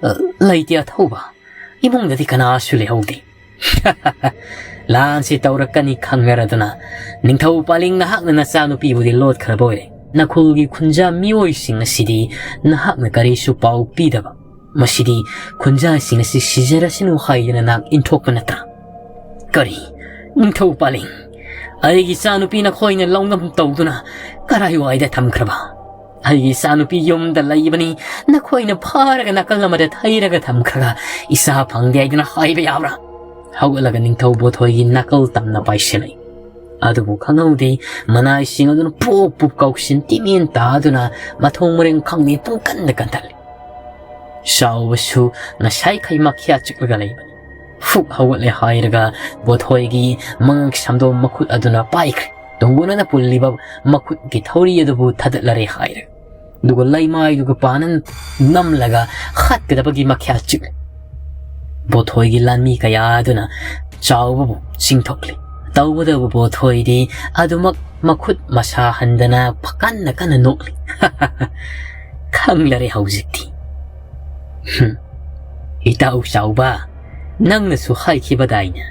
"ꯑ, ꯂꯩꯇꯦ ꯑꯊꯧꯕ, ꯏꯃꯨꯡꯗꯗꯤ ꯀꯅꯥꯁꯨ ꯂꯩꯍꯧꯗꯦ꯫" "ꯂꯥꯟꯁꯤ ꯇꯧꯔꯛꯀꯅꯤ ꯈꯪꯅꯔꯗꯨꯅ ꯅꯤꯡꯊꯧ ꯄꯥꯂꯤꯡ ꯅꯍꯥꯛꯅ ꯅꯆꯥꯅꯨꯄꯤꯕꯨꯗꯤ ꯂꯣꯠꯈ꯭ꯔꯕ ꯑꯣꯏꯔꯦ꯫ ꯅꯈꯨꯜꯒꯤ ꯈꯨꯟꯖꯥ ꯃꯤꯑꯣꯏꯁꯤꯡ ꯑꯁꯤꯗꯤ ꯅꯍꯥꯛꯅ ꯀꯔꯤꯁꯨ ꯄꯥꯎ ꯄꯤꯗꯕ꯫ ꯃꯁꯤꯗꯤ ꯈꯨꯟꯖꯥꯁꯤꯡ ꯑꯁꯤ ꯁꯤꯖꯔꯁꯅꯨ ꯍꯥꯏꯗꯅ ꯅꯍꯥꯛ ꯏꯟꯊꯣꯛꯄ ꯅꯠꯇ꯭ꯔꯥ? ꯀꯔꯤ? ꯅꯤꯡꯊꯧ ꯄꯥꯂꯤꯡ, "ꯑꯩꯒꯤ ꯏꯆꯥꯅꯨꯄꯤ ꯅꯈꯣꯏꯅ ꯂꯧꯅꯝ ꯇꯧꯗꯨꯅ ꯀꯔꯥꯏꯋꯥꯏꯗ ꯊꯝꯈ꯭ꯔꯕ? ꯑꯩꯒꯤ ꯏꯆꯥꯅꯨꯄꯤ ꯌꯨꯝꯗ ꯂꯩꯕꯅꯤ, ꯅꯈꯣꯏꯅ ꯐꯥꯔꯒ ꯅꯥꯀꯜ ꯑꯃꯗ ꯊꯩꯔꯒ ꯊꯝꯈ꯭ꯔꯒ ꯏꯆꯥ ꯐꯪꯗꯦ ꯍꯥꯏꯗꯨꯅ ꯍꯥꯏꯕ ꯌꯥꯕ꯭ꯔꯥ?" ꯍꯧꯒꯠꯂꯒ ꯅꯤꯡꯊꯧ ꯕꯣꯊꯣꯏꯒꯤ ꯅꯥꯀꯜ ꯇꯝꯅ ꯄꯥꯏꯁꯤꯜꯂꯛꯏ꯫ ꯑꯗꯨꯕꯨ ꯈꯪꯍꯧꯗꯦ, ꯃꯅꯥꯏꯁꯤꯡ ꯑꯗꯨꯅ ꯄꯨꯞ ꯄꯨꯞ ꯀꯥꯎꯁꯤꯟ ꯇꯤꯃꯦꯟ ꯇꯥꯗꯨꯅ ꯃꯊꯣꯡ ꯃꯔꯦꯡ ꯈꯪꯗꯦ ꯄꯨꯡꯀꯟꯗ ꯀꯟꯊꯠꯂꯤ꯫ ꯆꯥꯎꯕꯁꯨ ꯉꯁꯥꯏꯈꯩ ꯃꯈ꯭ꯌꯥ ꯆꯤꯛꯂꯒ ꯂꯩꯕꯅꯤ꯫ ꯐꯨꯛ ꯍꯧꯒꯠꯂꯦ ꯍꯥꯏꯔꯒ ꯕꯣꯊꯣꯏꯒꯤ ꯃꯉꯛ ꯁꯝꯗꯣꯝ ꯃꯈꯨꯠ ꯑꯗꯨꯅ ꯄꯥꯏꯈ꯭ꯔꯦ꯫ ꯇꯣꯡꯒꯣꯟꯅꯅ ꯄꯨꯜꯂꯤꯕ ꯃꯈꯨꯠꯀꯤ ꯊꯧꯔꯤ ꯑꯗꯨꯕꯨ ꯊꯥꯗꯠꯂꯔꯦ ꯍꯥꯏꯔꯒ꯫ ꯑꯗꯨꯒ ꯂꯩꯃꯥꯏꯗꯨꯒ ꯄꯥꯅ ꯅꯝꯂꯒ ꯍꯥꯠꯀꯗꯕꯒꯤ ꯃꯈ꯭ꯌꯥ ꯆꯤꯛꯂꯦ꯫ ꯕꯣꯊꯣꯏꯒꯤ ꯂꯥꯟꯃꯤ ꯀꯌꯥ ꯑꯗꯨꯅ ꯆꯥꯎꯕꯕꯨ ꯆꯤꯡꯊꯣꯛꯂꯤ꯫ ꯇꯧꯕꯇꯕꯨ ꯕꯣꯊꯣꯏꯗꯤ ꯑꯗꯨꯃꯛ ꯃꯈꯨꯠ ꯃꯁꯥ ꯍꯟꯗꯅ ꯀꯟꯅ ꯀꯟꯅ ꯅꯣꯛꯂꯤ꯫ "ꯈꯪꯂꯔꯦ ꯍꯧꯖꯤꯛꯇꯤ꯫ ꯍꯨꯝ꯫ ꯏꯇꯥꯎ ꯆꯥꯎꯕ, ꯅꯪꯅꯁꯨ ꯍꯥꯏꯈꯤꯕꯗꯥꯏꯅꯦ,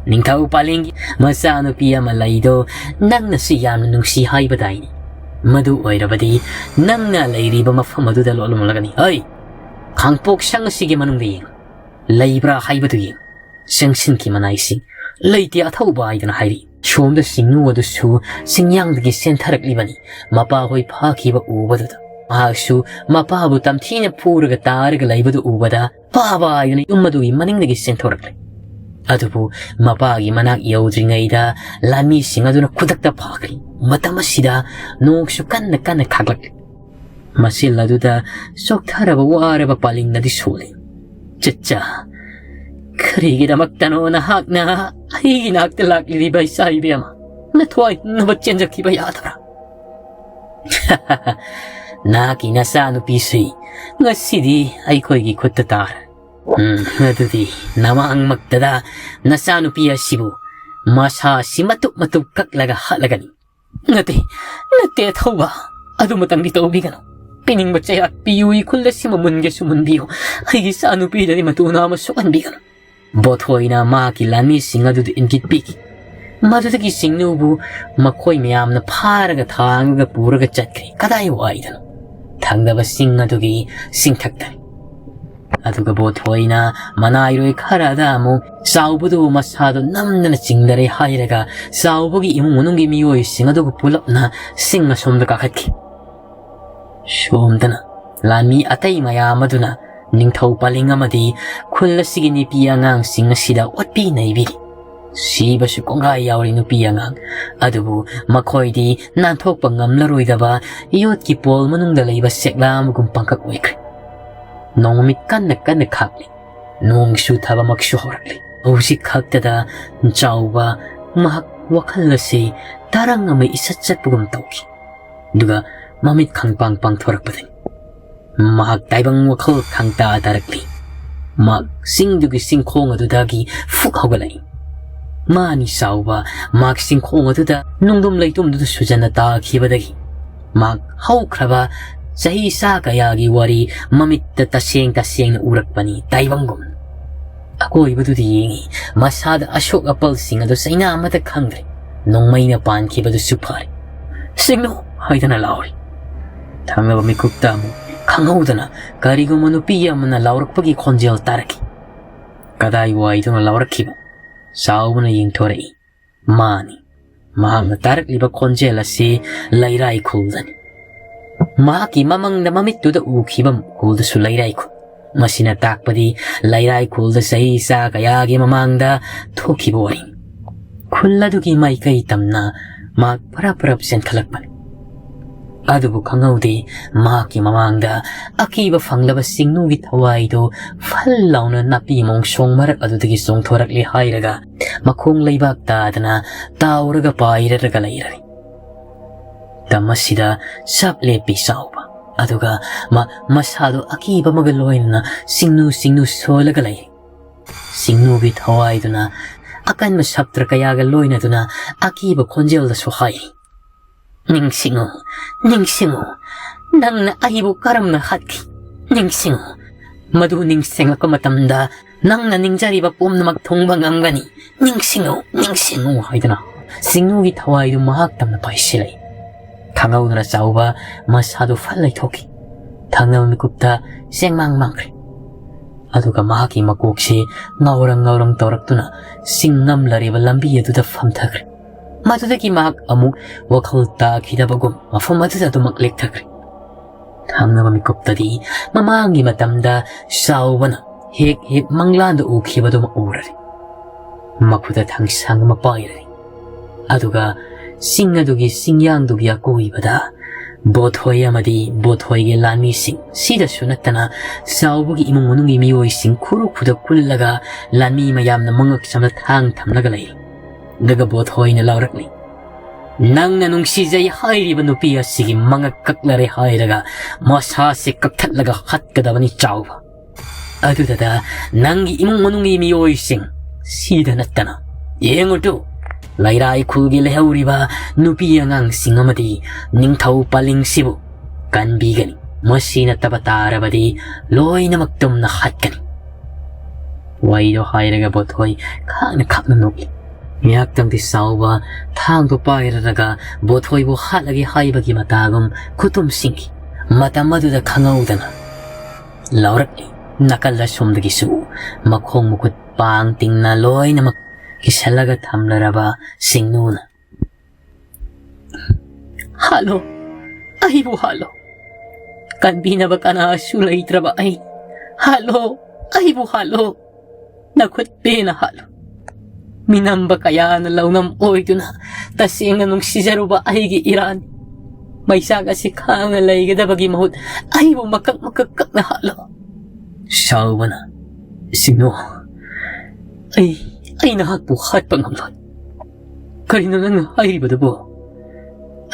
ꯅꯤꯡꯊꯧ ꯄꯥꯂꯦꯡꯒꯤ ꯃꯆꯥꯅꯨꯄꯤ ꯑꯃ ꯂꯩꯗꯣ ꯅꯪꯅꯁꯨ ꯌꯥꯝꯅ ꯅꯨꯡꯁꯤ ꯍꯥꯏꯕꯗꯥꯏꯅꯦ? ꯃꯗꯨ ꯑꯣꯏꯔꯕꯗꯤ ꯅꯪꯅ ꯂꯩꯔꯤꯕ ꯃꯐꯝ ꯑꯗꯨꯗ ꯂꯣꯠꯂꯝꯂꯒꯅꯤ꯫ ꯍꯩ! ꯈꯥꯡꯄꯣꯛ ꯁꯪ ꯑꯁꯤꯒꯤ ꯃꯅꯨꯡꯗ ꯌꯦꯡꯉꯨ꯫ ꯂꯩꯕ꯭ꯔꯥ ꯍꯥꯏꯕꯗꯨ ꯌꯦꯡꯉꯨ꯫ ꯆꯪꯁꯤꯟꯈꯤ ꯃꯅꯥꯏꯁꯤꯡ꯫ ꯂꯩꯇꯦ ꯑꯊꯧꯕ ꯍꯥꯏꯗꯨꯅ ꯍꯥꯏꯔꯤ꯫ ꯁꯣꯝꯗ ꯁꯤꯡꯅꯨ ꯑꯗꯨꯁꯨ ꯆꯤꯡꯌꯥꯡꯗꯒꯤ ꯆꯦꯟꯊꯔꯛꯂꯤꯕꯅꯤ꯫ ꯃꯄꯥꯍꯣꯏ ꯐꯥꯈꯤꯕ ꯎꯕꯗꯨꯗ ꯃꯍꯥꯛꯁꯨ ꯃꯄꯥꯕꯨ ꯇꯝꯊꯤꯅ ꯐꯨꯔꯒ ꯇꯥꯔꯒ ꯂꯩꯕꯗꯨ ꯎꯕꯗ ꯄꯥꯕ ꯍꯥꯏꯗꯨꯅ ꯌꯨꯝ ꯑꯗꯨꯒꯤ ꯃꯅꯤꯡꯗꯒꯤ ꯆꯦꯟꯊꯣꯔꯛꯂꯦ꯫ ꯑꯗꯨꯕꯨ ꯃꯄꯥꯒꯤ ꯃꯅꯥꯛ ꯌꯧꯗ꯭ꯔꯤꯉꯩꯗ ꯂꯥꯟꯃꯤꯁꯤꯡ ꯑꯗꯨꯅ ꯈꯨꯗꯛꯇ ꯐꯥꯈ꯭ꯔꯦ꯫ ꯃꯇꯝ ꯑꯁꯤꯗ ꯅꯣꯡꯁꯨ ꯀꯟꯅ ꯀꯟꯅ ꯈꯥꯛꯂꯛꯂꯦ꯫ ꯃꯆꯤꯜ ꯑꯗꯨꯗ ꯆꯣꯛꯊꯔꯕ ꯋꯥꯔꯕ ꯄꯥꯂꯤꯡꯅꯗꯤ ꯁꯣꯜꯂꯤ꯫ "ꯆꯠꯆꯥ, ꯀꯔꯤꯒꯤꯗꯃꯛꯇꯅꯣ ꯅꯍꯥꯛꯅ ꯑꯩꯒꯤ ꯅꯥꯛꯇ ꯂꯥꯛꯂꯤꯕ ꯏꯆꯥ ꯏꯕꯦꯝꯃ? ꯅꯊ꯭ꯋꯥꯏ ꯍꯨꯝꯅꯕ ꯆꯦꯟꯖꯈꯤꯕ ꯌꯥꯗꯕ꯭ꯔꯥ?" "ꯅꯍꯥꯛꯀꯤ ꯅꯆꯥꯅꯨꯄꯤꯁꯤ ꯉꯁꯤꯗꯤ ꯑꯩꯈꯣꯏꯒꯤ ꯈꯨꯠꯇ ꯇꯥꯔꯦ꯫ ꯎꯝ, ꯑꯗꯨꯗꯤ ꯅꯃꯥꯡꯃꯛꯇꯗ ꯅꯆꯥꯅꯨꯄꯤ ꯑꯁꯤꯕꯨ ꯃꯁꯥꯁꯤ ꯃꯇꯨꯞ ꯃꯇꯨꯞ ꯀꯛꯂꯒ ꯍꯥꯠꯂꯒꯅꯤ꯫" "ꯅꯠꯇꯦ, ꯅꯠꯇꯦ, ꯑꯊꯧꯕ꯫ ꯑꯗꯨꯃꯇꯪꯗꯤ ꯇꯧꯕꯤꯒꯅꯨ꯫ ꯄꯤꯅꯤꯡꯕ ꯆꯩꯔꯥꯛ ꯄꯤꯌꯨ, ꯏꯈꯨꯜ ꯑꯁꯤꯃ ꯃꯨꯟꯒꯦꯁꯨ ꯃꯨꯟꯕꯤꯌꯨ꯫ ꯑꯩꯒꯤ ꯏꯆꯥꯅꯨꯄꯤꯗꯗꯤ ꯃꯇꯨ ꯅꯥ ꯑꯃ ꯁꯣꯛꯍꯟꯕꯤꯒꯅꯨ꯫" ꯕꯣꯊꯣꯏꯅ ꯃꯍꯥꯛꯀꯤ ꯂꯥꯟꯃꯤꯁꯤꯡ ꯑꯗꯨꯗ ꯏꯪꯒꯤꯠ ꯄꯤꯈꯤ꯫ ꯃꯗꯨꯗꯒꯤ ꯁꯤꯡꯅꯨꯕꯨ ꯃꯈꯣꯏ ꯃꯌꯥꯝꯅ ꯐꯥꯔꯒ ꯊꯥꯡꯉꯒ ꯄꯨꯔꯒ ꯆꯠꯈ꯭ꯔꯦ꯫ ꯀꯗꯥꯏ ꯋꯥꯏꯗꯅꯣ? ꯊꯪꯅꯕ ꯆꯤꯡ ꯑꯗꯨꯒꯤ ꯆꯤꯡꯊꯛꯇꯅꯤ꯫ ꯑꯗꯨꯒ ꯕꯣꯊꯣꯏꯅ ꯃꯅꯥꯏꯔꯣꯏ ꯈꯔꯗ ꯑꯃꯨꯛ ꯆꯥꯎꯕꯗꯨ ꯃꯁꯥꯗꯣ ꯅꯝꯗꯅ ꯆꯤꯡꯊꯔꯦ ꯍꯥꯏꯔꯒ ꯆꯥꯎꯕꯒꯤ ꯏꯃꯨꯡ ꯃꯅꯨꯡꯒꯤ ꯃꯤꯑꯣꯏꯁꯤꯡ ꯑꯗꯨꯒ ꯄꯨꯂꯞꯅ ꯆꯤꯡ ꯑꯁꯣꯝꯗ ꯀꯥꯈꯠꯈꯤ꯫ ꯁꯣꯝꯗꯅ ꯂꯥꯟꯃꯤ ꯑꯇꯩ ꯃꯌꯥꯝ ꯑꯗꯨꯅ ꯅꯤꯡꯊꯧ ꯄꯂꯤꯡ ꯑꯃꯗꯤ ꯈꯨꯜ ꯑꯁꯤꯒꯤ ꯅꯨꯄꯤ ꯑꯉꯥꯡꯁꯤꯡ ꯑꯁꯤꯗ ꯑꯣꯠꯄꯤ ꯅꯩꯕꯤꯔꯤ꯫ ꯁꯤꯕꯁꯨ ꯀꯣꯡꯒꯥꯏ ꯌꯥꯎꯔꯤ ꯅꯨꯄꯤ ꯑꯉꯥꯡ꯫ ꯑꯗꯨꯕꯨ ꯃꯈꯣꯏꯗꯤ ꯅꯥꯟꯊꯣꯛꯄ ꯉꯝꯂꯔꯣꯏꯗꯕ ꯌꯣꯠꯀꯤ ꯄꯣꯜ ꯃꯅꯨꯡꯗ ꯂꯩꯕ ꯆꯦꯛꯂꯥ ꯑꯃꯒꯨꯝ ꯄꯪꯀꯛ ꯑꯣꯏꯈ꯭ꯔꯦ꯫ ꯅꯣꯡꯃꯃꯤꯠ ꯀꯟꯅ ꯀꯟꯅ ꯈꯥꯛꯂꯤ꯫ ꯅꯣꯡ ꯆꯨꯊꯕꯃꯛꯁꯨ ꯍꯧꯔꯛꯂꯤ꯫ ꯍꯧꯖꯤꯛ ꯈꯛꯇꯗ ꯆꯥꯎꯕ ꯃꯍꯥꯛ ꯋꯥꯈꯜ ꯑꯁꯤ ꯇꯔꯪ ꯑꯃ ꯏꯆꯠ ꯆꯠꯄꯒꯨꯝ ꯇꯧꯈꯤ꯫ ꯑꯗꯨꯒ ꯃꯃꯤꯠ ꯈꯪꯄꯥꯡ ꯄꯥꯡꯊꯣꯔꯛꯄꯗꯅꯤ ꯃꯍꯥꯛ ꯇꯥꯏꯕꯪ ꯋꯥꯈꯜ ꯈꯪꯇꯥ ꯇꯥꯔꯛꯂꯤ꯫ ꯃꯍꯥꯛ ꯆꯤꯡꯗꯨꯒꯤ ꯆꯤꯡꯈꯣꯡ ꯑꯗꯨꯗꯒꯤ ꯐꯨꯛ ꯍꯧꯒꯠꯂꯛꯏ꯫ ꯃꯥꯅꯤ ꯆꯥꯎꯕ ꯃꯍꯥꯛ ꯆꯤꯡꯈꯣꯡ ꯑꯗꯨꯗ ꯅꯨꯡꯗꯨꯝ ꯂꯩꯇꯨꯝꯗꯨꯗ ꯁꯨꯖꯟꯅ ꯇꯥꯈꯤꯕꯗꯒꯤ ꯃꯍꯥꯛ ꯍꯧꯈ꯭ꯔꯕ ꯆꯍꯤ ꯆꯥ ꯀꯌꯥꯒꯤ ꯋꯥꯔꯤ ꯃꯃꯤꯠꯇ ꯇꯁꯦꯡ ꯇꯁꯦꯡꯅ ꯎꯔꯛꯄꯅꯤ ꯇꯥꯏꯕꯪꯒꯨꯝ꯫ ꯑꯀꯣꯏꯕꯗꯨꯗ ꯌꯦꯡꯉꯤ꯫ ꯃꯁꯥꯗ ꯑꯁꯣꯛ ꯑꯄꯜꯁꯤꯡ ꯑꯗꯨ ꯆꯩꯅꯥ ꯑꯃꯠꯇ ꯈꯪꯗ꯭ꯔꯦ꯫ ꯅꯣꯡꯃꯩꯅ ꯄꯥꯟꯈꯤꯕꯗꯨꯁꯨ ꯐꯔꯦ꯫ "ꯁꯤꯡꯅꯨ!" ꯍꯥꯏꯗꯅ ꯂꯥꯎꯔꯤ꯫ ꯊꯪꯅꯕ ꯃꯤꯀꯨꯞꯇ ꯑꯃꯨꯛ ꯈꯪꯍꯧꯗꯅ ꯀꯔꯤꯒꯨꯝꯕ ꯅꯨꯄꯤ ꯑꯃꯅ ꯂꯥꯎꯔꯛꯄꯒꯤ ꯈꯣꯟꯖꯦꯜ ꯇꯥꯔꯛꯈꯤ꯫ ꯀꯗꯥꯏ ꯋꯥꯏꯗꯅꯣ ꯂꯥꯎꯔꯛꯈꯤꯕ? ꯆꯥꯎꯕꯅ ꯌꯦꯡꯊꯣꯔꯛꯏ꯫ ꯃꯥꯅꯤ, ꯃꯍꯥꯛꯅ ꯇꯥꯔꯛꯂꯤꯕ ꯈꯣꯟꯖꯦꯜ ꯑꯁꯤ ꯂꯩꯔꯥꯏ ꯈꯨꯜꯗꯅꯤ꯫ ꯃꯍꯥꯛꯀꯤ ꯃꯃꯪꯗ ꯃꯃꯤꯠꯇꯨꯗ ꯎꯈꯤꯕ ꯈꯨꯜꯗꯁꯨ ꯂꯩꯔꯥꯏ ꯈꯨꯜ꯫ ꯃꯁꯤꯅ ꯇꯥꯛꯄꯗꯤ ꯂꯩꯔꯥꯏ ꯈꯨꯜꯗ ꯆꯍꯤ ꯆꯥ ꯀꯌꯥꯒꯤ ꯃꯃꯥꯡꯗ ꯊꯣꯛꯈꯤꯕ ꯋꯥꯔꯤꯅꯤ꯫ ꯈꯨꯜ ꯑꯗꯨꯒꯤ ꯃꯥꯏꯀꯩ ꯇꯝꯅ ꯃꯍꯥꯛ ꯐꯔꯞ ꯐꯔꯞ ꯆꯦꯟꯈꯠꯂꯛꯄꯅꯤ꯫ ꯑꯗꯨꯕꯨ ꯈꯪꯍꯧꯗꯦ, ꯃꯍꯥꯛꯀꯤ ꯃꯃꯥꯡꯗ ꯑꯀꯤꯕ ꯐꯪꯂꯕ ꯁꯤꯡꯅꯨꯒꯤ ꯊꯋꯥꯏꯗꯨ ꯐꯜ ꯂꯥꯎꯅ ꯅꯥꯄꯤ ꯃꯣꯡꯁꯣꯡ ꯃꯔꯛ ꯑꯗꯨꯗꯒꯤ ꯆꯣꯡꯊꯣꯔꯛꯂꯦ ꯍꯥꯏꯔꯒ ꯃꯈꯣꯡ ꯂꯩꯕꯥꯛ ꯇꯥꯗꯅ ꯇꯥꯎꯔꯒ ꯄꯥꯏꯔꯔꯒ ꯂꯩꯔꯔꯦ꯫ ꯇꯝ ꯑꯁꯤꯗ ꯆꯞ ꯂꯦꯞꯄꯤ ꯆꯥꯎꯕ꯫ ꯑꯗꯨꯒ ꯃ-, ꯃꯁꯥꯗꯨ ꯑꯀꯤꯕ ꯑꯃꯒ ꯂꯣꯏꯅꯅ ꯁꯤꯡꯅꯨ ꯁꯤꯡꯅꯨ ꯁꯣꯜꯂꯒ ꯂꯩ꯫ ꯁꯤꯡꯅꯨꯒꯤ ꯊꯋꯥꯏꯗꯨꯅ ꯑꯀꯟꯕ ꯁꯞꯇ꯭ꯔ ꯀꯌꯥꯒ ꯂꯣꯏꯅꯗꯨꯅ ꯑꯀꯤꯕ ꯈꯣꯟꯖꯦꯜꯗꯁꯨ ꯍꯥꯏ, "ꯅꯤꯡꯁꯤꯡꯉꯨ, ꯅꯤꯡꯁꯤꯡꯉꯨ, ꯅꯪꯅ ꯑꯩꯕꯨ ꯀꯔꯝꯅ ꯍꯥꯠꯈꯤ? ꯅꯤꯡꯁꯤꯡꯉꯨ, ꯃꯗꯨ ꯅꯤꯡꯁꯤꯡꯂꯛꯄ ꯃꯇꯝꯗ ꯅꯪꯅ ꯅꯤꯡꯖꯔꯤꯕ ꯄꯨꯝꯅꯃꯛ ꯊꯨꯡꯕ ꯉꯝꯒꯅꯤ꯫ ꯅꯤꯡꯁꯤꯡꯉꯨ, ꯅꯤꯡꯁꯤꯡꯉꯨ" ꯍꯥꯏꯗꯨꯅ ꯁꯤꯡꯅꯨꯒꯤ ꯊꯋꯥꯏꯗꯨ ꯃꯍꯥꯛ ꯇꯝꯅ ꯄꯥꯏꯁꯤꯜꯂꯛꯏ꯫ ꯈꯪꯍꯧꯗꯅ ꯆꯥꯎꯕ ꯃꯁꯥꯗꯨ ꯐꯠ ꯂꯩꯊꯣꯛꯈꯤ꯫ ꯊꯪꯅꯕ ꯃꯤꯀꯨꯞꯇ ꯆꯦꯡꯃꯥꯡ ꯃꯥꯡꯈ꯭ꯔꯦ꯫ ꯑꯗꯨꯒ ꯃꯍꯥꯛꯀꯤ ꯃꯀꯣꯛꯁꯤ ꯉꯥꯎꯔꯪ ꯉꯥꯎꯔꯪ ꯇꯧꯔꯛꯇꯨꯅ ꯁꯤꯡ ꯅꯝꯂꯔꯤꯕ ꯂꯝꯕꯤ ꯑꯗꯨꯗ ꯐꯝꯊꯈ꯭ꯔꯦ꯫ ꯃꯗꯨꯗꯒꯤ ꯃꯍꯥꯛ ꯑꯃꯨꯛ ꯋꯥꯈꯜ ꯇꯥꯈꯤꯗꯕꯒꯨꯝ ꯃꯐꯝ ꯑꯗꯨꯗ ꯑꯗꯨꯃꯛ ꯂꯦꯛꯊꯈ꯭ꯔꯦ꯫ ꯊꯪꯅꯕ ꯃꯤꯀꯨꯞꯇꯗꯤ ꯃꯃꯥꯡꯒꯤ ꯃꯇꯝꯗ ꯆꯥꯎꯕꯅ ꯍꯦꯛ ꯍꯦꯛ ꯃꯪꯂꯥꯟꯗ ꯎꯈꯤꯕꯗꯨꯃꯛ ꯎꯔꯔꯦ꯫ ꯃꯈꯨꯠꯇ ꯊꯥꯡꯁꯥꯡ ꯑꯃ ꯄꯥꯏꯔꯔꯦ꯫ ꯑꯗꯨꯒ ꯆꯤꯡ ꯑꯗꯨꯒꯤ ꯆꯤꯡꯌꯥꯡꯗꯨꯒꯤ ꯑꯀꯣꯏꯕꯗ ꯕꯣꯊꯣꯏ ꯑꯃꯗꯤ ꯕꯣꯊꯣꯏꯒꯤ ꯂꯥꯟꯃꯤꯁꯤꯡ ꯁꯤꯗꯁꯨ ꯅꯠꯇꯅ ꯆꯥꯎꯕꯒꯤ ꯏꯃꯨꯡ ꯃꯅꯨꯡꯒꯤ ꯃꯤꯑꯣꯏꯁꯤꯡ ꯈꯨꯔꯨ ꯈꯨꯗ ꯀꯨꯜꯂꯒ ꯂꯥꯟꯃꯤ ꯃꯌꯥꯝꯅ ꯃꯉꯛ ꯁꯝꯗ ꯊꯥꯡ ꯊꯝꯂꯒ ꯂꯩꯔꯤ꯫ ꯑꯗꯨꯒ ꯕꯣꯊꯣꯏꯅ ꯂꯥꯎꯔꯛꯂꯤ, "ꯅꯪꯅ ꯅꯨꯡꯁꯤꯖꯩ ꯍꯥꯏꯔꯤꯕ ꯅꯨꯄꯤ ꯑꯁꯤꯒꯤ ꯃꯉꯛ ꯀꯛꯂꯔꯦ ꯍꯥꯏꯔꯒ ꯃꯁꯥꯁꯦ ꯀꯛꯊꯠꯂꯒ ꯍꯥꯠꯀꯗꯕꯅꯤ ꯆꯥꯎꯕ꯫ ꯑꯗꯨꯗ ꯅꯪꯒꯤ ꯏꯃꯨꯡ ꯃꯅꯨꯡꯒꯤ ꯃꯤꯑꯣꯏꯁꯤꯡ ꯁꯤꯗ ꯅꯠꯇꯅ ꯌꯦꯡꯉꯨꯇꯨ, ꯂꯩꯔꯥꯏ ꯈꯨꯜꯒꯤ ꯂꯩꯍꯧꯔꯤꯕ ꯅꯨꯄꯤ ꯑꯉꯥꯡꯁꯤꯡ ꯑꯃꯗꯤ ꯅꯤꯡꯊꯧ ꯄꯥꯂꯤꯡꯁꯤꯕꯨ ꯀꯟꯕꯤꯒꯅꯤ꯫ ꯃꯁꯤ ꯅꯠꯇꯕ ꯇꯥꯔꯕꯗꯤ ꯂꯣꯏꯅꯃꯛ ꯇꯨꯝꯅ ꯍꯥꯠꯀꯅꯤ꯫" ꯋꯥꯔꯤꯗꯣ ꯍꯥꯏꯔꯒ ꯕꯣꯊꯣꯏ ꯈꯥꯡꯅ ꯈꯥꯡꯅ ꯅꯣꯛꯏ꯫ ꯉꯥꯏꯍꯥꯛꯇꯪꯗꯤ ꯆꯥꯎꯕ ꯊꯥꯡꯗꯣ ꯄꯥꯏꯔꯔꯒ ꯕꯣꯊꯣꯏꯕꯨ ꯍꯥꯠꯂꯒꯦ ꯍꯥꯏꯕꯒꯤ ꯃꯇꯥꯒꯨꯝ ꯈꯨꯇꯨꯝꯁꯤꯡꯒꯤ ꯃꯇꯝ ꯑꯗꯨꯗ ꯈꯪꯍꯧꯗꯅ ꯂꯥꯎꯔꯛꯂꯤ꯫ ꯅꯥꯀꯜ ꯑꯁꯣꯝꯗꯒꯤꯁꯨ ꯃꯈꯣꯡ ꯃꯈꯨꯠ ꯄꯥꯡ ꯇꯤꯡꯅ ꯂꯣꯏꯅꯃꯛ ꯀꯤꯁꯜꯂꯒ ꯊꯝꯂꯔꯕ ꯁꯤꯡꯅꯨꯅ, "ꯍꯥꯠꯂꯣ, ꯑꯩꯕꯨ ꯍꯥꯠꯂꯣ꯫ ꯀꯟꯕꯤꯅꯕ ꯀꯅꯥꯁꯨ ꯂꯩꯇ꯭ꯔꯕ ꯑꯩ꯫ ꯍꯥꯠꯂꯣ, ꯑꯩꯕꯨ ꯍꯥꯠꯂꯣ꯫ ꯅꯈꯨꯠ ꯄꯦꯟꯅ ꯍꯥꯠꯂꯨ꯫ ꯃꯤꯅꯝꯕ ꯀꯌꯥꯅ ꯂꯧꯅꯝ ꯑꯣꯏꯗꯨꯅ ꯇꯁꯦꯡꯅ ꯅꯨꯡꯁꯤꯖꯔꯨꯕ ꯑꯩꯒꯤ ꯏꯔꯥꯟ ꯃꯩꯆꯥꯛ ꯑꯁꯤ ꯈꯥꯡꯅ ꯂꯩꯒꯗꯕꯒꯤ ꯃꯍꯨꯠ ꯑꯩꯕꯨ ꯃꯀꯛ ꯃꯀꯛ ꯀꯛꯅ ꯍꯥꯠꯂꯣ꯫" ꯁꯥꯎꯕꯅ, "ꯁꯤꯡꯅꯨ, ꯑꯩ, ꯑꯩ ꯅꯍꯥꯛꯄꯨ ꯍꯥꯠꯄ ꯉꯝꯂꯣꯏ꯫ ꯀꯔꯤꯅꯣ ꯅꯪꯅ ꯍꯥꯏꯔꯤꯕꯗꯨꯕꯨ?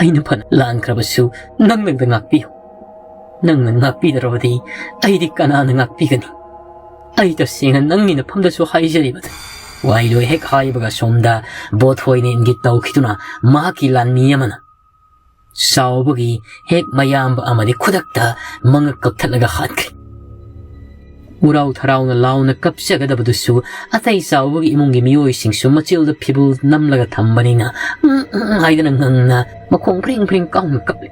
ꯑꯩꯅ ꯐꯅ ꯂꯥꯟꯈ꯭ꯔꯕꯁꯨ ꯅꯪꯅ ꯉꯥꯛꯄꯤꯌꯨ꯫ ꯅꯪꯅ ꯉꯥꯛꯄꯤꯗ꯭ꯔꯕꯗꯤ ꯑꯩꯗꯤ ꯀꯅꯥꯅ ꯉꯥꯛꯄꯤꯒꯅꯤ? ꯑꯩ ꯇꯁꯦꯡꯅ ꯅꯪꯒꯤ ꯅꯐꯝꯗꯁꯨ ꯍꯥꯏꯖꯔꯤꯕꯗꯨ꯫" ꯋꯥꯍꯩꯗꯣ ꯍꯦꯛ ꯍꯥꯏꯕꯒ ꯁꯣꯝꯗ ꯕꯣꯊꯣꯏꯅ ꯏꯪꯒꯤꯠ ꯇꯧꯈꯤꯗꯨꯅ ꯃꯍꯥꯛꯀꯤ ꯂꯥꯟꯃꯤ ꯑꯃꯅ ꯆꯥꯎꯕꯒꯤ ꯍꯦꯛ ꯃꯌꯥꯝꯕ ꯑꯃꯗꯤ ꯈꯨꯗꯛꯇ ꯃꯉꯛ ꯀꯛꯊꯠꯂꯒ ꯍꯥꯠꯈ꯭ꯔꯦ꯫ ꯎꯔꯥꯎ ꯊꯔꯥꯎꯅ ꯂꯥꯎꯅ ꯀꯞꯆꯒꯗꯕꯗꯨꯁꯨ ꯑꯇꯩ ꯆꯥꯎꯕꯒꯤ ꯏꯃꯨꯡꯒꯤ ꯃꯤꯑꯣꯏꯁꯤꯡꯁꯨ ꯃꯆꯤꯜꯗ ꯐꯤꯕꯨꯜ ꯅꯝꯂꯒ ꯊꯝꯕꯅꯤꯅ "ꯎꯝ, ꯎꯝ" ꯍꯥꯏꯗꯅ ꯉꯪꯅ ꯃꯈꯣꯡ ꯐ꯭ꯔꯤꯡ ꯐ꯭ꯔꯤꯡ ꯀꯥꯎꯅ ꯀꯞꯂꯤ꯫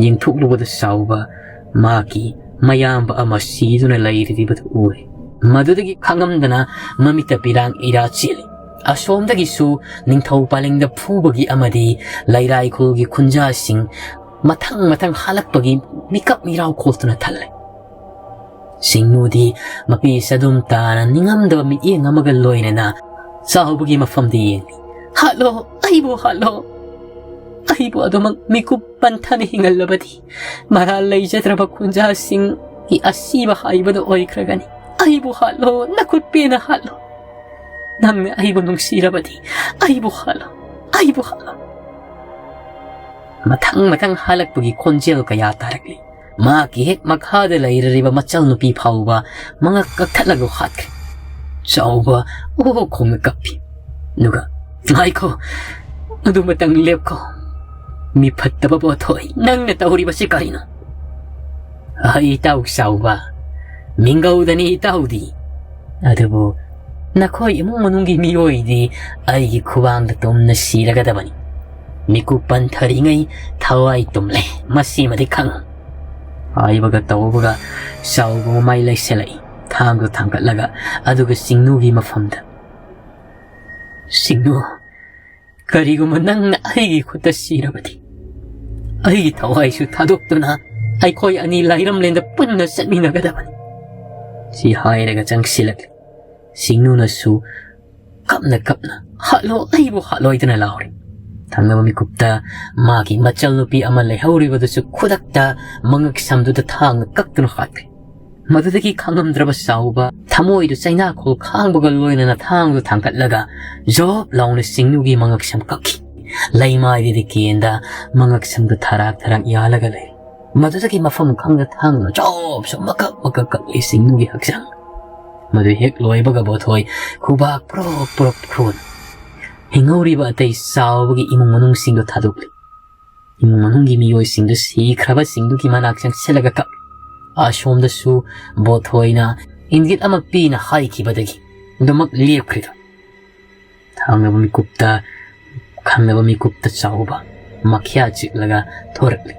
ꯌꯦꯡꯊꯣꯛꯂꯨꯕꯗ ꯆꯥꯎꯕ ꯃꯍꯥꯛꯀꯤ ꯃꯌꯥꯝꯕ ꯑꯃ ꯁꯤꯗꯨꯅ ꯂꯩꯔꯤꯕꯗꯨ ꯎꯔꯦ꯫ ꯃꯗꯨꯗꯒꯤ ꯈꯪꯉꯝꯗꯅ ꯃꯃꯤꯠꯇ ꯄꯤꯔꯥꯡ ꯏꯔꯥ ꯆꯦꯜꯂꯤ꯫ ꯑꯁꯣꯝꯗꯒꯤꯁꯨ ꯅꯤꯡꯊꯧ ꯄꯂꯦꯡꯗ ꯐꯨꯕꯒꯤ ꯑꯃꯗꯤ ꯂꯩꯔꯥꯏꯈꯣꯜꯒꯤ ꯈꯨꯟꯖꯥꯁꯤꯡ ꯃꯊꯪ ꯃꯊꯪ ꯍꯜꯂꯛꯄꯒꯤ ꯃꯤꯀꯞ ꯃꯤꯔꯥꯎ ꯈꯣꯜꯗꯨꯅ ꯊꯜꯂꯦ꯫ ꯁꯤꯡꯅꯨꯗꯤ ꯃꯄꯤ ꯆꯗꯨꯝ ꯇꯥꯅ ꯅꯤꯡꯉꯝꯗꯕ ꯃꯤꯠꯌꯦꯡ ꯑꯃꯒ ꯂꯣꯏꯅꯅ ꯆꯥꯎꯕꯒꯤ ꯃꯐꯝꯗ ꯌꯦꯡꯂꯤ꯫ "ꯍꯥꯠꯂꯣ, ꯑꯩꯕꯨ ꯍꯥꯠꯂꯣ꯫ ꯑꯩꯕꯨ ꯑꯗꯨꯃꯛ ꯃꯤꯀꯨꯞ ꯄꯟꯊꯅ ꯍꯤꯡꯍꯜꯂꯕꯗꯤ ꯃꯔꯥꯜ ꯂꯩꯖꯗ꯭ꯔꯕ ꯈꯨꯟꯖꯥꯁꯤꯡꯒꯤ ꯑꯁꯤꯕ ꯍꯥꯏꯕꯗꯨ ꯑꯣꯏꯈ꯭ꯔꯒꯅꯤ꯫ ꯑꯩꯕꯨ ꯍꯥꯠꯂꯣ, ꯅꯈꯨꯠ ꯄꯦꯟꯅ ꯍꯥꯠꯂꯣ꯫ ꯅꯪꯅ ꯑꯩꯕꯨ ꯅꯨꯡꯁꯤꯔꯕꯗꯤ ꯑꯩꯕꯨ ꯍꯥꯠꯂꯣ, ꯑꯩꯕꯨ ꯍꯥꯠꯂꯣ꯫" ꯃꯊꯪ ꯃꯊꯪ ꯍꯜꯂꯛꯄꯒꯤ ꯈꯣꯟꯖꯦꯜ ꯀꯌꯥ ꯇꯥꯔꯛꯂꯤ꯫ ꯃꯍꯥꯛꯀꯤ ꯍꯦꯛ ꯃꯈꯥꯗ ꯂꯩꯔꯤꯕ ꯃꯆꯜ ꯅꯨꯄꯤ ꯐꯥꯎꯕ ꯃꯉꯛ ꯀꯛꯊꯠꯂꯒ ꯍꯥꯠꯈ꯭ꯔꯦ꯫ ꯆꯥꯎꯕ ꯑꯣ ꯈꯣꯡꯅ ꯀꯞꯄꯤ꯫ ꯑꯗꯨꯒ, "ꯉꯥꯏꯈꯣ, ꯑꯗꯨꯃꯇꯪ ꯂꯦꯞꯈꯣ꯫ ꯃꯤ ꯐꯠꯇꯕ ꯄꯣꯠꯊꯣꯛꯏ, ꯅꯪꯅ ꯇꯧꯔꯤꯕꯁꯤ ꯀꯔꯤꯅꯣ?" "ꯑꯩ ꯏꯇꯥꯎ ꯆꯥꯎꯕ, ꯃꯤꯡꯒꯧꯗꯅꯤ ꯏꯇꯥꯎꯗꯤ꯫ ꯑꯗꯨꯕꯨ ꯅꯈꯣꯏ ꯏꯃꯨꯡ ꯃꯅꯨꯡꯒꯤ ꯃꯤꯑꯣꯏꯗꯤ ꯑꯩꯒꯤ ꯈꯨꯕꯥꯡꯗ ꯇꯨꯝꯅ ꯁꯤꯔꯒꯗꯕꯅꯤ꯫ ꯃꯤꯀꯨꯞ ꯄꯟꯊꯔꯤꯉꯩ ꯊꯋꯥꯏ ꯇꯨꯝꯂꯦ, ꯃꯁꯤꯃꯗꯤ ꯈꯪꯉꯨ꯫" ꯍꯥꯏꯕꯒ ꯇꯧꯕꯒ ꯆꯥꯎꯕ ꯃꯃꯥꯏ ꯂꯩꯁꯜꯂꯛꯏ꯫ ꯊꯥꯡꯗꯣ ꯊꯥꯡꯒꯠꯂꯒ ꯑꯗꯨꯒ ꯁꯤꯡꯅꯨꯒꯤ ꯃꯐꯝꯗ, "ꯁꯤꯡꯅꯨ, ꯀꯔꯤꯒꯨꯝꯕ ꯅꯪꯅ ꯑꯩꯒꯤ ꯈꯨꯠꯇ ꯁꯤꯔꯕꯗꯤ ꯑꯩꯒꯤ ꯊꯋꯥꯏꯁꯨ ꯊꯥꯗꯣꯛꯇꯨꯅ ꯑꯩꯈꯣꯏ ꯑꯅꯤ ꯂꯥꯏꯔꯝꯂꯦꯟꯗ ꯄꯨꯟꯅ ꯆꯠꯃꯤꯟꯅꯒꯗꯕꯅꯤ꯫" ꯁꯤ ꯍꯥꯏꯔꯒ ꯆꯪꯁꯤꯜꯂꯛꯂꯤ꯫ ꯁꯤꯡꯅꯨꯅꯁꯨ ꯀꯞꯅ ꯀꯞꯅ, "ꯍꯥꯠꯂꯣ, ꯑꯩꯕꯨ ꯍꯥꯠꯂꯣ" ꯍꯥꯏꯗꯨꯅ ꯂꯥꯎꯔꯤ꯫ ꯊꯪꯅꯕ ꯃꯤꯀꯨꯞꯇ ꯃꯥꯒꯤ ꯃꯆꯜ ꯅꯨꯄꯤ ꯑꯃ ꯂꯩꯍꯧꯔꯤꯕꯗꯨꯁꯨ ꯈꯨꯗꯛꯇ ꯃꯉꯛ ꯁꯝꯗꯨꯗ ꯊꯥꯡꯅ ꯀꯛꯇꯨꯅ ꯍꯥꯠꯈ꯭ꯔꯦ꯫ ꯃꯗꯨꯗꯒꯤ ꯈꯪꯉꯝꯗ꯭ꯔꯕ ꯆꯥꯎꯕ ꯊꯃꯣꯏꯗꯨ ꯆꯩꯅꯥꯈꯣꯜ ꯈꯥꯡꯕꯒ ꯂꯣꯏꯅꯅ ꯊꯥꯡꯗꯨ ꯊꯥꯡꯒꯠꯂꯒ ꯖꯣꯞ ꯂꯥꯎꯅ ꯁꯤꯡꯅꯨꯒꯤ ꯃꯉꯛ ꯁꯝ ꯀꯛꯈꯤ꯫ ꯂꯩꯃꯥꯏꯗꯨꯗꯤ ꯀꯦꯟꯗ ꯃꯉꯛ ꯁꯝꯗꯨ ꯊꯔꯥꯛ ꯊꯔꯥꯛ ꯌꯥꯜꯂꯒ ꯂꯩ꯫ ꯃꯗꯨꯗꯒꯤ ꯃꯐꯝ ꯈꯪꯗ ꯊꯥꯡꯅ ꯖꯣꯞ ꯖꯣꯞ ꯃꯀꯛ ꯃꯀꯛ ꯀꯛꯂꯤ ꯁꯤꯡꯅꯨꯒꯤ ꯍꯛꯆꯥꯡ꯫ ꯃꯗꯨ ꯍꯦꯛ ꯂꯣꯏꯕꯒ ꯕꯣꯊꯣꯏ ꯈꯨꯕꯥꯛ ꯄ꯭ꯔꯣꯞ ꯄ꯭ꯔꯣꯞ ꯈꯨꯔꯨꯝ꯫ ꯍꯤꯡꯍꯧꯔꯤꯕ ꯑꯇꯩ ꯆꯥꯎꯕꯒꯤ ꯏꯃꯨꯡ ꯃꯅꯨꯡꯁꯤꯡꯗꯨ ꯊꯥꯗꯣꯛꯂꯤ꯫ ꯏꯃꯨꯡ ꯃꯅꯨꯡꯒꯤ ꯃꯤꯑꯣꯏꯁꯤꯡꯗꯨ ꯁꯤꯈ꯭ꯔꯕꯁꯤꯡꯗꯨꯒꯤ ꯃꯅꯥꯛ ꯆꯪꯁꯤꯜꯂꯒ ꯀꯞꯂꯤ꯫ ꯑꯁꯣꯝꯗꯁꯨ ꯕꯣꯊꯣꯏꯅ ꯏꯪꯒꯤꯠ ꯑꯃ ꯄꯤꯅ ꯍꯥꯏꯈꯤꯕꯗꯒꯤ ꯑꯗꯨꯃꯛ ꯂꯦꯞꯈ꯭ꯔꯤꯗꯨ꯫ ꯊꯥꯡꯅꯕ ꯃꯤꯀꯨꯞꯇ, ꯈꯪꯅꯕ ꯃꯤꯀꯨꯞꯇ ꯆꯥꯎꯕ ꯃꯈ꯭ꯌꯥ ꯆꯤꯛꯂꯒ ꯊꯣꯔꯛꯂꯤ꯫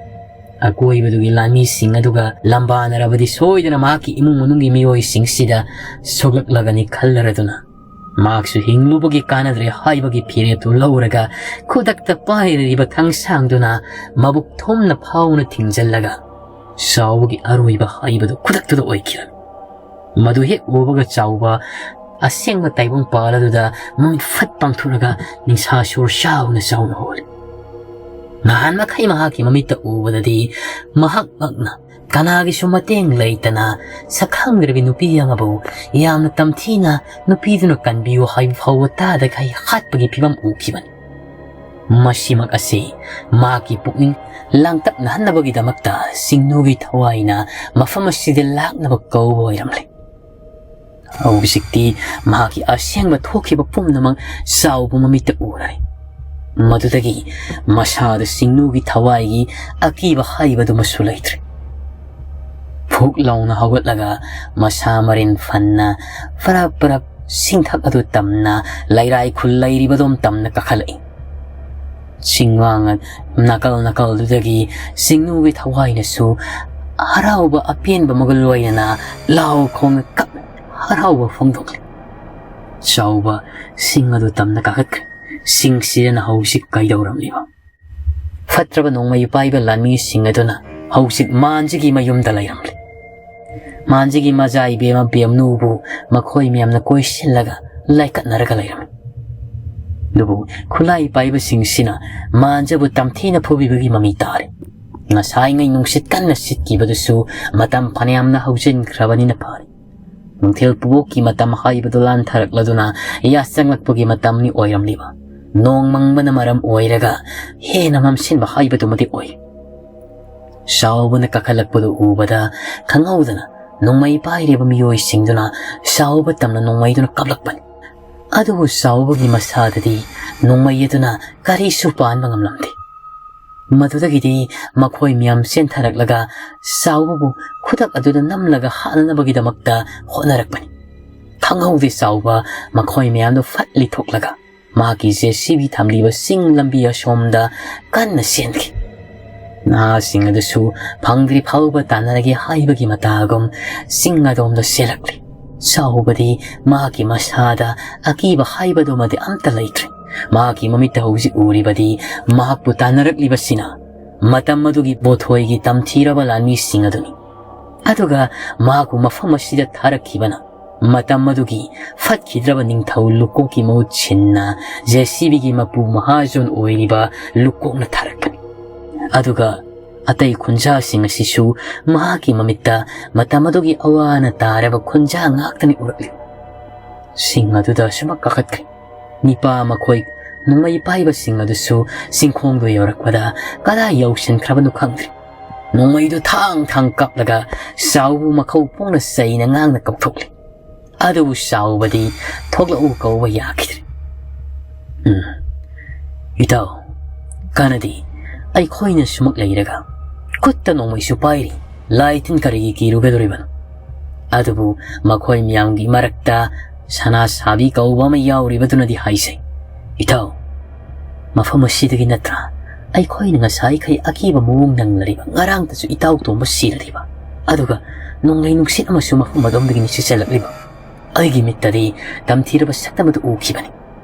ꯑꯀꯣꯏꯕꯗꯨꯒꯤ ꯂꯥꯟꯃꯤꯁꯤꯡ ꯑꯗꯨꯒ ꯂꯝꯕꯥꯅꯔꯕꯗꯤ ꯁꯣꯏꯗꯅ ꯃꯍꯥꯛꯀꯤ ꯏꯃꯨꯡ ꯃꯅꯨꯡꯒꯤ ꯃꯤꯑꯣꯏꯁꯤꯡꯁꯤꯗ ꯁꯣꯛꯂꯛꯂꯒꯅꯤ ꯈꯜꯂꯔꯗꯨꯅ, ꯃꯍꯥꯛꯁꯨ ꯍꯤꯡꯂꯨꯕꯒꯤ ꯀꯥꯟꯅꯗ꯭ꯔꯦ ꯍꯥꯏꯕꯒꯤ ꯐꯤꯔꯦꯞꯇꯨ ꯂꯧꯔꯒ, ꯈꯨꯗꯛꯇ ꯄꯥꯏꯔꯤꯕ ꯊꯥꯡꯁꯥꯡꯗꯨꯅ ꯃꯕꯨꯛ ꯊꯣꯝꯅ ꯐꯥꯎꯅ ꯊꯤꯡꯖꯤꯜꯂꯒ, ꯆꯥꯎꯕꯒꯤ ꯑꯔꯣꯏꯕ ꯍꯥꯏꯕꯗꯨ ꯈꯨꯗꯛꯇꯨꯗ ꯑꯣꯏꯈꯤꯔꯝꯃꯤ꯫ ꯃꯗꯨ ꯍꯦꯛ ꯎꯕꯒ ꯆꯥꯎꯕ ꯑꯁꯦꯡꯕ ꯇꯥꯏꯕꯪ ꯄꯥꯜ ꯑꯗꯨꯗ ꯃꯃꯤꯠ ꯐꯠ ꯄꯥꯡꯊꯣꯛꯂꯒ ꯅꯤꯡꯁꯥ ꯁꯣꯔ ꯆꯥꯎꯅ ꯆꯥꯎꯅ ꯍꯣꯜꯂꯤ꯫ ꯅꯍꯥꯟ ꯃꯈꯩ ꯃꯍꯥꯛꯀꯤ ꯃꯃꯤꯠꯇ ꯎꯕꯗꯗꯤ ꯃꯍꯥꯛꯃꯛꯅ ꯀꯅꯥꯒꯤꯁꯨ ꯃꯇꯦꯡ ꯂꯩꯇꯅ ꯁꯛꯈꯪꯗ꯭ꯔꯕꯤ ꯅꯨꯄꯤ ꯑꯃꯕꯨ ꯌꯥꯝꯅ ꯇꯝꯊꯤꯅ ꯅꯨꯄꯤꯗꯨꯅ ꯀꯟꯕꯤꯌꯨ ꯍꯥꯏꯕ ꯐꯥꯎꯕ ꯇꯥꯗꯈꯩ ꯍꯥꯠꯄꯒꯤ ꯐꯤꯕꯝ ꯎꯈꯤꯕꯅꯤ꯫ ꯃꯁꯤꯃꯛ ꯑꯁꯤ ꯃꯍꯥꯛꯀꯤ ꯄꯨꯛꯅꯤꯡ ꯂꯥꯡꯇꯛꯅꯍꯟꯅꯕꯒꯤꯗꯃꯛꯇ ꯁꯤꯡꯅꯨꯒꯤ ꯊꯋꯥꯏꯅ ꯃꯐꯝ ꯑꯁꯤꯗ ꯂꯥꯛꯅꯕ ꯀꯧꯕ ꯑꯣꯏꯔꯝꯂꯦ꯫ ꯍꯧꯖꯤꯛꯇꯤ ꯃꯍꯥꯛꯀꯤ ꯑꯁꯦꯡꯕ ꯊꯣꯛꯈꯤꯕ ꯄꯨꯝꯅꯃꯛ ꯆꯥꯎꯕ ꯃꯃꯤꯠꯇ ꯎꯔꯦ꯫ ꯃꯗꯨꯗꯒꯤ ꯃꯁꯥꯗ ꯁꯤꯡꯅꯨꯒꯤ ꯊꯋꯥꯏꯒꯤ ꯑꯀꯤꯕ ꯍꯥꯏꯕꯗꯨꯃꯁꯨ ꯂꯩꯇ꯭ꯔꯦ꯫ ꯐꯨꯛ ꯂꯥꯎꯅ ꯍꯧꯒꯠꯂꯒ ꯃꯁꯥ ꯃꯔꯦꯟ ꯐꯟꯅ ꯐꯔꯞ ꯐꯔꯞ ꯁꯤꯡꯊꯛ ꯑꯗꯨ ꯇꯝꯅ ꯂꯩꯔꯥꯏ ꯈꯨꯜ ꯂꯩꯔꯤꯕꯗꯣꯝ ꯇꯝꯅ ꯀꯥꯈꯠꯂꯛꯏ꯫ ꯆꯤꯡꯋꯥꯡ ꯅꯥꯀꯜ ꯅꯥꯀꯜꯗꯨꯗꯒꯤ ꯁꯤꯡꯅꯨꯒꯤ ꯊꯋꯥꯏꯅꯁꯨ ꯍꯔꯥꯎꯕ ꯑꯄꯦꯟꯕ ꯃꯒꯨꯜ ꯂꯣꯏꯅꯅ ꯂꯥꯎ ꯈꯣꯡ ꯀꯞ ꯍꯔꯥꯎꯕ ꯐꯣꯡꯗꯣꯛꯂꯤ꯫ ꯆꯥꯎꯕ ꯁꯤꯡ ꯑꯗꯨ ꯇꯝꯅ ꯀꯥꯈꯠꯈ꯭ꯔꯦ꯫ ꯁꯤꯡꯁꯤꯗꯅ ꯍꯧꯖꯤꯛ ꯀꯩꯗꯧꯔꯝꯂꯤꯕ? ꯐꯠꯇ꯭ꯔꯕ ꯅꯣꯡꯃꯩ ꯄꯥꯏꯕ ꯂꯥꯟꯃꯤꯁꯤꯡ ꯑꯗꯨꯅ ꯍꯧꯖꯤꯛ ꯃꯥꯟꯖꯤꯒꯤ ꯃꯌꯨꯝꯗ ꯂꯩꯔꯝꯂꯦ꯫ ꯃꯥꯟꯖꯤꯒꯤ ꯃꯆꯥ ꯏꯕꯦꯝꯃ ꯕꯦꯝꯅꯨꯕꯨ ꯃꯈꯣꯏ ꯃꯌꯥꯝꯅ ꯀꯣꯏꯁꯤꯜꯂꯒ ꯂꯥꯏꯀꯠꯅꯔꯒ ꯂꯩꯔꯝꯃꯤ꯫ ꯑꯗꯨꯕꯨ ꯈꯨꯠꯂꯥꯏ ꯄꯥꯏꯕꯁꯤꯡꯁꯤꯅ ꯃꯥꯟꯖꯕꯨ ꯇꯝꯊꯤꯅ ꯐꯨꯕꯤꯕꯒꯤ ꯃꯃꯤ ꯇꯥꯔꯦ꯫ ꯉꯁꯥꯏꯉꯩ ꯅꯨꯡꯁꯤꯠ ꯀꯟꯅ ꯁꯤꯠꯈꯤꯕꯗꯨꯁꯨ ꯃꯇꯝ ꯐꯅꯌꯥꯝꯅ ꯍꯧꯖꯤꯟꯈ꯭ꯔꯕꯅꯤꯅ ꯐꯥꯔꯦ꯫ ꯅꯨꯡꯊꯤꯜ ꯄꯨꯕꯣꯛꯀꯤ ꯃꯇꯝ ꯍꯥꯏꯕꯗꯨ ꯂꯥꯟꯊꯔꯛꯂꯗꯨꯅ ꯌꯥꯆꯪꯂꯛꯄꯒꯤ ꯃꯇꯝꯅꯤ ꯑꯣꯏꯔꯝꯂꯤꯕ꯫ ꯅꯣꯡ ꯃꯪꯕꯅ ꯃꯔꯝ ꯑꯣꯏꯔꯒ ꯍꯦꯟꯅ ꯃꯝꯁꯤꯟꯕ ꯍꯥꯏꯕꯗꯨꯃꯗꯤ ꯑꯣꯏ꯫ ꯆꯥꯎꯕꯅ ꯀꯥꯈꯠꯂꯛꯄꯗꯨ ꯎꯕꯗ ꯈꯪꯍꯧꯗꯅ ꯅꯣꯡꯃꯩ ꯄꯥꯏꯔꯤꯕ ꯃꯤꯑꯣꯏꯁꯤꯡꯗꯨꯅ ꯆꯥꯎꯕ ꯇꯝꯅ ꯅꯣꯡꯃꯩꯗꯨꯅ ꯀꯥꯞꯂꯛꯄꯅꯤ꯫ ꯑꯗꯨꯕꯨ ꯆꯥꯎꯕꯒꯤ ꯃꯁꯥꯗꯗꯤ ꯅꯣꯡꯃꯩ ꯑꯗꯨꯅ ꯀꯔꯤꯁꯨ ꯄꯥꯟꯕ ꯉꯝꯂꯝꯗꯦ꯫ ꯃꯗꯨꯗꯒꯤꯗꯤ ꯃꯈꯣꯏ ꯃꯌꯥꯝ ꯆꯦꯟꯊꯔꯛꯂꯒ ꯆꯥꯎꯕꯕꯨ ꯈꯨꯗꯛ ꯑꯗꯨꯗ ꯅꯝꯂꯒ ꯍꯥꯠꯅꯅꯕꯒꯤꯗꯃꯛꯇ ꯍꯣꯠꯅꯔꯛꯄꯅꯤ꯫ ꯈꯪꯍꯧꯗꯦ ꯆꯥꯎꯕ ꯃꯈꯣꯏ ꯃꯌꯥꯝꯗꯨ ꯐꯠ ꯂꯤꯊꯣꯛꯂꯒ ꯃꯍꯥꯛꯀꯤ JCB ꯊꯝꯂꯤꯕ ꯆꯤꯡ ꯂꯝꯕꯤ ꯑꯁꯣꯝꯗ ꯀꯟꯅ ꯆꯦꯟꯈꯤ꯫ ꯅꯍꯥꯁꯤꯡ ꯑꯗꯨꯁꯨ ꯐꯪꯗ꯭ꯔꯤ ꯐꯥꯎꯕ ꯇꯥꯟꯅꯔꯒꯦ ꯍꯥꯏꯕꯒꯤ ꯃꯇꯥꯒꯨꯝ ꯆꯤꯡ ꯑꯗꯣꯝꯗ ꯆꯦꯜꯂꯛꯂꯤ꯫ ꯆꯥꯎꯕꯗꯤ ꯃꯍꯥꯛꯀꯤ ꯃꯁꯥꯗ ꯑꯀꯤꯕ ꯍꯥꯏꯕꯗꯨꯃꯗꯤ ꯑꯝꯇ ꯂꯩꯇ꯭ꯔꯦ꯫ ꯃꯍꯥꯛꯀꯤ ꯃꯃꯤꯠꯇ ꯍꯧꯖꯤꯛ ꯎꯔꯤꯕꯗꯤ ꯃꯍꯥꯛꯄꯨ ꯇꯥꯟꯅꯔꯛꯂꯤꯕꯁꯤꯅ ꯃꯇꯝ ꯑꯗꯨꯒꯤ ꯕꯣꯊꯣꯏꯒꯤ ꯇꯝꯊꯤꯔꯕ ꯂꯥꯟꯃꯤꯁꯤꯡ ꯑꯗꯨꯅꯤ꯫ ꯑꯗꯨꯒ ꯃꯍꯥꯛꯄꯨ ꯃꯐꯝ ꯑꯁꯤꯗ ꯊꯥꯔꯛꯈꯤꯕꯅ ꯃꯇꯝ ꯑꯗꯨꯒꯤ ꯐꯠꯈꯤꯗ꯭ꯔꯕ ꯅꯤꯡꯊꯧ ꯂꯨꯀꯣꯛꯀꯤ ꯃꯍꯨꯠ ꯁꯤꯟꯅ ꯖꯦ ꯁꯤ ꯕꯤꯒꯤ ꯃꯄꯨ ꯃꯍꯥꯖꯣꯟ ꯑꯣꯏꯔꯤꯕ ꯂꯨꯀꯣꯛꯅ ꯊꯥꯔꯛꯄꯅꯤ꯫ ꯑꯗꯨꯒ ꯑꯇꯩ ꯈꯨꯟꯖꯥꯁꯤꯡ ꯑꯁꯤꯁꯨ ꯃꯍꯥꯛꯀꯤ ꯃꯃꯤꯠꯇ ꯃꯇꯝ ꯑꯗꯨꯒꯤ ꯑꯋꯥ ꯑꯅꯥ ꯇꯥꯔꯕ ꯈꯨꯟꯖꯥ ꯉꯥꯛꯇꯅꯤ ꯎꯔꯛꯂꯤ꯫ ꯁꯤꯡ ꯑꯗꯨꯗ ꯑꯁꯨꯃꯛ ꯀꯥꯈꯠꯈ꯭ꯔꯦ꯫ ꯅꯤꯄꯥ ꯃꯈꯣꯏ ꯅꯣꯡꯃꯩ ꯄꯥꯏꯕꯁꯤꯡ ꯑꯗꯨꯁꯨ ꯆꯤꯡꯈꯣꯡꯗꯨ ꯌꯧꯔꯛꯄꯗ ꯀꯗꯥꯏ ꯌꯧꯁꯤꯟꯈ꯭ꯔꯕꯅꯣ ꯈꯪꯗ꯭ꯔꯦ꯫ ꯅꯣꯡꯃꯩꯗꯨ ꯊꯥꯡ ꯊꯥꯡ ꯀꯥꯞꯂꯒ ꯆꯥꯎꯕ ꯃꯈꯧ ꯄꯨꯡꯅ ꯆꯩꯅ ꯉꯥꯡꯅ ꯀꯧꯊꯣꯛꯂꯤ꯫ ꯑꯗꯨꯕꯨ ꯆꯥꯎꯕꯗꯤ ꯊꯣꯛꯂꯛꯎ ꯀꯧꯕ ꯌꯥꯈꯤꯗ꯭ꯔꯦ꯫ "ꯎꯝ, ꯏꯇꯥꯎ, ꯀꯥꯟꯅꯗꯦ꯫ ꯑꯩꯈꯣꯏꯅ ꯁꯨꯃꯛ ꯂꯩꯔꯒ ꯈꯨꯠꯇ ꯅꯣꯡꯃꯩꯁꯨ ꯄꯥꯏꯔꯤ꯫ ꯂꯥꯏ ꯇꯤꯟ ꯀꯔꯤꯒꯤ ꯀꯤꯔꯨꯒꯗꯧꯔꯤꯕꯅꯣ? ꯑꯗꯨꯕꯨ ꯃꯈꯣꯏ ꯃꯌꯥꯝꯒꯤ ꯃꯔꯛꯇ ꯁꯅꯥ ꯁꯥꯕꯤ ꯀꯧꯕ ꯑꯃ ꯌꯥꯎꯔꯤꯕꯗꯨꯅꯗꯤ ꯍꯥꯏꯖꯩ꯫ ꯏꯇꯥꯎ, ꯃꯐꯝ ꯑꯁꯤꯗꯒꯤ ꯅꯠꯇ꯭ꯔꯥ ꯑꯩꯈꯣꯏꯅ ꯉꯁꯥꯏꯈꯩ ꯑꯀꯤꯕ ꯃꯑꯣꯡ ꯅꯪꯂꯔꯤꯕ? ꯉꯔꯥꯡꯇꯁꯨ ꯏꯇꯥꯎ ꯇꯣꯝꯕ ꯁꯤꯔꯔꯤꯕ, ꯑꯗꯨꯒ ꯅꯣꯡꯂꯩ ꯅꯨꯡꯁꯤꯠ ꯑꯃꯁꯨ ꯃꯐꯝ ꯑꯗꯣꯝꯗꯒꯤ ꯅꯨꯡꯁꯤꯠ ꯆꯦꯜꯂꯛꯂꯤꯕ? ꯑꯩꯒꯤ ꯃꯤꯠꯇꯗꯤ ꯇꯝꯊꯤꯔꯕ ꯁꯛꯇꯝ ꯑꯗꯨ ꯎꯈꯤꯕꯅꯤ꯫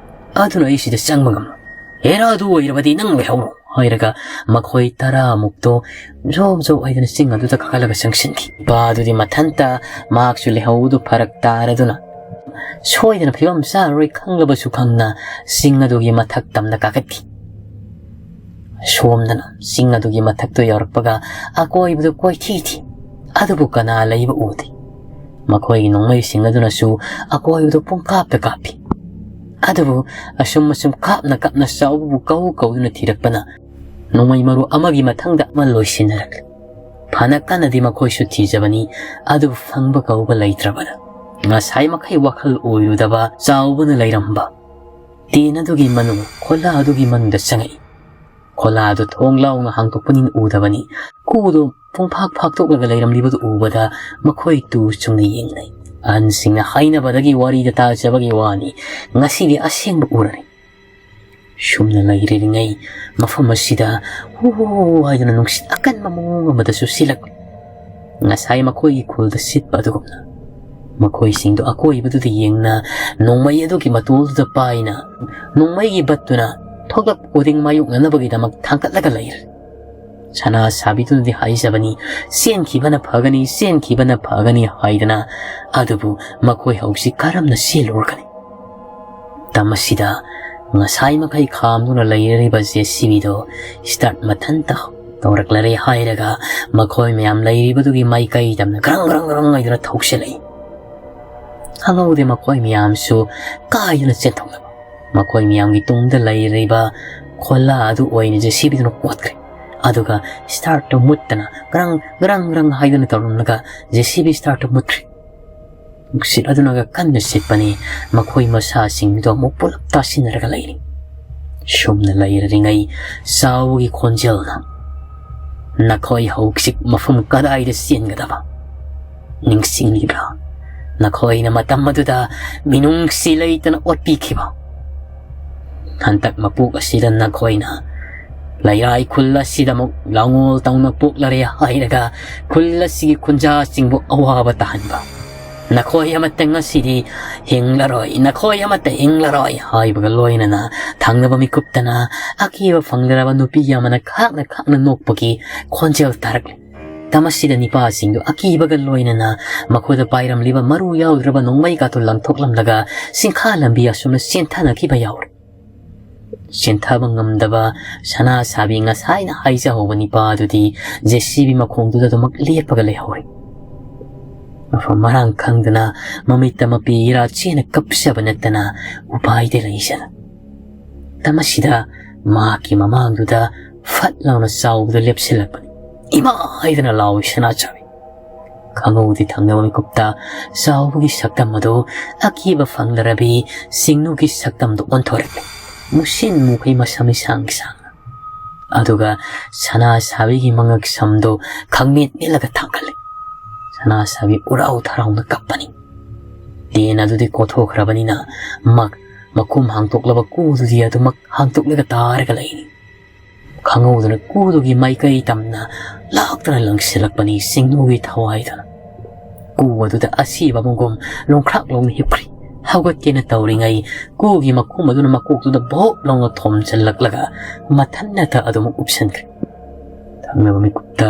ꯑꯗꯨꯅ ꯑꯩ ꯁꯤꯗ ꯆꯪꯕ ꯉꯝꯂꯣꯏ꯫ ꯍꯦꯔꯥ, ꯑꯗꯨ ꯑꯣꯏꯔꯕꯗꯤ ꯅꯪ ꯂꯩꯍꯧꯔꯣ" ꯍꯥꯏꯔꯒ ꯃꯈꯣꯏ ꯇꯔꯥꯃꯨꯛꯇꯣ ꯖꯣꯞ ꯖꯣꯞ ꯍꯥꯏꯗꯅ ꯆꯤꯡ ꯑꯗꯨꯗ ꯀꯥꯈꯠꯂꯒ ꯆꯪꯁꯤꯟꯈꯤ꯫ ꯅꯨꯄꯥ ꯑꯗꯨꯗꯤ ꯃꯊꯟꯇ ꯃꯍꯥꯛꯁꯨ ꯂꯩꯍꯧꯕꯗꯨ ꯐꯔꯛ ꯇꯥꯔꯗꯨꯅ ꯁꯣꯏꯗꯅ ꯐꯤꯕꯝ ꯆꯥꯔꯔꯣꯏ ꯈꯪꯂꯕꯁꯨ ꯈꯪꯅ ꯆꯤꯡ ꯑꯗꯨꯒꯤ ꯃꯊꯛ ꯇꯝꯅ ꯀꯥꯈꯠꯈꯤ꯫ ꯁꯣꯝꯗꯅ ꯆꯤꯡ ꯑꯗꯨꯒꯤ ꯃꯊꯛꯇꯨ ꯌꯧꯔꯛꯄꯒ ꯑꯀꯣꯏꯕꯗꯨ ꯀꯣꯏꯊꯤ ꯊꯤ, ꯑꯗꯨꯕꯨ ꯀꯅꯥ ꯂꯩꯕ ꯎꯗꯦ꯫ ꯃꯈꯣꯏꯒꯤ ꯅꯣꯡꯃꯩꯁꯤꯡ ꯑꯗꯨꯅꯁꯨ ꯑꯀꯣꯏꯕꯗꯨ ꯄꯨꯡꯀꯥꯞꯇ ꯀꯥꯞꯄꯤ꯫ ꯑꯗꯨꯕꯨ ꯑꯁꯨꯝ ꯑꯁꯨꯝ ꯀꯥꯞꯅ ꯀꯥꯞꯅ ꯆꯥꯎꯕꯕꯨ ꯀꯧ ꯀꯧꯗꯨꯅ ꯊꯤꯔꯛꯄꯅ ꯅꯣꯡꯃꯩ ꯃꯔꯨ ꯑꯃꯒꯤ ꯃꯊꯪꯗ ꯑꯃ ꯂꯣꯏꯁꯤꯟꯅꯔꯛꯂꯤ꯫ ꯐꯅ ꯀꯟꯅꯗꯤ ꯃꯈꯣꯏꯁꯨ ꯊꯤꯖꯕꯅꯤ, ꯑꯗꯨꯕꯨ ꯐꯪꯕ ꯀꯧꯕ ꯂꯩꯇ꯭ꯔꯕꯗ ꯉꯁꯥꯏ ꯃꯈꯩ ꯋꯥꯈꯜ ꯑꯣꯏꯔꯨꯗꯕ ꯆꯥꯎꯕꯅ ꯂꯩꯔꯝꯕ ꯇꯦꯟ ꯑꯗꯨꯒꯤ ꯃꯅꯨꯡ, ꯈꯣꯂꯥ ꯑꯗꯨꯒꯤ ꯃꯅꯨꯡꯗ ꯆꯪꯉꯛꯏ꯫ ꯈꯣꯂꯥ ꯑꯗꯨ ꯊꯣꯡ ꯂꯥꯎꯅ ꯍꯥꯡꯗꯣꯛꯄꯅꯤꯅ ꯎꯗꯕꯅꯤ꯫ ꯀꯨꯗꯨ ꯄꯨꯡꯐꯥꯛ ꯐꯥꯛꯇꯣꯛꯂꯒ ꯂꯩꯔꯝꯂꯤꯕꯗꯨ ꯎꯕꯗ ꯃꯈꯣꯏ ꯇꯨ ꯆꯨꯝꯅ ꯌꯦꯡꯅꯩ꯫ ꯑꯍꯟꯁꯤꯡꯅ ꯍꯥꯏꯅꯕꯗꯒꯤ ꯋꯥꯔꯤꯗ ꯇꯥꯖꯕꯒꯤ ꯋꯥꯅꯤ, ꯉꯁꯤꯗꯤ ꯑꯁꯦꯡꯕ ꯎꯔꯅꯤ꯫ ꯁꯨꯝꯅ ꯂꯩꯔꯤꯉꯩ ꯃꯐꯝ ꯑꯁꯤꯗ ꯍꯨ ꯍꯨ ꯍꯨ ꯍꯥꯏꯗꯨꯅ ꯅꯨꯡꯁꯤꯠ ꯑꯀꯟꯕ ꯃꯑꯣꯡ ꯑꯃꯗꯁꯨ ꯁꯤꯠꯂꯛꯂꯤ꯫ ꯉꯁꯥꯏ ꯃꯈꯣꯏꯒꯤ ꯈꯨꯜꯗ ꯁꯤꯠꯄ ꯑꯗꯨꯒꯨꯝꯅ ꯃꯈꯣꯏꯁꯤꯡꯗꯨ ꯑꯀꯣꯏꯕꯗꯨꯗ ꯌꯦꯡꯅ ꯅꯣꯡꯃꯩ ꯑꯗꯨꯒꯤ ꯃꯇꯣꯜꯗꯨꯗ ꯄꯥꯏꯅ ꯅꯣꯡꯃꯩꯒꯤ ꯕꯠꯇꯨꯅ ꯊꯣꯛꯂꯛꯄ ꯈꯨꯗꯤꯡ ꯃꯥꯌꯣꯛꯅꯅꯕꯒꯤꯗꯃꯛ ꯊꯥꯡꯒꯠꯂꯒ ꯂꯩꯔꯦ꯫ ꯁꯅꯥ ꯁꯥꯕꯤꯗꯨꯅꯗꯤ ꯍꯥꯏꯖꯕꯅꯤ, "ꯆꯦꯟꯈꯤꯕꯅ ꯐꯒꯅꯤ, ꯆꯦꯟꯈꯤꯕꯅ ꯐꯒꯅꯤ" ꯍꯥꯏꯗꯅ꯫ ꯑꯗꯨꯕꯨ ꯃꯈꯣꯏ ꯍꯧꯖꯤꯛ ꯀꯔꯝꯅ ꯆꯦꯜꯂꯨꯔꯒꯅꯤ? ꯃꯇꯝ ꯑꯁꯤꯗ ꯉꯁꯥꯏ ꯃꯈꯩ ꯈꯥꯝꯗꯨꯅ ꯂꯩꯔꯤꯕ ꯖꯦ ꯁꯤ ꯕꯤꯗꯣ ꯁ꯭ꯇꯥꯔꯠ ꯃꯊꯟꯇ ꯇꯧꯔꯛꯂꯔꯦ ꯍꯥꯏꯔꯒ ꯃꯈꯣꯏ ꯃꯌꯥꯝ ꯂꯩꯔꯤꯕꯗꯨꯒꯤ ꯃꯥꯏꯀꯩꯗ ꯒ꯭ꯔꯪ ꯒ꯭ꯔꯪ ꯒ꯭ꯔꯪ ꯍꯥꯏꯗꯨꯅ ꯊꯧꯁꯤꯜꯂꯛꯏ꯫ ꯈꯪꯍꯧꯗꯦ ꯃꯈꯣꯏ ꯃꯌꯥꯝꯁꯨ ꯀꯥꯏꯗꯨꯅ ꯆꯦꯟꯊꯣꯛꯂꯕ꯫ ꯃꯈꯣꯏ ꯃꯌꯥꯝꯒꯤ ꯇꯨꯡꯗ ꯂꯩꯔꯤꯕ ꯈꯣꯜꯂꯥ ꯑꯗꯨ ꯑꯣꯏꯅ ꯖꯦ ꯁꯤ ꯕꯤꯗꯨꯅ ꯀꯣꯠꯈ꯭ꯔꯦ꯫ ꯑꯗꯨꯒ ꯁ꯭ꯇꯥꯔꯠꯇꯨ ꯃꯨꯠꯇꯅ ꯒ꯭ꯔꯪ ꯒ꯭ꯔꯪ ꯒ꯭ꯔꯪ ꯍꯥꯏꯗꯨꯅ ꯇꯧꯔꯝꯂꯒ ꯖꯦ ꯁꯤ ꯕꯤ ꯁ꯭ꯇꯥꯔꯠꯇꯨ ꯃꯨꯠꯈ꯭ꯔꯦ꯫ ꯅꯨꯡꯁꯤꯠ ꯑꯗꯨꯅꯒ ꯀꯟꯅ ꯁꯤꯠꯄꯅꯤ꯫ ꯃꯈꯣꯏ ꯃꯁꯥꯁꯤꯡꯗꯨ ꯑꯃꯨꯛ ꯄꯨꯂꯞ ꯇꯥꯁꯤꯟꯅꯔꯒ ꯂꯩꯔꯤ꯫ ꯁꯨꯝꯅ ꯂꯩꯔꯤꯉꯩ ꯆꯥꯎꯕꯒꯤ ꯈꯣꯟꯖꯦꯜꯅ, "ꯅꯈꯣꯏ ꯍꯧꯖꯤꯛ ꯃꯐꯝ ꯀꯗꯥꯏꯗ ꯆꯦꯟꯒꯗꯕ? ꯅꯤꯡꯁꯤꯡꯂꯤꯕ꯭ꯔꯥ? ꯅꯈꯣꯏꯅ ꯃꯇꯝ ꯑꯗꯨꯗ ꯃꯤꯅꯨꯡꯁꯤ ꯂꯩꯇꯅ ꯑꯣꯠꯄꯤꯈꯤꯕ꯫ ꯍꯟꯗꯛ ꯃꯄꯣꯛ ꯑꯁꯤꯗ ꯅꯈꯣꯏꯅ ꯂꯩꯔꯥꯏ ꯈꯨꯜ ꯑꯁꯤꯗ ꯑꯃꯨꯛ ꯂꯥꯉꯣꯜ ꯇꯧꯅ ꯄꯣꯛꯂꯔꯦ ꯍꯥꯏꯔꯒ ꯈꯨꯜ ꯑꯁꯤꯒꯤ ꯈꯨꯟꯖꯥꯁꯤꯡꯕꯨ ꯑꯋꯥꯕ ꯇꯥꯍꯟꯕ꯫ ꯅꯈꯣꯏ ꯑꯃꯠꯇ ꯉꯁꯤꯗꯤ ꯍꯤꯡꯂꯔꯣꯏ, ꯅꯈꯣꯏ ꯑꯃꯠꯇ ꯍꯤꯡꯂꯔꯣꯏ" ꯍꯥꯏꯕꯒ ꯂꯣꯏꯅꯅ ꯊꯪꯅꯕ ꯃꯤꯀꯨꯞꯇꯅ ꯑꯀꯤꯕ ꯐꯪꯂꯔꯕ ꯅꯨꯄꯤ ꯑꯃꯅ ꯈꯥꯛꯅ ꯈꯥꯛꯅ ꯅꯣꯛꯄꯒꯤ ꯈꯣꯟꯖꯦꯜ ꯇꯥꯔꯛꯂꯤ꯫ ꯃꯇꯝ ꯑꯁꯤꯗ ꯅꯤꯄꯥꯁꯤꯡꯗꯨ ꯑꯀꯤꯕꯒ ꯂꯣꯏꯅꯅ ꯃꯈꯣꯏꯗ ꯄꯥꯏꯔꯝꯂꯤꯕ ꯃꯔꯨ ꯌꯥꯎꯗ꯭ꯔꯕ ꯅꯣꯡꯃꯩ ꯀꯥꯗꯨ ꯂꯪꯊꯣꯛꯂꯝꯂꯒ ꯁꯤꯡꯈꯥ ꯂꯝꯕꯤ ꯑꯁꯣꯝꯗ ꯆꯦꯟꯊꯅꯈꯤꯕ ꯌꯥꯎꯔꯦ꯫ ꯆꯦꯟꯊꯕ ꯉꯝꯗꯕ ꯁꯅꯥ ꯁꯥꯕꯤ ꯉꯁꯥꯏꯅ ꯍꯥꯏꯖꯍꯧꯕ ꯅꯤꯄꯥ ꯑꯗꯨꯗꯤ ꯖꯦ ꯁꯤ ꯕꯤ ꯃꯈꯣꯡꯗꯨꯗ ꯑꯗꯨꯃꯛ ꯂꯦꯞꯄꯒ ꯂꯩꯍꯧꯔꯦ꯫ ꯃꯐꯝ ꯃꯔꯥꯡ ꯈꯪꯗꯅ ꯃꯃꯤꯠꯇ ꯃꯄꯤ ꯏꯔꯥ ꯆꯦꯅ ꯀꯞꯆꯕ ꯅꯠꯇꯅ ꯎꯄꯥꯏꯗꯤ ꯂꯩꯖꯗꯦ꯫ ꯃꯇꯝ ꯑꯁꯤꯗ ꯃꯍꯥꯛꯀꯤ ꯃꯃꯥꯡꯗꯨꯗ ꯐꯠ ꯂꯥꯎꯅ ꯆꯥꯎꯕꯗ ꯂꯦꯞꯁꯤꯜꯂꯛꯄꯅꯤ꯫ "ꯏꯃꯥ!" ꯍꯥꯏꯗꯅ ꯂꯥꯎꯏ ꯁꯅꯥ ꯁꯥꯕꯤ꯫ ꯈꯪꯍꯧꯗꯦ ꯊꯪꯅꯕ ꯃꯤꯀꯨꯞꯇ ꯆꯥꯎꯕꯒꯤ ꯁꯛꯇꯝ ꯑꯗꯨ ꯑꯀꯤꯕ ꯐꯪꯂꯔꯕꯤ ꯁꯤꯡꯅꯨꯒꯤ ꯁꯛꯇꯝꯗꯨ ꯑꯣꯟꯊꯣꯔꯛꯂꯦ꯫ ꯃꯨꯁꯤꯟ ꯃꯨꯈꯩ ꯃꯁꯝ ꯏꯁꯥꯡ ꯁꯥꯡꯅ꯫ ꯑꯗꯨꯒ ꯁꯅꯥ ꯁꯥꯕꯤꯒꯤ ꯃꯉꯛ ꯁꯝꯗꯨ ꯈꯪꯃꯦꯠ ꯃꯦꯠꯂꯒ ꯊꯥꯡꯒꯠꯂꯦ꯫ ꯁꯅꯥ ꯁꯥꯕꯤ ꯎꯔꯥꯎ ꯊꯔꯥꯎꯅ ꯀꯞꯄꯅꯤ꯫ ꯂꯦꯟ ꯑꯗꯨꯗꯤ ꯀꯣꯊꯣꯛꯈ꯭ꯔꯕꯅꯤꯅ ꯃꯛ ꯃꯈꯨꯝ ꯍꯥꯡꯗꯣꯛꯂꯕ ꯀꯨꯗꯨꯗꯤ ꯑꯗꯨꯃꯛ ꯍꯥꯡꯗꯣꯛꯂꯒ ꯇꯥꯔꯒ ꯂꯩꯔꯤ꯫ ꯈꯪꯍꯧꯗꯅ ꯀꯨꯗꯨꯒꯤ ꯃꯥꯏꯀꯩ ꯇꯝꯅ ꯂꯥꯛꯇꯨꯅ ꯂꯪꯁꯤꯜꯂꯛꯄꯅꯤ ꯁꯤꯡꯅꯨꯒꯤ ꯊꯋꯥꯏꯗꯨꯅ꯫ ꯀꯨ ꯑꯗꯨꯗ ꯑꯁꯤꯕ ꯑꯃꯒꯨꯝ ꯂꯣꯡꯈ꯭ꯔꯥꯛ ꯂꯣꯡꯅ ꯍꯤꯞꯈ꯭ꯔꯤ꯫ ꯍꯧꯒꯠꯀꯦꯅ ꯇꯧꯔꯤꯉꯩ ꯀꯨꯒꯤ ꯃꯈꯨꯝ ꯑꯗꯨꯅ ꯃꯀꯣꯛꯇꯨꯗ ꯚꯣꯞ ꯂꯥꯎꯅ ꯊꯣꯝꯖꯤꯜꯂꯛꯂꯒ ꯃꯊꯟꯅꯇ ꯑꯗꯨꯃꯛ ꯎꯞꯁꯟꯈ꯭ꯔꯦ꯫ ꯊꯪꯅꯕ ꯃꯤꯀꯨꯞꯇ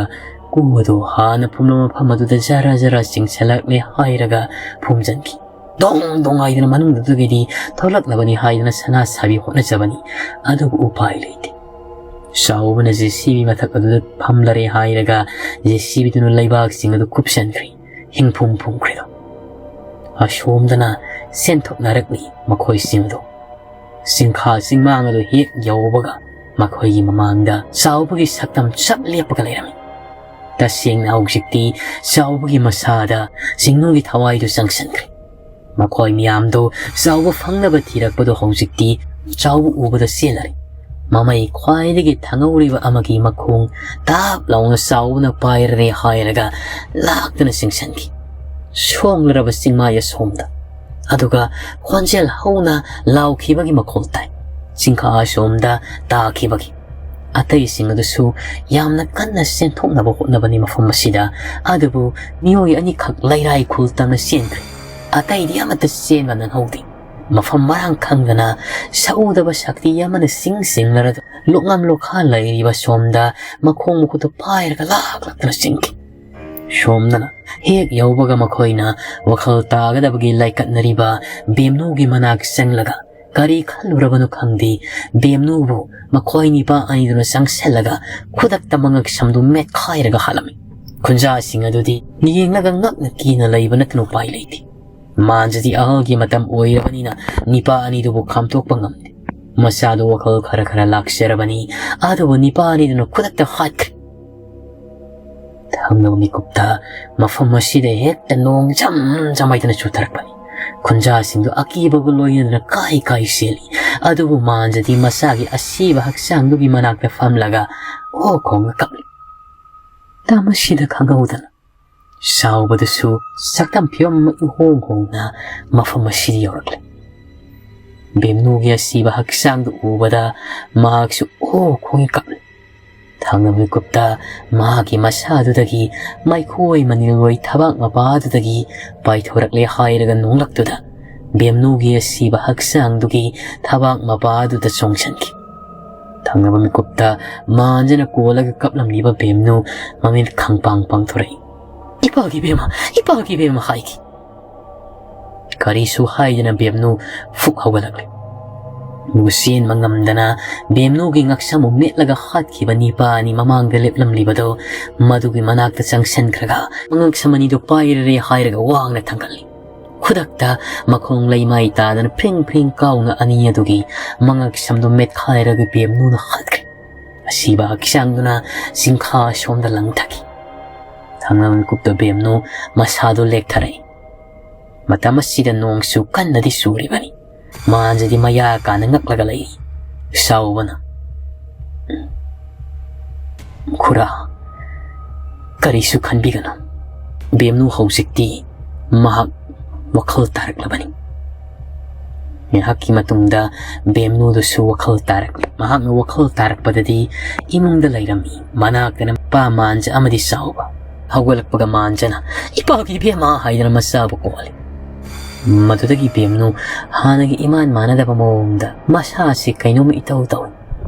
ꯀꯨ ꯑꯗꯨ ꯍꯥꯟꯅ ꯐꯨꯝꯂꯕ ꯃꯐꯝ ꯑꯗꯨꯗ ꯖꯔ ꯖꯔ ꯆꯤꯡꯁꯤꯜꯂꯛꯂꯦ ꯍꯥꯏꯔꯒ ꯐꯨꯝꯖꯤꯟꯈꯤ꯫ ꯗꯣꯡ ꯗꯣꯡ ꯍꯥꯏꯗꯨꯅ ꯃꯅꯨꯡꯗꯨꯗꯒꯤꯗꯤ ꯊꯣꯛꯂꯛꯂꯕꯅꯤ ꯍꯥꯏꯗꯨꯅ ꯁꯅꯥ ꯁꯥꯕꯤ ꯍꯣꯠꯅꯖꯕꯅꯤ꯫ ꯑꯗꯨꯕꯨ ꯎꯄꯥꯏ ꯂꯩꯇꯦ꯫ ꯆꯥꯎꯕꯅ ꯖꯦ ꯁꯤ ꯕꯤ ꯃꯊꯛ ꯑꯗꯨꯗ ꯐꯝꯂꯔꯦ ꯍꯥꯏꯔꯒ ꯖꯦ ꯁꯤ ꯕꯤꯗꯨꯅ ꯂꯩꯕꯥꯛꯁꯤꯡ ꯑꯗꯨ ꯀꯨꯞꯁꯤꯟꯈ꯭ꯔꯦ꯫ ꯍꯤꯡꯐꯨꯝ ꯐꯨꯝꯈ꯭ꯔꯦꯗꯣ꯫ ꯑꯁꯣꯝꯗꯅ ꯆꯦꯟꯊꯣꯛꯅꯔꯛꯂꯤ ꯃꯈꯣꯏꯁꯤꯡ ꯑꯗꯨ꯫ ꯆꯤꯡꯈꯥ ꯆꯤꯡꯃꯥꯡ ꯑꯗꯨ ꯍꯦꯛ ꯌꯧꯕꯒ ꯃꯈꯣꯏꯒꯤ ꯃꯃꯥꯡꯗ ꯆꯥꯎꯕꯒꯤ ꯁꯛꯇꯝ ꯆꯞ ꯂꯦꯞꯄꯒ ꯂꯩꯔꯝꯃꯤ꯫ ꯇꯁꯦꯡꯅ ꯍꯧꯖꯤꯛꯇꯤ ꯆꯥꯎꯕꯒꯤ ꯃꯁꯥꯗ ꯁꯤꯡꯅꯨꯒꯤ ꯊꯋꯥꯏꯗꯨ ꯆꯪꯁꯤꯟꯈ꯭ꯔꯦ꯫ ꯃꯈꯣꯏ ꯃꯤꯌꯥꯝꯗꯨ ꯆꯥꯎꯕ ꯐꯪꯅꯕ ꯊꯤꯔꯛꯄꯗꯨ ꯍꯧꯖꯤꯛꯇꯤ ꯆꯥꯎꯕ ꯎꯕꯗ ꯆꯦꯜꯂꯔꯦ꯫ ꯃꯃꯩ ꯈ꯭ꯋꯥꯏꯗꯒꯤ ꯊꯪꯍꯧꯔꯤꯕ ꯑꯃꯒꯤ ꯃꯈꯣꯡ ꯇꯥꯞ ꯂꯥꯎꯅ ꯆꯥꯎꯕꯅ ꯄꯥꯏꯔꯔꯦ ꯍꯥꯏꯔꯒ ꯂꯥꯛꯇꯨꯅ ꯆꯤꯡꯁꯤꯟꯈꯤ꯫ ꯁꯣꯡꯂꯔꯕ ꯆꯤꯡꯃꯥꯏ ꯑꯁꯣꯝꯗ꯫ ꯑꯗꯨꯒ ꯈꯣꯟꯖꯦꯜ ꯍꯧꯅ ꯂꯥꯎꯈꯤꯕꯒꯤ ꯃꯈꯣꯜ ꯇꯥꯏ꯫ ꯆꯤꯡꯈꯥ ꯑꯁꯣꯝꯗ ꯇꯥꯈꯤꯕꯒꯤ꯫ ꯑꯇꯩꯁꯤꯡ ꯑꯗꯨꯁꯨ ꯌꯥꯝꯅ ꯀꯟꯅ ꯆꯦꯟꯊꯣꯛꯅꯕ ꯍꯣꯠꯅꯕꯅꯤ ꯃꯐꯝ ꯑꯁꯤꯗ꯫ ꯑꯗꯨꯕꯨ ꯃꯤꯑꯣꯏ ꯑꯅꯤꯈꯛ ꯂꯩꯔꯥꯏ ꯈꯨꯜ ꯇꯝꯅ ꯆꯦꯟꯈ꯭ꯔꯦ꯫ ꯑꯇꯩꯗꯤ ꯑꯃꯠꯇ ꯆꯦꯟꯕ ꯅꯪꯍꯧꯗꯦ꯫ ꯃꯐꯝ ꯃꯔꯥꯡ ꯈꯪꯗꯅ ꯁꯛꯎꯗꯕ ꯁꯛꯇꯤ ꯑꯃꯅ ꯆꯤꯡ ꯆꯤꯡꯂꯔꯗꯨ ꯂꯣꯛꯉꯝ ꯂꯣꯛꯈꯥ ꯂꯩꯔꯤꯕ ꯁꯣꯝꯗ ꯃꯈꯣꯡ ꯃꯈꯨꯠꯇꯨ ꯄꯥꯏꯔꯒ ꯂꯥꯛ ꯂꯥꯛꯇꯨꯅ ꯆꯦꯟꯈꯤ꯫ ꯁꯣꯝꯗꯅ ꯍꯦꯛ ꯌꯧꯕꯒ ꯃꯈꯣꯏꯅ ꯋꯥꯈꯜ ꯇꯥꯒꯗꯕꯒꯤ ꯂꯥꯏꯀꯠꯅꯔꯤꯕ ꯕꯦꯝꯅꯨꯒꯤ ꯃꯅꯥꯛ ꯆꯪꯂꯒ ꯀꯔꯤ ꯈꯜꯂꯨꯔꯕꯅꯣ ꯈꯪꯗꯦ, ꯕꯦꯝꯅꯨꯕꯨ ꯃꯈꯣꯏ ꯅꯤꯄꯥ ꯑꯅꯤꯗꯨꯅ ꯆꯪꯁꯤꯜꯂꯒ ꯈꯨꯗꯛꯇ ꯃꯉꯛ ꯁꯝꯗꯨ ꯃꯦꯠꯈꯥꯏꯔꯒ ꯍꯥꯠꯂꯝꯃꯤ꯫ ꯈꯨꯟꯖꯥꯁꯤꯡ ꯑꯗꯨꯗꯤ ꯌꯦꯡꯂꯒ ꯉꯛꯅ ꯀꯤꯅ ꯂꯩꯕ ꯅꯠꯇꯅ ꯎꯄꯥꯏ ꯂꯩꯇꯦ꯫ ꯃꯥꯟꯖꯗꯤ ꯑꯍꯜꯒꯤ ꯃꯇꯝ ꯑꯣꯏꯔꯕꯅꯤꯅ ꯅꯤꯄꯥ ꯑꯅꯤꯗꯨꯕꯨ ꯈꯥꯝꯇꯣꯛꯄ ꯉꯝꯗꯦ꯫ ꯃꯆꯥꯗꯨ ꯋꯥꯈꯜ ꯈꯔ ꯈꯔ ꯂꯥꯛꯆꯔꯕꯅꯤ, ꯑꯗꯨꯕꯨ ꯅꯤꯄꯥ ꯑꯅꯤꯗꯨꯅ ꯈꯨꯗꯛꯇ ꯍꯥꯠꯈ꯭ꯔꯦ꯫ ꯊꯪꯅꯕ ꯃꯤꯀꯨꯞꯇ ꯃꯐꯝ ꯑꯁꯤꯗ ꯍꯦꯛꯇ ꯅꯣꯡ ꯖꯝ ꯖꯝ ꯍꯥꯏꯗꯅ ꯆꯨꯊꯔꯛꯄꯅꯤ꯫ ꯈꯨꯟꯖꯥꯁꯤꯡꯗꯨ ꯑꯀꯤꯕꯒ ꯂꯣꯏꯅꯗꯅ ꯀꯥꯏ ꯀꯥꯏ ꯆꯦꯜꯂꯤ꯫ ꯑꯗꯨꯕꯨ ꯃꯥꯟꯖꯗꯤ ꯃꯆꯥꯒꯤ ꯑꯁꯤꯕ ꯍꯛꯆꯥꯡꯗꯨꯒꯤ ꯃꯅꯥꯛꯇ ꯐꯝꯂꯒ ꯑꯣ ꯈꯣꯡꯅ ꯀꯞꯂꯤ꯫ ꯇꯃꯁꯤꯗ ꯈꯪꯍꯧꯗꯅ ꯆꯥꯎꯕꯗꯨꯁꯨ ꯁꯛꯇꯝ ꯐꯤꯕꯝ ꯑꯃ ꯏꯍꯣꯡ ꯍꯣꯡꯅ ꯃꯐꯝ ꯑꯁꯤꯗ ꯌꯧꯔꯛꯂꯦ꯫ ꯕꯦꯝꯅꯨꯒꯤ ꯑꯁꯤꯕ ꯍꯛꯆꯥꯡꯗꯨ ꯎꯕꯗ ꯃꯍꯥꯛꯁꯨ ꯑꯣ ꯈꯣꯡꯉꯤ ꯀꯞꯂꯤ꯫ ꯊꯪꯅꯕ ꯃꯤꯀꯨꯞꯇ ꯃꯍꯥꯛꯀꯤ ꯃꯁꯥꯗꯨꯗꯒꯤ ꯃꯩꯈꯣꯏ ꯃꯅꯤꯜꯂꯣꯏ ꯊꯕꯥꯛ ꯃꯄꯥꯗꯨꯗꯒꯤ ꯄꯥꯏꯊꯣꯔꯛꯂꯦ ꯍꯥꯏꯔꯒ ꯅꯣꯡꯂꯛꯇꯨꯗ ꯕꯦꯝꯅꯨꯒꯤ ꯑꯁꯤꯕ ꯍꯛꯆꯥꯡꯗꯨꯒꯤ ꯊꯕꯥꯛ ꯃꯄꯥꯗꯨꯗ ꯆꯣꯡꯁꯤꯟꯈꯤ꯫ ꯊꯪꯅꯕ ꯃꯤꯀꯨꯞꯇ ꯃꯥꯟꯖꯅ ꯀꯣꯜꯂꯒ ꯀꯞꯂꯝꯂꯤꯕ ꯕꯦꯝꯅꯨ ꯃꯃꯤꯠ ꯈꯪꯄꯥꯡ ꯄꯥꯡꯊꯣꯔꯛꯏ꯫ "ꯏꯄꯥꯒꯤ ꯕꯦꯝꯃ, ꯏꯄꯥꯒꯤ ꯕꯦꯝꯃ" ꯍꯥꯏꯈꯤ꯫ ꯀꯔꯤꯁꯨ ꯍꯥꯏꯗꯅ ꯕꯦꯝꯅꯨ ꯐꯨꯛ ꯍꯧꯒꯠꯂꯛꯂꯦ꯫ ꯃꯨ ꯆꯦꯟꯕ ꯉꯝꯗꯅ ꯕꯦꯝꯅꯨꯒꯤ ꯉꯛꯁꯝꯕꯨ ꯃꯦꯠꯂꯒ ꯍꯥꯠꯈꯤꯕ ꯅꯤꯄꯥ ꯑꯅꯤ ꯃꯃꯥꯡꯗ ꯂꯦꯞꯂꯝꯂꯤꯕꯗꯣ ꯃꯗꯨꯒꯤ ꯃꯅꯥꯛꯇ ꯆꯪꯁꯤꯟꯈ꯭ꯔꯒ ꯃꯉꯛꯁꯝ ꯑꯅꯤꯗꯨ ꯄꯥꯏꯔꯔꯦ ꯍꯥꯏꯔꯒ ꯋꯥꯡꯅ ꯊꯥꯡꯒꯠꯂꯤ꯫ ꯈꯨꯗꯛꯇ ꯃꯈꯣꯡ ꯂꯩꯃꯥꯏ ꯇꯥꯗꯅ ꯐ꯭ꯔꯤꯡ ꯐ꯭ꯔꯤꯡ ꯀꯥꯎꯅ ꯑꯅꯤ ꯑꯗꯨꯒꯤ ꯃꯉꯛꯁꯝꯗꯨ ꯃꯦꯠꯈꯥꯏꯔꯒ ꯕꯦꯝꯅꯨꯅ ꯍꯥꯠꯈ꯭ꯔꯦ꯫ ꯑꯁꯤꯕ ꯍꯛꯆꯥꯡꯗꯨꯅ ꯆꯤꯡꯈꯥ ꯁꯣꯝꯗ ꯂꯪꯊꯈꯤ꯫ ꯊꯪꯅꯕ ꯃꯤꯀꯨꯞꯇ ꯕꯦꯝꯅꯨ ꯃꯁꯥꯗꯨ ꯂꯦꯛꯊꯔꯛꯏ꯫ ꯃꯇꯝ ꯑꯁꯤꯗ ꯅꯣꯡꯁꯨ ꯀꯟꯅꯗꯤ ꯆꯨꯔꯤꯕꯅꯤ꯫ ꯃꯥꯟꯖꯗꯤ ꯃꯌꯥ ꯀꯥꯅ ꯉꯛꯂꯒ ꯂꯩꯔꯤ꯫ ꯆꯥꯎꯕꯅ, "ꯈꯨꯔꯥ, ꯀꯔꯤꯁꯨ ꯈꯟꯕꯤꯒꯅꯨ꯫ ꯕꯦꯝꯅꯨ ꯍꯧꯖꯤꯛꯇꯤ ꯃꯍꯥꯛ ꯋꯥꯈꯜ ꯇꯥꯔꯛꯂꯕꯅꯤ"꯫ ꯉꯥꯏꯍꯥꯛꯀꯤ ꯃꯇꯨꯡꯗ ꯕꯦꯝꯅꯨꯗꯨꯁꯨ ꯋꯥꯈꯜ ꯇꯥꯔꯛꯂꯤ꯫ ꯃꯍꯥꯛꯅ ꯋꯥꯈꯜ ꯇꯥꯔꯛꯄꯗꯗꯤ ꯏꯃꯨꯡꯗ ꯂꯩꯔꯝꯃꯤ꯫ ꯃꯅꯥꯛꯇꯅ ꯃꯄꯥ ꯃꯥꯟꯖ ꯑꯃꯗꯤ ꯆꯥꯎꯕ꯫ ꯍꯧꯒꯠꯂꯛꯄꯒ ꯃꯥꯟꯖꯅ, "ꯏꯄꯥꯒꯤ ꯏꯕꯦꯝꯃ" ꯍꯥꯏꯗꯅ ꯃꯆꯥꯕꯨ ꯀꯣꯜꯂꯤ꯫ ꯃꯗꯨꯗꯒꯤ ꯕꯦꯝꯅꯨ ꯍꯥꯟꯅꯒꯤ ꯏꯃꯥꯟ ꯃꯥꯟꯅꯗꯕ ꯃꯑꯣꯡꯗ ꯃꯁꯥꯁꯤ ꯀꯩꯅꯣꯝ ꯏꯇꯧ ꯇꯧꯏ꯫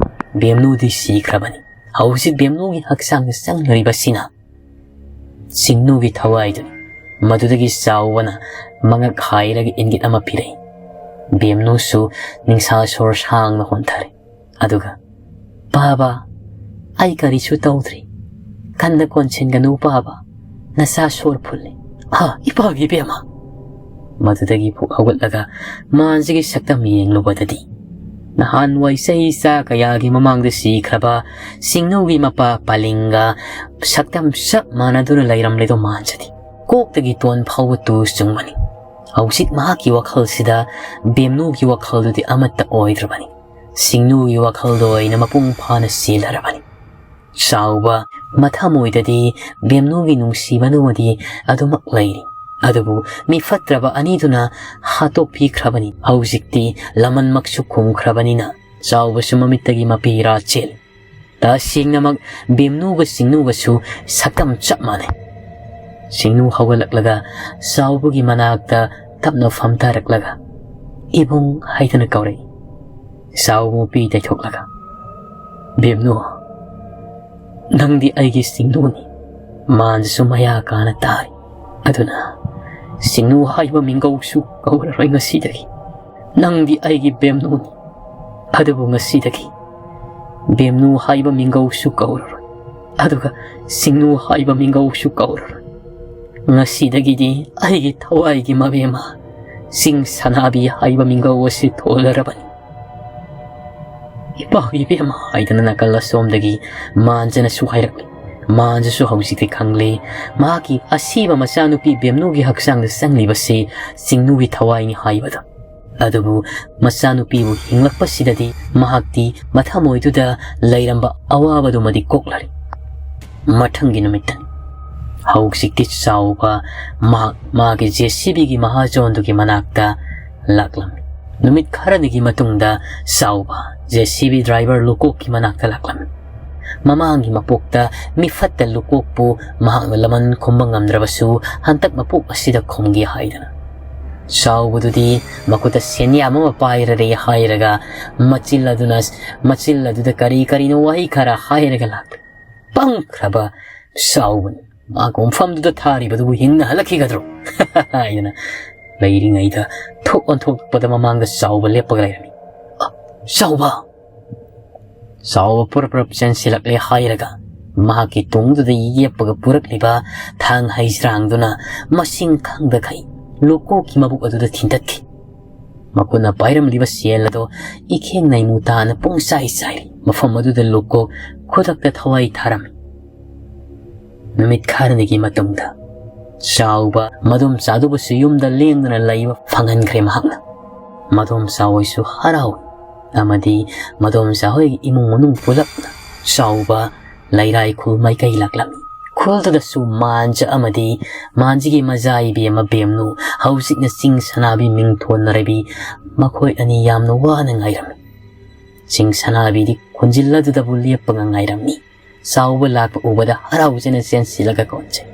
ꯕꯦꯝꯅꯨꯗꯤ ꯁꯤꯈ꯭ꯔꯕꯅꯤ꯫ ꯍꯧꯖꯤꯛ ꯕꯦꯝꯅꯨꯒꯤ ꯍꯛꯆꯥꯡꯗ ꯆꯪꯂꯤꯕꯁꯤꯅ ꯆꯤꯡꯅꯨꯒꯤ ꯊꯋꯥꯏꯗꯨꯅꯤ꯫ ꯃꯗꯨꯗꯒꯤ ꯆꯥꯎꯕꯅ ꯃꯉꯛ ꯍꯥꯏꯔꯒ ꯏꯪꯒꯤꯠ ꯑꯃ ꯄꯤꯔꯛꯏ꯫ ꯕꯦꯝꯅꯨꯁꯨ ꯅꯤꯡꯁꯥ ꯁꯣꯔ ꯁꯥꯡꯅ ꯍꯣꯟꯊꯔꯦ꯫ ꯑꯗꯨꯒ, "ꯄꯥꯕ, ꯑꯩ ꯀꯔꯤꯁꯨ ꯇꯧꯗ꯭ꯔꯤ꯫ ꯀꯟꯅ ꯀꯣꯟꯁꯤꯟꯒꯅꯨ ꯄꯥꯕ꯫ ꯅꯆꯥ ꯁꯣꯔ ꯐꯨꯜꯂꯤ꯫ ꯑꯥ, ꯏꯄꯥꯒꯤ ꯏꯕꯦꯝꯃ!" ꯃꯗꯨꯗꯒꯤ ꯐꯨꯛ ꯍꯧꯒꯠꯂꯒ ꯃꯥꯟꯖꯒꯤ ꯁꯛꯇꯝ ꯌꯦꯡꯂꯨꯕꯗꯗꯤ ꯅꯍꯥꯟꯋꯥꯏ ꯆꯍꯤ ꯆꯥ ꯀꯌꯥꯒꯤ ꯃꯃꯥꯡꯗ ꯁꯤꯈ꯭ꯔꯕ ꯁꯤꯡꯅꯨꯒꯤ ꯃꯄꯥ ꯄꯥꯂꯤꯡꯒ ꯁꯛꯇꯝ ꯆꯞ ꯃꯥꯟꯅꯗꯨꯅ ꯂꯩꯔꯝꯂꯦꯗꯣ ꯃꯥꯟꯖꯗꯦ꯫ ꯀꯣꯛꯇꯒꯤ ꯇꯣꯟ ꯐꯥꯎꯕ ꯇꯨ ꯆꯨꯡꯕꯅꯤ꯫ ꯍꯧꯖꯤꯛ ꯃꯍꯥꯛꯀꯤ ꯋꯥꯈꯜꯁꯤꯗ ꯕꯦꯝꯅꯨꯒꯤ ꯋꯥꯈꯜꯗꯨꯗꯤ ꯑꯃꯠꯇ ꯑꯣꯏꯗ꯭ꯔꯕꯅꯤ꯫ ꯁꯤꯡꯅꯨꯒꯤ ꯋꯥꯈꯜꯗ ꯑꯣꯏꯅ ꯃꯄꯨꯡ ꯐꯥꯅ ꯆꯦꯜꯂꯔꯕꯅꯤ꯫ ꯆꯥꯎꯕ ꯃꯊꯃꯣꯏꯗꯗꯤ ꯕꯦꯝꯅꯨꯒꯤ ꯅꯨꯡꯁꯤꯕꯗꯨꯃꯗꯤ ꯑꯗꯨꯃꯛ ꯂꯩꯔꯤ꯫ ꯑꯗꯨꯕꯨ ꯃꯤ ꯐꯠꯇ꯭ꯔꯕ ꯑꯅꯤꯗꯨꯅ ꯍꯥꯠꯇꯣꯛꯄꯤꯈ꯭ꯔꯕꯅꯤ꯫ ꯍꯧꯖꯤꯛꯇꯤ ꯂꯃꯟꯃꯛꯁꯨ ꯈꯨꯝꯈ꯭ꯔꯕꯅꯤꯅ ꯆꯥꯎꯕꯁꯨ ꯃꯃꯤꯠꯇꯒꯤ ꯃꯄꯤ ꯏꯔꯥ ꯆꯦꯜꯂꯤ꯫ ꯇꯁꯦꯡꯅꯃꯛ ꯕꯦꯝꯅꯨꯒ ꯁꯤꯡꯅꯨꯒꯁꯨ ꯁꯛꯇꯝ ꯆꯞ ꯃꯥꯟꯅꯩ꯫ ꯁꯤꯡꯅꯨ ꯍꯧꯒꯠꯂꯛꯂꯒ ꯆꯥꯎꯕꯒꯤ ꯃꯅꯥꯛꯇ ꯇꯞꯅ ꯐꯝꯊꯔꯛꯂꯒ "ꯏꯕꯨꯡ" ꯍꯥꯏꯗꯨꯅ ꯀꯧꯔꯛꯏ꯫ ꯆꯥꯎꯕ ꯃꯄꯤ ꯇꯩꯊꯣꯛꯂꯒ, "ꯕꯦꯝꯅꯨ, ꯅꯪꯗꯤ ꯑꯩꯒꯤ ꯁꯤꯡꯅꯨꯅꯤ꯫ ꯃꯥꯟꯁꯨ ꯃꯌꯥ ꯀꯥꯅ ꯇꯥꯔꯤ꯫ ꯑꯗꯨꯅ ꯁꯤꯡꯅꯨ ꯍꯥꯏꯕ ꯃꯤꯡꯒꯧꯁꯨ ꯀꯧꯔꯔꯣꯏ ꯉꯁꯤꯗꯒꯤ꯫ ꯅꯪꯗꯤ ꯑꯩꯒꯤ ꯕꯦꯝꯅꯨꯅꯤ꯫ ꯑꯗꯨꯕꯨ ꯉꯁꯤꯗꯒꯤ ꯕꯦꯝꯅꯨ ꯍꯥꯏꯕ ꯃꯤꯡꯒꯧꯁꯨ ꯀꯧꯔꯔꯣꯏ꯫ ꯑꯗꯨꯒ ꯁꯤꯡꯅꯨ ꯍꯥꯏꯕ ꯃꯤꯡꯒꯧꯁꯨ ꯀꯧꯔꯔꯣꯏ꯫ ꯉꯁꯤꯗꯒꯤꯗꯤ ꯑꯩꯒꯤ ꯊꯋꯥꯏꯒꯤ ꯃꯕꯦꯝꯃ, ꯆꯤꯡ ꯁꯅꯥꯕꯤ ꯍꯥꯏꯕ ꯃꯤꯡꯒꯧ ꯑꯁꯤ ꯊꯣꯜꯂꯔꯕꯅꯤ꯫ ꯏꯄꯥ ꯏꯕꯦꯝꯃ" ꯍꯥꯏꯗꯅ ꯅꯥꯀꯜ ꯑꯁꯣꯝꯗꯒꯤ ꯃꯥꯟꯖꯅꯁꯨ ꯍꯥꯏꯔꯛꯂꯤ꯫ ꯃꯥꯟꯖꯁꯨ ꯍꯧꯖꯤꯛꯇꯤ ꯈꯪꯂꯦ, ꯃꯍꯥꯛꯀꯤ ꯑꯁꯤꯕ ꯃꯆꯥꯅꯨꯄꯤ ꯕꯦꯝꯅꯨꯒꯤ ꯍꯛꯆꯥꯡꯗ ꯆꯪꯂꯤꯕꯁꯤ ꯁꯤꯡꯅꯨꯒꯤ ꯊꯋꯥꯏꯅꯤ ꯍꯥꯏꯕꯗꯣ꯫ ꯑꯗꯨꯕꯨ ꯃꯆꯥꯅꯨꯄꯤꯕꯨ ꯍꯤꯡꯂꯛꯄꯁꯤꯗꯗꯤ ꯃꯍꯥꯛꯇꯤ ꯃꯊꯃꯣꯏꯗꯨꯗ ꯂꯩꯔꯝꯕ ꯑꯋꯥꯕꯗꯨꯃꯗꯤ ꯀꯣꯛꯂꯔꯦ꯫ ꯃꯊꯪꯒꯤ ꯅꯨꯃꯤꯠꯇꯅꯤ꯫ ꯍꯧꯖꯤꯛꯇꯤ ꯆꯥꯎꯕ ꯃꯍꯥꯛ ꯃꯥꯒꯤ ꯖꯦ ꯁꯤ ꯕꯤꯒꯤ ꯃꯍꯥꯖꯣꯟꯗꯨꯒꯤ ꯃꯅꯥꯛꯇ ꯂꯥꯛꯂꯝꯃꯤ꯫ ꯅꯨꯃꯤꯠ ꯈꯔꯅꯤꯒꯤ ꯃꯇꯨꯡꯗ ꯆꯥꯎꯕ ꯖꯦ ꯁꯤ ꯕꯤ ꯗ꯭ꯔꯥꯏꯚꯔ ꯂꯨꯀꯣꯛꯀꯤ ꯃꯅꯥꯛꯇ ꯂꯥꯛꯂꯝꯃꯤ꯫ ꯃꯃꯥꯡꯒꯤ ꯃꯄꯣꯛꯇ ꯃꯤꯐꯠꯇ ꯂꯨꯀꯣꯛꯄꯨ ꯃꯍꯥꯛꯅ ꯂꯃꯟ ꯈꯨꯝꯕ ꯉꯝꯗ꯭ꯔꯕꯁꯨ, ꯍꯟꯗꯛ ꯃꯄꯣꯛ ꯑꯁꯤꯗ ꯈꯨꯝꯒꯦ ꯍꯥꯏꯗꯅ꯫ ꯆꯥꯎꯕꯗꯨꯗꯤ ꯃꯈꯨꯠꯇ ꯁꯦꯟꯌꯥꯝ ꯑꯃ ꯄꯥꯏꯔꯔꯦ ꯍꯥꯏꯔꯒ ꯃꯆꯤꯜ ꯑꯗꯨꯅ, ꯃꯆꯤꯜ ꯑꯗꯨꯗ ꯀꯔꯤ ꯀꯔꯤꯅꯣ ꯋꯥꯍꯩ ꯈꯔ ꯍꯥꯏꯔꯒ ꯂꯥꯛꯂꯦ꯫ "ꯄꯪꯈ꯭ꯔꯕ ꯆꯥꯎꯕꯅꯤ, ꯃꯥ ꯀꯣꯟꯐꯝꯗꯨꯗ ꯊꯥꯔꯤꯕꯗꯨꯕꯨ ꯍꯤꯡꯅ ꯍꯜꯂꯛꯈꯤꯒꯗ꯭ꯔꯣ?" ꯍꯥꯏꯗꯅ ꯂꯩꯔꯤꯉꯩꯗ ꯊꯣꯛ ꯑꯣꯟꯊꯣꯛꯄꯗ ꯃꯃꯥꯡꯗ ꯆꯥꯎꯕ ꯂꯦꯞꯄꯒ ꯂꯩꯔꯝꯃꯤ꯫ "ꯑ, ꯆꯥꯎꯕ!" ꯆꯥꯎꯕ ꯄꯨꯔꯞ ꯄꯨꯔꯞ ꯆꯦꯟꯁꯤꯜꯂꯛꯂꯦ ꯍꯥꯏꯔꯒ ꯃꯍꯥꯛꯀꯤ ꯇꯨꯡꯗꯨꯗ ꯌꯦꯞꯄꯒ ꯄꯨꯔꯛꯂꯤꯕ ꯊꯥꯡ ꯍꯩꯖ꯭ꯔꯥꯡꯗꯨꯅ ꯃꯁꯤꯡ ꯈꯪꯗꯈꯩ ꯂꯨꯀꯣꯛꯀꯤ ꯃꯕꯨꯛ ꯑꯗꯨꯗ ꯊꯤꯟꯇꯠꯈꯤ꯫ ꯃꯈꯨꯠꯅ ꯄꯥꯏꯔꯝꯂꯤꯕ ꯁꯦꯜ ꯑꯗꯣ ꯏꯈꯦꯡ ꯅꯩꯃꯨ ꯇꯥꯅ ꯄꯨꯡꯆꯥꯏ ꯆꯥꯏꯔꯤ꯫ ꯃꯐꯝ ꯑꯗꯨꯗ ꯂꯨꯀꯣꯛ ꯈꯨꯗꯛꯇ ꯊꯋꯥꯏ ꯊꯥꯔꯝꯃꯤ꯫ ꯅꯨꯃꯤꯠ ꯈꯔꯅꯤꯒꯤ ꯃꯇꯨꯡꯗ ꯆꯥꯎꯕ ꯃꯗꯣꯝꯆꯥꯗꯨꯕꯨꯁꯨ ꯌꯨꯝꯗ ꯂꯦꯡꯗꯅ ꯂꯩꯕ ꯐꯪꯍꯟꯈ꯭ꯔꯦ ꯃꯍꯥꯛꯅ꯫ ꯃꯗꯣꯝꯆꯥ ꯍꯣꯏꯁꯨ ꯍꯔꯥꯎꯏ ꯑꯃꯗꯤ ꯃꯗꯣꯝꯆꯥ ꯍꯣꯏꯒꯤ ꯏꯃꯨꯡ ꯃꯅꯨꯡ ꯄꯨꯂꯞꯅ ꯆꯥꯎꯕ ꯂꯩꯔꯥꯏ ꯈꯨꯜ ꯃꯥꯏꯀꯩ ꯂꯥꯛꯂꯝꯃꯤ꯫ ꯈꯨꯜꯗꯨꯗꯁꯨ ꯃꯥꯟꯖ ꯑꯃꯗꯤ ꯃꯥꯟꯖꯤꯒꯤ ꯃꯖꯥ ꯏꯕꯦꯝꯃ ꯕꯦꯝꯅꯨ, ꯍꯧꯖꯤꯛꯅ ꯆꯤꯡ ꯁꯅꯥꯕꯤ ꯃꯤꯡꯊꯣꯟꯅꯔꯕꯤ, ꯃꯈꯣꯏ ꯑꯅꯤ ꯌꯥꯝꯅ ꯋꯥꯅ ꯉꯥꯏꯔꯝꯃꯤ꯫ ꯆꯤꯡ ꯁꯅꯥꯕꯤꯗꯤ ꯈꯨꯟꯖꯤꯜ ꯑꯗꯨꯗꯕꯨ ꯂꯦꯞꯄꯒ ꯉꯥꯏꯔꯝꯃꯤ꯫ ꯆꯥꯎꯕ ꯂꯥꯛꯄ ꯎꯕꯗ ꯍꯔꯥꯎꯖꯅ ꯆꯦꯟꯁꯤꯜꯂꯒ ꯀꯣꯟꯖꯩ꯫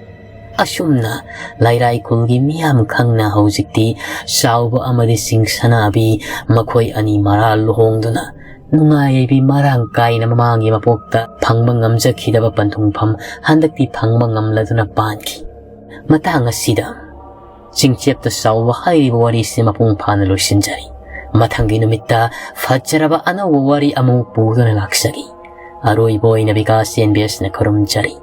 ꯑꯁꯨꯝꯅ ꯂꯩꯔꯥꯏ ꯈꯨꯜꯒꯤ ꯃꯤꯌꯥꯝ ꯈꯪꯅ ꯍꯧꯖꯤꯛꯇꯤ ꯆꯥꯎꯕ ꯑꯃꯗꯤ ꯆꯤꯡ ꯁꯅꯥꯕꯤ ꯃꯈꯣꯏ ꯑꯅꯤ ꯃꯔꯥ ꯂꯨꯍꯣꯡꯗꯨꯅ ꯅꯨꯡꯉꯥꯏ ꯌꯥꯏꯕꯤ ꯃꯔꯥꯡ ꯀꯥꯏꯅ ꯃꯃꯥꯡꯒꯤ ꯃꯄꯣꯛꯇ ꯐꯪꯕ ꯉꯝꯖꯈꯤꯗꯕ ꯄꯟꯊꯨꯡꯐꯝ ꯍꯟꯗꯛꯇꯤ ꯐꯪꯕ ꯉꯝꯂꯗꯨꯅ ꯄꯥꯟꯈꯤ꯫ ꯃꯇꯥꯡ ꯑꯁꯤꯗ ꯆꯤꯡꯆꯦꯞꯇ ꯆꯥꯎꯕ ꯍꯥꯏꯔꯤꯕ ꯋꯥꯔꯤꯁꯤ ꯃꯄꯨꯡ ꯐꯥꯅ ꯂꯣꯏꯁꯤꯟꯖꯔꯤ꯫ ꯃꯊꯪꯒꯤ ꯅꯨꯃꯤꯠꯇ ꯐꯖꯔꯕ ꯑꯅꯧꯕ ꯋꯥꯔꯤ ꯑꯃꯨꯛ ꯄꯨꯗꯨꯅ ꯂꯥꯛꯆꯒꯦ꯫ ꯑꯔꯣꯏꯕ ꯑꯣꯏꯅ ꯕꯤꯀꯥꯁ ꯑꯦꯟ ꯕꯤ ꯑꯦꯁꯅ ꯈꯨꯔꯨꯝꯖꯔꯤ꯫